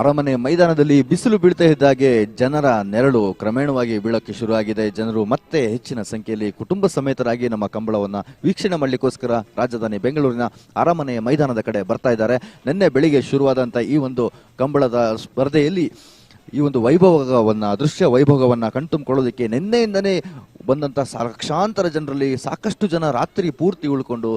ಅರಮನೆ ಮೈದಾನದಲ್ಲಿ ಬಿಸಿಲು ಬೀಳ್ತಾ ಇದ್ದಾಗೆ ಜನರ ನೆರಳು ಕ್ರಮೇಣವಾಗಿ ಬೀಳಕ್ಕೆ ಶುರುವಾಗಿದೆ. ಜನರು ಮತ್ತೆ ಹೆಚ್ಚಿನ ಸಂಖ್ಯೆಯಲ್ಲಿ ಕುಟುಂಬ ಸಮೇತರಾಗಿ ನಮ್ಮ ಕಂಬಳವನ್ನು ವೀಕ್ಷಣೆ ಮಾಡಲಿಕ್ಕೋಸ್ಕರ ರಾಜಧಾನಿ ಬೆಂಗಳೂರಿನ ಅರಮನೆ ಮೈದಾನದ ಕಡೆ ಬರ್ತಾ ಇದ್ದಾರೆ. ನಿನ್ನೆ ಬೆಳಿಗ್ಗೆ ಶುರುವಾದಂಥ ಈ ಒಂದು ಕಂಬಳದ ಸ್ಪರ್ಧೆಯಲ್ಲಿ ಈ ಒಂದು ವೈಭವವನ್ನು, ದೃಶ್ಯ ವೈಭವವನ್ನು ಕಣ್ತುಂಬಿಕೊಳ್ಳೋದಕ್ಕೆ ನಿನ್ನೆಯಿಂದನೇ ಬಂದಂಥ ಲಕ್ಷಾಂತರ ಜನರಲ್ಲಿ ಸಾಕಷ್ಟು ಜನ ರಾತ್ರಿ ಪೂರ್ತಿ ಉಳ್ಕೊಂಡು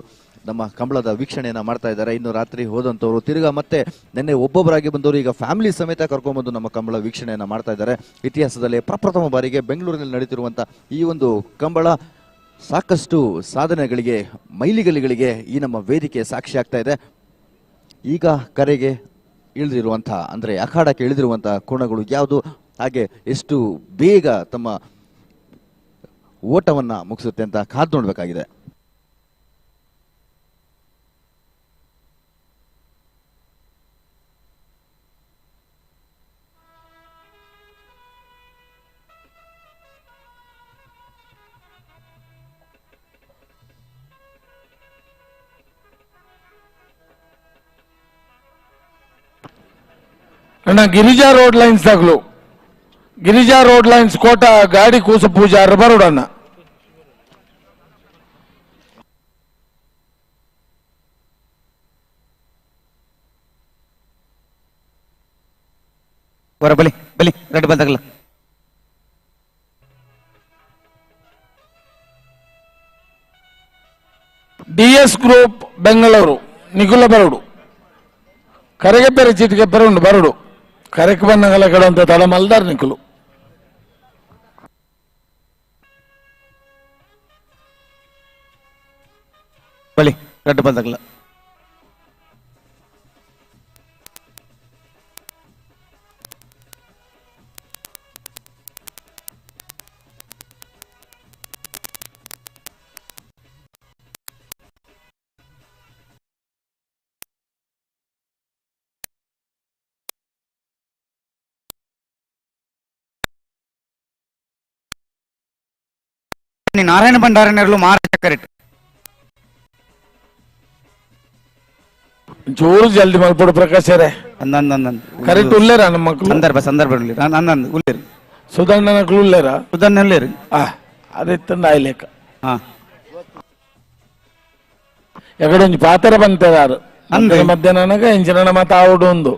ನಮ್ಮ ಕಂಬಳದ ವೀಕ್ಷಣೆಯನ್ನು ಮಾಡ್ತಾ ಇದ್ದಾರೆ. ಇನ್ನು ರಾತ್ರಿ ಹೋದಂಥವ್ರು ತಿರ್ಗಾ ಮತ್ತೆ ನಿನ್ನೆ ಒಬ್ಬೊಬ್ಬರಾಗಿ ಬಂದವರು ಈಗ ಫ್ಯಾಮಿಲಿ ಸಮೇತ ಕರ್ಕೊಂಡ್ಬಂದು ನಮ್ಮ ಕಂಬಳ ವೀಕ್ಷಣೆಯನ್ನು ಮಾಡ್ತಾ ಇದ್ದಾರೆ. ಇತಿಹಾಸದಲ್ಲೇ ಪ್ರಪ್ರಥಮ ಬಾರಿಗೆ ಬೆಂಗಳೂರಿನಲ್ಲಿ ನಡೀತಿರುವಂಥ ಈ ಒಂದು ಕಂಬಳ ಸಾಕಷ್ಟು ಸಾಧನೆಗಳಿಗೆ, ಮೈಲಿಗಲ್ಲಿಗಳಿಗೆ ಈ ನಮ್ಮ ವೇದಿಕೆ ಸಾಕ್ಷಿ ಆಗ್ತಾ ಇದೆ. ಈಗ ಕರೆಗೆ ಇಳಿದಿರುವಂಥ, ಅಂದರೆ ಅಖಾಡಕ್ಕೆ ಇಳಿದಿರುವಂಥ ಕೋಣಗಳು ಯಾವುದು, ಹಾಗೆ ಎಷ್ಟು ಬೇಗ ತಮ್ಮ ಓಟವನ್ನು ಮುಗಿಸುತ್ತೆ ಅಂತ ಕಾದು ನೋಡಬೇಕಾಗಿದೆ. ಅಣ್ಣ ಗಿರಿಜಾ ರೋಡ್ ಲೈನ್ಸ್ ತಗಲು, ಗಿರಿಜಾ ರೋಡ್ ಲೈನ್ಸ್ ಕೋಟ ಗಾಡಿ ಕೂಸ ಪೂಜಾರ ಬರೋಡಣ್ಣ. ಬರ ಬಲಿ ಬಲಿ ರೆಡ್ ಬಲ್ ತಗಲ. ಡಿ ಎಸ್ ಗ್ರೂಪ್ ಬೆಂಗಳೂರು ನಿಖುಲ ಬರೋಡು ಕರೆಗೆ ಪೆರೆ ಚೀಟಿಗೆ ಪೆರುಂಡು ಬರೋಡು ಕರೆಕ್ ಬನ್ನಗಲ ಕಡೆ ತಡ ಮಲ್ದಾರ್ ನಿಖುಲು. ಬಲಿ ರೆಡ್ ಬಲ್ ತಗಲ. ನಾರಾಯಣ ಭಂಡಾರನರಲು ಮಹಾರಾಜ ಕರೆಕ್ಟ್. ಚೂರು ಜಲ್ದಿ ಮಲ್ಪಡು ಪ್ರಕಾಶ್ ರೇ. ಕರೆಕ್ಟ್ ಉಲ್ಲೇರ ನಮ್ಮ ಮಕ್ಕಳು ಸಂದರ್ಭ ಸಂದರ್ಭ ಅಂದಂದು ಉಲ್ಲೇರು ಸುಧಣ್ಣನಕ್ಲು ಉಲ್ಲೇರ ಸುಧಣ್ಣ ಉಲ್ಲೇರು ಅದಿತ್ತಂದ ಆಯ್ಲೇಕ ಎಕಡೆ ಒಂಜಿ ಪಾತ್ರ ಬಂತದಾರು ಅಂದ್ರೆ ಮಧ್ಯಾಹ್ನನಾಗ ಇಂಚಿನ ಮಾತ ಆವುಡು ಒಂದು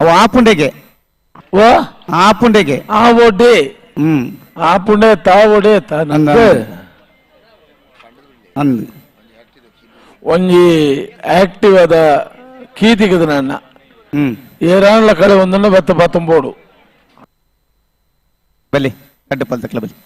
ಅವು ಆಪುಂಡೆಗೆ ಓ ಆಪುಂಡೆಗೆ ಆ ಓಡಿ ಆಪುಂಡೆ ತಾ ಓಡಿ ತಾ ನಂಗೆ ಅಂದು ಒಂಜಿ ಆಕ್ಟಿವ್ ಆದ ಕೀತಿಗದ ನನ್ನ ಏರಾನ್ಲ ಕಡೆ ಒಂದನ್ನು ಬತ್ತ ಬತ್ತಂಬೋಡು ಬಲಿ ಕಡ್ಡು ಪಲ್ತಕ್ಲ ಬಲಿ.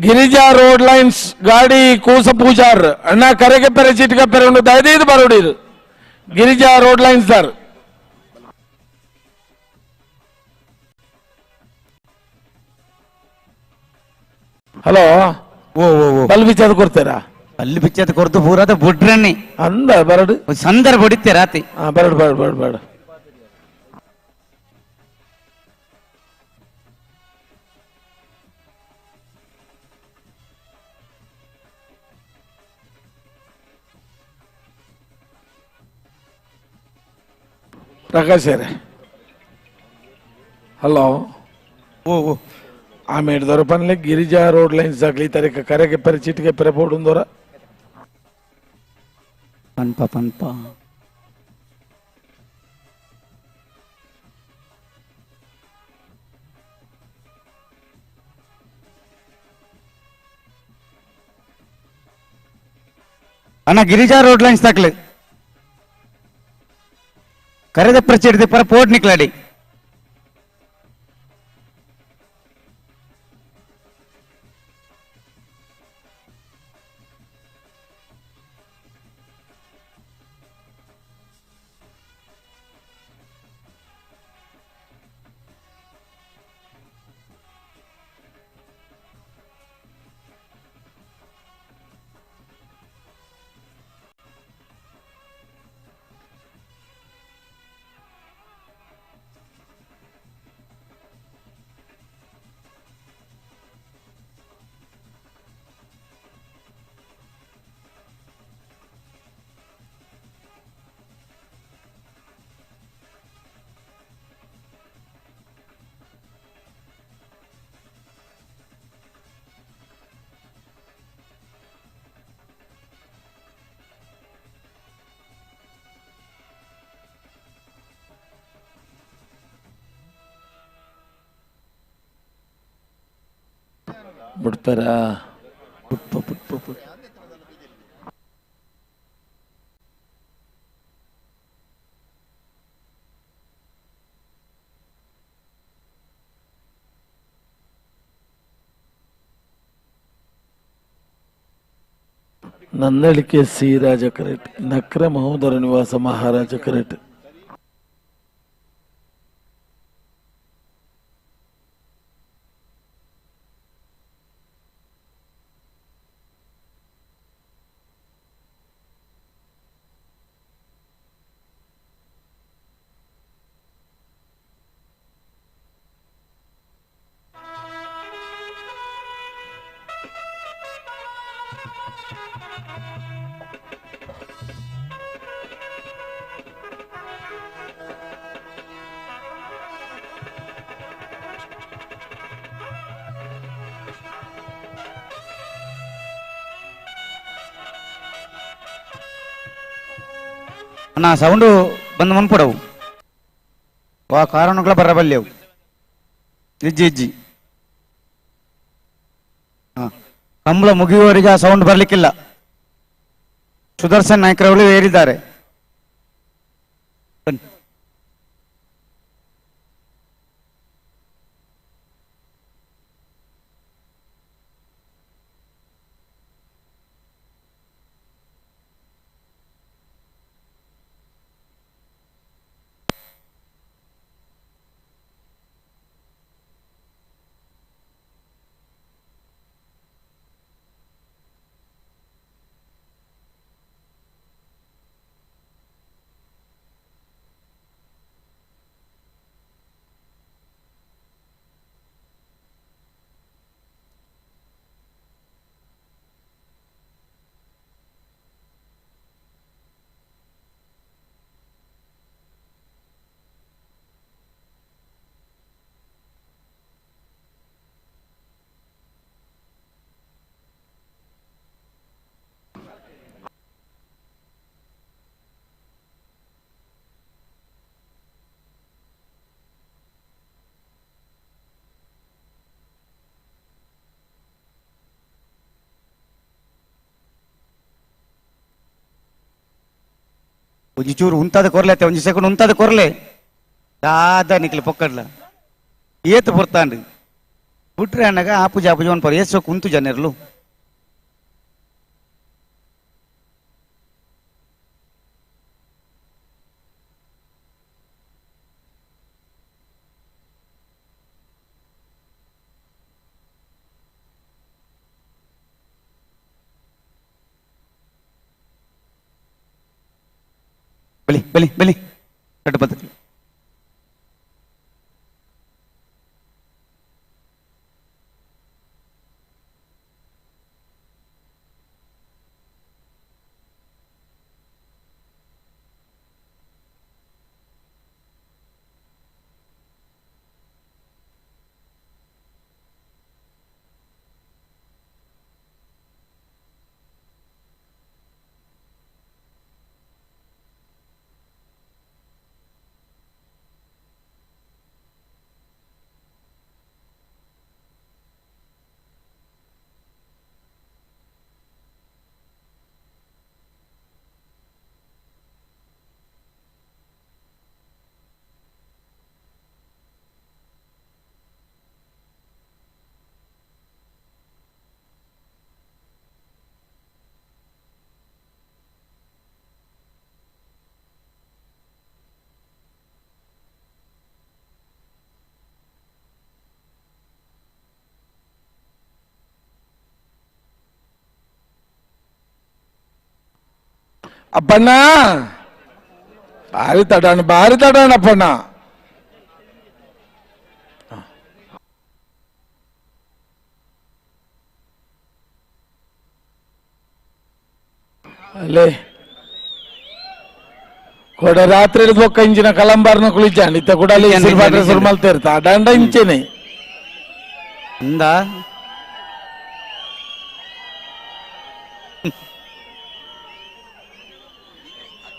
Girija road lines ಗಾಡಿ ಕೂಸ ಪೂಜಾರ್ ಅಣ್ಣ ಕರೆಗೆ ಪೆರೆ ಚೀಟಿಗೆ ಪೆರೆ ಉಂಡು ದಯದೀದು ಬರೋಡಿರು ಗಿರಿಜಾ road lines ದಾರ್. ಹಲೋ ಓ ಓ ಓ ಬಲ್ ಬಿಚ್ಚದ ಕೊಡ್ತೀರಾ? ಬಲ್ ಬಿಚ್ಚದ ಕೊರ್ದು ಪೂರಾದ ಬುಡ್ರನ್ನಿ ಅಂದ ಬರಡು ಸಂದರ್ಭ ಹೊಡಿತೆ ರಾತಿ. ಬರಡು ಬರಡು ಬರಡು ಬರಡು. ಪ್ರಕಾಶ್ ಹಲೋ ಓ ಓ ಆಮೇಲೆ ದೊರ ಪನ್ಲೆ ಗಿರಿಜಾ ರೋಡ್ ಲೈನ್ಸ್ ಆಗಲಿ ತಾರೀಕ ಕರೆಗೆ ಪೆರೆ ಚೀಟಿಗೆ ಪೆರೆ ಪೋಡುಂದೊರ ಪನ್ಪ ಪನ್ಪ ಅಣ್ಣ ಗಿರಿಜಾ ರೋಡ್ ಲೈನ್ಸ್ ತಾಕ್ಲಿ ಕರೆದ ಪ್ರಚೇಡಿದ ಪರ ಪೋಟ್ ನಿಕ್ಲಾಡಿ. ಬಿಡ್ತಾರ ಪುಟ್ಪ ಪುಟ್ಪ ಪುಟ್ಪ. ನಂದಳಿಕೆ ಸಿ ರಾಜ ಕರೆಟ್, ನಕ್ರ ಮಹೋದರ ನಿವಾಸ ಮಹಾರಾಜ ಕರೆಟ್. ಅಣ್ಣ ಸೌಂಡು ಬಂದು ಮನ್ಪಡವು ವಾ ಕಾರಣಗಳ ಬರಬಲ್ಲೆವು ಇಜ್ಜಿ ಇಜ್ಜಿ. ಕಂಬಳ ಮುಗಿಯುವವರೆಗೆ ಆ ಸೌಂಡ್ ಬರಲಿಕ್ಕಿಲ್ಲ. ಸುದರ್ಶನ್ ನಾಯ್ಕರವರು ಏರಿದ್ದಾರೆ. ಬನ್ನಿ. ಒಂಜಿ ಚೂರು ಉಂತಾದ ಕೊರ್ಲೆ ಅತ್ತೆ, ಒಂಜಿ ಸೆಕೆಂಡ್ ಉಂತಾದ ಕೊರ್ಲೆ ದಾದ ನಿಕ್ಲೆ ಪೊಕ್ಕಡ್ಲ ಏತು ಪೊರ್ತಾಂಡು ಬಿಟ್ರೆ ಅಣ್ಣಗ ಆಪುಜ ಆಪುಜ ಒಂದು ಏಸೋ ಕುಂತು ಜನರ್ಲು. ಬಲಿ ಬಲಿ ಬಲಿ ಕಟ್ಟು ಪದ್ಧತಿ. ಅಪ್ಪಣ್ಣ ಭಾರಿ ತಡಾಣ, ಭಾರಿ ತಡಾಣ ಅಪ್ಪಣ್ಣ. ಅಲ್ಲೇ ಕೊಡ ರಾತ್ರಿ ಬೊಕ್ಕ ಇಂಚಿನ ಕಲಂಬಾರ್ನ ಕುಳಿಚಾಂಡ್ ಇತ್ತ ಕೂಡ ಅಲ್ಲಿ ಸುರ್ಮಲ್ತ ಇರ್ತ ಅಡಂಡ ಇಂಚೆನೆ ಅಂದ.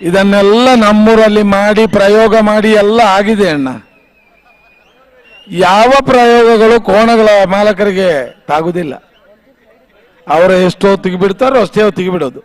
ಇದನ್ನೆಲ್ಲ ನಮ್ಮೂರಲ್ಲಿ ಮಾಡಿ ಪ್ರಯೋಗ ಮಾಡಿ ಎಲ್ಲ ಆಗಿದೆ ಅಣ್ಣ. ಯಾವ ಪ್ರಯೋಗಗಳು ಕೋಣಗಳ ಮಾಲಕರಿಗೆ ತಾಗುದಿಲ್ಲ. ಅವರು ಎಷ್ಟು ಹೊತ್ತಿಗೆ ಬಿಡ್ತಾರೋ ಅಷ್ಟೇ ಹೊತ್ತಿಗೆ ಬಿಡೋದು.